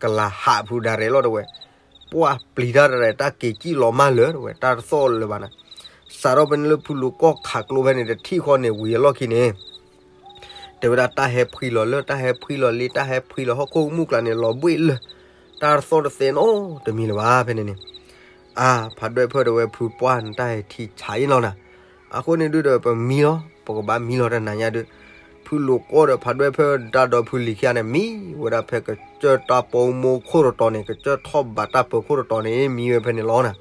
ကလၤဟးဖုဒၣ်ရဲၣ်လီၤတဲဝဲ, ပှၢ်ပျံၤတၢ်တရဲၣ် တၢ်က့ၤကံၣ်လီၤမၢ်လၢာ်တဲဝဲ တၢ်တသီၣ်လၢၤဘၣ်နၤ, စးထီၣ်ဖဲန့ၣ်လၢဖုလူၤကီၢ်ခးကျိဖဲန့ၣ် တထံၣ်ဃီန့ၣ်ဝံၤအလီၢ်ခံန့ၣ် တဲဝဲဒၣ် တၢ်ဟဲဖှံလီၤလၢ တၢ်ဟဲဖှံလီၤလံ တၢ်ဟဲဖှံလီၤဟီၣ်ခိၣ်မုၢ်ကျါန့ၣ် လီၤဘှံးလၢာ်, တၢ်တသီၣ်တသဲနီတမံၤလၢၤဘၣ်ဖဲန့ၣ်န့ၣ်, အါ ဖးဒွဲၣ်ဖၢၣ်တဲဝဲ ဖုပှၢ်နတၢ်ဟဲထံဆးယ့ၣ်လီၤနၤ, အဃိန့ၣ်ဒုဒီး ပမံလီၤ ပကဘၣ်မံလီၤတနၤညါဒု, ဖုလူၤကီၢ်ဒီးဖးဒွဲၣ်ဖၢၣ်တၢ်ဒီဖုလံၤခံဂၤန့ၣ် မံဝဲဒၣ်ဖဲကစၢၢ်တၢ်ပိာ်မိၢ်ခိၣ်တတီၤန့ၣ် ကစၢၢ်ထီၣ်ဘးတၢ်ပၢၤခိၣ်တတီၤန့ၣ် မံဝဲဖဲန့ၣ်လီၤနၤ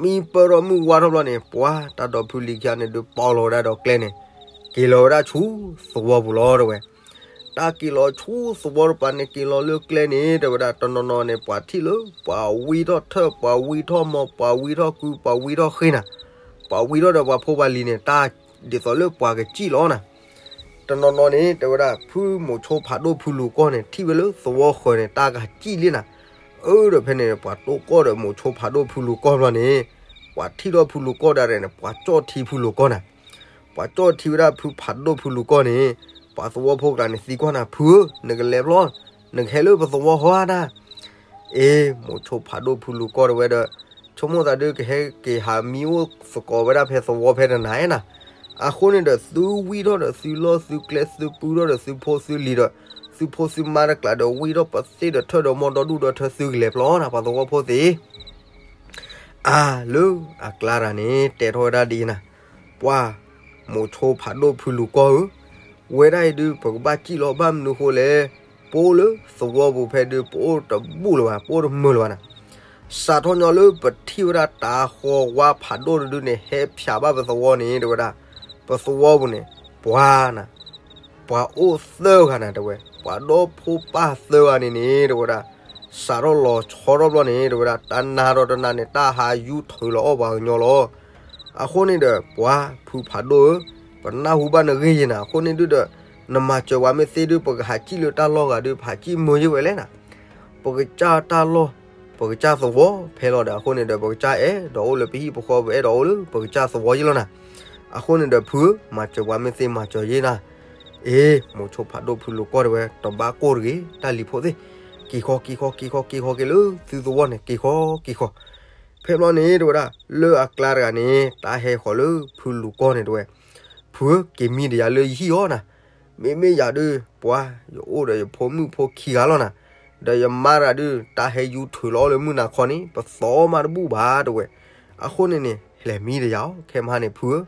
မံပၢၢ်ထီၣ်မုၢ်ဝါထီၣ်ဘျီန့ၣ် ပှၤတၢ်ဒီဖုလံၤခံဂၤန့ၣ်ဒုး ပီလီၤဝဲဒၣ်ဒီးကျဲန့ၣ်, က့ၤလီၤဝဲဒၣ်ဆူသဝီပူၤလီၤတဲဝဲ, တၢ်က့ၤလီၤဆူသဝီတပၤန့ၣ် က့ၤလီၤလၢကျဲန့ၣ် တဲဝဲဒၣ် တနီၤနီၤန့ၣ် ပှၤထံၣ်လၢ ပှၤဝံထီၣ်ထၢၣ် ပှၤဝံထီၣ်မီၤ ပှၤဝံထီၣ်ကု ပှၤဝံထီၣ်ဃ့နၤ, ပှၤဝံထီၣ်ဒီးပှၤဖိပှၤလံၤန့ၣ် တၢ်ဒ်သိးလၢပှၤကစံၣ်လီၤနၤ တနီၤနီၤန့ၣ် တဲဝဲဒၣ် ဖုမိၤဆိဖးဒိၣ်ဖုလူၤကီၢ်န့ၣ် ထံၣ်ဝဲလၢသဝီဃၢၤန့ၣ် တၢ်ကစံၣ်လံနၤ, အၢ ဒီးဖဲန့ၣ် ပှၤတိၢ်ကီၢ်ဒီးမိၤဆိဖးဒိၣ်ဖုလူၤကီၢ်ဘျီန့ၣ်, ပှၤထံၣ်ထီၣ်ဖုလူၤကီၢ်ဒၣ်ရဲၣ်န့ၣ် ပှၤကၠီၣ်ထံဖုလူၤကီၢ်နၤ, ပှၤကၠီၣ်ထံဝဲဒၣ်ဖုဖးဒိၣ်ဖုလူၤကီၢ်န့ၣ်, ပှၤသဝီဖိကျါန့ၣ် သံကွၢ်နၤ ဖုဧၢ, နကလဲၤဖျီ, နကဟဲလၢပသဝီဟီဧါနၤ, အ့ မိၤဆိဖးဒိၣ်ဖုလူၤကီၢ်တဲဝဲဒီး, ဆိကမိၣ်သးဒုးကဟဲက့ၤဟးမံအိၣ်သကိးဝဲဒၣ်ဖဲသဝီဖဲတနၤဧါနၤ, အဃိန့ၣ်ဒီး သုဝံထီၣ်ဒီးသုလီၢ်သုကျဲ သုပုၢ်ထီၣ်ဒီးသုဖိသုလံၤဒီး, သုဖိသုမါတကျးဒီး ဝံထီၣ်ပသ့ၣ်ဒီးထၢၣ်ဒီးမီၢ်ဒီဒူၣ်ဒီထၢ သုကလဲၤဖျီနၤ ပှၤသဝီဖိသ့ၣ် အါ လၢအကျါတဂၤန့ၣ် တဲထီၣ်ဝဲဒၣ်ဒ်အံၤနၤ, ပှၤ မိၤဆိဖးဒိၣ်ဖုလူၤကီၢ်ဧၢ, ဝဲဒၣ်အံၤဒုး ပကဘၣ်စံၣ်လီၤ ဘၣ်မနုၤဃိလဲၣ်, ပအိၣ်လၢသဝီပူၤဖဲဒုး ပအိၣ်တဘူၣ်လၢၤဘၣ် ပအိၣ်တမုာ်လၢၤဘၣ်နၤ, စးထီၣ်ညီလၢပထံၣ်ဝဲဒၣ်တၢ်ဃီဝါဖးဒိၣ်တဒုန့ၣ် ဟဲဖျိးဘၣ်ပသဝီန့ၣ် တဲဝဲဒၣ်, ပသဝီပူၤန့ၣ် ပှၤနၤ ပှၤအိၣ်သၢဂၤနၤ တဲဝဲ, ပှၤဒီဖိပၢ်သၢဂၤန့ၣ်န့ၣ် တဲဝဲဒၣ်, စးထီၣ်လီၤဆီထီၣ်ဘျီန့ၣ် တဲဝဲဒၣ် တနၤဒီးတနၤန့ၣ် တၢ်ဟးယူၤထုးလီၤအီၣ်ပှၤကညီလီၤ. အဃိန့ၣ်ဒီး ပှၤဖုဖးဒိၣ်ဧၢ, ပနၢ်ဟူဘၣ်နဂ့ၢ်ယဲနၤ, အဃိန့ၣ်ဒုဒီး နမၤစၢၤပှၤမ့ၢ်သ့ဒု ပကဟးစံၣ်လၢတၢ်လီၢ်ဂၤဒု ပဟးစံၣ်မုာ်ယဲဝဲလဲၣ်နၤ ပကစၢ်တၢ်လီၢ်, ပကစၢ်သဝီဖဲလီၤဒီး အဃိန့ၣ်ဒီး ပကစၢ်အဲၣ်ဒိးအိၣ်လၢပဟံၣ်ပဃီ ပအဲၣ်ဒိးအိၣ်လၢပကစၢ်သဝီယဲလီၤနၤ. အဃိန့ၣ်ဒီး ဖုဧၢ, မၤစၢၤပှၤမ့ၢ်သ့မၤစၢၤယဲနၤ. အ့, မိၤဆိဖးဒိၣ်ဖုလူၤကီၢ်တဲဝဲ, တဘၣ်ကိၢ်တဂ့ၤ, တၢ်လံၤဖိသ့ၣ်, က့ၤဃီ က့ၤဃီ က့ၤဃီ က့ၤဃီက့ၤလၢသုသဝီန့ၣ် က့ၤဃီ က့ၤဃီ. ဖဲဘျီန့ၣ် တဲဝဲဒၣ်, လၢအကျါတဂၤန့ၣ် တၢ်ဟဲဃီၤလၢဖုလူၤကီၢ်န့ၣ်တဲဝဲ, ဖုဧၢ, က့ၤမံဒီးယၤလၢယဟံၣ်အီၤနၤ. မ့မ့ၢ်ယၤဒုး ပှၤ, ယအိၣ်ဒီးယဖိမုၣ်ဖိခံဂၤလီၤနၤ. ဒီးယမါတဂၤဒုး တၢ်ဟဲယူၤထုးလီၤအီၣ်လၢမုၢ်နၤခီန့ၣ် ပသီမးတဘူၣ်ဘၣ်တဲဝဲ. အဃိန့ၣ်န့ၣ် လဲၤမံဒီးယၤအီၤ ခဲမဟါန့ၣ်ဖုဧၢ.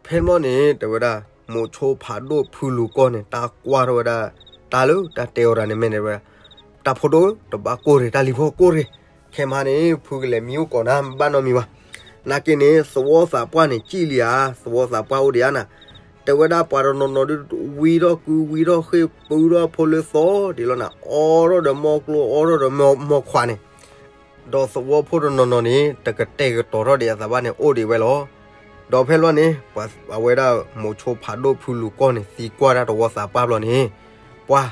ဖဲဘျီန့ၣ် တဲဝဲဒၣ်, မိၤဆိဖးဒိၣ်ဖုလူၤကီၢ်န့ၣ် တၢ်ကွၢ်ထီၣ်ဝဲဒၣ်, တၢ်လၢတၢ်တဲအီၤတၢ်န့ၣ်မ့ၢ်တဲဝဲ, တၢ်ဖိဒိၣ်ဧၢ, တဘၣ်ကိၢ်တဂ့ၤ, တၢ်လံၤဖိကိၢ်တဂ့ၤ. ခဲမဟါန့ၣ် ဖုကလဲၤမံအိၣ်ကိးနၤ ဘၣ်နီတမံၤဘၣ်. နာ်က့န့ၣ် သဝီသးပှၢ်န့ၣ် စံၣ်လံဧါ, သဝီသးပှၢ်အိၣ်ဒံးဧါနၤ. တဲဝဲဒၣ်ပှၤတနီၤနီၤဒုး ဝံထီၣ်ကု ဝံထီၣ်ဃ့ၢ် ပုထီၣ်ဖိလၢသီဒံးလီၤနၤ, အီထီၣ်ဒီးမီၢ်ကျိ အီထီၣ်ဒီးမီၢ်ခွါန့ၣ် ဒီးသဝီဖိတနီၤနီၤန့ၣ် တကတဲာ်ကတီၤထီၣ်ဒံးအသးဘၣ်န့ၣ် အိၣ်ဒံးဝဲလီၤ. ဒီးဖဲဘျီန့ၣ် ပှၤအဝဲဒၣ်မိၤဆိဖးဒိၣ်ဖုလူၤကီၢ်န့ၣ် သံကွၢ်ဒၣ်သဝီသးပှၢ်ဘျီန့ၣ်, ပှၤ,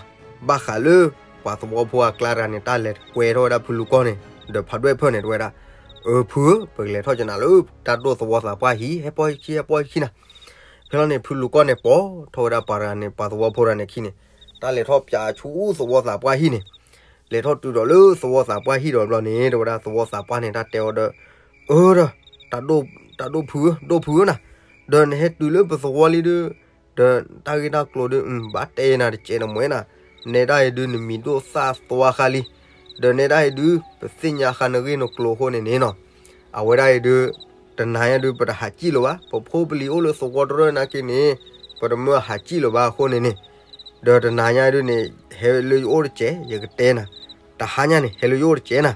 ဘၣ်ဃးလၢ ပှၤသဝီဖိအကျါတဂၤန့ၣ် တၢ်လဲၤကွဲထီၣ်ဝဲဒၣ်ဖုလူၤကီၢ်န့ၣ် ဒီးဖးဒွဲၣ်ဖၢၣ်န့ၣ် တဲဝဲဒၣ်, အၢ ဖုဧၢ, ပကလဲၤထီၣ်ကနၤလၢတၢ်ဒိၣ်သဝီသးပှၢ်ဟံၣ် ဟဲပီၢ်ခံ ဟဲပီၢ်ခံနၤ. ဖဲလီၤန့ၣ် ဖုလူၤကီၢ်န့ၣ် ပိာ်ထီၣ်ဝဲဒၣ်ပှၤတဂၤန့ၣ် ပှၤသဝီဖိတဂၤန့ၣ်ခံန့ၣ်, တၢ်လဲၤထီၣ်ပၠးဆူသဝီသးပှၢ်ဟံၣ်န့ၣ်, လဲၤထီၣ်တုၤဒီးလၢသဝီသးပှၢ်ဟံၣ်ဒီးဘျီန့ၣ် တဲဝဲဒၣ် သဝီသးပှၢ်န့ၣ် တၢ်တဲအီၤဒီး, အၢ ဒီး, တၢ်ဒိၣ်ဖုဧၢ, ဒိၣ်ဖုဧၢနၤ, ဒီးနဟဲတုၤလၢပသဝီလံဒုး, ဒီးတၢ်ဂ့ၢ်တၢ်ကျိၤဒုး ဘၣ်တဲနၤတကဲးနမဲနၤ, နဲဒၣ်အံၤဒုး နမံၤဒိၣ်သၣ်သွါဃါလံ, ဒီးနဲဒၣ်အံၤဒုး ပသ့ၣ်ညါဃါနဂ့ၢ်နကျိၤအဃိန့ၣ်န့ၣ်နီၤ, အဝဲဒၣ်အံၤဒုး တနၤညါဒုး ပတဟးစံၣ်လၢၤဘၣ်, ပဖိပလံၤအိၣ်လၢသဝီတရၢၢ်နာ်က့န့ၣ်, ပတမၢဟးစံၣ်လၢၤဘၣ်အဃိန့ၣ်န့ၣ်, ဒီးတနၤညါဒုးန့ၣ် ဟဲလၢယအိၣ်တကဲး ယကတဲနၤ, တဟါညါန့ၣ် ဟဲလၢယအိၣ်တကဲးနၤ.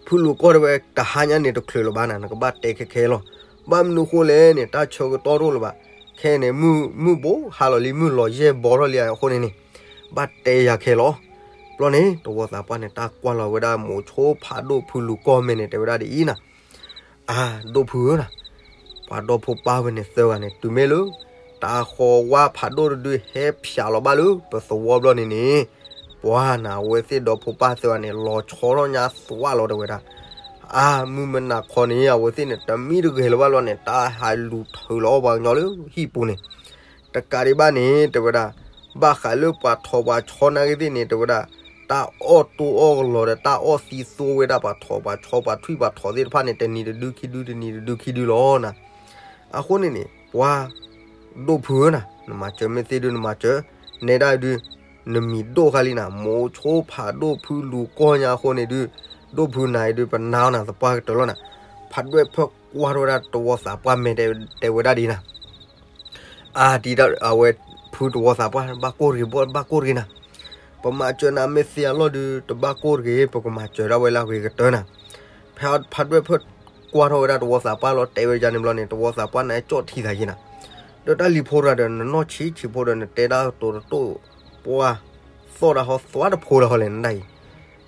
ဖုလူၤကီၢ်တဲဝဲ တဟါညါန့ၣ်တချုးလၢၤဘၣ်နၤ, နကဘၣ်တဲခဲခဲလီၤ. ဘၣ်မနုၤဃိလဲၣ်န့ၣ် တၢ်ဆၢကတီၢ်တအိၣ်လၢၤဘၣ်. ခဲအံၤန့ၣ် မုၢ် မုၢ်ဘိဟါလီၤလံ, မုၢ်လီၤယဲၢ်ဘီထီၣ်လံအဃိန့ၣ်န့ၣ်, ဘၣ်တဲယၤခဲလီၤ. ဘျီန့ၣ် တဝီသးပှၢ်န့ၣ် တၢ်ကွၢ်လီၤဝဲဒၣ်မိၤဆိဖးဒိၣ်ဖုလူၤကီၢ်မဲာ်န့ၣ် တဲဝဲဒၣ်ဒ်အံၤနၤ, အၢ ဒိၣ်ဖုဧၢနၤ, ပှၤဒီဖိပၢ်ဝဲန့ၣ်သၢဂၤန့ၣ် တုၤမ့ၢ်လၢ တၢ်ဃီဝါဖးဒိၣ်တဒုဟဲဖျးလီၤဘၣ်လၢပသဝီဘျီန့ၣ်န့ၣ်, ပှၤနၤ အဝဲသ့ၣ်ဒီဖိပၢ်သၢဂၤန့ၣ် လီၤဆီထီၣ်ညါသွးလီၤတဲဝဲဒၣ်. အၢ မုၢ်မနၤခီန့ၣ် အဝဲသ့ၣ်န့ၣ် တမံတဂဲၤလၢၤဘၣ်လီၤန့ၣ် တၢ်ဟးလူၤထုးလီၤအီၣ်ပှၤကညီလၢဟံၣ်ပူၤန့ၣ်, တကးဒံးဘၣ်န့ၣ် တဲဝဲဒၣ်, ဘၣ်ဃးလၢပှၤထိးပှၤဆီနာ်က့သ့ၣ်န့ၣ် တဲဝဲဒၣ်, တၢ်အီၣ်တိၢ်အီၣ်ကလီၤဒီး တၢ်အီၣ်သံသိဝဲဒၣ်ပှၤထိးပှၤဆီပှၤထွံၣ်ပှၤထိးသ့ၣ်တဖၣ်န့ၣ် တနံၤတဒုခံဒု တနံၤတဒုခံဒုလီၤနၤ. အဃိန့ၣ်န့ၣ် ပှၤ ဒိၣ်ဖုဧၢနၤ, နမၤစၢၤမ့ၢ်သ့ဒု နမၤစၢၤ, နဲဒၣ်ဒု နမံၤဒိၣ်ဃာ်လံနၤ, မိၤဆိဖးဒိၣ်ဖုလူၤကီၢ်ညါအဃိန့ၣ်ဒု, ဒိၣ်ဖုနၤအံၤဒု ပနာ်အီၤနၤသပှၢ်ကတၢၢ်လီၤနၤ. ဖးဒွဲၣ်ဖၢၣ်ကွၢ်ထီၣ်ဝဲဒၣ်တဝီသးပှၢ်မဲာ်တဲဝဲဒၣ်ဒ်နၤ အၢ တံၤတၢ်အဝဲ ဖုတဝီသးပှၢ် ဘၣ်ကိၢ်တဂ့ၤ ဘၣ်ကိၢ်တဂ့ၤနၤ, ပမၤစၢၤနၤမ့ၢ်သ့အလီၢ်ဒု တဘၣ်ကိၢ်တဂ့ၤ ပကမၤစၢၤဒၣ်ဝဲလၢအဂ့ၤကတၢၢ်နၤ. ဖဲဖးဒွဲၣ်ဖၢၣ်ကွၢ်ထီၣ်ဝဲဒၣ်တဝီသးပှၢ်လီၤ တဲဝဲဒ်န့ၣ်ဘျီန့ၣ် တဝီသးပှၢ်န့ၣ်ကၠီၣ်ထံသးယံၤနၤ, ဒီးတၢ်လံၤဖိတဂၤဒီး နနီၢ်ဆံးဆံးဖိဒီး နတဲဒၣ်တိၤတတိၢ် ပှၤ သီၣ်ဒၣ်ဟီသွးတဖိဒီးဟီလဲၣ်နဒၣ်အံၤ,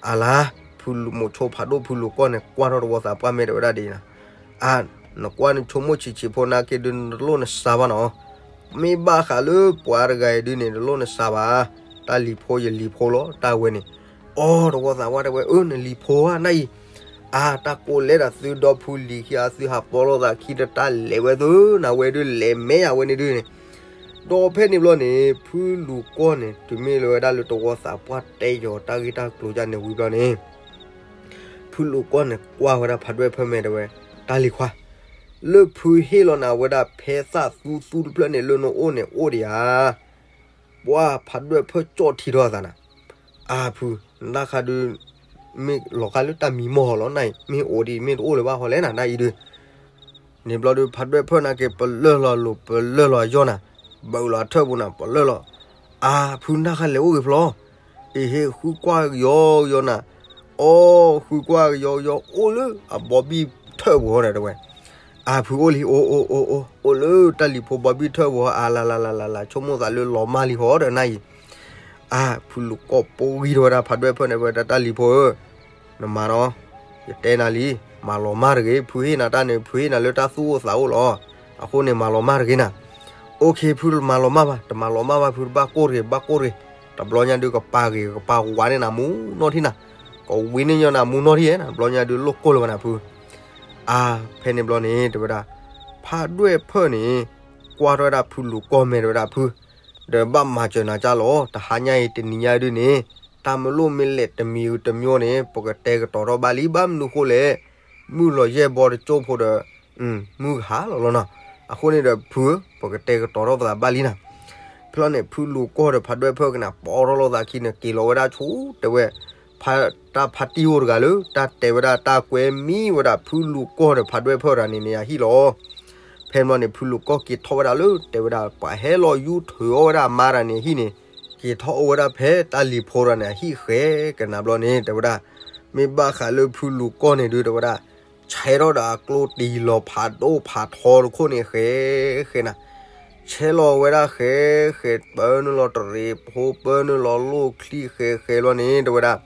အလါ ဖုလူၤမိၤဆိဖးဒိၣ်ဖုလူၤကီၢ်န့ၣ် ကွၢ်ထီၣ်တဝီသးပှၢ်မဲာ်တဲဝဲဒၣ်ဒ်နၤ, အၢ နကွၢ်နဆိကမိၣ်ဆံးဆံးဖိနာ်က့ဒု နတလိၣ်နစါဘၣ်နီၤ, မ့ၢ်ဘၣ်ဃးလၢပှၤတဂၤအံၤဒုန့ၣ် တလိၣ်နစါဘၣ်, တၢ်လံၤဖိယလံၤဖိလီၤ တၢ်ဝဲန့ၣ်, အီ တဝီသးပှၢ်တဲဝဲ အၢ နလံၤဖိဧါနဒၣ်အံၤ, အၢ တၢ်ကိးလဲၣ်ဒၣ်သုဒီဖုလံၤခံ အသုဟးပီလိာ်သးခံဒီး တၢ်လဲၤဝဲသုနၤဝဲဒု လဲၤမဲာ်ယၤဝဲန့ၣ်ဒုန့ၣ်, ဒီးဖဲန့ၣ်ဘျီန့ၣ် ဖုလူၤကီၢ်န့ၣ် တုၤမ့ၢ်လၢဝဲဒၣ်လၢတဝီသးပှၢ်တဲယီၤတၢ်ဂ့ၢ်တၢ်ကျိၤဒ်န့ၣ်ဝံၤဘျီန့ၣ် ဖုလူၤကီၢ်န့ၣ် ကွၢ်ဝဲဒၣ်ဖးဒွဲၣ်ဖၢၣ်မဲာ်တဲဝဲ, တၢ်လံၤခွါ, လၢဖုဟ့ၣ်လီၤနၤဝဲဒၣ်ဖဲသၣ်သူသူတဖျၢၣ်န့ၣ် လၢနအိၣ်န့ၣ်အိၣ်ဒံးဧါ, ပှၤဖးဒွဲၣ်ဖၢၣ်ကၠီၣ်ထံထီၣ်အသးနၤ, အၢ ဖု, နတၢ်ခါဒု မ့ၢ်လီၤဃာ်လၢတၢ်မံမီၢ်ဟီလီၤနၤအံၤ မ့ၢ်အိၣ်ဒံး မ့ၢ်တအိၣ်လၢၤဘၣ်ဟီလဲၣ်နၤ နဒၣ်အံၤဒု န့ၣ်ဘျီဒု ဖးဒွဲၣ်ဖၢၣ်နာ်က့ ပလၢၢ်လီၤလိၤ ပလၢၢ်လီၤယီၢ်နၤ, ဘၣ်လီၤအထၢၣ်ပူၤနၤ ပလၢၢ်လီၤ, အၢ ဖုနၢ်ဃာ်လဲၤအိၣ်ဂ့ၤဖျီ, အ့ဟ့ၣ် ဃုကွၢ်ကယီကယီနၤ, အီ ဃုကွၢ်ကယီကယီ အိၣ်လၢအဘီဘံၣ်ထၢၣ်ပူၤဟီဒီးတဲဝဲ, အၢ ဖုအိၣ်လံ အိၣ်အိၣ်အိၣ်အိၣ် အိၣ်လၢတၢ်လံၤဖိဘီဘံၣ်ထၢၣ်ပူၤဟီ အါလါလါလါလါလါ ဆိကမိၣ်သးလၢလီၤမၢ်လံဟီဒီးနၢ်အံၤ အၢ ဖုလူၤကီၢ်ပီဂံၢ်ထီၣ်ဝဲဒၣ်ဖးဒွဲၣ်ဖၢၣ်န့ၣ် ဝဲဒၣ်တၢ်လံၤဖိဧၢ, နမၤနီၤ, ယတဲနၤလံ, မၤလီၤမၢ်တဂ့ၤ, ဖုဟ့ၣ်နၤတၢ်န့ၣ် ဖုဟ့ၣ်နၤလၢတၢ်သူၣ်အိၣ်သးအိၣ်လီၤ, အဃိန့ၣ် မၤလီၤမၢ်တဂ့ၤနၤ, အိၣ်ခ့ ဖုမၤလီၤမၢ်ဘၣ်, တမၤလီၤမၢ်ဘၣ် ဖုတဘၣ်ကိၢ်တဂ့ၤ ဘၣ်ကိၢ်တဂ့ၤ, တဘျီညါဒုးကပာ်ဂ့ၤ ကပာ်ဝးန့ၢ်နၤမူနီၢ်ထံၣ်နၤ, ကဝံန့ၢ်ညီနၤမူနီၢ်ထံၣ်ဧါ တဘျီညါဒုးလိၣ်ကိၢ်လၢၤဘၣ်နၤဖု အါ ဖဲန့ၣ်ဘျီန့ၣ် တဲဝဲဒၣ်, ဖးဒွဲၣ်ဖၢၣ်န့ၣ် ကွၢ်ထီၣ်ဝဲဒၣ်ဖုလူၤကီၢ်မဲာ်တဲဝဲဒၣ်ဖု, ဒီးဘၣ်မၤစၢၤနၤကၢ်လီၤ တဟါညါအံၤတနံၤညါဒုန့ၣ်, တၢ်မ့ၢ်လိၣ်မ့ၢ်လဲၣ်တမံၤတမံၤန့ၣ် ပကတဲကတီၤထီၣ်ဘၣ်လံ ဘၣ်မနုၤဃိလဲၣ်, မုၢ်လီၤယဲၢ်ဘီတကၠိၢ်ဖိဒီး, မုၢ်ကဟါလီၤလီၤနီၤ, အဃိန့ၣ်ဒီးဖုဧၢ ပကတဲကတီၤထီၣ်ပသးဘၣ်လံနၤ ဖဲလီၤန့ၣ် ဖုလူၤကီၢ်ဒီးဖးဒွဲၣ်ဖၢၣ်ကနၣ် ပိာ်ထီၣ်လိာ်သးခံန့ၣ် က့ၤလီၤဝဲဒၣ်ဆူ တဲဝဲ, ဖါ, တၢ်ဖါတံၢ်အိၣ်တဂၤလၢ တၢ်တဲဝဲဒၣ်တၢ်ကွဲမံဝဲဒၣ်ဖုလူၤကီၢ်ဒီးဖးဒွဲၣ်ဖၢၣ်တဂၤန့ၣ်န့ၣ် အဟံၣ်လီၤ. ဖဲန့ၣ်ဘျီန့ၣ် ဖုလူၤကီၢ်က့ၤထီၣ်ဝဲဒၣ်လၢ တဲဝဲဒၣ် ပှၤဟဲလီၤယူၢ်ထုးအီၣ်ဝဲဒၣ်အမါတဂၤန့ၣ်အဟံၣ်န့ၣ်, က့ၤထီၣ်အိၣ်ဝဲဒၣ်ဖဲတၢ်လံၤဖိတဂၤန့ၣ် အဟံၣ်ဃဲကနၣ်ဘျီန့ၣ် တဲဝဲဒၣ်, မ့ၢ်ဘၣ်ဃးလၢဖုလူၤကီၢ်န့ၣ်ဒုး တဲဝဲဒၣ် ဆဲးထီၣ်ဒီးအကျိတံၤလီၤဖးဒိၣ်ဖးထီတခိၣ်န့ၣ် ဃဲဃဲနၤ, ဆဲးလီၤဝဲဒၣ်ဃဲဃဲ ပၢနုာ်လီၤတရံးဖိ ပၢနုာ်လီၤလိၣ်ချံဃဲဃဲလီၤန့ၣ် တဲဝဲဒၣ်,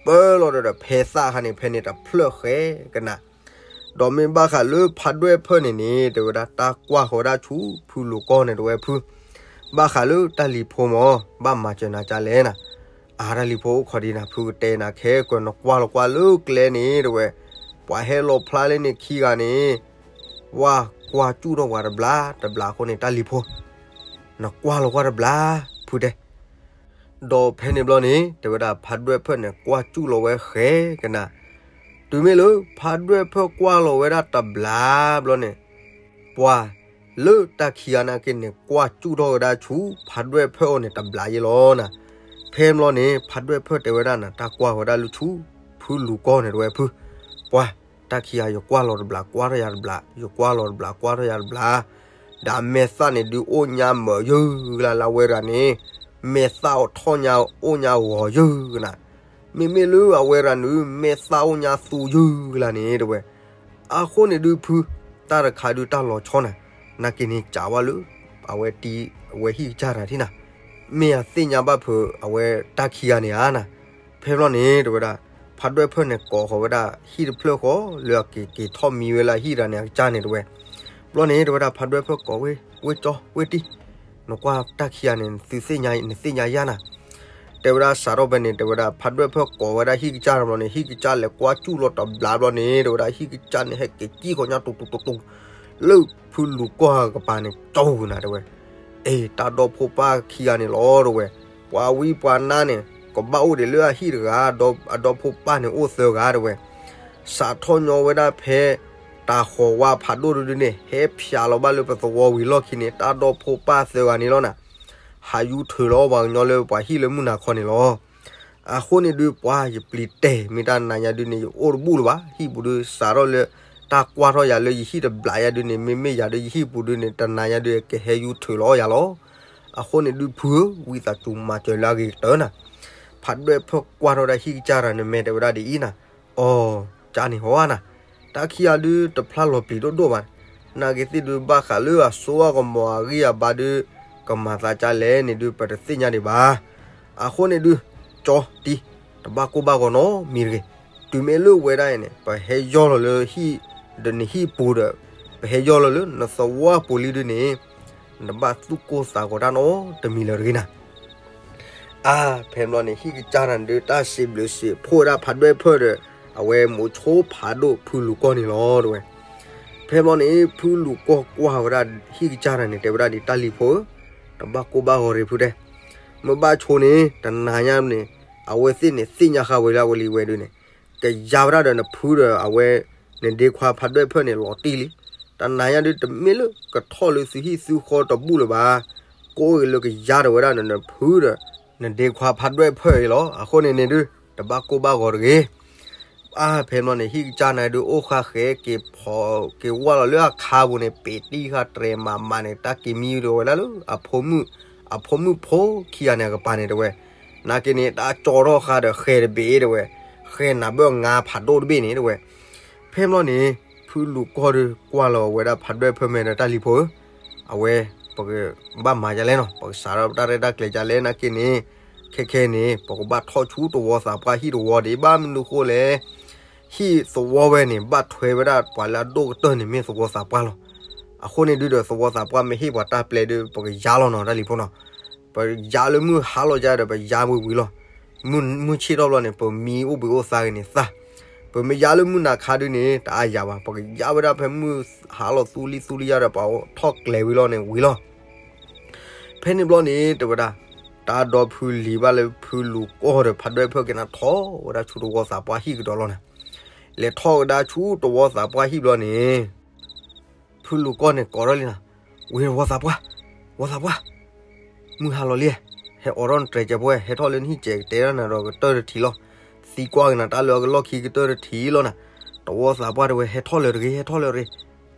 ပၢလီၤဒီးဒီးဖဲသၣ်ခါန့ၣ် ဖဲန့ၣ်တဖျၢၣ်ဃဲကနၣ်, ဒီးမ့ၢ်ဘၣ်ဃးလၢဖးဒွဲၣ်ဖၢၣ်န့ၣ်န့ၣ် တဲဝဲဒၣ် တၢ်ကွၢ်ဃီၤဝဲဒၣ်ဆူဖုလူၤကီၢ်န့ၣ် တဲဝဲဖု ဘၣ်ဃးလၢတၢ်လံၤဖိမၢ် ဘၣ်မၤစၢၤနၤကၢ်လဲၣ်နၤ, အါ တၢ်လံၤဖိအိၣ်ခိးဒံးနၤ ဖုကတဲနၤခဲကၢၤ နကွၢ်လီၤကွၢ်လၢကျဲန့ၣ် တဲဝဲ, ပှၤဟဲလီၤဖျါလၢန့ၣ်ခံဂၤန့ၣ်, ဝဲကွၢ်စူၣ်ထီၣ်ပှၤတဘျါတဘျါအဃိန့ၣ် တၢ်လံၤဖိ, နကွၢ်လီၤကွၢ်တဘျါ, ဖုတဲ ဒီးဖဲန့ၣ်ဘျီန့ၣ် တဲဝဲဒၣ် ဖးဒွဲၣ်ဖၢၣ်န့ၣ် ကွၢ်စူၣ်လီၤဝဲဃဲကနၣ်, တုၤမ့ၢ်လၢ ဖးဒွဲၣ်ဖၢၣ်ကွၢ်လီၤဝဲဒၣ်တဘျါဘျီန့ၣ်, ပှၤလၢတၢ်ခံဂၤနာ်က့န့ၣ် ကွၢ်စူၣ်ထီၣ်ဝဲဒၣ်ဆူ ဖးဒွဲၣ်ဖၢၣ်အအိၣ်န့ၣ်တဘျါယဲလီၤနၤ, ဖဲန့ၣ်ဘျီန့ၣ် ဖးဒွဲၣ်ဖၢၣ်တဲဝဲဒၣ်နၤ တၢ်ကွၢ်ဝဲဒၣ်လၢဆူ ဖုလူၤကီၢ်န့ၣ် တဲဝဲဖု, ပှၤ တၢ်ခံဂၤ ယကွၢ်လီၤတဘျါ ကွၢ်ထီၣ်ယၤတဘျါ ယကွၢ်လီၤတဘျါ ကွၢ်ထီၣ်ယၤတဘျါ, ဒီးမဲာ်သၣ်န့ၣ်ဒုးအိၣ်ညါမုာ်ယုၢ်ကလါလၢဝဲတဂၤန့ၣ်, မဲာ်သၣ်အိၣ်ထီၣ်ညါအိၣ်ညါဂီၤယုၢ်ကနၣ်, မ့မ့ၢ်လၢအဝဲရၤနုာ် မဲာ်သၣ်အိၣ်ညါသူယုၢ်လၢ်န့ၣ်တဝဲ. အဃိန့ၣ်ဒုးဖု တၢ်တခါဒုးတၢ်လီၤဆီနၤ, နာ်က့န့ၣ် ကးဝဲလၢ အဝဲတံၤ အဝဲဟံၣ်ကစၢ်တၢ်ထံၣ်နၤ, မ့ၢ်အသ့ၣ်ညါဘၣ်ဖုး အဝဲတၢ်ခံဂၤန့ၣ်ဧါနၤ. ဖဲဘျီန့ၣ်တဝဲဒၣ် ဖးဒွဲၣ်ဖၢၣ်န့ၣ် ကိးဃီၤဝဲဒၣ်ဟံၣ်တဖျၢၣ်ဃီ လၢအက့ၤက့ၤထီၣ်မံဝဲလၢအဟံၣ်တဂၤန့ၣ် အကစၢ်န့ၣ်တဝဲ. ဘျီန့ၣ်တဝဲဒၣ် ဖးဒွဲၣ်ဖၢၣ်ကိးဝဲ, ဝဲကၠီ ဝဲတံၤ, နကွၢ်တၢ်ခံဂၤန့ၣ် သုသ့ၣ်ညါ နသ့ၣ်ညါယၤနၤ တဲဝဲဒၣ်စးထီၣ်ဖဲန့ၣ် တဲဝဲဒၣ်ဖးဒွဲၣ်ဖၢၣ်ကိးဝဲဒၣ်ဟံၣ်ကစၢ်တဘျီန့ၣ် ဟံၣ်ကစၢ်လဲၤကွၢ်စူၣ်လီၤတဘျီဘျီန့ၣ် တဲဝဲဒၣ်ဟံၣ်ကစၢ်န့ၣ် ဟဲက့ၤကံၣ်ဃီညါတူတူတူတူ လၢဖုလူၤကီၢ်အကပၤန့ၣ် ကၠီဝဲနၤတဲဝဲ. အ့ တၢ်ဒီဖိပၢ်ခံဂၤန့ၣ်လီၤတဲဝဲ, ပှၤဝံပှၤနါန့ၣ် ကဘၣ်အိၣ်ဒံးလၢအဟံၣ်တဂၤ, အဒီဖိပၢ်န့ၣ်အိၣ်သၢဂၤတဲဝဲ. စးထီၣ်ညီဝဲဒၣ်ဖဲ တၢ်ဃီၤဝါဖးဒိၣ်တဒုန့ၣ် ဟဲဖျါလီၤဘၣ်လၢပသဝီဝံၤလီၢ်ခံန့ၣ် တၢ်ဒီဖိပၢ်သၢဂၤန့ၣ်လီၤနၤ ဟးယူၤထုးလီၤပှၤကညီလၢပှၤဟံၣ်လၢမုၢ်နၤခီန့ၣ်လီၤ. အဃိန့ၣ်ဒုးပှၤယပျံၤတဲာ် မ့ၢ်တၢ်နၤညါဒုးန့ၣ် ယအိၣ်တဘူၣ်လၢၤဘၣ် ဟံၣ်ပူၤဒုး စးထီၣ်လၢ တၢ်ကွၢ်ထီၣ်ယၤလၢယဟံၣ်တဘျးယၤဒုးန့ၣ် မ့မ့ၢ်ယၤဒုးယဟံၣ်ပူၤဒုးန့ၣ် တနၤညါဒုး ကဟဲယူၤထုးလီၤယၤလီၤ. အဃိန့ၣ်ဒုးဖုဧၢ ဝံသးစူၤမၤစၢၤလၢအဂ့ၤကတၢၢ်နၤ. ဖးဒွဲၣ်ဖၢၣ်ကွၢ်ထီၣ်ဒၣ်ဟံၣ်ကစၢ်တဂၤန့ၣ် မဲာ်တဲဝဲဒၣ်ဒ်အံၤနၤ, အီၤ ကၠီန့ၣ်ဟီဧါနၤ, တၢ်ခံဂၤဒုးတဖျါလီၤပျံၤဒိၣ်ဒိၣ်ဘၣ်, နာ်က့သ့ၣ်ဒုးဘၣ်ဃးလၢအစိအကမီၤအဂံၢ်အဘါဒုး ကမၤသးဒ်လဲၣ်န့ၣ်ဒုး ပတသ့ၣ်ညါဒံးဘၣ်. အဃိန့ၣ်ဒုး ကၠီတံၤ တဘၣ်ကိၢ်ဘၣ်ဂီၤနီတမံၤတဂ့ၤ. တုၤမ့ၢ်လၢဝဲဒၣ်အံၤန့ၣ် ပဟဲယီၢ်လီၤလၢဟံၣ် ဒီးနဟံၣ်ပူၤဒီး ပဟဲယီၢ်လီၤလၢနသဝီပူၤလံဒုးန့ၣ် နဘၣ်သူၣ်ကိၢ်သးဂီၤတၢ်နီတမံၤလၢၤတဂ့ၤနၤ. အါ ဖဲဘျီန့ၣ် ဟံၣ်ကစၢ်တဂၤန့ၣ်ဒုး တၢ်စံးဘျုးစံးဖှိၣ်ဝဲဒၣ်ဖးဒွဲၣ်ဖၢၣ်ဒီး အဝဲမိၤဆိဖးဒိၣ်ဖုလူၤကီၢ်န့ၣ်လီၤ တဲဝဲ. ဖဲဘျီန့ၣ် ဖုလူၤကီၢ်ကွၢ်ဝဲဒၣ်ဟံၣ်ကစၢ်တဂၤန့ၣ် တဲဝဲဒၣ်ဒ်တၢ်လံၤဖိဧၢ, တဘၣ်ကိၢ်ဘၣ်ဂီၤရ့ၣ်ဖုတဲ, မ့ၢ်ဘၣ်ဆိန့ၣ် တနၤညါန့ၣ် အဝဲသ့ၣ်န့ၣ် သ့ၣ်ညါဃာ်ဝဲလၢအဝဲလံဝဲဒုးန့ၣ် ကယါဝဲဒၣ်ဒီးနဖုဒီးအဝဲ နဒ့ခွါဖးဒွဲၣ်ဖၢၣ်န့ၣ် လီၤတံၢ်လံ. တနၤညါဒုး တမ့ၢ်လၢကထီၣ်လၢသုဟံၣ်သုဃီတဘူၣ်လၢၤဘၣ်, ကိးဂ့ၤလၢကယါဒီးဝဲဒၣ်နဖုဒီး နဒ့ခွါဖးဒွဲၣ်ဖၢၣ်အံၤလီၤ. အဃိန့ၣ်န့ၣ်ဒုး တဘၣ်ကိၢ်ဘၣ်ဂီၤတဂ့ၤ. အါ ဖဲဘျီန့ၣ် ဟံၣ်ကစၢ်န့ၣ်ဒုး အိၣ်ဃာ်ဃဲက့ၤဖီက့ၤဝါလီၤလၢအခါပူၤန့ၣ် ပ့ၤတံၢ်ဃာ်တြဲၤမးမးန့ၣ် တၢ်က့ၤမံဒီးဝဲဒၣ်လၢ အဖိမုၣ်ဖိခံဂၤန့ၣ်အကပၤန့ၣ်တဲဝဲ. နာ်က့န့ၣ် တၢ်ကၠီထီၣ်ဃာ်ဒီးဃဲတဘ့ၣ်တဲဝဲ, ဃဲနၤဘၢၣ်ငါဖးဒိၣ်တဘ့ၣ်န့ၣ်တဲဝဲ. ဖဲဘျီန့ၣ် ဖုလူၤကီၢ်ဒုးကွၢ်လီၤဝဲဒၣ်ဖးဒွဲၣ်ဖၢၣ်မဲာ်ဒီးတၢ်လံၤဖိဧၢ, အဝဲ ပကဘၣ်မၤဒ်လဲၣ်နီၤ, ပကစးထီၣ်တၢ်ရဲၣ်တၢ်ကျဲၤဒ်လဲၣ်နာ်က့န့ၣ်, ခဲခဲန့ၣ် ပကဘၣ်ထီၣ်ဆူသဝီသးပှၢ်ဟံၣ်သဝီဒံး ဘၣ်မနုၤဃိလဲၣ်, ဟံၣ်သဝီဝဲန့ၣ် ဘၣ်ထွဲဝဲဒၣ်ပှၤလၢအဒိၣ်ကတၢၢ်န့ၣ်မ့ၢ်သဝီသးပှၢ်လီၤ. အဃိန့ၣ်ဒုးဒီးသဝီသးပှၢ်မ့ၢ်ဟ့ၣ်ပှၤတၢ်ပျဲဒုး ပကယါလီၤနီၤတၢ်လံၤဖိနီၤ. ပယါလၢမုၢ်ဟါလီၤယါဒီးပယါဝံၤဝံၤလီၤ. မုၢ်ဆ့ၣ်ထီၣ်ဘျီန့ၣ် ပမံအိၣ်ဘှံးအိၣ်သါဂ့ၤန့ၣ်သၣ်, ပမ့ၢ်ယါလၢမုၢ်နၤခါဒုးန့ၣ် တအါယၤဘၣ်, ပကယါဝဲဒၣ်ဖဲမုၢ်ဟါလီၤသူလံသူလံယါဒီးပှၤထီၣ်ကျဲၤဝံၤလီၤန့ၣ်ဝံၤလီၤ. ဖဲန့ၣ်ဘျီန့ၣ် တဲဝဲဒၣ်, တၢ်ဒီဖုလံၤဘၣ်လၢဖုလူၤကီၢ်ဒီးဖးဒွဲၣ်ဖၢၣ်က့ၤနၤထီၣ်ဝဲဒၣ်ဆူသဝီသးပှၢ်ဟံၣ်ကဒီးလီၤနၤ. လဲၤထီၣ်ကဒါဆူသဝီသးပှၢ်ဟံၣ်ဘျီန့ၣ် ဖုလူၤကီၢ်န့ၣ်ကိးထီၣ်လံနၤ, ဝ့ၤသဝီသးပှၢ်, သဝီသးပှၢ်, မုၢ်ဟါလီၤလံ, ဟဲအိးထီၣ်နတြဲၤကဲးဖိဝဲ, ဟဲထီၣ်လၢနဟံၣ်စဲးကတဲဒၣ်နၤဒီးကတၢၢ်တထံးလီၤ. သံကွၢ်က့ၤနၤတၢ်လၢအကလီၢ်ခံကတၢၢ်တထံးလီၤနၤ. သဝီသးပှၢ်တဲဝဲ ဟဲထီၣ်လၢၤတဂ့ၤ, ဟဲထီၣ်လၢၤတဂ့ၤ,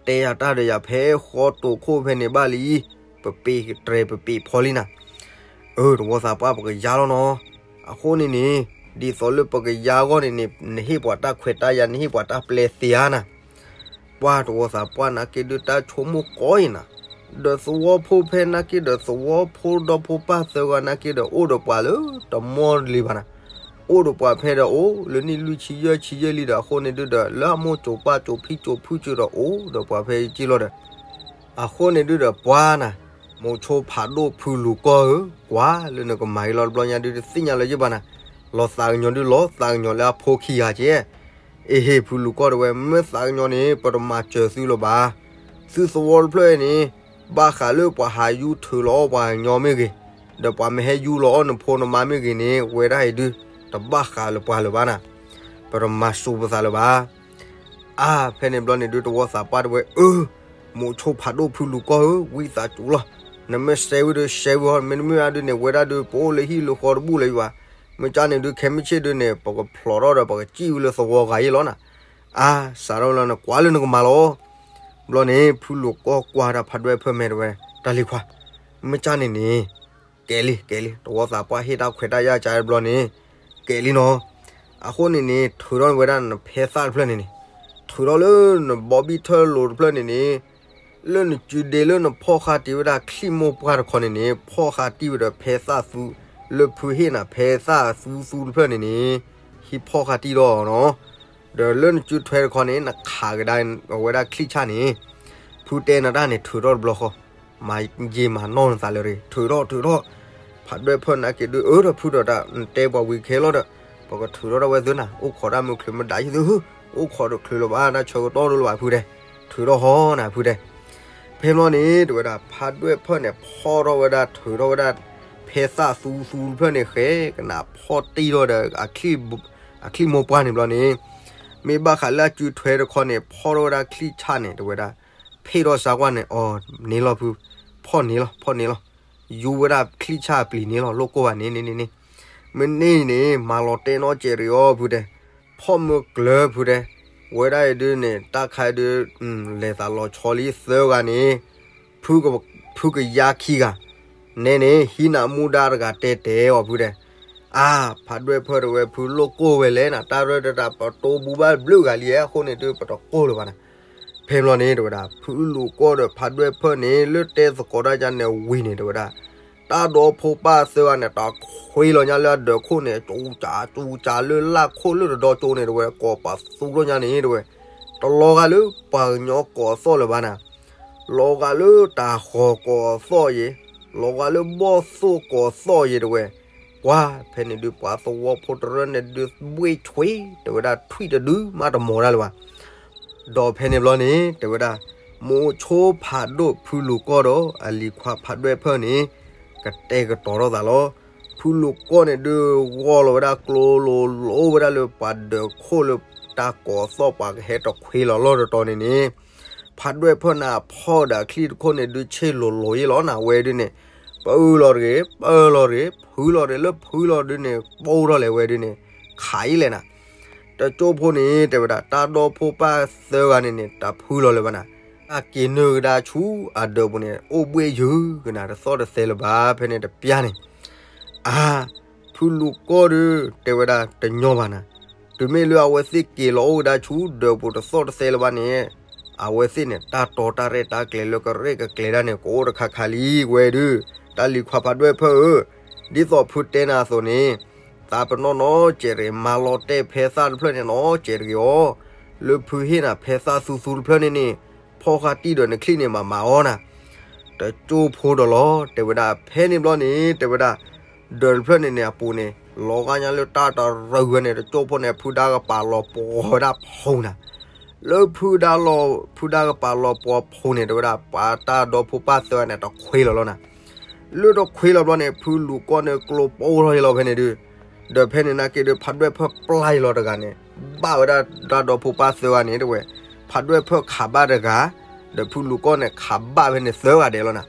တဲယၤတၢ်ဒီးယၤဖဲဃီတိာ်ခိၣ်ဖဲန့ၣ်ဘၣ်လံ, ပပ့ၤတြဲၤပပ့ၤဖီလံနၤ. အၢ သဝီသးပှၢ် ပကယါလီၤနီၤ. အဃိန့ၣ်န့ၣ် ဒ်သိးလၢပကယါအဂီၢ်န့ၣ်န့ၣ် နဟ့ၣ်ပှၤတၢ်ခွဲးတၢ်ယာ် နဟ့ၣ်ပှၤတၢ်ပျဲသ့ဧါနၤ. ပှၤသဝီသးပှၢ်နာ်က့ဒုးတၢ်ဆိကမိၣ်ကီအံၤနၤ, ဒီးသဝီဖိဖဲနာ်က့ဒီးသဝီဖိဒီဖိပၢ်သၢဂၤနာ်က့ဒီး အိၣ်ဒီးပှၤလၢတမီၢ်လံဘၣ်နၤ, အိၣ်ဒီးပှၤဖဲဒီးအိၣ်လၢနံၣ်လွံၢ်ဆံယဲၢ်ဆံယဲၢ်လံဒီး အဃိန့ၣ်ဒုးဒီး လၢအမိၢ်စိၤပၢ်စိၤဖံစိၤဖုစိၤဒီးအိၣ်ဒီးပှၤဖဲအံၤက့လီၤဒီး အဃိန့ၣ်ဒုးဒီးပှၤနၤ, မိၤဆိဖးဒိၣ်ဖုလူၤကီၢ်ဧၢ, ကွၢ်လၢနကမၤအံၤလီၤတဘျီညါဒုး တသ့ၣ်ညါလၢၤယဘၣ်နၤ, လီၤသးကညီၤဒုးလီၤသးကညီၤလၢအဖိခံဂၤကဲ, အ့ဟ့ၣ်ဖုလူၤကီၢ်တဲဝဲ မ့ၢ်သးကညီၤန့ၣ် ပတမၤစၢၤသုလၢၤဘၣ်. သုသဝီတဖျၢၣ်အံၤန့ၣ် ဘၣ်ဃးလၢပှၤဟးယူၤထုးလီၤအီၣ်ပှၤကညီမ့ၢ်ဂ့ၤ, ဒီးပှၤမ့ၢ်ဟဲယူၤလီၤအီၣ်နဖိနမါမ့ၢ်ဂ့ၤန့ၣ် ဝဲဒၣ်အံၤဒုး တဘၣ်ဃးလၢပှၤလၢၤဘၣ်နၤ, ပတမၤစူၤပသးလၢၤဘၣ်. အါ ဖဲန့ၣ်ဘျီန့ၣ်ဒုး သဝီသးပှၢ်တဲဝဲ အၢ, မိၤဆိဖးဒိၣ်ဖုလူၤကီၢ်ဧၢ, ဝံသးစူၤလီၤ, နမ့ၢ်စဲဝံၤဒီးစဲဝံၤဟီ, မ့တမ့ၢ်ဒုးန့ၣ် ဝဲဒၣ်ဒုး ပအိၣ်လၢဟံၣ်လၢဃီတဘူၣ်လၢၤဘၣ်, မ့ၢ်ကန့ၣ်ဒုး ခဲမုၢ်ဆ့ၣ်ဒုးန့ၣ် ပကဖျိးထီၣ်ဒီး ပကစံၣ်ဝံၤလၢသဝီဂၤအံၤလီၤနၤ. အါ စးထီၣ်လီၤ နကွၢ်လၢနကမၤလီၤ. ဘျီန့ၣ် ဖုလူၤကီၢ်ကွၢ်တၢ်ဖးဒွဲၣ်ဖၢၣ်မဲာ်တဲဝဲ တၢ်လံၤခွါ, မ့ၢ်ကန့ၣ်န့ၣ် ကဲလံ ကဲလံ, သဝီသးပှၢ်ဟ့ၣ်တၢ်ခွဲးတၢ်ယာ်ကါတဘျီန့ၣ် ကဲလံနီၤ. အဃိန့ၣ်န့ၣ် ထုးထီၣ်ဝဲဒၣ်နဖဲသၣ်တဖျၢၣ်န့ၣ်န့ၣ်, ထုးထီၣ်လၢနဘီဘံၣ်ထၢၣ်လိၤတဖျၢၣ်န့ၣ်န့ၣ်, လၢနစုဒ့လၢနဖီၣ်ဃာ်တံၢ်ဝဲဒၣ်ချံၣ်မိၢ်ပှၢ်တခီန့ၣ်န့ၣ် ဖီၣ်ဃာ်တံၢ်ဝဲဒီးဖဲသၣ်သူ, လၢဖုဟ့ၣ်နၤဖဲသၣ်သူသူတဖျၢၣ်န့ၣ်န့ၣ်, ဟံးဖီၣ်ဃာ်တံၢ်ဒီးနီၤ, ဒီးလၢနစုထွဲတခီန့ၣ် နခးကဒါဝဲဒၣ်ချံၣ်ဆၣ်န့ၣ်, ဖုတဲနၤတၢ်န့ၣ် ထုးထီၣ်တဘျီဃီ, မၤယံာ်မၤနီၢ်နသးလၢတဂ့ၤ, ထုးထီၣ်ထုးထီၣ်, ဖးဒွဲၣ်ဖၢၣ်နာ်က့ဒုး အၢ ဒီးဖုဒီးတၢ် နတဲပှၤဝံၤခဲလီၤဒီး, ပကထုးထီၣ်ဒၣ်ဝဲသုနၤ, အိၣ်ခိးတၢ်မုာ်ချုးမုာ်ဒါယသု, အိၣ်ခိးတချုးလၢၤဘၣ် တၢ်ဆၢကတီၢ်ဒိၣ်လၢၤဘၣ်ဖုတဲ, ထုးထီၣ်ဟီနၤဖုတဲ ဖဲဘျီန့ၣ် တဲဝဲဒၣ် ဖးဒွဲၣ်ဖၢၣ်န့ၣ် ဖီၣ်ထီၣ်ဝဲဒၣ် ထုးထီၣ်ဝဲဒၣ် ဖဲသၣ်သူသူတဖျၢၣ်န့ၣ် ဃဲကနၣ်ဖီၣ်တံၢ်ထီၣ်ဒီး အချံၣ်မိၢ်ပှၢ်န့ၣ်ဘျီန့ၣ်, မ့ၢ်ဘၣ်ဃးလၢအစုထွဲတခီန့ၣ် ဖီၣ်ထီၣ်ဝဲဒၣ်ချံၣ်ဆၣ်န့ၣ် တဲဝဲဒၣ်, ဖ့ၣ်ထီၣ်စါကွၢ်န့ၣ် အီၤန့ၣ်လီၤဖု, ဖီၣ်န့ၣ်လီၤ ဖီၣ်န့ၣ်လီၤ, ယူဝဲဒၣ်ချံၣ်ဆၣ်အပျံၤန့ၣ်လီၤ လိၣ်ကိၢ်ဘၣ်န့ၣ်န့ၣ်န့ၣ်န့ၣ်, မ့ၢ်န့ၣ်န့ၣ် မၤလီၤတဲာ်နီတစဲးတဂ့ၤအီၤဖုတဲ, ဖီၣ်မုၢ်ကျၢၤဖုတဲ, ဝဲဒၣ်အံၤဒုးန့ၣ် တၢ်ခါအံၤဒုး လဲၤသးလီၤဆီလံသၢဂၤန့ၣ်, ဖုက, ဖုကယါခံဂၤ, နဲန့ၣ် ဟံးနၤမူဒါတဂၤတဲတဲအီၤဖုတဲ, အါ, ဖးဒွဲၣ်ဖၢၣ်တဲဝဲဖုလိၣ်ကိၢ်ဝဲလဲၣ်နၤ တၢ်ရဲၣ်တၢ်တၢ်ပတိၢ်ဘူးဘၣ်ဘျုးဂၤလံ အဃိန့ၣ်ဒုးပတကိၢ်လၢၤဘၣ်နၤ, ဖဲဘျီန့ၣ် တဲဝဲဒၣ် ဖုလူၤကီၢ်ဒီးဖးဒွဲၣ်ဖၢၣ်န့ၣ် လၢတဲသကိးတၢ်ယါန့ၣ်ဝံၤန့ၣ် တဲဝဲဒၣ်, တၢ်ဒီဖိပၢ်သၢဂၤန့ၣ် တၢ်ခွ့လီၤညါလၢအဒၢးခိၣ်န့ၣ် ကၠူကၠးကၠူကၠးလၢလၢ်ခိၣ်လၢတဒီကၠိန့ၣ် တဲဝဲ ကိးပသူထီၣ်ညါန့ၣ် တဲဝဲ, တလီၤဂာ်လၢပှၤကညီကိးသီၣ်လၢၤဘၣ်နၤ, လီၤဂာ်လၢတၢ်ဃီၤကိးသီၣ်ယဲ, လီၤဂာ်လၢဘီၣ်သိၣ်ကိးသီၣ်ယဲ တဲဝဲ, ပှၤဖဲန့ၣ်ဒုး ပှၤသဝီဖိတရၢန့ၣ်ဒုးဘှ့ၣ်ဆွ့, တဲဝဲဒၣ်ထွံၣ်တဒုမးတမီၤဒၣ်လၢၤဘၣ် ဒီးဖဲန့ၣ်ဘျီန့ၣ် တဲဝဲဒၣ်, မိၤဆိဖးဒိၣ်ဖုလူၤကီၢ်ဒီး အလံၤခွါဖးဒွဲၣ်ဖၢၣ်န့ၣ် ကတဲာ်ကတီၤထီၣ်သးလီၤ. ဖုလူၤကီၢ်န့ၣ်ဒုး ဂီၢ်လီၤဝဲဒၣ်ကျိလိၤလိၤဝဲဒၣ်လၢပှၤဒၢးခိၣ်လၢတၢ်ကိးသီၣ်ပှၤကဟဲတခွ့လီၤလီၢ်တတီၤန့ၣ်န့ၣ်, ဖးဒွဲၣ်ဖၢၣ်န့ၣ်ဖီၣ်ဒီးအချံၣ်တခိၣ်န့ၣ်ဒုးဆ့ၣ်လိၤလိၤယဲလီၤနၤ ဝဲဒုးန့ၣ်, ပအုၣ်လီၤတဂ့ၤ ပအၢၣ်လီၤတဂ့ၤ ဖုလီၤတဂ့ၤ လၢဖုလီၤဒုးန့ၣ် ပိၢ်ထီၣ်လဲၤဝဲဒုးန့ၣ်, ခးအံၤလဲၣ်နၤ တကၠိဖိန့ၣ် တဲဝဲဒၣ် တၢ်ဒီဖိပၢ်သၢဂၤန့ၣ်န့ၣ် တၢ်ဖုလီၤလၢၤဘၣ်နၤ, အက့ၤနုာ်ကဒါဆူအဒၢးပူၤန့ၣ် အိၣ်ဘှ့ၣ်ယုာ်ကနၤ တသီၣ်တသဲလၢၤဘၣ် ဖဲန့ၣ်တပျၢ်န့ၣ်, အါ, ဖုလူၤကီၢ်ဒုး တဲဝဲဒၣ် တညီဘၣ်နၤ, တုၤမ့ၢ်လၢအဝဲသ့ၣ်က့ၤလီၤအိၣ်ကဒါဆူဒၢးပူၤတသီၣ်တသဲလၢၤဘၣ်န့ၣ်, အဝဲသ့ၣ်န့ၣ် တၢ်တီတၢ်ရဲၣ်တၢ်ကျဲၤလၢကရဲၣ်ကကျဲၤဒၣ်န့ၣ် ကအိၣ်တခါခါလံ ဝဲဒုး, တၢ်လံၤခွါဖးဒွဲၣ်ဖၢၣ်ဧၢ, ဒ်သိးဖုတဲနၤအသိးန့ၣ်, သးပနီၣ်နီတစဲးတဂ့ၤ မၤလီၤတဲာ်ဖဲသၣ်တဖျၢၣ်န့ၣ်နီတစဲးတဂ့ၤအီၤ, လၢဖုဟ့ၣ်နၤဖဲသၣ်သူသူတဖျၢၣ်န့ၣ်န့ၣ်, ဖီၣ်ဃာ်တံၢ်ဒီးနချံၣ်န့ၣ်မၤမၤအီၤနၤ, တကၠိဖိဒီးလီၤ တဲဝဲဒၣ် ဖဲန့ၣ်ဘျီန့ၣ် တဲဝဲဒၣ်, ဒၢးတဖျၢၣ်န့ၣ်န့ၣ် အပူၤန့ၣ် လီၤဂာ်ညါလၢတၢ်တရၢၢ်ဝဲန့ၣ် တကၠိဖိန့ၣ် ဖုဒါကပၤလီၤပှီၤဝဲဒၣ်ဖိနၤ, လၢဖုဒါလီၤ ဖုဒါကပၤလီၤပှီၤဖိန့ၣ် တဲဝဲဒၣ် ပှၤတၢ်ဒီဖိပၢ်သၢဂၤန့ၣ် တခွ့လီၤလီၤနၤ, လၢတခွ့လီၤဘျီန့ၣ် ဖုလူၤကီၢ်န့ၣ်ကျိပိၢ်ထီၣ်ယဲလီၤဖဲန့ၣ်ဒုး, ဒီးဖဲန့ၣ်နာ်က့ဒုး ဖးဒွဲၣ်ဖၢၣ်ပျၢ်ယဲလီၤတဂၤန့ၣ်, ဘၣ်ဝဲဒၣ်တၢ်ဒီဖိပၢ်သၢဂၤန့ၣ် တဲဝဲ, ဖးဒွဲၣ်ဖၢၣ်ခးဘၣ်တဂၤ, ဒီးဖုလူၤကီၢ်န့ၣ် ခးဘၣ်ဖဲန့ၣ်သၢဂၤဒဲးလီၤနၤ,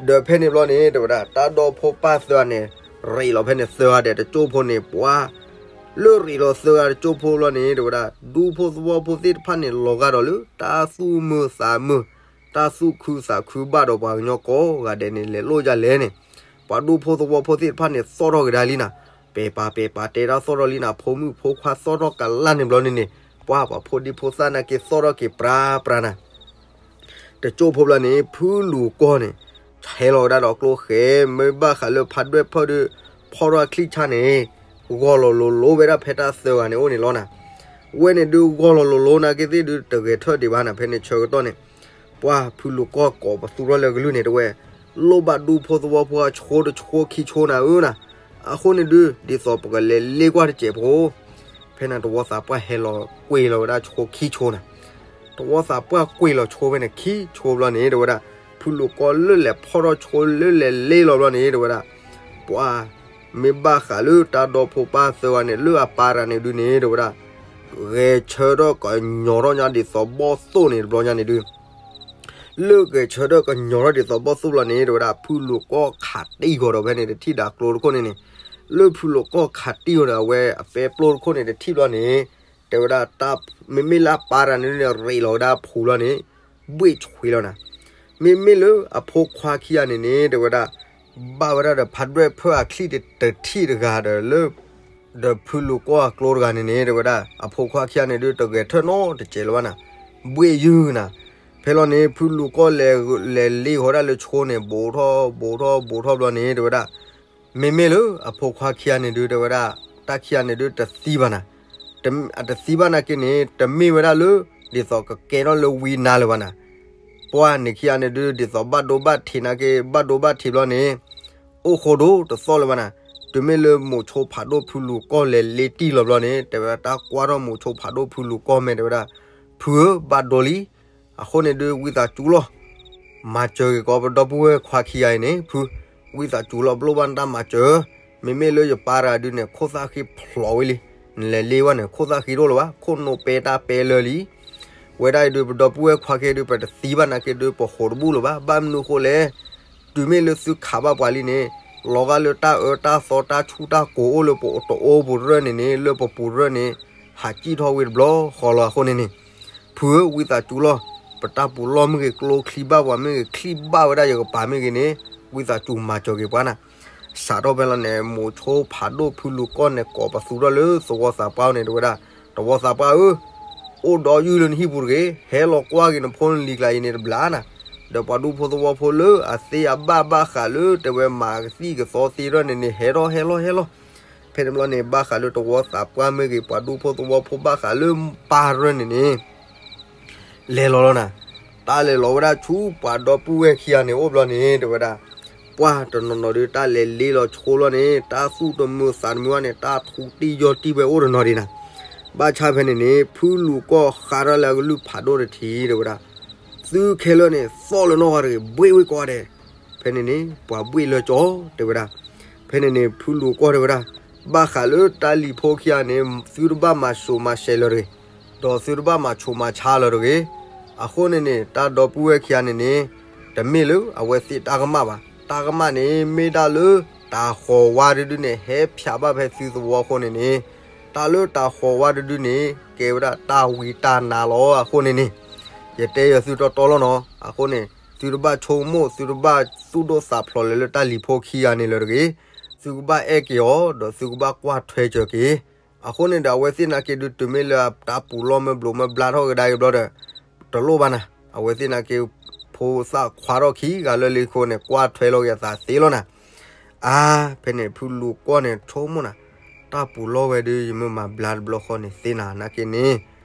ဒီးဖဲန့ၣ်ဘျီန့ၣ် တဲဝဲဒၣ် တၢ်ဒီဖိပၢ်သၢဂၤန့ၣ် ရ့းလီၤဖဲန့ၣ်သၢဂၤဒဲး တကၠိဖိန့ၣ် ပှၤ လၢရ့းလီၤသၢဂၤတကၠိဖိလီၤန့ၣ် တဲဝဲဒၣ် ဒူဖိသဝီဖိသ့ၣ်တဖၣ်န့ၣ် လီၤဂာ်ဒီးလၢ တၢ်သူၣ်မုာ်သးမုာ်, တၢ်သူၣ်ခုသးခုဘၣ်ဒီးပှၤကညီကိးဂၤဒဲးန့ၣ် လဲၤလိာ်ဒ်လဲၣ်န့ၣ်, ပှၤဒူဖိသဝီဖိသ့ၣ်တဖၣ်န့ၣ် သီၣ်ထီၣ်ကဒါလံနၤ, ပဲာ်ပာ်ပဲာ်ပာ်တဲတၢ်သီၣ်ထီၣ်လံနၤ, ဖိမုၣ်ဖိခွါသီၣ်ထီၣ်ကလၢ်န့ၣ်ဘျီန့ၣ်န့ၣ်, ပှၤပှၤဖိဒံဖိသၣ်နာ်က့သီၣ်ထီၣ်က့ၤပြးပြးနၤ တကၠိဖိဘျီန့ၣ် ဖုလူၤကီၢ်န့ၣ် ဆဲးလီၤဝဲဒၣ်ဒီးကျိဃဲ, မ့ၢ်ဘၣ်ဃးလၢဖးဒွဲၣ်ဖၢၣ်ဒုး ဖီၣ်ထီၣ်အချံၣ်ဆၣ်န့ၣ် ဂီၢ်လီၤလိၤလိၤဝဲဒၣ်ဖဲတၢ်သၢဂၤန့ၣ်အိၣ်န့ၣ်လီၤနၤ, ဝဲန့ၣ်ဒုးဂီၢ်လီၤလိၤလိၤနာ်က့သ့ၣ်ဒုး တဂဲၤထၢၣ်ဒံးဘၣ်နၤ ဖဲန့ၣ်ဆၢကတီၢ်န့ၣ်, ပှၤဖုလူၤကီၢ်ကိးပသူထီၣ်လၢကလုၢ်န့ၣ် တဲဝဲ, လိၣ်ဘၣ်ဒူဖိသဝီဖိအဆိတဆိခံဆိနၤဧၢနၤ, အဃိန့ၣ်ဒုး ဒ်သိးပကလဲၤလ့ကွၢ်တစဲးဖိ ဖဲန့ၣ်တဝီသးပှၢ်ဟဲလီၤကွံာ်လီၤဝဲဒၣ်ဆိခံဆိနၤ, တဝီသးပှၢ်ကွံာ်လီၤဆိဖဲန့ၣ်ခံဆိဘျီန့ၣ် တဲဝဲဒၣ်, ဖုလူၤကီၢ်လၢလဲၤဖီၣ်ထီၣ်ဆိလၢလဲၤလ့လီၤဘျီန့ၣ် တဲဝဲဒၣ်, ပှၤ မ့ၢ်ဘၣ်ဃးလၢတၢ်ဒီဖိပၢ်သၢဂၤန့ၣ် လၢအပၢ်တဂၤန့ၣ်ဒုးန့ၣ် တဲဝဲဒၣ်, ဂဲၤဆၢထၢၣ်ကညီၤထီၣ်ညါဒ်သိးဘီၣ်သိၣ်န့ၣ်တဘျီညါန့ၣ်ဒုး လၢဂဲၤဆၢထၢၣ်ကညီၤထီၣ်ဒ်သိးဘီၣ်သိၣ်ဘျီန့ၣ် တဲဝဲဒၣ် ဖုလူၤကီၢ်ခးတံၢ်ဃီၤဒီးဖဲန့ၣ်တထံၣ်ဒီးအကျိတခိၣ်န့ၣ်န့ၣ်, လၢဖုလူၤကီၢ်ခးတံၢ်ဃီၤဒီးအဝဲအပဲပျိတခိၣ်န့ၣ်တထံၣ်ဘျီန့ၣ်, တဲဝဲဒၣ်, မ့မ့ၢ်လၢအပၢ်တဂၤန့ၣ်န့ၣ်ရ့းလီၤဝဲဒၣ်အဖိဘျီန့ၣ်, ဘှ့ၣ်ဆွံလီၤနၤ, မ့မ့ၢ်လၢအဖိခွါခံဂၤန့ၣ်န့ၣ် တဲဝဲဒၣ်, ဘၣ်ဝဲဒၣ်ဒီးဖးဒွဲၣ်ဖၢၣ်အချံၣ်တထံၣ်တဂၤဒီးလၢ ဒီးဖုလူၤကီၢ်အကျိတဂၤန့ၣ်န့ၣ် တဲဝဲဒၣ် အဖိခွါခံဂၤန့ၣ်ဒုး တဂဲၤထၢၣ်နီတစဲးလၢၤဘၣ်နၤ, ဘှ့ၣ်ယုၢ်နၤ. ဖဲလီၤန့ၣ် ဖုလူၤကီၢ်လဲၤ လဲၤလ့ၣ်ဃီၤဒၣ်လၢဆိန့ၣ် ဘူးထီၣ်ဘူးထီၣ်ဘျီန့ၣ် တဲဝဲဒၣ် မ့မ့ၢ်လၢအဖိခွါခံဂၤန့ၣ်ဒုး တဲဝဲဒၣ် တၢ်ခံဂၤန့ၣ်ဒုး တသံဘၣ်နၤ. တမ့ၢ် အတသံဘၣ်နာ်က့န့ၣ် တမ့ၢ်ဝဲဒၣ်လၢ ဒ်သိးကကဲထီၣ်လၢဝံနါလၢၤဘၣ်နၤ. ပှၢ်န့ၣ်ခံဂၤန့ၣ်ဒုး ဒ်သိးဘၣ်ဒိဘၣ်ထံးနာ်က့ ဘၣ်ဒိဘၣ်ထံးဘျီန့ၣ် အိၣ်ဃိဒိတသီၣ်လၢၤဘၣ်နၤ. တုၤမ့ၢ်လၢမိၤဆိဖးဒိၣ်ဖုလူၤကီၢ်လဲၤလ့တံၢ်လီၤဘျီန့ၣ် တဲဝဲဒၣ် တၢ်ကွၢ်ထီၣ်မိၤဆိဖးဒိၣ်ဖုလူၤကီၢ်မ့ၢ် တဲဝဲဒၣ် ဖုဧၢ ဘၣ်ဒိလံ. အဃိန့ၣ်ဒုး ဝံသးစူၤလီၤ မၤစၢၤက့ၤကီးပဒီပုၢ်ဝဲၢ်ခွါခံဂၤအံၤန့ၣ် ဖု ဝံသးစူၤလီၤ ပလိၣ်ဘၣ်နတၢ်မၤစၢၤ. မ့မ့ၢ်လၢယပၢ်တဂၤဒုးန့ၣ် ခိၣ်သၣ်ဃံဖျိးဝဲလံ. နလဲၤလ့ဝဲန့ၣ် ခိၣ်သၣ်ဃံတအိၣ်လၢၤဘၣ်, ခိၣ်နူာ်ပဲတၢ်ပဲလၢာ်လံ. ဝဲဒၣ်အံၤဒုး ပဒီပုၢ်ဝဲၢ်ခွါခံဂၤဒုး ပတသံဘၣ်နာ်က့ဒုး ပဃိးတဘူၣ်လၢၤဘၣ်. ဘၣ်မနုၤအဃိလဲၣ်, တုၤမ့ၢ်လၢသုခးဘၣ်ပှၤလံန့ၣ် လီၤဂာ်လၢတၢ်အၢတၢ်သီတၢ်ဆူၣ်တၢ်ကိၤအိၣ်လၢပအိၣ်တအိၣ်ပူၤတရၢၣ်န့ၣ်န့ၣ် လၢပပူၤတရၢၣ်န့ၣ် ဟးစံၣ်ထီၣ်ဝံၤတဘျီဃီလီၤ. အဃိန့ၣ်န့ၣ် ဖုဧၢ ဝံသးစူၤလီၤ. ပတၢ်ပူၤလီၢ်မ့ၢ်ဂ့ၤ, ကျိချံဘၣ်ပှၤမ့ၢ်ဂ့ၤ, ချံဘၣ်ဝဲဒၣ်ယကပၤမ့ၢ်ဂ့ၤန့ၣ် ဝံသးစူၤမၤစၢၤက့ၤပှၤနၤ. စးထီၣ်ဖဲလီၤန့ၣ် မိၤဆိဖးဒိၣ်ဖုလူၤကီၢ်န့ၣ် ကိးပသူထီၣ်လၢသဝီသးပှၢ်န့ၣ် တဲဝဲဒၣ်, သဝီသးပှၢ်ဧၢ, အိၣ်ဒီးယုၢ်လၢနဟံၣ်ပူၤတဂ့ၤ, ဟဲလီၤကွၢ်က့ၤနဖိနလံၤကျါအံၤန့ၣ်တဘျီနၤ. ဒီးပှၤဒူဖိသဝီဖိလၢအသ့အဘၣ်ဘၣ်ဃးလၢတဲဝဲမၤကသံၣ်ကသီသ့ထီၣ်န့ၣ်န့ၣ် ဟဲထီၣ်ဟဲလီၤဟဲလီၤ. ဖဲန့ၣ်ဘျီန့ၣ် ဘၣ်ဃးလၢသဝီသးပှၢ်မ့ၢ်ဂ့ၤ, ပှၤဒူဖိသဝီဖိဘၣ်ဃးလၢပၢ်တရၢၣ်န့ၣ်န့ၣ် လဲၤလီၤလီၤနၤ. တၢ်လဲၤလီၤဝဲဒၣ်ဆူပှၤဒီပုၢ်ဝဲၢ်ခံဂၤန့ၣ်အိၣ်ဘျီန့ၣ် တဲဝဲဒၣ်, ပှၢ်တနီၤနီၤဒုး တၢ်လဲၤလ့လီၤဆိလီၤန့ၣ် တၢ်သူၣ်တမုာ်သးတမုာ်ဘၣ်န့ၣ် တၢ်ထူတံၢ်ယီၢ်တံၢ်ဝဲအိၣ်တနီၤဒံးနၤ. ဘၣ်ဆၣ်ဖဲန့ၣ်န့ၣ် ဖုလူၤကီၢ်ဃးထီၣ်လၢအကလုၢ်ဖးဒိၣ်တထံး တဲဝဲဒၣ်, သုခဲလၢာ်န့ၣ် သီၣ်လၢနီၢ်ဂၤတဂ့ၤ, ဘှ့ၣ်ဝ့ၢ်ကိးဂၤဒဲး. ဖဲန့ၣ်န့ၣ် ပှၤဘှ့ၣ်လၢကၠီ တဲဝဲဒၣ်. ဖဲန့ၣ်န့ၣ် ဖုလူၤကီၢ်တဲဝဲဒၣ်, ဘၣ်ဃးလၢတၢ်လံၤဖိခံဂၤန့ၣ် သုတဘၣ်မၤစိၤမၤစဲးလၢၤတဂ့ၤ, ဒီးသုတဘၣ်မၤဆူးမၤဆါလၢၤတဂ့ၤ. အဃိန့ၣ်န့ၣ် တၢ်ဒီပုၢ်ဝဲၢ်ခံဂၤန့ၣ်န့ၣ် တမ့ၢ်လၢအဝဲသ့ၣ်တၢ်ကမၣ်ဘၣ်. တၢ်ကမၣ်န့ၣ် မ့ၢ်ဒၣ်လၢတၤဃီၤဝါတဒုန့ၣ် ဟဲဖၠးဘၣ်ဖဲသုသဝီအဃိန့ၣ်န့ၣ်, တၢ်လၢတၤဃီၤဝါတဒုန့ၣ် ကဲဝဲဒၣ်တၢ်ဝံတၢ်နါလီၤ. အဃိန့ၣ်န့ၣ် ယတဲယသုတီတီလီၤနီၤ. အဃိန့ၣ် သုတဘၣ်ဆိကမိၣ် သုတဘၣ်သူၣ်ဒိၣ်သးဖျိးလၢၤလၢတၢ်လံၤဖိခံဂၤန့ၣ်လၢၤတဂ့ၤ. သုကဘၣ်အဲၣ်က့ၤအီၤ ဒီးသုကဘၣ်ကွၢ်ထွဲစၢၤက့ၤ. အဃိန့ၣ်ဒီး အဝဲသ့ၣ်နာ်က့ဒုး တုၤမ့ၢ်လၢတၢ်ပူၤလီၢ်မ့ၢ်ဘျိးမ့ၢ်ဘျါထီၣ်ကဒါက့ၤဘျီဒီး တလိၣ်ဘၣ်နၤ. အဝဲသ့ၣ်နာ်က့ ဖိသၣ်ခွါထီၣ်ခံဂၤလၢလံအဃိန့ၣ် ကွၢ်ထွဲလီၤက့ၤအသးသ့လီၤနၤ. အါ, ဖဲန့ၣ် ဖုလူၤကီၢ်န့ၣ် ဆိကမိၣ်နၤ, တၢ်ပူၤလီၢ်ဝဲဒုး ယမ့ၢ်မၤဘျါတဘျီဃီန့ၣ်သ့နၤနာ်က့န့ၣ်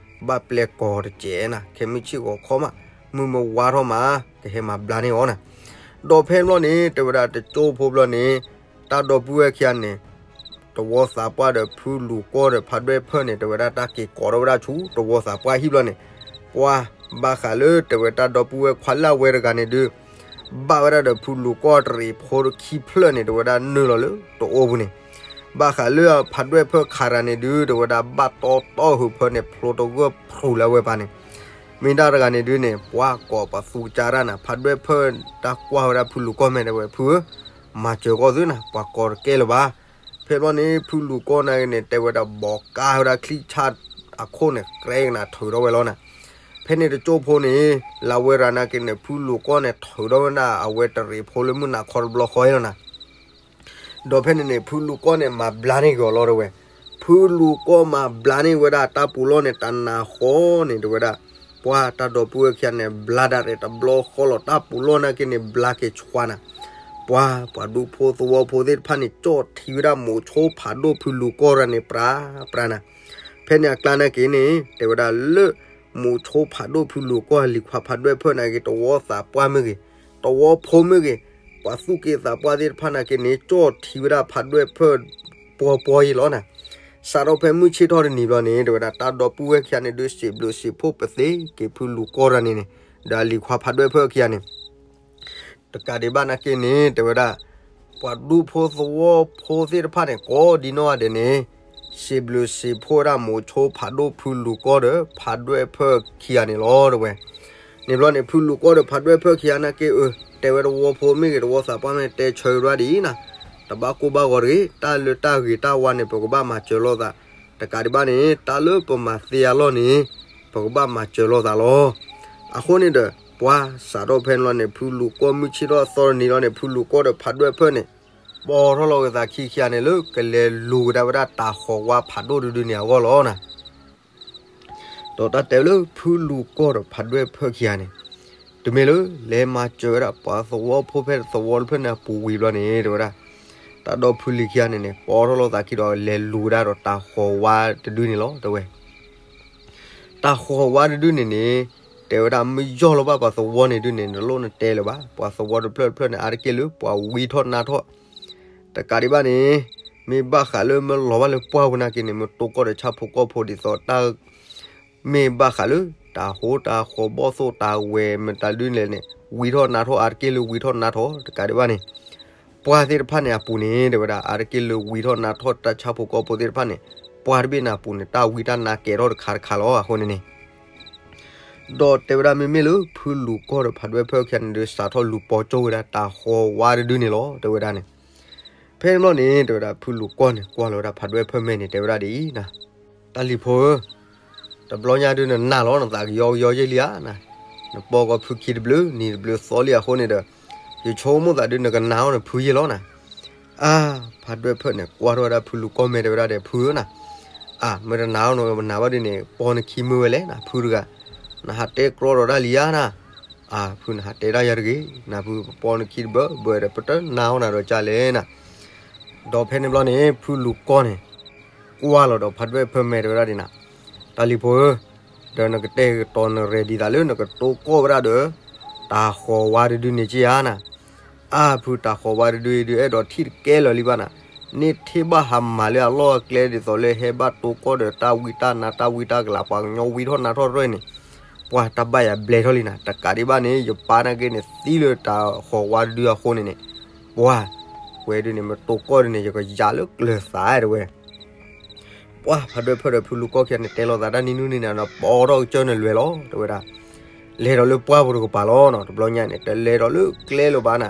ဘၣ်ပျဲကီၤတစဲးနၤ, ခဲမုၢ်ဆ့ၣ်ဂီၤခီမး မုၢ်မ့ၢ်ဝါထီၣ်မး ကဟဲမၤဘျါန့ၢ်အီၤနၤ. ဒီးဖဲန့ၣ်ဘျီန့ၣ် တဲဝဲဒၣ်တကၠိဖိဘျီန့ၣ် တၢ်ဒီပုၢ်ဝဲၢ်ခံဂၤန့ၣ် သဝီသးပှၢ်ဒီးဖုလူၤကီၢ်ဒီးဖးဒွဲၣ်ဖၢၣ်န့ၣ် တဲဝဲဒၣ်တၢ်က့ၤကိးထီၣ်ဝဲဒၣ်ဆူသဝီသးပှၢ်ဟံၣ်ဘျီန့ၣ်, ပှၤဘၣ်ဃးလၢတဲဝဲတၢ်ဒီပုၢ်ဝဲၢ်ခွါလၢအဝဲတဂၤန့ၣ်ဒုး ဘၣ်ဝဲဒၣ်ဒီးဖုလူၤကီၢ်တရံးဖိခံဖျၢၣ်န့ၣ် တဲဝဲဒၣ်နုာ်လီၤလၢတအိၣ်ပူၤန့ၣ်, ဘၣ်ဃးလၢဖးဒွဲၣ်ဖၢၣ်ခးတဂၤန့ၣ်ဒုး တဲဝဲဒၣ်ဘၣ်တီတီဟုးဖၢန့ၣ် ဖျိတဂၢၢ်ဖျူးလၢအဝဲပၢ်န့ၣ်, မ့ၢ်ဒၣ်တဂၤန့ၣ်ဒုးန့ၣ် ပှၤကိးပသူကစၢ်ဒၣ်နၤ, ဖးဒွဲၣ်ဖၢၣ်တၢ်ကွၢ်ဝဲဒၣ်ဖုလူၤကီၢ်မ့ၢ်တဲဝဲ ဖုဧၢ, မၤစၢၤကီၢ်သုနၤ, ပှၤကိးတကဲလၢၤဘၣ်. ဖဲဘျီန့ၣ် ဖုလူၤကီၢ်နာ်က့န့ၣ် တဲဝဲဒၣ်ဘီးကါဝဲဒၣ်ချံၣ်ဆၣ်အခိၣ်န့ၣ် ကြဲကနၤထုးထီၣ်ဝဲလီၤနၤ. ဖဲန့ၣ်တကၠိဖိန့ၣ် လၢအဝဲရၤနာ်က့န့ၣ် ဖုလူၤကီၢ်န့ၣ် ထုးထီၣ်ဝဲဒၣ်အဝဲတရံးဖိလၢမုၢ်နၤခီတဘျီဃီလီၤနၤ. ဒီးဖဲန့ၣ်န့ၣ် ဖုလူၤကီၢ်န့ၣ် မၤဘျါန့ၢ်က့ၤအီၤလီၤတဲဝဲ. ဖုလူၤကီၢ်မၤဘျါန့ၢ်ဝဲဒၣ်တၢ်ပူၤလီၢ်န့ၣ် တနၤဃီန့ၣ် တဲဝဲဒၣ် ပှၤတၢ်ဒီပုၢ်ဝဲၢ်ခံဂၤန့ၣ် ဘျါဒၣ်ရဲၣ်တဘျီဃီလီၤ. တၢ်ပူၤလီၢ်နာ်က့န့ၣ် ဘျါက့ၤဆှါနၤ. ပှၤ ပှၤဒူဖိသဝီဖိသ့ၣ်တဖၣ်န့ၣ် ကၠီၣ်ထံဝဲဒၣ်မိၤဆိဖးဒိၣ်ဖုလူၤကီၢ်တဂၤန့ၣ် ပြးပြးနၤ. ဖဲန့ၣ်အကျါနာ်က့န့ၣ် တဲဝဲဒၣ်လၢ မိၤဆိဖးဒိၣ်ဖုလူၤကီၢ်အလံၤခွါဖးဒွဲၣ်ဖၢၣ်နာ်က့ သဝီသးပှၢ်မ့ၢ်ဂ့ၤ, သဝီဖိမ့ၢ်ဂ့ၤ, ပှၤသူၣ်က့သးပှၢ်သ့ၣ်တဖၣ်နာ်က့န့ၣ် ကၠီၣ်ထံဝဲဒၣ်ဖးဒွဲၣ်ဖၢၣ်ပှီပှီအံၤလီၤနၤ. စးထီၣ်ဖဲမုၢ်ဆ့ၣ်ထီၣ်တနံၤဘျီန့ၣ် တဲဝဲဒၣ်တၢ်ဒီပုၢ်ဝဲၢ်ခံဂၤန့ၣ်ဒုး စံးဘျုးစံးဖှိၣ်ပသ့က့ၤဖုလူၤကီၢ်တဂၤန့ၣ်န့ၣ် ဒီးအလံၤခွါဖးဒွဲၣ်ဖၢၣ်ခံဂၤန့ၣ် တကးဒံးဘၣ်နာ်က့န့ၣ် တဲဝဲဒၣ် ပှၤဒူဖိသဝီဖိသ့ၣ်တဖၣ်န့ၣ် ကိးဒံနီၢ်ဂၤဒဲးန့ၣ် စံးဘျုးစံးဖှိၣ်ဝဲဒၣ်မိၤဆိဖးဒိၣ်ဖုလူၤကီၢ်ဒီးဖးဒွဲၣ်ဖၢၣ်ခံဂၤန့ၣ်လီၤတဲဝဲ. န့ၣ်ဘျီန့ၣ် ဖုလူၤကီၢ်ဒီးဖးဒွဲၣ်ဖၢၣ်ခံဂၤနာ်က့ အၢ တဲဝဲသဝီဖိမ့ၢ်ဂ့ၤ သဝီသးပှၢ်မ့ၢ်ဂ့ၤ တဲဆၢက့ၤဒၣ်ဒ်အံၤနၤ, တဘၣ်ကိၢ်ဘၣ်ဂီၤတဂ့ၤ, တၢ်လၢတၢ်ဂ့ၤတၢ်ဝါန့ၣ် ပကဘၣ်မၤစၢၤလိာ်သး, တကးဒံးဘၣ်န့ၣ် တၢ်လၢပမၤသ့အလီၢ်န့ၣ် ပကဘၣ်မၤစၢၤလိာ်သးလီၤ. အဃိန့ၣ်ဒီး ပှၤစးထီၣ်ဖဲန့ၣ်လီၤန့ၣ် ဖုလူၤကီၢ်မုၢ်ဆ့ၣ်ထီၣ်အသီတနံၤလီၤန့ၣ် ဖုလူၤကီၢ်ဒီးဖးဒွဲၣ်ဖၢၣ်န့ၣ် ပိာ်ထီၣ်လီၤဝဲသးခံခံဂၤန့ၣ်လၢကလဲၤလူၤကဒါဝဲဒၣ်တၢ်ဃီၤဝါဖးဒိၣ်တဒုန့ၣ်အဂီၢ်လီၤနၤ. ဒီးတၢ်တဲလၢဖုလူၤကီၢ်ဒီးဖးဒိၣ်ဖၢၣ်ခံဂၤန့ၣ်, တမ့ၢ်လၢလဲၤမၤစၢၤဝဲဒၣ်ပှၤသဝီဖိဖဲသဝီတဖျၢၣ်န့ၣ်အပူၤဝံၤဘျီန့ၣ် တဲဝဲဒၣ်, တၢ်ဒီဖုလံၤခံဂၤန့ၣ်န့ၣ် ပိာ်ထီၣ်လီၤသးခံဒီးလဲၤလူၤကဒါဒီးတၢ်ဃီၤဝါတဒုန့ၣ်လီၤ တဲဝဲ. တၢ်ဃီၤဝါတဒုန့ၣ်န့ၣ် တဲဝဲဒၣ်မ့ၢ်ယီၢ်လီၤဘၣ်ပှၤသဝီန့ၣ်ဒုန့ၣ် နလိၣ်နတဲလၢၤဘၣ်. ပှၤသဝီတဖျၢၣ်တဖျၢၣ်န့ၣ် အါတက့ၢ်လၢပှၤဝံထီၣ်နါထီၣ် တကးဒံးဘၣ်န့ၣ် မ့ၢ်ဘၣ်ဃးလၢမ့ၢ်လီၤဘၣ်လၢပှၢ်ပူၤနာ်က့န့ၣ် မ့ၢ်တိၢ်ကီၢ်ဒီးဆၣ်ဖိကီၢ်ဖိဒ်သိးတၢ် မ့ၢ်ဘၣ်ဃးလၢ တၢ်ဟိတၢ်ဃီၤဘီၣ်သိၣ်တၢ်ဝဲၤမတၤဒုလဲၣ်န့ၣ် ဝံထီၣ်နါထီၣ်အါတက့ၢ်လၢဝံထီၣ်နါထီၣ် တကးဒံးဘၣ်န့ၣ် ပှၢ်သ့ၣ်တဖၣ်န့ၣ်အပူၤန့ၣ် တဲဝဲဒၣ် အါတက့ၢ်လၢဝံထီၣ်နါထီၣ်တၢ်ဆၣ်ဖိကီၢ်ဖိသ့ၣ်တဖၣ်န့ၣ် ပှၢ်တဘ့ၣ်န့ၣ်အပူၤန့ၣ် တၢ်ဝံတၢ်နါကဲၤထီၣ်တခါတခါလီၤ အဃိန့ၣ်န့ၣ် ဒီးတဲဝဲဒၣ်မ့မ့ၢ်လၢဖုလူၤကီၢ်ဒီးဖးဒိၣ်ဖၢၣ်ခံဂၤန့ၣ်ဒီး စးထီၣ်လူၤပိာ်ကၠိဝဲဒၣ်တၢ်ဃီၤဝါတဒုန့ၣ်လီၤ တဲဝဲဒၣ်န့ၣ်. ဖဲန့ၣ်ဘျီန့ၣ် တဲဝဲဒၣ်ဖုလူၤကီၢ်န့ၣ် ကွၢ်လီၤဝဲဒၣ်ဖးဒိၣ်ဖၢၣ်မဲာ်န့ၣ် တဲဝဲဒၣ်ဒ်အံၤနၤ, တၢ်လံၤဖိဧၢ, တဘျီညါဒုးနနာ်လီၤ နသးကယီကယီယဲၢ်လံဧါနၤ, နပိာ်ကီၢ်ဖုခံတဘျုး နံၤတဘျုးသီလံအဃိန့ၣ်ဒီး ယဆိကမိၣ်သးဒုးနကနာ်အီၤနဖုယဲၢ်လီၤနၤ. အါ ဖးဒိၣ်ဖၢၣ်န့ၣ် ကွၢ်ထီၣ်ဝဲဒၣ်ဖုလူၤကီၢ်မဲာ် တဲဝဲဒၣ်ဒီး ဖုဧၢနၤ, အါ မ့ၢ်တနာ်အီၤနပနာ်ဘၣ်ဒုးန့ၣ် ပိာ်နခံမုာ်ဝဲလဲၣ်နၤ ဖုတဂၤ, နဟးတဲကြီဒီးတၢ်လံဧါနၤ. အါ ဖုနဟးတဲဒၣ်ယၤတဂ့ၤ နဖုပပိာ်နခံတဘၢဘၢဒီး ပတနာ်အီၤနၤဒီးကၢ်လဲၣ်နၤ. ဒီးဖဲန့ၣ်ဘျီန့ၣ် ဖုလူၤကီၢ်န့ၣ် ကွၢ်လီၤဒီးဖးဒိၣ်ဖၢၣ်မဲာ် တဲဝဲဒၣ်ဒ်နၤ, တၢ်လံၤဖိဧၢ, ဒီးနကတဲာ်ကတီၤနရဲၣ်ဒံးသးလၢ နကတိၢ်ကီၢ်ဝဲဒၣ်ဒီး တၢ်ဃီၤဝါတဒုန့ၣ်က့ဧါနၤ. အါ ဖုတၢ်ဃီၤဝါတဒုအံၤဒုး အဲၣ်ဒိးထံၣ်တကဲလၢာ်လံဘၣ်နၤ, န့ၢ်ထံၣ်ဘၣ်ဟးမၤလၢအလီၢ်အကျဲဒ်သိးလၢ ဟဲဘၣ်တိၢ်ကီၢ်ဒီးတၢ်ဝံတၢ်နါတၢ်ဝံတၢ်ကလၤ ပှၤကညီဝံထီၣ်နါထီၣ်တရၢၢ်န့ၣ်, ပှၤတၢ်ဘၣ်ယၤဘျဲးထီၣ်လံနၤ. တကးဒံးဘၣ်န့ၣ် ယပၢ်နာ်က့န့ၣ် သံလၢတၢ်ဃီၤဝါတဒုအဃိန့ၣ်န့ၣ်, ပှၤ ဝဲဒုးန့ၣ် မ့ၢ်တိၢ်ကီၢ်ဒုးန့ၣ် ယကယၤလၢကျၢၤသး တဲဝဲ. ပှၤဖးဒိၣ်ဖၢၣ်ဒီးဖုလူၤကီၢ်ခံဂၤန့ၣ် တဲလိာ်သးတၢ်နံၤနုၢ်နံၤနၤဒီး ပိာ်ထီၣ်ကစၢၢ်န့ၣ်လဲၤလီၤ တဲဝဲဒၣ်, လဲၤဒီးလၢပှၢ်ပူၤတကပၤလီၤနၤ. တဘျီညါန့ၣ် တလဲၤဒီးလၢကျဲလၢၤဘၣ်နၤ,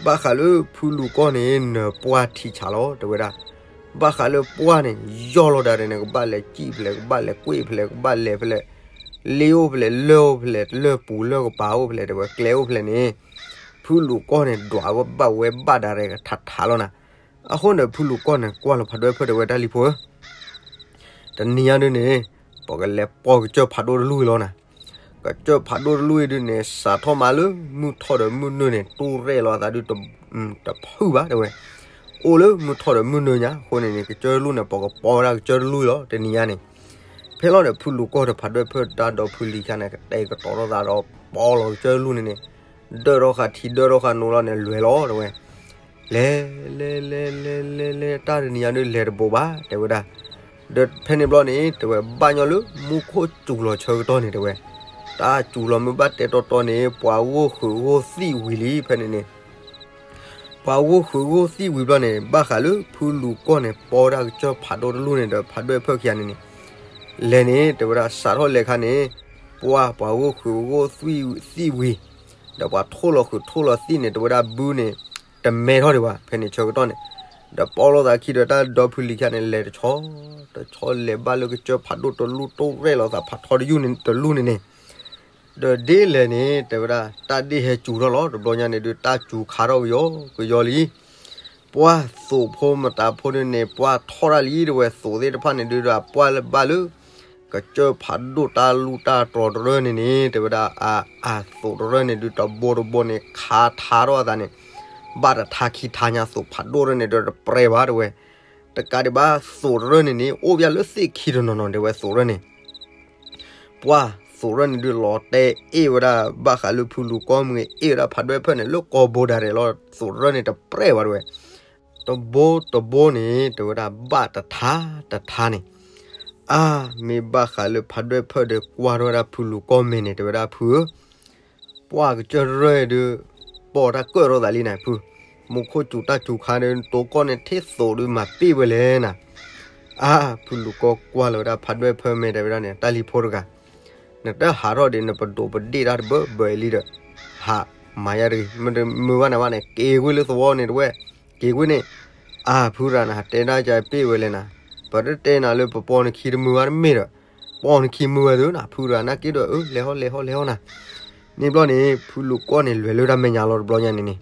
ဘၣ်ဃးလၢဖုလူၤကီၢ်န့ၣ် နၢၤပှၢ်ထံဆးလီၤ တဲဝဲဒၣ်. ဘၣ်ဃးလၢပှၢ်န့ၣ် ယီၢ်လီၤဒၣ်ဒီး နကဘၣ်လဲၤစံၣ်ဖဲလဲၣ် ကဘၣ်လဲၤကွ့ၢ်ဖဲလဲၣ် ကဘၣ်လဲၤဖဲလဲၣ်, လ့အိၣ်ဖဲလဲၣ် လၢၢ်အိၣ်ဖဲလဲၣ် လၢၢ်ပူၤလၢၢ်ကပၤအိၣ်ဖဲလဲၣ် တဲဝဲ ကျဲအိၣ်ဖဲလဲၣ်န့ၣ်, ဖုလူၤကီၢ်န့ၣ် ဒွးဝဲဘၣ်ဝဲဘၣ်ဒၣ်ရဲၣ်ကထးထးလီၤနၤ. အဃိန့ၣ် ဖုလူၤကီၢ်န့ၣ် ကွၢ်လီၤဖးဒိၣ်ဖၢၣ် တဲဝဲ တၢ်လံၤဖိဧၢ, တနံၤညါဒုးန့ၣ် ပကလဲၤပိာ်ကစၢၢ်ဖးဒိၣ်တလူၢ်အံၤလီၤနၤ. ကစၢၢ်ဖးဒိၣ်တလူၢ်အံၤဒုးန့ၣ် စးထီၣ်မးလၢမုၢ်ထီၣ်ဒီးမုၢ်နုာ်န့ၣ် တူၢ်ရဲၣ်လီၤအသးဒုး တဖုၣ်ဘၣ် တဲဝဲ, အိၣ်လၢမုၢ်ထီၣ်ဒီးမုၢ်နုာ်ညါ အဃိန့ၣ်န့ၣ် ကစၢၢ်တလူၢ်န့ၣ် ပကပိာ်ဝဲဒၣ်ကစၢၢ်တလူၢ်အံၤလီၤ တနံၤညါန့ၣ်. ဖဲလီၤဒီး ဖုလူၤကီၢ်ဒီးဖးဒိၣ်ဖၢၣ်တၢ်ဒီဖုလံၤခံဂၤန့ၣ် ကတဲာ်ကတီၤထီၣ်သးဒီး ပိာ်လီၤကစၢၢ်တလူၢ်န့ၣ်န့ၣ်, ဒၢထီၣ်ဃာ်ထံဒၢထီၣ်ဃာ်နိလီၤန့ၣ် လဲၤလီၤ တဲဝဲ. လဲၤ လဲၤ လဲၤ လဲၤ လဲၤ လဲၤ တၢ်တနံၤညါဒုးလဲၤတဘိးဘၣ် တဲဝဲဒၣ်. ဒီးဖဲန့ၣ်ဘျီန့ၣ် တဲဝဲ ဘၣ်ညီလၢမူခိၣ်စူၤလီၤဆၢကတီၢ်န့ၣ် တဲဝဲ, တၢ်စူၤလီၤမ့ၢ်ဘၣ်တဲတီတီန့ၣ် ပှၤဂိၢ်ဃုာ်ဂိၢ်သံၣ်ဝံၤလံ ဖဲန့ၣ်န့ၣ် ပှၤဂိၢ်ဃုာ်ဂိၢ်သံၣ်ဝံၤဘျီန့ၣ် ဘၣ်ဃးလၢဖုလူၤကီၢ်န့ၣ် ပိာ်ဝဲဒၣ်ကစၢၢ်ဖးဒိၣ်တလူၢ်န့ၣ်ဒီး ဖးဒိၣ်ဖၢၣ်ခံဂၤန့ၣ်န့ၣ် လဲၤန့ၣ် တဲဝဲဒၣ် စးထီၣ်လဲၤခါန့ၣ် ပှၤ ပှၤဂိၢ်ဃုာ်ဂိၢ်သံၣ်ဝံၤ ဒီးပှၤထိၣ်လီၤဃုာ်ထိၣ်လီၤသံၣ်န့ၣ် တဲဝဲဒၣ်ဘုန့ၣ် တမဲထီၣ်ဒံးဘၣ် ဖဲန့ၣ်ဆၢကတီၢ်န့ၣ်, ဒီးပိာ်လိာ်သးခံဒီးတၢ်ဒီဖုလံၤခံဂၤန့ၣ် လဲၤတဆီ တဆီလဲၤဘၣ်လၢကစၢၢ်ဖးဒိၣ်တလူၢ် တိၢ်ရဲၣ်လီၤသးဖးထီတယုၢ်န့ၣ် တလူၢ်န့ၣ်န့ၣ် ဒီးဒ်လဲၣ်န့ၣ် တဲဝဲဒၣ် တၢ်ဒ့ၣ်ဟဲစူၤထီၣ်လီၤ တဘျီညါန့ၣ်ဒုး တၢ်စူၤခါထီၣ်ကယီကယီလံ. ပှၤသိးဖိမတၤဖိန့ၣ်န့ၣ် ပှၤထီၣ်တၢ်လံ တဲဝဲ သိးသ့ၣ်တဖၣ်န့ၣ်ဒုး ပှၤလၢဘၣ်လၢ ကစၢၢ်ဖးဒိၣ်တၢ်လူၢ်တၢ်တြီၤတရၢၢ်န့ၣ်န့ၣ် တဲဝဲဒၣ် အ အသိးတရၢၢ်န့ၣ်ဒုး တဘိတဘိန့ၣ် ခါထါထီၣ်အသးန့ၣ် ဘၣ်တထါခံထါညါသိးဖးဒိၣ်တရၢၢ်န့ၣ်ဒီးတပြဲၤဘၣ် တဲဝဲ. တကးဒံးဘၣ်သိးတရၢၢ်န့ၣ်န့ၣ် အိၣ်ဘၣ်လၢသ့ၣ်ခံတနီၤနီၤ တဲဝဲ သိးတရၢၢ်န့ၣ် ပှၤသိးတရၢၢ်န့ၣ်ဒုး လီၤတဲာ်အ့ၣ်ဝဲဒၣ် ဘၣ်ဃးလၢဖုလူၤကီၢ်မ့ၢ်ဂ့ၤ အ့ၣ်ဝဲဒၣ်ဖးဒိၣ်ဖၢၣ်န့ၣ် လၢကိာ်ဘိဒၣ်ရဲၣ်လီၤ သိးတရၢၢ်န့ၣ်တပြဲၤဘၣ် တဲဝဲ. တဘိတဘိန့ၣ် တဲဝဲဒၣ်ဘၣ်တထါတထါန့ၣ် အါ မ့ၢ်ဘၣ်ဃးလၢဖးဒိၣ်ဖၢၣ်ဒီးကွၢ်ထီၣ်ဝဲဒၣ်ဖုလူၤကီၢ်မဲာ်န့ၣ် တဲဝဲဒၣ်ဖုဧၢ ပှၤကစၢၢ်တရၢၢ်ဒုး ပိာ်တၢ်ကၢၣ်ထီၣ်သးလံနၤဖု, မူခိၣ်စူၤတၢ်စူၤခါဒီး တိၢ်ကီၢ်န့ၣ်ထံၣ်သိးဒုးမၤပ့ၢ်ဝဲလဲၣ်နၤ. အါ ဖုလူၤကီၢ်ကွၢ်လီၤဝဲဒၣ်ဖးဒိၣ်ဖၢၣ်မဲာ် တဲဝဲဒၣ်န့ၣ် တၢ်လံၤဖိတဂၤ နတဟးထီၣ်ဒံးနပဒိးပဒ့ၣ်တၢ်တဘၢဘၢအံၤလံဒီး ဟးမၤယါတဂ့ၤ မ့ၢ်တမုာ်ဘၣ်နၤဘၣ်န့ၣ် က့ၤကွံာ်လၢသဝီန့ၣ်တဝဲ က့ၤကွံာ်န့ၣ်. အါ ဖုရၤ နဟးတဲဒၣ်ကပ့ၢ်ဝဲလဲၣ်နၤ, ပတတဲနၤလၢပပိာ်နခံတမုာ်ဘၣ်တမ့ၢ်ဒီး ပိာ်နခံမုာ်ဝဲသုနၤ ဖုရၤ နာ်က့ဒီး အၢ လဲၤဟီလဲၤဟီလဲၤဟီနၤ. န့ၣ်ဘျီန့ၣ် ဖုလူၤကီၢ်န့ၣ် လဲၤလၢတၢ်မဲာ်ညါလီၤ တဘျီညါန့ၣ်န့ၣ်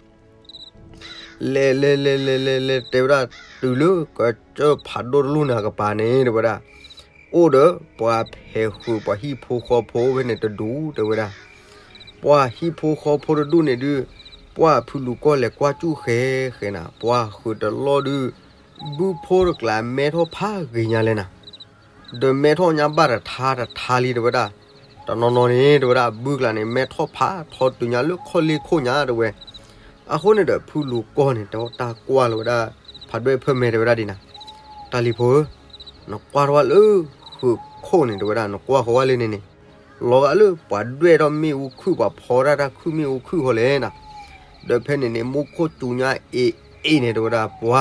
လဲၤလဲၤလဲၤလဲၤလဲၤလဲၤ တဲဝဲဒၣ် တုၤလၢကစၢၢ်ဖးဒိၣ်တလူၢ်န့ၣ်အကပၤန့ၣ် တဲဝဲဒၣ်, အိၣ်ဒီးပှၤဖဲးဃုာ် ပှၤဟံၣ်ဖိဃီဖိဖဲန့ၣ်တဒူၣ် တဲဝဲဒၣ်. ပှၤဟံၣ်ဖိဃီဖိတဒူၣ်န့ၣ်ဒုး ပှၢ်ဖုလူၤကီၢ်လဲၤကွၢ်ကၠူၣ်ဃဲဃဲနၤ, ပှၢ်ဃုာ်တလီၢ်ဒုး ဘုၣ်ဖိတကျါမဲထီၣ်ဖးဂ့ၤညါလဲၣ်နၤ. ဒီးမဲထီၣ်ညါဘၣ်တထါတထါလံ တဲဝဲဒၣ်. တနီၤနီၤန့ၣ် တဲဝဲဒၣ် ဘုၣ်ကျါန့ၣ် မဲထီၣ်ဖးထီတုၤညါလၢခီၣ်လ့ၢ်ခိၣ်ညါ တဲဝဲ. အဃိန့ၣ်ဒီး ဖုလူၤကီၢ်န့ၣ် တဲတၢ်ကွၢ်လီၤဝဲဒၣ် ဖးဒွဲၣ်ဖၢၣ်မဲာ် တဲဝဲဒၣ်ဒ်နၤ, တၢ်လံၤဖိဧၢ, နကွၢ်ထီၣ်ဝဲလၢဃုာ်ခိၣ်န့ၣ် တဲဝဲဒၣ် နကွၢ်ဃီၤဝဲလၢန့ၣ်န့ၣ်, လီၤဂာ်လၢပှၤဒွဲၣ်ထီၣ်မ့ၣ်အူခုၣ် ပှၤဖီဒၣ်တၢ်ခုၣ်မ့ၣ်အူခုၣ်ဃီလဲၣ်နၤ. ဒီးဖဲန့ၣ်န့ၣ် မူခိၣ်စူၤညါအ့ၣ်အ့ၣ်န့ၣ် တဲဝဲဒၣ် ပှ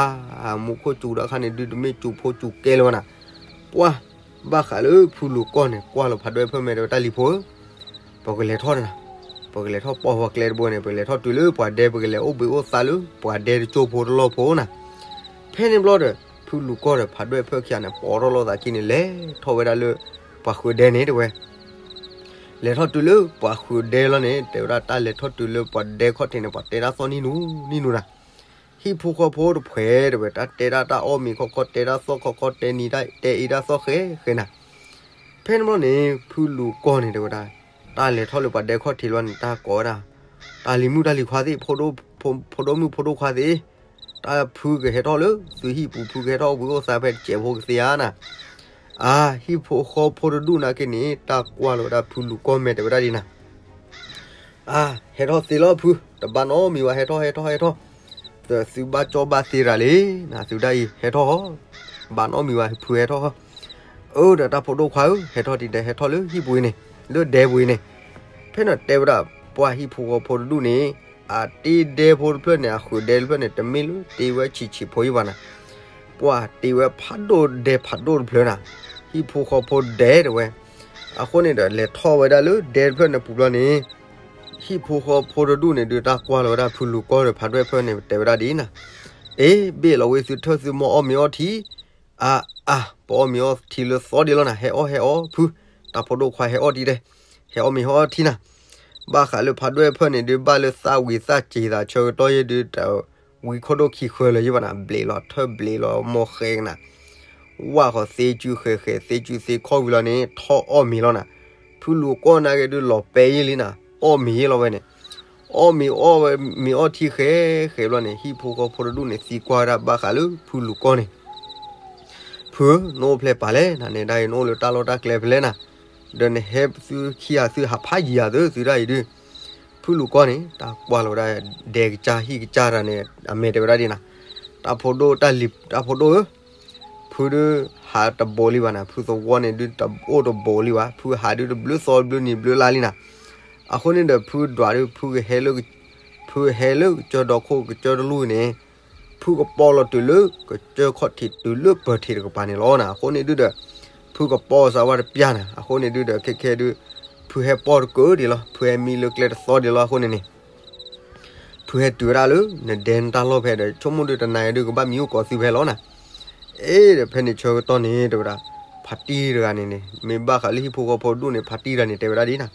ၢ်, မူခိၣ်စူၤတၢ်ခါန့ၣ်ဒုး တမ့ၢ်စူၤဖိစူၤကဲလၢၤဘၣ်နၤ. ပှၢ်, ဘၣ်ဃးလၢဖုလူၤကီၢ်န့ၣ် ကွၢ်လီၤဖးဒွဲၣ်ဖၢၣ်မဲာ် တဲဝဲ တၢ်လံၤဖိဧၢ, ပကလဲၤထီၣ်နၤ, ပကလဲၤထီၣ်ပိာ်ဝဲကျဲတဘိန့ၣ် ပကလဲၤထီၣ်တုၤလၢပှၤဒဲ ပကလဲၤအိၣ်ဘှံးအိၣ်သါလၢပှၤဒဲတကၠိဖိတလီၢ်ဖိနၤ. ဖဲန့ၣ်ဘျီဒီး ဖုလူၤကီၢ်ဒီး ဖးဒွဲၣ်ဖၢၣ်ခံဂၤန့ၣ် ပိာ်ထီၣ်လိာ်သးခံန့ၣ် လဲၤထီၣ်ဝဲဒၣ်လၢ ပှၤဃုာ်ဒဲန့ၣ် တဲဝဲ လဲၤထီၣ်တုၤလၢပှၤဃုာ်ဒဲလီၤန့ၣ် တဲဝဲဒၣ် တၢ်လဲၤထီၣ်တုၤလၢပှၤဒဲခီၣ်ထံးန့ၣ် ပှၤတဲတၢ်သီၣ်နံၣ်နူနံၣ်နူနၤ. ဟံၣ်ဖိဃီဖိတဖှဲး တဲဝဲ တၢ်တဲဒၣ်တၢ်အီၣ်မ့ၤခီခီ တဲတၢ်သီၣ်ခီခီ တဲနံၤတၢ်တဲအံၤတၢ်သီၣ်ဃဲဃဲနၤ. ဖဲန့ၣ်ဘျီန့ၣ် ဖုလူၤကီၢ်န့ၣ် တဲဝဲဒၣ် တၢ်လဲၤထီၣ်လၢပှၤဒဲခီၣ်ထံးလီၤန့ၣ် တၢ်ကိးဝဲဒၣ် တၢ်လံၤမုၣ်တၢ်လံၤခွါသ့ၣ်, ဖိဒိၣ်မုၣ်ဖိဒိၣ်ခွါသ့ၣ်, တၢ်ဖုကဟဲထီၣ်လၢသုဟံၣ်ပူၤ ဖုကဟဲထီၣ်အိၣ်ဘှံးအိၣ်သါဖဲတစဲးဖိကသ့ဧါနၤ. အါ, ဟံၣ်ဖိဃီဖိတဒူၣ်နာ်က့န့ၣ် တၢ်ကွၢ်လီၤဝဲဒၣ်ဖုလူၤကီၢ်မဲာ် တဲဝဲဒၣ်ဒ်နၤ. အါ, ဟဲထီၣ်သ့လီၤဖု, တဘၣ်နီတမံၤဘၣ်, ဟဲထီၣ် ဟဲထီၣ် ဟဲထီၣ်, သုဘၣ်ကၠီဘၣ်သ့တၢ်လံနၤ, သုဒၣ်အံၤ ဟဲထီၣ်ဟီ, ဘၣ်နီတမံၤဘၣ် ဖုဟဲထီၣ်ဟီ. အၢ ဒီးတၢ်ဖိဒိၣ်ခွါဧၢ, ဟဲထီၣ်ဒ်လဲၣ်, ဟဲထီၣ်လၢဟံၣ်ပူၤအံၤန့ၣ်, လၢဒဲပူၤအံၤန့ၣ်. ဖဲန့ၣ်တဲဝဲဒၣ် ပှၢ်ဟံၣ်ဖိဃီဖိတဒူၣ်န့ၣ် အတ့ဒဲဖိတဖျၢၣ်န့ၣ် အဃုာ်ဒဲတဖျၢၣ်န့ၣ် တမ့ၢ်လၢတ့ဝဲဆံးဆံးဖိအံၤဘၣ်နၤ, ပှၢ်တ့ဝဲဖးဒိၣ်ဒဲဖးဒိၣ်တဖျၢၣ်နၤ, ဟံၣ်ဖိဃီဖိဒဲ တဲဝဲ. အဃိန့ၣ်ဒီး လဲၤထီၣ်ဝဲဒၣ်လၢဒဲတဖျၢၣ်န့ၣ်ပူၤဘျီန့ၣ် ဟံၣ်ဖိဃီဖိတဒူၣ်န့ၣ်ဒုး တၢ်ကွၢ်လီၤဝဲဒၣ်ဖုလူၤကီၢ်ဒီးဖးဒွဲၣ်ဖၢၣ်န့ၣ် တဲဝဲဒၣ်ဒ်နၤ. အ့ ဘ့ၣ်လီၤဝဲသုထၢၣ်သုမိၢ်အီၣ်မ့ၤအီထံ, အါအါ, ပအီၣ်မ့ၤအီထံလၢသီဒံးလီၤနၤ, ဟဲအီၣ်ဟဲအီၣ်ဖု, တၢ်ဖိဒိၣ်ခွါဟဲအီၣ်ဒံးဒဲ, ဟဲအီၣ်မ့ၤဟဲအီထံနၤ. ဘၣ်ဃးလၢဖးဒွဲၣ်ဖၢၣ်န့ၣ်ဒုး ဘၣ်လၢသၣ်ဝံၤသၣ်စ့ၤသးဆၢကတီၢ်ယဲဒုး တဝံၤခိၣ်ဒိၣ်ခံဃၢလၢၤယံၤဘၣ်နၤ, ဘျ့းလီၤထၢၣ်ဘျ့းလီၤမိၢ်ဃဲကနၤ, ဝၣ်ဃီၤသ့စုဃဲးဃဲး သ့စုသ့ခီၣ်ဝံၤလီၤန့ၣ် ထီၣ်အီၣ်မ့ၤလီၤနၤ. ဖုလူၤကီၢ်နာ်က့ဒုးလီၤပဲယံၤလံနၤ, အီၣ်မ့ၤယံၤလီၤဝဲန့ၣ်, အီၣ်မ့ၤအီၣ်ဝဲမ့ၤအီထံဃဲဃဲဘျီန့ၣ် ဟံၣ်ဖိဃီဖိတဒူၣ်န့ၣ် သံကွၢ်ဝဲဒၣ်ဘၣ်ဃးလၢဖုလူၤကီၢ်န့ၣ် ဖုဧၢ, နအိၣ်ဖျဲၣ်ပာ်လဲၣ်နၤ, နဲဒၣ်အံၤ နအိၣ်လၢတၢ်လီၢ်တၢ်ကျဲဖဲလဲၣ်နၤ, ဒီးနဟဲသုခံဂၤသုဟးဖးယံၤယၤသု သုဒၣ်အံၤဒုး. ဖုလူၤကီၢ်န့ၣ် တၢ်ကွၢ်လီၤဝဲဒၣ် ဒဲကစၢ်ဟံၣ်ကစၢ်တၢ်န့ၣ် အမဲာ်တဲဝဲဒၣ်ဒ်နၤ, တၢ်ဖိဒိၣ်တၢ်လံၤ တၢ်ဖိဒိၣ်ဧၢ, ဖုဒုးဟးတဘူးလံဘၣ်နၤ, ဖုသဝီန့ၣ်ဒုးတအိၣ်တဘူးလံဘၣ်, ဖုဟးဒုးတဘျုးသီဘျုးနံၤဘျုးလါလံနၤ. အဃိန့ၣ်ဒီး ဖုဒွးဒုး ဖုကဟဲလၢ ဖုဟဲလၢကစၢၢ်ဒီခိၣ်ကစၢၢ်တလူၢ်န့ၣ် ဖုကပီၢ်လီၤတုၤလၢကစၢၢ်ခီၣ်ထံးတုၤလၢပၢၤထံးတကပၤန့ၣ်လီၤနၤ. အဃိန့ၣ်ဒုးဒီး ဖုကပီၢ်စၢ်ဝဲတပျၢ်နၤ, အဃိန့ၣ်ဒုးဒီး ခဲခဲဒုး ဖုဟဲပီၢ်တကၢဒံးလီၤ, ဖုဟဲမံလၢကျဲတသီဒံးလီၤ. အဃိန့ၣ်န့ၣ် ဖုဟဲတုၤဝဲဒၣ်လၢ နဒဲနတၢ်လီၢ်ဖဲဒီး ဆိကမိၣ်ဒုးတနၤအံၤဒုးကဘၣ်မံအိၣ်ကိးသုဖဲလီၤနၤ. အ့ ဒီးဖဲန့ၣ်ဆၢကတီၢ်န့ၣ် တဲဝဲဒၣ် ဖါတံၢ်တဂၤန့ၣ်န့ၣ် မ့ၢ်ဘၣ်ဃးလၢဟံၣ်ဖိဃီဖိဒူၣ်န့ၣ် ဖါတံၢ်တဂၤန့ၣ် တဲဝဲဒၣ်ဒ်နၤ,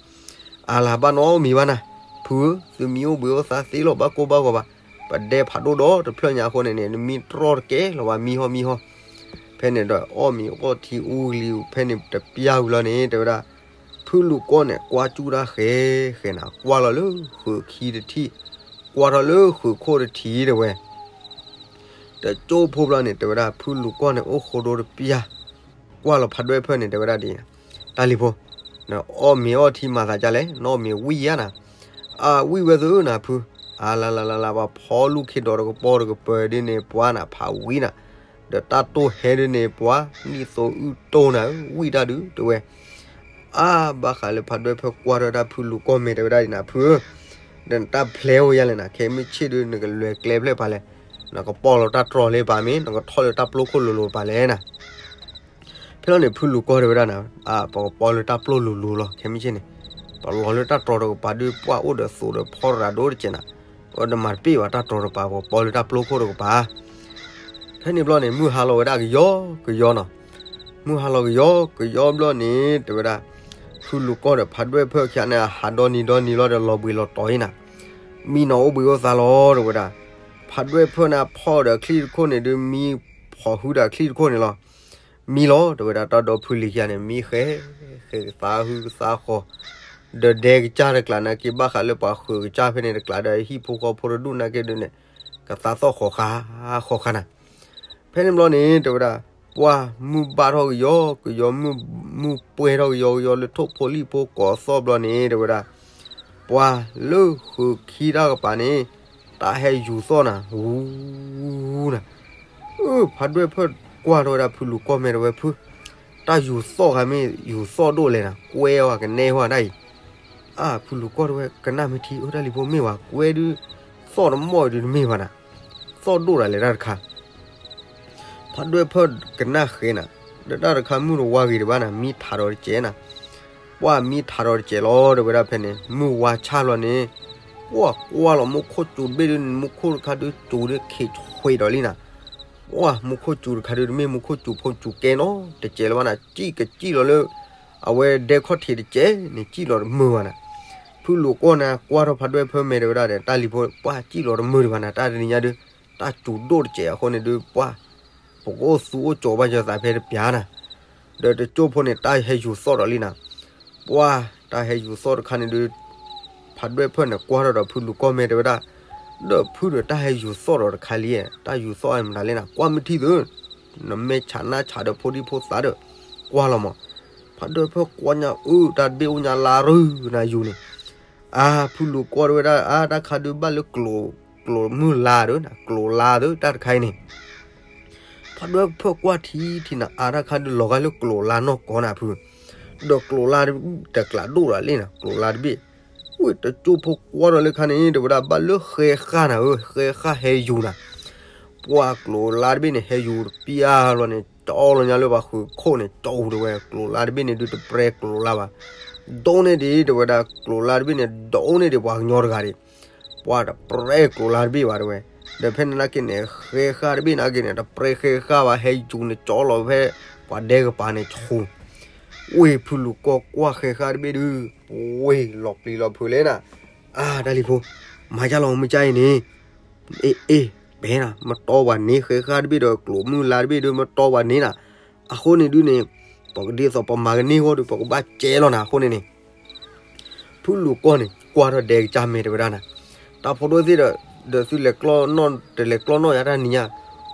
အါလၢဘၣ်နီတမံၤဘၣ်နၤ, ဖုဧၢ, သုမံအိၣ်ဘှံးအိၣ်သါသ့လီၤ ဘၣ်ကိၢ်ဘၣ်ဂီၤဘၣ်, ပဒဲဖးဒိၣ်ဒီးတဖျၢၣ်ညါအဃိန့ၣ်န့ၣ် နမံတြီၢ်တကဲလီၤဘၣ်, မံဟီမံဟီ. ဖဲန့ၣ်ဒီးအီၣ်မ့ၤအီထံအူကလံၤ ဖဲန့ၣ်တပျၢ်ဝံၤလီၤန့ၣ် တဲဝဲဒၣ် ဖုလူၤကီၢ်န့ၣ် ကွၢ်ကၠူၣ်တၢ်ဃဲဃဲနၤ, ကွၢ်လီၤလၢဃုာ်ခံတထံၣ်, ကွၢ်ထီၣ်လၢဃုာ်ခိၣ်တထံၣ် တဲဝဲ တကၠိဖိဘျီန့ၣ် တဲဝဲဒၣ် ဖုလူၤကီၢ်န့ၣ် အိၣ်ဃိဒိတပျၢ်, ကွၢ်လီၤဖးဒွဲၣ်ဖၢၣ်န့ၣ် တဲဝဲဒၣ်ဒ်အံၤ, တၢ်လံၤဖိ, နအီၣ်မ့ၤအီထံမၤသးဒ်လဲၣ်, နအီၣ်မ့ၤဝံၣ်ဧါနၤ, အဝံၣ်ဝဲသုနၤဖု, အါလါလါလါလါ ပှၤဖီလူၢ်ခ့ဒီးတကပီၤတကပၤဒ်န့ၣ်ပှၤနၤ ဖးဝံၣ်နၤ, ဒီးတၢ်တိၢ်ဟဲဒ်န့ၣ်ပှၤ နံၣ်သိအုၣ်တိၢ်နၤ ဝံၣ်တၢ်ဒုး တဲဝဲ အါ ဘၣ်ဃးလၢဖးဒွဲၣ်ဖၢၣ်ကွၢ်ထီၣ်ဝဲဒၣ်ဖုလူၤကီၢ်မဲာ် တဲဝဲဒၣ်အံၤနၤ ဖုဧၢ, ဒီးနတၢ်ဖျဲးအိၣ်ယါလဲၣ်နၤ, ခဲမုၢ်ဆ့ၣ်ဒုး နကလဲၤကျဲဖျဲၣ်ပၤလဲၣ်, နကပီၢ်လီၤတၢ်တြီၤလၢပၤမ့ၢ် နကထီၣ်လၢတၢ်ပျိခိၣ်လိၤလိၤပၤလဲၣ်နၤ. ဖဲလီၤန့ၣ် ဖုလူၤကီၢ်တဲဝဲဒၣ်နၤ, အါ ပကပီၢ်လၢတၢ်ပျိၢ်လိၤလိၤလီၤ, ခဲမုၢ်ဆ့ၣ်န့ၣ် ပလီၤလၢတၢ်တြီၤတကပၤဒုး ပှၢ်အိၣ်ဒီးသိးဒီးဖီတရၤဒိၣ်တကဲးနၤ, အဝဲဒၣ်မၤတပ့ၢ်ဘၣ်တၢ်တြီၤတကပၤ ပကပီၢ်လၢတၢ်ပျိခိၣ်တကပၤ ဖဲန့ၣ်ဘျီန့ၣ် မုၢ်ဟါလီၤဝဲဒၣ်ကယီကယီနီၤ, မုၢ်ဟါလီၤကယီကယီဘျီန့ၣ် တဲဝဲဒၣ် ဖုလူၤကီၢ်ဒီးဖးဒွဲၣ်ဖၢၣ်ခံဂၤန့ၣ် အဟးဒီနံၤဒီနံၤလီၤဒီးလီၤဘှံးလီၤတီၤအံၤနၤ, မံနီၤအိၣ်ဘှံးအိၣ်သါလီၤ တဲဝဲဒၣ်, ဖ ဖးဒွဲၣ်ဖၢၣ်န့ၣ်ဖီၣ်ဒီးချံၣ်တခိၣ်န့ၣ်ဒုး မံဖီၣ်ဟုဒီးချံၣ်တခိၣ်န့ၣ်လီၤ. မံလီၤ တဲဝဲဒၣ် တၢ်ဒီဖုလံၤခံဂၤန့ၣ် မံဃဲ ဃဲကသါဟုကသါဃီၤ, ဒီးဒဲကစၢ်တကျးနာ်က့ ဘၣ်ဃးလၢပှၤဃုာ်ကစၢ်ဖဲန့ၣ်တကျးဒီး ဟံၣ်ဖိဃီဖိတဒူၣ်နာ်က့ဒုးန့ၣ် ကသါသီၣ်ဃီၤဃာ်ဃီၤဃာ်နၤ. ဖဲန့ၣ်ဘျီန့ၣ် တဲဝဲဒၣ် ပှၢ်မုၢ်ဘၣ်ထီၣ်ကယီကယီ မုၢ်ပှဲၤထီၣ်ကယီကယီ လၢထိၣ်ဖိလံၣ်ဖိကိးသီၣ်ဘျီန့ၣ် တဲဝဲဒၣ် ပှၢ်လၢဃုာ်ခံတၢ်ကပၤန့ၣ် တၢ်ဟဲယူၤသီၣ်နၤ ဝူနၤ. အၢ ဖးဒွဲၣ်ဖၢၣ်ကွၢ်ထီၣ်ဝဲဒၣ်ဖုလူၤကီၢ် မဲာ်တဲဝဲ ဖု တၢ်ယူၤသီၣ်ဂၤမ့ၢ်ယူၤသီၣ်ဒိၣ်လဲၣ်နၤ ကွဲအီၤကနဲဟီဒၣ်အံၤ. အၢ ဖုလူၤကီၢ်တဲဝဲ ကနၣ်မ့ၢ်ထံ အၢ တၢ်လံၤဖိ မ့ၢ်ဝဲ ကွဲဒုး သီၣ်တမီၢ်ဒုးတမ့ၢ်ဘၣ်နၤ, သီၣ်ဒိၣ်ဒၣ်လဲာ်တၢ်တခါ ဖးဒွဲၣ်ဖၢၣ်ကနၣ်ဃဲနၤ, ဒီးတၢ်တခါမုၢ်တဝါဂ့ၤတဘၣ်နၤ မံထးဒီးတစဲးနၤ, ပှၢ်မံထးဒီးတစဲးလီၤ တဲဝဲဒၣ်ဖဲန့ၣ် မုၢ်ဝါဆၣ်ဘျီန့ၣ်, ပှၢ်ကွၢ်လီၤမူခိၣ်စူၤတဘ့ၣ်ဒုး မူခိၣ်တခါဒုးစူၤဒုးခ့ၣ်ဆွ့ၤဒီးလံနၤ, ပှၢ်မူခိၣ်စူၤတခါဒုး တမ့ၢ်မူခိၣ်စူၤဖိစူၤကဲနီတစဲးလၢၤဘၣ်နၤ စံၣ်ကစံၣ်လီၤလၢ အဝဲဒဲခီၣ်ထံးတစဲးန့ၣ် စံၣ်လီၤတမုာ်ဘၣ်နၤ, ဖုလူၤကီၢ်န့ၣ် ကွၢ်ထီၣ်ဖးဒွဲၣ်ဖၢၣ် မဲာ်တဲဝဲဒၣ်ဒီး တၢ်လံၤဖိ ပှၢ်စံၣ်လီၤတမုာ်ဒံးဘၣ်နၤ တၢ်တနံၤညါဒုး တၢ်စူၤဒိၣ်တစဲးအဃိန့ၣ်ဒုး ပှၢ် ပကအိၣ်သူအိၣ်ကၠီၤဘၣ်ယသးဖဲတပျၢ်နၤ, ဒီးတကၠိၢ်ဖိန့ၣ် တၢ်ဟဲယူၤသီၣ်ဒီးလံနၤ, ပှၢ်တၢ်ဟဲယူၤသီၣ်တခါန့ၣ်ဒုး ဖးဒွဲၣ်ဖၢၣ်န့ၣ် ကွၢ်ထီၣ်ဒီးဖုလူၤကီၢ် မဲာ်တဲဝဲဒၣ်, ဒီးဖုဒီးတၢ်ဟဲယူၤသီၣ်ဒီးတခါလံ, တၢ်ယူၤသီၣ်မတၤလဲၣ်နၤ ကွၢ်မ့ၢ်ထံသု, နမဲာ်ဆးနၢ်ဆးဒီးဖိဒံဖိသၣ်ဒီး ကွၢ်လီၤမး, ဖးဒွဲၣ်ဖၢၣ်ကွၢ်ညါအၢ တၢ်တဘ့ၣ်အိၣ်ညါလါရုၢ်နၤယူၤန့ၣ်, အၢ ဖုလူၤကီၢ်တဲဝဲဒၣ် အၢ တၢ်ခါဒုးဘၣ်လၢ ကျိၤမုၢ်လါဒီး ကျိၤလါဒီး တၢ်တခါအံၤန့ၣ် ဖးဒွဲၣ်ဖၢၣ်ကွၢ်ထံထံနၤ အၢ တၢ်ခါဒုးလီၤဂာ်လၢကျိၤလါနီၢ်ကီၢ်နၤဖု, ဒီးကျိၤလါတကျးဒိၣ်ဒီးလံနၤ ကျိၤလါတဘ့ၣ်, ဝံၤတကၠိၢ်ဖိကွၢ်ဒီးလၢခါန့ၣ် တဲဝဲဒၣ် ဘၣ်လၢဃဲဃာ်နၤဧၢ ဃဲဃာ်ဟဲယူၤနၤ, ပှၢ်ကျိၤလါတဘ့ၣ်န့ၣ် ဟဲယူၤတပျၢ်လီၤန့ၣ် ကၠီလီၤညါလၢပှၤဃုာ်ခိၣ်န့ၣ် ကၠီတဲဝဲ ကျိၤလါတဘ့ၣ်န့ၣ်ဒုးတပြဲကျိၤလါဘၣ်, ဒိၣ်န့ၢ်ဒံး တဲဝဲဒၣ် ကျိၤလါတဘ့ၣ်န့ၣ် ဒိၣ်န့ၢ်ဒံးပှၤကညီတဂၤဒံး ပှၢ်တပြဲကျိၤလါတဘ့ၣ်ဘၣ်တဲဝဲ, ဒီးဖဲန့ၣ်နာ်က့န့ၣ် ဃဲဃာ်တဘ့ၣ်နာ်က့န့ၣ် တပြဲဃဲဃာ်ဘၣ် ဟဲယူၤန့ၣ် ကၠီလီၤဖဲ ပှၤဒဲကပၤန့ၣ်ဆူ, ဝ့ၢ်ဖုလူၤကီၢ်ကွၢ်ဃဲဃာ်တဘ့ၣ်ဒုး, ဝ့ၢ်လီၤပျံၤလီၤဖုးလဲၣ်နၤ, အၢ တၢ်လံၤဖိ, မၤယါလီၤမ့ၢ်ကါအံၤန့ၣ်, အ့ အ့ ဘဲနၤ မတီပှၤန့ၣ် ဃဲဃာ်တဘ့ၣ်ဒီးကျိၤမုၢ်လါတဘ့ၣ်ဒီး မတီပှၤန့ၣ်နၤ, အဃိန့ၣ်ဒုးန့ၣ်, ပကဒ်သိးပမၤကန့ၢ်အဂီၢ်ဒီး ပကဘၣ်ကဲလီၤနၤ အဃိန့ၣ်န့ၣ် ဖုလူၤကီၢ်န့ၣ် ကွၢ်ထီၣ်ဒဲကစၢ် မဲာ်တဲဝဲဒၣ်နၤ, တၢ်ဖိဒိၣ်သ့ၣ်ဒီး, ဒီးသုလဲၤကျီၢ်နီၣ် တလဲၤကျီၢ်နီၣ်ယါတၢ်နံၤညါ,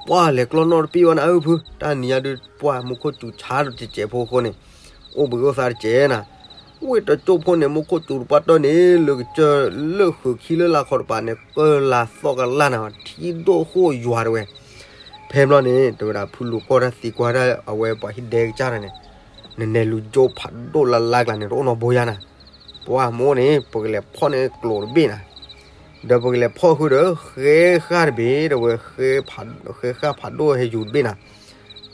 ပှၢ်လဲၤကျီၢ်နီၣ်တပ့ၢ်ဝဲနၤဧၢဖု, တၢ်နံၤညါဒုး ပှၢ်မူခိၣ်စူၤဆါဒီးတစဲးဖိအဃိန့ၣ်, အိၣ်ဘှံးအိၣ်သါတစဲးနၤ, ဝ့ၢ်တကၠိၢ်ဖိန့ၣ် မူခိၣ်စူၤတပှၢ်တၢၢ်န့ၣ် လၢကစၢၢ်လၢဃုာ်ခံလၢလၢ်ခီတပၤန့ၣ် ကၢၢ်လါသီၣ်ကလၢ်နၤ ထံဒိၣ်ဃိၣ်ယွၤတဲဝဲ ဖဲဘျီန့ၣ် တဲဝဲဒၣ် ဖုလူၤကီၢ်တၢ်သံကွၢ်ဒၣ်အဝဲပှၤဟံၣ်ဒဲကစၢ်တဂၤန့ၣ်, နနဲၣ်လူၤကၠိဖးဒိၣ်လၢ်လၢ်ကျါန့ၣ် တအိၣ်နီတဘိယါနၤ, ပှၢ်မိၢ်န့ၣ် ပကလဲၤဖီၣ်န့ၢ်ကျိၤတဘ့ၣ်နၤ, ဒီးပကလဲၤဖီၣ်ဃုာ်ဒီး ဃဲဃာ်တဘ့ၣ် တဲဝဲ, ဃဲဃာ်ဖးဒိၣ်ဟဲယူၤတဘ့ၣ်နၤ,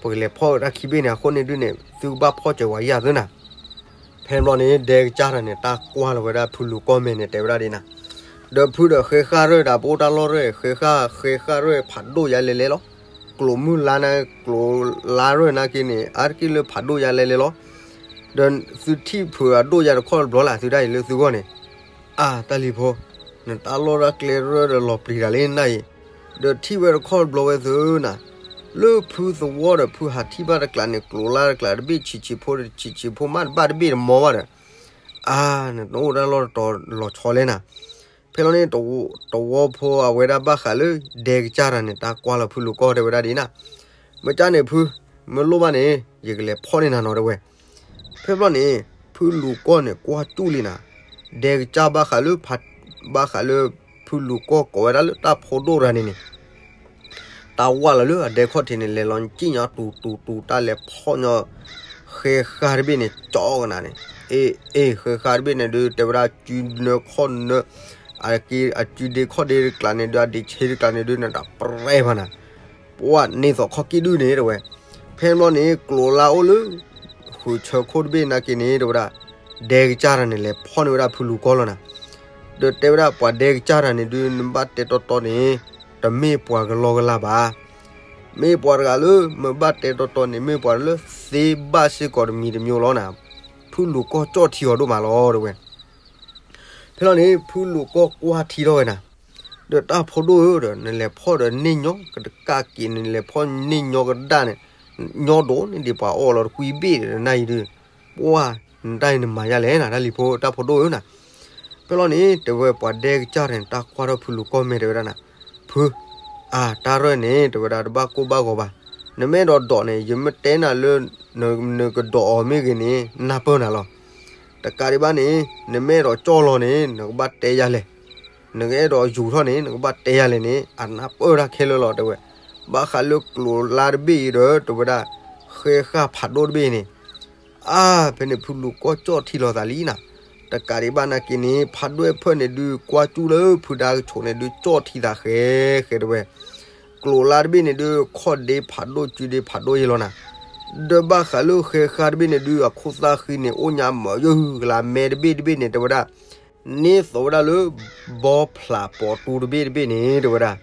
ပကလဲၤဖီၣ်တၢ်ခံဘ့ၣ်န့ၣ် အဃိန့ၣ်ဒုးန့ၣ် သုကဘၣ်ဖီၣ်စၢၤဝဲယၤသုနၤ ဖဲဘျီန့ၣ် ဒဲကစၢ်တဂၤန့ၣ် တၢ်ကွၢ်လီၤဝဲဒၣ်ဖုလူၤကီၢ် မဲာ်န့ၣ် တဲဝဲဒၣ်ဒ်နၤ, ဒီးဖုဒီးဃဲဃာ်ရၢၢ်ဒၣ် ပအိၣ်တၢ်လီၢ်ရၢၢ် ဃဲဃာ် ဃဲဃာ်ရၢၢ်ဖးဒိၣ်ယါလဲၤလဲၤလီၤ, ကျိၤမုၢ်လါန့ၣ် ကျိၤလါရၢၢ်နာ်က့န့ၣ် အါတက့ၢ်လၢဖးဒိၣ်ယါလဲၤလဲၤလီၤ, ဒီးသုထံၣ်ဖုးအဒိၣ်ယါတခီတဘျီလၢ် သုဒၣ်အံၤလၢသုဂီၢ်န့ၣ်, အါ တၢ်လံၤဖိ, နတၢ်လီၢ်တၢ်ကျဲရၢၢ်ဒီးလီၤပျံၤတၢ်လံနၤအံၤ, ဒီးထံၣ်ဝဲတခီတဘျီဝဲသုနၤ, လၢဖုသဝီဒီးဖုဟးထံၣ်ဘၣ်တကျးန့ၣ် ကျိၤလါတကျးတဘ့ၣ်ဆံးဆံးဖိ ဆံးဆံးဖိမးတဘၣ်တဘ့ၣ်တမီၤဘၣ်ဒီး, အါ နတအိၣ်တၢ်လီၢ်တတီၤလီၤဆီလဲၣ်နၤ, ဖဲလီၤန့ၣ် တဝီဖိအဝဲဒၣ်ဘၣ်ဃးလၢ ဒဲကစၢ်တဂၤန့ၣ် တၢ်ကွၢ်လီၤဖုလူၤကီၢ် တဲဝဲဒၣ်ဒ်နၤ, မ့ၢ်ကၢ်န့ၣ်ဖု, မ့ၢ်လိၣ်ဘၣ်န့ၣ် ယကလဲၤဖီၣ်န့ၢ်နၤနီၤတဲဝဲ, ဖဲဘျီန့ၣ် ဖုလူၤကီၢ်န့ၣ် ကွၢ်ကၠူၣ်လံနၤ, ဒဲကစၢ်ဘၣ်ဃးလၢ, ဘၣ်ဃးလၢ ဖုလူၤကီၢ်ကိးဝဲဒၣ်လၢတၢ်ဖိဒိၣ်တဂၤန့ၣ်န့ၣ် တၢ်ဝၢ်လီၤလၢအဒဲခီၣ်ထံးန့ၣ် လဲၤလီၤစံၣ်ညီတူၤတူၤတူၤ တၢ်လဲၤဖီၣ်ညီ ဃဲဃာ်တဘ့ၣ်န့ၣ် ကၠီကနၤန့ၣ်, အ့ အ့ ဃဲဃာ်တဘ့ၣ်န့ၣ်ဒုး တဲဝဲဒၣ် စုနၢခီၣ်နၢ, အက့ အစုဒ့ခီၣ်ဒ့တကျးန့ၣ်ဒုး အဒ့ဆ့တကျးန့ၣ်ဒုး နတၢ်ပြဲၢ်ဘၣ်နၤ, ပှၢ်န့ၢ်သိးခီၣ်ကံၣ်ဒုၣ်န့ၣ်တဲဝဲ, ဖဲဘျီန့ၣ် ကျိၤလါအိၣ်လၢ ဃုာ်ဆၢခိၣ်တဘ့ၣ်နာ်က့န့ၣ် တဲဝဲဒၣ် ဒဲကစၢ်တဂၤန့ၣ် လဲၤဖီၣ်န့ၢ်ဝဲဒၣ်ဖုလူၤကီၢ်လီၤနၤ, ဒီးတဲဝဲဒၣ် ပှၤဒဲကစၢ်တဂၤန့ၣ်ဒုး နဘၣ်တဲတီတီန့ၣ် တမ့ၢ်ပှၤကလီကလီဘၣ်, မ့ၢ်ပှၤတဂၤလၢ မ့ၢ်ဘၣ်တဲတီတီန့ၣ် မ့ၢ်ပှၤလၢသ့ဘၣ်စ့ၢ်ကီးတမံၤတမံၤလီၤနၤ, ဖုလူၤကီၢ်ကၠီၣ်ထံအီၤဒိၣ်မးလီၤတဲဝဲ ဖဲလီၤန့ၣ် ဖုလူၤကီၢ်ကွၢ်ထံထီၣ်ဝဲနၤ, ဒီးတၢ်ဖိဒိၣ်ဧၢဒီး နလဲၤဖီၣ်ဒီးန့ၢ်ညီကတကးက့ၤ နလဲၤဖီၣ်န့ၢ်ညီကဒၣ်န့ၣ် ညီဒိၣ်န့ၢ်ဒံးပှၤအီၣ်လီၤတကွံဘ့ၣ်ဒီးနၢ်အံၤဒုး, ပှၢ် နတၢ်အံၤနမၤယါလဲၣ်နၤ တၢ်လံၤဖိတၢ်ဖိဒိၣ်ဧၢနၤ. ဖဲလီၤန့ၣ် တဲဝဲပှၤဒဲကစၢ်န့ၣ် တၢ်ကွၢ်ထီၣ်ဖုလူၤကီၢ်မဲာ်တဲဝဲဒၣ်နၤ, ဖု အါ တၢ်ရဲၣ်န့ၣ် တဲဝဲဒၣ်တဘၣ်ကိၢ်ဘၣ်ဂီၤဘၣ်, နမ့ၢ်အဲၣ်ဒိးဒိးန့ၣ် ယမ့ၢ်တဲနၤလၢ နကဒိးအီၤမ့ၢ်ဂ့ၤန့ၣ် နၢ်ပၢၢ်နၤလီၤ. တကးဒံးဘၣ်န့ၣ် နမ့ၢ်အဲၣ်ဒိးကၠီၣ်လီၤန့ၣ် နကဘၣ်တဲယၤလဲၣ်. နကအဲၣ်ဒိးယူၤထီၣ်န့ၣ် နကဘၣ်တဲယၤလဲၣ်န့ၣ် အနၢ်ပၢၢ်တၢ်ခဲလၢာ်လီၤတဲဝဲ. ဘၣ်ဃးလၢကျိၤလါတဘ့ၣ်အံၤဒီး တဲဝဲဒၣ် ဃဲဃာ်ဖးဒိၣ်တဘ့ၣ်န့ၣ် အါ ဖဲန့ၣ်ဖုလူၤကီၢ်ကၠီၣ်ထံလီၤသးလံနၤ. တကးဒံးဘၣ်နာ်က့န့ၣ် ဖးဒွဲၣ်ဖၢၣ်န့ၣ်ဒုး ကွၢ်ကၠူၣ်လၢဖုဒါကဆိးန့ၣ်ဒုး ကၠီၣ်ထံသးဃဲဃဲတဲဝဲ. ကျိၤလါတဘ့ၣ်န့ၣ်ဒုး ခီၣ်ဒ့ဖးဒိၣ်ကုဒ့ဖးဒိၣ်ယဲလီၤနၤ. ဒီးဘၣ်ဃးလၢဃဲဃာ်တဘ့ၣ်န့ၣ်ဒုး အခိၣ်သၣ်ဃံန့ၣ် အိၣ်ညါမၤယုၢ်ကလးမဲတဘ့ၣ်တဘ့ၣ်န့ၣ် တဲဝဲဒၣ် န့ၢ်သိးဝဲဒၣ်လၢ ဘီဖျးပိာ်တူတဘ့ၣ်တဘ့ၣ်န့ၣ် တဲဝဲဒၣ်.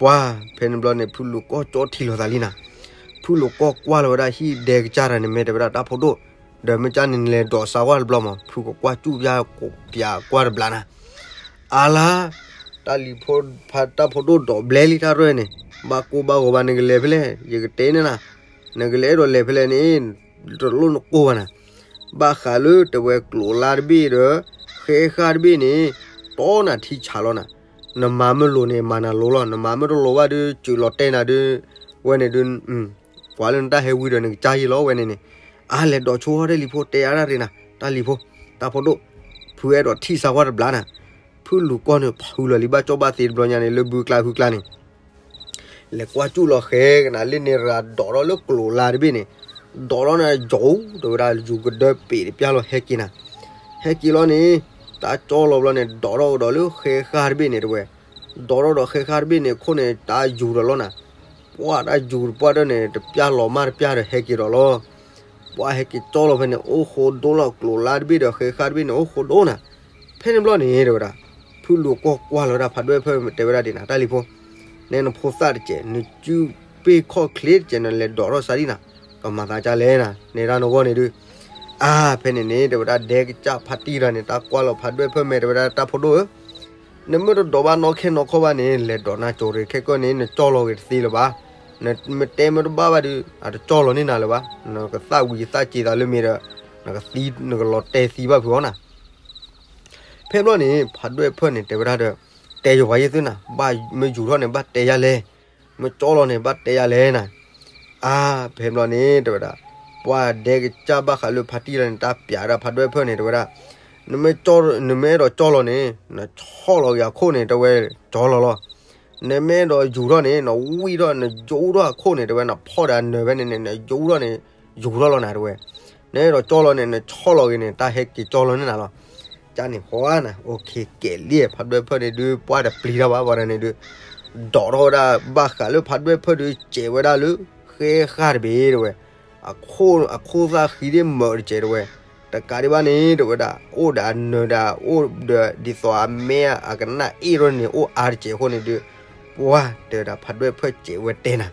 ပှၢ် ဖဲန့ၣ်ဘျီန့ၣ် ဖုလူၤကီၢ်ကၠီၣ်ထံလီၤသးလံနၤ. ဖုလူၤကီၢ်ကွၢ်လီၤဝဲဒၣ်ဟံၣ်ဒဲကစၢ်တၢ်န့ၣ် မ့ၢ်တဲဝဲဒၣ်တၢ်ဖိဒိၣ်, ဒီးမ့ၢ်ကၢ်န့ၣ် နလဲၤဒိးစါကွၢ်တဘျီမး ဖုကကွၢ်ကၠူၣ်ပျၢ် ပျၢ်ကွၢ်တဘျီနၤ. အါလါ တၢ်လံၤဖိ တၢ်ဖိဒိၣ်ဒိးဘျဲလံတၢ်ရဲၣ်န့ၣ်, ဘၣ်ကိၢ်ဘၣ်ဂီၤဘၣ် နကလဲၤဖဲလဲၣ် ယကတဲန့ၣ်နၤ, နကလဲၤအဲၣ်ဒိးလဲၤဖဲလဲၣ်န့ၣ် တလိၣ်နကိၢ်ဘၣ်နၤ. ဘၣ်ဃးလၢတဲဝဲကျိၤလါတဘ့ၣ်ဒီး ဃဲဃာ်တဘ့ၣ်န့ၣ် တီနၤထံဆးလီၤနၤ. နမၤမ့ၢ်လိၤန့ၣ် မၤနၤလိၤလီၤ, နမၤမ့ၢ်တလိၤဘၣ်ဒုး စၢၤလီၤတဲနၤဒုး, ဝဲန့ၣ်ဒုး ကွၢ်လၢနတၢ်ဟဲဝံၤဒီး နကစၢ်ယဲလီၤဝဲန့ၣ်န့ၣ်. အါ လဲၤဒိးဆိဟီၣ်တၢ်လံၤဖိ တဲအါတၢ်ရ့နၤ တၢ်လံၤဖိ တၢ်ဖိဒိၣ်, ဖုအဲၣ်ဒိးထံၣ်စါကွၢ်တဘျီနၤ. ဖုလူၤကီၢ်န့ၣ် ဖုလီၤလံ ဘၣ်ကၠီၣ်ဘၣ်သ့တဘျီညါန့ၣ် လၢဘုကျါဖုကျါန့ၣ် လဲၤကွၢ်ကၠူၣ်လီၤဃဲကနၤ လၢန့ၣ်ရၤဒိးထီၣ်လၢကျိၤလါတဘ့ၣ်န့ၣ်, ဒိးထီၣ်န့ၣ်ယိၤ တဲဝဲဒၣ် ယူၤကဒၢပ့ၤတပျၢ်လီၤ ဟဲက့ၤနၤ. ဟဲက့ၤလီၤန့ၣ် တၢ်ကၠီလီၤဘျီန့ၣ် ဒိးထီၣ်ကဒီးလၢဃဲဃာ်တဘ့ၣ်န့ၣ်တဲဝဲ, ဒိးထီၣ်ဒီးဃဲဃာ်တဘ့ၣ်န့ၣ် ခိၣ်န့ၣ် တၢ်ယူၤဒီးလီၤနၤ. ပှၢ်တၢ်ယူၤတပှၢ်တၢၢ်န့ၣ် တပျၢ်လီၤမၢ်တပျၢ်ဒီးဟဲက့ၤဒီးလီၤ. ပှၢ်ဟဲက့ၤကၠီလီၤဖဲန့ၣ် အိၣ်ဃိဒိလီၤ ကျိၤလါတဘ့ၣ်ဒီးဃဲဃာ်တဘ့ၣ်န့ၣ် အိၣ်ဃိဒိနၤ. ဖဲန့ၣ်ဘျီန့ၣ် တဲဝဲဒၣ် ဖုလူၤကီၢ်ကွၢ်လီၤဝဲဒၣ်ဖးဒွဲၣ်ဖၢၣ် တဲဝဲဒၣ်ဒ်နၤ တၢ်လံၤဖိ, နဲနဖိသၣ်တစဲး နစုပ့ၢ်ခီၣ်ချ့တစဲး နလဲၤဒိးထီၣ်စါဒ်နၤ, ကမၤသးကၢ်လဲၣ်နၤ နဲဒၣ်နဂီၢ်န့ၣ်ဒုး. အါ ဖဲန့ၣ်န့ၣ် တဲဝဲဒၣ်ဒဲကစၢ်ဖါတံၢ်တၢ်န့ၣ် တၢ်ကွၢ်လီၤဖးဒွဲၣ်ဖၢၣ်မဲာ် တဲဝဲဒၣ်တၢ်ဖိဒိၣ်ဧၢ, နမ့ၢ်တဒိးဘၣ်နီၢ်ခဲနီၢ်ခီဘၣ်န့ၣ် လဲၤဒိးနၤကၠိၤရ့ၣ်ခဲကၢၢ်န့ၣ် နကၠီလီၤဂ့ၤတသ့လၢၤဘၣ်. နမ့ၢ်တဲမ့ၢ်တဘၣ်ဘၣ်ဒုး အတကၠီလီၤန့ၢ်နၤလၢၤဘၣ်. နကသၣ်ဝံၤသၣ်စ့သးလၢမ့ၢ်ဒီး နကသံ နကလီၤတဲာ်သံဘၣ်ဖုးအီၤနၤ. ဖဲဘျီန့ၣ် ဖးဒွဲၣ်ဖၢၣ်န့ၣ် တဲဝဲဒၣ်ဒီး တဲယဝၤယဲၢ်သုနၤ, ဘၣ်မ့ၢ်ယူၤထီၣ်န့ၣ် ဘၣ်တဲယၤလဲၣ်, မ့ၢ်ကၠီလီၤန့ၣ် ဘၣ်တဲယၤလဲၣ်နၤ. အါ ဖဲဘျီန့ၣ် တဲဝဲဒၣ် ပှၢ်ဒဲကစၢ်ဘၣ်ဃးလၢဖါတံၢ်တၢ်န့ၣ် တၢ်ပျးဒၣ်ဖးဒွဲၣ်ဖၢၣ်န့ၣ် တဲဝဲဒၣ် နမ့ၢ်အဲၣ်ဒိးကၠီလီၤန့ၣ် နဆီၣ်လီၤက့ၤအခိၣ်န့ၣ် တဲဝဲ ကၠီလီၤလီၤ. နမ့ၢ်အဲၣ်ဒိးယူၤထီၣ်န့ၣ် နဝံၣ်ထီၣ် နယူၤထီၣ်အခိၣ်န့ၣ် တဲဝဲ နဖီၣ်ဒီးအနၢၤဖဲန့ၣ်န့ၣ် နယူၤထီၣ်န့ၣ် ယူၤထီၣ်လီၤနၤ တဲဝဲ. နအဲၣ်ဒိးကၠီလီၤန့ၣ် နဆီၣ်လီၤက့ၤန့ၣ် တၢ်ဟဲက့ၤကၠီလီၤန့ၢ်နၤလီၤ. ကန့ၣ်ဃီနၤ အိၣ်ခ့ကဲးလံ ဖးဒွဲၣ်ဖၢၣ်န့ၣ်ဒုး ပှၢ်တပျံၤတၢ်ဘၣ် ပှၢ်တၢ်န့ၣ်ဒုး ဒိးထီၣ်ဝဲဒၣ် ဘၣ်ဃးလၢဖးဒွဲၣ်ဖၢၣ်ဒုး စဲးဝဲဒၣ်လၢ ဃဲဃာ်တဘ့ၣ် တဲဝဲ အခိၣ်သၣ်ဃံဒ့ၣ်မၢးတစဲး တဲဝဲ. တကးဒံးဘၣ်န့ၣ် တဲဝဲဒၣ် အိၣ်ဒီးအနၢၤဒီး အိၣ်ဒီးဒ်သိးအမဲာ်အကနၣ်အ့ၣ်ထီၣ်န့ၣ် အိၣ်အါတစဲးအဃိန့ၣ်ဒုး ပှၢ်တဲဝဲဒၣ် ဖးဒွဲၣ်ဖၢၣ်စဲးဝဲတဲနၤ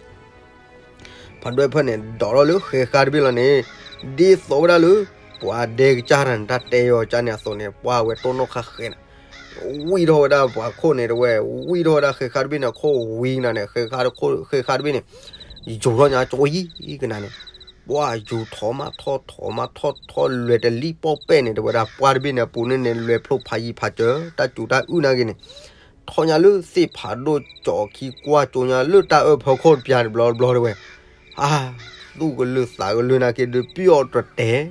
ဖးဒွဲၣ်ဖၢၣ်န့ၣ် ဒိးထီၣ်လၢဃဲဃာ်တဘ့ၣ်လီၤန့ၣ် ဒ်သိးဝဲဒၣ်လၢ ပှၤဒဲကစၢ်တၢ်န့ၣ် တၢ်တဲအီၤကန့ၣ်အသိးန့ၣ် ပှၢ်ဝဲတိၢ်နီၣ်ဃာ်ဃဲနၤ ဝံၣ်ထီၣ်ဝဲဒၣ်ပှၤခိၣ်န့ၣ် တဲဝဲ ဝံၣ်ထီၣ်ဝဲဒၣ်ဃဲဃာ်တဘ့ၣ်န့ၣ် အခိၣ်ဝံၤနၤန့ၣ် ဃဲဃာ်တဘ့ၣ်န့ၣ် ယူၤထီၣ်ညါကၠီယံၤကနၤန့ၣ် ပှၢ်ယူၤထီၣ်မးထီၣ်ထီၣ်မးထီၣ်ထီၣ် လဲၤတလံၣ်ပီၣ်ပဲၣ်န့ၣ် တဲဝဲဒၣ် ပှၢ်တဘ့ၣ်န့ၣ် အပူၤန့ၣ်န့ၣ် လဲၤဖျိဖးယံၤဖးစၢၤ တၢ်စူၤတၢ်အုၣ်နာ်က့န့ၣ် ထီၣ်ညါလၢသ့ၣ်ဖးဒိၣ်ကၠီခံကွၢ်ကၠိညါလၢတၢ်အၢၣ်ဖီခိၣ်တပျၢ်တဘျီတဘျီ တဲဝဲ အါ သူၣ်ကလုၢ်သးကလုၢ်နာ်က့ဒုး ပျီၣ်တတဲာ်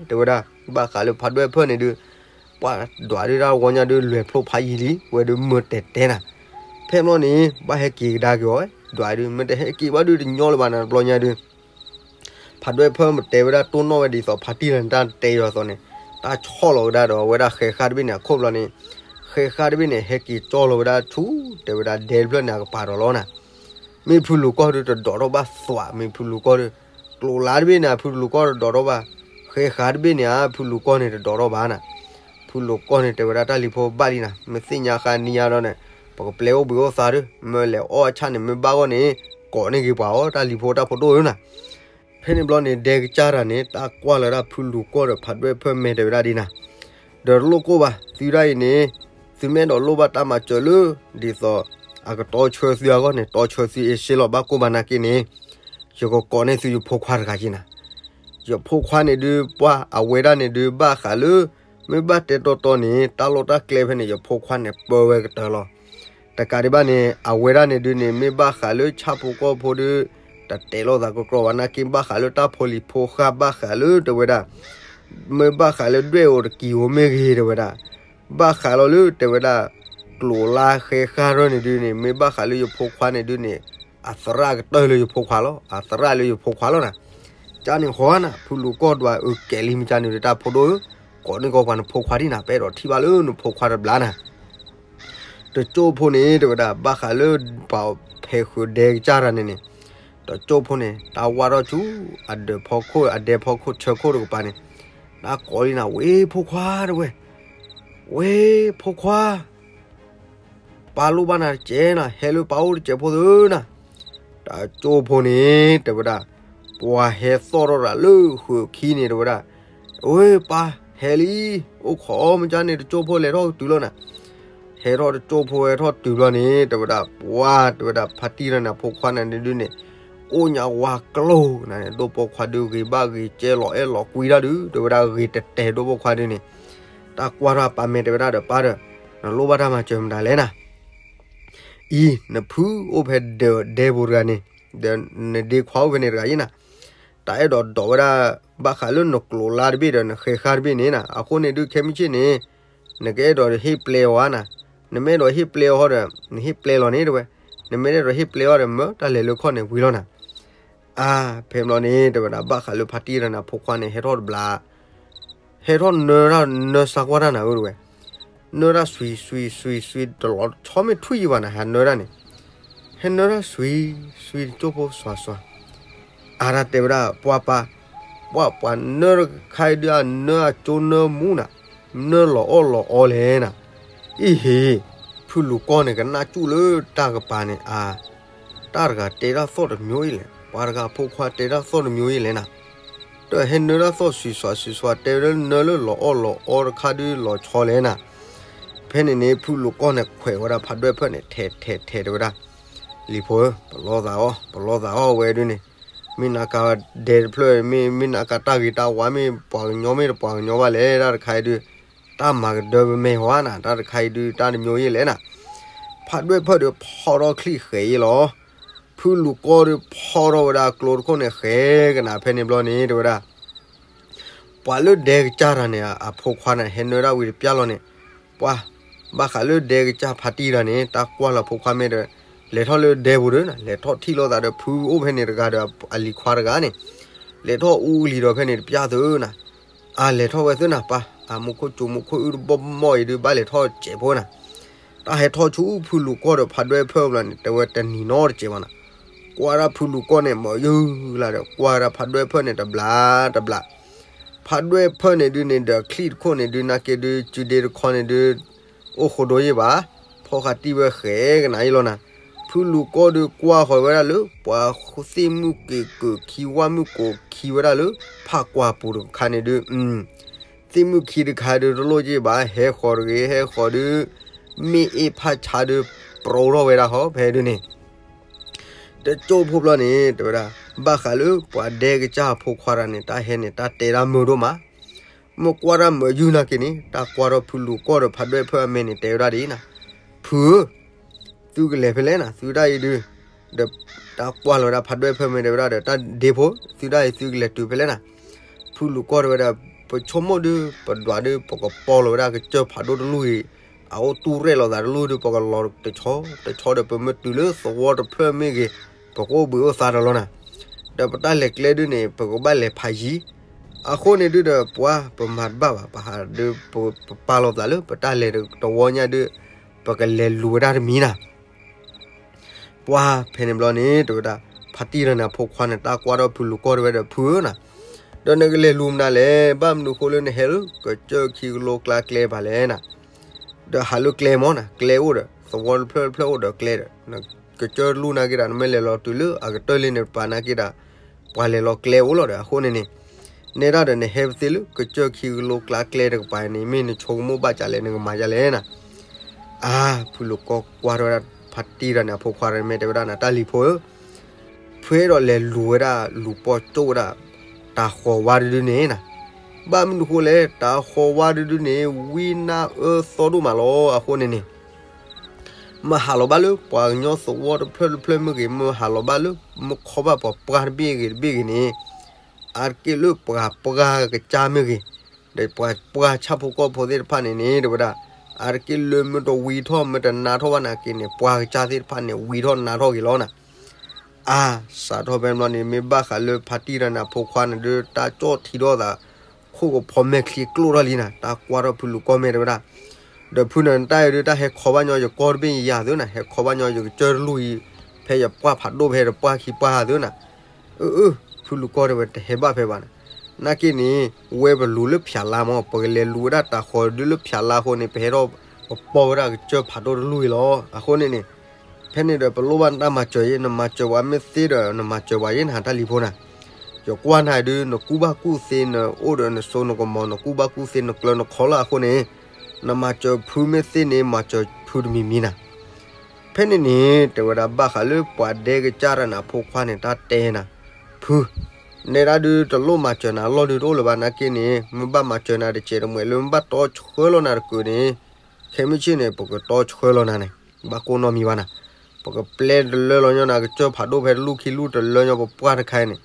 တဲဝဲဒၣ် ဘၣ်ဃးလၢဖးဒွဲၣ်ဖၢၣ်န့ၣ်ဒုး ပှၢ်ဒွးဒုးတၢ်ဂီၤညါဒုး လဲၤဖျိဖးယံၤလံ ဝဲဒုးမုာ်တဲာ်တဲာ်နၤ ဖဲဘျီန့ၣ် ဘၣ်ဟဲက့ၤကဒါက့ၤအီၤ ဒွးဒုး မ့ၢ်တဟဲက့ၤဘၣ်ဒုး တညီလၢၤဘၣ်နၤတဘျီညါဒုး ဖးဒွဲၣ်ဖၢၣ်မ့ၢ်တဲဝဲဒၣ်တိၢ်နီၣ်ဝဲဒ်သိး ဖါတံၢ်လၢနတၢ်တဲယီၤအသိးန့ၣ် တၢ်ဆီၣ်လီၤဝဲဒၣ်ဒီးဝဲဒၣ်ဃဲဃာ်တဘ့ၣ်န့ၣ် အခိၣ်ဘျီန့ၣ် ဃဲဃာ်တဘ့ၣ်န့ၣ် ဟဲက့ၤကၠီလီၤဝဲဒၣ်ဆူ တဲဝဲဒၣ်ဒဲတဖျၢၣ်န့ၣ် အကပၤဒီးလီၤနၤ မ့ၢ်ဖုလူၤကီၢ်ဒုးတဒိးထီၣ်ဘၣ်သွး မ့ၢ်ဖုလူၤကီၢ်ဒုး ကျိၤလါတဘ့ၣ်န့ၣ် ဖုလူၤကီၢ်တဒိးထီၣ်ဘၣ် ဃဲဃာ်တဘ့ၣ်န့ၣ် ဖုလူၤကီၢ်န့ၣ်တဒိးထီၣ်ဘၣ်နၤ ဖုလူၤကီၢ်န့ၣ် တဲဝဲဒၣ်တၢ်လံၤဖိဘၣ်လံနၤ မ့ၢ်သ့ၣ်ညါဃာ်နံၤညါဒီးန့ၣ် ပကပျဲအိၣ်ဘှံးအိၣ်သါဒုး မ့ၢ်လဲၤအီၣ်အဆၣ်န့ၣ် မ့ၢ်ဘၣ်ဂီၢ်န့ၣ် ကိးန့ၢ်က့ၤပှၤအီၤ တၢ်လံၤဖိတၢ်ဖိဒိၣ်ဧၢနၤ ဖဲန့ၣ်ဘျီန့ၣ် ဒဲကစၢ်တၢ်န့ၣ် တၢ်ကွၢ်လီၤဒၣ်ဖုလူၤကီၢ်ဒီးဖးဒွဲၣ်ဖၢၣ်မဲာ်တဲဝဲဒၣ်ဒ်နၤ ဒီးတလိၣ်ကိၢ်ဘၣ် သုဒၣ်အံၤန့ၣ် သုမ့ၢ်အဲၣ်ဒိးလိၣ်ဘၣ်တၢ်မၤစၢၤလၢ ဒ်သိး အကတီဆှၢသုအဂီၢ်န့ၣ် တီဆှၢသုအ့ၣ်စ့လီၤ ဘၣ်ကိၢ်ဘၣ်နာ်က့န့ၣ်, ယကကိးန့ၢ်သုယဖိခွါတဂၤက့နၤ. ယဖိခွါန့ၣ်ဒုး ပှၢ်အဝဲဒၣ်န့ၣ်ဒုး ဘၣ်ဃးလၢ မ့ၢ်ဘၣ်တဲတီတီန့ၣ် တၢ်လီၢ်တၢ်ကျဲဖဲန့ၣ် ယဖိခွါန့ၣ်ပၢဝဲကတၢၢ်လီၤ. တကးဒံးဘၣ်န့ၣ် အဝဲဒၣ်န့ၣ်ဒုးန့ၣ် မ့ၢ်ဘၣ်ဃးလၢဆၣ်ဖိကီၢ်ဖိဒုး တတဲလိာ်သးကကြီဘၣ်နာ်က့ ဘၣ်ဃးလၢတၢ်ဖိလံၤဖိဃၢ် ဘၣ်ဃးလၢတဲဝဲဒၣ် မ့ၢ်ဘၣ်ဃးလၢဒွဲၣ်အိၣ်တကံၤအိၣ်မ့ၢ်ဂ့ၤတဲဝဲဒၣ်, ဘၣ်ဃးလီၤလၢတဲဝဲဒၣ် ကျိၤလါဃဲဃၢ်ထီၣ်န့ၣ်ဒုးန့ၣ် မ့ၢ်ဘၣ်ဃးလၢယဖိခွါန့ၣ်ဒုးန့ၣ် အသရၣ်ကတၢၢ်လၢယဖိခွါလီၤ. အသရၣ်လၢယဖိခွါလီၤနၤ. ကန့ၣ်ဃီနၤ ဖုလူၤကီၢ်ဒွးအုးကဲးလံ မ့ၢ်ကန့ၣ်ဒီး တၢ်ဖိဒိၣ်ဧၢ, ကိးန့ၢ်ကီးပှၤနဖိခွါဒံးနၤ, ပအဲၣ်ဒိးထံၣ်ဘၣ်လၢနဖိခွါတဘျီနၤ. တကၠိဖိန့ၣ်တဲဝဲဒၣ် ဘၣ်ဃးလၢပှၤဖဲးဃုာ်ဒဲကစၢ်တၢ်န့ၣ်န့ၣ်, တကၠိဖိန့ၣ် တၢ်ဝါထီၣ်ဆူ အဒၢးဖီခိၣ် အဒဲဖီခိၣ်ဆၢခိၣ်တကပၤန့ၣ်, တၢ်ကိးလံနၤ ဝ့ၢ်ဖိခွါတဲဝဲ, ဝ့ၢ်ဖိခွါ ပၢ်လိၣ်ဘၣ်နၤတကဲးနၤ, ဟဲလၢပၢ်အိၣ်တကဲးဖိသ့နၤ. တကၠိဖိန့ၣ်တဲဝဲဒၣ်, ပှၤဟဲသီၣ်ထီၣ်တၢ်လၢဃုာ်ခံန့ၣ်တဲဝဲဒၣ်, ဝ့ၢ်ပၢ်ဟဲလံ, အိၣ်ခိးအီၤ မ့ၢ်ကန့ၣ် တကၠိဖိလဲၤထီၣ်ကတုၤလီၤနၤ. ဟဲထီၣ်တကၠိဖိဟဲထီၣ်တုၤဘျီန့ၣ် တဲဝဲဒၣ် ပှၢ်တဲဝဲဒၣ် ဖါတံၢ်တၢ်န့ၣ် အဖိခွါန့ၣ်ဒုးန့ၣ် အိၣ်ညါဝါကျိၤနၤန့ၣ် ဒိၣ်ပိာ်ခွါဒုးဂ့ၤဘၣ်ဂ့ၤကဲလီၤအဲၣ်လီၤကွံတၢ်ဒုး တဲဝဲဒၣ်ဂ့ၤတဲာ်တဲာ်ဒိၣ်ပိာ်ခွါဒုးန့ၣ်, တၢ်ကွၢ်ထီၣ်ပၢ်မဲာ်တဲဝဲဒၣ်ဒီး ပၢ်ဒီး နလိၣ်ဘၣ်တၢ်မၤစၢၤမတၤလဲၣ်နၤ. အံၤ နဖုအိၣ်ဖဲဒၢးဒဲပူၤတဂၤန့ၣ်, ဒီးနဒ့ခွါအိၣ်ဖဲန့ၣ်တဂၤအံၤနၤ, တၢ်အဲၣ်ဒိးဒိးဝဲဒၣ် ဘၣ်ဃးလၢနကျိၤလါတဘ့ၣ်ဒီးနဃဲဃၢ်တဘ့ၣ်န့ၣ်နၤ, အဃိန့ၣ်ဒုးခဲမုၢ်ဆ့ၣ်န့ၣ် နကအဲၣ်ဒိးဟ့ၣ်ပျဲအီၤဧါနၤ, နမ့ၢ်အဲၣ်ဒိးဟ့ၣ်ပျဲအီၤဒီး နဟ့ၣ်ပျဲလီၤန့ၣ်တဲဝဲ, နမ့ၢ်အဲၣ်ဒိးဟ့ၣ်ပျဲအီၤဒီး မၢတၢ်လဲၤလၢခီၣ်န့ၣ်ဝံၤလီၤနၤ. အါ ဖဲမ့ၢ်လီၤန့ၣ် တဲဝဲဒၣ် ဘၣ်ဃးလၢဖါတံၢ်တၢ်န့ၣ် အဖိခွါန့ၣ် ဟဲထီၣ်တဘျီ ဟဲထီၣ်နၢတၢ် နၢစၢ်ကွၢ်တၢ်နၤဧၢတဲဝဲ, နၢတၢ်စွံစွံစွံစွံ တလီၤဆီမ့ၢ်ထွံၣ်ယံၤဘၣ်နၤ ဟးနၢတၢ်န့ၣ်, ဟဲနၢတၢ်စွံစွံတကၠိၢ်ဖိစွါစွါ, အါတၢ်တဲဝဲဒၣ် ပှၢ်ပၢ်, ပှၢ်ပှၤနၢတခါအံၤဒုး အနၢအကၠိနၢမူနၤ, နၢလီၤအီၣ်လီၤအီလဲၣ်နၤ, အံၤဟ့ၣ်, ဖုလူၤကီၢ်န့ၣ် ကနၣ်စူၣ်လၢတၢ်ကပၤန့ၣ် အါ တၢ်တဂၤတဲတၢ်သီၣ်တမျိုးအံၤလဲၣ်, ပှၤတဂၤအဖိခွါတဲတၢ်သီၣ်တမျိုးအံၤလဲၣ်နၤ, တဟဲနၢတၢ်သီၣ်စွံစွါစွံစွါ တဲဝဲဒၣ်နၢလၢလီၤအီၣ်လီၤအီတခါဒုးလီၤဆီလဲၣ်နၤ, ဖဲန့ၣ်န့ၣ် ဖုလူၤကီၢ်န့ၣ် ခွဲးဝဲဒၣ်ဖးဒွဲၣ်ဖၢၣ်န့ၣ် ထဲးထဲးထဲးတဲဝဲဒၣ်, လံၤဖိဧၢ ပလီၢ်သးအီၣ် ပလီၢ်သးအီၣ်ဝဲဒုးန့ၣ်, မ့ၢ်နကဒဲတဖျၢၣ် မ့ၢ် မ့ၢ်နကတၢ်ဂ့ၤတၢ်ဝါ မ့ၢ်ပှၤကညီမ့ၢ်တပှၤကညီဘၣ်လဲၣ် တၢ်တခါအံၤဒုး တၢ်မၤကဒၢပမဲာ်ဝါနၤ တၢ်တခါအံၤဒုး တၢ်တမျိုးအံၤလဲၣ်နၤ, ဖးဒွဲၣ်ဖၢၣ်ဒုးဖီၣ်ထီၣ်ချံၣ်ဃဲးအံၤလီၤ, ဖုလူၤကီၢ်ဒုးဖီၣ်ထီၣ်ဝဲဒၣ်ကျိတခိၣ်န့ၣ် ဃဲးကနၤဖဲန့ၣ်ဘျီန့ၣ် တဲဝဲဒၣ် ပှၤလၢဒဲကစၢ်တၢ်န့ၣ် အဖိခွါန့ၣ် ဟဲနၢတၢ်ဝံၤတပျၢ်လီၤန့ၣ်, ပှၤ ဘၣ်ဃးလၢဒဲကစၢ်ဖါတံၢ်တၢ်န့ၣ် တၢ်ကွၢ်လီၤဖိခွါမ့ၢ်ဒီး လဲၤထီၣ်လၢဒဲပူၤဒီးနၤ လဲၤထီၣ်ထံၣ်လိာ်သးဒီးဖုအိၣ်ဖဲန့ၣ်တဂၤဒီးအလံၤခွါတဂၤန့ၣ်, လဲၤထီၣ်အူလံၤဒီးဖဲန့ၣ်တပျၢ်သုနၤ, အါ လဲၤထီၣ်ဝဲသုနၤ ပၢ် အမူခိၣ်ကၠိမူခိၣ်အုၣ်တဘီၣ်မီၢ်အံၤဒုး ဘၣ်လဲၤထီၣ်စဲးဖိနၤ, တၢ်ဟဲထီၣ်ဆူဖုလူၤကီၢ်ဒီးဖးဒွဲၣ်ဖၢၣ်ဘျီန့ၣ် တဲဝဲတနံၤနီတစဲးဘၣ်နၤ, ကွၢ်ဒၣ်ဖုလူၤကီၢ်န့ၣ် မၤယုၢ်လၢ်ဒီး ကွၢ်ဒၣ်ဖးဒွဲၣ်ဖၢၣ်န့ၣ်တဘျီတဘျီ, ဖးဒွဲၣ်ဖၢၣ်န့ၣ်ဒုးန့ၣ်ဒီးချံၣ်တခိၣ်န့ၣ်ဒုး နာ်က့ဒုး စုဒ့တခီန့ၣ်ဒုး အိၣ်ဃိဒိယ့ၢ်ဘၣ်, ဖီဃာ်တံၢ်ဝဲဃဲးကနၤအံၤလီၤနၤ, ဖုလူၤကီၢ်ဒုးကွၢ်ဃီၤဝဲဒၣ်လၢ ပှၤသ့ၣ်မုၣ်က့ၤကၢၢ်ခံ ဝၣ်မုၣ်ကိးခံဝဲဒၣ်လၢ ဖးကွၢ်ပူၤတခါန့ၣ်ဒုး သ့ၣ်မုၣ်ခံတခါဒုးတလိၣ်က့ၢ်ဘၣ် ဟဲဃီၤတဂ့ၤ ဟဲဃီၤဒုး မ့ၢ်အ့ၣ်ဖးဆါဒုး ပြီထီၣ်ဝဲဒၣ်ဟီ ဖဲဒုးန့ၣ် တကၠိၢ်ဖိဘျီန့ၣ် တဲဝဲဒၣ် ဘၣ်ဃးလၢပှၤဒဲကစၢ်အဖိခွါတၢ်န့ၣ် တၢ်ဟဲန့ၣ် တၢ်တဲဒၣ်မုာ်ဒိၣ်မး, မ့ၢ်ကွၢ်ဒၣ်မုာ်ယုၢ်နာ်က့န့ၣ် တၢ်ကွၢ်ထီၣ်ဖုလူၤကီၢ်ဒီးဖးဒွဲၣ်ဖၢၣ်အမဲာ်န့ၣ် တဲဝဲဒၣ်ဒ်အံၤနၤ, ဖုဧၢ သုကလဲၤဖဲလဲၣ်နၤ သုဒၣ်အံၤဒုး, ဒီးတၢ်ကွၢ်လီၤဝဲဒၣ်ဖးဒွဲၣ်ဖၢၣ်မဲာ်တဲဝဲဒၣ်ဒီး တၢ်ဒ့ဖိ သုဒၣ်အံၤသုကလဲၤတုၤဖဲလဲၣ်နၤ, ဖုလူၤကီၢ်တဲဝဲဒၣ် ပဆိကမိၣ်ဒုး ပဒွးဒုး ပကပီၢ်လီၤဝဲဒၣ်ကစၢၢ်ဖးဒိၣ်တလူၢ်အံၤ အအိၣ်တူၢ်ရဲၣ်လီၤသးတလူၢ်ဒုး ပကလီၤတဆီတဆီဒီး ပမ့ၢ်တုၤလၢသဝီတဖျၢၣ်မ့ၢ်ဂ့ၤ ပကအိၣ်ဘှံးအိၣ်သါဒီးလီၤနၤ, ဒီးပတၢ်လဲၤကျဲဒုးန့ၣ် ပကဘၣ်လဲၤဖးယံၤ, အဃိန့ၣ်ဒုးဒီး ပှၤပမၤတဘၣ်ဘၣ် ပဟးဒုး ပပာ်လီၤသးလၢ ပတၢ်လဲၤတဝီညါဒုး ပကလဲၤလူၤဝဲဒၣ်တမံၤနၤ ပှၤဖဲန့ၣ်ဘျီန့ၣ် တဲဝဲဒၣ် ဖါတံၢ်တၢ်န့ၣ် အဖိခွါန့ၣ် တၢ်ကွၢ်ထီၣ်ဖုလူၤကီၢ်တဲဝဲဒီး ဖုဧၢနၤ, ဒီးနကလဲၤလူၤမနုၤလဲၣ် ဘၣ်မနုၤဃိလၢနဟဲလၢ ကစၢၢ်ခံကလိကျါကျဲဘၣ်လဲၣ်နၤ, ဒီးဟးလၢကျဲမ့ၢ်နၤ ကျဲအိၣ်ဒီး သဝီတဖျၢၣ်တဖျၢၣ်အိၣ်ဒီးကျဲဒီး ကစၢၢ်တလူၢ်နာ်က့ဒၣ် နမ့ၢ်လဲၤလီၤတုၤလၢအကတၢၢ်လံန့ၣ် ပာ်နာ်က့ဒၣ် ပှၤလဲၤလီၤကျဲအိၣ်လီၤဒီး အဃိန့ၣ်န့ၣ် နဲဒၣ်ဒီးနဟဲပသ့လၢ ကစၢၢ်ခံကလိကျါကျဲတကပၤန့ၣ် မ့ၢ်နဆိကမိၣ်ဘၣ်ကလဲၣ် နကမၤဒ်လဲၣ်နၤ, အါ ဖုလူၤကီၢ်ကွၢ်ထီၣ်ဝဲဒၣ် ဖါတံၢ်တဂၤန့ၣ်အဖိခွါတဂၤမ့ၢ်တဲဝဲဒၣ်နၤ တၢ်လံၤဖိဧၢ, ဖုအဲၣ်ဒိးလဲၤလူၤဝဲဒၣ်လူၤပိာ်ကၠိၣ်ဝဲဒၣ် တၤဃီၤဝါတဒုန့ၣ်နၤ, ဘၣ်မနုၤဃိလဲၣ် တၤဃီၤဝါတဒုန့ၣ် ဝံနၢ်အၢသီဒိၣ်မးလီၤ. အဃိန့ၣ်န့ၣ် မ့ၢ်ဟးလီၤဘၣ်လၢပှၤကညီသဝီတဖျၢၣ်တဖျၢၣ်မ့ၢ်ဂ့ၤ, မ့ၢ်ဟးလီၤဘၣ်လၢ မ့ၢ်ခီဘၣ်ပှၤပှၢ်တဘ့ၣ်ဂ့ၤတဘ့ၣ်ဂ့ၤန့ၣ်, အါတက့ၢ်လၢပှၤပှၢ်ကစၢ်မ့ၢ်ဂ့ၤ, ဒီးပှၤပှၢ်ဆၣ်ဖိကီၢ်ဖိသ့ၣ်တဖၣ်န့ၣ်န့ၣ် တဲဝဲဒၣ်, အါတက့ၢ်လၢမ့ၢ်တဝံထီၣ် မ့ၢ်တနါထီၣ်ဘၣ်နာ်က့န့ၣ် ပှၢ်ကစၢ်သ့ၣ်တဖၣ်န့ၣ် ဝံထီၣ်နါထီၣ်ဂ့ၤလီၤနၤ. အါ, စးထီၣ်ဖဲန့ၣ်ဘျီန့ၣ် မ့ၢ်ဘၣ်ဃးလၢဖါတံၢ်တဂၤန့ၣ်အဖိခွါန့ၣ်ဒီး တၢ်ကၠီၣ်ထံထီၣ်သး ခိၣ်ကဖီမဲာ်ချံကျိၣ်ထီၣ်လံနၤ, တၢ်ကွၢ်ထီၣ်ဖုလူၤကီၢ်မ့ၢ်တဲဝဲဒၣ်, ဒီးဖုန့ၣ်တၢ်အံၤဒုး တၢ်ဟဲခီဘၣ်ညီယကီၢ်တဘ့ၣ်ယၤသုနၤ, ဟဲခီဘၣ်ညီယကစၢၢ်တလူၢ်အံၤ, ဖဲယပှၢ်ဖးဒိၣ်ဖဲယပှၢ်ခံပှၢ်သုနၤ. အၢ အၢ ဖုလူၤကီၢ်တဲဝဲတဟဲဘၣ်ဖဲဘၣ်နၤ, နာ်က့န့ၣ် ဝဲပလူၤလၢဖၠးလါမး, ပကလဲၤလူၤဝဲဒၣ်တၤဃီၤဒုလၢဖၠးလါအဃိန့ၣ် ပဟဲထီၣ်ပပီၢ်ဝဲဒၣ်ကစၢၢ်ဖးဒိၣ်တလူၢ်အံၤလီၤ. အဃိန့ၣ်န့ၣ် ဖဲန့ၣ်ဒီးပလိၣ်ဘၣ်နတၢ်မၤစၢၤအံၤ, နမၤစၢၤပှၤမ့ၢ်သ့ဒီး နမၤစၢၤပှၤအံၤနၤ တၢ်လံၤဖိနၤ. ယကွၢ်နၤဒုး နကူၣ်ဘၣ်ကူၣ်သ့ နအိၣ်ဒီးနစိနကမီၤ နကူၣ်ဘၣ်ကူၣ်သ့ နကျၢၤနခီလၢအဃိန့ၣ်, နမၤစၢၤဖုမ့ၢ်သ့န့ၣ် မၤစၢၤဖုတမံၤမံၤနၤ. ဖဲန့ၣ်န့ၣ် တဲဝဲဒၣ်ဘၣ်ဃးလၢပှၤဒဲကစၢ်တဂၤန့ၣ်အဖိခွါန့ၣ် တၢ်တဲနၤ, ဖု နဲဒၣ်ဒုးတလိၣ်မၤစၢၤနၤလီၢ်ဒုးတအိၣ်လၢၤဘၣ်နာ်က့န့ၣ် မ့ၢ်ဘၣ်မၤစၢၤနၤတစဲးတမှဲးလၢမ့ၢ်ဘၣ်တီဆှၢလီၤနၤတကုာ်န့ၣ်, ခဲမုၢ်ဆ့ၣ်န့ၣ် ပကတီဆှၢလီၤနၤန့ၣ် ဘၣ်ကိၢ်နီၣ်မံၤဘၣ်နၤ. ပကပျဲတလၢလီၤညီနၤ ကစၢၢ်ဖးဒိၣ်ဖဲတလူၢ်ခံလူၢ်တလၢညီပပှၢ်တခါအံၤန့ၣ်,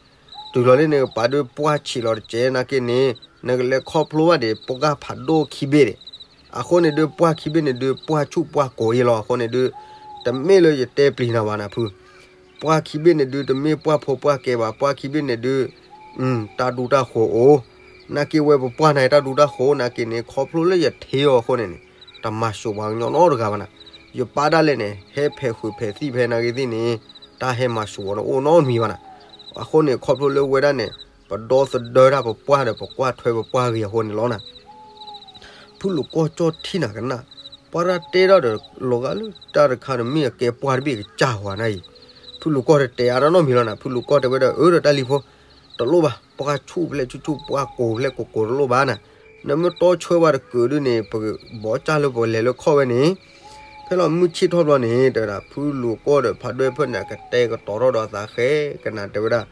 တုၤလီၤလၢန့ၣ် ပာ်ဒုးပှၢ်ဆံးလီၤတစဲးနာ်က့န့ၣ် နကလဲၤခီဖျိဘၣ်ဒံး ပှၢ်ဖးဒိၣ်ခံဘ့ၣ်ဒံး. အဃိန့ၣ်ဒုး ပှၢ်ခံဘ့ၣ်န့ၣ်ဒုး ပှၢ်ဆူၣ်ပှၢ်ကိာ်အံၤလီၤ. အဃိန့ၣ်ဒုး တမ့ၢ်လၢယတဲပျံၤနၤဘၣ်နၤဖု ပှၢ်ခံဘ့ၣ်န့ၣ်ဒုး တမ့ၢ်ပှၢ်ဖိပှၢ်ကဲဘၣ်, ပှၢ်ခံဘ့ၣ်န့ၣ်ဒုး တၢ်ဒူတၢ်ဃိၤအိၣ်, နာ်က့ဝဲပပှၢ်န့ၣ်တၢ်ဒူတၢ်ဃိၤနာ်က့န့ၣ် ခီဖျိလၢယထံၣ်အီၤအဃိန့ၣ်န့ၣ် တမၤစၢၤပှၤကညီနီတဂၤဘၣ်နၤ. ယပၢ်ဒၣ်လဲာ်န့ၣ် ဟဲဖဲးဃုာ်ဖဲးသံၣ်ဖဲနာ်က့သ့ၣ်န့ၣ် တၢ်ဟဲမၤစၢၤအီၤန့ၣ်အိၣ်နီတမံၤဘၣ်နၤ. အဃိန့ၣ် ခီဖျိလၢဝဲဒၣ်န့ၣ် ပဒီသဒၢတၢ်ပပှၢ်ဒီးပကွၢ်ထွဲပပှၢ်ဂ့ၤအဃိန့ၣ်လီၤနၤ. ဖုလူၤကီၢ်ကၠီၣ်ထံနၤကနၣ်, ပှၤတၢ်တဲထီၣ်ဒီးလီၤဂာ်လၢတၢ်တခါန့ၣ်မ့ၢ်အကဲပှၢ်တဘ့ၣ်ကစၢ်ဝဲနၤအံၤ, ဖုလူၤကီၢ်တတဲအါတၢ်နီတမံၤလီၤနၤ. ဖုလူၤကီၢ်တဲဝဲဒီး အၢ ဒီးတၢ်လံၤဖိ တလိၣ်ဘၣ်, ပှၢ်ဆူၣ်ဖျဲၣ်ဆူၣ်ဆူၣ် ပှၢ်ကိာ်ဖျဲၣ်ကိာ်ကိာ်တလိၣ်ဘၣ်နၤ. နမ့ၢ်တီဆှၢဝဲတကုာ်ဒုန့ၣ် ပဘီကၢ်လၢပကလဲၤလၢခီၣ်ဝဲန့ၣ်, ဖဲလီၤမုၢ်ဆ့ၣ်ထီၣ်ဘျီန့ၣ် တဲဝဲဒၣ် ဖုလူၤကီၢ်ဒီးဖးဒွဲၣ်ဖၢၣ်န့ၣ် အကတဲာ်ကတီၤထီၣ်ဒီးအသးဃဲကနၤ တဲဝဲဒၣ်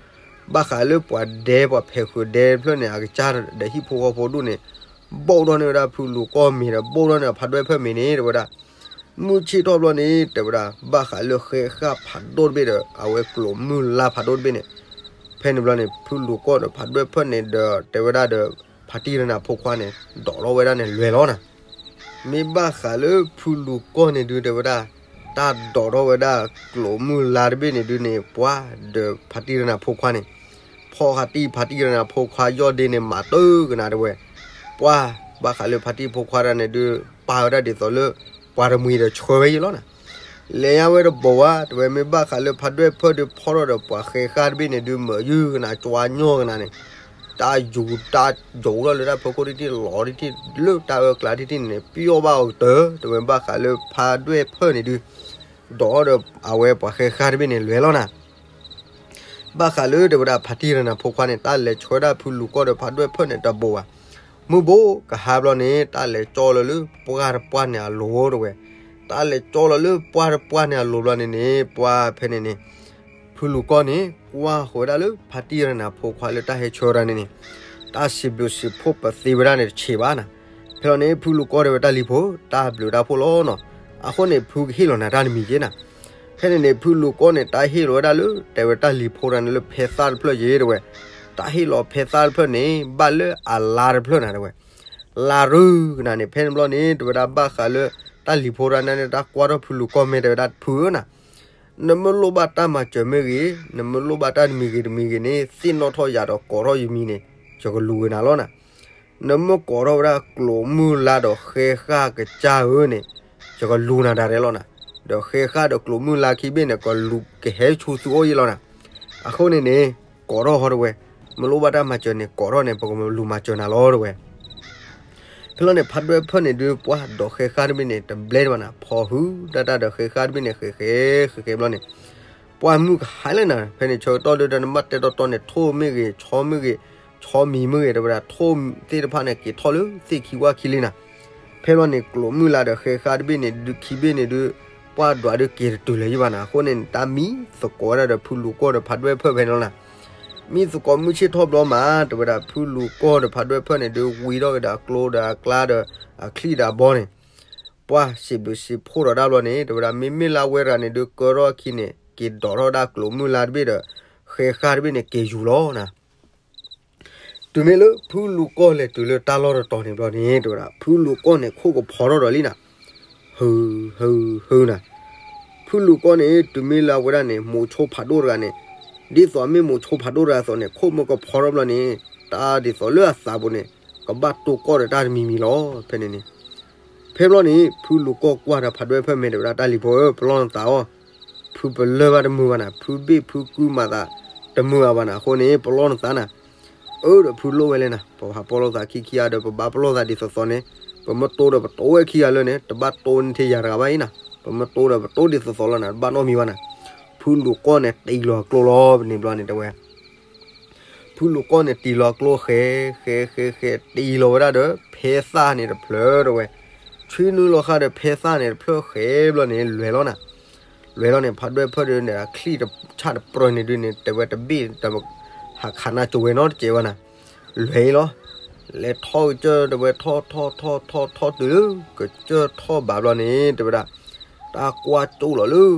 ဘၣ်ဃးလၢပှၤဒဲပှၤဖဲးဃုာ်ဒဲတဖျၢၣ်န့ၣ် အကစၢ်ဒီးဟံၣ်ဖိဃီဖိဒူၣ်န့ၣ် ဘိၣ်ထီၣ်န့ၢ်ဝဲဒၣ်ဖုလူၤကီၢ်မ့ၤဒီး ဘိၣ်ထီၣ်န့ၢ်ဖးဒွဲၣ်ဖၢၣ်မ့ၤန့ၣ် တဲဝဲဒၣ် မုၢ်ဆ့ၣ်ထီၣ်ဘျီန့ၣ် တဲဝဲဒၣ် ဘၣ်ဃးလၢဃဲဃၣ်ဖးဒိၣ်တဘ့ၣ်ဒီး အဝဲကျိာ်မုၢ်လါဖးဒိၣ်တဘ့ၣ်န့ၣ်, ဖဲန့ၣ်ဘျီန့ၣ် ဖုလူၤကီၢ်ဒီးဖးဒွဲၣ်ဖၢၣ်န့ၣ်ဒီး တဲဝဲဒၣ်ဒီး ဖါတံၢ်တဂၤန့ၣ်အဖိခွါန့ၣ် ဒိးထီၣ်ဝဲဒၣ်န့ၣ်လွဲၤလီၤနၤ. မ့ၢ်ဘၣ်ဃးလၢဖုလူၤကီၢ်န့ၣ်ဒုး တဲဝဲဒၣ် တၢ်ဒိးထီၣ်ဝဲဒၣ်ကျိာ်မုၢ်လါတဘ့ၣ်န့ၣ်ဒုးန့ၣ် ပှၤဒီးဖါတံၢ်တဂၤန့ၣ်အဖိခွါန့ၣ် ဖီၣ်ဃာ်တံၢ်ဖါတံၢ်တဂၤန့ၣ်အဖိခွါယီၢ်ဒ့န့ၣ် မၤတၢ်ကနၤတဲဝဲ, ပှၤဘၣ်ဃးလၢဖါတံၢ်ဖိခွါတဂၤန့ၣ်ဒုး ပာ်ဝဲဒၣ်ဒ်သိးလၢ ပှၤတမှံၤဒီးဆှၢဝဲယံၤလီၤနၤ. လဲၤညါဝဲတဘိးဝဲ တဲဝဲမ့ၢ်ဘၣ်ဃးလၢဖးဒွဲၣ်ဖၢၣ်ဒုးဖီၣ်ထီၣ်ဒီးပှၤဃဲဃၣ်တဘ့ၣ်န့ၣ်ဒုး မၤယုၢ်ကနၤ ကွၢ်ညီကနၤန့ၣ် တၢ်ယူၤတၢ်ယိးထီၣ်လၢတၢ်ဖီခိၣ်ထံထံၣ်လီၤထံထံၣ်လၢတၢ်အၢကျါထံထံၣ်န့ၣ် ပျီၣ်ဘၣ်အီၤကတၢၢ် တဲဝဲဘၣ်ဃးလၢဖးဒွဲၣ်ဖၢၣ်န့ၣ်ဒုး ဒိးဒီးအဝဲပှၤဃဲဃၣ်တဘ့ၣ်န့ၣ်လွဲၤလီၤနၤ. ဘၣ်ဃးလၢတဲဝဲဒၣ်ဖါတံၢ်တဂၤန့ၣ်အဖိခွါန့ၣ် တၢ်လဲၤဆှၢဒၣ်ဖုလူၤကီၢ်ဒီးဖးဒွဲၣ်ဖၢၣ်န့ၣ်တဘိးဘၣ်. မုၢ်ဘိးကဟါဘျီန့ၣ် တၢ်လဲၤကၠီလီၤလၢပှၢ်တပှၢ်န့ၣ်အလိၤတဲဝဲ, တၢ်လဲၤကၠီလီၤလၢပှၢ်တပှၢ်န့ၣ်အလိၤဘျီန့ၣ်န့ၣ် ပှၤဖဲန့ၣ်န့ၣ် ဖုလူၤကီၢ်န့ၣ် ကွၢ်ဃီၤဝဲဒၣ်လၢဖါတံၢ်တဂၤန့ၣ်အဖိခွါလၢတၢ်ဟဲဆှၢဝဲဒၣ်န့ၣ်န့ၣ် တၢ်စံးဘျုးစံးဖှိၣ်ပသ့ဝဲဒၣ်န့ၣ်တဆံးဘၣ်နၤ. ဖဲလီၤန့ၣ် ဖုလူၤကီၢ်တဲဝဲတၢ်လံၤဖိ တၢ်ဘျုးတၢ်ဖှိၣ်လီၤနီၤ. အဃိန့ၣ် ဖုကဟ့ၣ်လီၤနၤတၢ်တမံၤက့နၤ. ဖဲန့ၣ်န့ၣ် ဖုလူၤကီၢ်န့ၣ် တၢ်ဟ့ၣ်လီၤဝဲဒၣ်လၢ တဲဝဲတၢ်လံၤဖိတဂၤန့ၣ်လၢဖဲသၣ်တဖျၢၣ်ယ့ၤတဲဝဲ, တၢ်ဟ့ၣ်လီၤဖဲသၣ်တဖျၢၣ်န့ၣ် ဘၣ်လၢအလါတဖျၢၣ်နၤတဲဝဲ လါရူကနၤန့ၣ် ဖဲန့ၣ်ဘျီန့ၣ် တဲဝဲဒၣ်ဘၣ်ဃးလၢ တၢ်လံၤဖိတဂၤန့ၣ် တၢ်ကွၢ်ထီၣ်ဖုလူၤကီၢ်မ့ၢ်တဲဝဲဒၣ်ဖုဧၢနၤ, နမ့ၢ်လိၣ်ဘၣ်တၢ်မၤစၢၤမ့ၢ်ဂ့ၤ, နမ့ၢ်လိၣ်ဘၣ်တၢ်တမံၤဂ့ၤတမံၤဂ့ၤန့ၣ် သ့ၣ်နီၣ်ထီၣ်ယၤဒီးကိးထီၣ်ယမံၤန့ၣ် ယကလူၤက့ၤနၤလီၤနၤ. နမ့ၢ်ကိးထီၣ်ဝဲဒၣ်ကျိာ်မုၢ်လါဒီးဃဲဃၣ်ကစၢ်ဧၢန့ၣ် ယကလူၤနၤဒၣ်ရဲၣ်လီၤနၤ. ဒီးဃဲဃၣ်ဒီးကျိာ်မုၢ်လါခံဘ့ၣ်န့ၣ် ကလူၤကဟဲဆူသုအိၣ်ယ့ၣ်လီၤနၤ. အဃိန့ၣ်န့ၣ် ကိးထီၣ်ဟီတဲဝဲ, မ့ၢ်လိၣ်ဘၣ်တၢ်မၤစၢၤန့ၣ် ကိးထီၣ်န့ၣ် ပကလူၤမၤစၢၤနၤလီၤတဲဝဲ ဖဲလီၤန့ၣ် ဖးဒွဲၣ်ဖၢၣ်န့ၣ်ဒုး ပှၤဒီးဃဲဃၣ်တဘ့ၣ်န့ၣ် တဘျဲဒံးဘၣ်နၤ ဖီၣ်ဟုၣ်တၢ်တၢ်ဒီးဃဲဃၣ်တဘ့ၣ်န့ၣ် ဃဲဃဲ ဃဲဃဲဘျီန့ၣ် ပှၤမုၢ်ကဟါလၢနၤ ဖဲန့ၣ် ဆၢကတီၢ်ဒုး တၢ်နဘၣ်တဲတီတီန့ၣ် ထိၣ်မ့ၢ်ဂ့ၤ ဆီမ့ၢ်ဂ့ၤ ဆီမံၤမ့ၢ်ဂ့ၤ တဲဝဲဒၣ် ထိၣ်သ့ၣ်တဖၣ်န့ၣ် က့ၤထီၣ်လၢသ့ၣ်ခံဝၣ်ခံလံနၤ. ဖဲလီၤန့ၣ် ကျိာ်မုၢ်လါဒီးဃဲဃၣ်တဘ့ၣ်န့ၣ်ဒုး ခံဘ့ၣ်န့ၣ်ဒုး ပှၢ်ဒွးဒုးက့ၤတတုၤလၢၤယံဘၣ်နၤ. အဃိန့ၣ် တၢ်မံသကိးဝဲဒၣ်ဒီးဖုလူၤကီၢ်ဒီးဖးဒွဲၣ်ဖၢၣ်ဖဲန့ၣ်လီၤနၤ. မံသကိးမုၢ်ဆ့ၣ်ထီၣ်ဘျီမး တဲဝဲဒၣ် ဖုလူၤကီၢ်ဒီးဖးဒွဲၣ်ဖၢၣ်န့ၣ်ဒုး ဝံထီၣ်က့ၤဒီးအကျိဒီးအကျါဒီးအချံၣ်ဒီးအဘီန့ၣ်, ပှၢ်စံးဘျုးစံးဖှိၣ်ဒီးတၢ်ဘျီန့ၣ် တဲဝဲဒၣ် မ့မ့ၢ်လၢအဝဲတဂၤန့ၣ်ဒုး ကၢထီၣ်အခံန့ၣ် က့ၤဒိးထီၣ်ဒၣ်ကျိၤမုၢ်လါတဘ့ၣ်ဒီး ဃဲဃာ်တဘ့ၣ်န့ၣ် က့ၤယူၤလီၤနၤ. တုၤမ့ၢ်လၢဖုလူၤကီၢ်လဲၤတုၤလၢတၢ်လီၢ်တတီၤန့ၣ်ဘျီန့ၣ် တဲဝဲဒၣ် ဖုလူၤကီၢ်န့ၣ် ခိၣ်ကဖီထီၣ်ဒီးလံနၤ. ဟု ဟု ဟုနၤ. ဖုလူၤကီၢ်န့ၣ် တုၤမ့ၢ်လၢအဝဲဒၣ်န့ၣ် မိၤဆိဖးဒိၣ်တဂၤန့ၣ်, ဒ်သိးမ့ၢ်မိၤဆိဖးဒိၣ်တဂၤအသိးန့ၣ် ခိၣ်မ့ၢ်ကဖီထီၣ်ဘျီန့ၣ် တၢ်ဒ်သိးလၢအသးပူၤန့ၣ် ကဘၣ်တိၢ်ကီၢ်ဒီးတၢ်တမံၤမံၤလီၤ ဖဲန့ၣ်န့ၣ်. ဖဲဘျီန့ၣ် ဖုလူၤကီၢ်ကွၢ်ဒီးဖးဒွဲၣ်ဖၢၣ်မဲာ် တဲဝဲဒၣ် တၢ်လံၤဖိဧၢ, ပလီၢ်နသးအီၤ, ဖုပလၢၢ်ဘၣ်တမုာ်ဘၣ်နၤ, ဖုဘ့ၣ်ဖုကုမၤသးတမုာ်အါဘၣ်နၤ. အဃိန့ၣ် ပလီၢ်နသးနၤ. အၢ ဒီးဖုလိၣ်ဝဲလဲၣ်နၤ, ပဟးပလီၢ်သးခံခံဂၤဒီး ပဘၣ်ပလီၢ်သးဒ်သိးသိးန့ၣ် ပမ့ၢ်တိဒီးပတိဝဲခံဂၤလၢာ်န့ၣ် တဘၣ်တိန့ၢ်ထဲယၤတဂၤဘၣ်အံၤနၤ, ပမ့ၢ်တိဒီးပတိဒ်သိးသိးလီၤနၤ, တဘၣ်နီတမံၤဘၣ်နၤ. ဖုလူၤကီၢ်န့ၣ် တံၤလီၤအကျိလီၤန့ၣ်ဘျီန့ၣ် တဲဝဲ ဖုလူၤကီၢ်န့ၣ် တံၤလီၤအကျိဃဲ ဃဲ ဃဲ ဃဲ တံၤလီၤဝဲဒၣ်ဒီး ဖဲသၣ်န့ၣ်တဖျၢၣ်တဲဝဲ, ဆွံနုာ်လီၤဃာ်ဒီးဖဲသၣ်န့ၣ်တဖျၢၣ်ဃဲဘျီန့ၣ် လဲၤလီၤနၤ. လဲၤလီၤန့ၣ် ဖးဒွဲၣ်ဖၢၣ်ဒုးန့ၣ် အချံၣ်တဆၣ်တပြၢန့ၣ်ဒုးန့ၣ် တဲဝဲတဘ့ၣ် ဟးခးနၢ်ကၠိဝဲနီတစဲးဘၣ်နၤ. လဲၤလီၤ, လဲၤထီၣ်ကစၢၢ်တဲဝဲ ထီၣ်ထီၣ်ထီၣ်ထီၣ်ထီၣ်တုၤလၢ ကစၢၢ်ထီၣ်ဘးဘျီန့ၣ် တဲဝဲဒၣ် တၢ်ကွၢ်ကၠူၣ်လီၤလၢ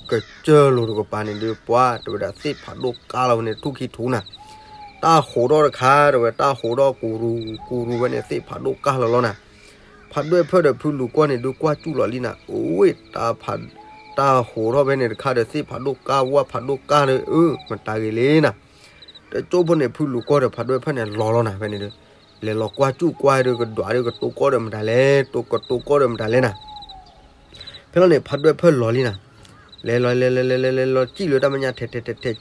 ကစၢၢ်လိၤတကပၤန့ၣ်ဒုး ပှၢ်တဲဝဲဒၣ် သ့ၣ်ဖးဒိၣ်ကါလီၤဝဲန့ၣ် ထူၣ်ခံထူနၤ. တၢ်ဟိးထီၣ်တခါတဲဝဲ တၢ်ဟိးထီၣ်ကူၤရူၤ ကူၤရူၤဝဲန့ၣ် သ့ၣ်ဖးဒိၣ်ကါလီၤလီၤနၤ. ဖးဒွဲၣ်ဖၢၣ်ဒီးဖုလူၤကီၢ်န့ၣ်ဒုး ကွၢ်ကၠူၣ်လီၤလံနၤ, အိၣ်ဝဲ တၢ်ဟိးထီၣ်ဖဲန့ၣ်တခါဒီး သ့ၣ်ဖးဒိၣ်ကါ ဝၣ်ဖးဒိၣ်ကါဒီး အၢ မတၤဂ့ၤလဲၣ်နၤ. တကၠိဖိန့ၣ် ဖုလူၤကီၢ်ဒီးဖးဒွဲၣ်ဖၢၣ်န့ၣ် လီၤလီၤနၤ ဖဲန့ၣ်ဒုး, လဲၤလီၤကွၢ်ကၠူၣ်ကွၢ်ဒုး ကဒွးဒုး ကတိၤကီၢ်ဒီးမတၤလဲၣ်, တိၤကတိၤကီၢ်ဒီးမတၤလဲၣ်နၤ. ဖဲလီၤန့ၣ် ဖးဒွဲၣ်ဖၢၣ်လီၤလံနၤ. လဲၤလီၤလဲၤလဲၤလဲၤလဲၤလဲၤလီၤ စံၣ်လၢတၢ်မဲာ်ညါထဲထဲထဲထဲ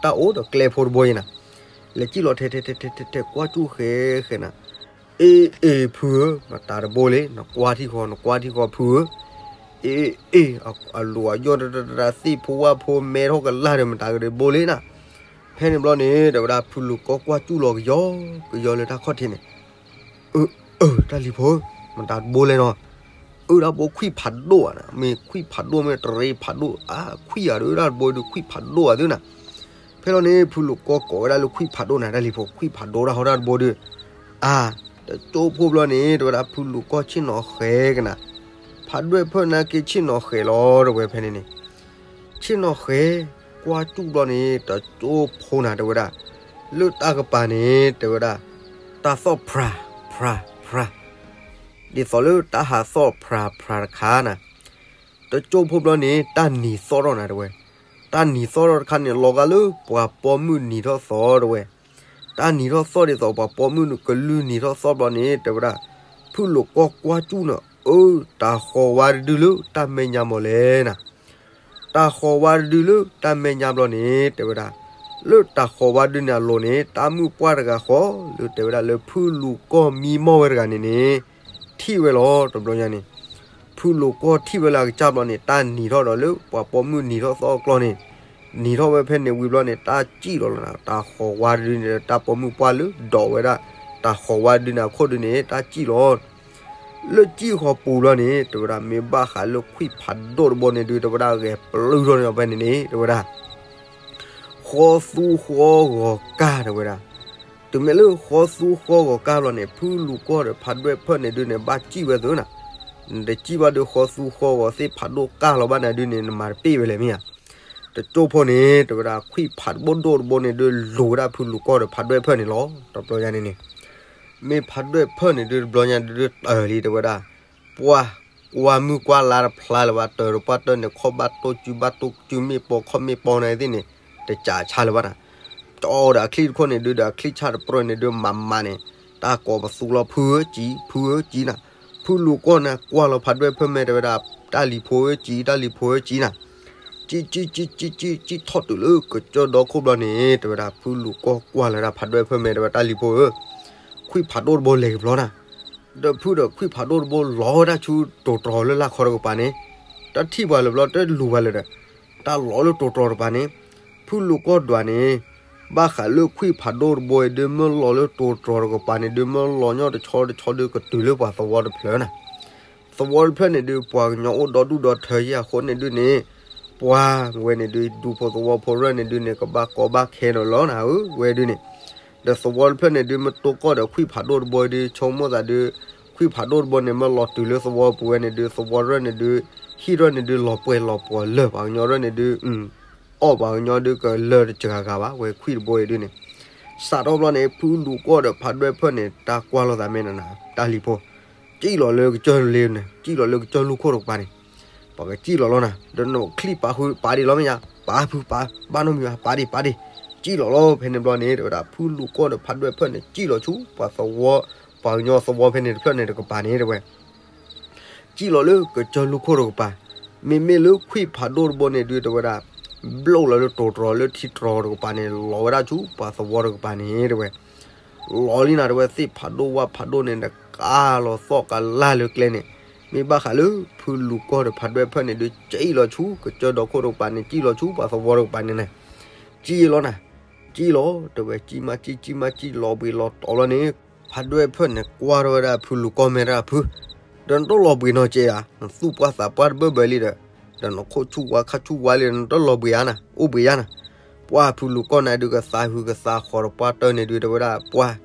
တၢ်အိၣ်ဒီးကျဲဖိတဘိအံၤနၤ. လဲၤစံၣ်လီၤထဲထဲထဲထဲထဲ ကွၢ်ကၠူၣ်ဃဲဃဲနၤ. အ့ အ့ ဖုဧၢ, မတၤတဘိလဲၣ်, နကွၢ်ထံၣ်ဃီ နကွၢ်ထံၣ်ဃီဖုဧၢ. အ့ အ့ အလိၤအယီၢ်တတတ သ့ၣ်ဖိဝၣ်ဖိမဲထီၣ်ကလၢ်ဒီး မတၤကဒုးတဘိလဲၣ်နၤ. ဖဲန့ၣ်ဘျီန့ၣ် တဲဝဲဒၣ် ဖုလူၤကီၢ်ကွၢ်ကၠူၣ်လီၤကယီကယီလၢတၢ်ခီၣ်ထံးန့ၣ် အၢ အၢ တၢ်လံၤဖိဧၢ, မတၤတဘိလဲၣ်နီၤ. အၢ တၢ်ဘိခွံၣ်ဖးဒိၣ်ဧါနၤ, မ့ၢ်ခွံၣ်ဖးဒိၣ် မ့ၢ်တရံးဖးဒိၣ် အါ ခွံၣ်ဧါဒီး တၢ်တဘိဒုး ခွံၣ်ဖးဒိၣ်ဧါသုနၤ. ဖဲလီၤန့ၣ် ဖုလူၤကီၢ်ကိးဝဲဒၣ်လၢခွံၣ်ဖးဒိၣ်နၤ တၢ်လံၤဖိ, ခွံၣ်ဖးဒိၣ်တၢ်ဟီတၢ်တဘိဒုး အါ တကၠိဖိဘျီန့ၣ် တဲဝဲဒၣ် ဖုလူၤကီၢ်ဆ့ၣ်နီၤဃဲကနၤ, ဖးဒွဲၣ်ဖၢၣ်နာ်က့ဆ့ၣ်နီၤဃဲလီၤ တဲဝဲဖဲန့ၣ်န့ၣ် ဆ့ၣ်နီၤဃဲ ကွၢ်ကၠူၣ်ဘျီန့ၣ် တကၠိဖိနၤ တဲဝဲဒၣ် လၢတၢ်ကပၤန့ၣ် တဲဝဲဒၣ် တၢ်သီၣ်ဖြၤ ဖြၤ ဖြၤ ဒ်သိးလၢတၢ်ဟးသီၣ်ဖြၤ ဖြၤတခါနၤ. တကၠိဖိဘျီန့ၣ် တၢ်နံၤသီၣ်ထီၣ်နၤ တဲဝဲ, တၢ်နံၤသီၣ်ထီၣ်တခါန့ၣ် လီၤဂာ်လၢပှၤပိာ်မုၣ်နံၤထီၣ်သီ တဲဝဲ. တၢ်နံၤထီၣ်သီၣ်ဒ်သိး ပှၤပိာ်မုၣ်ကလုၢ်နံၤထီၣ်သီၣ်ဘျီန့ၣ် တဲဝဲဒၣ် ဖုလူၤကီၢ်ကွၢ်ကၠူၣ်နၤ အၢ တၢ်ဃီၤဝါတဒုလၢတၢ်မဲာ်ညါမီၤလဲၣ်နၤ. တၢ်ဃီၤဝါတဒုလၢတၢ်မဲာ်ညါဘျီန့ၣ် တဲဝဲဒၣ် လၢတၢ်ဃီၤဝါတဒုန့ၣ်အလိၤန့ၣ် တၢ်မုၣ်ပှၢ်တဂၤဃီ လၢတဲဝဲဒၣ်လၢဖုလူၤကီၢ်မံမီၢ်ဝဲတဂၤန့ၣ်န့ၣ် ထံၣ်ဝဲလီၤ တဘျီညါန့ၣ်. ဖုလူၤကီၢ်ထံၣ်ဝဲလၢအကစၢ်ဘျီန့ၣ် တၢ်နံၤထီၣ်ဒီးလၢပှၤပိာ်မုၣ်နံၤထီၣ်သီၣ်အကျီၢ်န့ၣ် နံၤထီၣ်ဝဲဖဲန့ၣ်ဝံၤဘျီန့ၣ် တၢ်စံၣ်လီၤလီၤနၤ တၢ်ဃီၤဝါတဒုန့ၣ် တၢ်ပိာ်မုၣ်ပှၢ်လၢဒိးဝဲဒၣ် တၢ်ဃီၤဝါတဒုန့ၣ်အခိၣ်ဒုန့ၣ် တၢ်စံၣ်လီၤ လၢစံၣ်ဃီၤပူၤဘျီန့ၣ် တဲဝဲဒၣ် မ့ၢ်ဘၣ်ဃးလၢခွံၣ်ဖးဒိၣ်တဘိန့ၣ်ဒု တဲဝဲဒၣ် ဂဲၤပျုၢ်ထီၣ်န့ၣ်ဖဲန့ၣ်န့ၣ် တဲဝဲဒၣ် ဃီသူဃီဂီၤကၢ် တဲဝဲဒၣ်. တုၤမ့ၢ်လၢဃီသူဃီဂီၤကၢ်ဘျီန့ၣ် ဖုလူၤကီၢ်ဒီးဖးဒွဲၣ်ဖၢၣ်န့ၣ်ဒုန့ၣ် ဘၣ်စံၣ်ဝဲသုနၤ. နတစံၣ်ဘၣ်ဒုဃီသူဃီဂီၤသ့ၣ်ဖးဒိၣ်ကၢ်လီၤဘၣ်နၤဒုန့ၣ် နမၤတပ့ၢ်ဝဲလဲၣ်မ့ၢ်ဧါ. တကၠိဖိန့ၣ် တဲဝဲဒၣ် ခွံၣ်ဖးဒိၣ်ဒိၣ်တဘိန့ၣ်ဒု လိၤဝဲဒၣ်ဖုလူၤကီၢ်ဒီးဖးဒွဲၣ်ဖၢၣ်န့ၣ်လီၤ တဘျီညါန့ၣ်န့ၣ် မ့ၢ်ဖးဒွဲၣ်ဖၢၣ်န့ၣ်ဒု တဘျီညါဒု တၢၢ်လံ တဲဝဲဒၣ် ပှၢ်ကွၢ်မုၢ်ကွၢ်လါတဖျါလၢၤဘၣ် တၢၢ်တပှၢ်တၢၢ်န့ၣ် ခီၣ်ဘၣ်တိၢ်စုဘၣ်တိၢ်စုမ့ၣ်ပိာ်ခီၣ်မ့ၣ်ပိာ်န့ၣ်သ့ၣ်န့ၣ် တကးဆါလၢၤဘၣ်နၤ. ကၠီဒီးအချံၣ်တခိၣ်န့ၣ်ဒု ဒီးအချံၣ်ဆၣ်တပြၢန့ၣ်ဒု မၤမၤန့ၣ် တၢ်ကိးပသူလီၤ ဖုဧၢ စံၣ် ဖုဧၢ စံၣ်နၤ. ဖုလူၤကီၢ်န့ၣ် ကွၢ်လီၤဖးဒွဲၣ်ဖၢၣ်မဲာ် တဲဝဲဒၣ် တၢ်လံၤဖိဧၢ စံၣ် တၢ်လံၤဖိဧၢ စံၣ်နၤ. စံၣ် စံၣ် စံၣ် စံၣ် စံၣ် စံၣ်ထီၣ်တုၤလၢကစၢၢ်ဒီခိၣ်ဘျီန့ၣ် တဲဝဲဒၣ် ဖုလူၤကီၢ်ကွၢ်လီၤဒၣ်ဖးဒွဲၣ်ဖၢၣ်မဲာ် တဲဝဲ တၢ်လံၤဖိဧၢ ခွံၣ်ဖးဒိၣ်တဘိလဲၤကဘျီနၤ. ဒီးဖုဒီးခွံၣ်ဖးဒိၣ်တဘိလီၤဝဲဒၣ်ဆူတိၤတြီၤလၢလၢ်ခီတကပၤန့ၣ် တထံၣ်ပှၤလၢၤဘျီ တလူၤပှၤလၢၤဒီး တၢ်လီၤလၢတိၤတြီၤတကပၤန့ၣ် ဖုလူၤကီၢ်ဒွးန့ၣ် ဘၣ်ဃးလၢခွံၣ်ဖးဒိၣ်တဘိအံၤဒု မ့ၢ်လီၤလၢတိၤတြီၤတကပၤန့ၣ်ဒု မ့ၢ်လီၤညီတဆီတဆီဒု ကတုၤလၢပှၤသဝီတဖျၢၣ်နၤ. သဝီတဖျၢၣ်န့ၣ်ဒုး ပှၤကညီအိၣ်ဒီဒူၣ်ဒီထၢယဲအဃိန့ၣ်ဒုးန့ၣ်, ပှၤဝဲန့ၣ်ဒုး ဒူဖိသဝီဖိရၢၢ်န့ၣ်ဒုးန့ၣ် ကဘၣ်ကီဘၣ်ခဲဒီးလီၤနၤဧၢ ဝဲဒုးန့ၣ်, ဒီးသဝီတဖျၢၣ်န့ၣ်ဒုး မ့ၢ်တိၢ်ကီၢ်ဒီးခွံၣ်ဖးဒိၣ်တဘိဒုး ဆိကမိၣ်သးဒုး, ခွံၣ်ဖးဒိၣ်တဘိန့ၣ် မ့ၢ်လီၤတုၤလၢသဝီပူၤဝဲန့ၣ်ဒုး သဝီရၢၢ်န့ၣ်ဒုး, ဟံၣ်ရၢၢ်န့ၣ်ဒုး လီၤပှဲၤလီၤပှီၤလၢာ် ပှၤကညီရၢၢ်န့ၣ်ဒုး အီၣ်ပှၤကညီဒုးကလၢာ်တစှၤဂၤဘၣ် ဝဲခွံၣ်တဘိအံၤဒုးန့ၣ်, စးထီၣ်ဘျီန့ၣ် ဖုလူၤကီၢ်ဒီးဖးဒွဲၣ်ဖၢၣ်န့ၣ် တၢ်ကွၢ်လိာ်သးမ့ၢ်နၤနၤ တၢ်လံၤဖိ, စံၣ်လီၤလၢကစၢၢ်လ့န့ၣ် စံၣ်လီၤလၢကစၢၢ်လူၢ်ခိၣ်တကပၤန့ၣ်, ပှၤကစံၣ်လီၤလီၤနၤ ဒီးနချံၣ်ပာ်ဃုာ်ပာ်ဒံးလီၤမ့ၢ်ယါ ပာ်ဖုပာ် ဘၣ်နီတမံၤဘၣ် ပာ်ဒံးပာ်ဒံး, စံၣ်လီၤလီၤ ဖဲန့ၣ်ဘျီန့ၣ် တဲဝဲဒၣ် ဖုလူၤကီၢ်ဒီးဖးဒွဲၣ်ဖၢၣ်န့ၣ် စံၣ်လီၤဆူ ပှၤသဝီ, ပှၤကညီသဝီဖဲန့ၣ်တဖျၢၣ်န့ၣ်တကပၤန့ၣ် တဲဝဲ စံၣ်လီၤလၢကစၢၢ်လူၢ်ခိၣ်တကပၤ, မ့မ့ၢ်လၢခွံၣ်ဖးဒိၣ်တဘိန့ၣ်ဒုး တဲဝဲဒၣ်, ဘျိၣ်လီၤလၢတိၤတြီၤလၢထံတြီၤတကပၤန့ၣ် လီၤဝဲဒၣ်ဆူပှၤသဝီတကပၤန့ၣ် တဲဝဲ, လီၤလံနၤ တဲဝဲ သ့ၣ်ဖးဒိၣ်ဝၣ်ဖးဒိၣ်န့ၣ် နကးလီၤသီၣ်ကလၢ်လၢကျဲန့ၣ်, မ့ၢ်ဘၣ်ဃးလၢ ဖုလူၤကီၢ်ဒီးဖးဒွဲၣ်ဖၢၣ်န့ၣ်ဒုး စံၣ်လီၤဆူ ကစၢၢ်ဒီခိၣ်တကပၤန့ၣ် စံၣ်လီၤဆူပှၤသဝီတကပၤန့ၣ်န့ၣ်, စံၣ်လီၤနၤ, စံၣ်လီၤ တဲဝဲ စံၣ်မးစံၣ် စံၣ်မးစံၣ်လီၤဘှံးလီၤတီၤလီၤန့ၣ်, ဖးဒွဲၣ်ဖၢၣ်န့ၣ် ကွၢ်ထီၣ်ဝဲဒၣ်ဖုလူၤကီၢ် မဲာ်တၢ်ဖု, ဒီးနတလီၤဘှံးနီတစဲးဧါ, နသူၣ်ပှၢ်သးပှၢ်တဘၢဘၢလံဒီး, ဒီးနခိၣ်ဆူၣ်ဝါခါဆူၣ်ဝါလံဒီး နတလီၤဘှံးဧါနၤ အိၣ်ဘှံးဧါနၤ, ပှၢ်ဖုလူၤကီၢ်န့ၣ်ဒုး ကသးဟုးကသးဃီၤတပှၢ်တၢၢ်န့ၣ်ဒုး တဲဝဲဒၣ် ပှၢ်,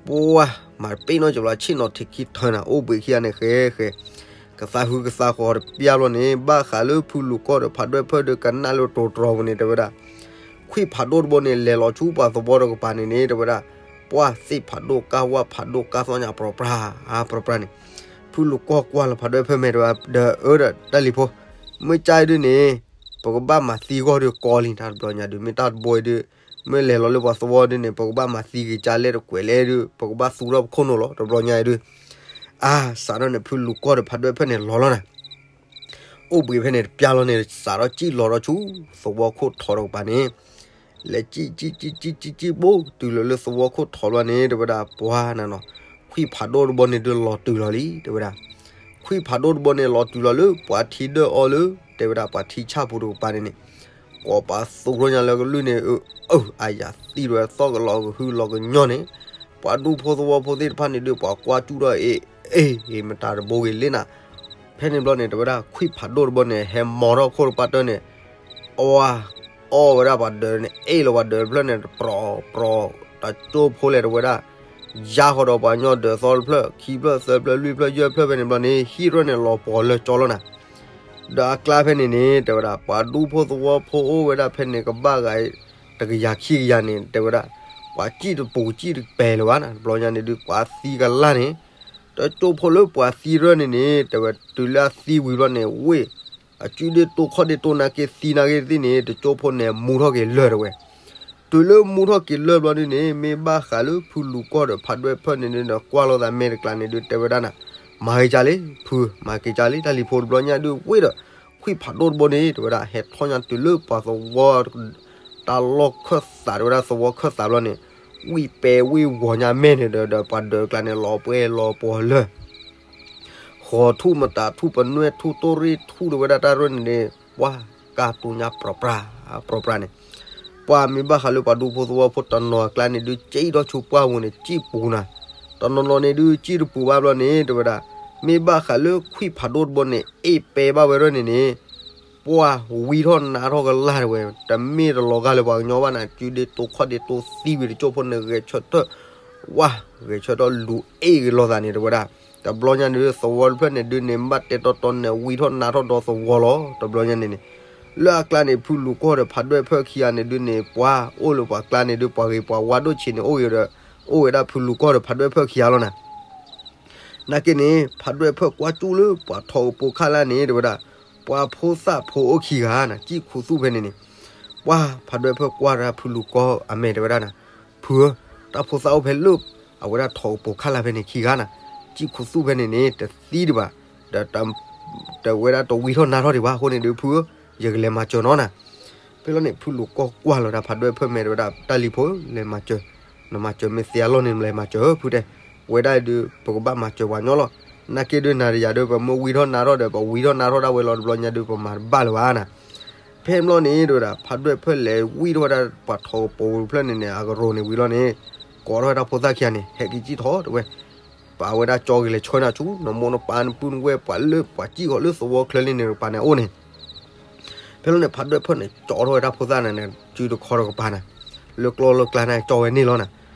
ပှၢ်, မၤတပ့ၢ်နီတစဲးဘျီ ဆ့ၣ်နီၤထံးခံထၢနၤ အိၣ်ဘှံးခံဂၤန့ၣ် ဃဲဃဲ ကသးဟုးကသးဃီၤတပျၢ်ဘျီန့ၣ် ဘၣ်ဃးလၢဖုလူၤကီၢ်ဒီးဖးဒွဲၣ်ဖၢၣ်ဒီးကနၣ်လၢတိၤတြီၤပူၤန့ၣ် တဲဝဲဒၣ်, ခွံၣ်ဖးဒိၣ်တဘိန့ၣ် လဲၤလီၤဆူပှၤသဝီတကပၤန့ၣ်န့ၣ် တဲဝဲဒၣ်, ပှၢ်သ့ၣ်ဖးဒိၣ်ကါဝၣ်ဖးဒိၣ်ကါသီၣ်ညါ ပြိပြါ, ပြိပြါန့ၣ်, ဖုလူၤကီၢ်ကွၢ်လီၤဖးဒွဲၣ်ဖၢၣ် မဲာ်တဝဲ ဒီးအၢဒီးတၢ်လံၤဖိ, မ့ၢ်ကၢ်အံၤဒုးန့ၣ်, ပကဘၣ်မၤသံဂီၢ်ဒုးကီလံ တၢ်တဘျီညါဒုး မ့ၢ်တၢ်တဘိအံၤဒုး, မ့ၢ်လဲၤလီၤလၢပှၤသဝီဒုးန့ၣ် ပကဘၣ်မၤသံက့ၤကၢ်လဲၣ်တကွဲးလဲၣ်ဒုး ပကဘၣ်သူထီၣ်ပခိၣ်နူာ်လီၤ တဘျီညါအံၤဒုး, အါ, စးထီၣ်န့ၣ် ဖုလူၤကီၢ်ဒီးဖးဒွဲၣ်ဖၢၣ်န့ၣ်လီၤလီၤနၤ အိၣ်ဘှံးဖဲန့ၣ်တပျၢ်လီၤန့ၣ် စးထီၣ်စံၣ်လီၤထီၣ်ဆူ သဝီခိၣ်ထီးတကပၤန့ၣ်, လဲၤစံၣ်စံၣ်စံၣ်စံၣ်စံၣ်စံၣ်ဘိ တုၤလီၤလၢသဝီခိၣ်ထီးဘျီန့ၣ် တဲဝဲဒၣ် ပှၢ်နၤနီၤ, ခွံၣ်ဖးဒိၣ်တဘိန့ၣ်ဒုးလီၤတုၤလီၤလံ တဲဝဲဒၣ်, ခွံၣ်ဖးဒိၣ်တဘိန့ၣ်လီၤတုၤလီၤလၢပှၤထံဒၢၣ်အီၤလၢ တဲဝဲဒၣ်ပှၤထံဆၣ်ပူၤတကပၤန့ၣ်န့ၣ်, ကိးပသူထီၣ်ညါလၢကလုၢ်န့ၣ်, အၢ, အယၤသံဝဲသီၣ်ကလီၤကဟုလီၤကညီန့ၣ်, ပှၤဒူဖိသဝီဖိသ့ၣ်တဖၣ်န့ၣ်ဒုး ပှၤကွၢ်စူၣ်ထီၣ်အ့ၣ်, အ့ၣ်, မတၤတဘိဂ့ၤလံနၤ, ဖဲန့ၣ်ဘျီန့ၣ် တဲဝဲဒၣ် ခွံၣ်ဖးဒိၣ်တဘိန့ၣ် ဟဲမီထီၣ်ခိၣ်တပၢ်တၢၢ်န့ၣ်, အဝဲ, အီၣ်ဝဲဒၣ်ပှၤဒၢးန့ၣ် အ့ၣ်လီၤပှၤဒၢးတဖျၢၣ်န့ၣ် တပြီၤပြီၤ, တကၠိဖိလဲၣ် တဲဝဲဒၣ်, ယါဃီဒီးပှၤကညီဒၢးသီတဖျၢၣ် ခံဖျၢၣ်သၢဖျၢၣ်လွံၢ်ဖျၢၣ်ယဲၢ်ဖျၢၣ်ဖဲန့ၣ်ဘျီန့ၣ် ဟံၣ်ရၢၢ်န့ၣ်လီၤပှီၤလၢာ်ကၠီလီၤနၤ, ဒီးအကျါဖဲန့ၣ်န့ၣ် တဲဝဲဒၣ် ပှၤဒူဖိသဝီဖိအိၣ်ဝဲဒၣ်ဖဲန့ၣ် ကဘၣ်ဂၤတကယၤခံကယၤန့ၣ် တဲဝဲဒၣ်, ပှၤစံၣ်တပူၤစံၣ်တပဲၤလၢၤဘၣ်နၤ တဘျီညါန့ၣ်ဒုး ပှၤသံကလၢ်န့ၣ်, တကၠိဖိလၢပှၤသံရၢၢ်န့ၣ်န့ၣ် တဲဝဲ တုၤလၢအသံဝံၤဘျီန့ၣ် ဝ့ၢ်, အစုဒ့ၣ်တိၢ်ခီၣ်ဒ့ၣ်တိၢ်နာ်က့သံနာ်က့သ့ၣ်န့ၣ် တကၠိဖိန့ၣ် မူထီၣ်က့ၤလၢာ်တဲဝဲ တုၤလၢမူထီၣ်က့ၤလၢာ်ဘျီဒုးန့ၣ် မ့ၢ်ဘၣ်ဃးလၢဖုလူၤကီၢ်ဒီးဖးဒွဲၣ်ဖၢၣ်န့ၣ်ဒုး ကွၢ်လိာ်သးမဲာ်တကျါန့ၣ်ဒုး တဲဝဲဒၣ်နၤ, မၤဂ့ၤကၢ်လံ ဖု, မၤက့ၤကၢ်လံ တၢ်လံၤဖိ တဘျီညါဒုး ဝ့ၢ်ဒီး, ခွံၣ်ဖးဒိၣ်တဘိန့ၣ် တဲဝဲဒၣ် ဟဲထီၣ်ညါတုၤလၢပှၤသဝီ, တၢ်လီၢ်ခၢၣ်သး တဲဝဲဒၣ် သဝီခၢၣ်သးဘျီန့ၣ်, ဝံၣ်ပဲဝံၣ်ဝီၤညါမဲာ်န့ၣ်ဒီး ဒီးပှၤဒၢးကျါန့ၣ် လီၤပှဲၤလီၤပှီၤလၢာ် ဃီၤထူၣ်မတၤထူၣ်ပနွဲၣ်ထူၣ်တိၢ်ရ့ၣ်ထူၣ် တဲဝဲဒၣ်တၢ်ရၢၢ်န့ၣ်န့ၣ် ပှၤကၢ်တူၢ်ညါပြိပြါ, ပြိပြါန့ၣ်, ပှၤမ့ၢ်ဘၣ်ဃးလၢပှၤဒူဖိသဝီဖိတနီၤအကျါန့ၣ်ဒုး စံၣ်ထီၣ်ဆူပှၢ်ပူၤန့ၣ် စံၣ်ပူၤနၤ, တနီၤနီၤန့ၣ်ဒုး စံၣ်တပူၤဘၣ်ဘျီန့ၣ် တဲဝဲဒၣ်, မ့ၢ်ဘၣ်ဃးလၢခွံၣ်ဖးဒိၣ်တဘိန့ၣ် အ့ၣ်ပဲဘၣ်ဝဲရၢၢ်န့ၣ်န့ၣ် ပှၤဝံထီၣ်နါထီၣ်ကလၢ်တဲဝဲ, တမ့ၢ်တလီၤဂာ်လၢပှၤကညီဘၣ်နၤ, စုဒ့ၣ်တိၢ်ခီၣ်ဒ့ၣ်တိၢ်သံဝံၤတကၠိဖိန့ၣ် ဂဲၤဆၢထၢၣ်, ဝါ, ဂဲၤဆၢထၢၣ်လူၤအ့ၣ်က့ၤလိာ်သးန့ၣ် တဲဝဲဒၣ်, တဘျီညါန့ၣ်ဒုး သဝီတဖျၢၣ်န့ၣ်ဒုးန့ၣ် ဘၣ်တဲတီတီန့ၣ် ဝံထီၣ်နါထီၣ်ဒီသဝီလီၤ တဘျီညါန့ၣ်န့ၣ်, လၢအကျါန့ၣ် ဖုလူၤကီၢ်ဒီးဖးဒွဲၣ်ဖၢၣ်ခံဂၤန့ၣ်ဒုးန့ၣ် ပှၤအိၣ်လၢပှၤကျါန့ၣ်ဒုး ပှၤဂ့ၤပှၤဝါဒိၣ်ဆံးန့ၣ် အိၣ်ဂ့ၤဒီး, အိၣ်ဝဲဒၣ်ဖုလူၤကီၢ်ဒီးဖးဒွဲၣ်ဖၢၣ်ခံဂၤလီၤနၤ နာ်က့န့ၣ် ဖးဒွဲၣ်ဖၢၣ်ကွၢ်စူၣ်လၢပှၤထီၣ်ကပိာ်ခၣ်လၢ်န့ၣ် တဲဝဲဒၣ်, ပှၤဖိသၣ်ဖိအိၣ်ခံဂၤနၤ စံၣ်ခူသူၣ်ဖဲန့ၣ်န့ၣ်, ပှၤဖးဒွဲၣ်ဖၢၣ်ကွၢ်တၢ်ဖုလူၤကီၢ်အမဲာ်တဲဝဲဒၣ်နၤ, ဖုဧၢ, တၢ်ဖိသၣ်အိၣ်ဖဲလၢ, အဝဲဒၣ်ထီၣ်ကပိာ်ခၣ်လၢ်ဖဲန့ၣ်ခံဂၤနၤ, စံၣ်ခူသူၣ်ဖဲန့ၣ်န့ၣ် တသံဒံးဘၣ်, ဒီး တဝဲဒၣ်တဝံထီၣ်နါထီၣ်ဒံးဘၣ်အဃိန့ၣ်ဒုး ဖုဧၢ, ယကလဲၤမၤစၢၤနီၤနၤ ဖဲလီၤန့ၣ် ဖုလူၤကီၢ်ကွၢ်လီၤတၢ်ဖးဒွဲၣ်ဖၢၣ်မဲာ်တဲဝဲဒၣ် တၢ်လံၤဖိဧၢ, လဲၤမၤစၢၤ, နမၤစၢၤမ့ၢ်သ့အလီၢ်န့ၣ် နလဲၤမၤစၢၤဧၢ ဖုတဲ, ဝဲဒၣ်အံၤဒုး ပကဘၣ်မၤစၢၤပှၤညီလီၤ, နာ်က့ဒုးနၤဒီးယၤဒုး ပမ့ၢ်ဝံထီၣ်နါထီၣ်ဒီး ပဝံထီၣ်နါထီၣ်ဒၣ်ဝဲလီၤ တဘျီညါဒုး ပမၤတဘၣ်လၢၤဘၣ်နၤ, ဖဲဘျီန့ၣ်တဲဝဲဒၣ် ဖးဒွဲၣ်ဖၢၣ်လဲၤဝံထီၣ်ဝဲဒၣ်ပှၤထီၣ်ကပိာ်ဖျၢၣ်န့ၣ်န့ၣ် အကရိၤန့ၣ်ဝံၤလီၤန့ၣ်, ကိးထီၣ်ဝဲဒၣ်ဖိသၣ်ခံဂၤန့ၣ် ဟဲက့ၤစံၣ်ထီၣ်တဲဝဲ ပာ်ဝဲဒၣ်ကၠီဂ့ၤလဲၤဆှၢနၤဆူ နမိၢ်နပၢ်နပုၢ်နဝဲၢ် ပှၤလၢပှၤစံၣ်ဃီၤလၢသဝီချၢလံန့ၣ်တကပၤန့ၣ်အအိၣ်န့ၣ်, ဖဲလီၤန့ၣ် ဖးဒွဲၣ်ဖၢၣ်န့ၣ် ကၠီထီၣ်ဝဲဒၣ်ဖိသၣ်န့ၣ်န့ၣ် စုတခီတကပၤန့ၣ်, လၢကျီၢ်လၢကျါန့ၣ် ကၠီဝဲန့ၣ်လီၤနၤ.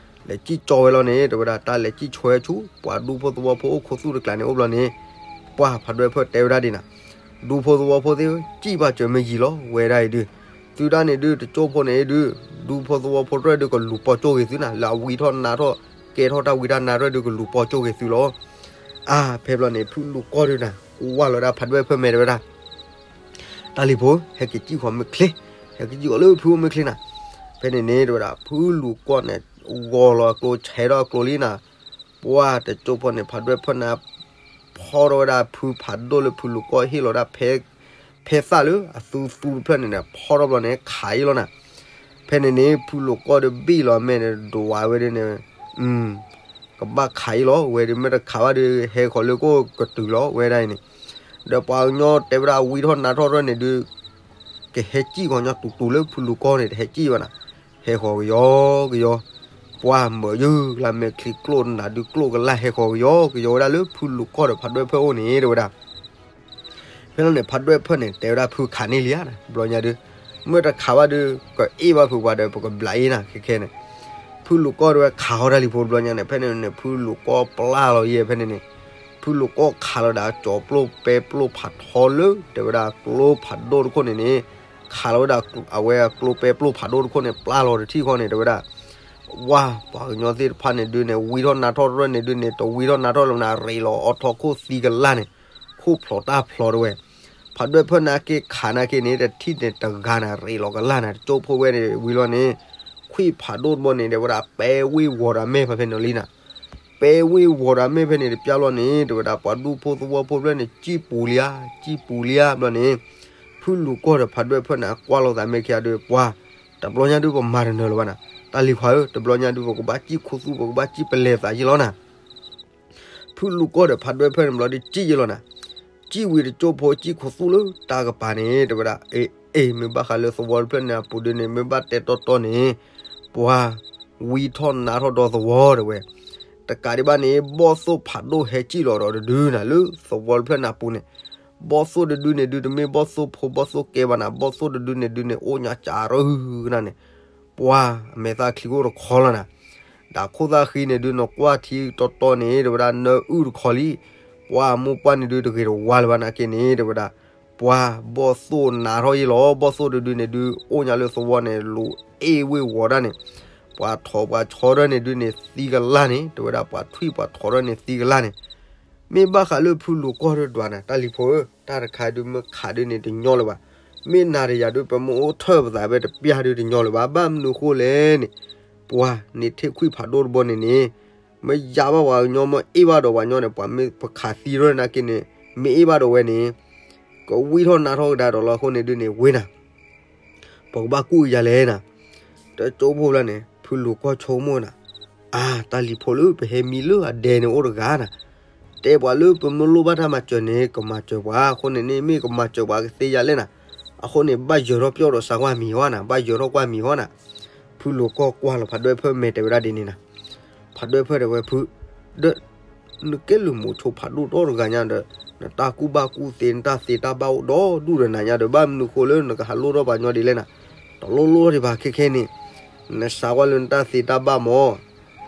လဲၤစံၣ်ကၠီဝဲလီၤန့ၣ် တဲဝဲဒၣ် တၢ်လဲၤစံၣ်ဆှၢဆူ ပှၤဒူဖိသဝီဖိအိၣ်ခိၣ်သူၣ်တကျးန့ၣ်အိၣ်ဘျီန့ၣ်, ပှၤဖးဒွဲၣ်ဖၢၣ်တဲဝဲဒၣ်ဒ်နၤ, ဒူဖိသဝီဖိသ့ၣ်ဧၢ, စံၣ်ဘၣ်စၢၤမ့ၢ်ယံာ်လီၤ ဝဲဒၣ်အံၤဒုး, သုဒၣ်န့ၣ်ဒုး တကၠိဖိန့ၣ်ဒုး, ဒူဖိသဝီဖိတဖၣ်ဒုးကလူၤပီၢ်ကၠိဂ့ၤသုနၤ, လၢအဝံထီၣ်နါထီၣ် ကဲထီၣ်တၢ်ဝံတၢ်နါတဖၣ်ဒုးကလူၤပီၢ်ကၠိဂ့ၤသုလီၤ. အါ ဖဲဘျီန့ၣ် ဖုလူၤကီၢ်ဒုးနၤ ကွၢ်လီၤဝဲဒၣ်ဖးဒွဲၣ်ဖၢၣ်မဲာ်တဲဝဲဒၣ် တၢ်လံၤဖိ, ဟဲက့ၤစံၣ်ဃီၤမ့ၢ်ချ့, ဟဲက့ၤစံၣ်ဃီၤလၢဖုအိၣ်မ့ၢ်ချ့နၤ. ဖဲန့ၣ်န့ၣ် တဲဝဲဒၣ် ဖုလူၤကီၢ်န့ၣ် ဂီၤလီၤအကျိ ဆဲးထီၣ်အကျိလံနၤ. ပှၤတကၠိဖိန့ၣ် ဖးဒွဲၣ်ဖၢၣ်န့ၣ် ဖီထီၣ်ဝဲဒၣ်ဖုဖးဒိၣ်လၢဖုလူၤကီၢ်ဟ့ၣ်လီၤဒၣ် ဖဲသၣ်လၢအသူသူတဖျၢၣ်န့ၣ်န့ၣ် ဖီထီၣ်ဘျီန့ၣ် ခးအံၤလီၤနၤ. ဖဲန့ၣ်န့ၣ် ဖုလူၤကီၢ်ဒီးဘံၣ်လီၤမဲာ်န့ၣ် ဒွးဝဲဒၣ်န့ၣ် ကဘၣ်ခးအံၤလီၤ, ဝဲဒၣ်မ့ၢ်တခးဘၣ်ဒီး ဟဲဃီၤလၢကအိၣ်ကတုၤလီၤ ဝဲဒၣ်အံၤန့ၣ်. ဒီးပှၤကညီတဲဝဲဒၣ် ဝံထီၣ်နါထီၣ်တဖၣ်န့ၣ်ဒုး ကဟဲစံၣ်ဃီၤညီတူၤတူၤလၢဖုလူၤကီၢ်န့ၣ် တဟဲစံၣ်ဘၣ်နၤ, ဟဲဃီၤကယီကယီ, ပှၤမၢယုၢ်လၢမဲာ်ချံကျိၣ်နၤဒုးကျိၣ်ကလၢ် ဟဲဃီၤကယီကယီဝဲဒၣ်လၢဖုလူၤကီၢ်ဒီးဖးဒွဲၣ်ဖၢၣ်အိၣ်န့ၣ် တဲဝဲဒၣ် ဖဲလီၤန့ၣ် ဖးဒွဲၣ်ဖၢၣ်န့ၣ် တဲဝဲဒၣ်ဖုခးန့ၢ်လံဧါ, ဘျီညါဒုး မ့ၢ်တခးဘၣ်ဒုး ကအ့ၣ်ဘၣ်ဖုပှၤဒီး ပကဘျးအ့ၣ်နၤ ခဲခဲန့ၣ်. ဖုလူၤကီၢ်တဲဝဲ ခးဃီတၢ်လံၤဖိ ဘျီညါန့ၣ်. ဖဲန့ၣ်န့ၣ် ဖုလူၤကီၢ်ပျၢ်လီၤယဲ ဖဲန့ၣ်န့ၣ် ဖုလူၤကီၢ်ခးလီၤဒၣ် ကၠီၤပျိၢ်ပဲပျိၢ်ဖးထီလၢ တဲဝဲဒၣ်ကျိဖးဒိၣ်တခိၣ်န့ၣ်န့ၣ်, ခးလီၤဝဲဒၣ်အဝဲကျိပဲပျိၢ်ဖးဒိၣ်တခိၣ်န့ၣ် ပျၢ်လီၤတထံၣ်ဃီန့ၣ် တဲဝဲဒၣ် ဝါ ပှၤကညီသ့ၣ်တဖၣ်န့ၣ်ဒုးန့ၣ် ဝံထီၣ်နါထီၣ်တဖၣ်န့ၣ်ဒုးန့ၣ် တဝံထီၣ်နါထီၣ်လၢၤနၤ ရ့းလီၤအီထီခိၣ်သံကလၢ်န့ၣ်, ခိၣ်ဖျိးတၢ်ဖျိးတဲဝဲ. ဖးဒွဲၣ်ဖၢၣ်နာ်က့ခးနာ်က့န့ၣ် တထံၣ်န့ၣ်တဂၤနၤ ရ့းလီၤကလၢ်နၤ တကၠိဖိဝဲန့ၣ် ဝံၤလီၤန့ၣ် ခွံၣ်ဖးဒိၣ်တဘီန့ၣ် တဲဝဲဒၣ် ပဲဝ့ၢ်ဝီၤဒီးမဲၢ်ဖဲဖဲန့ၣ်လံနၤ. ပဲဝ့ၢ်ဝီၤဒီးမဲၢ်ဖဲန့ၣ်တပျၢ်လီၤန့ၣ် တဲဝဲဒၣ် ပှၤဒူဖိသဝီဖိဖျၢၣ်န့ၣ် စံၣ်ပူၤလံဧါ စံၣ်ပူၤလံဧါ ဘျီန့ၣ် ဖုလူၤကီၢ်ဒီးဖးဒွဲၣ်ဖၢၣ်န့ၣ် ကွၢ်လိာ်သးမဲာ်ခံဂၤဒီး ပှၤ တဘျီညါဒုးပမၤတနၢၤလၢၤဘၣ်နၤ. တၢ်လံၤခွါဧၢ, တဘျီညါဒုးပကဘၣ်စံၣ်ခူသူၣ် ပကဘၣ်စံၣ်ပလဲၤသးယ့ၢ်လီၤနၤ. ဖုလူၤကီၢ်ဒီးဖးဒွဲၣ်ဖၢၣ်န့ၣ်ဘျီဒုးစံၣ်ယ့ၢ်လီၤနၤ. စံၣ်ဝံၤတကၠိဖိစံၣ်ခူသူၣ်လၢတၢ်ကပၤန့ၣ် တဲဝဲဒၣ် အ့ အ့ မ့ၢ်ဘၣ်ဃးလၢသဝီတဖျၢၣ်န့ၣ်အပူၤဒုးန့ၣ် မ့ၢ်ဘၣ်တဲတီတီန့ၣ် ပှၤဝံထီၣ်နါထီၣ်ဒီသဝီတဲဝဲ. တကးဒံးဘၣ်န့ၣ် ဘီၣ်သိၣ်ဖးဒိၣ်ဟဲစံၣ်လီၤဒီးတဒုနၤ လၢသဝီတဖျၢၣ်န့ၣ်အပူၤန့ၣ်, ဘီၣ်သိၣ်တဒုန့ၣ်ဒုး တမ့ၢ်ဘီၣ်သိၣ်ဖိဘီၣ်သိၣ်ကဲဘၣ်နၤ, ဘီၣ်သိၣ်တဒုန့ၣ်ဒုးန့ၣ် အိၣ်ညါကးရၢကနၣ်န့ၣ်, ပှၤအမဲာ်သၣ်ချံအိၣ်တခီလီၤနၤ. ဒီးခိၣ်သၣ်ဃံန့ၣ်ဒုး နကွၢ်ထံတီတီန့ၣ် တဲဝဲဒၣ် နၢအုၣ်တခီလံ. ပှၤမိၢ်ပှၢ်န့ၣ်ဒုး တဂ့ၤတဝါလၢၤဘၣ်နာ်က့န့ၣ် တဲဝဲဒၣ် ပှၤဘီၣ်သိၣ်နါထီၣ်ယ့ၢ်လီၤ. ဘီၣ်သိၣ်တဒုန့ၣ်ဒုး အိၣ်ညါလၢသဝီန့ၣ် လူၤအ့ၣ်ဝ့ၢ်ဝီၤဒၣ်န့ၣ်, ပှၤထိးပှၤဆီဒၣ်န့ၣ်ဒုးန့ၣ် သံကလၢ်န့ၣ် တဲဝဲဒၣ် ပှၤထွံၣ်ပှၤထိးဒၣ်န့ၣ် သံကလၢ်န့ၣ်. မ့ၢ်ဘၣ်ဃးလၢဖုလူၤကီၢ်ဒုးဒွးနၤ တၢ်လံၤဖိဧၢ, တၢ်တခါဒုးမ့ၢ်ခးဒုးန့ၣ် တညီလၢၤဘၣ်. မ့ၢ်နၤဒီးယၤဒုး ပမ့ၢ်အိၣ်ထၢၣ်ပသးဖဲတပျၢ်ဒုးတညီလၢၤဘၣ်. ဘၣ်မနုၤဃိလဲၣ်န့ၣ်, ပှၤန့ၣ်ထံၣ်ခွံၣ်ဖးဒိၣ်တဘီန့ၣ်န့ၣ် မ့ၢ်ယါဘၣ်ပှၤကညီ မ့ၢ်အ့ၣ်ဘၣ်ဒီးပှၤကညီန့ၣ် ပှၤမ့ၢ်ပခးသံထီၣ်နာ်က့န့ၣ် မ့ၢ်အ့ၣ်ဘၣ်ဒီးဝဲန့ၣ် ကဝံထီၣ်နါထီၣ်ကဒါဒီးလီၤအဃိန့ၣ်ဒုးန့ၣ် ဝ့နၤ ပကဘၣ်ကူၣ်ကယၤလဲၣ်နၤ. တကၠိဖိဘျီန့ၣ် ဖုလူၤကီၢ်ဆိကမိၣ်နၤ, အါ တၢ်လံၤဖိလၢပဟဲမံလၢအဒဲန့ၣ်အိၣ်တဂၤနၤ, တဲပှၤလၢပမ့ၢ်လိၣ်ဘၣ်တၢ်မၤစၢၤန့ၣ် ကမၤစၢၤပှၤအဃိန့ၣ်န့ၣ် မ့ၢ်ကမၤစၢၤပှၤကသ့ယၤလဲၣ်နၤ. အဃိန့ၣ် ဘၣ်ယၢၤထီၣ်ပျီၢ်ဒီးစးကွၢ်မံၤဟီနၤ, ဘၣ်ယၢၤထီၣ်ကွၢ်မံၤဟီနၤ. ဖုလူၤကီၢ်ကွၢ်လီၤဖးဒွဲၣ်ဖၢၣ်မဲာ်တဲဝဲဒၣ်ဒ်န့ၣ်နၤ. ဖးဒွဲၣ်ဖၢၣ်တဲဝဲဖု ဒီး နကဲလူၤမိၤဆိဖးဒိၣ်ထီၣ်တဂၤညါဒီး နတၢ်ကူၣ်ဘၣ်ကူၣ်သ့ နတၢ်သ့တၢ်ဘၣ်အိၣ်ဒီဒူၣ်ဒီးနၤညါဒီး ဘၣ်မနုၤဃိလၢနကဟးလိၣ်ထီၣ်ပှၤညီဒ်လဲၣ်နၤ. တလိၣ်လိၣ်ဒံးဘၣ်ခဲခဲန့ၣ်, နစးကွၢ်လၢနတၢ်သ့တၢ်ဘၣ်မၢ်,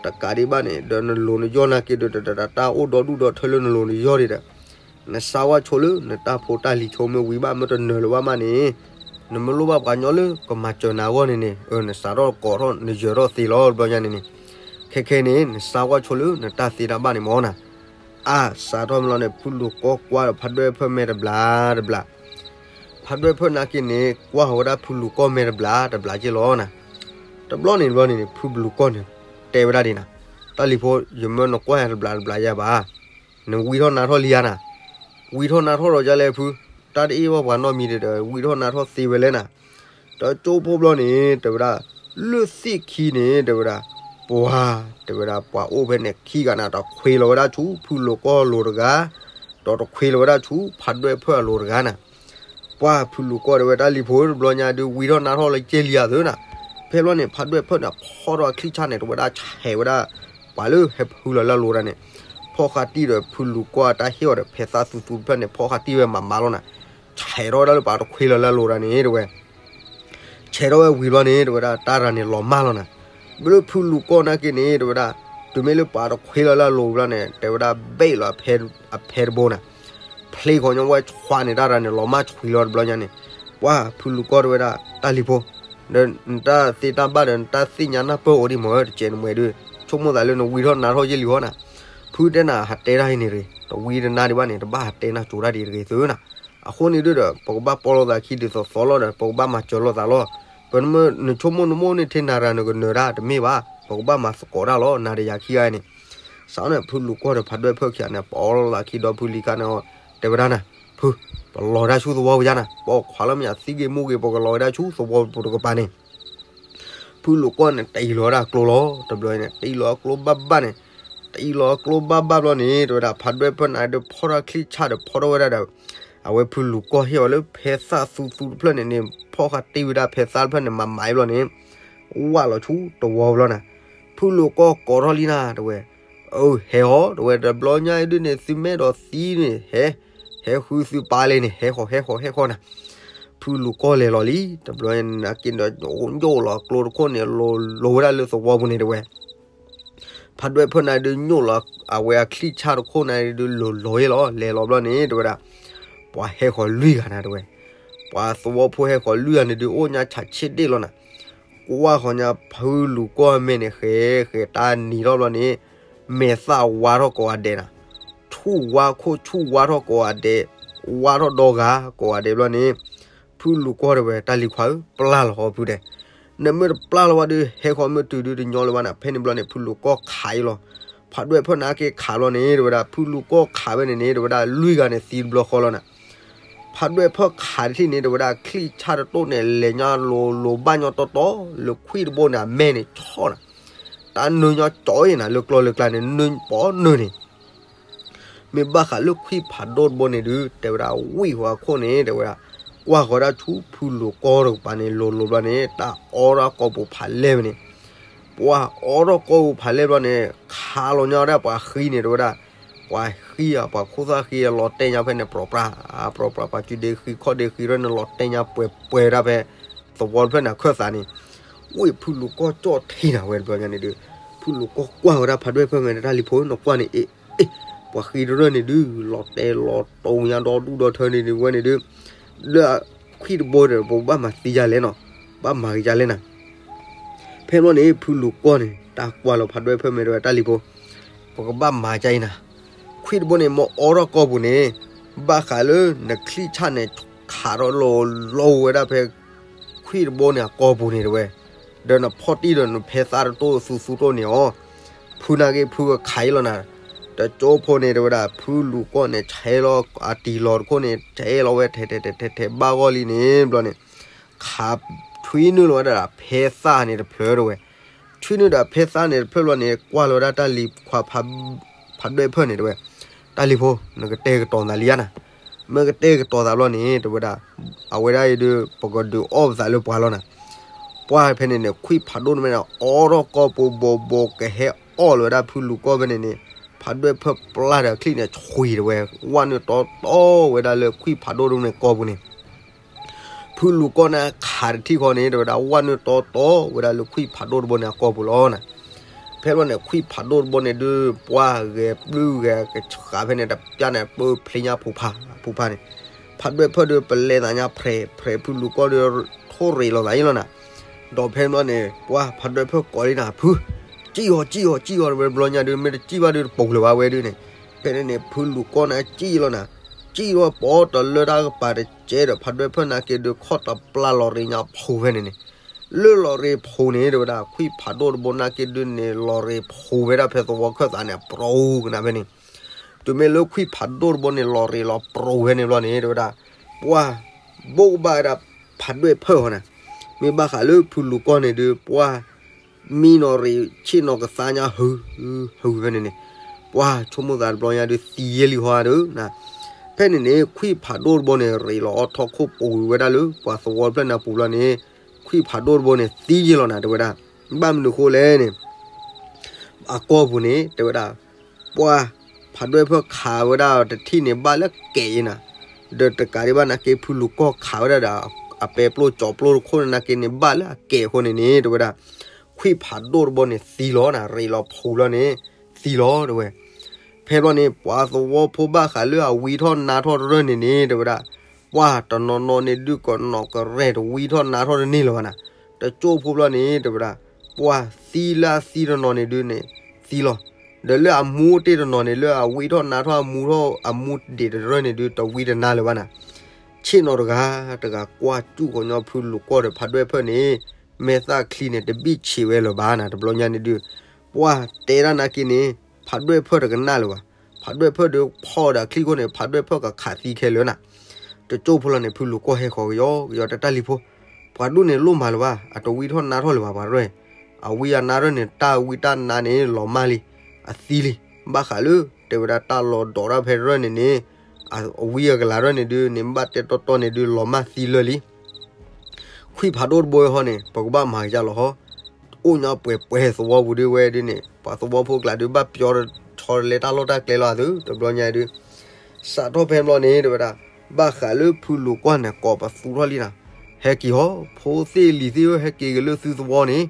တကးဒံးဘၣ်န့ၣ် ဒီးနလိၤနယီၢ်နာ်က့ဒီး တၢ်အိၣ်ဒီဒူၣ်ဒီထၢလၢနလိၤနယီၢ်ဒံးဒီး နစးကွၢ်ဆိလၢနတၢ်ဖိတၢ်လံၤဆိမ့ၢ်ဝံၤဘၣ် မ့ၢ်တနၢၤလၢၤဘၣ်မးန့ၣ်, နမ့ၢ်လိၣ်ဘၣ်ပှၤညီလၢကမၤစၢၤနၤအဂီၢ်န့ၣ်န့ၣ် နစးထီၣ်ကိးထီၣ်နယၢၤထီၣ်သ့လီၤတဘျီညါန့ၣ်န့ၣ်. ခဲခဲန့ၣ် နစးကွၢ်ဆိလၢနတၢ်သ့တၢ်ဘၣ်န့ၣ်မၢ်နၤ. အါ စးထီၣ်မ့ၢ်လီၤန့ၣ် ဖုလူၤကီၢ်ကွၢ်ဒီးဖးဒွဲၣ်ဖၢၣ်မဲာ်တဘျီတဘျီ ဖးဒွဲၣ်ဖၢၣ်နာ်က့န့ၣ် ကွၢ်ဝဲဒၣ်ဖုလူၤကီၢ်မဲာ်တဘျီတဘျီက့လီၤနၤ. တဘျီန့ၣ်တဘျီန့ၣ်န့ၣ် ဖုလူၤကီၢ်န့ၣ် တဲဝဲဒၣ်ဒ်နၤ, တၢ်လံၤဖိ ယမၢနကွၢ်ယၤတဘျီတဘျီယၤဘၣ်, နဝံထီၣ်နါထီၣ်လံဧါနၤ. ဝံထီၣ်နါထီၣ်ဒီးဒ်လဲၣ်ဖု, တၢ်တအ့ၣ်ဘၣ်ပှၤနီတမံၤဒီး ဝံထီၣ်နါထီၣ်သ့ဝဲလဲၣ်နၤ. ဒီးကၠိဖိဘျီန့ၣ် တဲဝဲဒၣ် လၢသ့ၣ်ခံန့ၣ် တဲဝဲဒၣ် ပှၤ တဲဝဲဒၣ် ပှၤအိၣ်ဖဲန့ၣ်ခံဂၤနၤ တခွ့လီၤဝဲဒၣ်ဆူဖုလူၤကီၢ်အလိၤတဂၤ, ဒီးတခွ့လီၤဝဲဒၣ်ဆူဖးဒွဲၣ်ဖၢၣ်အလိၤတဂၤနၤ. ပှၤဖုလူၤကီၢ်တဲဝဲ တၢ်လံၤဖိတဘျီညါဒုး ဝံထီၣ်နါထီၣ်လၢကဲလံဧါသၢနၤ. ဖဲဘျီန့ၣ် ဖးဒွဲၣ်ဖၢၣ်န့ၣ် ဖီထီၣ်အချံၣ်ဆၣ်န့ၣ် တဲဝဲဒၣ် ဆဲးဝဲဒၣ် ပှၤလၢဟဲဖုလီၤလၢအလိၤတၢ်န့ၣ်, ဖီၣ်ဃာ်တံၢ်ဒီးဖုလူၤကီၢ်အတၢ်ဟ့ၣ်အီၤဒီး ဖဲသၣ်သူသူတဖျၢၣ်န့ၣ် ဖီၣ်ဃာ်တံၢ်ဝဲမးမးလီၤနၤ, ဆဲးထီၣ်ဝဲဒၣ်လၢပှၤတခွ့လီၤလၢအလိၤဒၣ်န့ၣ် တဲဝဲ ဆဲးထီၣ်ဝဲဝံၤဘျီန့ၣ် တဲဝဲဒၣ်တၢ်ရၤန့ၣ်လီၤမၢ်လီၤနၤ, ဘျီဖုလူၤကီၢ်နာ်က့န့ၣ် တဲဝဲဒၣ် တုၤမ့ၢ်လၢပှၤတခွ့လီၤလၢအလိၤဘျီန့ၣ် တဲဝဲဒၣ်ဘ့ၣ်လီၤအဖဲတဘိနၤ, ဖျ့ဃီညီဝဲဆှးန့ၣ် တၢ်ရၤန့ၣ် လီၤမၢ်ဆှံလီၤတဘျီညါန့ၣ်, ပှၤဖုလူၤကီၢ်တဲဝဲဒၣ် တၢ်လံၤဖိ ဒီးနတၢ်သ့တၢ်ဘၣ်ဒီးနတၢ်သ့ၣ်ညါနၢ်ပၢၢ်အိၣ်ဒံးမ့ၢ်ဧါ တကဲးနမဲာ်ဒုး, ဆိကမိၣ်သးလၢနဝံထီၣ်နါထီၣ်ယ့ၢ်လံဟီနၤ, ဖုတဲနၤဟးတဲတၢ်အံၤန့ၣ်တဂ့ၤ, တဝံတနါဒံးဘၣ်န့ၣ် တဘၣ်ဟးတဲနၤကၠိတၢ်ဒ်အံၤတဂ့ၤသုနၤ, အဃိန့ၣ်ဒုးဒီး ပကဘၣ်ပီလိာ်သးခံဒ်သိးသိးလီၤဒီး ပကဘၣ်မၤစၢၤလိာ်သးလီၤ, ပနဆိကမိၣ်နမိၣ်န့ၣ်ထဲနၤရၤနကနၢၤတၢ်တမ့ၢ်ဘၣ်, ပကဘၣ်မၤသကိးတၢ်လီၤ နၤဒီးယၤခံဂၤန့ၣ်, စးန့ၣ် ဖုလူၤကီၢ်ဒီးဖးဒွဲၣ်ဖၢၣ်ခံဂၤန့ၣ် ပီလိာ်သးခံဒီဖုလံၤခါန့ၣ်, တဲဝဲဒၣ်နၤ, ဖု, ပလီၤတၢ်ဆူသဝီပယါနၤ, ပအီၣ်ခွါလၢမ့ၢ်အသံက့ၤမူက့ၤ ပကလီၤဝဲဒၣ်ဆူသဝီပူၤတကပၤန့ၣ် ဖုလူၤကီၢ်န့ၣ် တအံၤလီၤဝဲဒၣ်ကျိလီၤ, တဘျီန့ၣ် တအံၤလီၤကျိဘၣ်ဘၣ်န့ၣ်, တအံၤလီၤကျိဘၣ်ဘၣ်ဘျီန့ၣ် တဲဝဲဒၣ် ဖးဒွဲၣ်ဖၢၣ်န့ၣ်ဒီး ဖီၣ်ထီၣ်ချံၣ်ဆၣ်ဒီး ဖီၣ်ထီၣ်ဝဲဒၣ်ဒီး အဝဲဖုလူၤကီၢ်ဟ့ၣ်အီၤလၢဖဲသၣ်သူသူတဖျၢၣ်န့ၣ်န့ၣ် ဖီၣ်ဃာ်တံၢ်ဝဲဒၣ်ဖဲသၣ်တဖျၢၣ်န့ၣ် မၤမၤအံၤဘျီန့ၣ်, ဝၢ်လီၤဆူတဝီဘျီနၤ, ဖုလူၤကီၢ်ကိးထီၣ်လံနၤ တဲဝဲ, အၢ ဟဲဟီ တဲဝဲ တဘျီညါအံၤဒုးန့ၣ် သုမဲာ်ဒီးသံန့ၣ် ဟဲ, ဟဲဃုသုပၢ်လံန့ၣ် ဟဲဃီ ဟဲဃီ ဟဲဃီနၤ, ဖုလူၤကီၢ်လဲၤလီၤလံ, တဘျီညါန့ၣ် က့ၤဒီး ညိၣ်လီၤကျိတခိၣ်န့ၣ် လိၤလိၤဝဲဒၣ်လၢသဝီပူၤန့ၣ် တဲဝဲ ဖးဒွဲၣ်ဖၢၣ်န့ၣ်ဒုး ညိၣ်လီၤအဝဲအချံၣ်ဆၣ်တခိၣ်န့ၣ်ဒုး လိၤလိၤလီၤ, လဲၤလီၤဘျီန့ၣ် တဲဝဲဒၣ်, ပှၤဟဲဃီၤလွံၢ်ဂၤနၤ တဲဝဲ, ပှၤသဝီဖိဟဲဃီၤလွံၢ်ဂၤန့ၣ်ဒုး အိၣ်ညါဆးဆ့ၣ်ဒ့ၣ်လီၤနၤ, ကွၢ်ဃီၤညါဖုလူၤကီၢ်မဲာ်န့ၣ် ဃဲဃဲတၢ်နံၤထီၣ်ဘျီန့ၣ်, မဲာ်သၣ်ဝါထီၣ်ကိးဂၤဒဲးနၤ, ဆူၣ်ဝါခိၣ်ဆူၣ်ဝါထီၣ်ကိးဂၤဒဲး, ဝါထီၣ်ဒီဂၤကိးဂၤဒဲးဘျီန့ၣ်, ဖုလူၤကီၢ်တဲဝဲ တၢ်လံၤခွါဧၢ ပျၢ်လီၤဃီဖုတဲ နမ့ၢ်တပျၢ်လီၤဝဲဒုး ဟဲဃီၤမ့ၢ်တုၤဒုးတညီလၢၤဘၣ်နၤ, ဖဲန့ၣ်ဘျီန့ၣ် ဖုလူၤကီၢ်ခးအံၤလီၤ, ဖးဒွဲၣ်ဖၢၣ်န့ၣ်က့ၤခးဘျီန့ၣ် တဲဝဲဒၣ် ဖုလူၤကီၢ်ခးဝဲန့ၣ်န့ၣ် တဲဝဲဒၣ်လွံၢ်ဂၤန့ၣ်သံတဘျီဃီလီၤနၤ, ဖးဒွဲၣ်ဖၢၣ်ခးတထံၣ်န့ၣ် တဲဝဲဒၣ်ချံၣ်ဆၣ်တတိၢ်န့ၣ် လဲၤညါလိၤလိၤဘၣ်ညီတီတီ လၢခွံၣ်တဘိန့ၣ် အမဲာ်န့ၣ်ဆီၣ်နၤ, တၢ်နၢညီကၠီအံၤနၤ လၢကျီၢ်လၢကျါန့ၣ် နၢပီနၢန့ၣ် မ့ၢ်ဘၣ်ဃးလၢခွံၣ်ဖးဒိၣ်တဘိန့ၣ်ဒုး တဲဝဲဒၣ်ဝံၣ်ဃီအခိၣ်န့ၣ် တဲဝဲဒၣ် ကွၢ်ဃီၤဒၣ်ဆူဖုလူၤကီၢ်တကပၤန့ၣ် လိၤလိၤဘျီန့ၣ် တၢ်အီထီၣ်ကီၢ်ပူၤဖးလဲၢ်ဝဲန့ၣ်, ပှၤအီထီၣ်ကီၢ်ပူၤဖးလဲၢ်ဘျီန့ၣ် ခးလီၤညါဝဲဒၣ်ပှၤဃံန့ၣ် တဲဝဲဒၣ်, ပှၤဃံဧါ ပှၤခိၣ်သၣ်ဃံလီၤတဲာ်ညါဖဲန့ၣ် ပြီပြါ ပြီပြါ ပှၤစုဒ့ဃံခီၣ်ဒ့ဃံရၢၢ်န့ၣ် လီၤတဲာ်ညါပှဲၤပှဲၤဒၣ်ဖဲ သဝီတဖျၢၣ်န့ၣ်အခၢၣ်သးန့ၣ်, ဝံၣ်ဖုလူၤကီၢ်ကၠီၣ်ထံနၤဝဲတဘျီညါန့ၣ်ဒုး, ဖုလူၤကီၢ်ကွၢ်ဝဲဒၣ်ဖးဒွဲၣ်ဖၢၣ်မဲာ် တၢ်လံၤဖိ နကွၢ်န့ၣ် အ့ အ့ ပှၤဃံတရၢၢ်န့ၣ်ဒုး လီၤတဲာ်လီၤတိၤညါဒီဒူၣ်ဒီထၢန့ၣ်ဒုးဝဲန့ၣ်ဒုး, လၢခွံၣ်တဘိဒီး ပကဘၣ်မၤသံယၤလဲၣ်နီၤ, ဘၣ်မၤကယၤလဲၣ်နၤ, ဖဲဘျီန့ၣ် ဖုလူၤကီၢ်န့ၣ် တၢ်ကွၢ်လီၤဖးဒွဲၣ်ဖၢၣ်မဲာ်တဲဝဲ တၢ်လံၤဖိ ပကဘၣ်မၤကယၤအံၤနၤ, ခွံၣ်တဘိန့ၣ် မ့ၢ်အီထီၣ်ကီၢ်ပူၤန့ၣ် ဘၣ်ဃးလၢနချံၣ်ဆၣ်န့ၣ် ခးထီၣ်လိၤလိၤဝဲဒၣ်ဖဲ ခွံၣ်တဘိန့ၣ်အကီၢ်ပူၤန့ၣ်တဲဝဲ, ဒီးနဖီၣ်တံၢ်ဒီးနဖဲသၣ်တတိၢ်သူသူတိၢ်န့ၣ်အီၤ, ဖုနာ်က့ဖုကခးအံၤလီၤနၤ, တကၠိဖိန့ၣ်တဲဝဲဒၣ် ဖုလူၤကီၢ်န့ၣ် ဆဲးလီၤအတံၤလီၤတခိၣ်န့ၣ် ဆဲးလီၤဝဲထဲထဲထဲထဲထဲဘၣ်ဂီၢ်လံန့ၣ်ဘျီန့ၣ် ခးထွံနုာ်လီၤဝဲဒၣ်ဖဲသၣ်န့ၣ်တဖျၢၣ်တဲဝဲ, ထွံနုာ်ဒီးဖဲသၣ်န့ၣ်တဖျၢၣ်ဘျီန့ၣ် ကွၢ်လီၤဝဲဒၣ်တၢ်လံၤခွါ ဖးဒွဲၣ်ဖၢၣ်န့ၣ်တဲဝဲ, တၢ်လံၤဖိ နကတဲာ်ကတီၤသးလံဧါနၤ, မ့ၢ်ကတဲာ်ကတီၤသးဘျီန့ၣ် တဲဝဲဒၣ်, အဝဲဒၣ်အံၤဒီး ပကဒုးအီၣ်ပသးလၢပှၤလီၤနၤ, ပှၢ်ဖဲန့ၣ်န့ၣ် ခွံၣ်ဖးဒိၣ်တဘိန့ၣ် အီထီၣ်ကီၢ်ပူၤဘိးဘိးကဟဲအီၣ်လီၤဝဲဒၣ်ဖုလူၤကီၢ်ဖဲန့ၣ်န့ၣ်, ဖးဒွဲၣ်ဖၢၣ်ပျၢ်ဒီးချံၣ်န့ၣ် ဆှံတဲဝဲ, ဝဲနုာ်တီတီဝဲဒၣ်လၢခွံၣ်ဖးဒိၣ်တဘိန့ၣ်ကီၢ်ပူၤန့ၣ် ဖုလူၤကီၢ်န့ၣ်ခးတထံၣ်ဃီန့ၣ် တဲဝဲဒၣ် ဝဲနုာ်တီတီဝဲဒၣ်လၢခွံၣ်ဖးဒိၣ်တဘိန့ၣ်အကီၢ်ပူၤလီၤနၤ, ဖဲဘျီန့ၣ် ခွံၣ်ဖးဒိၣ်တဘိန့ၣ်ဒုး ပှၢ်ဂဲၤပျုၢ်ဂဲၤကဆှးဖဲန့ၣ် တပျၢ်န့ၣ် ပၢဖျ့ညါဖူးဖးဖူးဖးန့ၣ်, ဖးဒွဲၣ်ဖၢၣ်ဒုး ပလဲသးညါဖြဲးဖြဲး ဖုလူၤကီၢ်ဒုး ထိၣ်ရ့းလိာ်သးအံၤလီၤနၤ, ဒီးဖဲဘျီန့ၣ် ပှၢ်ဖးဒွဲၣ်ဖၢၣ်ကိးလံနၤ ဖု စံၣ်အီၤ စံၣ်အီၤ စံၣ်အီၤ တဝဲဘျီညါဒုး မ့ၢ်တစံၣ်ဘၣ်ဒုး တပိာ်လၢၤဘၣ်ဝဲဒုးန့ၣ်, ဖဲန့ၣ်န့ၣ် ဖုလူၤကီၢ်န့ၣ် စံၣ်လီၤနၤ, စံၣ်ထီၣ်ပိာ်တလၢတၢ်ကပၤတကဲဒီး ဖးဒွဲၣ်ဖၢၣ်နာ်က့ဒုး ခီၣ်တပျၢ်လီၤရ့ညါဖူးဖဲန့ၣ်န့ၣ်, လၢလီၤရ့ဖူးန့ၣ် တဝဲဒၣ် ခွံၣ်ဖးဒိၣ်တဘိနာ်က့ဒုးန့ၣ် လီၤရ့ဖူးဝဲဒၣ်ဖဲသဝီခၢၣ်သးန့ၣ် ပြူၤကနၣ်ဖဲန့ၣ် တုၤမ့ၢ်လၢခွံၣ်ဖးဒိၣ်တဘိန့ၣ် လီၤရ့လီၤပြူၤဖဲန့ၣ်ဘျီန့ၣ် တဝဲဒၣ် ပှၢ် ဘိးဘၣ်ဝဲဒၣ်ဖးဒွဲၣ်ဖၢၣ်ဃီနၤ, မ့ၢ်ဘၣ်ဃးလၢဖုလူၤကီၢ်န့ၣ်ဒုး ပှၢ် မံနီၤရ့ဆ့ၣ်နီၤကသါညါ ဟု ဟုဖဲန့ၣ်န့ၣ်, ပှၢ်ဆိကမိၣ်သးတဘျီညါဒုး သံယဲၢ်လံဟီဧါဒုးနၤ, ဖဲန့ၣ်န့ၣ် ခွံၣ်ဖးဒိၣ်တဘိန့ၣ် ရ့လီၤအီၣ်ထီၣ်ခိၣ်ပူၤဝဲဒၣ်လၢ ပှၤသဝီတဖျၢၣ်န့ၣ်အပူၤဘျီန့ၣ်, ခွံၣ်ဖးဒိၣ်တဘိန့ၣ် သံယဲၢ်လီၤနၤ တဝဲဒၣ်, ဘၣ်မနုၤဃိလဲၣ်န့ၣ် အကီၢ်ပူၤန့ၣ် တဝဲဒၣ် ပှၢ် ဖးဒွဲၣ်ဖၢၣ်ခးဝဲဒၣ်တထံၣ်န့ၣ် ဘၣ်လၢကဲးအံၤနၤ, ဒီးတကးဒံးဘၣ်နာ်က့ ဖုလူၤကီၢ်ခးဝဲဒၣ်ဒီး အပဲပျိကၠီၤပျိတခိၣ်န့ၣ်နာ်က့န့ၣ် ဘၣ်လၢအကဲးအဃိန့ၣ်န့ၣ် တဲဝဲဒၣ် ခွံၣ်ဖးဒိၣ်တဘိန့ၣ်သံလီၤနၤ, ရ့းလီၤဖူးလီၤန့ၣ် သံလီၤတဲဝဲ. ဖဲဘျီန့ၣ် ပှၤသဝီဖိဘၣ်ဃးလၢအဝံထီၣ်နါထီၣ်တရၢၣ်န့ၣ်န့ၣ် တဲဝဲဒၣ် ပှၤတနီၤနီၤန့ၣ်ဒုးကနီၣ်ကရဲၣ်တဝံထီၣ်နါထီၣ်တန့ၢ်လၢၤဘၣ်နၤ, တကၠိၢ်ဖိဘျီန့ၣ် တဲဝဲဒၣ် ပှၤသံလၢအသံတနီၤန့ၣ်ဒုးန့ၣ် သံလီၤ. ဒီးလၢအမူတ့ၢ်တနီၤန့ၣ် လၢအဝံထီၣ်နါထီၣ်အမူထီၣ်အမူဒံးတရၢၣ်န့ၣ်ဒုး တဝံတနါလၢၤဘၣ်နၤ. ဆ့ၣ်နီၤတဂၤတဂၤကွၢ်စူၣ်ဃီညီဖုလူၤကီၢ်ဒီးဖးဒွဲၣ်ဖၢၣ်န့ၣ် မဲာ်သၣ်ချံန့ၣ် တဘံၣ်ဆံးဝဲလၢၤဘၣ်နၤ. တဘျီညါန့ၣ်ဒုး ပှၤတဲဒၣ်နာ်က့န့ၣ် ဖးဒွဲၣ်ဖၢၣ်တကနၣ်လၢၤဘၣ်. ဖးဒွဲၣ်ဖၢၣ်ဒီးဖီၣ်ဒီးချံၣ်ခိၣ်န့ၣ် ဖးဒွဲၣ်ဖၢၣ်ကခးသံခဲလၢာ်နၤ. တကၠိၢ်ဖိလီၤန့ၣ် ဖုလူၤကီၢ်ဟဲဃီၤကယီကယီ တၢ်လံၤဖိ, ပှၤဒိၣ်န့ၣ်လိၣ်မးလၢၤဘၣ်, အတဝံထီၣ်နါထီၣ်လၢၤဘၣ်ပှၤရဲၣ်, အဝံအနါရဲၣ်န့ၣ် တၢ်ဝံတၢ်နါန့ၣ် လီၤမၢ်လံ, အသံလံ, ဘၣ်ဃးလၢ တဲဝဲဒၣ်တၢ်လီၤဒိးတၢ်ဖဲရဲၣ်န့ၣ်န့ၣ် အဝံအကလၤရဲၣ်န့ၣ်ဒုးန့ၣ် ဘၣ်တဲတီတီန့ၣ်ဒုး လီၤမၢ်သံလၢာ်လံ. ခွံၣ်ဖးဒိၣ်တဘိဟီန့ၣ် ပကဘၣ်မၤကစၢ်လီၤဟီ, အိၣ်ညီပှဲၤပှဲၤသဝီပူၤဒုးဝဲဒုးန့ၣ် ပှၤသဝီဖိကျါဒုး ဘၣ်ပျီဆီတလဲတၢ်လီၢ်တၢ်ကျဲလီၤအသု တဘျီညါဒုး စးထီၣ်ဖဲဘျီန့ၣ် တဲဝဲဒၣ် ဘၣ်ဃးလၢဖုလူၤကီၢ်န့ၣ် ကိးပသူထီၣ်လံနၤ, ဟဲက့ၤဟီ, ဖိသ့ၣ်လံၤသ့ၣ်ဧၢ ဟဲက့ၤက့ၤလၢသုသဝီန့ၣ်,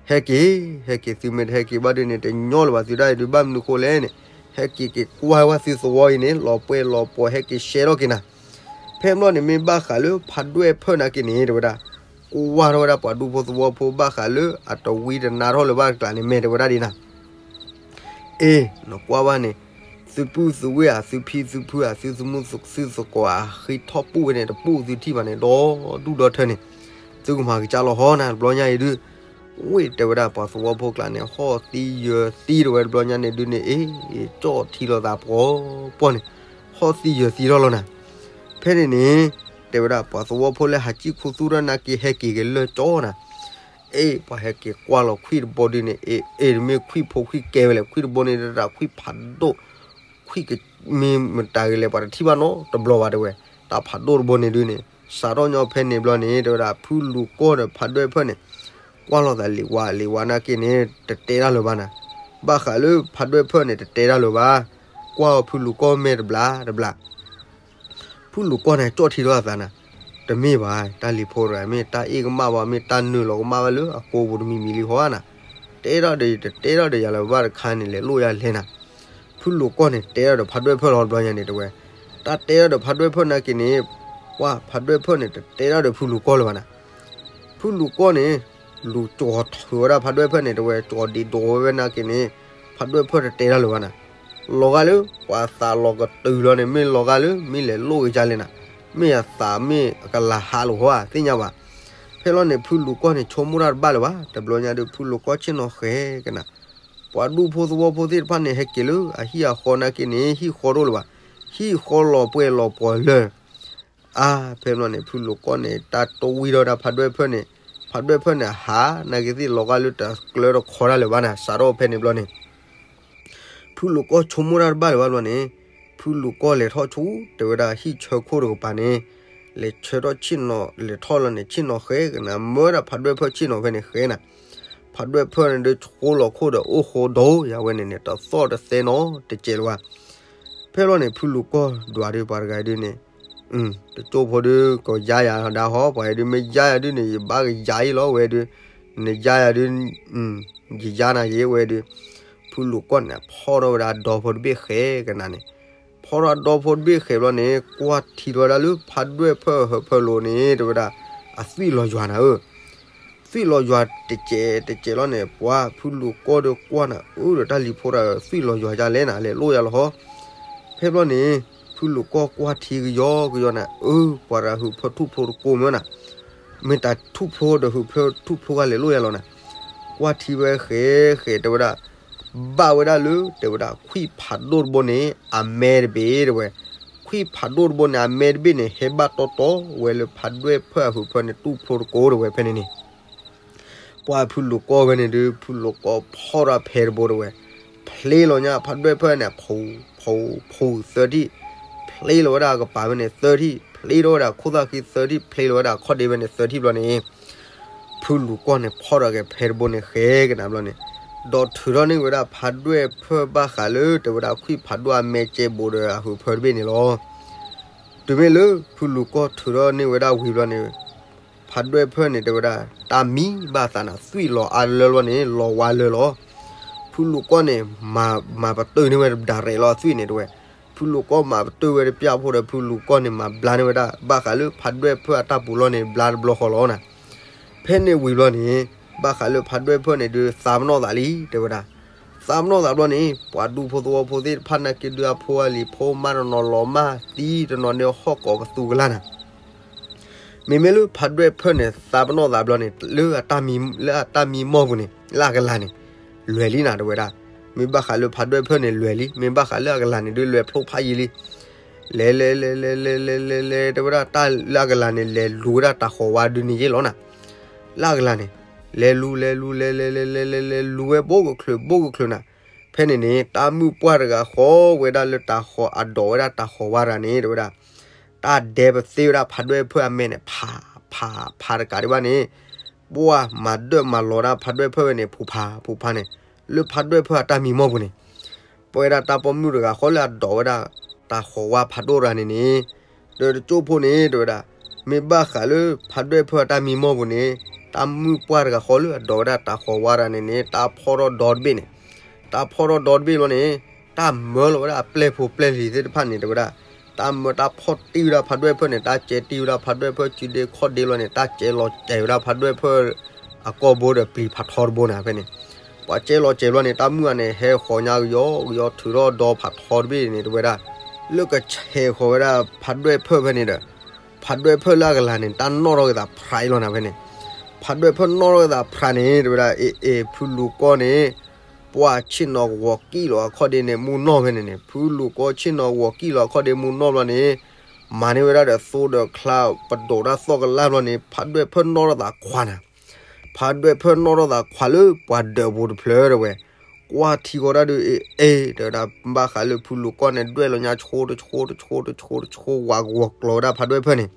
ဟဲက့ၤ, ဟဲက့ၤ သုမ့ၢ်တဟဲက့ၤဘၣ်ဒုးန့ၣ် တညီလၢၤဘၣ်သုဒၣ်အံၤဒုး ဘၣ်မနုၤဃိလဲၣ်န့ၣ်, ဟဲက့ၤက့ၤကွၢ်ဝဲသုသဝီအံၤန့ၣ် လီၤပှဲၤလီၤပှီၤ ဟဲက့ၤရှဲထီၣ်က့ၤနၤ. ဖဲဘျီန့ၣ်မ့ၢ်ဘၣ်ဃးလၢဖးဒွဲၣ်ဖၢၣ်နာ်က့န့ၣ် တဲဝဲဒၣ် ကွၢ်ထီၣ်ဝဲဒၣ်ပှၤဒူဖိသဝီဖိဘၣ်ဃးလၢအတဝံတနါထီၣ်လၢၤဘၣ်တကျါန့ၣ် မ့ၢ်တဲဝဲဒၣ်ဒ်နၤ အ့ၣ်, နကွၢ်ဘၣ်န့ၣ်, သုပုၢ်သုဝဲၢ်ဧါ, သုဖံသုဖုဧါ, သုသမူသုသကိးဧါ, ဃ့ထီၣ်ပူၣ်ဝဲန့ၣ် တပူၣ်သုထံၣ်ဘၣ်န့ၣ် ဒီဒူၣ်ဒီထၢန့ၣ်, သုကမၤကစၢ်လီၤဟီနၤ တဘျီညါအံၤဒုး, ဝ့ၢ်တဲဝဲဒၣ်ပှၤသဝီဖိကျါန့ၣ် ဟီၣ်သံယၢၤသံတဝဲတဘျီညါန့ၣ်ဒုးန့ၣ် အ့ၣ်, ကၠီၣ်ထံလီၤသးပှီၤပှီၢ်န့ၣ်, ဟီၣ်သံယၢၤသံထီၣ်လီၤနၤ. ဖဲန့ၣ်န့ၣ်, တဲဝဲဒၣ်ပှၤသဝီဖိလၢဟးကံၣ်ခူသူၣ်တၢ်နာ်က့ ဟဲက့ၤက့ၤလၢကၠီနၤ အ့ၣ်, ပှၤဟဲက့ၤကွၢ်လီၤခွံၣ်တဘိဒုးန့ၣ် အ့ၣ်, အ့ၣ်, တမ့ၢ်ခွံၣ်ဖိခွံၣ်ကဲဝဲလဲၣ်, ခွံၣ်တဘိန့ၣ် တၢ်ခွံၣ်ဖးဒိၣ်, ခွံၣ်ကမ့ၢ်မတၤဂ့ၤလဲၣ် ပှၤတထံၣ်ဘၣ်နီတဘျီဘၣ်တဲဝဲ, တၢ်ဖးဒိၣ်တဘိန့ၣ်ဒုးန့ၣ် စးထီၣ်ညီဖဲန့ၣ်ဘျီန့ၣ် တဲဝဲဒၣ်ဖုလူၤကီၢ်ဒီးဖးဒွဲၣ်ဖၢၣ်န့ၣ် ကွၢ်လိာ်သးလံၤဝါလံၤဝါနာ်က့န့ၣ် တတဲတၢ်လၢၤဘၣ်နၤ, ဘၣ်ဃးလၢဖးဒွဲၣ်ဖၢၣ်န့ၣ် တတဲတၢ်လၢၤဘၣ်, ကွၢ်အီၤဖုလူၤကီၢ်မဲာ်တဘျးတဘျး ဖုလူၤကီၢ်န့ၣ် ကၠီၣ်ထံထီၣ်အသးနၤ, တမ့ၢ်ဘၣ်, တၢ်လံၤဖိတဂၤ မ့ၢ်တၢ်အ့ၣ်ကမၣ်ဘၣ် မ့ၢ်တၢ်နုာ်လီၤကမၣ်ဘၣ်လၢအကိာ်ပူၤတမံၤမံၤလံဟီဧါနၤ, တဲထီၣ်ဒီးယတတဲထီၣ်ဒီးယၤလၢၤဘၣ်တခါန့ၣ် လဲၤလိၣ်ယၤလဲၣ်နၤ. ဖုလူၤကီၢ်န့ၣ် တဲထီၣ်ဒီးဖးဒွဲၣ်ဖၢၣ်လီၤတဘျီညါန့ၣ် တဲဝဲ, တၢ်တဲထီၣ်ဒီးဖးဒွဲၣ်ဖၢၣ်နာ်က့န့ၣ်, ပှၤဖးဒွဲၣ်ဖၢၣ်န့ၣ် တတဲထီၣ်ဒီးဖုလူၤကီၢ်လၢၤဘၣ်နၤ. ဖုလူၤကီၢ်န့ၣ် လူၤကၠီၤထုးဝဲဒၣ်ဖးဒွဲၣ်ဖၢၣ်န့ၣ် တဲဝဲ ကၠီၤဒံးဒိးဝဲဝဲနာ်က့န့ၣ်, ဖးဒွဲၣ်ဖၢၣ်တတဲတၢ်လၢၤဘၣ်နၤ, လီၤဂာ်လၢ ပှၤသးလီၤကတုၤလီၤန့ၣ် မ့ၢ်လီၤဂာ်လၢ မ့ၢ်လဲၤလိၣ်က့ၤကလဲၣ်နၤ, မ့ၢ်အသးမ့ၢ်အကလၤဟးလိာ်ဟီဧါ သ့ၣ်ညါဘၣ်. ဖဲလီၤန့ၣ် ဖုလူၤကီၢ်န့ၣ် ဆိကမိၣ်တၢ်တဘၣ်လၢၤဘၣ်, တဘျီညါဒီး ဖုလူၤကီၢ်ဆ့ၣ်နီၤဃဲၤကနၤ, ပှၤဒူဖိသဝီဖိသ့ၣ်တဖၣ်န့ၣ် ဟဲက့ၤလၢအဟံၣ်အဃီနာ်က့န့ၣ် ဟံၣ်ဃီတအိၣ်လၢၤဘၣ်, ဟံၣ်ဃီလီၤပှဲၤလီၤပှီၤလၢာ် အါ, ဖဲဘျီန့ၣ် ဖုလူၤကီၢ်န့ၣ် တၢ်တဝံထီၣ်ဒၣ်ဖးဒွဲၣ်ဖၢၣ်န့ၣ်, ဖးဒွဲၣ်ဖၢၣ်န့ၣ် ဟးနာ်က့သ့ၣ်လီၤဂာ်လၢတကျၢတခီတၢ်လၢၤဘၣ်နၤ, စးထီၣ်ဖဲန့ၣ်ဘျီန့ၣ် ဖုလူၤကီၢ်ဆိကမိၣ်တၢ်တဘၣ်လၢၤဘၣ်ဘျီန့ၣ်, ဖုလူၤကီၢ်လဲၤထီၣ်ဆူ တဲဝဲဒၣ်ဟံၣ်ဆၢခိၣ်တကပၤန့ၣ်, လဲၤဆၢထီၣ်ဆ့ၣ်နီၤ လဲၤထီၣ်လီၤန့ၣ် ဆ့ၣ်နီၤဃဲၤကနၤ, မၢဒၣ်ဖးဒွဲၣ်ဖၢၣ်ဆ့ၣ်နီၤဖဲန့ၣ်ဃဲၤနၤ, ဖးဒွဲၣ်ဖၢၣ်န့ၣ်ဒုးဆိလီၤခိၣ်ဒီးအိၣ်ဃိဒီး ယၤဝဲန့ၣ်န့ၣ် တသီၣ်တသဲနီတစဲးလၢၤဘၣ်. ဖဲလီၤန့ၣ် ဖုလူၤကီၢ်ဒွးဒုးပှၤတဂၤဒုးန့ၣ်, တကၠိၢ်ဖိဒုး ကယါယၤဒၣ်ဟီ, ပှၤအံၤဒုး မ့ၢ်ယါယၤဒုးန့ၣ် ယဘၣ်ကယါအံၤလီၤဝဲဒုး, နယါယၤဒုး, ယယါနၤယဲဝဲဒုး, ဖုလူၤကီၢ်န့ၣ်ဖီၣ်ထီၣ်ဝဲဒၣ်ဒီဖိတဘ့ၣ်ဃဲၤကနၤန့ၣ်, ဖီၣ်ထီၣ်ဒီဖိတဘ့ၣ်ဃဲၤဘျီန့ၣ် ကွၢ်ထံထီၣ်ဝဲဒၣ်လၢဖးဒွဲၣ်ဖၢၣ်ဟၢဖၢၣ်လိၤန့ၣ် တဲဝဲဒၣ်, အသွံၣ်လီၤယွၤနၤဧၢ သွံၣ်လီၤယွၤတစဲးတစဲးလီၤန့ၣ် ပှၤဖုလူၤကီၢ်ဒီးကွၢ်နၤ အၢ ဒီးတၢ်လံၤဖိတဂၤ သွံၣ်လီၤယွၤဒ်လဲၣ်နၤ လဲၤလိၣ်ယၤလီၤဟီ. ဖဲဘျီန့ၣ် ဖုလူၤကီၢ်ကွၢ်ထံကယီကယီနၤ အၢ ပှၤတဂၤဟုးဖၢထူၣ်ဖျိတကိးမၢနၤ, မ့ၢ်တၢ်ထူၣ်ဖျိဒီးဟုးဖၢထူၣ်ဖျိဂၤလဲၤလိၣ်ယၤလီၤနၤ, ကွၢ်ထံဝဲဃဲၤဃဲၤတဲဝဲဒၣ် ဘၣ်ဝဲဒၣ်လၢ တဲဝဲဒၣ် ခွံၣ်ဖးဒိၣ်တဘိန့ၣ် အမဲတဘ့ၣ်တဲဝဲ, ခွံၣ်ဖးဒိၣ်တဘိန့ၣ် အမဲတဘ့ၣ်န့ၣ် ဟဲဘၣ်တီတီဝဲလၢဖးဒွဲၣ်ဖၢၣ်အဟုးဖၢန့ၣ် တူၢ်ဖျိတကိးတဲဝဲဖဲန့ၣ်န့ၣ် ပှၤဖုလူၤကီၢ်ဝဲန့ၣ်ဒုး ဖုလူၤကီၢ်ဖီၣ်ထီၣ်ဖဲတဘိတဲဝဲ, ဖျ့လီၤညါဖးဒွဲၣ်ဖၢၣ်န့ၣ် ဖူ ဖူ ဖူ သၢထံၣ်, ဖျ့လီၤဝဲဒၣ်ကပၤဝဲန့ၣ် သၢထံၣ်, ဖျ့ထီၣ်ဝဲဒၣ်ခိၣ်သၣ်ဃံသၢထံၣ်, ဖျ့လီၤဝဲဒၣ်ခီၣ်ဒ့ဝဲန့ၣ် သၢထံၣ်ဘျီန့ၣ် ဖုလူၤကီၢ်န့ၣ် ဖီၣ်ထီၣ်က့ၤဖဲတဘိန့ၣ် ဃဲၤကနၤဘျီန့ၣ်, ဒီးထုးထီၣ်န့ၢ်ဝဲဒၣ်ဖးဒွဲၣ်ဖၢၣ်ဘၣ်ဃးလၢတဲဝဲဒၣ် ခွံၣ်ဖးဒိၣ်အမဲာ်ကဲဘိးဒီးအဟုးဖၢတဘ့ၣ်န့ၣ်လီၤ. တုၤမ့ၢ်လၢဖုလူၤကီၢ်ထုးထီၣ်န့ၢ်ဝဲဒၣ်ဝံၤဘျီန့ၣ်, ဖးဒွဲၣ်ဖၢၣ်န့ၣ်တဲဝဲဒၣ် တၢ်မံဘၣ်သးနၤ သွံၣ်လီၤအါလၢလီၤန့ၣ် လီၤဝါလၢလီၤ. ဖုလူၤကီၢ်န့ၣ် မၤပတုာ်န့ၢ်ဝဲဒၣ်ရဲးလီၤအသွံၣ်န့ၣ်တဲဝဲ, ဖုလူၤကီၢ်မၤပတုာ်ဝဲတပျၢ်ဖိဒီး ဖုလူၤကီၢ်န့ၣ် မၤဘျါန့ၢ်ဝဲဒၣ် ဘၣ်ဃးလၢဖးဒွဲၣ်ဖၢၣ်အတၢ်ပူၤလီၢ်န့ၣ် ဘျါတဘျီဃီလီၤနၤ. ဖဲန့ၣ်ဝံၤဘျီန့ၣ်, ဘၣ်ဃးလၢဖးဒွဲၣ်ဖၢၣ်န့ၣ်ဒုး သးပနီၣ်သးလံ တဲဝဲဒၣ်. သးပနီၣ်သးဘျီန့ၣ် ပှၤဒူဖိသဝီဖိသ့ၣ်တဖၣ်နာ်က့ဒုး အဖိအလံၤဖိမါတနီၤလီၤမၢ်သံတနီၤန့ၣ် ဟီၣ်ကိးပသူကလၢ်နၤ. မ့မ့ၢ်လၢဖးဒွဲၣ်ဖၢၣ်န့ၣ် သးပနီၣ်သးဘျီန့ၣ် လၢအတၢ်မံ, လၢအတၢ်မံမီၢ်ပူၤန့ၣ် လၢအကလၤန့ၣ် လဲၤလံနၤ တဲဝဲဒၣ်. မ့ၢ်ဘၣ်ဃးလၢဖးဒွဲၣ်ဖၢၣ်န့ၣ်လဲၤလံ, မ့ၢ်ဘၣ်ဃးလၢအကလၤန့ၣ်ဒုး လဲၤဖျိဖးယံၤလံ. လဲၤလဲၤလဲၤလဲၤလဲၤလဲၤလဲၤလဲၤ တဲဝဲဒၣ် တၢ်လၢအကလၤန့ၣ် လဲၤလူၤဝဲဒၣ်တၢ်ဃီၤဝါဒုးန့ၣ်ယ့ၣ်လီၤနၤ. လၢအကလၤန့ၣ် လဲၤလူၤလဲၤလူၤလဲၤလဲၤလဲၤလဲၤလဲၤ လဲၤလူၤဝဲဘိကချုးဘိကချုးနၤ. ဖဲန့ၣ်န့ၣ် တၢ်မုၣ်ပှၢ်တဂၤဃီဝဲဒၣ်လၢတၢ်ဃီၤအဒိးဝဲဒၣ်တၢ်ဃီၤဝါတဂၤန့ၣ် တဲဝဲဒၣ် တၢ်ဒဲပသ့ဝဲဒၣ်ဖးဒွဲၣ်ဖၢၣ်အမဲာ်န့ၣ် ဖးဖးဖးတကးဒံးဘၣ်န့ၣ်, ပှၢ်မၤဒၢၣ်မၤလီၤဒၣ်ဖးဒွဲၣ်ဖၢၣ်ဝဲန့ၣ် ဖူးဖးဖူးဖးန့ၣ် လၢဖးဒွဲၣ်ဖၢၣ်အတၢ်မံမီၢ်ပူၤန့ၣ် ပဝဲဒၣ်တၢ်ပိာ်မုၣ်တဂၤဃီလၢအဒိးဝဲဒၣ် တၢ်ဃီၤဝါဖးဒိၣ်တဂၤန့ၣ်န့ၣ်, ဒီးတကၠိၢ်ဖိန့ၣ် တဲဝဲဒၣ်, မ့ၢ်ဘၣ်ဃးလၢဖးဒွဲၣ်ဖၢၣ်အတၢ်မံမီၢ်ပူၤန့ၣ်, တၢ်မုၣ်ပှၢ်တဂၤဃီလၢအဒိးဝဲဒၣ်တၢ်ဃီၤဝါတဂၤန့ၣ်န့ၣ် တၢ်ဖီၣ်ထီၣ်ဒီတဘ့ၣ်န့ၣ်, တၢ်ဖီၣ်ထီၣ်ဒီတဘ့ၣ်လီၤန့ၣ်, တၢ်မၢလီၤဝဲဒၣ်အပျဲၢ်ဖိပျဲၢ်လံၤသ့ၣ်တဖၣ်န့ၣ် တဲဝဲဒၣ်, တၢ်မၢတၢ်ဖီၣ်တံၢ်ဝဲဒၣ်ဖးဒွဲၣ်ဖၢၣ်န့ၣ် တၢ်ကဲတံၢ်ဝဲဒၣ်ဖးဒွဲၣ်ဖၢၣ်စုဒ့ခီၣ်ဒ့လီၤန့ၣ် တၢ်ကဲလီၤစဲၤဝဲဒၣ်ဖးဒွဲၣ်ဖၢၣ် အကီၢ်ဘိဒီးပျံၤဖးထီတဘိနၤဖဲန့ၣ်, ပှၤကဲလီၤစဲၤဘျီန့ၣ် တၢ်မုၣ်ဂၤန့ၣ် ဟဲဃီၤညါကယီကယီထုးထီၣ်ဒီဖးထီတဘ့ၣ်န့ၣ် တဲဝဲဒၣ်, လၢကဆဲးဃီၤဝဲဒၣ်ဖးဒွဲၣ်ဖၢၣ်ဖဲန့ၣ်ဒီး, ဖးဒွဲၣ်ဖၢၣ်လၢအကလၤန့ၣ် တၢ်နီၣ်ထီၣ်က့ၤသးဖြးအံၤလီၤနၤဖဲန့ၣ်, ဖးဒွဲၣ်ဖၢၣ်နီၣ်ထီၣ်က့ၤသးဖြးန့ၣ် တဲဝဲဒၣ် အ့ အ့ ဖုလူၤကီၢ်န့ၣ် ပှၢ်ဆ့ၣ်နီၤဂီၤကံၣ်လီၤအခီၣ်ဒ့န့ၣ် မူနီၢ်ဖဲန့ၣ်န့ၣ် ဖုလူၤကီၢ်ဆ့ၣ်နီၤဂီၤကံၣ်လီၤအခီၣ်ဒ့မူနီၢ်ဘျီန့ၣ်, မၤန့ၢ်ဝဲဒၣ်ဒီးသိဒီးချါ ပဒိးတၢ်သီၣ်ကလၢ်ဘျီန့ၣ် ဖးဒွဲၣ်ဖၢၣ်နီၣ်ထီၣ်သးခွးနၤ, ဖးဒွဲၣ်ဖၢၣ်နီၣ်ထီၣ်သးခွးလၢပှၤဒၢးပူၤတဖျၢၣ်တဲဝဲ, ကွၢ်ထံဃီတၢ်ဒုး အ့ အ့ တဲဝဲဒၣ် ဘၣ်ဃးလၢဖုလူၤကီၢ်န့ၣ် ဒွဲၣ်လီၤညါဆိတဆိတဆိတဆိတဆိ ဝးကဝီၤကျီၤဝဲဒၣ်ဖးဒွဲၣ်ဖၢၣ်န့ၣ်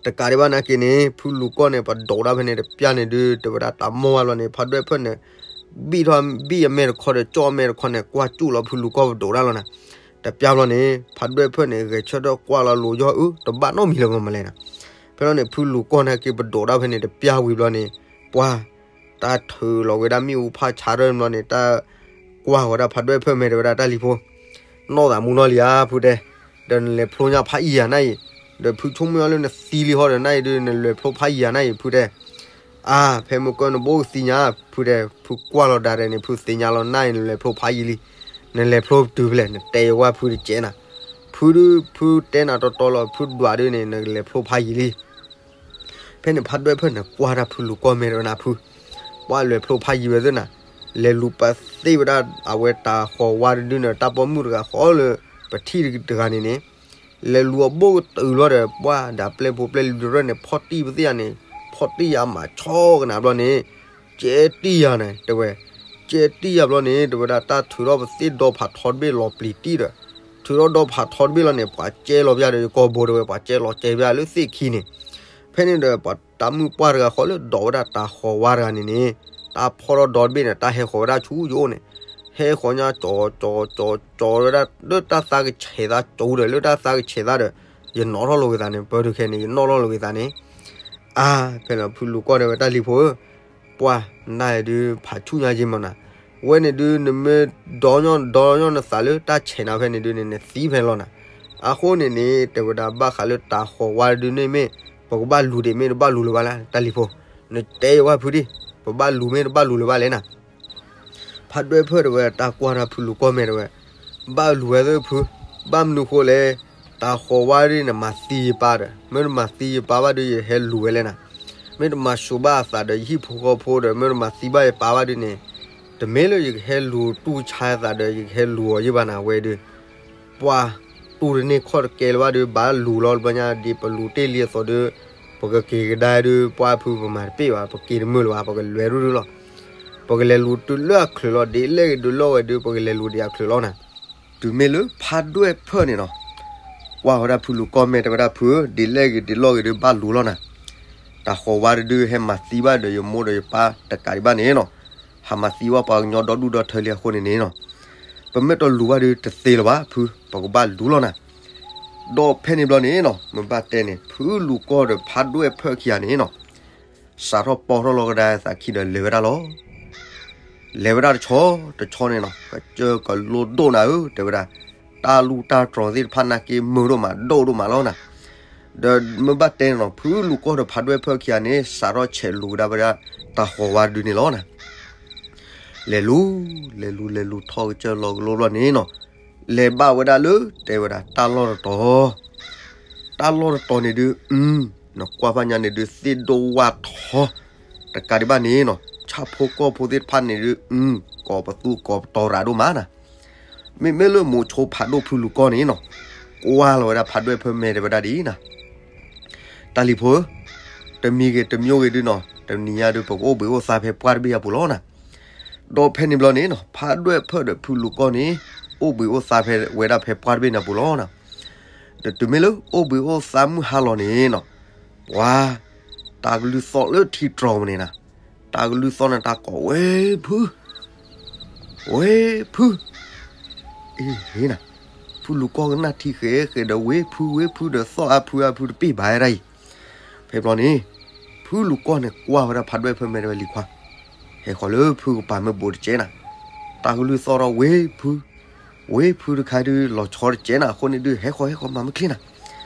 တကးဒံးဘၣ်နာ်က့န့ၣ် ဖုလူၤကီၢ်န့ၣ် ပဒိးတၢ်ဖဲန့ၣ်တပျၢ်န့ၣ်ဒုး တဲဝဲဒၣ်တၢ်မီၢ်ဝဲလီၤန့ၣ် ဖးဒွဲၣ်ဖၢၣ်န့ၣ် ဘံၣ်ထီၣ်ဘံၣ်အမဲာ်တခီဒီး ကၠီၣ်အမဲာ်တခီန့ၣ် ကွၢ်ကၠူၣ်လီၤဖုလူၤကီၢ်ပဒိးတၢ်လီၤနၤ, တပျၢ်ဘျီန့ၣ် ဖးဒွဲၣ်ဖၢၣ်န့ၣ် ဂဲၤဆၢထၢၣ်ကွၢ်လီၤလိၤယီၢ်အၢ တဘၣ်နီတမံၤလၢၤမလဲၣ်နၤ, ဖဲလီၤန့ၣ် ဖုလူၤကီၢ်နာ်က့ပဒိးတၢ်ဖဲန့ၣ်တပျၢ်ဝံၤဘျီန့ၣ် ပှၢ် တၢ်ထုးလီၤဝဲဒၣ်မ့ၣ်အူဖးဆါထီၣ်ဘျီန့ၣ် တၢ်ကွၢ်ဝဲဒၣ်ဖးဒွဲၣ်ဖၢၣ်မဲာ်တဲဝဲဒၣ်တၢ်လံၤဖိ နီၢ်သးမူနီၢ်လံဧါ ဖုတဲ, ဒီးနလဲၤဖျိညါဖးယံၤဧါနၢ်အံၤ, ဒီးဖုဆိကမိၣ်လၢနသံလံဟီဒီးနၢ်အံၤဒုး နလဲၤဖျိဖးယံၤဧါနၢ်အံၤ ဖုတဲ, အါ ဖဲမုၢ်ကၢၢ်နဘိကသံညါ ဖုတဲ, ဖုကွၢ်လီၤဒၣ်ရဲၣ်န့ၣ် ဖုသ့ၣ်ညါလီၤနၢ်အံၤ နလဲၤဖျိဖးယံၤလံ, နလဲၤဖျိတုၤဖဲလဲၣ် နတဲယဝဲဖုတကဲနၤ, ဖုဒုး ဖုတဲနၤတီတီလီၤ ဖုဒွးဒုးန့ၣ် နလဲၤဖျိဖးယံၤလံ ဖဲန့ၣ်ဖးဒွဲၣ်ဖၢၣ်န့ၣ် ကွၢ်တၢ်ဖုလူၤကီၢ်မဲာ်တဲဝဲနၤဖု, ပှၢ်လဲၤဖျိဖးယံၤဝဲသ့ၣ်နၤ, လဲၤလူၤပသ့ၣ်ဝဲဒၣ်အဝဲတၢ်ဃီၤဝါတဒုန့ၣ် တၢ်ပိာ်မုၣ်တဂၤဃီလၢ ပထံၣ်တဂၤန့ၣ်န့ၣ်, လဲၤလူၤအဘိၣ်ကတုၤလီၤဒီး ပှၢ်ဒၣ်ပျဲၢ်ဖိပျဲၢ်လံၤတရၢၢ်န့ၣ် ဖီၣ်တံၢ်ပသ့ၣ်ယၤန့ၣ်, ဖီၣ်တံၢ်ယၤမၤဆီကနၣ်ဘျီန့ၣ်, ကဲတံၢ်ယၤန့ၣ် တဲဝဲ, ကဲတံၢ်ယၤဘျီန့ၣ် တဲဝဲဒၣ်တၢ်ထုးထီၣ်ပသ့ၣ်ဒီဖးထီတဘ့ၣ်လီၤပျံၤတံၢ်ဒီး, ထုးထီၣ်ဒီဖးထီတဘ့ၣ်လီၤန့ၣ် ပှၤကဲလီၤပျၢ်ဒီးယကီၢ်ဘိတဲဝဲ ပှၤကဲလီၤကဲပျၢ်လၢသ့ၣ်ခံန့ၣ်, ဖဲန့ၣ်ဒီးပှၤတၢ်မုၣ်ပှၢ်တဂၤဃီလၢဒိးဝဲဒၣ်တၢ်ဃီၤဝါတဂၤန့ၣ်န့ၣ်, တၢ်ဖီၣ်ထီၣ်ဒီတဘ့ၣ်န့ၣ် တၢ်ဟဲဃီၤဝဲဒၣ်ဆူယအိၣ်န့ၣ်, ဟဲဃီၤညါကၠီကၠီကၠီကၠီဝဲဒၣ် လၢတၢ်သးကဆဲးသးကၠီဒီး လၢတၢ်သးကဆဲးသးဒီး, ယနီၣ်ထီၣ်လီၤဝဲသးန့ၣ် ပၢတခဲန့ၣ် ယနီၣ်ထီၣ်လီၤဝဲသးန့ၣ်, အါ ဖဲလီၤဖုလူၤကီၢ်တဲဝဲတၢ်လံၤဖိဧၢ, ပှၢ်နၢ်အံၤဒုး ဖးဆူၣ်ညါယံမီၤနၤ, ဝဲန့ၣ်ဒုး နမ့ၢ်ဒီညီဒီညီနသးလၢတၢ်ဆဲးနၤဖဲန့ၣ်ဒုးန့ၣ် နသံဖဲလီၤနၤ, အဃိန့ၣ်န့ၣ် တဲဝဲဒၣ်ဘၣ်ဃးလၢတၢ်ဃီၤဝါဒုးန့ၣ်မ့ၢ် ပကဘၣ်လူၤဒံးမ့ၢ်တဘၣ်လူၤလၢၤဘၣ်လဲၣ် တၢ်လံၤဖိ, နတဲယဝဲဖုဒံး, ပဘၣ်လူၤမ့ၢ်တဘၣ်လူၤလၢၤဘၣ်လဲၣ်နၤ ဖးဒွဲၣ်ဖၢၣ်တဲဝဲတၢ်ကွၢ်တၢ်ဖုလူၤကီၢ်မဲာ်တဲဝဲ, ဘၣ်လူၤဝဲသ့ၣ်ဖု, ဘၣ်မနုၤဃိလဲၣ်, တၢ်ဃီၤဝါဒုးန့ၣ် မၤသံယပၢ်ဒီး မ့ၢ်တမၤသံယပၢ်ဘၣ်ဒုး ယဟဲလူၤဝဲလဲၣ်နၤ, မ့ၢ်တမၤဆူးဘၣ်အသးဒီးယဟံၣ်ဖိဃီဖိဒီး မ့ၢ်တမၤသံဘၣ်ယပၢ်ဘၣ်ဒုးန့ၣ်, တမ့ၢ်လၢယကဟဲလူၤတူၢ်ဆါအသးဒီး ယကဟဲလူၤအီၤယံဘၣ်နၤဝဲဒုး ပှၢ်တူၢ်တန့ၢ်ခီၣ်တကဲလၢၤဘၣ်ဒီး ဘၣ်လူၤလီၤတဘျီညါ ဒ်ပလူၤတ့ၢ်လံအသိးဒီး, ပကက့ၤကဒါဒီး ပှၢ်ဖုပမၤတပ့ၢ်ဘၣ် ပက့ၤတမုာ်လၢၤဘၣ် ပကလဲၤရူၢ်ရူၢ်လီၤ, ပကလဲၤလူၤတုၤလၢအချုးလီၤ ဒ်လဲၣ်ဂ့ၤဒုးလီၢ်ဝဲဒီး ပကလဲၤလူၤဒံးအချုးလီၤနၤ, တုၤမ့ၢ်လၢဖးဒွဲၣ်ဖၢၣ်န့ၣ်နီၤ, ကွၢ်ဝဲဒၣ်ဖုလူၤကီၢ်မဲာ်တဲဝဲဒၣ်ဖုဧၢ ဒ်လဲၣ်ဂ့ၤဒုးလီၢ်ဂ့ၤဒီးဘၣ်လူၤလီၤနၤ, တၢ်ဃီၤဝါတဒုဟဲမၤသံဘၣ်ဒီးယမိၢ်ဒီးယပၢ်တကးဒံးဘၣ်န့ၣ်နီၤ, ဟးမၤသံဝဲပှၤကညီဒီဒူၣ်ဒီထၢလံအဃိန့ၣ်န့ၣ်နီၤ, ပမ့ၢ်တလူၤဘၣ်ဒီးတသ့လၢၤဘၣ် ဖု ပကဘၣ်လူၤလီၤနၤ. ဒီးဖဲန့ၣ်ဘျီန့ၣ်နီၤ မ့ၢ်ဘၣ်တဲန့ၣ် ဖုလူၤကီၢ်ဒီးဖးဒွဲၣ်ဖၢၣ်ခံဂၤန့ၣ်နီၤ စးထီၣ်ပိာ်ထီၣ်လီၤကဒါသးခံဒီးလဲၤဝဲဒၣ်လီၤ. လဲၤဝဲဒၣ်တဆီတဆီန့ၣ်နီၤ ကစၢၢ်ကလိဒိၣ်နၤဧၢ တဲဝဲဒၣ်, တၢ်လူၢ်တၢ်တြီၤသ့ၣ်တဖၣ်နာ်က့မုာ်ဒိၣ်မးဒိၣ်ဒိၣ်မးလီၤနၤ. ဒီးမ့ၢ်ဘၣ်တဲန့ၣ်နီၤ ဖုလူၤကီၢ်ဒီးဖးဒွဲၣ်ဖၢၣ်ခံဂၤန့ၣ် စးထီၣ်ဆဲးလူၤကဒါဝဲဒၣ်တၢ်ဃီၤဝါတဒုန့ၣ်လီၤနၤ. လဲၤလူၤ လဲၤလူၤ လဲၤလူၤထီၣ်ကစၢၢ်လီၤကလိဘျီန့ၣ်နီၤ လဲၤဘၣ်ဝဲဒၣ်လၢ တဲဝဲဒၣ် တၢ်လီၢ်တတီၤ, တၢ်လီၢ်တတီၤန့ၣ်ဒုး အု နကွၢ်ဖးညါန့ၣ်ဒုး သ့ၣ်ဒိၣ်ဝၣ်ထီ တကးဒံးဘၣ်န့ၣ်နီၤ ဆၣ်ဖိကီၢ်ဖိသ့ၣ်တဖၣ်န့ၣ်ဒုး အု ကိးပသူကိးပတီၤရၤဒိၣ်မးနၤ. မ့မ့ၢ်လၢမိၤဆိဖးဒိၣ်ဖုလူၤကီၢ်န့ၣ်နီၤ ကွၢ်လီၤဝဲဒၣ်ဖးဒွဲၣ်ဖၢၣ်မဲာ်တဲဝဲဒၣ်ဒ်အံၤနၤ တၢ်လံၤဖိဧၢ, တမံၤဂ့ၤတမံၤဂ့ၤဒုးနီၤ တနံၤညါဒုး ပကအိၣ်ဘှံးအိၣ်သါဖဲပှၢ်တဘ့ၣ်အပူၤလီၤနၤ. ဒီးဖဲန့ၣ်ဘျီန့ၣ်နီၤ ဖးဒွဲၣ်ဖၢၣ်ဒီးဖုလူၤကီၢ်န့ၣ် အိၣ်ဘှံးအိၣ်သါဖဲဝဲဒၣ်ဖဲပှၢ်တဘ့ၣ်န့ၣ်အပူၤလီၤနၤ. ဒီးတုၤမ့ၢ်လၢအိၣ်ဘှံးအိၣ်သါမုၢ်ဟါလီၤန့ၣ်နီၤ ပှၤ တၢ်ကလုၢ်သီၣ်လၢထံတြီၤပူၤန့ၣ်နၤ, တၢ်ကလုၢ်သီၣ်န့ၣ်တၢ်ကိးဝဲဖု ဝဲဖု အ့ၣ်နၤ, ဖုလူၤကီၢ်ကနၣ်ထံဃဲၤဃဲၤဒီး ဝဲဖု ဝဲဖုဒီးသီၣ်အါဖုအါဖုတပ့ၢ်ဘၣ်ဝဲဒၣ်အံၤ. ဖဲဘျီန့ၣ် ဖုလူၤကီၢ်န့ၣ်ကွၢ်ဝဲဒၣ်ဖးဒွဲၣ်ဖၢၣ်မဲာ်တဲဝဲလံၤခွါ, ဟဲဃီၤလၢဖုကပၤမ့ၢ်ဘူးတကဲနၤ, တၢ်ကလုၢ်သီၣ်ထီၣ်ဝဲဖု ဝဲဖုတခါဒုးလီၤဆီတကဲနၤအဃိန့ၣ်ဒုး ဟဲဃီၤဟဲဃီၤမၤမုၢ်ချ့နၤ.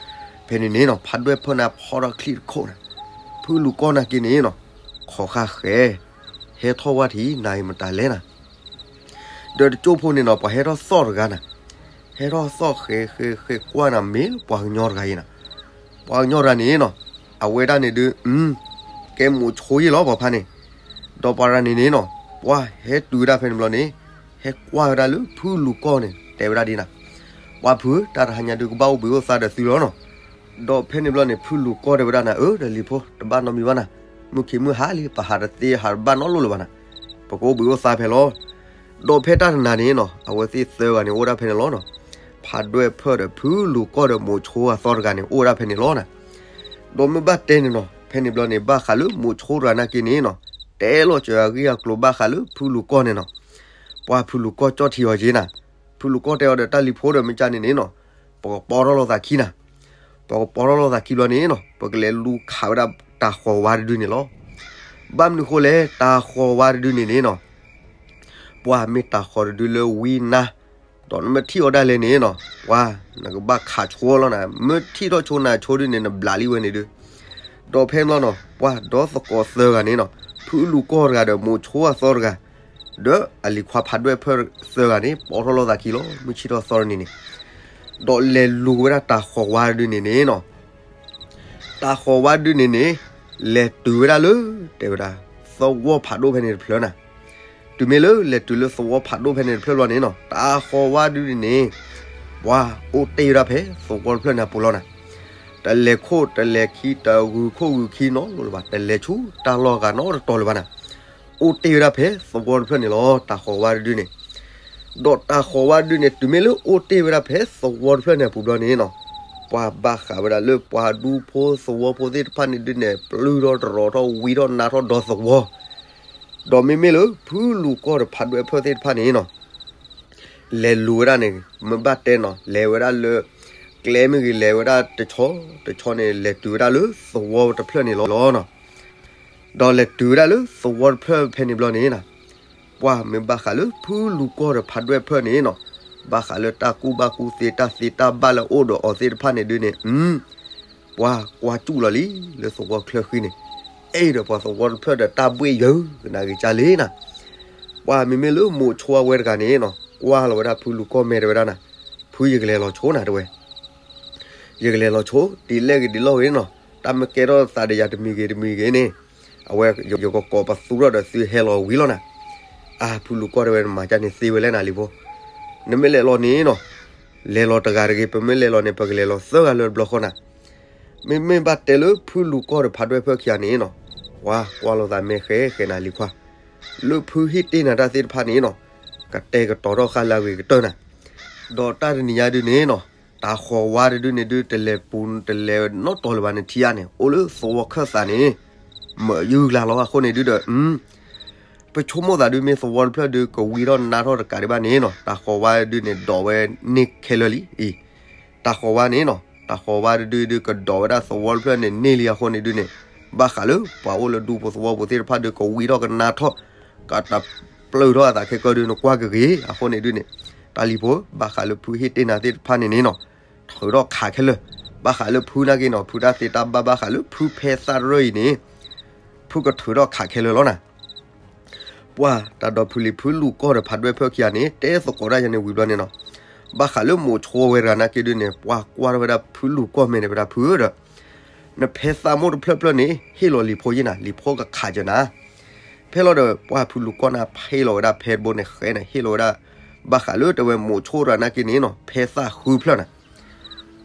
ဖဲန့ၣ်န့ၣ်နီၤ ဖးဒွဲၣ်ဖၢၣ်န့ၣ်ဖီထီၣ်ချံတခိၣ်နၤ, ဖုလူၤကီၢ်နာ်က့န့ၣ်နီၤ ခိးဃာ်ဃဲၤ ဟဲထီၣ်ဝဲထံၣ်နၤအံၤမတၤလဲၣ်နၤ. ဒီးတကၠိဖိန့ၣ်နီၤ ပှၤဟဲထီၣ်သီၣ်တဂၤနၤ, ဟဲထီၣ်သီၣ်ဃဲၤဃဲၤဃဲၤကွၢ်နၤ မ့ၢ်လၢပှၤကညီတဂၤအံၤနၤ. ပှၤကညီတဂၤန့ၣ်နီၤ အဝဲဒၣ်န့ၣ်ဒုး ကဲမိၤဆိယ့ၣ်လီၤပှၤဖါန့ၣ်, ဒီးပှၤတဂၤန့ၣ်န့ၣ်နီၤ ပှၤဟဲတုၤဝဲဒၣ်ဖဲန့ၣ်ဘျီန့ၣ် ဟဲကွၢ်ဝဲဒၣ်လၢဖုလူၤကီၢ်န့ၣ် တဲဝဲဒၣ်ဒ်နၤ, ပှၤဖု တၢ်တဟါညါဒုးကဘၣ်အိၣ်ဘှံးအိၣ်သါဒီးသုလီၤနီၤ. ဒီးဖဲန့ၣ်ဘျီန့ၣ် ဖုလူၤကီၢ်တဲဝဲဒၣ်နၤ အၢ ဒီးလံၤဖိ တဘၣ်နီတမံၤဘၣ်နၤ, မုၢ်ခံမုၢ်ဟါလံ ပဟးတသ့ဟးတဘၣ်နီတလိၣ်လၢၤဘၣ်နၤ, ပကအိၣ်ဘှံးအိၣ်သါဖဲလီၤ. ဒီးဖဲတၢ်တနၤန့ၣ်နီၤ အဝဲသ့ၣ်သၢဂၤန့ၣ်အိၣ်ဒၣ်ဖဲန့ၣ်လီၤနီၤ. ဖးဒွဲၣ်ဖၢၣ်ဒီးဖုလူၤကီၢ်ဒီးမိၤဆိအသီတဂၤန့ၣ် အိၣ်ဝဲဒၣ်ဖဲန့ၣ်လီၤနၤ. ဒီးမ့ၢ်ဘၣ်တဲန့ၣ်နီၤ ဖဲန့ၣ်ဘျီန့ၣ် ဘၣ်ဃးလၢမိၤဆိတဂၤနာ်က့န့ၣ်နီၤ တဲလီၤစၢၤအဂ့ၢ်အကျိၤဘၣ်ဃးလၢဖုလူၤကီၢ်န့ၣ်နီၤ. ပှၤဖုလူၤကီၢ်ကၠီၣ်ထံအီၤက့နၤ, ဖုလူၤကီၢ်တဲအီၤဒီး တၢ်လံၤဖိဒီး မ့ၢ်ကန့ၣ်န့ၣ်နီၤ ပကပီထီၣ်လိာ်သးခံနၤ, ပကပီထီၣ်လိာ်သးခံဘျီန့ၣ်နီၤ ပကလဲၤလူၤခးဝဲဒၣ်တၢ်ဃီၤဝါတဒုန့ၣ်လီၤ. ဘၣ်မနုၤဃိလဲၣ် တၢ်ဃီၤဝါတဒုန့ၣ်န့ၣ်နီၤ ပှၤမ့ၢ်တၢ်ဃီၤတဒုလၢဝံနါ, ဒီးနမ့ၢ်ထံၣ်အီၤဒၣ်လဲာ်န့ၣ်နီၤ ပှၤ နကဘၣ်ခးဆိလီၤနၤ, မ့ၢ်ထံၣ်ထီၣ်ဆိနၤဆိဒုန့ၣ် နဘျးလံဝဲန့ၣ်ဒုး. ဒီးဖဲန့ၣ်ဘျီနီၤ ပှၤဒီသကိးသၢဂၤန့ၣ်နီၤ ဖုလူၤကီၢ်တဂၤဒီးမိၤဆိအသီတဂၤ ဒီးအလံၤခွါဖးဒွဲၣ်ဖၢၣ်သၢဂၤန့ၣ် ပီထီၣ်လိာ်သးခံလီၤ မုၢ်ဆ့ၣ်ထီၣ်သီတနံၤန့ၣ်, ဒီးလဲၤလူၤဝဲဒၣ်တၢ်ဃီၤဝါတဒုန့ၣ်န့ၣ်နီၤ တၢ်ဃီၤဝါဒုန့ၣ်န့ၣ် လဲၤတုၤဝဲဒၣ်လၢ တဲဝဲဒၣ် သဝီဖးဒိၣ်ဖဲန့ၣ်တဖျၢၣ်နၤ. တုၤမ့ၢ်လၢလဲၤတုၤလၢသဝီဖးဒိၣ်ဖဲန့ၣ်တဖျၢၣ်ဘျီန့ၣ်နီၤ တၢ်ဃီၤဝါဒုန့ၣ်န့ၣ် ပှၤအိၣ်တ့ၢ်ဝဲဒၣ်ဖဲသဝီတဖျၢၣ်န့ၣ်အပူၤလီၤနၤ. တလဲၤခိၣ်တလဲၤခံ တဂုာ်ခိၣ်ဂုာ်ခံနီတလိၤလၢၤဘၣ်, တလဲၤဆူတၢ်လီၢ်ဂၤနီတတီၤလၢၤဘၣ်နၤ. အိၣ်တ့ၢ်ဝဲဒၣ်ဖဲသဝီတဖျၢၣ်န့ၣ်လီၤ တၢ်ဃီၤဝါတဒုန့ၣ်. ဒီးတၢ်ဃီၤဝါတဒုန့ၣ် တုၤမ့ၢ်လၢအိၣ်တ့ၢ်ဝဲဒၣ်ဖဲသဝီတဖျၢၣ်န့ၣ်အပူၤဘျီန့ၣ်နီၤ ပှၤဘၣ်ဃးဝဲဒၣ်လၢပှၤဒူဖိသဝီဖိသ့ၣ်တဖၣ်န့ၣ်ဒုန့ၣ် ပျုၢ်ထီၣ်တရီၤထီၣ်ဝံထီၣ်နါထီၣ်ဒီသဝီ ဒီးမ့မ့ၢ်လၢဖုလူၤကီၢ်ဒီးဖးဒွဲၣ်ဖၢၣ်သ့ၣ်တဖၣ်န့ၣ်နီၤ လဲၤလူၤဝဲဒၣ်န့ၣ် မ့ၢ်ဘၣ်တဲနီၤ လဲၤဝဲဒၣ်လၢ ကျဲမ့ၢ်ဂ့ၤ လဲၤဝဲဒၣ်တဆီတဆီန့ၣ် လဲၤတုၤဝဲဒၣ်လၢသဝီတဖျၢၣ်န့ၣ်လီၤနီၤ. ဒီးလဲၤတုၤဝဲဒၣ်လၢသဝီတဖျၢၣ်ဖဲန့ၣ်ဘျီန့ၣ်နီၤ ပှၤမ့ၢ်ဘၣ်ဃးလၢဖုလူၤကီၢ်ဒီးဖးဒွဲၣ်ဖၢၣ်န့ၣ်နီၤ ဘၣ်ဃးလၢတၢ်ကူၣ်ဘၣ်ကူၣ်သ့ တၢ်သ့တၢ်ဘၣ်လၢအအိၣ်ဒီးအီၤသ့ၣ်တဖၣ်န့ၣ်ဒုန့ၣ် အု ပှၤကွၢ်စူၣ်လီၤလံ လၢသဝီချၢဃံန့ၣ် အဲၣ်ဒီးပှၤသဝီတဖျၢၣ်ဒီးတၢ်ဘှ့ၣ်ယၢၤ ကနၣ်ဂ့ၤကၢ်လံနၤ. ပှၤမ့မ့ၢ်လၢမိၤဆိအဝဲတဂၤန့ၣ်နီၤ ကွၢ်လီၤဝဲဒၣ်ဖုလူၤကီၢ်မဲာ်တဲဝဲဒၣ်နၤ ဖုယကလဲၤလီၤဆိနၤတဲဝဲ ယကလဲၤလီၤဆိ ဒ်လဲၣ်ဂ့ၤဒ်လဲၣ်ဂ့ၤနီၤ တၢ်မ့ၢ်ကဲထီၣ်သးဒီးယၤတမံၤဂ့ၤတမံၤဂ့ၤန့ၣ် အဝဲယကကိးပသူထီၣ်ဒီးသုဟဲလီၤဝံၤလီၤနၤ. အါ ဖုလူၤကီၢ်တဲဝဲ နမၤကၢ်န့ၣ်သ့ဝဲလဲၣ်နၤလံဖိ နမ့ၢ်လဲၤလီၤန့ၣ်နီၤ လဲၤလီၤတဂၤတဂ့ၤ ပမ့ၢ်လဲၤလီၤန့ၣ် ပကလဲၤလီၤသၢဂၤလၢတဘျီဃီနၤ. မ့မ့ၢ်ဘၣ်တဲလၢဖုလူၤကီၢ်ဒီးဖးဒွဲၣ်ဖၢၣ်ခံဂၤန့ၣ်နီၤ ပှၤကွၢ်လိာ်သးမဲာ်ဃဲဃဲနၤလံၤခွါ လၢဖုဟ့ၣ်တ့ၢ်နၤတၢ်သ့ၣ်တဖၣ်န့ၣ်နီၤ ကတဲာ်ကတီၤထီၣ်ဃာ်လၢအဂ့ၤကတၢၢ်နၤ. ဒီးတၢ်တနံၤညါဒုန့ၣ်နီၤ တၢ်ဃီၤဝါတဒုန့ၣ်ဒု တလဲၤပူၤတလဲၤနီတီၤလၢၤဘၣ်န့ၣ် ထံဧါန့ၣ် အိၣ်လၢသဝီခၢၣ်သးန့ၣ် မ့ၢ်ယုၢ်လၢ်လီၤအဃိန့ၣ်ဒုဒီး အု ပဆိကမိၣ်သးဒုးမ့ၢ်သဝီတဖျၢၣ်ဒုးကဝံထီၣ်နါထီၣ်တကးဒံးဘၣ်န့ၣ်နီၤ, တၢ်ဃီၤဝါဒုးန့ၣ်ဒိးဝဲန့ၢ်ခဲလၢာ်လံအံၤ. တၢ်ဃီၤဝါန့ၣ်နီၤ, တၢ်ဃီၤဝါဒုးဒုးကဒိးဝဲဒၣ်သဝီတဖျၢၣ်န့ၣ်န့ၢ်လံအဃိန့ၣ်ဒုးန့ၣ်, ဘၣ်ဃးလၢပှၤအိၣ်လၢဒူဖိသဝီဖိသ့ၣ်တဖၣ်ဒုးကဝံထီၣ်ကနါထီၣ် ကတပျုာ်ထီၣ်အသးခဲကၢဒုးနကွၢ်ကဂ့ၤအဃိန့ၣ်ဒုးန့ၣ်, တၢ်လံၤဖိ ဘၣ်ဃးလၢဖုဟ့ၣ်တ့ၢ်နၤသ့ၣ်တဖၣ်န့ၣ်န့ၣ်နီၤ, ထုးထီၣ်ခးခဲလၢာ်. ဘၣ်ဃးလၢဖုနာ်က့နီၤ, ဖုတၢ်သ့တၢ်ဘၣ်ဘၣ်ဃးလၢဖုဖဲသၣ်တရၢၢ်အံၤန့ၣ် ဖုကထုးထီၣ်ခးခဲလၢာ်လီၤနၤ. ပှၤတၢ်ဒီးဖုလံၤဖုလူၤကီၢ်ဒီးဖးဒွဲၣ်ဖၢၣ်ခံဂၤန့ၣ် တဲသကိးတၢ်ယၤန့ၣ်ဝံၤဘျီန့ၣ်နီၤ, ဘၣ်ဃးလၢမိးဆိဝဲတဂၤနာ်က့ဒုးန့ၣ် ပှၤကွၢ်ထီၣ်ဝဲဒၣ်ဖုလူၤကီၢ်မဲာ်န့ၣ် ဝဲဒၣ်ဖုဧၢဒီး နဖဲသၣ်မိၢ်တဖျၢၣ်ဖျၢၣ်န့ၣ် ဟ့ၣ်လီၤလံၤဖိယ့ၢ်နၤ, လံၤဖိကခးစၢၤနၤ. ဖဲလီၤဒီး ပှၤဖုလူၤကီၢ်န့ၣ် ဖဲလီၤဝဲဒၣ်ဖဲတဘိန့ၣ် ဃဲန့ၣ် ဟ့ၣ်လီၤဝဲဒၣ်, ဘၣ်ဃးလၢတဲဝဲမိးဆိတဂၤနာ်က့န့ၣ်နီၤ ဖဲသၣ်ဃုဖျၢၣ်နၤ.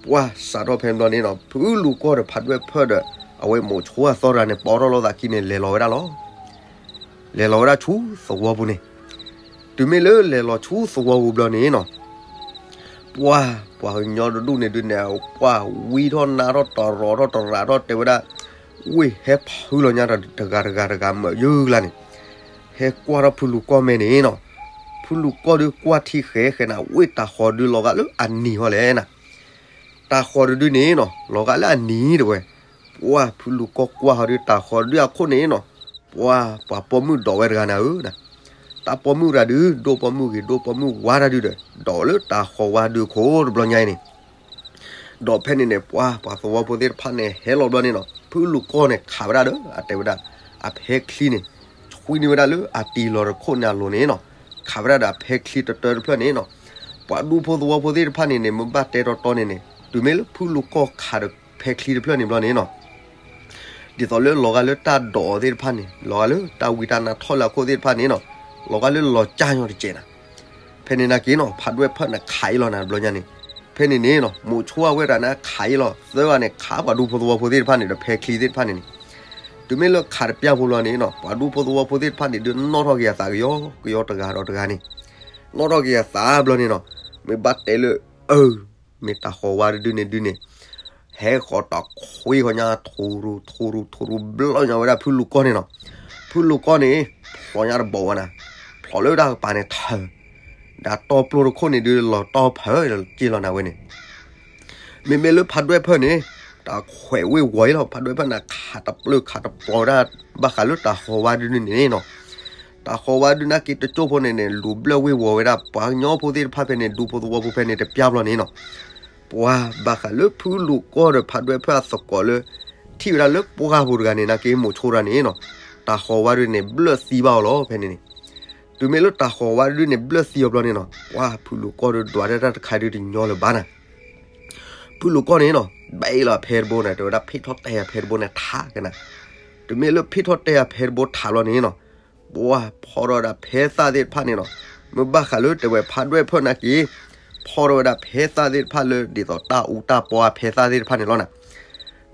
ပှၤစးထီၣ်ဖဲဘျီန့ၣ်နီၤ ဖုလူၤကီၢ်ဒီးဖးဒွဲၣ်ဖၢၣ်ဒီး အဝဲမိးဆိအသီတဂၤန့ၣ် ပိာ်ထီၣ်လိာ်သးခံန့ၣ် လဲၤလီၤဝဲဒၣ်လီၤ. လဲၤလီၤဝဲဒၣ်ဆူသဝီပူၤန့ၣ်, တုၤမ့ၢ်လၢလဲၤလီၤဆူသဝီပူၤဘျီန့ၣ်နီၤ ပှၤ ပှၤကညီတဒူၣ်န့ၣ်ဒုးန့ၣ် ပှၤဝံထီၣ်နါထီၣ်တရီၤထီၣ်တရးထီၣ်တဲဝဲဒၣ်, ဝ့ၢ်ဟဲဖုလီၤညါတဂၤတဂၤတဂၤမၢယုၢ်ကျါန့ၣ်, ဟဲကွၢ်ထီၣ်ဖုလူၤကီၢ်မဲာ်န့ၣ်နီၤ, ဖုလူၤကီၢ်ဒုးကွၢ်ထံဃဲဃဲနၤ ဝ့ၢ်တၢ်ဃီၤဒုးလီၤဂာ်လၢအနံၤဟီလဲၣ်နၤ, တၢ်ဃီၤတဒုန့ၣ်နီၤ လီၤဂာ်လၢအနံၤတဲဝဲ, ပှၤဖုလူၤကီၢ်ကွၢ်ဟီဒုးတၢ်ဃီၤဒုးအခိၣ်န့ၣ်နီၤ, ပှၤ ပှၤပိာ်မုၣ်ဒိးဝဲတဂၤနၤဧၢနၤ, တၢ်ပိာ်မုၣ်တဂၤဒုး ဒိၣ်ပိာ်မုၣ်ဂ့ၤ ဒိၣ်ပိာ်မုၣ်ဝါတၢ်ဒုးဒီး ဒိးလၢတၢ်ဃီၤဝါဒုးခိၣ်တဘျီညါအံၤန့ၣ်, ဒီးဖဲန့ၣ်န့ၣ် ပှၤ ပှၤသဝီဖိသ့ၣ်တဖၣ်န့ၣ် ဟဲလီၤဘျီန့ၣ်နီၤ ဖုလူၤကီၢ်န့ၣ် ခးဝဲဒၣ်ဒီး အတဲဝဲဒၣ် အဖဲချံန့ၣ် ဆွံန့ၢ်ဝဲဒၣ်လၢအတံၤလီၤတခိၣ်န့ၣ်အလိၤန့ၣ်နီၤ, ခးဝဲဒၣ်ဒီးအဖဲချံတတၢတဖျၢၣ်န့ၣ်နီၤ, ပှၤဒူဖိသဝီဖိသ့ၣ်တဖၣ်န့ၣ်န့ၣ် မ့ၢ်ဘၣ်တဲတီတီန့ၣ်န့ၣ် တုၤမ့ၢ်လၢဖုလူၤကီၢ်ခးဒီးဖဲချံတဖျၢၣ်န့ၣ်ဘျီန့ၣ်နီၤ ဒ်သိးလၢလီၤဂာ်လၢတၢ်ဒိးအီၤသ့ၣ်တဖၣ်န့ၣ် လီၤဂာ်လၢတၢ်ဝံတၢ်နါထီၣ်လၢအခိၣ်သ့ၣ်တဖၣ်န့ၣ်နီၤ, လီၤဂာ်လၢလီၤကၢ်ညီတစဲးနၤ, ဖဲန့ၣ်နာ်က့နီၤ ဖးဒွဲၣ်ဖၢၣ်န့ၣ်ခးအံၤလီၤနၤတဘျီညါန့ၣ်, ဖဲန့ၣ်န့ၣ်နီၤ မိးဆိအဝဲတဂၤန့ၣ်ခးအံၤလီၤ သၢဂၤန့ၣ် ခးပှၤဒူဖိသဝီဖိသ့ၣ်တဖၣ်န့ၣ်ဒီးဖဲချံသ့ၣ်တဖၣ်န့ၣ်န့ၣ်, တုၤမ့ၢ်လၢခးတပျၢ်ဖိဘျီန့ၣ်နီၤ ပှၤဒူဖိသဝီဖိသ့ၣ်တဖၣ်န့ၣ်ဒုးနီၣ်ထီၣ်က့ၤအသးကယီကယီတဂၤဒီးတဂၤန့ၣ်, နီၣ်ထီၣ်က့ၤအသးဘျီန့ၣ်နီၤ, မ့ၢ်ဘၣ်တဲလၢ အၢ မ့ၢ်တၢ်ဃီၤဝါတဒုန့ၣ်ဒုန့ၣ်, ဟဲဃီၤတခွ့ဃီၤညါ ထူရူ ထူရူ ထူရူ ဘျီၣ်ညါဝဲဒၣ်ဖုလူၤကီၢ်န့ၣ်နီၤ, ဖုလူၤကီၢ်န့ၣ် ဖျိးညါတဘီဝဲနၤ, ဖျိးလၢတၢ်ကပၤန့ၣ်ထၢၣ်, ဒီးတီပျိတခိၣ်န့ၣ်ဒုးလီၤတီဖၢၣ်က့ၤလီၤနၤဝဲန့ၣ် မ့မ့ၢ်လၢဖးဒွဲၣ်ဖၢၣ်န့ၣ် တၢ်ခွဲးဝ့ၢ်ဝီၤအံၤလီၤ ဖးဒွဲၣ်ဖၢၣ်န့ၣ် ခးတပျၢၣ်ခးတပျီၤဝဲဒၣ် ဘၣ်ဃးလၢတၢ်ဃီၤဝါဒုန့ၣ်န့ၣ်နီၤ, တၢ်ဃီၤဝါဒုနာ်က့တကၠိၢ်ဖိန့ၣ်န့ၣ် လူၤဘျၢၣ်ဝ့ၢ်ဝီၤဝဲဒၣ် ပှၤကညီဖိသ့ၣ်တဖၣ်ဖဲန့ၣ် ဒူဖိသဝီဖိဖဲန့ၣ် တပျၢ်ဘျီန့ၣ်နီၤ, ပှၤဘၣ်ဃးလၢဖုလူၤကီၢ်ဒီးဖးဒွဲၣ်ဖၢၣ်အသကိးလၢ ထံၣ်ဝဲဒၣ်လၢပှၢ်ပူၤတဂၤန့ၣ် နာ်က့မိးဆိတဂၤန့ၣ်နီၤ, တၢ်ဃီၤဝါဒုန့ၣ် ဘျၢၣ်သံဘၣ်အီၤလီၤ ဖဲန့ၣ်န့ၣ်, တုၤမ့ၢ်လၢတၢ်ဃီၤဝါဒုန့ၣ် ဘျၢၣ်သံအီၤဘျီန့ၣ်နီၤ, ပှၤဖုလူၤကီၢ်ဒုးဒွးတၢ်တၢ်တခါဒုးတညီလၢၤဘၣ်နၤ ဖုလူၤကီၢ်န့ၣ်နီၤ ဘဲအံၤလီၤဖဲတဘိန့ၣ် တဲဝဲဒၣ်ဖ့ၣ်ထီၣ်တဲယၤဖဲတဘိန့ၣ်ထးကနၤ, တုၤမ့ၢ်လၢဖ့ၣ်ထီၣ်တဲယၤဖဲတဘိထးဘျီန့ၣ်နီၤ, ပှၤဖီၣ်ထီၣ်ဝဲဒၣ်ဖဲသၣ်သ့ၣ်တဖၣ်န့ၣ်နီၤ, မ့ၢ်ဘၣ်ဃးလၢတဲဝဲဖးဒွဲၣ်ဖၢၣ်နာ်က့, ဖီၣ်ထီၣ်ဝဲဒၣ်ဖဲသၣ်သ့ၣ်တဖၣ်လၢဒ်သိးတၢ်အူတၢ်ပီအဖဲသၣ်သ့ၣ်တဖၣ်န့ၣ်လီၤနၤ,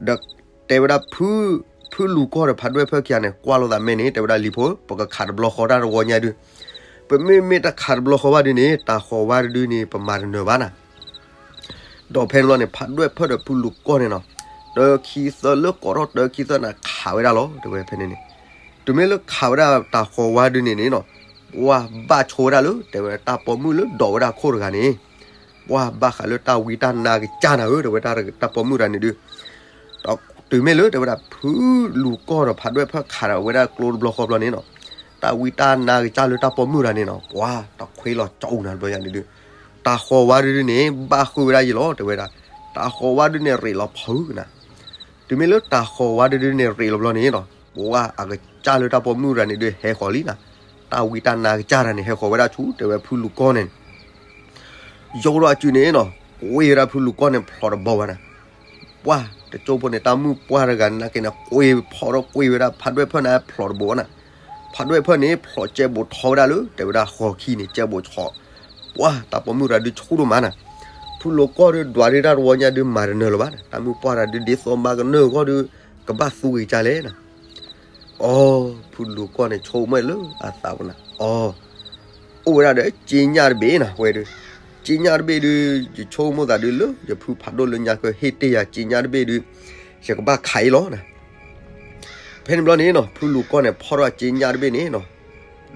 ဒီးတဲဝဲဒၣ် ဖုလူၤကီၢ်ဒီးဖးဒွဲၣ်ဖၢၣ်ခံဂၤန့ၣ် ကွၢ်လိာ်သးမဲာ်န့ၣ် တဲဝဲဒၣ်လံၤဖိ ပကခးတဘျီဃီတၢ်တဝီညါဒုး, ပမ့မ့ၢ်တခးတဘျီဃီဘၣ်ဒုးန့ၣ် တၢ်ဃီၤဝါတဒုန့ၣ် ပမၤတနၢၤဘၣ်နၤ ဒီးဖဲန့ၣ်ဘျီန့ၣ် ဖးဒွဲၣ်ဖၢၣ်ဒီးဖုလူၤကီၢ်န့ၣ်နီၤ, တၢခံသၢလၢကိးထီၣ်တၢခံသၢန့ၣ် ခးဝဲဒၣ်လီၤ တဲဝဲဖဲန့ၣ်န့ၣ်, တုၤမ့ၢ်လၢခးဝဲဒၣ်တၢ်ဃီၤဝါဒုန့ၣ်န့ၣ်နီၤ, ပှၤဘၣ်ဆိဝဲဒၣ်လၢ တဲဝဲတၢ်ပိာ်မုၣ်လၢဒိးဝဲဒၣ်ခိၣ်တဂၤန့ၣ်, ပှၤဘၣ်ဃးလၢတၢ်ဝံတၢ်နါကစၢ်နၤဧၢ တဲဝဲတၢ်ပိာ်မုၣ်တဂၤန့ၣ်ဒုး ဒီးတုၤမ့ၢ်လၢတဲဝဲဒၣ်ဖုလူၤကီၢ်ဒီးဖးဒွဲၣ်ဖၢၣ်ခးဒီးဝဲဒၣ်ကျိတဘျီဃီဘျီန့ၣ်နီၤ, တၢ်ဝံတၢ်နါကစၢ်လၢတၢ်ပိာ်မုၣ်တဂၤန့ၣ်နီၤ, ပှၤတခွ့လီၤကၠီအူနၤတဘျီညါန့ၣ်ဒုး, တၢ်ဃီၤဝါဒုန့ၣ် ဘၣ်ဃုာ်ဝဲဒၣ်ယံၤလီၤ တဲဝဲဒၣ်, တၢ်ဃီၤဝါဒုန့ၣ်ရ့းလီၤဖုကနၤ, တုၤမ့ၢ်လၢတၢ်ဃီၤဝါဒုန့ၣ်ရ့းလီၤဘျီန့ၣ်နီၤ, ပှၤအကစၢ်လၢတၢ်ပိာ်မုၣ်တဂၤန့ၣ်ဒုးဟဲဃီၤလံနၤ, တၢ်ဝံတၢ်နါကစၢ်တဂၤန့ၣ် ဟဲဃီၤဝဲဒၣ်ဆူ တဲဝဲဖုလူၤကီၢ်န့ၣ် ယိဒီးအစုန့ၣ်နီၤ, ကွ့ဝဲဒၣ်ဖုလူၤကီၢ်န့ၣ်ဖျိးတဘီဝဲနၤ, ပှၤတကၠိဖိန့ၣ် တၢ်မုၣ်ပှၢ်တဂၤန့ၣ်နာ်က့န့ၣ် ကွ့ဖီၣ်ထီၣ်ကွ့ဝဲဒၣ်ဖးဒွဲၣ်ဖၢၣ်န့ၣ်ဖျိးတဘီဝဲနၤ, ဖးဒွဲၣ်ဖၢၣ်န့ၣ် ဖျိးကဲဘိးထီဝဲဒၣ်လၢ တဲဝဲဒၣ်ဃီၤခံန့ၣ် ကဲဘိးထီ, ပှၤတၢ်ပိာ်မုၣ်တဂၤဒုးဆူၣ်ဒိၣ်မးနၤ, ဖုလူၤကီၢ်ဒုးဒွးဒုးတၢ်တဝီညါဒုးမၤတနၢၤလၢၤဘၣ်နၤ, တၢ်မုၣ်ပှၢ်တဂၤဒုးဒ်သိးမၤကနၢၤအဂီၢ်ဒုး ကဘၣ်သူဂ့ၤကၢ်လဲၣ်နၤ အီ, ဖုလူၤကီၢ်န့ၣ်ဆိကမိၣ်လၢအသးပူၤနၤ, အီ, အိၣ်ဝဲဒၣ်ဒီးစ့ညၣ်တဘ့ၣ်နၤ ဝဲဒုး, စ့ညၣ်တဘ့ၣ်ဒုး ယဆိကမိၣ်သးဒုးလၢ ယဖုဖးဒိၣ်လၢညါကဟ့ၣ်တ့ၢ်ယၤစ့ညၣ်တဘ့ၣ်ဒုး ယကဘၣ်ခးအံၤလီၤနၤ, ဖဲန့ၣ်ဘျီန့ၣ်နီၤ ဖုလူၤကီၢ်န့ၣ် ဖီၣ်ထီၣ်စ့ညၣ်တဘ့ၣ်န့ၣ်နီၤ,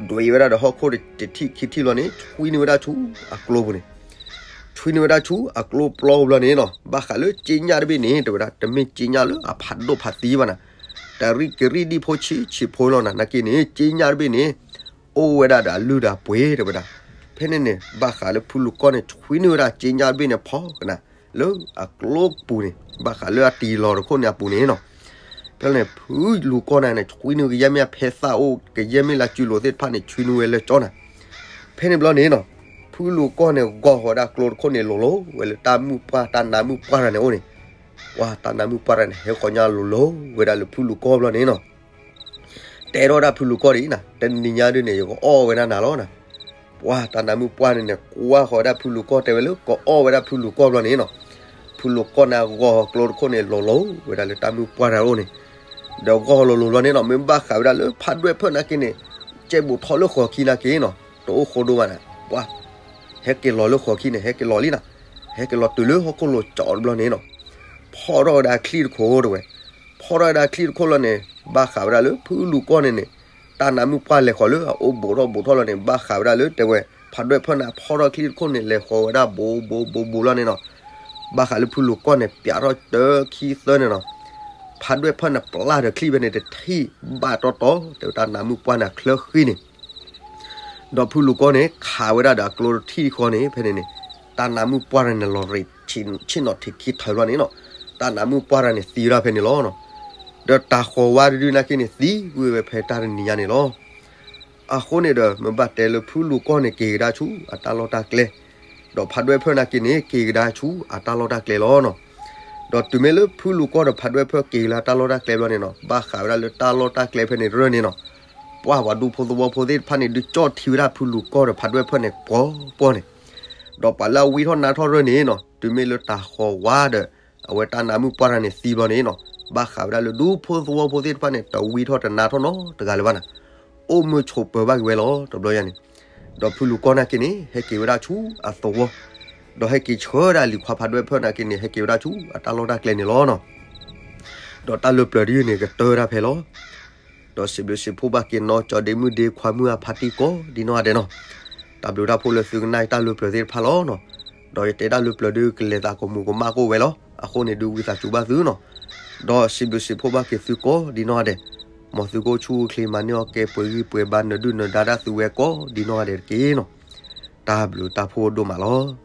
ဒွဲဝဲဒၣ်ဒီးဟီၣ်ခိၣ်တထံၣ်ခံထံၣ်လီၤန့ၣ် ဆွံနုာ်ဝဲဒၣ်ဆူအကျိပူၤန့ၣ်, ဆွံနုာ်ဝဲဒၣ်ဆူအကျိပျီပူၤလီၤန့ၣ်နီၤ, ဘၣ်ဃးလၢက့ညၣ်တဘ့ၣ်န့ၣ် တဲဝဲဒၣ် တမ့ၢ်က့ညၣ်လၢအဖးဒိၣ်ဖးသံဘၣ်နၤ, တရံးကရံၣ်ဒံၣ်ဖိဆံးဆံးဖိလီၤနၤ, နာ်က့န့ၣ် က့ညၣ်တဘ့ၣ်န့ၣ် အိၣ်ဝဲဒၣ်ဒီးအလုၢ်ဒီးအပှ့ၤ တဲဝဲဒၣ်. ဖဲန့ၣ်န့ၣ် ဘၣ်ဃးလၢဖုလူၤကီၢ်န့ၣ် ဆွံနုာ်ဝဲဒၣ်က့ညၣ်တဘ့ၣ်န့ၣ် ဖီကနၤ လၢအကျိပူၤန့ၣ် ဘၣ်ဃးလၢအတံၤလီၤတခိၣ်န့ၣ်အပူၤန့ၣ်နီၤ. ဖဲန့ၣ် ဖုလူၤကီၢ်န့ၣ်န့ၣ် ဆွံနုာ်ကယဲၢ်မ့ၢ်အဖဲသၣ်အိၣ် ကယဲၢ်မ့ၢ်လၢစုလိာ်သ့ၣ်တဖၣ်န့ၣ် ဆွံနုာ်ဝဲလၢကၠီနၤ. ဖဲန့ၣ်ဘျီန့ၣ်နီၤ, ဖုလူၤကီၢ်န့ၣ် ဂီၤဃီဝဲဒၣ်ကျိတခိၣ်န့ၣ် လိၤလိၤဝဲလၢတၢ်မုၢ်ပှၢ် တၢ်နးမုၢ်ပှၢ်တၢ်န့ၣ်အိၣ်န့ၣ်, ပှၤတၢ်နးမုၢ်ပှၢ်တၢ်န့ၣ် ဟဲဃီၤညါလိၤလိၤဝဲဒၣ်လၢဖုလူၤကီၢ်ဘျီန့ၣ်နီၤ. တဲထီၣ်ဝဲဒၣ်ဖုလူၤကီၢ်ဒ်အံၤနၤ, တနံၤညါဒုန့ၣ် ယကအီၣ်ဝဲဒၣ်နၤလီၤနၤ. ပှၤတၢ်နးမုၢ်ပှၢ်န့ၣ်န့ၣ် ကွၢ်ဃီၤဝဲဒၣ်ဖုလူၤကီၢ်တဲဝဲလၢ ကအီၣ်ဝဲဒၣ်ဖုလူၤကီၢ်ဘျီန့ၣ်နီၤ. ဖုလူၤကီၢ်န့ၣ် ဂီၤကျိတခိၣ်န့ၣ် လိၤလိၤဝဲဒၣ်လၢတၢ်မုၢ်ပှၢ်တၢ်အိၣ်န့ၣ်, ဒီးဂီၤလိၤလိၤဘျီန့ၣ်နီၤ, မ့ၢ်ဘၣ်ဃးဝဲဒၣ်လၢဖးဒွဲၣ်ဖၢၣ်နာ်က့န့ၣ် ကဲဘူးထီၣ်လၢဃီၤခံနာ်က့နီၤ, တအိၣ်ဃိဒိဘၣ်နၤ, ပှၤ ဟဲက့ၤလီၤလၢဃီၤခံန့ၣ် ဟဲက့ၤလီၤလံနၤ, ဟဲက့ၤလီၤတုၤလၢဟီၣ်ခိၣ်လိၤကၠီတဘျီန့ၣ်နီၤ. ဖီၣ်ထီၣ်ဝဲဒၣ်ချံၣ်တခိၣ်တဲဝဲ, ဖီၣ်ထီၣ်ဝဲဒၣ်ချံၣ်တခိၣ်လီၤန့ၣ် ဘၣ်ဃးဝဲဒၣ်လၢဖုလူၤကီၢ်န့ၣ်န့ၣ် တၢ်နးမုၢ်ပှၢ်လဲၤဃီၤလၢအအိၣ်ဘူးထီၣ်ဘူးထီၣ်လီၤန့ၣ် ဘၣ်ဃးဝဲဒၣ်လၢတဲဝဲ ဖးဒွဲၣ်ဖၢၣ်န့ၣ် ဖီၣ်ထီၣ်ချံၣ်တခိၣ်န့ၣ် လဲၤဃီၤဝဲဒၣ်ဘူးဘူးဘူးဘူးလီၤန့ၣ်နီၤ. ဘၣ်ဃးလၢဖုလူၤကီၢ်န့ၣ် ပျးထီၣ်တၢခံသၢန့ၣ်နီၤ, ဖးဒွဲၣ်ဖၢၣ်န့ၣ် ပျၢ်ဒီးချံၣ်ဖဲန့ၣ်တထံၣ်ဘၣ်တီတီ တဲဝဲတၢ်နးမုၢ်ပှၢ်န့ၣ်ချၢဃံန့ၣ် ဒီးဖုလူၤကီၢ်န့ၣ် ခးဝဲဒၣ်ဒီးအကျိတထံၣ်ဃီန့ၣ် ဖဲန့ၣ်န့ၣ် တၢ်နးမုၢ်ပှၢ်တၢ်န့ၣ် လီၤရ့းဆ့ၣ်နီၤထံးခံထၢဘျီန့ၣ်နီၤ, တၢ်နးမုၢ်ပှၢ်တၢ်န့ၣ်သံဝဲဒၣ်ဖဲန့ၣ်လီၤနီၤ. ဒီးတၤဃီၤဝါတဒုနာ်က့န့ၣ် သံကွံာ်ဝဲဖဲတၢ်တနံၤညါန့ၣ်လီၤ. အဃိန့ၣ်ဒီး မ့ၢ်ဘၣ်တဲလၢဖုလူၤကီၢ်န့ၣ် က့ၤကဒါဆူအတၢ်လီၢ်တၢ်ကျဲ, ဒီးဖးဒွဲၣ်ဖၢၣ်နာ်က့န့ၣ် က့ၤကဒါဆူအတၢ်လီၢ်တၢ်ကျဲလီၤနီၤ. ဒီးတုၤမ့ၢ်လၢဖုလူၤကီၢ်ဒီးဖးဒွဲၣ်ဖၢၣ်က့ၤကဒါတၢ်လီၢ်တၢ်ကျဲဘျီန့ၣ်နီၤ, ဘၣ်ဃးဝဲဒၣ်လၢတၢ်လီၢ်တၢ်ကျဲဖဲန့ၣ်ရၢန့ၣ်နီၤ, ပှၤပှၤဒူဖိသဝီဖိသ့ၣ်တဖၣ်န့ၣ် ဒုးကၠီၣ်ထံဝဲဒၣ်ဖုလူၤကီၢ်ဒီးဖးဒွဲၣ်ဖၢၣ်န့ၣ် ပှီၤပှီၤန့ၣ်, ဒီးပှၤလၢအဝံထီၣ်နါထီၣ်ရၢန့ၣ်နီၤ, တုၤမ့ၢ်လၢတၤဃီၤဝါဒီး အဝဲတၢ်နးမုၢ်ပှၢ်တၢ်န့ၣ်သံဘျီန့ၣ်နီၤ, ဘၣ်ဃးဝဲဒၣ်လၢဒူဖိသဝီဖိသ့ၣ်တဖၣ်န့ၣ် တဝံထီၣ်တနါထီၣ်နီတဂၤလၢၤဘၣ်နၤ, အိၣ်မုာ်ဆိးပၢၤဘၣ်က့ၤဝဲလီၤ တဘျီညါန့ၣ်. ဒီးဖုလူၤကီၢ်နာ်က့န့ၣ် ဟဲက့ၤဝဲဒၣ်ဆူအသဝီ, ဒီးဟဲက့ၤဆှၢဒၣ်လံၤခွါဖးဒွဲၣ်ဖၢၣ်နာ်က့န့ၣ် ဟဲက့ၤဝဲဒၣ်ဆူအတၢ်လီၢ်တၢ်ကျဲန့ၣ်လီၤနီၤ. ဒီးတၢ်လၢပျၢၤတယုၢ်န့ၣ် ကတၢၢ်ဒၣ်ဖဲလီၤ. ဒီးစံးဘျုးစံးဖှိၣ်ဘၣ်က့ၤနီၢ်ကၠီဒ့မုၣ်ဒ့ ခွါမုၣ်အဖါတံၢ်ကိးဒ်နီၢ်ဂၤဒဲးနီၤ, တၢ်ဘျုးတၢ်ဖှိၣ်လၢသုကနၣ်တၢ်လၢပျၢၤသ့ၣ်တဖၣ်လီၤနီၤ. ဒီးယတဲတၢ်လၢပျၢၤဒုးကလဲၤသးကမူးကမၣ်ကအိၣ်ဝဲလီၤ. အဃိန့ၣ်ဒုးဝံသးစူၤဘၣ်သုနီၤ. ဒီးစံးဘျုးစံးဖှိၣ်ဘၣ်က့ၤသုကိးဒ်နီၢ်ဂၤဒဲး, မ်သုကအိၣ်ဆူၣ်အိၣ်ချ့ မၤန့ၢ်အီၣ်ကဲ ပှဲၤဂံၢ်ပှဲၤဘါ နဒုၣ်နဒါတၢ်သုဝဲကိးဒ်နီၢ်ဂၤဒဲးတက့ၢ်နီၤ. တၢ်ဘျုးတၢ်ဖှိၣ်ဒိၣ်မးလီၤ.